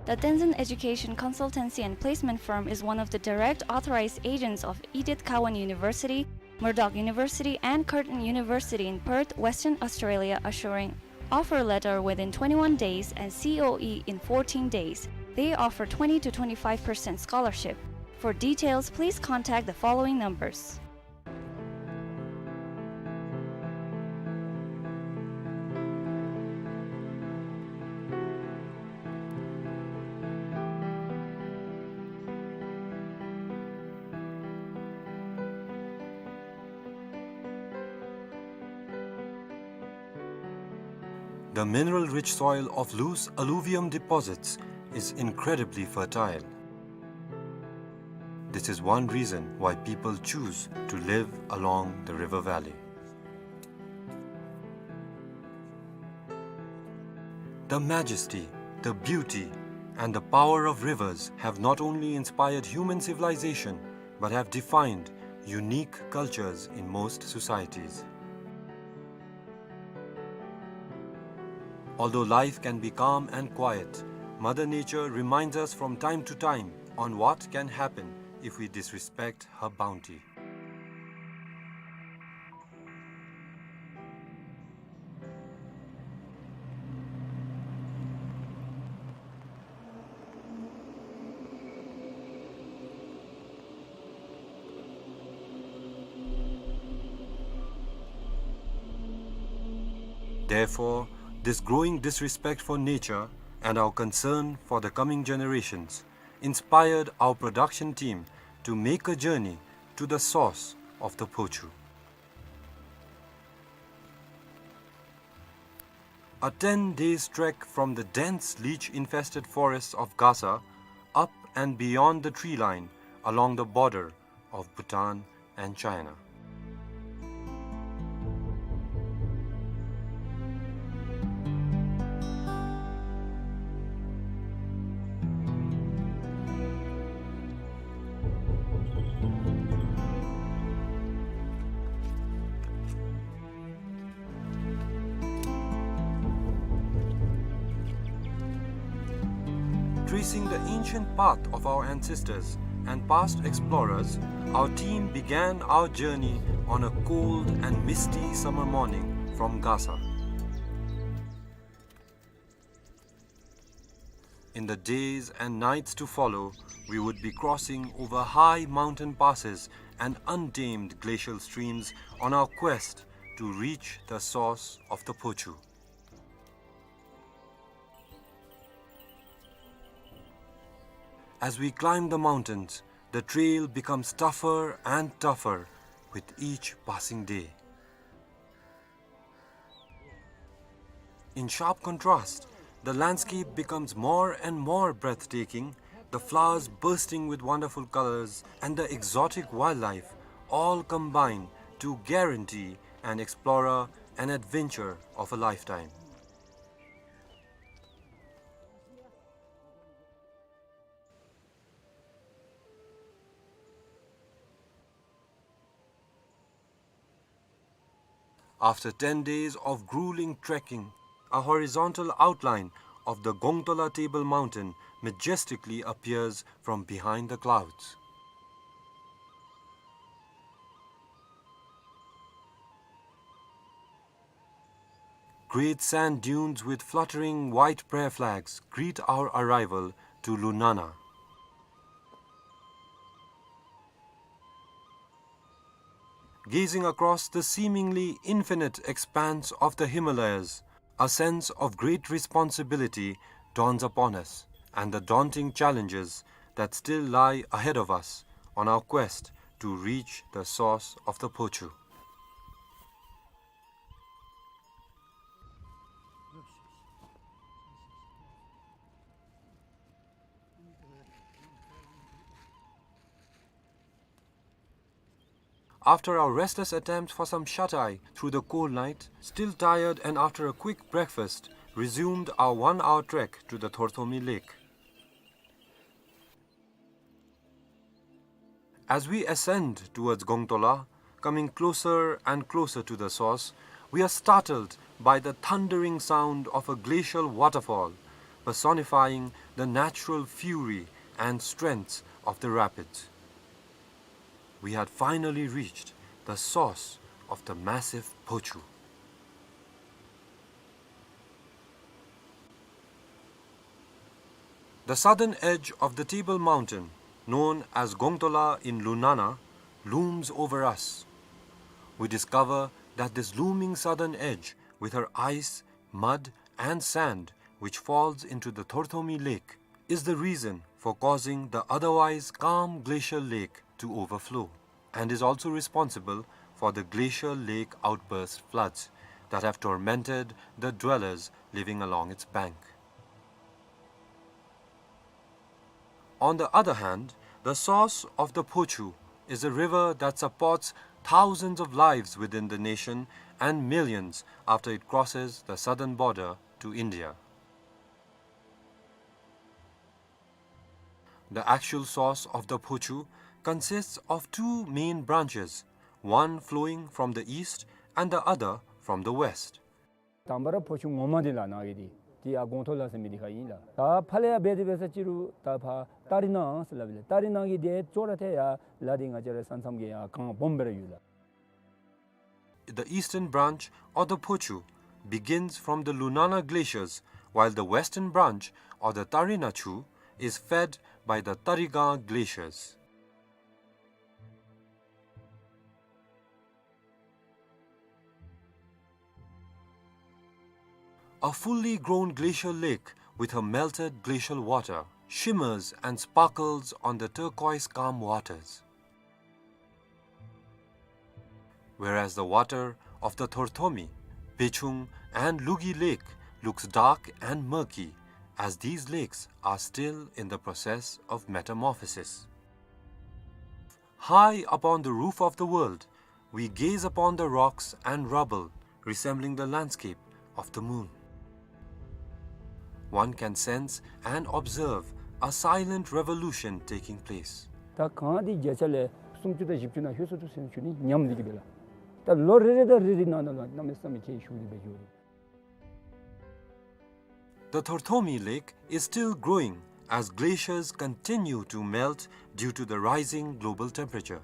The Tenzin Education Consultancy and Placement Firm is one of the direct authorized agents of Edith Cowan University, Murdoch University, and Curtin University in Perth, Western Australia, assuring offer letter within twenty-one days and C O E in fourteen days. They offer twenty to twenty-five percent scholarship. For details, please contact the following numbers. The mineral-rich soil of loose alluvium deposits is incredibly fertile. This is one reason why people choose to live along the river valley. The majesty, the beauty, and the power of rivers have not only inspired human civilization, but have defined unique cultures in most societies. Although life can be calm and quiet, Mother Nature reminds us from time to time on what can happen if we disrespect her bounty. Therefore, this growing disrespect for nature and our concern for the coming generations inspired our production team to make a journey to the source of the Phochu. A ten days trek from the dense leech-infested forests of Gasa, up and beyond the tree line, along the border of Bhutan and China. Tracing the ancient path of our ancestors and past explorers, our team began our journey on a cold and misty summer morning from Gasa. In the days and nights to follow, we would be crossing over high mountain passes and untamed glacial streams on our quest to reach the source of the Phochu. As we climb the mountains, the trail becomes tougher and tougher with each passing day. In sharp contrast, the landscape becomes more and more breathtaking, the flowers bursting with wonderful colors and the exotic wildlife all combine to guarantee an explorer an adventure of a lifetime. After ten days of grueling trekking, a horizontal outline of the Gongtola Table Mountain majestically appears from behind the clouds. Great sand dunes with fluttering white prayer flags greet our arrival to Lunana. Gazing across the seemingly infinite expanse of the Himalayas, a sense of great responsibility dawns upon us, and the daunting challenges that still lie ahead of us on our quest to reach the source of the Phochu. After our restless attempt for some shut-eye through the cold night, still tired and after a quick breakfast, resumed our one-hour trek to the Thorthomi Lake. As we ascend towards Gongtola, coming closer and closer to the source, we are startled by the thundering sound of a glacial waterfall, personifying the natural fury and strength of the rapids. We had finally reached the source of the massive Phochu. The southern edge of the Table Mountain, known as Gongtola in Lunana, looms over us. We discover that this looming southern edge, with her ice, mud, and sand, which falls into the Thorthomi Lake, is the reason for causing the otherwise calm glacial lake to overflow, and is also responsible for the glacial lake outburst floods that have tormented the dwellers living along its bank. On the other hand, the source of the Phochu is a river that supports thousands of lives within the nation and millions after it crosses the southern border to India. The actual source of the Phochu consists of two main branches, one flowing from the east and the other from the west. དང་པ་ར་ཕོ་ཆུ་ངོ་མ་འདི་ལགས་ནཱ་གི་འདི་འདི་ཡར་སྒོང་རྡོ་ལ་ཟེར་མི་འདི་ཁར་ཨིན་ལགས། ད་ཕར་ལས་ཡར་འབད་དེ་འབད་ས་ཅིག་རུང་ད་ཕར་སྟ་རི་ན་ཟེར་སླབ་ཨིན་ལགས། སྟ་རི་ན་གི་འདི་གཙོ་བོ་ར་ཏེ་ཡར་ལ་འདི་ང་བཅས་ར་ས་མཚམས་ཀྱི་ཡར་གངས་སྦོམ་སྦེ་ར་ཡོད་ལགས། The eastern branch, or the Phochu, begins from the Lunana glaciers, while the western branch, or the Tarina Chu, is fed by the Tariga glaciers. A fully grown glacial lake with her melted glacial water shimmers and sparkles on the turquoise calm waters. Whereas the water of the Thorthomi, Bechung, and Lugi Lake looks dark and murky, as these lakes are still in the process of metamorphosis. High upon the roof of the world, we gaze upon the rocks and rubble resembling the landscape of the moon. One can sense and observe a silent revolution taking place. ད་གངས་འདི་བརྒྱ་ཆ་ལས་སུམ་ཅུ་དང་བཞི་བཅུ་ནང་ལྷོད་སོང་འདུག་ཟེར་ཞུ་ནི་ཉམས་འདི་གིས་འབད་ལགས། ད་ལོ་རེ་རེ་དང་རེ་རེ་ནང་ན་ལུ་གནམ་མེད་ས་མེད་ཁྱད་ཞུགས་ཏེ་འབད་འགྱོ་རུང་། The Thorthomi Lake is still growing as glaciers continue to melt due to the rising global temperature.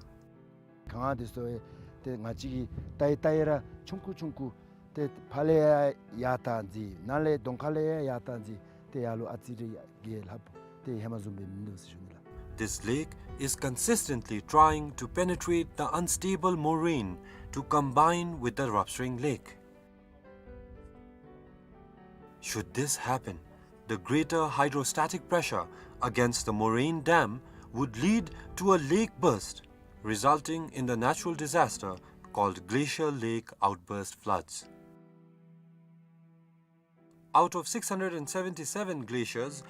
གངས་འདི་ཚུ་ཏེ་ང་བཅས་ཀྱིས་བལྟ་ཡི་བལྟ་ཡི་ར་ཆུང་ཀུ་ཆུང་ཀུ་ཏེ་ཕར་ལས་ཡར་ཡར་བཏང་ཅི་ནཱ་ལས་གདོང་ཁ་ལས་ཡར་ཡར་བཏང་ཅི་ཏེ་ཡར་ལུ་ཨ་ཙི་རེ་ཡར་རྒྱས་ལྷགཔ་ཏེ་ཧེ་མ་བཟུམ་སྦེ་མིན་འདུག་ཟེར་ཞུ་ནི་ལགས། This lake is consistently trying to penetrate the unstable moraine to combine with the Rapsreing Lake. Should this happen, the greater hydrostatic pressure against the moraine dam would lead to a lake burst, resulting in the natural disaster called glacial lake outburst floods. Out of six hundred and seventy-seven glaciers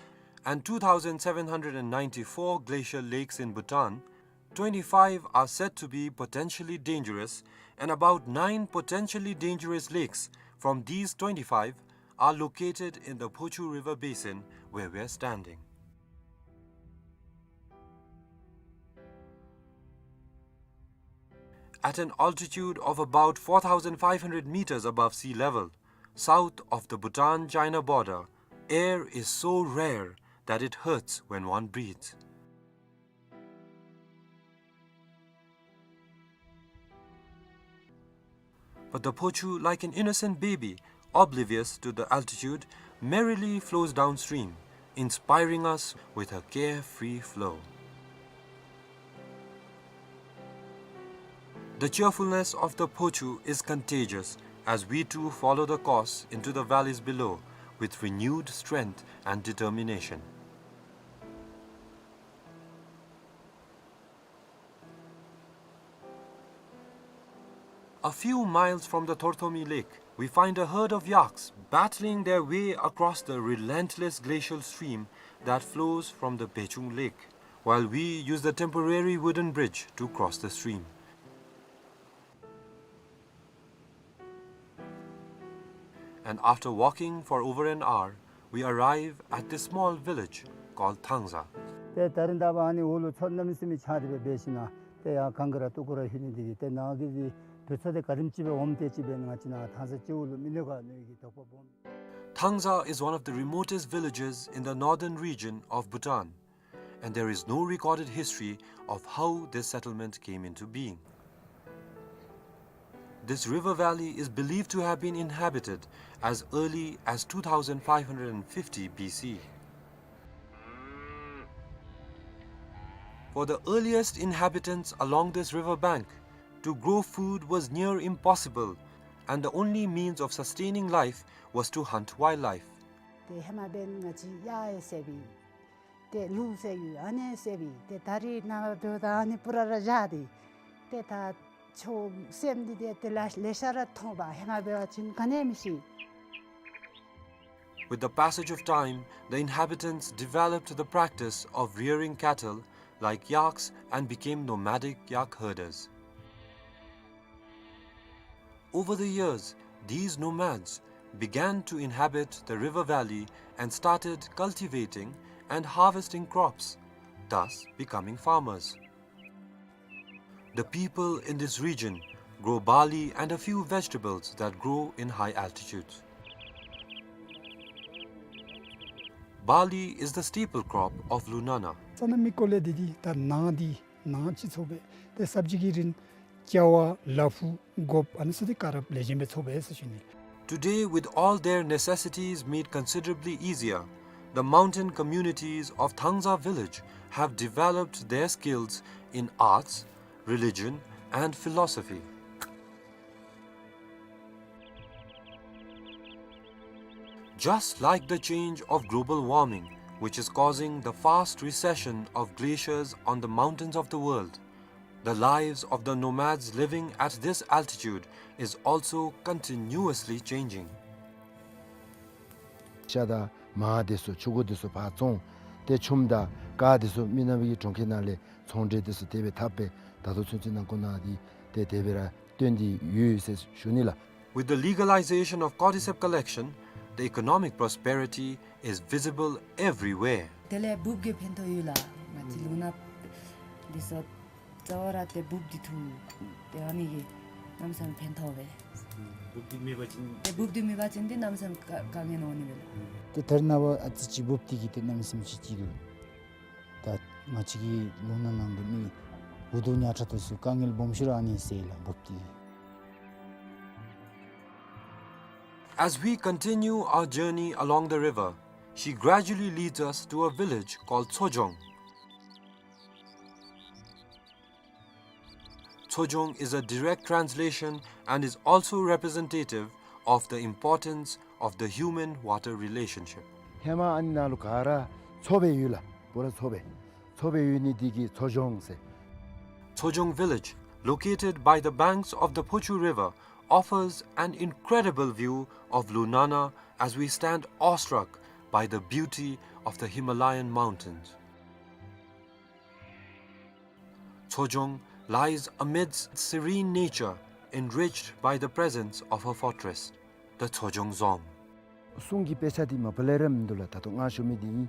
and two thousand seven hundred and ninety-four glacial lakes in Bhutan, twenty-five are said to be potentially dangerous, and about nine potentially dangerous lakes from these twenty-five are located in the Phochu River basin where we are standing. At an altitude of about four thousand five hundred meters above sea level, south of the Bhutan-China border, air is so rare that it hurts when one breathes. But the Phochu, like an innocent baby, oblivious to the altitude, merrily flows downstream, inspiring us with her carefree flow. The cheerfulness of the Phochu is contagious as we too follow the course into the valleys below with renewed strength and determination. A few miles from the Thorthomi Lake, we find a herd of yaks battling their way across the relentless glacial stream that flows from the Bechung Lake, while we use the temporary wooden bridge to cross the stream. And after walking for over an hour, we arrive at this small village called Thangza. ཏེ་ད་རིས་ད་འབདན་ཨ་ནི་འོག་ལུ་མཚོ་གནམ་མེད་ས་མེད་ཆགས་ཏེ་སྦེ་འབད་ཞིནམ་ཏེ་ཡར་གངས་ཀྱི་ར་སྟུག་པོ་ར་ལྷོད་ནི་འདི་གིས་ཏེ་ནཱ་གི་འདི་བུ་ཚ་འདི་ག་དེམ་ཅིག་སྦེ་འོངམ་ཏེ་ཅིག་སྦེ་ང་བཅས་ནཱ་ཐང་ས་སྤྱི་འོག་ལུ་མི་ནི་ག་ནི་གི་དོགས་པ་སྦོམ། Thangza is one of the remotest villages in the northern region of Bhutan, and there is no recorded history of how this settlement came into being. This river valley is believed to have been inhabited as early as two thousand five hundred fifty B C. For the earliest inhabitants along this river bank, to grow food was near impossible, and the only means of sustaining life was to hunt wildlife. ཏེ་ཧེ་མ་འབདན་ང་བཅས་གཡག་ཡང་བསད་པས། ཏེ་ལུག་བསད་ཡོད། ཨ་ནི་བསད་པས། ཏེ་ད་རིས་ནངས་པ་འབདཝ་ད་ཨ་ནི་སྤུ་ར་ར་བཞག་སྟེ། ཏེ་ད་ཁྱོད་སེམས་འདི་ཏེ་ཏེ་ལ་ལེ་ཤ་ར་མཐོང་པ་ཧེ་མ་འབད་བ་ཅིན་ག་ནི་མི་ཤེས། With the passage of time, the inhabitants developed the practice of rearing cattle like yaks and became nomadic yak herders. Over the years, these nomads began to inhabit the river valley and started cultivating and harvesting crops, thus becoming farmers. The people in this region grow barley and a few vegetables that grow in high altitudes. Barley is the staple crop of Lunana. ས་གནས་མི་སྐོར་ལས་འདི་འདི་ད་ནཱ་འདི་ནཱ་ཅིག་ཚོགས་པས་ཏེ་སབ་ཇི་གི་རིན་ཀ་བ་ལ་ཕུག་གོཔ་ཨ་ནི་ཚུ་འདི་ག་ར་ལེགས་ཤོམ་སྦེ་ཚོགས་པས་ཟེར་ཞུ་ནི། Today, with all their necessities made considerably easier, the mountain communities of Thangza village have developed their skills in arts, religion, and philosophy. Just like the change of global warming, which is causing the fast recession of glaciers on the mountains of the world, the lives of the nomads living at this altitude is also continuously changing. ཤ་དང་མར་དེ་ཚུ་ཕྱུར་འགོ་དེ་ཚུ་ཕར་བཙོང་། ཏེ་ཆུམ་དང་ཀར་དེ་ཚུ་མི་ནག་པའི་གྲོང་ཁྱེར་ནང་ལས་ཚོང་འབྲེལ་དེ་ཚུ་དེ་སྦེ་འཐབ་སྦེ་ད་ལྟོ་ཚུན་ཚོད་ནང་འཁོད་ནང་འདི་ཏེ་དེ་སྦེ་ར་སྟོན་ཏེ་ཡོད་ཟེར་ཞུ་ནི་ལགས། With the legalization of cordyceps collection, the economic prosperity is visible everywhere. དེ་ལས་འབུཔ་གིས་ཕན་ཐོགས་ཡོད་ལགས། ང་བཅས་ལུང་ནག་འདི་ཚུ་རྩ་བ་ར་ཏེ་འབུཔ་འདི་འཐུ་ཏེ་ཨ་ནི་གིས་གནམ་མེད་ས་མེད་ཕན་ཐོགས་པས། འབུཔ་འདི་མེད་པ་ཅིན་ཏེ་འབུཔ་འདི་མེད་པ་ཅིན་ཏེ་གནམ་མེད་ས་མེད་དཀའ་དཀའ་ངལ་འོང་ནི་མས་ལགས། ཏེ་ད་རེས་ནངས་པ་ཨ་ཙི་ཅིག་འབུཔ་འདི་གིས་ཏེ་གནམ་མེད་ས་མེད་ཅིག་སྐྱིད་འདུག། ད་ང་བཅས་ཀྱི་ལུང་ནག་ནང་གི་མི་འུ་སྡུག་ཉག་ཕྲ་དེ་ཚུ་དཀའ་ངལ་སྦོམ་ཤོས་ར་ཨ་ནི་སེལ་ལགས་འབུཔ་འདི་གིས། As we continue our journey along the river, she gradually leads us to a village called Tsojong. Tsojong is a direct translation and is also representative of the importance of the human-water relationship. ཧེ་མ་ཨ་ནི་ནང་ལུ་ག་ར་མཚོ་སྦེ་ཡོད་ལགས། པུ་ར་མཚོ་སྦེ། མཚོ་སྦེ་ཡོད་ནི་འདི་གིས་མཚོ་ལྗོངས་ཟེར། Tsojong village, located by the banks of the Phochu River, offers an incredible view of Lunana as we stand awestruck by the beauty of the Himalayan mountains. Tsojong lies amidst serene nature, enriched by the presence of her fortress, the Tsojong Dzong. གསུང་གི་དཔེ་ཆ་འདི་མ་པ་ལས་ར་མིན་འདུག་ལགས། ད་ལྟོ་ང་ཞུ་མི་འདི་ཨིན།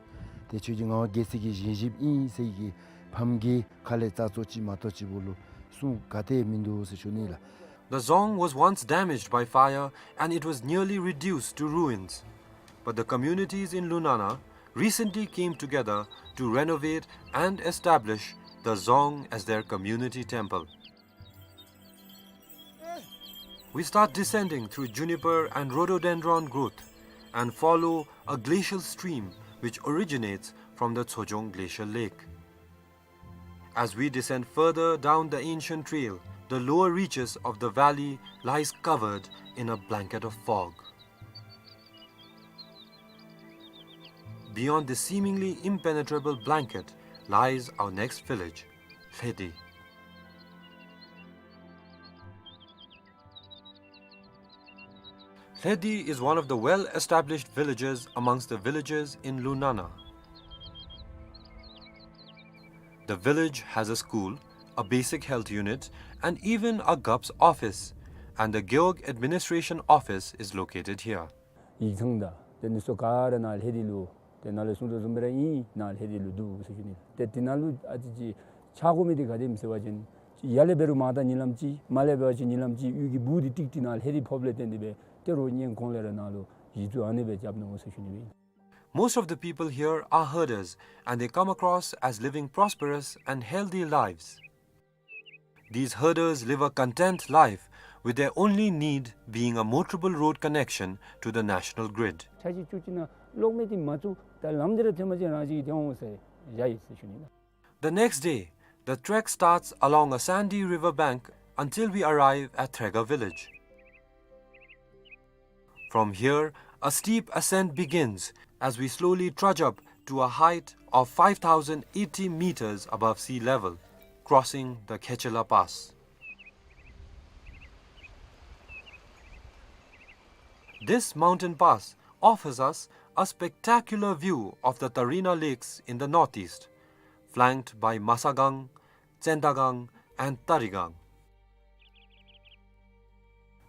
ཏེ་ཁྱོད་ཀྱི་ངག་དབང་རྒྱལ་སྲས་ཀྱི་བཞེངས་གཞིཔ་ཨིན་ཟེར་གྱི་ཕམ་གྱི་ཁ་ལས་རྩ་ཚོ་ཅིག་མ་གཏོགས་ཅིག་བུ་ལུ་གསུང་ག་ཏེ་མིན་འདུག་ཟེར་ཞུ་ནི་ལགས། The dzong was once damaged by fire and it was nearly reduced to ruins. But the communities in Lunana recently came together to renovate and establish the dzong as their community temple. We start descending through juniper and rhododendron growth and follow a glacial stream which originates from the Tsojong Glacial Lake. As we descend further down the ancient trail, the lower reaches of the valley lies covered in a blanket of fog. Beyond this seemingly impenetrable blanket lies our next village, Lhedi. Lhedi is one of the well-established villages amongst the villages in Lunana. The village has a school, a basic health unit, and even a gup's office, and the Gewog administration office is located here. ཡིག་ཚང་དང་དེ་ནི་སོ་ག་ར་ནཱ་ལྷེ་དི་ལུ་ཏེ་ནཱ་ལས་གསུང་དོ་བཟུམ་སྦེ་ར་ཨིན། ནཱ་ལྷེ་དི་ལུ་འདུག་ཟེར་ཞུ་ནི། ཏེ་དེ་ནང་ལུ་ཨ་ཙི་ཅིག་ཆགས་དགོ་མི་འདི་ག་དེམ་ཟེར་བ་ཅིན་ཡར་ལས་འབད་རུང་མར་ད་ཉིན་ལམ་ཅིག་མར་ལས་འབད་བ་ཅིན་ཉིན་ལམ་ཅིག་གཡུས་ཀྱི་སྦུག་འདི་ཏིག་ཏིག་ནཱ་ལྷེ་དི་ཕོགཔ་ལས་བརྟེན་ཏེ་སྦེ་ཏེ་རོགས་གཉེན་གོང་ལས་ར་ནཱ་ལུ་གཞི་བཙུགས་ཨ་ནི་སྦེ་རྐྱབ་ནུག་ཟེར་ཞུ་ནི་ཨིན། Most of the people here are herders, and they come across as living prosperous and healthy lives. These herders live a content life, with their only need being a motorable road connection to the national grid. ཆ་ཅིག་བཅུ་གཅིག་ནང་གློག་མེ་འདི་མ་བཙུགས་ད་ལམ་འདི་ར་ཐོན་པ་ཅིན་རང་བཞིན་གྱིས་ཐོན་འོང་ཟེར་བཞག་ཡི་ཟེར་ཞུ་ནི་ལགས། The next day, the trek starts along a sandy river bank until we arrive at Threga village. From here, a steep ascent begins as we slowly trudge up to a height of five thousand eighty meters above sea level, crossing the Khechela Pass. This mountain pass offers us A spectacular view of the Tarina Lakes in the northeast, flanked by Masagang, Tsendagang, and Tarigang.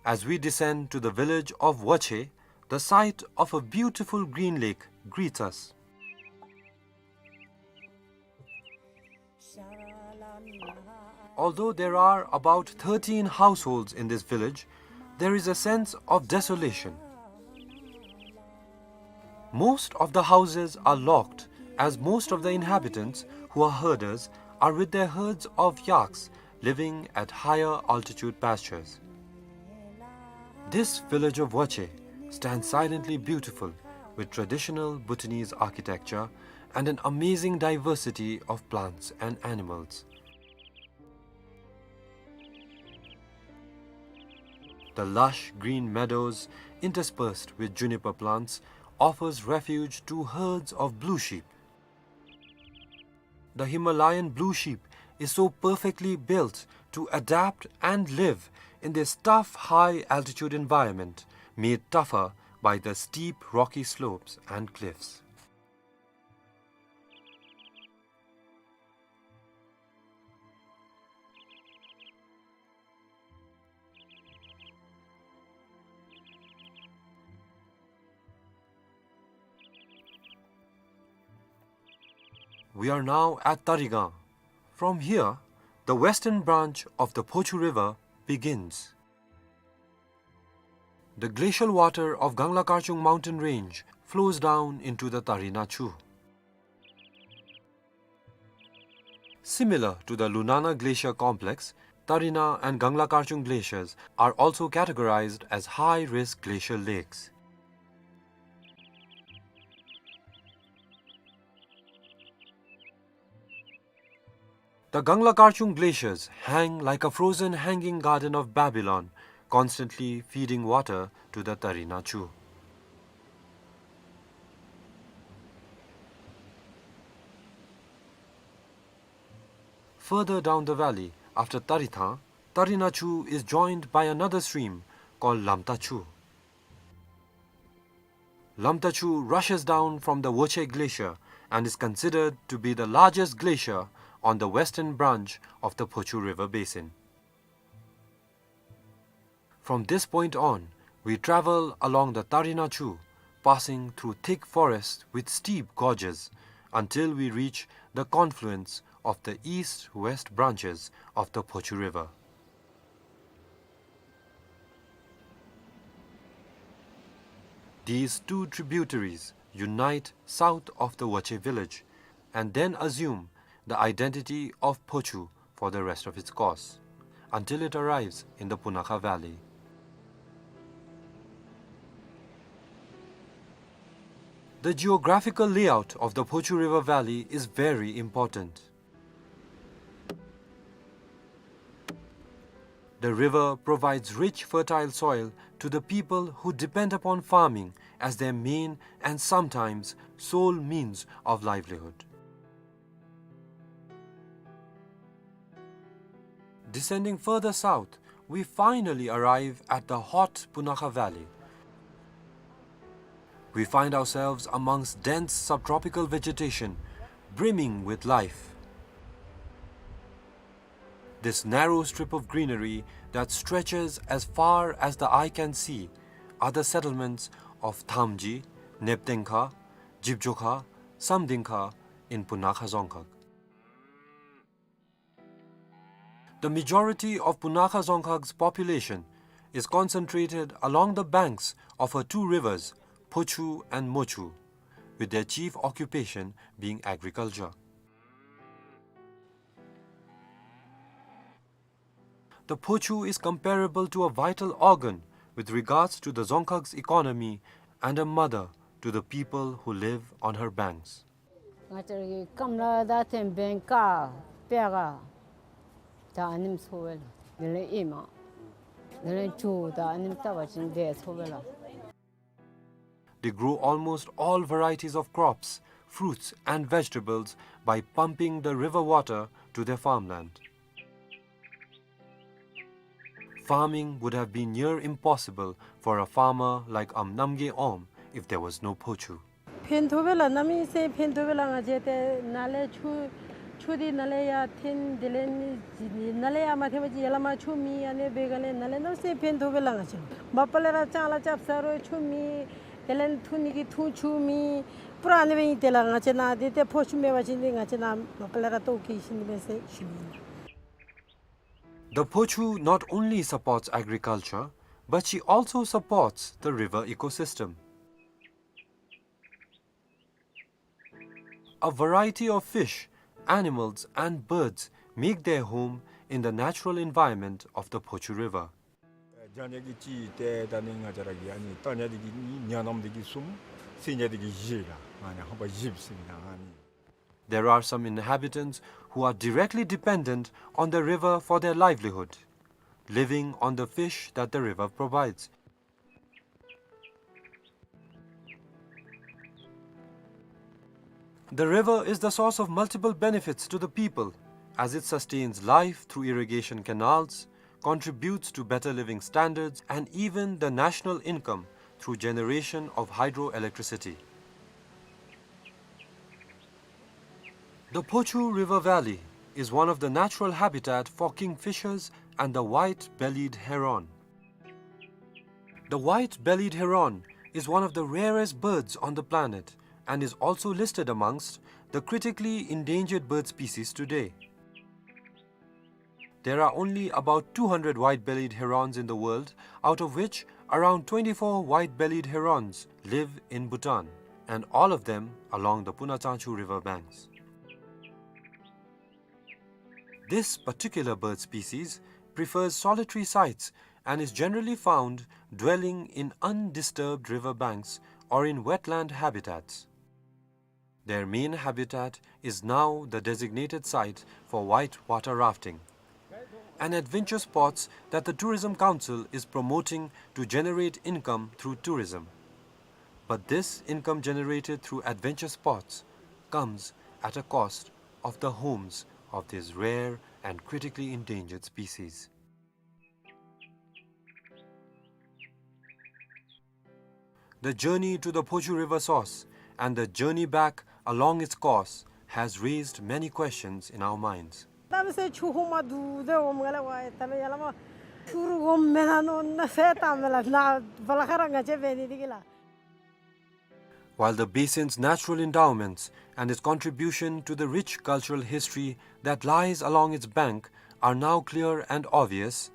As we descend to the village of Wache, the sight of a beautiful green lake greets us. Although there are about thirteen households in this village, there is a sense of desolation. Most of the houses are locked, as most of the inhabitants, who are herders, are with their herds of yaks living at higher altitude pastures. This village of Wache stands silently beautiful, with traditional Bhutanese architecture and an amazing diversity of plants and animals. The lush green meadows, interspersed with juniper plants, offers refuge to herds of blue sheep. The Himalayan blue sheep is so perfectly built to adapt and live in this tough high-altitude environment, made tougher by the steep rocky slopes and cliffs. We are now at Tarigang. From here, the western branch of the Phochu River begins. The glacial water of Gangla Karchung mountain range flows down into the Tarina Chu. Similar to the Lunana Glacier complex, Tarina and Gangla Karchung glaciers are also categorized as high-risk glacial lakes. The Gangla Karchung glaciers hang like a frozen hanging garden of Babylon, constantly feeding water to the Tarina Chu. Further down the valley, after Tarithang, Tarina Chu is joined by another stream called Lamta Chu. Lamta Chu rushes down from the Woche Glacier and is considered to be the largest glacier on the western branch of the Phochu River basin. From this point on, we travel along the Tarina Chu, passing through thick forests with steep gorges, until we reach the confluence of the east-west branches of the Phochu River. These two tributaries unite south of the Woche village and then assume the identity of Phochu for the rest of its course, until it arrives in the Punakha Valley. The geographical layout of the Phochu River Valley is very important. The river provides rich, fertile soil to the people who depend upon farming as their main and sometimes sole means of livelihood. Descending further south, we finally arrive at the hot Punakha Valley. We find ourselves amongst dense subtropical vegetation, brimming with life. This narrow strip of greenery that stretches as far as the eye can see are the settlements of Thamji, Neptengkha, Jibjokha, Samdingkha in Punakha Dzongkhag. The majority of Punakha Dzongkhag's population is concentrated along the banks of her two rivers, Phochu and Mochu, with their chief occupation being agriculture. The Phochu is comparable to a vital organ with regards to the Dzongkhag's economy and a mother to the people who live on her banks. ང་བཅས་ར་གི་སྐམ་ལ་ད་ཐེམ་བེན་ཀ་པེ་ག་ད་ཨ་ནེམ་ཚོ་བེ་ལ། དེ་ལས་ཨི་མ་དེ་ལས་ཇུ་ད་ཨ་ནེམ་ད་བ་ཅིན་དེ་ཚོ་བེ་ལ། They grow almost all varieties of crops, fruits and vegetables by pumping the river water to their farmland. Farming would have been near impossible for a farmer like Am Namgay Om if there was no Phochu. ཕན་ཐོགས་པས་ལགས། གནམ་མེད་ས་མེད་ཕན་ཐོགས་པས་ལགས། ང་བཅས་ཏེ་ནཱ་ལས་ཆུ་ཆུ་འདི་ནཱ་ལས་ཡར་འཐེན། དེ་ལས་ནི་ནཱ་ལས་ཡར་མ་འཐེན་པ་ཅིན་ཡར་ལས་མར་ཆུ་མེད། ཨ་ནི་འབད་ག་ལས་ནཱ་ལས་གནམ་མེད་ས་མེད་ཕན་ཐོགས་པས་ལགས། ང་བཅས་མ་པ་ལས་ར་ལྕང་ལ་རྐྱབ་ས་རུང་ཆུ་མེད། དེ་ལས་འཐུང་ནི་གི་འཐུང་ཆུ་མེད། པུ་ར་ཨ་ནི་སྦེ་ཨིན་ཏེ་ལགས། ང་བཅས་ནཱ་འདི་ཏེ་ཕོ་ཆུ་མེད་པ་ཅིན་འདི་ང་བཅས་ནཱ་མ་པ་ལས་ར་ལྟོཝ་བཀྱེས་ཤི་ནི་མས་ཟེར་ཞུ་ནི་ཨིན། The Phochu not only supports agriculture, but she also supports the river ecosystem. A variety of fish, animals, and birds make their home in the natural environment of the Phochu River. རྒྱག་ནི་གི་གཅིག་ཏེ་ད་ནི་ང་བཅས་ར་གི་ཨ་ནི་བཏང་ནི་འདི་གིས་གཉིས། ཉ་ནམ་འདི་གིས་གསུམ། བསད་ནི་འདི་གིས་བཞི་ལགས། ཨ་ནི་ཧམ་པ་བཞི་བསད་ནི་ཨ་ནི། There are some inhabitants who are directly dependent on the river for their livelihood, living on the fish that the river provides. The river is the source of multiple benefits to the people, as it sustains life through irrigation canals, contributes to better living standards, and even the national income through generation of hydroelectricity. The Phochu River Valley is one of the natural habitat for kingfishers and the white-bellied heron. The white-bellied heron is one of the rarest birds on the planet and is also listed amongst the critically endangered bird species today. There are only about two hundred white-bellied herons in the world, out of which around twenty-four white-bellied herons live in Bhutan, and all of them along the Puna Tsangchu river banks. This particular bird species prefers solitary sites and is generally found dwelling in undisturbed river banks or in wetland habitats. Their main habitat is now the designated site for white water rafting, an adventure sports that the Tourism Council is promoting to generate income through tourism. But this income generated through adventure sports comes at a cost of the homes of these rare and critically endangered species. The journey to the Phochu River source and the journey back along its course has raised many questions in our minds. ད་མི་སེར་ཆུ་ཧོ་མ་འདུག་ཟེར་འོང་མ་ག་ལས་ཝའི་ད་མི་ཡར་ལས་མར་ཆུ་རུ་འོང་མེན་ན་ནོ་ན་ཟེར་ད་མི་ལགས་ན་བ་ལ་ཁ་ར་ང་བཅས་འབད་ནི་འདི་གིས་ལགས། While the basin's natural endowments and its contribution to the rich cultural history that lies along its bank are now clear and obvious,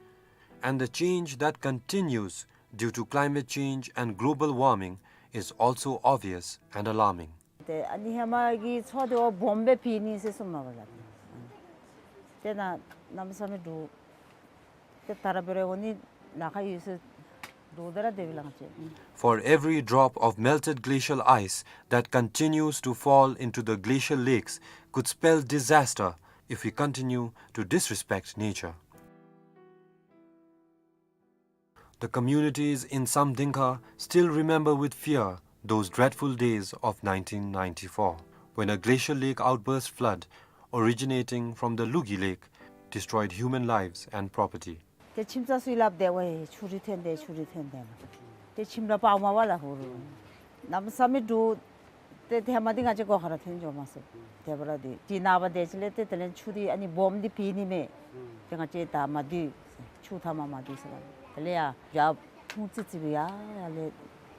and the change that continues due to climate change and global warming is also obvious and alarming. ཏེ་ཨ་ནི་ཧེ་མ་གི་མཚོ་འདི་བ་སྦོམ་སྦེ་འཕེལ་ནི་ཟེར་གསུངམ་མས་ལགས། ཏེ་ནཱ་གནམ་མེད་ས་མེད་འདུག། ཏེ་ད་ར་འབད་རུང་འོང་ནི་ལཱ་ཁག་ཡོད་ཟེར་འདུག། ད་ར་དེ་སྦེ་ལགས་ང་བཅས། For every drop of melted glacial ice that continues to fall into the glacial lakes could spell disaster if we continue to disrespect nature. The communities in Samdingkha still remember with fear those dreadful days of nineteen ninety-four, when a glacial lake outburst flood originating from the Lugi Lake destroyed human lives and property. ཏེ་ཁྱིམ་ཚང་ཚུ་སླབ་སྟེ་ཝའི་ཆུ་རུད་ཐོན་ཏེ་ཆུ་རུད་ཐོན་ཏེ་ཏེ་ཁྱིམ་ར་སྤརཝ་མས་པ་ལགས། ཧུ་རུ་གནམ་མེད་ས་མེད་འདུག། ཏེ་ཧེ་མ་འདི་ང་བཅས་སྒོ་ཁར་ར་ཐོན་འགྱོཝ་མས་ཟེར། དེ་འབད་རུང་འདི་ཅིག་ནངས་པ་དེ་ཅིག་ལས་ཏེ་དེ་ལས་ཆུ་འདི་ཨ་ནི་སྦོམ་འདི་འཕེལ་ནི་མས། ཏེ་ང་བཅས་ད་མ་སྡོད་ཟེར། ཆུ་མཐའ་མར་མ་སྡོད་ཟེར་ལགས། དེ་ལས་ཡར་ཡར་ཁུང་ཙི་ཙི་སྦེ་ཡར་ཡར་ལས་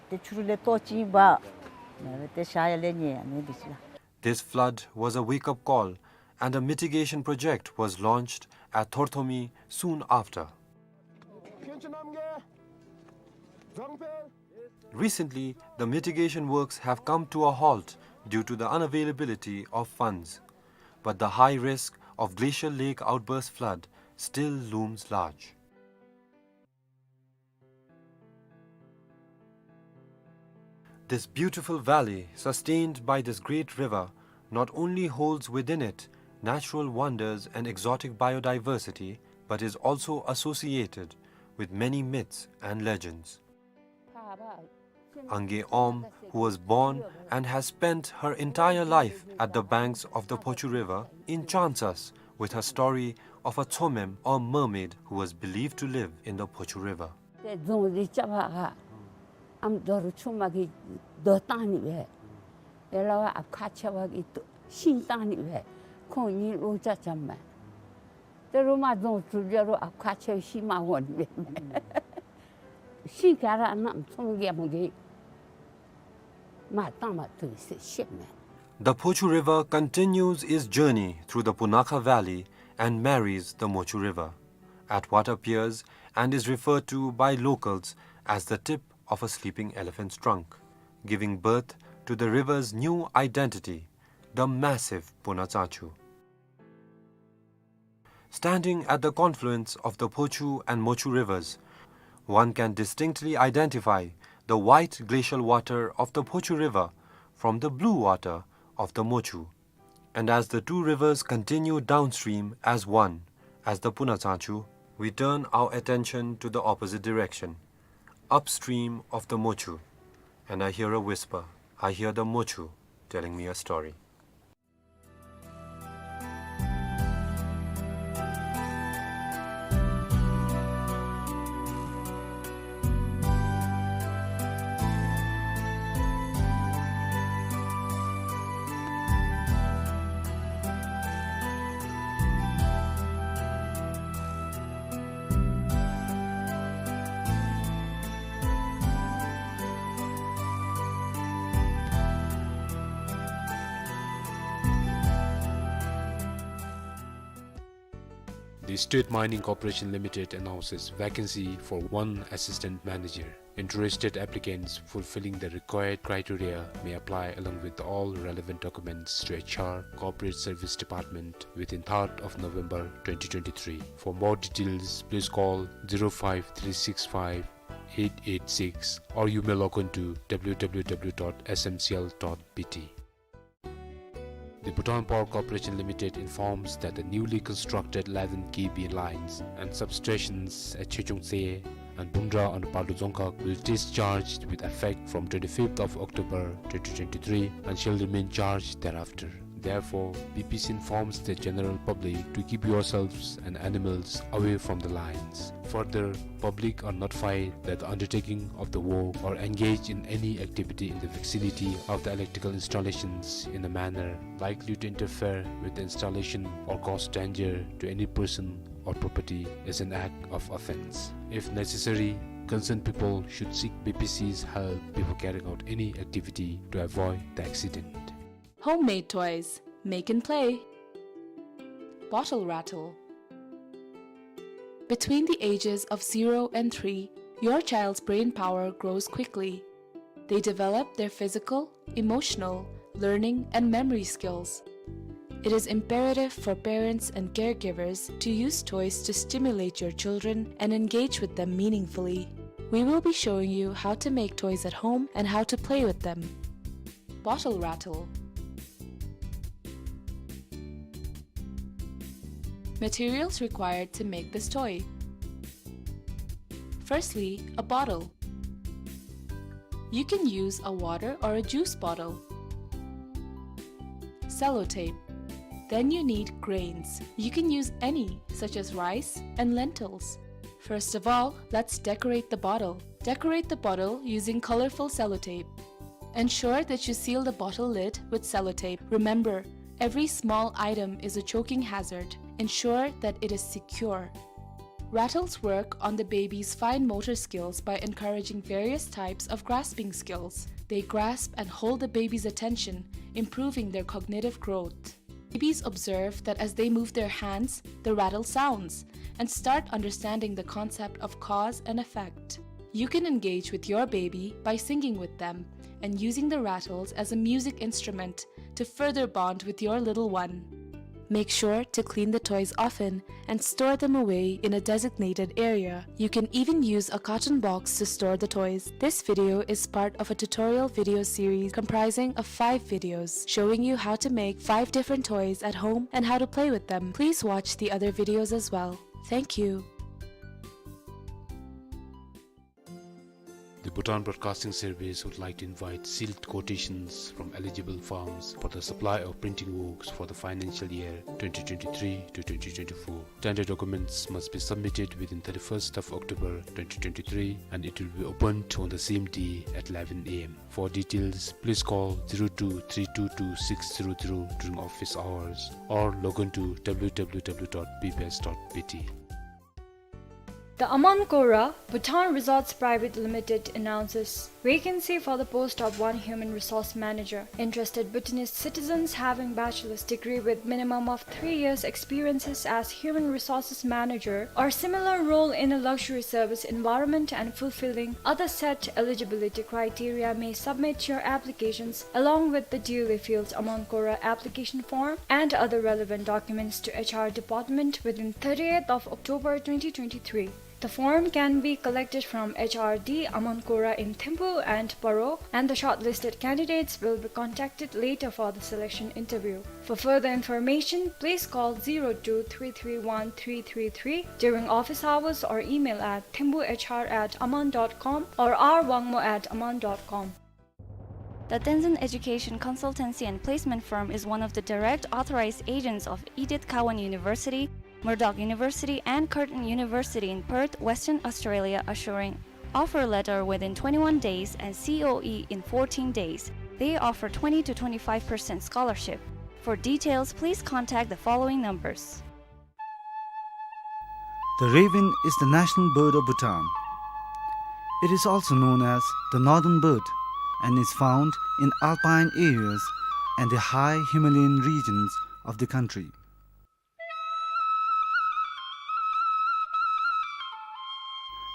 ཏེ་ཆུ་རུད་ལས་ལྟོ་བཅིངས་འབག། ཏེ་ཤར་ཡར་ལས་ཉལ་ཨ་ནི་འདི་ཅིག་ལགས། This flood was a wake-up call, and a mitigation project was launched at Thorthomi soon after. Recently, the mitigation works have come to a halt due to the unavailability of funds. But the high risk of glacial lake outburst flood still looms large. This beautiful valley, sustained by this great river, not only holds within it natural wonders and exotic biodiversity, but is also associated with many myths and legends. Ange Om, who was born and has spent her entire life at the banks of the Phochu River, enchants us with her story of a Tsomem or mermaid who was believed to live in the Phochu River. ཏེ་རྫོང་འདི་རྐྱབ་པར་ཨམ་རྡོ་རུ་ཆུ་མ་གིས་རྡོ་བཏང་ནི་སྦེ། ཡ་ལ་བ་ཨཔ་ཁ་ཆེ་བ་གིས་ཤིང་བཏང་ནི་སྦེ་ཁོང་གཉིས་བློ་རྐྱབ་རྐྱབ་མས། ད་རུང་མ་རྫོང་སུ་འགྱོ་རུང་ཨཔ་ཁ་ཆེ་བ་ཤིང་མ་འོང་ནི་སྦེ་ཤིང་ག་ར་གནམ་ཚོང་རྒྱལ་མོ་གིས་མ་བཏང་མ་བཏུབ་ཟེར་བཤད་མས། The Phochu River continues its journey through the Punakha Valley and marries the Mochu River at what appears and is referred to by locals as the tip of a sleeping elephant's trunk, giving birth to the river's new identity, the massive Puna Tsachu. Standing at the confluence of the Phochu and Mochu rivers, one can distinctly identify the white glacial water of the Phochu River from the blue water of the Mochu. And as the two rivers continue downstream as one, as the Puna Tsachu, we turn our attention to the opposite direction, upstream of the Mochu, and I hear a whisper. I hear the Mochu telling me a story. The State Mining Corporation Limited announces vacancy for one assistant manager. Interested applicants fulfilling the required criteria may apply along with all relevant documents to H R, Corporate Service Department within third of November twenty twenty-three. For more details, please call zero five three six five eight eight six, or you may log on to W W W dot S M C L dot B T. The Bhutan Power Corporation Limited informs that the newly constructed eleven K V lines and substations at Chechongtse and Bumdra under Paldor Dzongkhag will discharge with effect from twenty-fifth of October twenty twenty-three and shall remain charged thereafter. Therefore, B P C informs the general public to keep yourselves and animals away from the lines. Further, public are notified that the undertaking of the work or engage in any activity in the vicinity of the electrical installations in a manner likely to interfere with the installation or cause danger to any person or property is an act of offense. If necessary, concerned people should seek B P C's help before carrying out any activity to avoid the accident. Homemade toys. Make and play. Bottle rattle. Between the ages of zero and three, your child's brain power grows quickly. They develop their physical, emotional, learning, and memory skills. It is imperative for parents and caregivers to use toys to stimulate your children and engage with them meaningfully. We will be showing you how to make toys at home and how to play with them. Bottle rattle. Materials required to make this toy. Firstly, a bottle. You can use a water or a juice bottle. Sellotape. Then you need grains. You can use any, such as rice and lentils. First of all, let's decorate the bottle. Decorate the bottle using colorful sellotape. Ensure that you seal the bottle lid with sellotape. Remember, every small item is a choking hazard. Ensure that it is secure. Rattles work on the baby's fine motor skills by encouraging various types of grasping skills. They grasp and hold the baby's attention, improving their cognitive growth. Babies observe that as they move their hands, the rattle sounds, and start understanding the concept of cause and effect. You can engage with your baby by singing with them and using the rattles as a music instrument to further bond with your little one. Make sure to clean the toys often and store them away in a designated area. You can even use a carton box to store the toys. This video is part of a tutorial video series comprising of five videos showing you how to make five different toys at home and how to play with them. Please watch the other videos as well. Thank you. The Bhutan Broadcasting Service would like to invite sealed quotations from eligible firms for the supply of printing works for the financial year twenty twenty-three to twenty twenty-four. Tender documents must be submitted within thirty-first of October twenty twenty-three, and it will be opened on the same day at eleven A M. For details, please call zero two three two two six zero zero during office hours or log on to W W W dot B B S dot B T. The Aman Kora Bhutan Resorts Private Limited announces vacancy for the post of one human resource manager. Interested Bhutanese citizens having bachelor's degree with minimum of three years experiences as human resources manager or similar role in a luxury service environment and fulfilling other set eligibility criteria may submit your applications along with the duly filled Aman Kora application form and other relevant documents to H R department within thirtieth of October twenty twenty-three. The form can be collected from H R D Aman Kora in Thimphu and Paro, and the shortlisted candidates will be contacted later for the selection interview. For further information, please call zero two three three one three three three during office hours or email at thimphuhr at aman dot com or r wangmo at aman dot com. The Tenzin Education Consultancy and Placement Firm is one of the direct authorized agents of Edith Cowan University, Murdoch University, and Curtin University in Perth, Western Australia, assuring offer letter within twenty-one days and C O E in fourteen days. They offer twenty to twenty-five percent scholarship. For details, please contact the following numbers. The raven is the national bird of Bhutan. It is also known as the northern bird and is found in alpine areas and the high Himalayan regions of the country.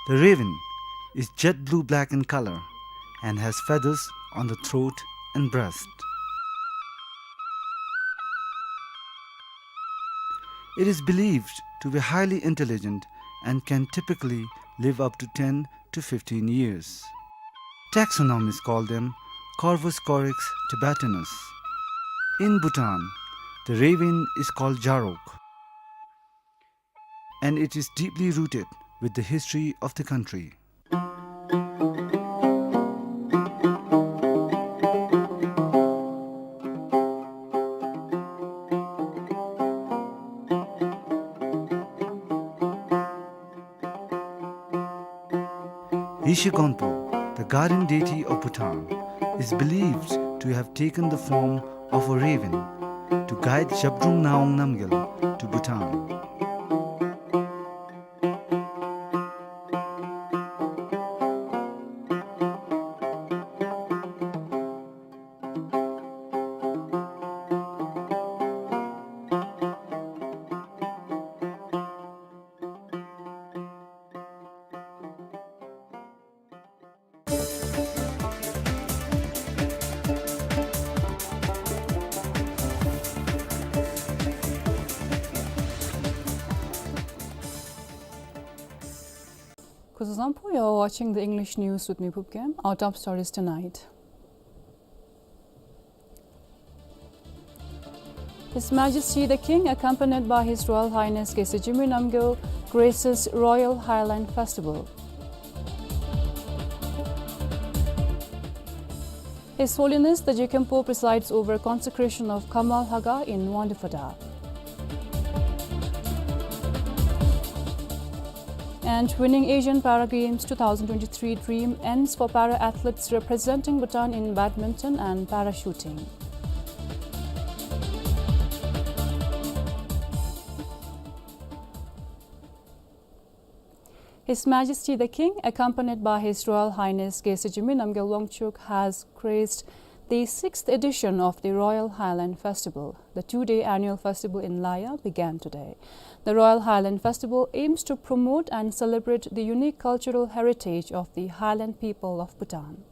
The raven is jet blue-black in color and has feathers on the throat and breast. It is believed to be highly intelligent and can typically live up to ten to fifteen years. Taxonomists call them Corvus corax tibetanus. In Bhutan, the raven is called jarok, and it is deeply rooted with the history of the country. Yeshe Gonpo, the guardian deity of Bhutan, is believed to have taken the form of a raven to guide Zhabdrung Ngawang Namgyal to Bhutan. Kuzuzangpo, you're watching the English news with me, Phubkem. Our top stories tonight. His Majesty the King, accompanied by His Royal Highness Geshe Jigme Namgyal, graces Royal Highland Festival. His Holiness the Jigkhenpo presides over consecration of Khamma Lhakhang in Wangdue Phodrang. And winning Asian Para Games two thousand twenty-three dream ends for para athletes representing Bhutan in badminton and para shooting. His Majesty the King, accompanied by His Royal Highness Geshe Jigme Namgyal Wangchuck, has graced the sixth edition of the Royal Highland Festival. The two-day annual festival in Laya began today. The Royal Highland Festival aims to promote and celebrate the unique cultural heritage of the Highland people of Bhutan.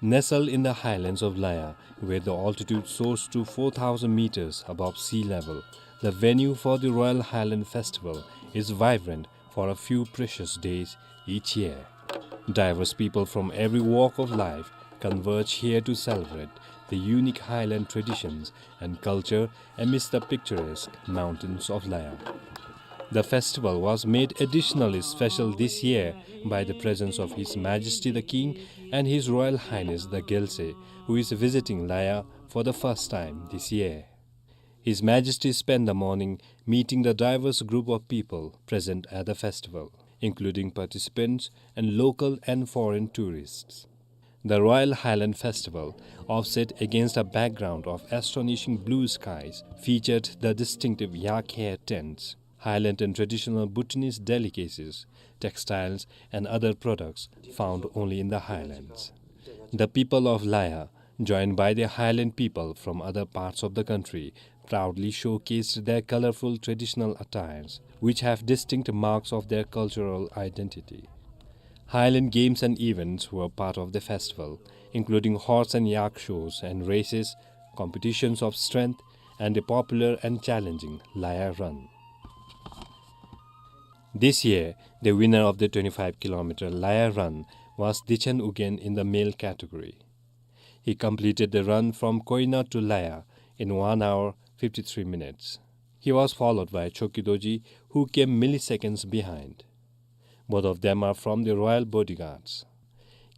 Nestled in the highlands of Laya, where the altitude soars to four thousand meters above sea level, the venue for the Royal Highland Festival is vibrant for a few precious days each year. Diverse people from every walk of life converge here to celebrate the unique highland traditions and culture amidst the picturesque mountains of Laya. The festival was made additionally special this year by the presence of His Majesty the King and His Royal Highness the Gyaltswe, who is visiting Laya for the first time this year. His Majesty spent the morning meeting the diverse group of people present at the festival, including participants and local and foreign tourists. The Royal Highland Festival, offset against a background of astonishing blue skies, featured the distinctive yak hair tents, Highland and traditional Bhutanese delicacies, textiles, and other products found only in the highlands. The people of Laya, joined by the Highland people from other parts of the country, proudly showcased their colorful traditional attires, which have distinct marks of their cultural identity. Highland games and events were part of the festival, including horse and yak shows and races, competitions of strength, and the popular and challenging Laya Run. This year, the winner of the twenty-five kilometer Laya Run was Dichen Ugyen in the male category. He completed the run from Koina to Laya in one hour, fifty-three minutes. He was followed by Choki Dorji, who came milliseconds behind. Both of them are from the Royal Bodyguards.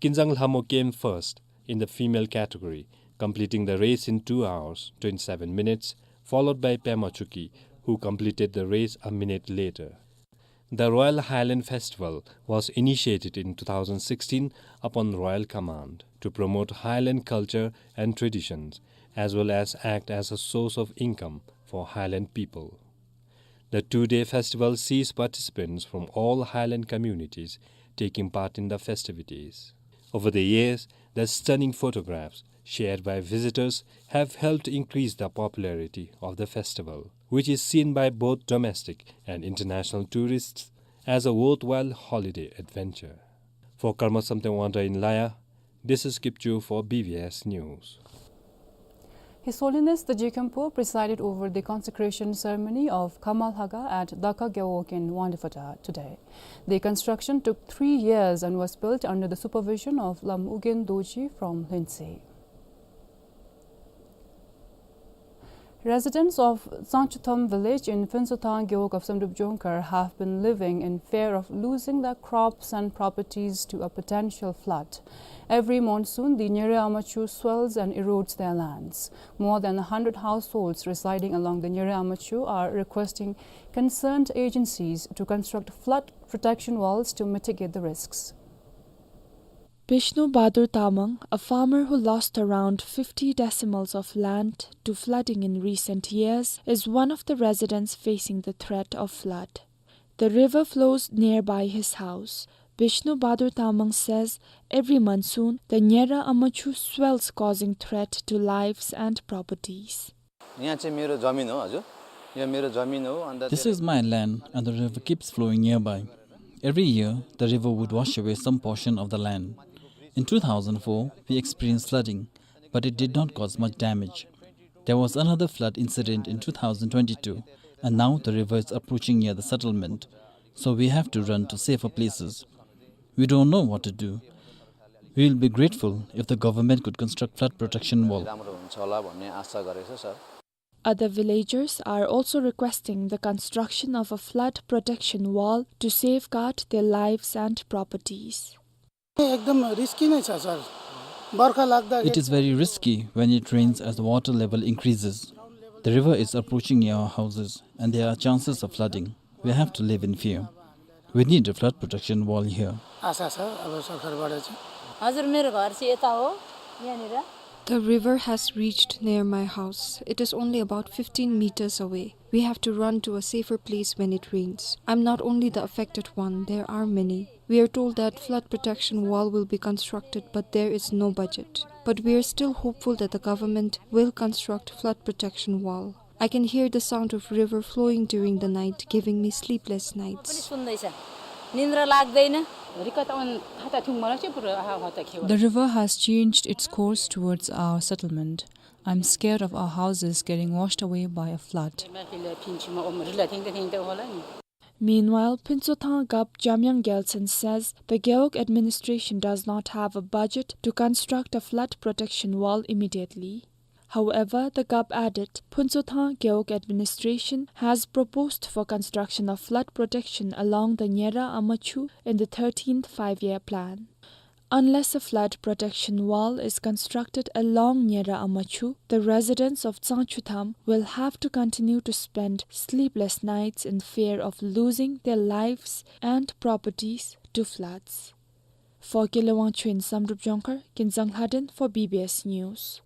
Kinzang Lhamo came first in the female category, completing the race in two hours, twenty-seven minutes, followed by Pema Choki, who completed the race a minute later. The Royal Highland Festival was initiated in two thousand sixteen upon royal command to promote Highland culture and traditions, as well as act as a source of income for Highland people. The two-day festival sees participants from all Highland communities taking part in the festivities. Over the years, the stunning photographs shared by visitors have helped increase the popularity of the festival, which is seen by both domestic and international tourists as a worthwhile holiday adventure. For Karma Samten Wangda in Laya, this is Kipchu for B B S News. His Holiness the Jigkhenpo presided over the consecration ceremony of Khamar Lhakhang at Dakha Gewog in Wangdue Phodrang today. The construction took three years and was built under the supervision of Lam Ugyen Dorji from Lhuentse. Residents of Tsangchutham village in Phuntshothang Gewog of Samdrup Jongkhar have been living in fear of losing their crops and properties to a potential flood. Every monsoon, the Nyera Amachu swells and erodes their lands. More than a hundred households residing along the Nyera Amachu are requesting concerned agencies to construct flood protection walls to mitigate the risks. Bishnu Bahadur Tamang, a farmer who lost around fifty decimals of land to flooding in recent years, is one of the residents facing the threat of flood. The river flows nearby his house. Bishnu Bahadur Tamang says every monsoon, the Nyera Amachu swells, causing threat to lives and properties. यहाँ चाहिँ मेरो जमिन हो, हजुर। यो मेरो जमिन हो, अन्त This is my land, and the river keeps flowing nearby. Every year, the river would wash away some portion of the land. In two thousand four, we experienced flooding, but it did not cause much damage. There was another flood incident in two thousand twenty-two, and now the river is approaching near the settlement, so we have to run to safer places. We don't know what to do. We will be grateful if the government could construct flood protection wall. राम्रो हुन्छ होला भन्ने आशा गरेको छ, sir. Other villagers are also requesting the construction of a flood protection wall to safeguard their lives and properties. एकदम रिस्की नै छ, सर। बर्खा लाग्दा It is very risky when it rains as the water level increases. The river is approaching near our houses, and there are chances of flooding. We have to live in fear. We need a flood protection wall here. आशा छ अब सरकारबाट चाहिँ। हजुर, मेरो घर चाहिँ यता हो, यहाँनिर। The river has reached near my house. It is only about fifteen meters away. We have to run to a safer place when it rains. I'm not only the affected one, there are many. We are told that flood protection wall will be constructed, but there is no budget. But we are still hopeful that the government will construct flood protection wall. I can hear the sound of river flowing during the night, giving me sleepless पनि nights. सुन्दैछ, निन्द्रा लाग्दैन। रिकताउन खाता थुङ मला चाहिँ पुरा आहा हता खेवा। The river has changed its course towards our settlement. I'm scared of our houses getting washed away by a flood. माथिले फिन्चुमा ओम रिला थिङ्दा थिङ्दा होला नि। Meanwhile, Phuntshothang Gap Jamyang Gyaltsen says the Gewog administration does not have a budget to construct a flood protection wall immediately. However, the gup added, Phuntshothang Gewog administration has proposed for construction of flood protection along the Nyera Amachu in the thirteenth five-year plan. Unless a flood protection wall is constructed along Nyera Amachu, the residents of Tsangchutham will have to continue to spend sleepless nights in fear of losing their lives and properties to floods. For Kele Wangchuk in Samdrup Jongkhar, Kinzang Lhaden for B B S News.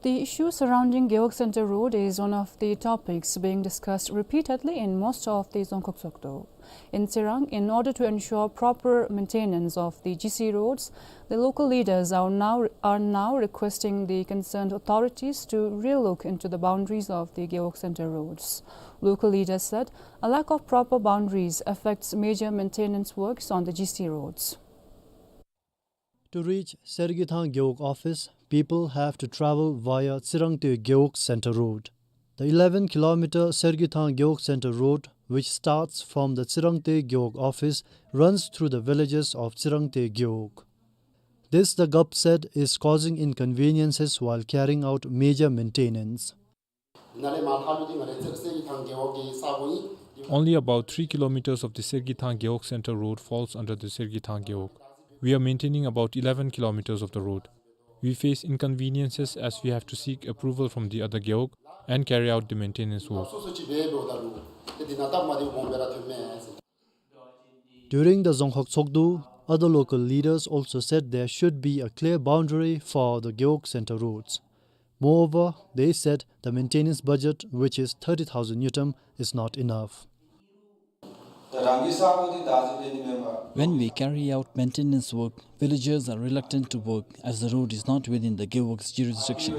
The issue surrounding Gewog Center Road is one of the topics being discussed repeatedly in most of the Dzongkhag Tshogdu. In Tsirang, in order to ensure proper maintenance of the G C roads, the local leaders are now, are now requesting the concerned authorities to relook into the boundaries of the Gewog Center roads. Local leaders said a lack of proper boundaries affects major maintenance works on the G C roads. To reach Sergithang Gewog office, people have to travel via Tsirangte Gewog Center Road. The eleven kilometer Sergithang Gewog Center Road, which starts from the Tsirangte Gewog office, runs through the villages of Tsirangte Gewog. This, the gup said, is causing inconveniences while carrying out major maintenance. Only about three kilometers of the Sergithang Gewog Center Road falls under the Sergithang Gewog. We are maintaining about eleven kilometers of the road. We face inconveniences as we have to seek approval from the other Gewog and carry out the maintenance work. During the Dzongkhag Tshogdu, other local leaders also said there should be a clear boundary for the Gewog Center roads. Moreover, they said the maintenance budget, which is thirty thousand ngultrum, is not enough. When we carry out maintenance work, villagers are reluctant to work as the road is not within the Gewog's jurisdiction.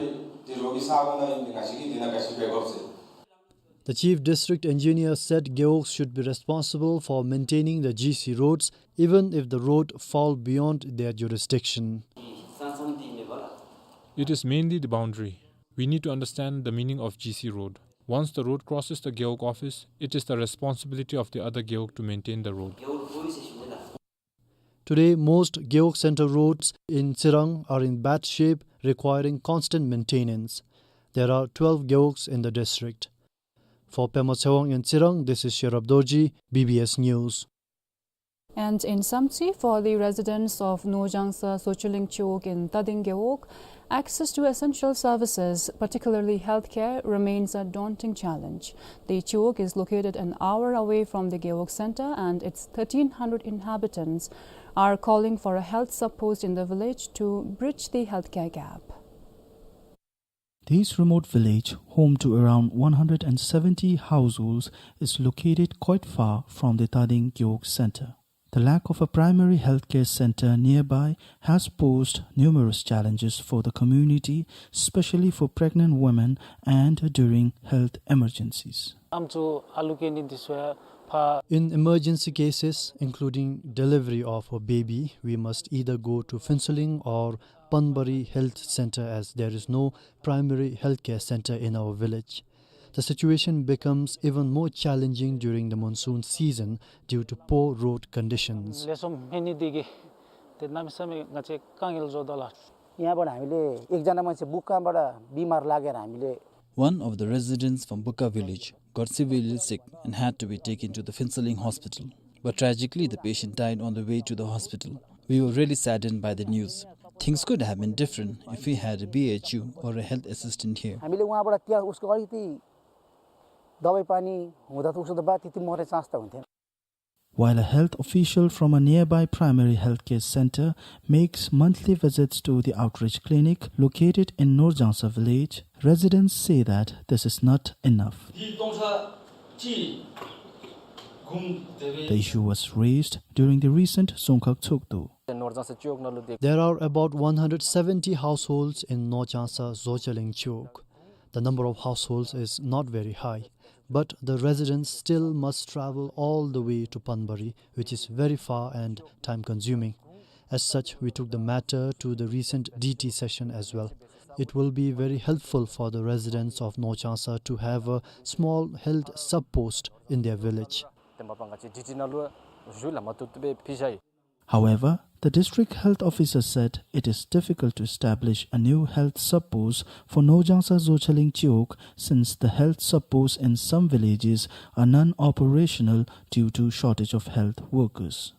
The chief district engineer said Gewog should be responsible for maintaining the G C roads, even if the road fall beyond their jurisdiction. It is mainly the boundary. We need to understand the meaning of G C road. Once the road crosses the Gewog office, it is the responsibility of the other Gewog to maintain the road. Today, most Gewog Center roads in Tsirang are in bad shape, requiring constant maintenance. There are twelve Gewogs in the district. For Pema Tshewang in Tsirang, this is Sherab Dorji, B B S News. And in Samtse, for the residents of Norjangsa Dzochiling Chiwog in Tading Gewog, access to essential services, particularly healthcare, remains a daunting challenge. The Chiwog is located an hour away from the Gewog center, and its thirteen hundred inhabitants are calling for a health sub-post in the village to bridge the healthcare gap. This remote village, home to around one hundred and seventy households, is located quite far from the Tading Gewog center. The lack of a primary healthcare center nearby has posed numerous challenges for the community, especially for pregnant women and during health emergencies. In emergency cases, including delivery of a baby, we must either go to Phuentsholing or Panbari Health Center, as there is no primary healthcare center in our village. The situation becomes even more challenging during the monsoon season due to poor road conditions. यहाँबाट हामीले एकजना मान्छे बुकाबाट बिमार लागेर हामीले One of the residents from Buka village got severely sick and had to be taken to the Phuentsholing hospital. But tragically, the patient died on the way to the hospital. We were really saddened by the news. Things could have been different if we had a B H U or a health assistant here. हामीले उहाँबाट त्यहाँ उसको अलिकति दबाई पानी हुँदा त उसको त बा त्यति मर्ने चान्स त हुन्थेन. While a health official from a nearby primary healthcare center makes monthly visits to the outreach clinic located in Norjangsa village, residents say that this is not enough. The issue was raised during the recent Dzongkhag Tshogdu. There are about one hundred seventy households in Norjangsa Dzochiling Chiwog. The number of households is not very high, but the residents still must travel all the way to Panbari, which is very far and time-consuming. As such, we took the matter to the recent D T session as well. It will be very helpful for the residents of Norjangsa to have a small health sub-post in their village. However, the district health officer said it is difficult to establish a new health sub-post for Nojangsa Zocheling Chiwog since the health sub-posts in some villages are non-operational due to shortage of health workers.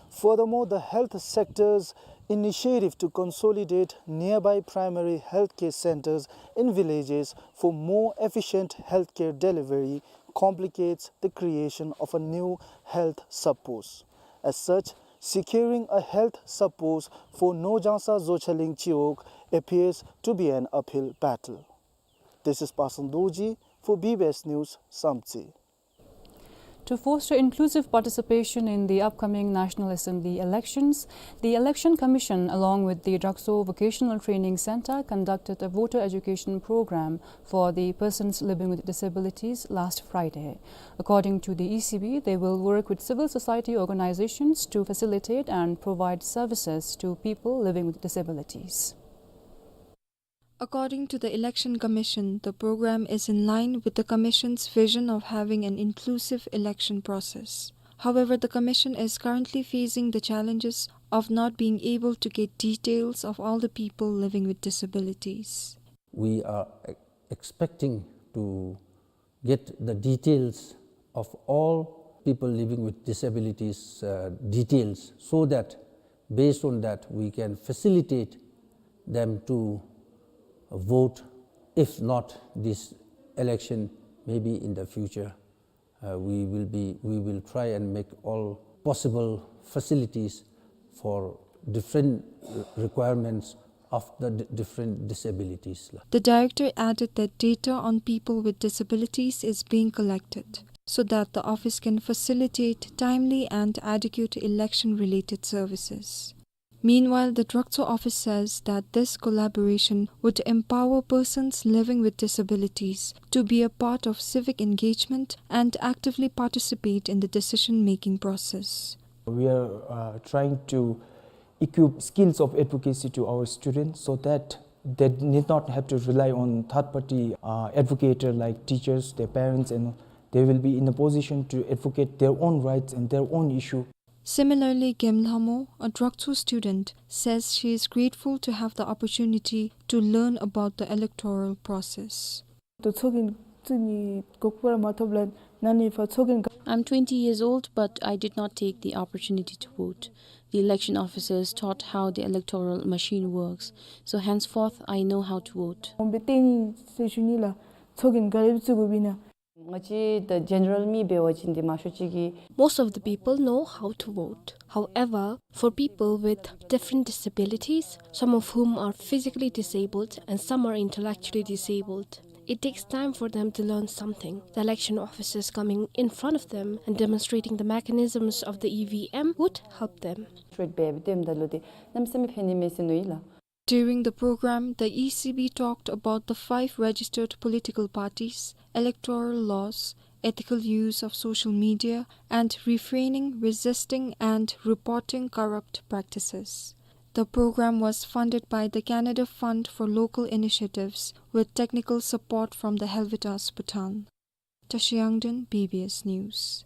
Furthermore, the health sector's initiative to consolidate nearby primary healthcare centers in villages for more efficient healthcare delivery complicates the creation of a new health sub-post. As such, securing a health sub-post for Nojangsa Zocheling Chiwog appears to be an uphill battle. This is Pasang Dorji for B B S News, Samtse. To foster inclusive participation in the upcoming National Assembly elections, the Election Commission, along with the Drakso Vocational Training Center, conducted a voter education program for the persons living with disabilities last Friday. According to the E C B, they will work with civil society organizations to facilitate and provide services to people living with disabilities. According to the Election Commission, the program is in line with the commission's vision of having an inclusive election process. However, the commission is currently facing the challenges of not being able to get details of all the people living with disabilities. We are e-, expecting to get the details of all people living with disabilities, uh, details, so that based on that we can facilitate them to vote, if not this election, maybe in the future. Uh, we will be, we will try and make all possible facilities for different, uh, requirements of the di-, different disabilities. The director added that data on people with disabilities is being collected so that the office can facilitate timely and adequate election-related services. Meanwhile, the Drakso office says that this collaboration would empower persons living with disabilities to be a part of civic engagement and actively participate in the decision-making process. We are, uh, trying to equip skills of advocacy to our students so that they need not have to rely on third-party, uh, advocator like teachers, their parents, and they will be in a position to advocate their own rights and their own issue. Similarly, Gem Lhamo, a Drakso student, says she is grateful to have the opportunity to learn about the electoral process. ད་ཚོགས་རྒྱན་བཙུགས་ནི་གོ་སྐབས་མ་ཐོབ་ལགས། ན་ནི་ཕར་ཚོགས་རྒྱན་ག- I'm twenty years old, but I did not take the opportunity to vote. The election officers taught how the electoral machine works, so henceforth I know how to vote. འོང་སྦེ་བལྟ་ནི་ཟེར་ཞུ་ནི་ལགས། ཚོགས་རྒྱན་ག་ར་བཙུགས་དགོཔ་ཨིན་ན། ང་བཅས་ད་ཇེ་ནེ་རལ་མི་འབད་བ་ཅིན་འདི་མང་ཤོས་ཅིག་གིས། Most of the people know how to vote. However, for people with different disabilities, some of whom are physically disabled and some are intellectually disabled, it takes time for them to learn something. The election officers coming in front of them and demonstrating the mechanisms of the E V M would help them. ཊེཊ་འབད་བའི་ཊེམ་ད་ལུ་འདི་གནམ་མེད་ས་མེད་ཕན་ནི་མས་ཟེར་མནོ་ཡི་ལགས། During the program, the E C B talked about the five registered political parties, electoral laws, ethical use of social media, and refraining, resisting, and reporting corrupt practices. The program was funded by the Canada Fund for Local Initiatives with technical support from the Helvetas Bhutan. Tashi Yangden, B B S News.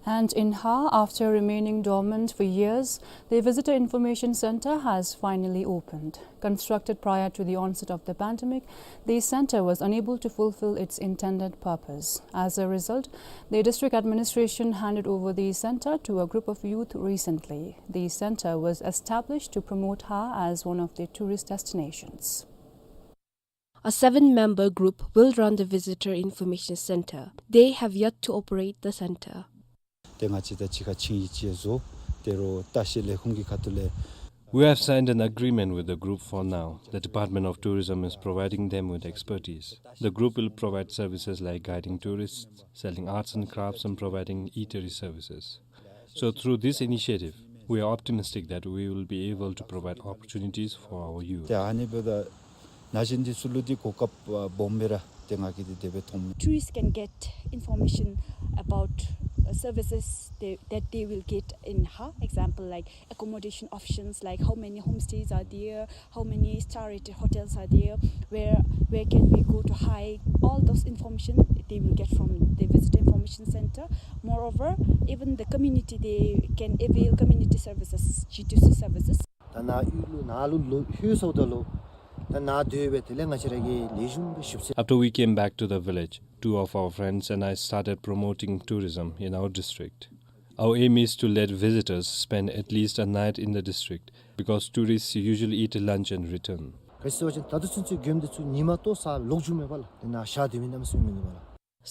And in Haa, after remaining dormant for years, the Visitor Information Center has finally opened. Constructed prior to the onset of the pandemic, the center was unable to fulfill its intended purpose. As a result, the district administration handed over the center to a group of youth recently. The center was established to promote Haa as one of the tourist destinations. A seven-member group will run the Visitor Information Center. They have yet to operate the center. ཏེ་ང་བཅས་དང་གཅིག་ཁར་ཆིངས་ཡིག་ཅིག་བཟོ། ཏེ་རོགས་བརྟག་ཞིབ་ལས་ཁུངས་ཀྱི་ཁ་ཐུག་ལས། We have signed an agreement with the group for now. The Department of Tourism is providing them with expertise. The group will provide services like guiding tourists, selling arts and crafts, and providing eatery services. So through this initiative, we are optimistic that we will be able to provide opportunities for our youth. ཏེ་ཨ་ནི་འབདཝ་ད་ན་གཞོན་འདི་ཚུ་ལུ་འདི་གོ་སྐབས་ཨ་སྦོམ་སྦེ་ར་ཏེ་ང་གིས་འདི་དེ་སྦེ་མཐོངམ་མས། Tourists can get information about services they, that they will get in Ha. Example, like accommodation options, like how many homestays are there, how many star rated hotels are there, where, where can we go to hike, all those information they will get from the visitor information center. Moreover, even the community, they can avail community services, G two C services. ད་ནཱ་ཡུལ་ལུ་ནཱ་ལུ་ལོ་ལྷོད་སོངམ་ད་ལུ་ད་ནཱ་སྡོད་སྦེ་དེ་ལས་ང་བཅས་ར་གིས་ལེགས་ཤོམ་སྦེ་ཞིབ་འཚོལ། After we came back to the village, two of our friends and I started promoting tourism in our district. Our aim is to let visitors spend at least a night in the district because tourists usually eat lunch and return. ག་ཅི་ཟེར་བ་ཅིན་ད་ལྟོ་ཚུན་ཚོད་མགྱོནམ་འདི་ཚུ་ཉིནམ་ལྟོ་ས་ལོག་འགྱོཝ་མས་པ་ལགས། དེ་ནང་ཤར་སྡོད་མི་གནམ་མེད་ས་མེད་མིན་འདུག་པ་ལགས།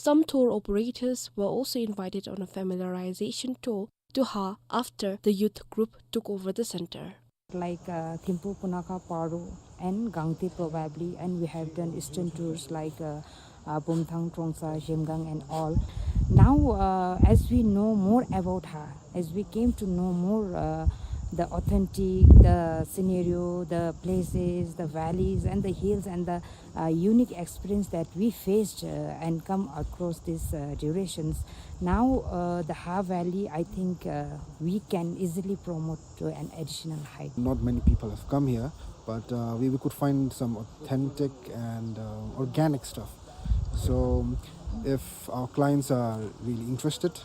Some tour operators were also invited on a familiarization tour to Ha after the youth group took over the center. Like, uh, Thimphu, Punakha, Paro, and Gangte probably, and we have done eastern tours like, uh, uh, Bumthang, Trongsa, Zhemgang, and all. Now, uh, as we know more about Ha, as we came to know more, uh, the authentic, the scenario, the places, the valleys, and the hills, and the uh, unique experience that we faced, uh, and come across these, uh, durations. Now, uh, the Ha Valley, I think, uh, we can easily promote to an additional height. Not many people have come here, but, uh, we, we could find some authentic and, uh, organic stuff. So, if our clients are really interested,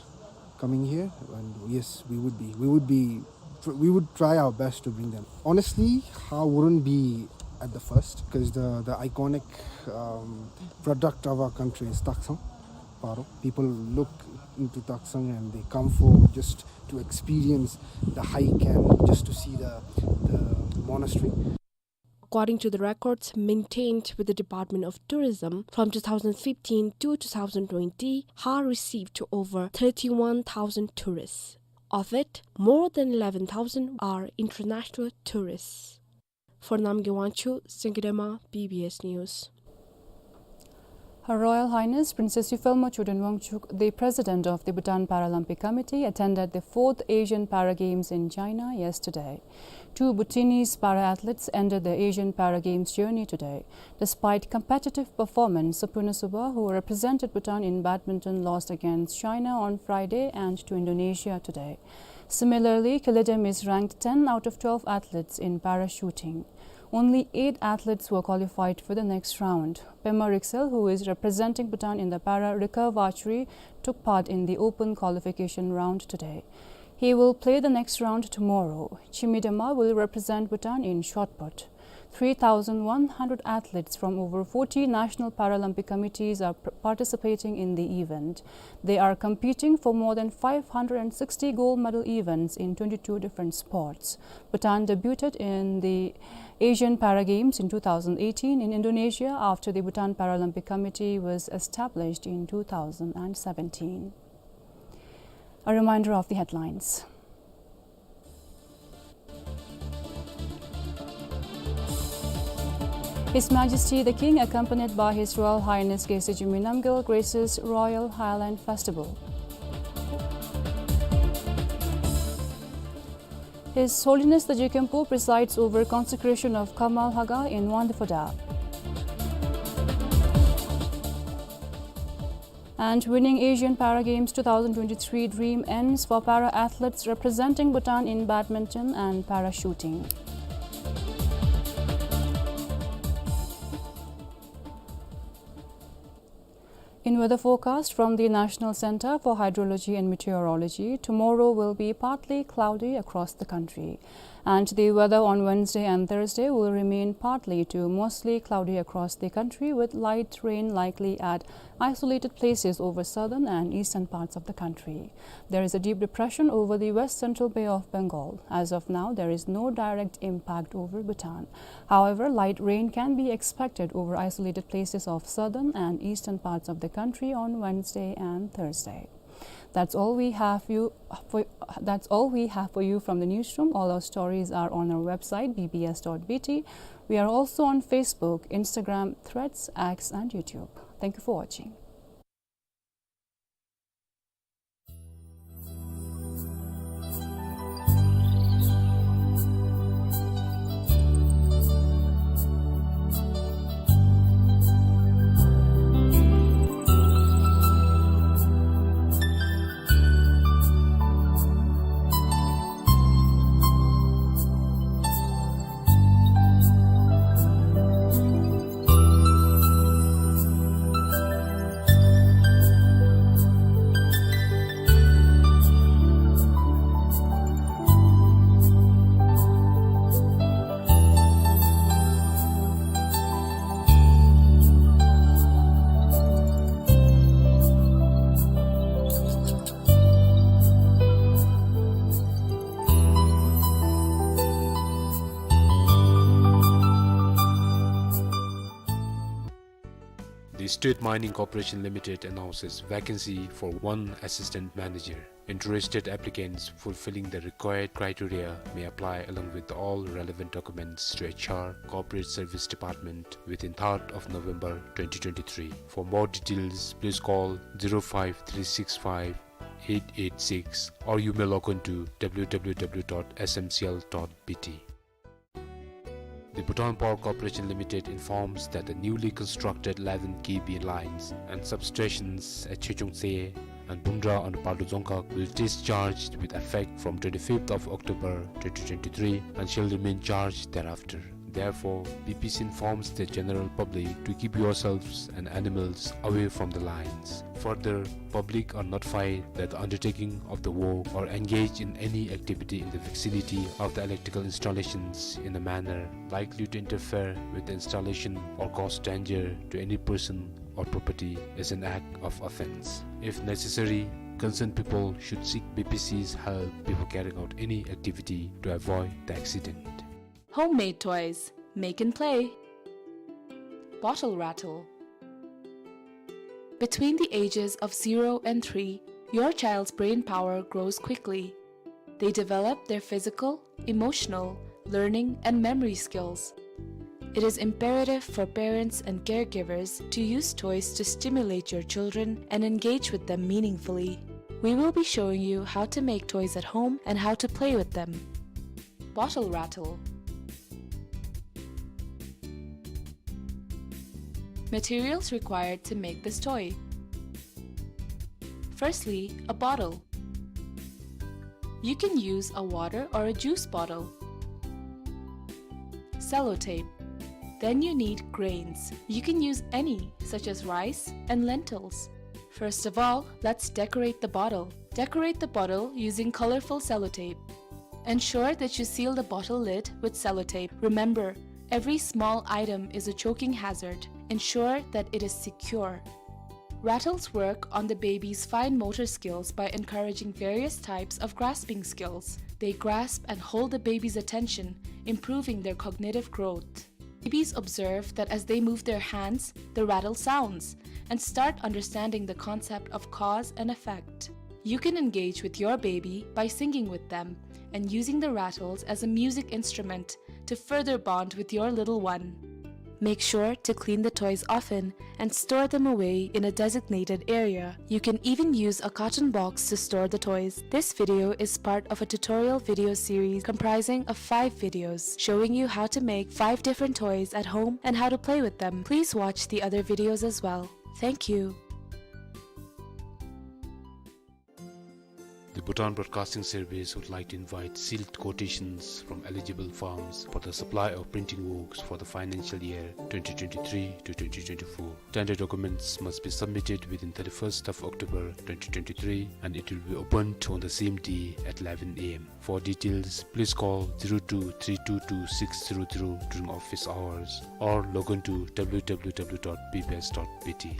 coming here, and yes, we would be, we would be, we would try our best to bring them. Honestly, Ha wouldn't be at the first, 'cause the, the iconic, um, product of our country is Taksang Paro. People look into Taksang and they come for just to experience the hike and just to see the, the monastery. According to the records maintained with the Department of Tourism, from two thousand fifteen to two thousand twenty, Ha received over thirty-one thousand tourists. Of it, more than eleven thousand are international tourists. For Namgay Wangchuk, Singirema, B B S News. Her Royal Highness Princess Yufalma Choden Wangchuk, the President of the Bhutan Paralympic Committee, attended the fourth Asian Para Games in China yesterday. Two Bhutanese para athletes ended their Asian Para Games journey today. Despite competitive performance, Sapurna Subba, who represented Bhutan in badminton, lost against China on Friday and to Indonesia today. Similarly, Killidem is ranked ten out of twelve athletes in para shooting. Only eight athletes were qualified for the next round. Pema Riksel, who is representing Bhutan in the para recurve archery, took part in the open qualification round today. He will play the next round tomorrow. Chimi Dema will represent Bhutan in shot put. Three thousand one hundred athletes from over forty national Paralympic committees are pr-, participating in the event. They are competing for more than five hundred and sixty gold medal events in twenty-two different sports. Bhutan debuted in the Asian Para Games in two thousand eighteen in Indonesia after the Bhutan Paralympic Committee was established in two thousand seventeen. A reminder of the headlines. His Majesty the King, accompanied by His Royal Highness Geshe Jigme Namgyel, graces Royal Highland Festival. His Holiness the Je Khenpo presides over consecration of Khamar Lhakhang in Wangdue Phodrang. And winning Asian Para Games two thousand twenty-three dream ends for para athletes representing Bhutan in badminton and para shooting. In weather forecast from the National Center for Hydrology and Meteorology, tomorrow will be partly cloudy across the country. And the weather on Wednesday and Thursday will remain partly to mostly cloudy across the country, with light rain likely at isolated places over southern and eastern parts of the country. There is a deep depression over the west central Bay of Bengal. As of now, there is no direct impact over Bhutan. However, light rain can be expected over isolated places of southern and eastern parts of the country on Wednesday and Thursday. That's all we have you for, that's all we have for you from the newsroom. All our stories are on our website, B B S dot B T. We are also on Facebook, Instagram, Threads, X, and YouTube. Thank you for watching. The State Mining Corporation Limited announces vacancy for one assistant manager. Interested applicants fulfilling the required criteria may apply along with all relevant documents to H R Corporate Service Department within third of November twenty twenty-three. For more details, please call zero five three six five eight eight six, or you may log on to W W W dot S M C L dot B T. The Bhutan Power Corporation Limited informs that the newly constructed eleven K V lines and substations at Chechungtse and Bumdra on the Pado Dzongkhag will discharge with effect from twenty-fifth of October twenty twenty-three and shall remain charged thereafter. Therefore, B P C informs the general public to keep yourselves and animals away from the lines. Further, public are notified that the undertaking of the work or engage in any activity in the vicinity of the electrical installations in a manner likely to interfere with the installation or cause danger to any person or property is an act of offense. If necessary, concerned people should seek B P C's help before carrying out any activity to avoid the accident. Homemade toys. Make and play. Bottle rattle. Between the ages of zero and three, your child's brain power grows quickly. They develop their physical, emotional, learning, and memory skills. It is imperative for parents and caregivers to use toys to stimulate your children and engage with them meaningfully. We will be showing you how to make toys at home and how to play with them. Bottle rattle. Materials required to make this toy. Firstly, a bottle. You can use a water or a juice bottle. Sellotape. Then you need grains. You can use any, such as rice and lentils. First of all, let's decorate the bottle. Decorate the bottle using colorful sellotape. Ensure that you seal the bottle lid with sellotape. Remember, every small item is a choking hazard. Ensure that it is secure. Rattles work on the baby's fine motor skills by encouraging various types of grasping skills. They grasp and hold the baby's attention, improving their cognitive growth. Babies observe that as they move their hands, the rattle sounds, and start understanding the concept of cause and effect. You can engage with your baby by singing with them and using the rattles as a music instrument to further bond with your little one. Make sure to clean the toys often and store them away in a designated area. You can even use a carton box to store the toys. This video is part of a tutorial video series comprising of five videos showing you how to make five different toys at home and how to play with them. Please watch the other videos as well. Thank you. The Bhutan Broadcasting Service would like to invite sealed quotations from eligible firms for the supply of printing works for the financial year twenty twenty-three to twenty twenty-four. Tender documents must be submitted within thirty-first of October twenty twenty-three, and it will be opened on the same day at eleven A M. For details, please call zero two three two two six zero zero during office hours or log on to W W W dot B B S dot B T.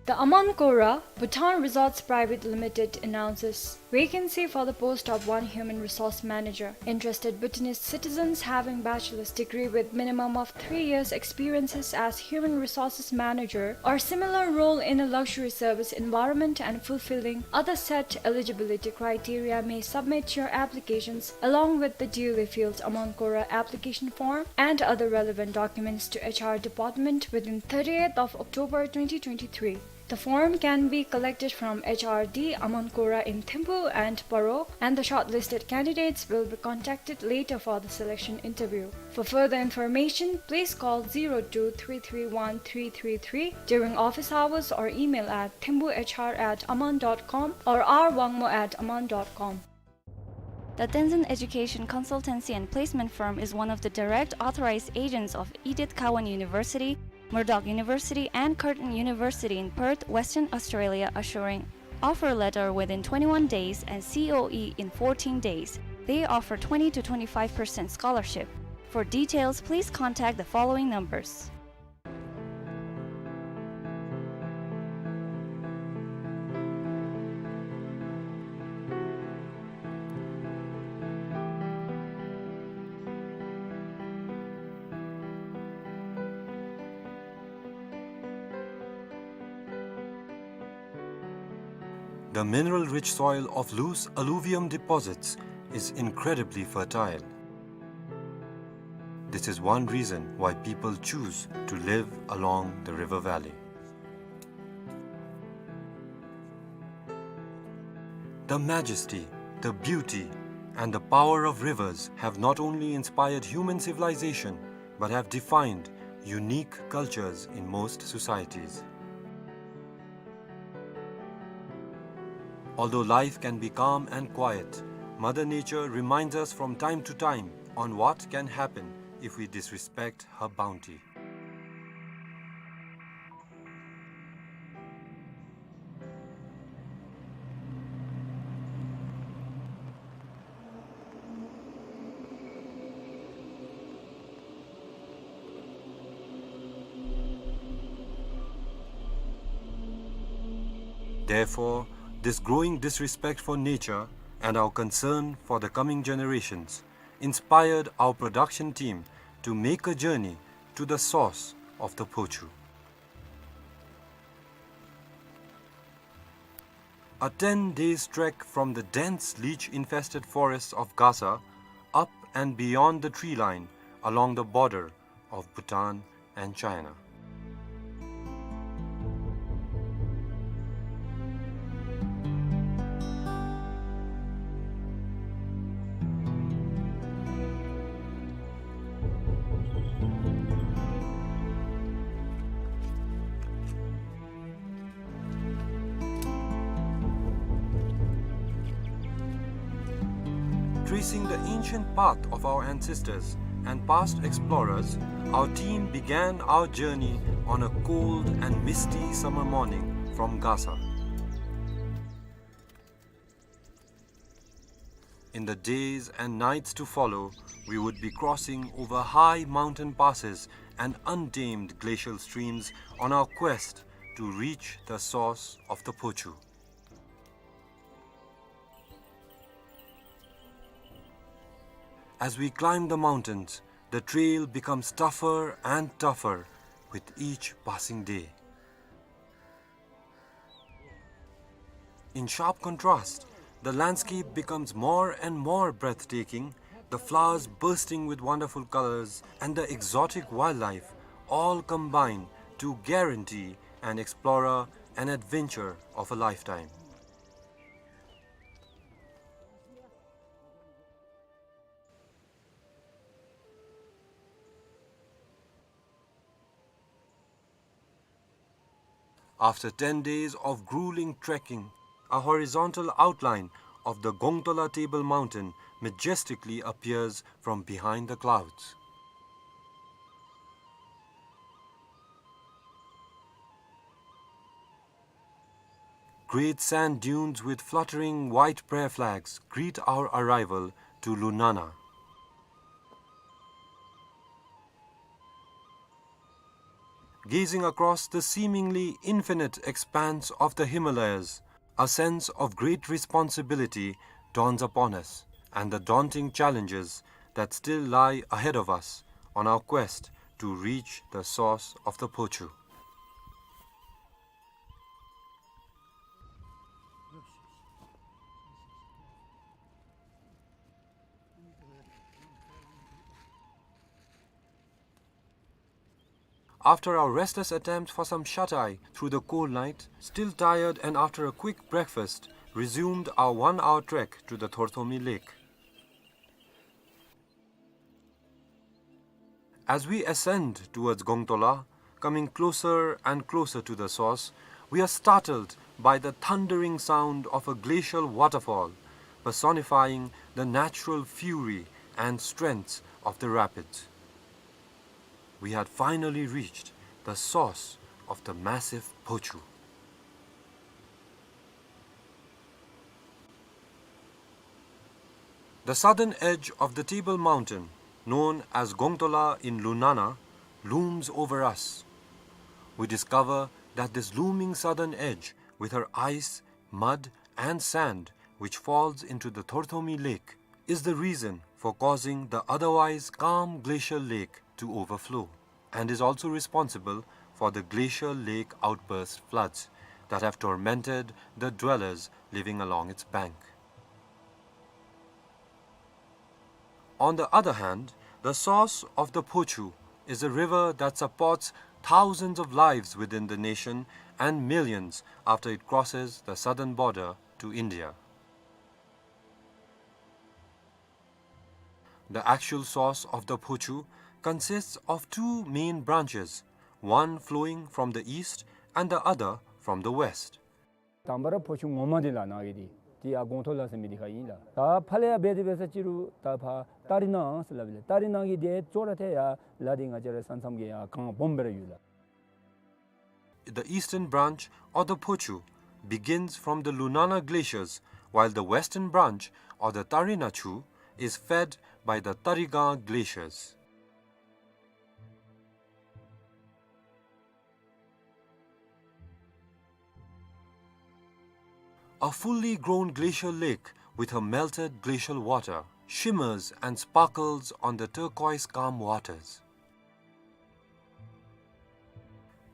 The Aman Kora Bhutan Resorts Private Limited announces vacancy for the post of one human resource manager. Interested Bhutanese citizens having bachelor's degree with minimum of three years experiences as human resources manager or similar role in a luxury service environment and fulfilling other set eligibility criteria may submit your applications along with the duly filled Aman Kora application form and other relevant documents to H R department within thirtieth of October twenty twenty-three. The form can be collected from H R D Aman Kora in Thimphu and Paro, and the shortlisted candidates will be contacted later for the selection interview. For further information, please call zero two three three one three three three during office hours or email at thimphuhr at aman dot com or r wangmo at aman dot com. The Tenzin Education Consultancy and Placement Firm is one of the direct authorized agents of Edith Cowan University, Murdoch University, and Curtin University in Perth, Western Australia, assuring offer letter within twenty-one days and C O E in fourteen days. They offer twenty to twenty-five percent scholarship. For details, please contact the following numbers. The mineral-rich soil of loose alluvium deposits is incredibly fertile. This is one reason why people choose to live along the river valley. The majesty, the beauty, and the power of rivers have not only inspired human civilization, but have defined unique cultures in most societies. Although life can be calm and quiet, Mother Nature reminds us from time to time on what can happen if we disrespect her bounty. Therefore, this growing disrespect for nature and our concern for the coming generations inspired our production team to make a journey to the source of the Phochu. A ten days trek from the dense leech-infested forests of Gasa, up and beyond the tree line, along the border of Bhutan and China. Tracing the ancient path of our ancestors and past explorers, our team began our journey on a cold and misty summer morning from Gasa. In the days and nights to follow, we would be crossing over high mountain passes and untamed glacial streams on our quest to reach the source of the Phochu. As we climb the mountains, the trail becomes tougher and tougher with each passing day. In sharp contrast, the landscape becomes more and more breathtaking, the flowers bursting with wonderful colors and the exotic wildlife all combine to guarantee an explorer an adventure of a lifetime. After ten days of grueling trekking, a horizontal outline of the Gongtola Table Mountain majestically appears from behind the clouds. Great sand dunes with fluttering white prayer flags greet our arrival to Lunana. Gazing across the seemingly infinite expanse of the Himalayas, a sense of great responsibility dawns upon us, and the daunting challenges that still lie ahead of us on our quest to reach the source of the Phochu. After our restless attempt for some shut-eye through the cold night, still tired and after a quick breakfast, resumed our one-hour trek to the Thorthomi Lake. As we ascend towards Gongtola, coming closer and closer to the source, we are startled by the thundering sound of a glacial waterfall, personifying the natural fury and strength of the rapids. We had finally reached the source of the massive Phochu. The southern edge of the Table Mountain, known as Gongtola in Lunana, looms over us. We discover that this looming southern edge, with her ice, mud, and sand, which falls into the Thorthomi Lake, is the reason for causing the otherwise calm glacial lake to overflow, and is also responsible for the glacial lake outburst floods, that have tormented the dwellers living along its bank. On the other hand, the source of the Phochu is a river that supports thousands of lives within the nation and millions after it crosses the southern border to India. The actual source of the Phochu consists of two main branches, one flowing from the east and the other from the west. དང་པ་ར་ཕོ་ཆུ་ངོ་མ་འདི་ལགས་ནཱ་གི་འདི་འདི་ཡར་སྒོང་ཐོག་ལ་ཟེར་མི་འདི་ཁར་ཨིན་ལགས། ད་ཕར་ལས་ཡར་འབད་དེ་འབད་ས་ཅིག་རུང་ད་ཕར་ཏ་རི་ན་ཟེར་སླབ་ཨིན་ལགས། ཏ་རི་ན་གི་འདི་ཅོག་ར་འཐདཔ་ཡར་ལ་འདི་ང་བཅས་རའི་ས་མཚམས་ཀྱི་ཡར་གངས་སྦོམ་སྦེ་ར་ཡོད་ལགས། The eastern branch, or the Phochu, begins from the Lunana glaciers, while the western branch, or the Tarina Chu, is fed by the Tariga glaciers. A fully grown glacial lake with her melted glacial water shimmers and sparkles on the turquoise calm waters.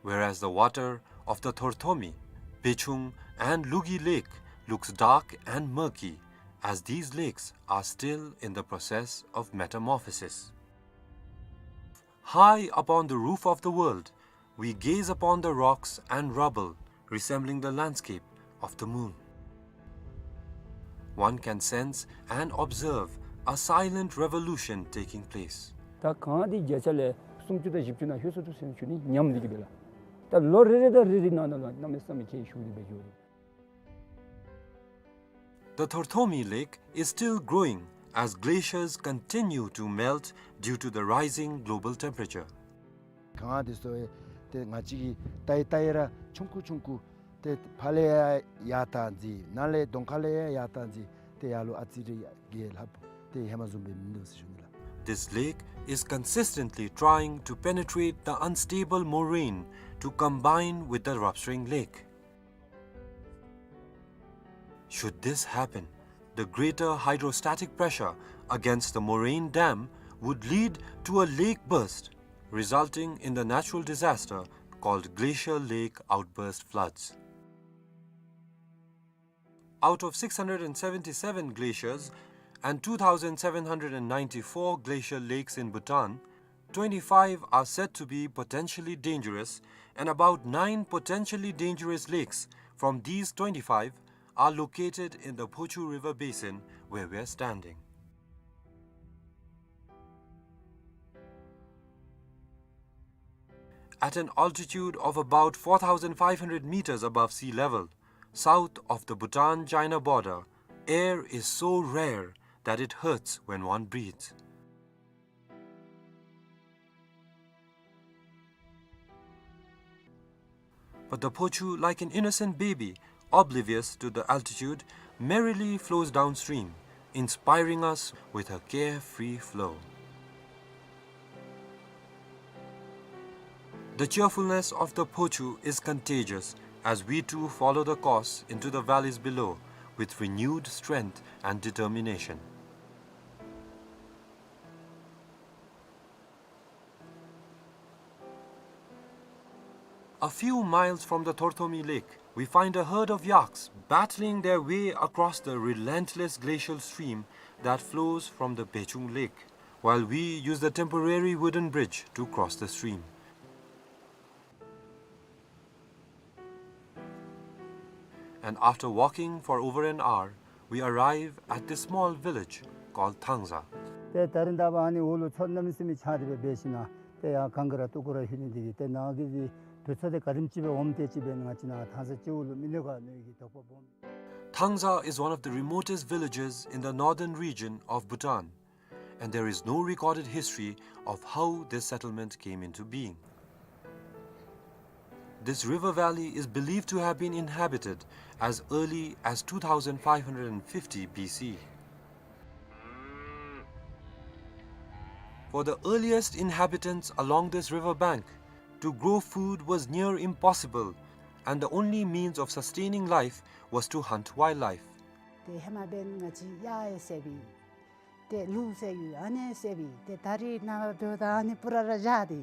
Whereas the water of the Thorthomi, Bechung, and Lugi Lake looks dark and murky, as these lakes are still in the process of metamorphosis. High upon the roof of the world, we gaze upon the rocks and rubble resembling the landscape of the moon. One can sense and observe a silent revolution taking place. ད་གངས་འདི་བརྒྱ་ཆ་ལས་སུམ་ཅུ་དང་བཞི་བཅུ་ནང་ལྷོད་སོ་ནུག་ཟེར་ཞུ་ནི་ཉམས་འདི་གིས་སྦེ་ལགས། ད་ལོ་རེ་རེ་དང་རེ་རེ་ནང་ན་ལུ་གནམ་མེད་ས་མེད་ཁྱད་ཞུགས་ཏེ་སྦེ་འགྱོ་རུང་། The Thorthomi Lake is still growing as glaciers continue to melt due to the rising global temperature. གངས་འདི་ཚུ་ཏེ་ང་བཅས་ཀྱིས་བལྟ་ཡི་བལྟ་ཡི་ར་ཆུང་ཀུ་ཆུང་ཀུ་ཏེ་ཕར་ལས་ཡར་ཡར་བཏང་ཅི་ནཱ་ལས་གདོང་ཁ་ལས་ཡར་ཡར་བཏང་ཅི་ཏེ་ཡར་ལུ་ཨ་ཙི་རེ་གི་ལྷགཔ་ཏེ་ཧེ་མ་བཟུམ་སྦེ་མིན་འདུག་ཟེར་ཞུ་ནི་ལགས། This lake is consistently trying to penetrate the unstable moraine to combine with the Ravsring Lake. Should this happen, the greater hydrostatic pressure against the moraine dam would lead to a lake burst, resulting in the natural disaster called glacial lake outburst floods. Out of six hundred and seventy-seven glaciers and two thousand seven hundred and ninety-four glacial lakes in Bhutan, twenty-five are said to be potentially dangerous, and about nine potentially dangerous lakes from these twenty-five are located in the Phochu River basin where we are standing. At an altitude of about four thousand five hundred meters above sea level, south of the Bhutan-China border, air is so rare that it hurts when one breathes. But the Phochu, like an innocent baby, oblivious to the altitude, merrily flows downstream, inspiring us with her carefree flow. The cheerfulness of the Phochu is contagious as we too follow the course into the valleys below with renewed strength and determination. A few miles from the Thorthomi Lake, we find a herd of yaks battling their way across the relentless glacial stream that flows from the Bechung Lake, while we use the temporary wooden bridge to cross the stream. And after walking for over an hour, we arrive at this small village called Thangza. ཏེ་ད་རིས་ད་འབདན་ཨ་ནི་འོག་ལུ་མཚོ་གནམ་མེད་ས་མེད་ཆགས་ཏེ་སྦེ་འབད་ཞིནམ་ལས་ཏེ་ཡར་གངས་ཀྱི་ར་སྟུག་པོ་ར་ལྷོད་ནི་འདི་གིས་ཏེ་ནཱ་གི་འདི་དུས་ཚོད་འདི་ག་དེམ་ཅིག་སྦེ་འོངམ་དེ་ཅིག་སྦེ་ང་བཅས་ནཱ་ཐང་ས་སྤྱི་འོག་ལུ་མི་ལུས་ག་ནི་གི་དོགས་པ་སྦོམ། Thangza is one of the remotest villages in the northern region of Bhutan, and there is no recorded history of how this settlement came into being. This river valley is believed to have been inhabited as early as two thousand five hundred fifty B C. For the earliest inhabitants along this river bank, to grow food was near impossible, and the only means of sustaining life was to hunt wildlife. ཏེ་ཧེ་མ་འབདན་ང་བཅས་གཡག་ཡང་བསད་པས། ཏེ་ལུག་བསད་ཡོད། ཨ་ནི་བསད་པས། ཏེ་ད་རིས་ནངས་པ་འབདཝ་ད་ཨ་ནི་པུ་ར་ར་བཞག་སྟེ།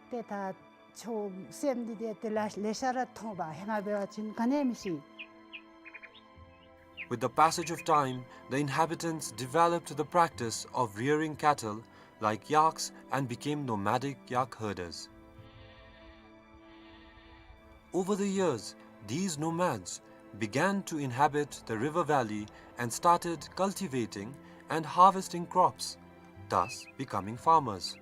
ཏེ་ད་ ཆོས་སེམས་འདི་དེ་དེ་ལས་ལེ་ཤ་ར་ཐོབ་པ་ཧེ་མ་འབད་བ་ཅིན་ག་ནི་མི་ཤེས། With the passage of time, the inhabitants developed the practice of rearing cattle like yaks and became nomadic yak herders. Over the years, these nomads began to inhabit the river valley and started cultivating and harvesting crops, thus becoming farmers.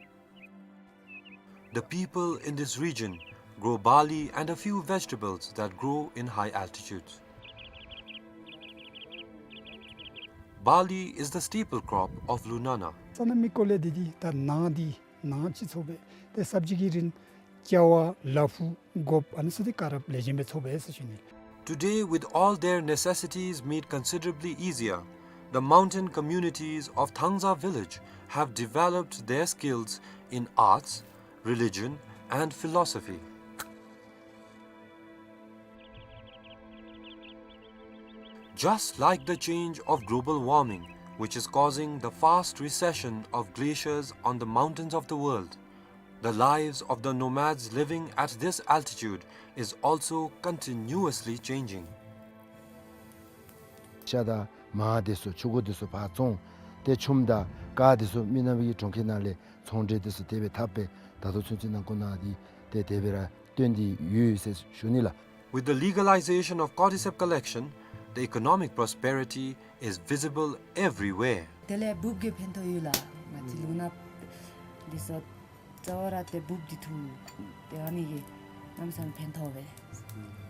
The people in this region grow barley and a few vegetables that grow in high altitudes. Barley is the staple crop of Lunana. ས་གནས་མི་སྐོར་ལས་འདི་འདི་ད་ནཱ་འདི་ནཱ་ཅིག་ཚོ་སྦེ་ཏེ་སབ་ཇི་གི་རིན་ཅ་བ་ལ་ཕུག་གོཔ་ཨ་ནི་ཚུ་འདི་ག་ར་ལེགས་ཤོམ་སྦེ་ཚོ་སྦེ་ཟེར་ཞུ་ནི། Today, with all their necessities made considerably easier, the mountain communities of Thangza village have developed their skills in arts, religion, and philosophy. Just like the change of global warming, which is causing the fast recession of glaciers on the mountains of the world, the lives of the nomads living at this altitude is also continuously changing. ཤ་དང་མར་དེ་ཚུ་ཕྱུར་སྐོར་དེ་ཚུ་ཕར་བཙོང་། ཏེ་ཆུམ་དང་ཀར་དེ་ཚུ་མི་ནག་པའི་གྲོང་ཁྱེར་ནང་ལས་ཚོང་འབྲེལ་དེ་ཚུ་དེ་སྦེ་འཐབ་སྦེ་ད་ལྟོ་ཚུན་ཚོད་ནང་ཁོ་ན་འདི་ཏེ་དེ་སྦེ་ར་སྟོན་ཏེ་ཡོད་ཟེར་ཞུ་ནི་ལགས། With the legalization of cordyceps collection, the economic prosperity is visible everywhere. དེ་ལས་འབུཔ་གིས་ཕན་ཐོགས་ཡོད་ལགས། ང་བཅས་ལུ་ནཱ་འདི་ཚུ་རྩ་བ་ར་ཏེ་འབུཔ་འདི་འཐུ་སྟེ་ཨ་ནི་གིས་གནམ་མེད་ས་མེད་ཕན་ཐོགས་པས།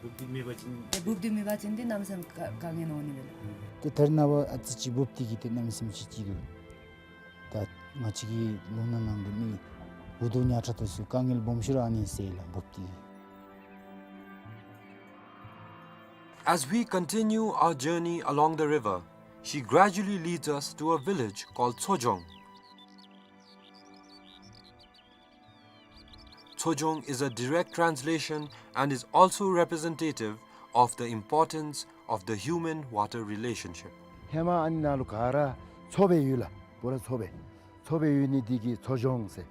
འབུཔ་འདི་མེད་པ་ཅིན་ཏེ་འབུཔ་འདི་མེད་པ་ཅིན་ཏེ་གནམ་མེད་ས་མེད་དཀའ་དཀའ་ངལ་འོང་ནི་མས་ལགས། ཏེ་ད་རེས་ནངས་པ་ཨ་ཙི་ཅིག་འབུཔ་འདི་གིས་ཏེ་གནམ་མེད་ས་མེད་ཅིག་ཅིག་འདུག། ད་ང་བཅས་ཀྱི་ལུང་ནག་ནང་གི་མི་འུ་སྡུག་ཉམ་ཐག་དེ་ཚུ་དཀའ་ངལ་སྦོམ་ཤོས་ར་ཨ་ནི་ཟེར་ལགས་འབུཔ་འདི། As we continue our journey along the river, she gradually leads us to a village called Tsojong. Tsojong is a direct translation and is also representative of the importance of the human-water relationship. ཧེ་མ་ཨ་ནི་ནང་ལུ་ག་ར་མཚོ་སྦེ་ཡོད་ལགས། འབོ་ར་མཚོ་སྦེ། མཚོ་སྦེ་ཡོད་ནི་འདི་གིས་མཚོ་ལྗོངས་ཟེར།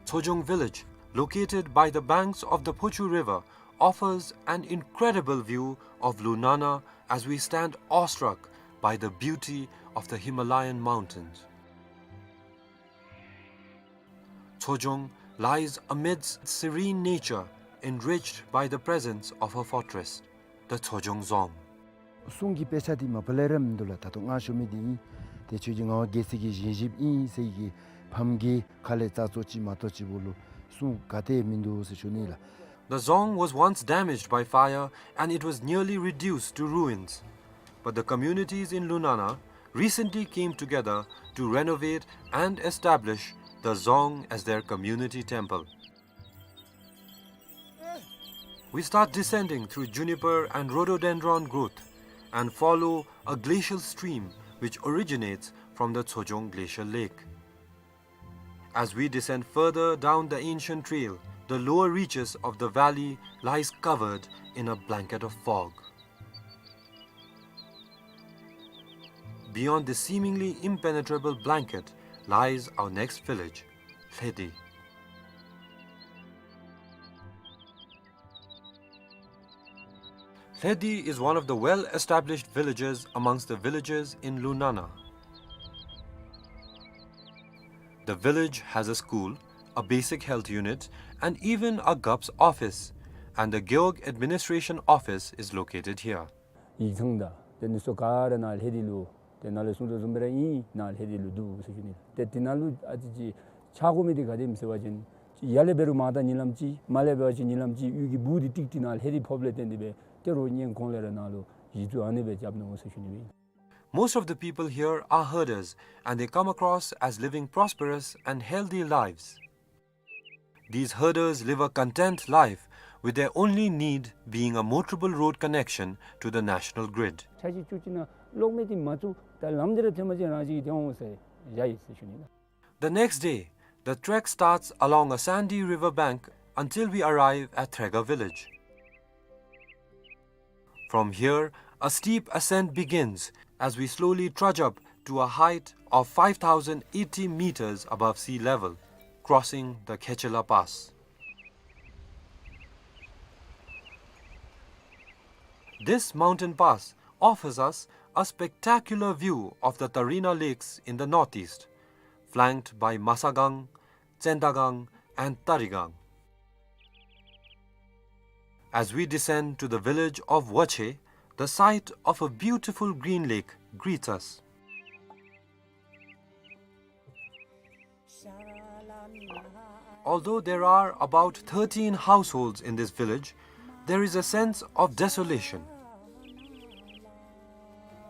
Tsojong village, located by the banks of the Phochu River, offers an incredible view of Lunana as we stand awestruck by the beauty of the Himalayan mountains. Tsojong lies amidst serene nature, enriched by the presence of her fortress, the Tsojong Dzong. སྲུང་གི་དཔེ་ཆ་འདི་མ་པ་ལས་ར་མིན་འདུག་ལགས། ད་ལྟོ་ང་ཞུ་མི་འདི་ཨིན། ཏེ་ཁྱོད་ཀྱི་ངག་དབང་རྒྱལ་མཚན་གྱི་བཞེངས་གཞིཔ་ཨིན་ཟེར་གྱི་ཕམ་གྱི་ཁ་ལས་རྩ་ཚོ་ཅིག་མ་གཏོགས་ཅིག་པོ་ལུ་སྲུང་ག་ཏེ་མིན་འདུག་ཟེར་ཞུ་ནི་ལགས། The dzong was once damaged by fire and it was nearly reduced to ruins. But the communities in Lunana recently came together to renovate and establish the dzong as their community temple. We start descending through juniper and rhododendron growth and follow a glacial stream which originates from the Tsojong Glacial Lake. As we descend further down the ancient trail, the lower reaches of the valley lies covered in a blanket of fog. Beyond this seemingly impenetrable blanket lies our next village, Lhedi. Lhedi is one of the well-established villages amongst the villages in Lunana. The village has a school, a basic health unit, and even a gup's office, and the Gewog administration office is located here. ཡིག་ཚང་དང་དེ་ནི་སོ་ག་ར་ནཱ་ལྷེ་དི་ལུ་དེ་ནཱ་ལས་གསུང་དོ་བཟུམ་སྦེ་ར་ཨིན། ནཱ་ལྷེ་དི་ལུ་འདུག་ཟེར་ཞུ་ནི། ཏེ་དེ་ནང་ལུ་ཨ་ཙི་ཅིག་ཆགས་དགོ་མི་འདི་ག་དེམ་ཟེར་བ་ཅིན་ཡར་ལས་འབད་རུང་མར་ད་ཉིན་ལམ་ཅིག་མར་ལས་འབད་བ་ཅིན་ཉིན་ལམ་ཅིག་གཡུས་ཀྱི་སྦུག་འདི་ཏིག་ཏི་ནཱ་ལྷེ་དི་ཕོགཔ་ལས་བརྟེན་ཏེ་སྦེ་ཏེ་རོགས་སྔོན་གོང་ལས་ར་ནཱ་ལུ་གཞི་བཙུགས་ཨ་ནི་སྦེ་རྐྱབ་ནུག་ཟེར་ཞུ་ནི་ཨིན། Most of the people here are herders and they come across as living prosperous and healthy lives. These herders live a content life with their only need being a motorable road connection to the national grid. འཆར་གཞི་བཅུ་གཅིག་ནང་གློག་མེ་འདི་མ་བཙུགས་ད་ལམ་འདི་ར་ཐོན་པ་ཅིན་རང་བཞིན་གྱིས་ཐོན་འོང་ཟེར་བཞག་ཡི་ཟེར་ཞུ་ནི་ལགས། The next day, the trek starts along a sandy river bank until we arrive at Threga village. From here, a steep ascent begins as we slowly trudge up to a height of five thousand eighty meters above sea level, crossing the Khechela Pass. This mountain pass offers us a spectacular view of the Tarina Lakes in the northeast, flanked by Masagang, Tsendagang, and Tarigang. As we descend to the village of Wache, the sight of a beautiful green lake greets us. Although there are about thirteen households in this village, there is a sense of desolation.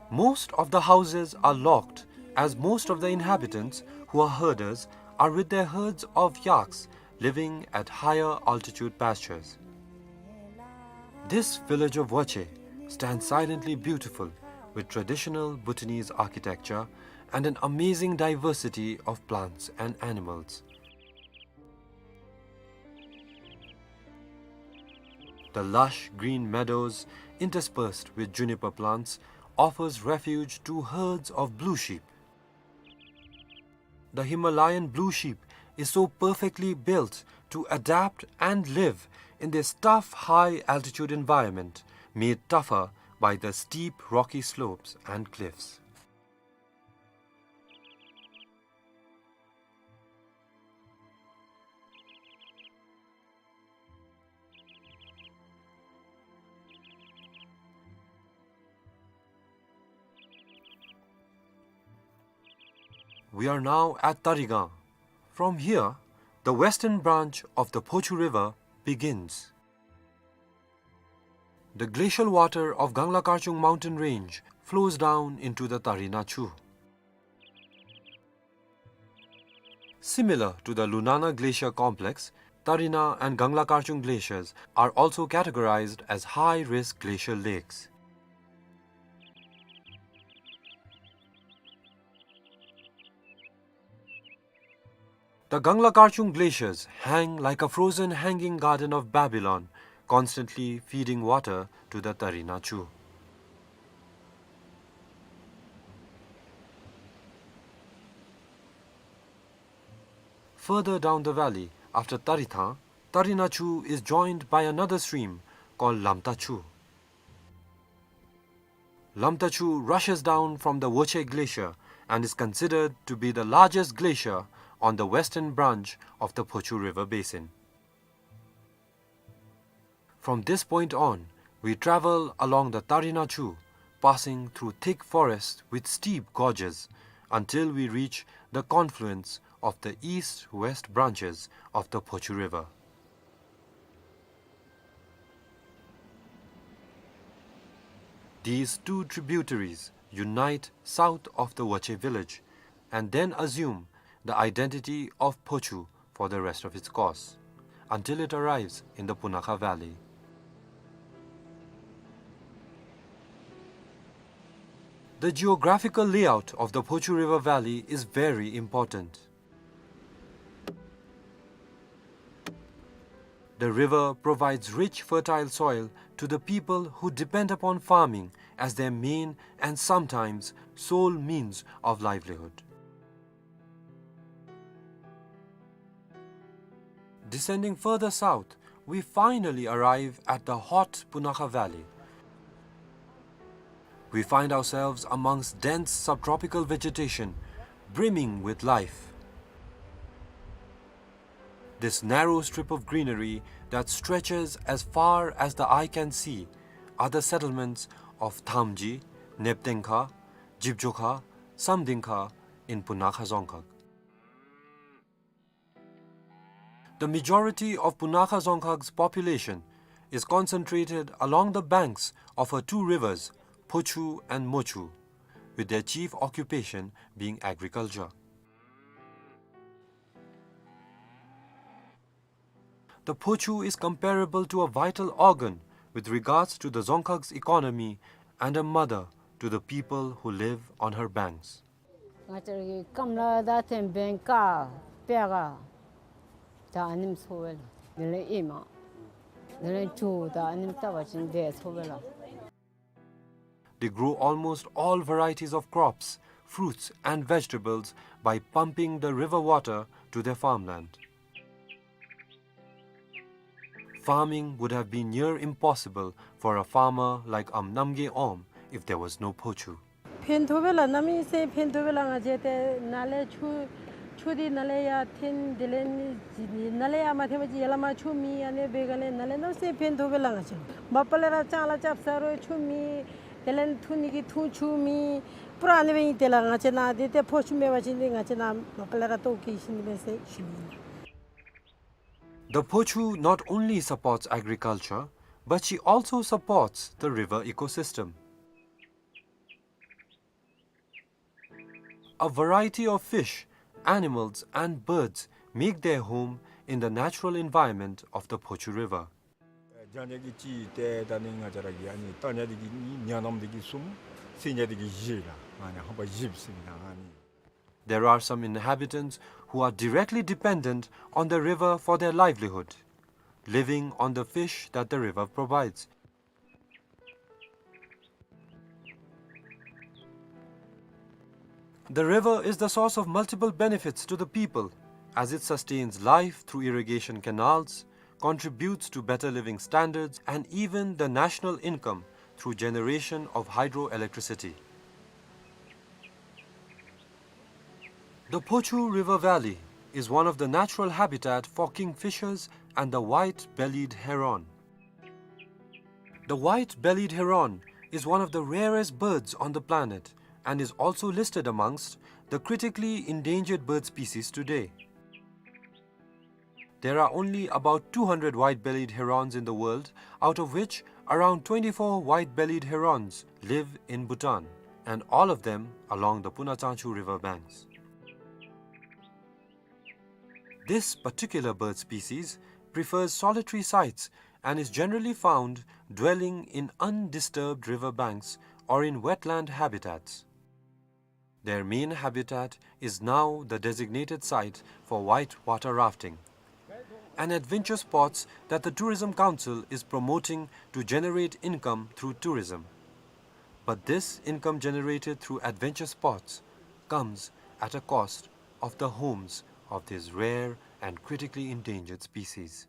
Most of the houses are locked, as most of the inhabitants, who are herders, are with their herds of yaks living at higher altitude pastures. This village of Wache stands silently beautiful, with traditional Bhutanese architecture and an amazing diversity of plants and animals. The lush green meadows, interspersed with juniper plants, offers refuge to herds of blue sheep. The Himalayan blue sheep is so perfectly built to adapt and live in this tough high-altitude environment, made tougher by the steep rocky slopes and cliffs. We are now at Tarigang. From here, the western branch of the Phochu River begins. The glacial water of Gangla Karchung mountain range flows down into the Tarina Chu. Similar to the Lunana Glacier complex, Tarina and Gangla Karchung glaciers are also categorized as high-risk glacial lakes. The Gangla Karchung glaciers hang like a frozen hanging garden of Babylon, constantly feeding water to the Tarina Chu. Further down the valley, after Tarithang, Tarina Chu is joined by another stream called Lamta Chu. Lamta Chu rushes down from the Woche Glacier and is considered to be the largest glacier on the western branch of the Phochu River basin. From this point on, we travel along the Tarina Chu, passing through thick forests with steep gorges, until we reach the confluence of the east-west branches of the Phochu River. These two tributaries unite south of the Woche village and then assume the identity of Phochu for the rest of its course, until it arrives in the Punakha Valley. The geographical layout of the Phochu River Valley is very important. The river provides rich, fertile soil to the people who depend upon farming as their main and sometimes sole means of livelihood. Descending further south, we finally arrive at the hot Punakha Valley. We find ourselves amongst dense subtropical vegetation, brimming with life. This narrow strip of greenery that stretches as far as the eye can see are the settlements of Thamji, Neptengkha, Jibjokha, Samdingkha in Punakha Dzongkhag. The majority of Punakha Dzongkhag's population is concentrated along the banks of her two rivers, Phochu and Mochu, with their chief occupation being agriculture. The Phochu is comparable to a vital organ with regards to the Dzongkhag's economy and a mother to the people who live on her banks. ང་བཅས་ར་གི་སྐམ་ལ་ད་ཐེམ་བེན་ཀ་པེ་ག་ད་ཨ་ནེམ་ཚོ་བེ་ལ། དེ་ལས་ཨིན་མས། དེ་ལས་ཇོ་ད་ཨ་ནེམ་བཏབ་པ་ཅིན་དེ་ཚོ་བེ་ལ། They grow almost all varieties of crops, fruits and vegetables by pumping the river water to their farmland. farming would have been near impossible for a farmer like Am Namgay Om if there was no Phochu. ཕན་ཐོགས་པས་ལགས། གནམ་མེད་ས་མེད་ཕན་ཐོགས་པས་ལགས། ང་བཅས་ཏེ་ནཱ་ལས་ཆུ་ཆུ་འདི་ནཱ་ལས་ཡར་འཐེན། དེ་ལས་ནཱ་ལས་ཡར་མ་འཐེན་པ་ཅིན་ཡར་ལས་མར་ཆུ་མེད། ཨ་ནི་འབད་ག་ལས་ནཱ་ལས་གནམ་མེད་ས་མེད་ཕན་ཐོགས་པས་ལགས། ང་བཅས་མ་པ་ལས་ར་ལྕང་ལཱ་རྐྱབ་ས་རུང་ཆུ་མེད། དེ་ལས་འཐུང་ནི་གི་འཐུང་ཆུ་མེད། པུ་ར་ཨ་ནི་སྦེ་ཨིན། དེ་ལས་ང་བཅས་ནཱ་འདི་ཏེ་ཕོ་ཆུ་མེད་པ་ཅིན་འདི་ང་བཅས་ནཱ་མ་པ་ལས་ར་ལྟོཝ་བཀྱེས་ཞིནམ་ཨིན་ཟེར་ཞུ་ནི་ཨིན། The Phochu not only supports agriculture, but she also supports the river ecosystem. A variety of fish, animals and birds make their home in the natural environment of the Phochu River. ཨེ་རྒྱ་ཉ་གི་གཅིག་ཏེ་ད་ནི་ང་བཅས་ར་གི་ཨ་ནི་རྟ་ཉ་འདི་གིས་གཉིས། ཉ་ནམ་འདི་གིས་གསུམ། སེང་ཉ་འདི་གིས་བཞི་ལགས། ཨ་ནི་ཧམ་པ་བཞི་ཟེར་ཨིན་ན་ཨ་ནི། There are some inhabitants who are directly dependent on the river for their livelihood, living on the fish that the river provides. The river is the source of multiple benefits to the people, as it sustains life through irrigation canals, contributes to better living standards, and even the national income through generation of hydroelectricity. The Phochu River Valley is one of the natural habitat for kingfishers and the white-bellied heron. The white-bellied heron is one of the rarest birds on the planet and is also listed amongst the critically endangered bird species today. There are only about two hundred white-bellied herons in the world, out of which around twenty-four white-bellied herons live in Bhutan, and all of them along the Puna Tsangchu river banks. This particular bird species prefers solitary sites and is generally found dwelling in undisturbed river banks or in wetland habitats. Their main habitat is now the designated site for white water rafting, an adventure sports that the Tourism Council is promoting to generate income through tourism. But this income generated through adventure sports comes at a cost of the homes of these rare and critically endangered species.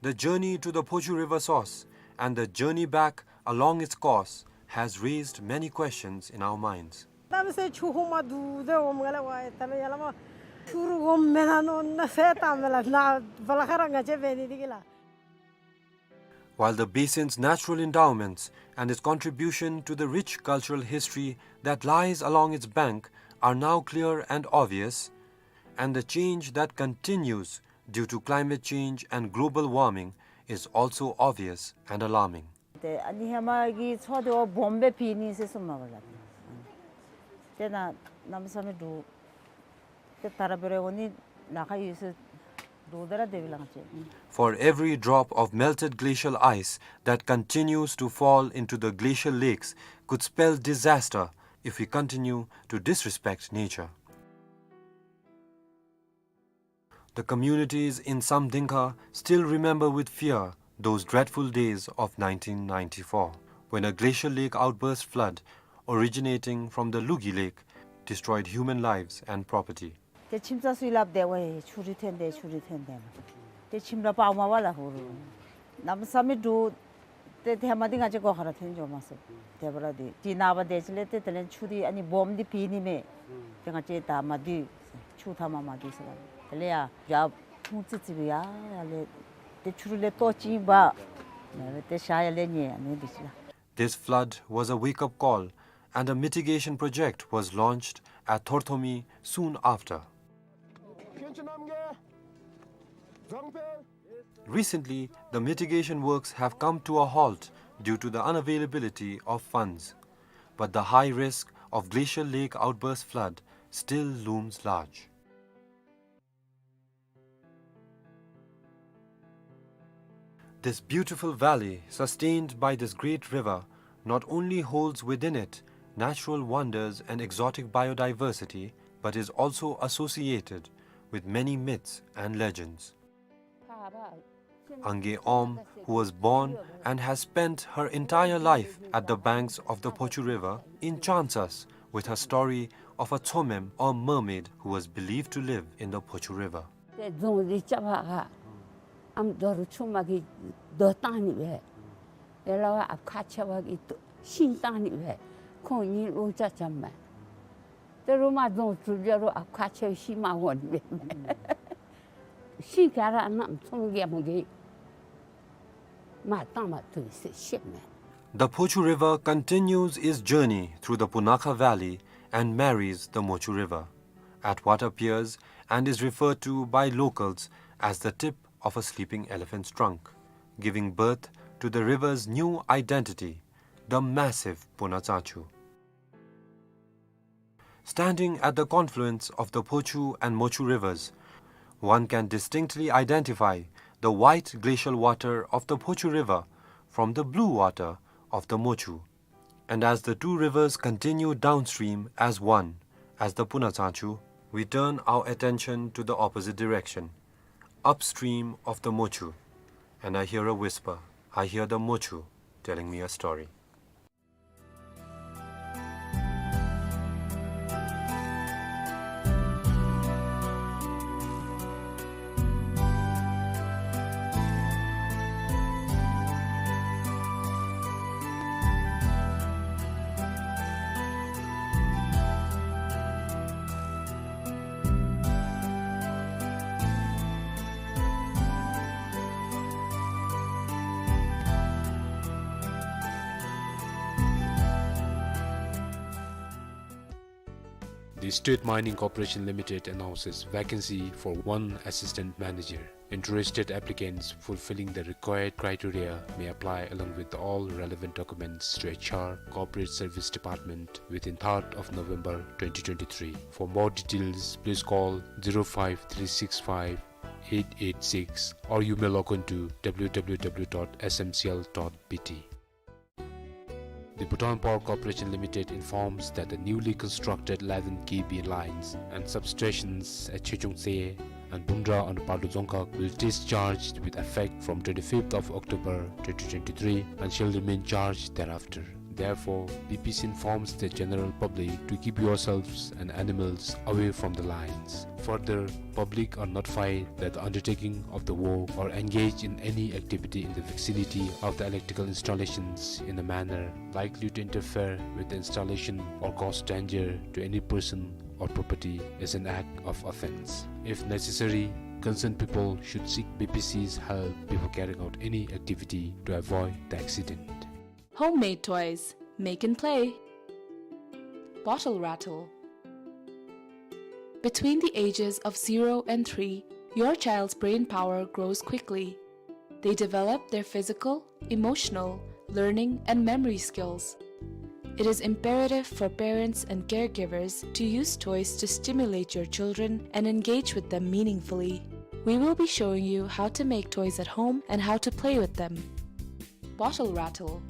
The journey to the Phochu River source and the journey back along its course has raised many questions in our minds. གནམ་མེད་ས་མེད་ཆུ་ཧོང་མ་འདུག་སྟེ་འོངམ་ག་ལས་ཝའེ་ད་ལོ་ཡར་ལས་མར་ཆུ་རུང་འོངམ་མེན་ན་མནོ་ན་ཟེར་བཏངམ་མས་ལགས། ནཱ་བ་ལ་ཁ་ར་ང་བཅས་འབད་ནི་འདི་གིས་ལགས། While the basin's natural endowments and its contribution to the rich cultural history that lies along its bank are now clear and obvious, and the change that continues due to climate change and global warming is also obvious and alarming. ཏེ་ཨ་ནི་ཧེ་མ་གི་མཚོ་འདི་བ་སྦོམ་སྦེ་ཕྱེ་ནི་ཟེར་གསུངམ་མས་ལགས། ཏེ་ནཱ་གནམ་མེད་ས་མེད་འདུག། ཏེ་ད་ར་འབད་རུང་ཨ་ནི་ལཱ་ཁག་ཡོད་ཟེར་འདུག། ད་ར་དེ་སྦེ་ལགས། For every drop of melted glacial ice that continues to fall into the glacial lakes could spell disaster if we continue to disrespect nature. The communities in Samdingkha still remember with fear those dreadful days of nineteen ninety-four, when a glacial lake outburst flood originating from the Lugi Lake destroyed human lives and property. ཏེ་ཁྱིམ་ཚང་ཚུ་སླབ་སྟེ་ཝའེ་ཆུ་རུང་ཐོན་ཏེ་ཆུ་རུང་ཐོན་ཏེ་མས། ཏེ་ཁྱིམ་ར་སྤརཝ་མས་ལགས་ཧོར། གནམ་མེད་ས་མེད་འདུག། ཏེ་ཧེ་མ་འདི་ང་བཅས་སྒོ་ཁར་ཐོན་འགྱོ་མ་ཚུགས། དེ་འབདཝ་ད་འདི་ནངས་པ་དེ་ཅིག་ལས་ཏེ་དེ་ལས་ཆུ་འདི་ཨ་ནི་སྦོམ་འདི་ཕྱེ་ནི་མས། ཏེ་ང་བཅས་ད་མ་སྡོད། ཆུ་མཐའ་མར་མ་སྡོད་ཟེར་ལགས། དེ་ལས་ཡར་ཡར་ཕུང་ཙི་ཙི་སྦེ་ཡར་ཡར་ལས་ཏེ་ཆུ་རུང་ལས་ལྟོ་ཅིག་འབག། ཏེ་ཤ་ཡར་ལས་ཉལ་ཨ་ནི་འདི་ཅིག་ལགས། This flood was a wake-up call and a mitigation project was launched at Thorthomi soon after. Recently, the mitigation works have come to a halt due to the unavailability of funds, but the high risk of glacial lake outburst flood still looms large. This beautiful valley, sustained by this great river, not only holds within it natural wonders and exotic biodiversity, but is also associated with many myths and legends. Angay Om, who was born and has spent her entire life at the banks of the Phochu River, enchants us with her story of a Tsomem or mermaid who was believed to live in the Phochu River. ཏེ་རྫོང་འདི་རྐྱབ་པར་ཨམ་རྡོ་རུ་ཆུང་མ་གིས་རྡོ་བཏང་ནི་སྦེ། དེ་ལས་ཨ་ཁ་ཆེ་བ་གིས་ཤིང་བཏང་ནི་སྦེ། ཁོང་གཉིས་ལོ་ཆ་ཆ་མས། ཏེ་རུང་མ་རྫོང་གྲུབ་རྒྱུ་རུང་ཨ་ཁ་ཆེ་བ་ཤིང་མ་འོང་ནི་སྦེ། ཤིང་ག་ར་གནམ་ཚོང་རྒྱལ་མོ་གིས་མར་བཏང་མ་བཏུབ་ཟེར་བཤད་མས། The Phochu River continues its journey through the Punakha Valley and marries the Mochu River at what appears and is referred to by locals as the tip of a sleeping elephant's trunk, giving birth to the river's new identity, the massive Punatsachu. Standing at the confluence of the Phochu and Mochu rivers, one can distinctly identify the white glacial water of the Phochu River from the blue water of the Mochu. And as the two rivers continue downstream as one, as the Punatsachu, we turn our attention to the opposite direction, upstream of the Mochu, and I hear a whisper. I hear the Mochu telling me a story. The State Mining Corporation Limited announces vacancy for one assistant manager. Interested applicants fulfilling the required criteria may apply along with all relevant documents to H R, Corporate Service Department within third of November twenty twenty-three. For more details, please call zero five three six five eight eight six, or you may log on to W W W dot S M C L dot B T. The Bhutan Power Corporation Limited informs that the newly constructed eleven K V lines and substations at Chechongtse and Bumdra on Paldor Dzongkhag will discharge with effect from twenty-fifth of October twenty twenty-three and shall remain charged thereafter. Therefore, B P C informs the general public to keep yourselves and animals away from the lines. Further, public are notified that the undertaking of the work or engage in any activity in the vicinity of the electrical installations in a manner likely to interfere with the installation or cause danger to any person or property is an act of offense. If necessary, concerned people should seek B P C's help before carrying out any activity to avoid the accident. Homemade toys. Make and play. Bottle rattle. Between the ages of zero and three, your child's brain power grows quickly. They develop their physical, emotional, learning, and memory skills. It is imperative for parents and caregivers to use toys to stimulate your children and engage with them meaningfully. We will be showing you how to make toys at home and how to play with them. Bottle rattle.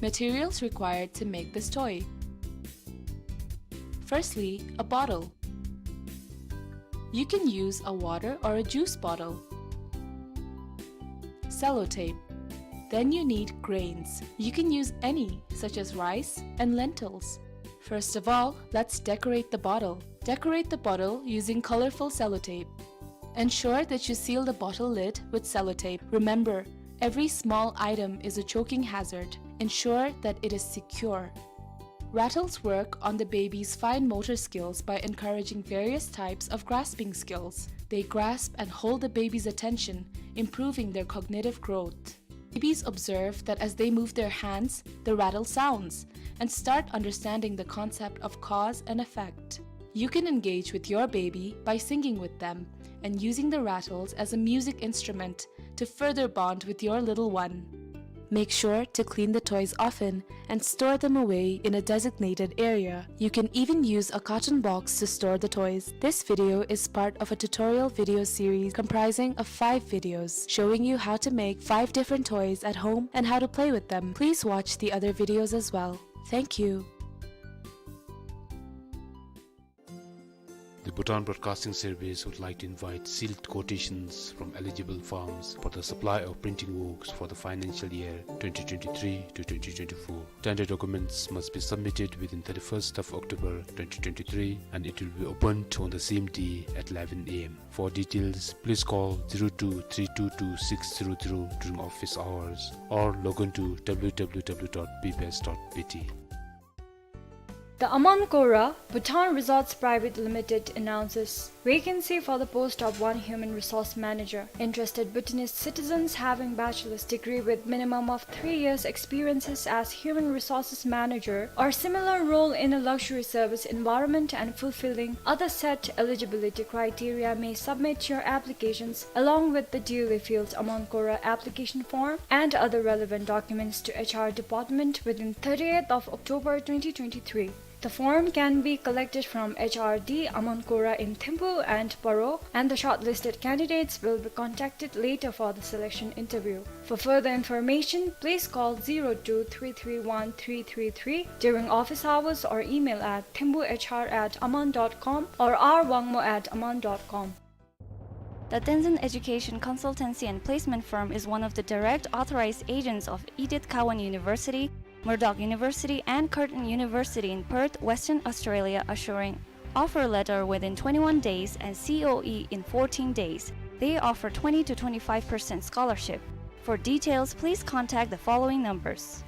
Materials required to make this toy. Firstly, a bottle. You can use a water or a juice bottle. Sellotape. Then you need grains. You can use any, such as rice and lentils. First of all, let's decorate the bottle. Decorate the bottle using colorful sellotape. Ensure that you seal the bottle lid with sellotape. Remember, every small item is a choking hazard. Ensure that it is secure. Rattles work on the baby's fine motor skills by encouraging various types of grasping skills. They grasp and hold the baby's attention, improving their cognitive growth. Babies observe that as they move their hands, the rattle sounds, and start understanding the concept of cause and effect. You can engage with your baby by singing with them and using the rattles as a music instrument to further bond with your little one. Make sure to clean the toys often and store them away in a designated area. You can even use a carton box to store the toys. This video is part of a tutorial video series comprising of five videos showing you how to make five different toys at home and how to play with them. Please watch the other videos as well. Thank you. The Bhutan Broadcasting Service would like to invite sealed quotations from eligible firms for the supply of printing works for the financial year twenty twenty-three to twenty twenty-four. Tender documents must be submitted within thirty-first of October twenty twenty-three, and it will be opened on the same day at eleven a m. For details, please call zero two three two two six zero zero during office hours or log on to w w w dot b b s dot b t. The Aman Kora Bhutan Resorts Private Limited announces vacancy for the post of one human resource manager. Interested Bhutanese citizens having bachelor's degree with minimum of three years experiences as human resources manager or similar role in a luxury service environment and fulfilling other set eligibility criteria may submit your applications along with the duly filled Aman Kora application form and other relevant documents to H R department within thirtieth of October twenty twenty-three. The form can be collected from H R D Aman Kora in Thimphu and Paro, and the shortlisted candidates will be contacted later for the selection interview. For further information, please call zero two three three one three three three during office hours or email at thimphuhr at aman dot com or r wangmo at aman dot com. The Tenzin Education Consultancy and Placement Firm is one of the direct authorized agents of Edith Cowan University, Murdoch University, and Curtin University in Perth, Western Australia, assuring offer letter within twenty-one days and C O E in fourteen days. They offer twenty to twenty-five percent scholarship. For details, please contact the following numbers.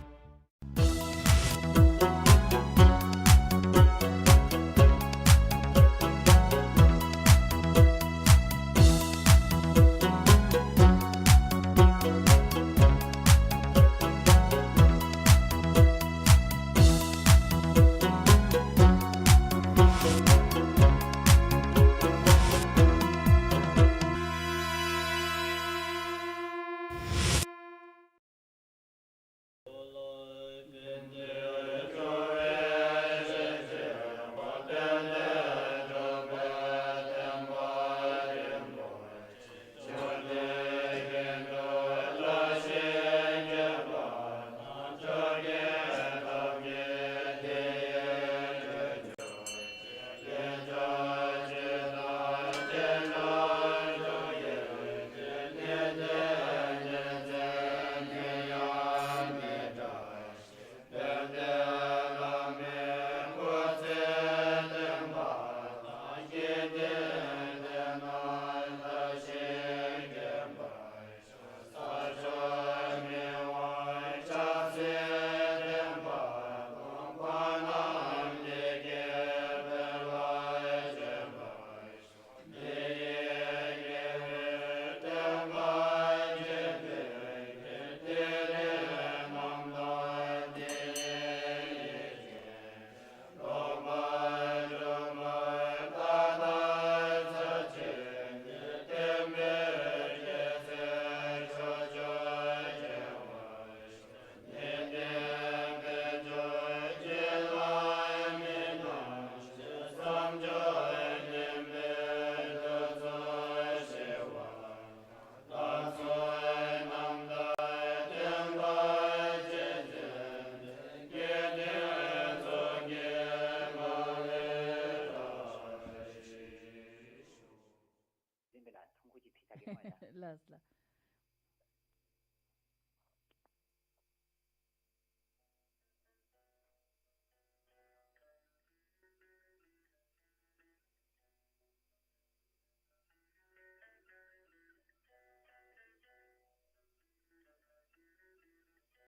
ལགས་ལགས།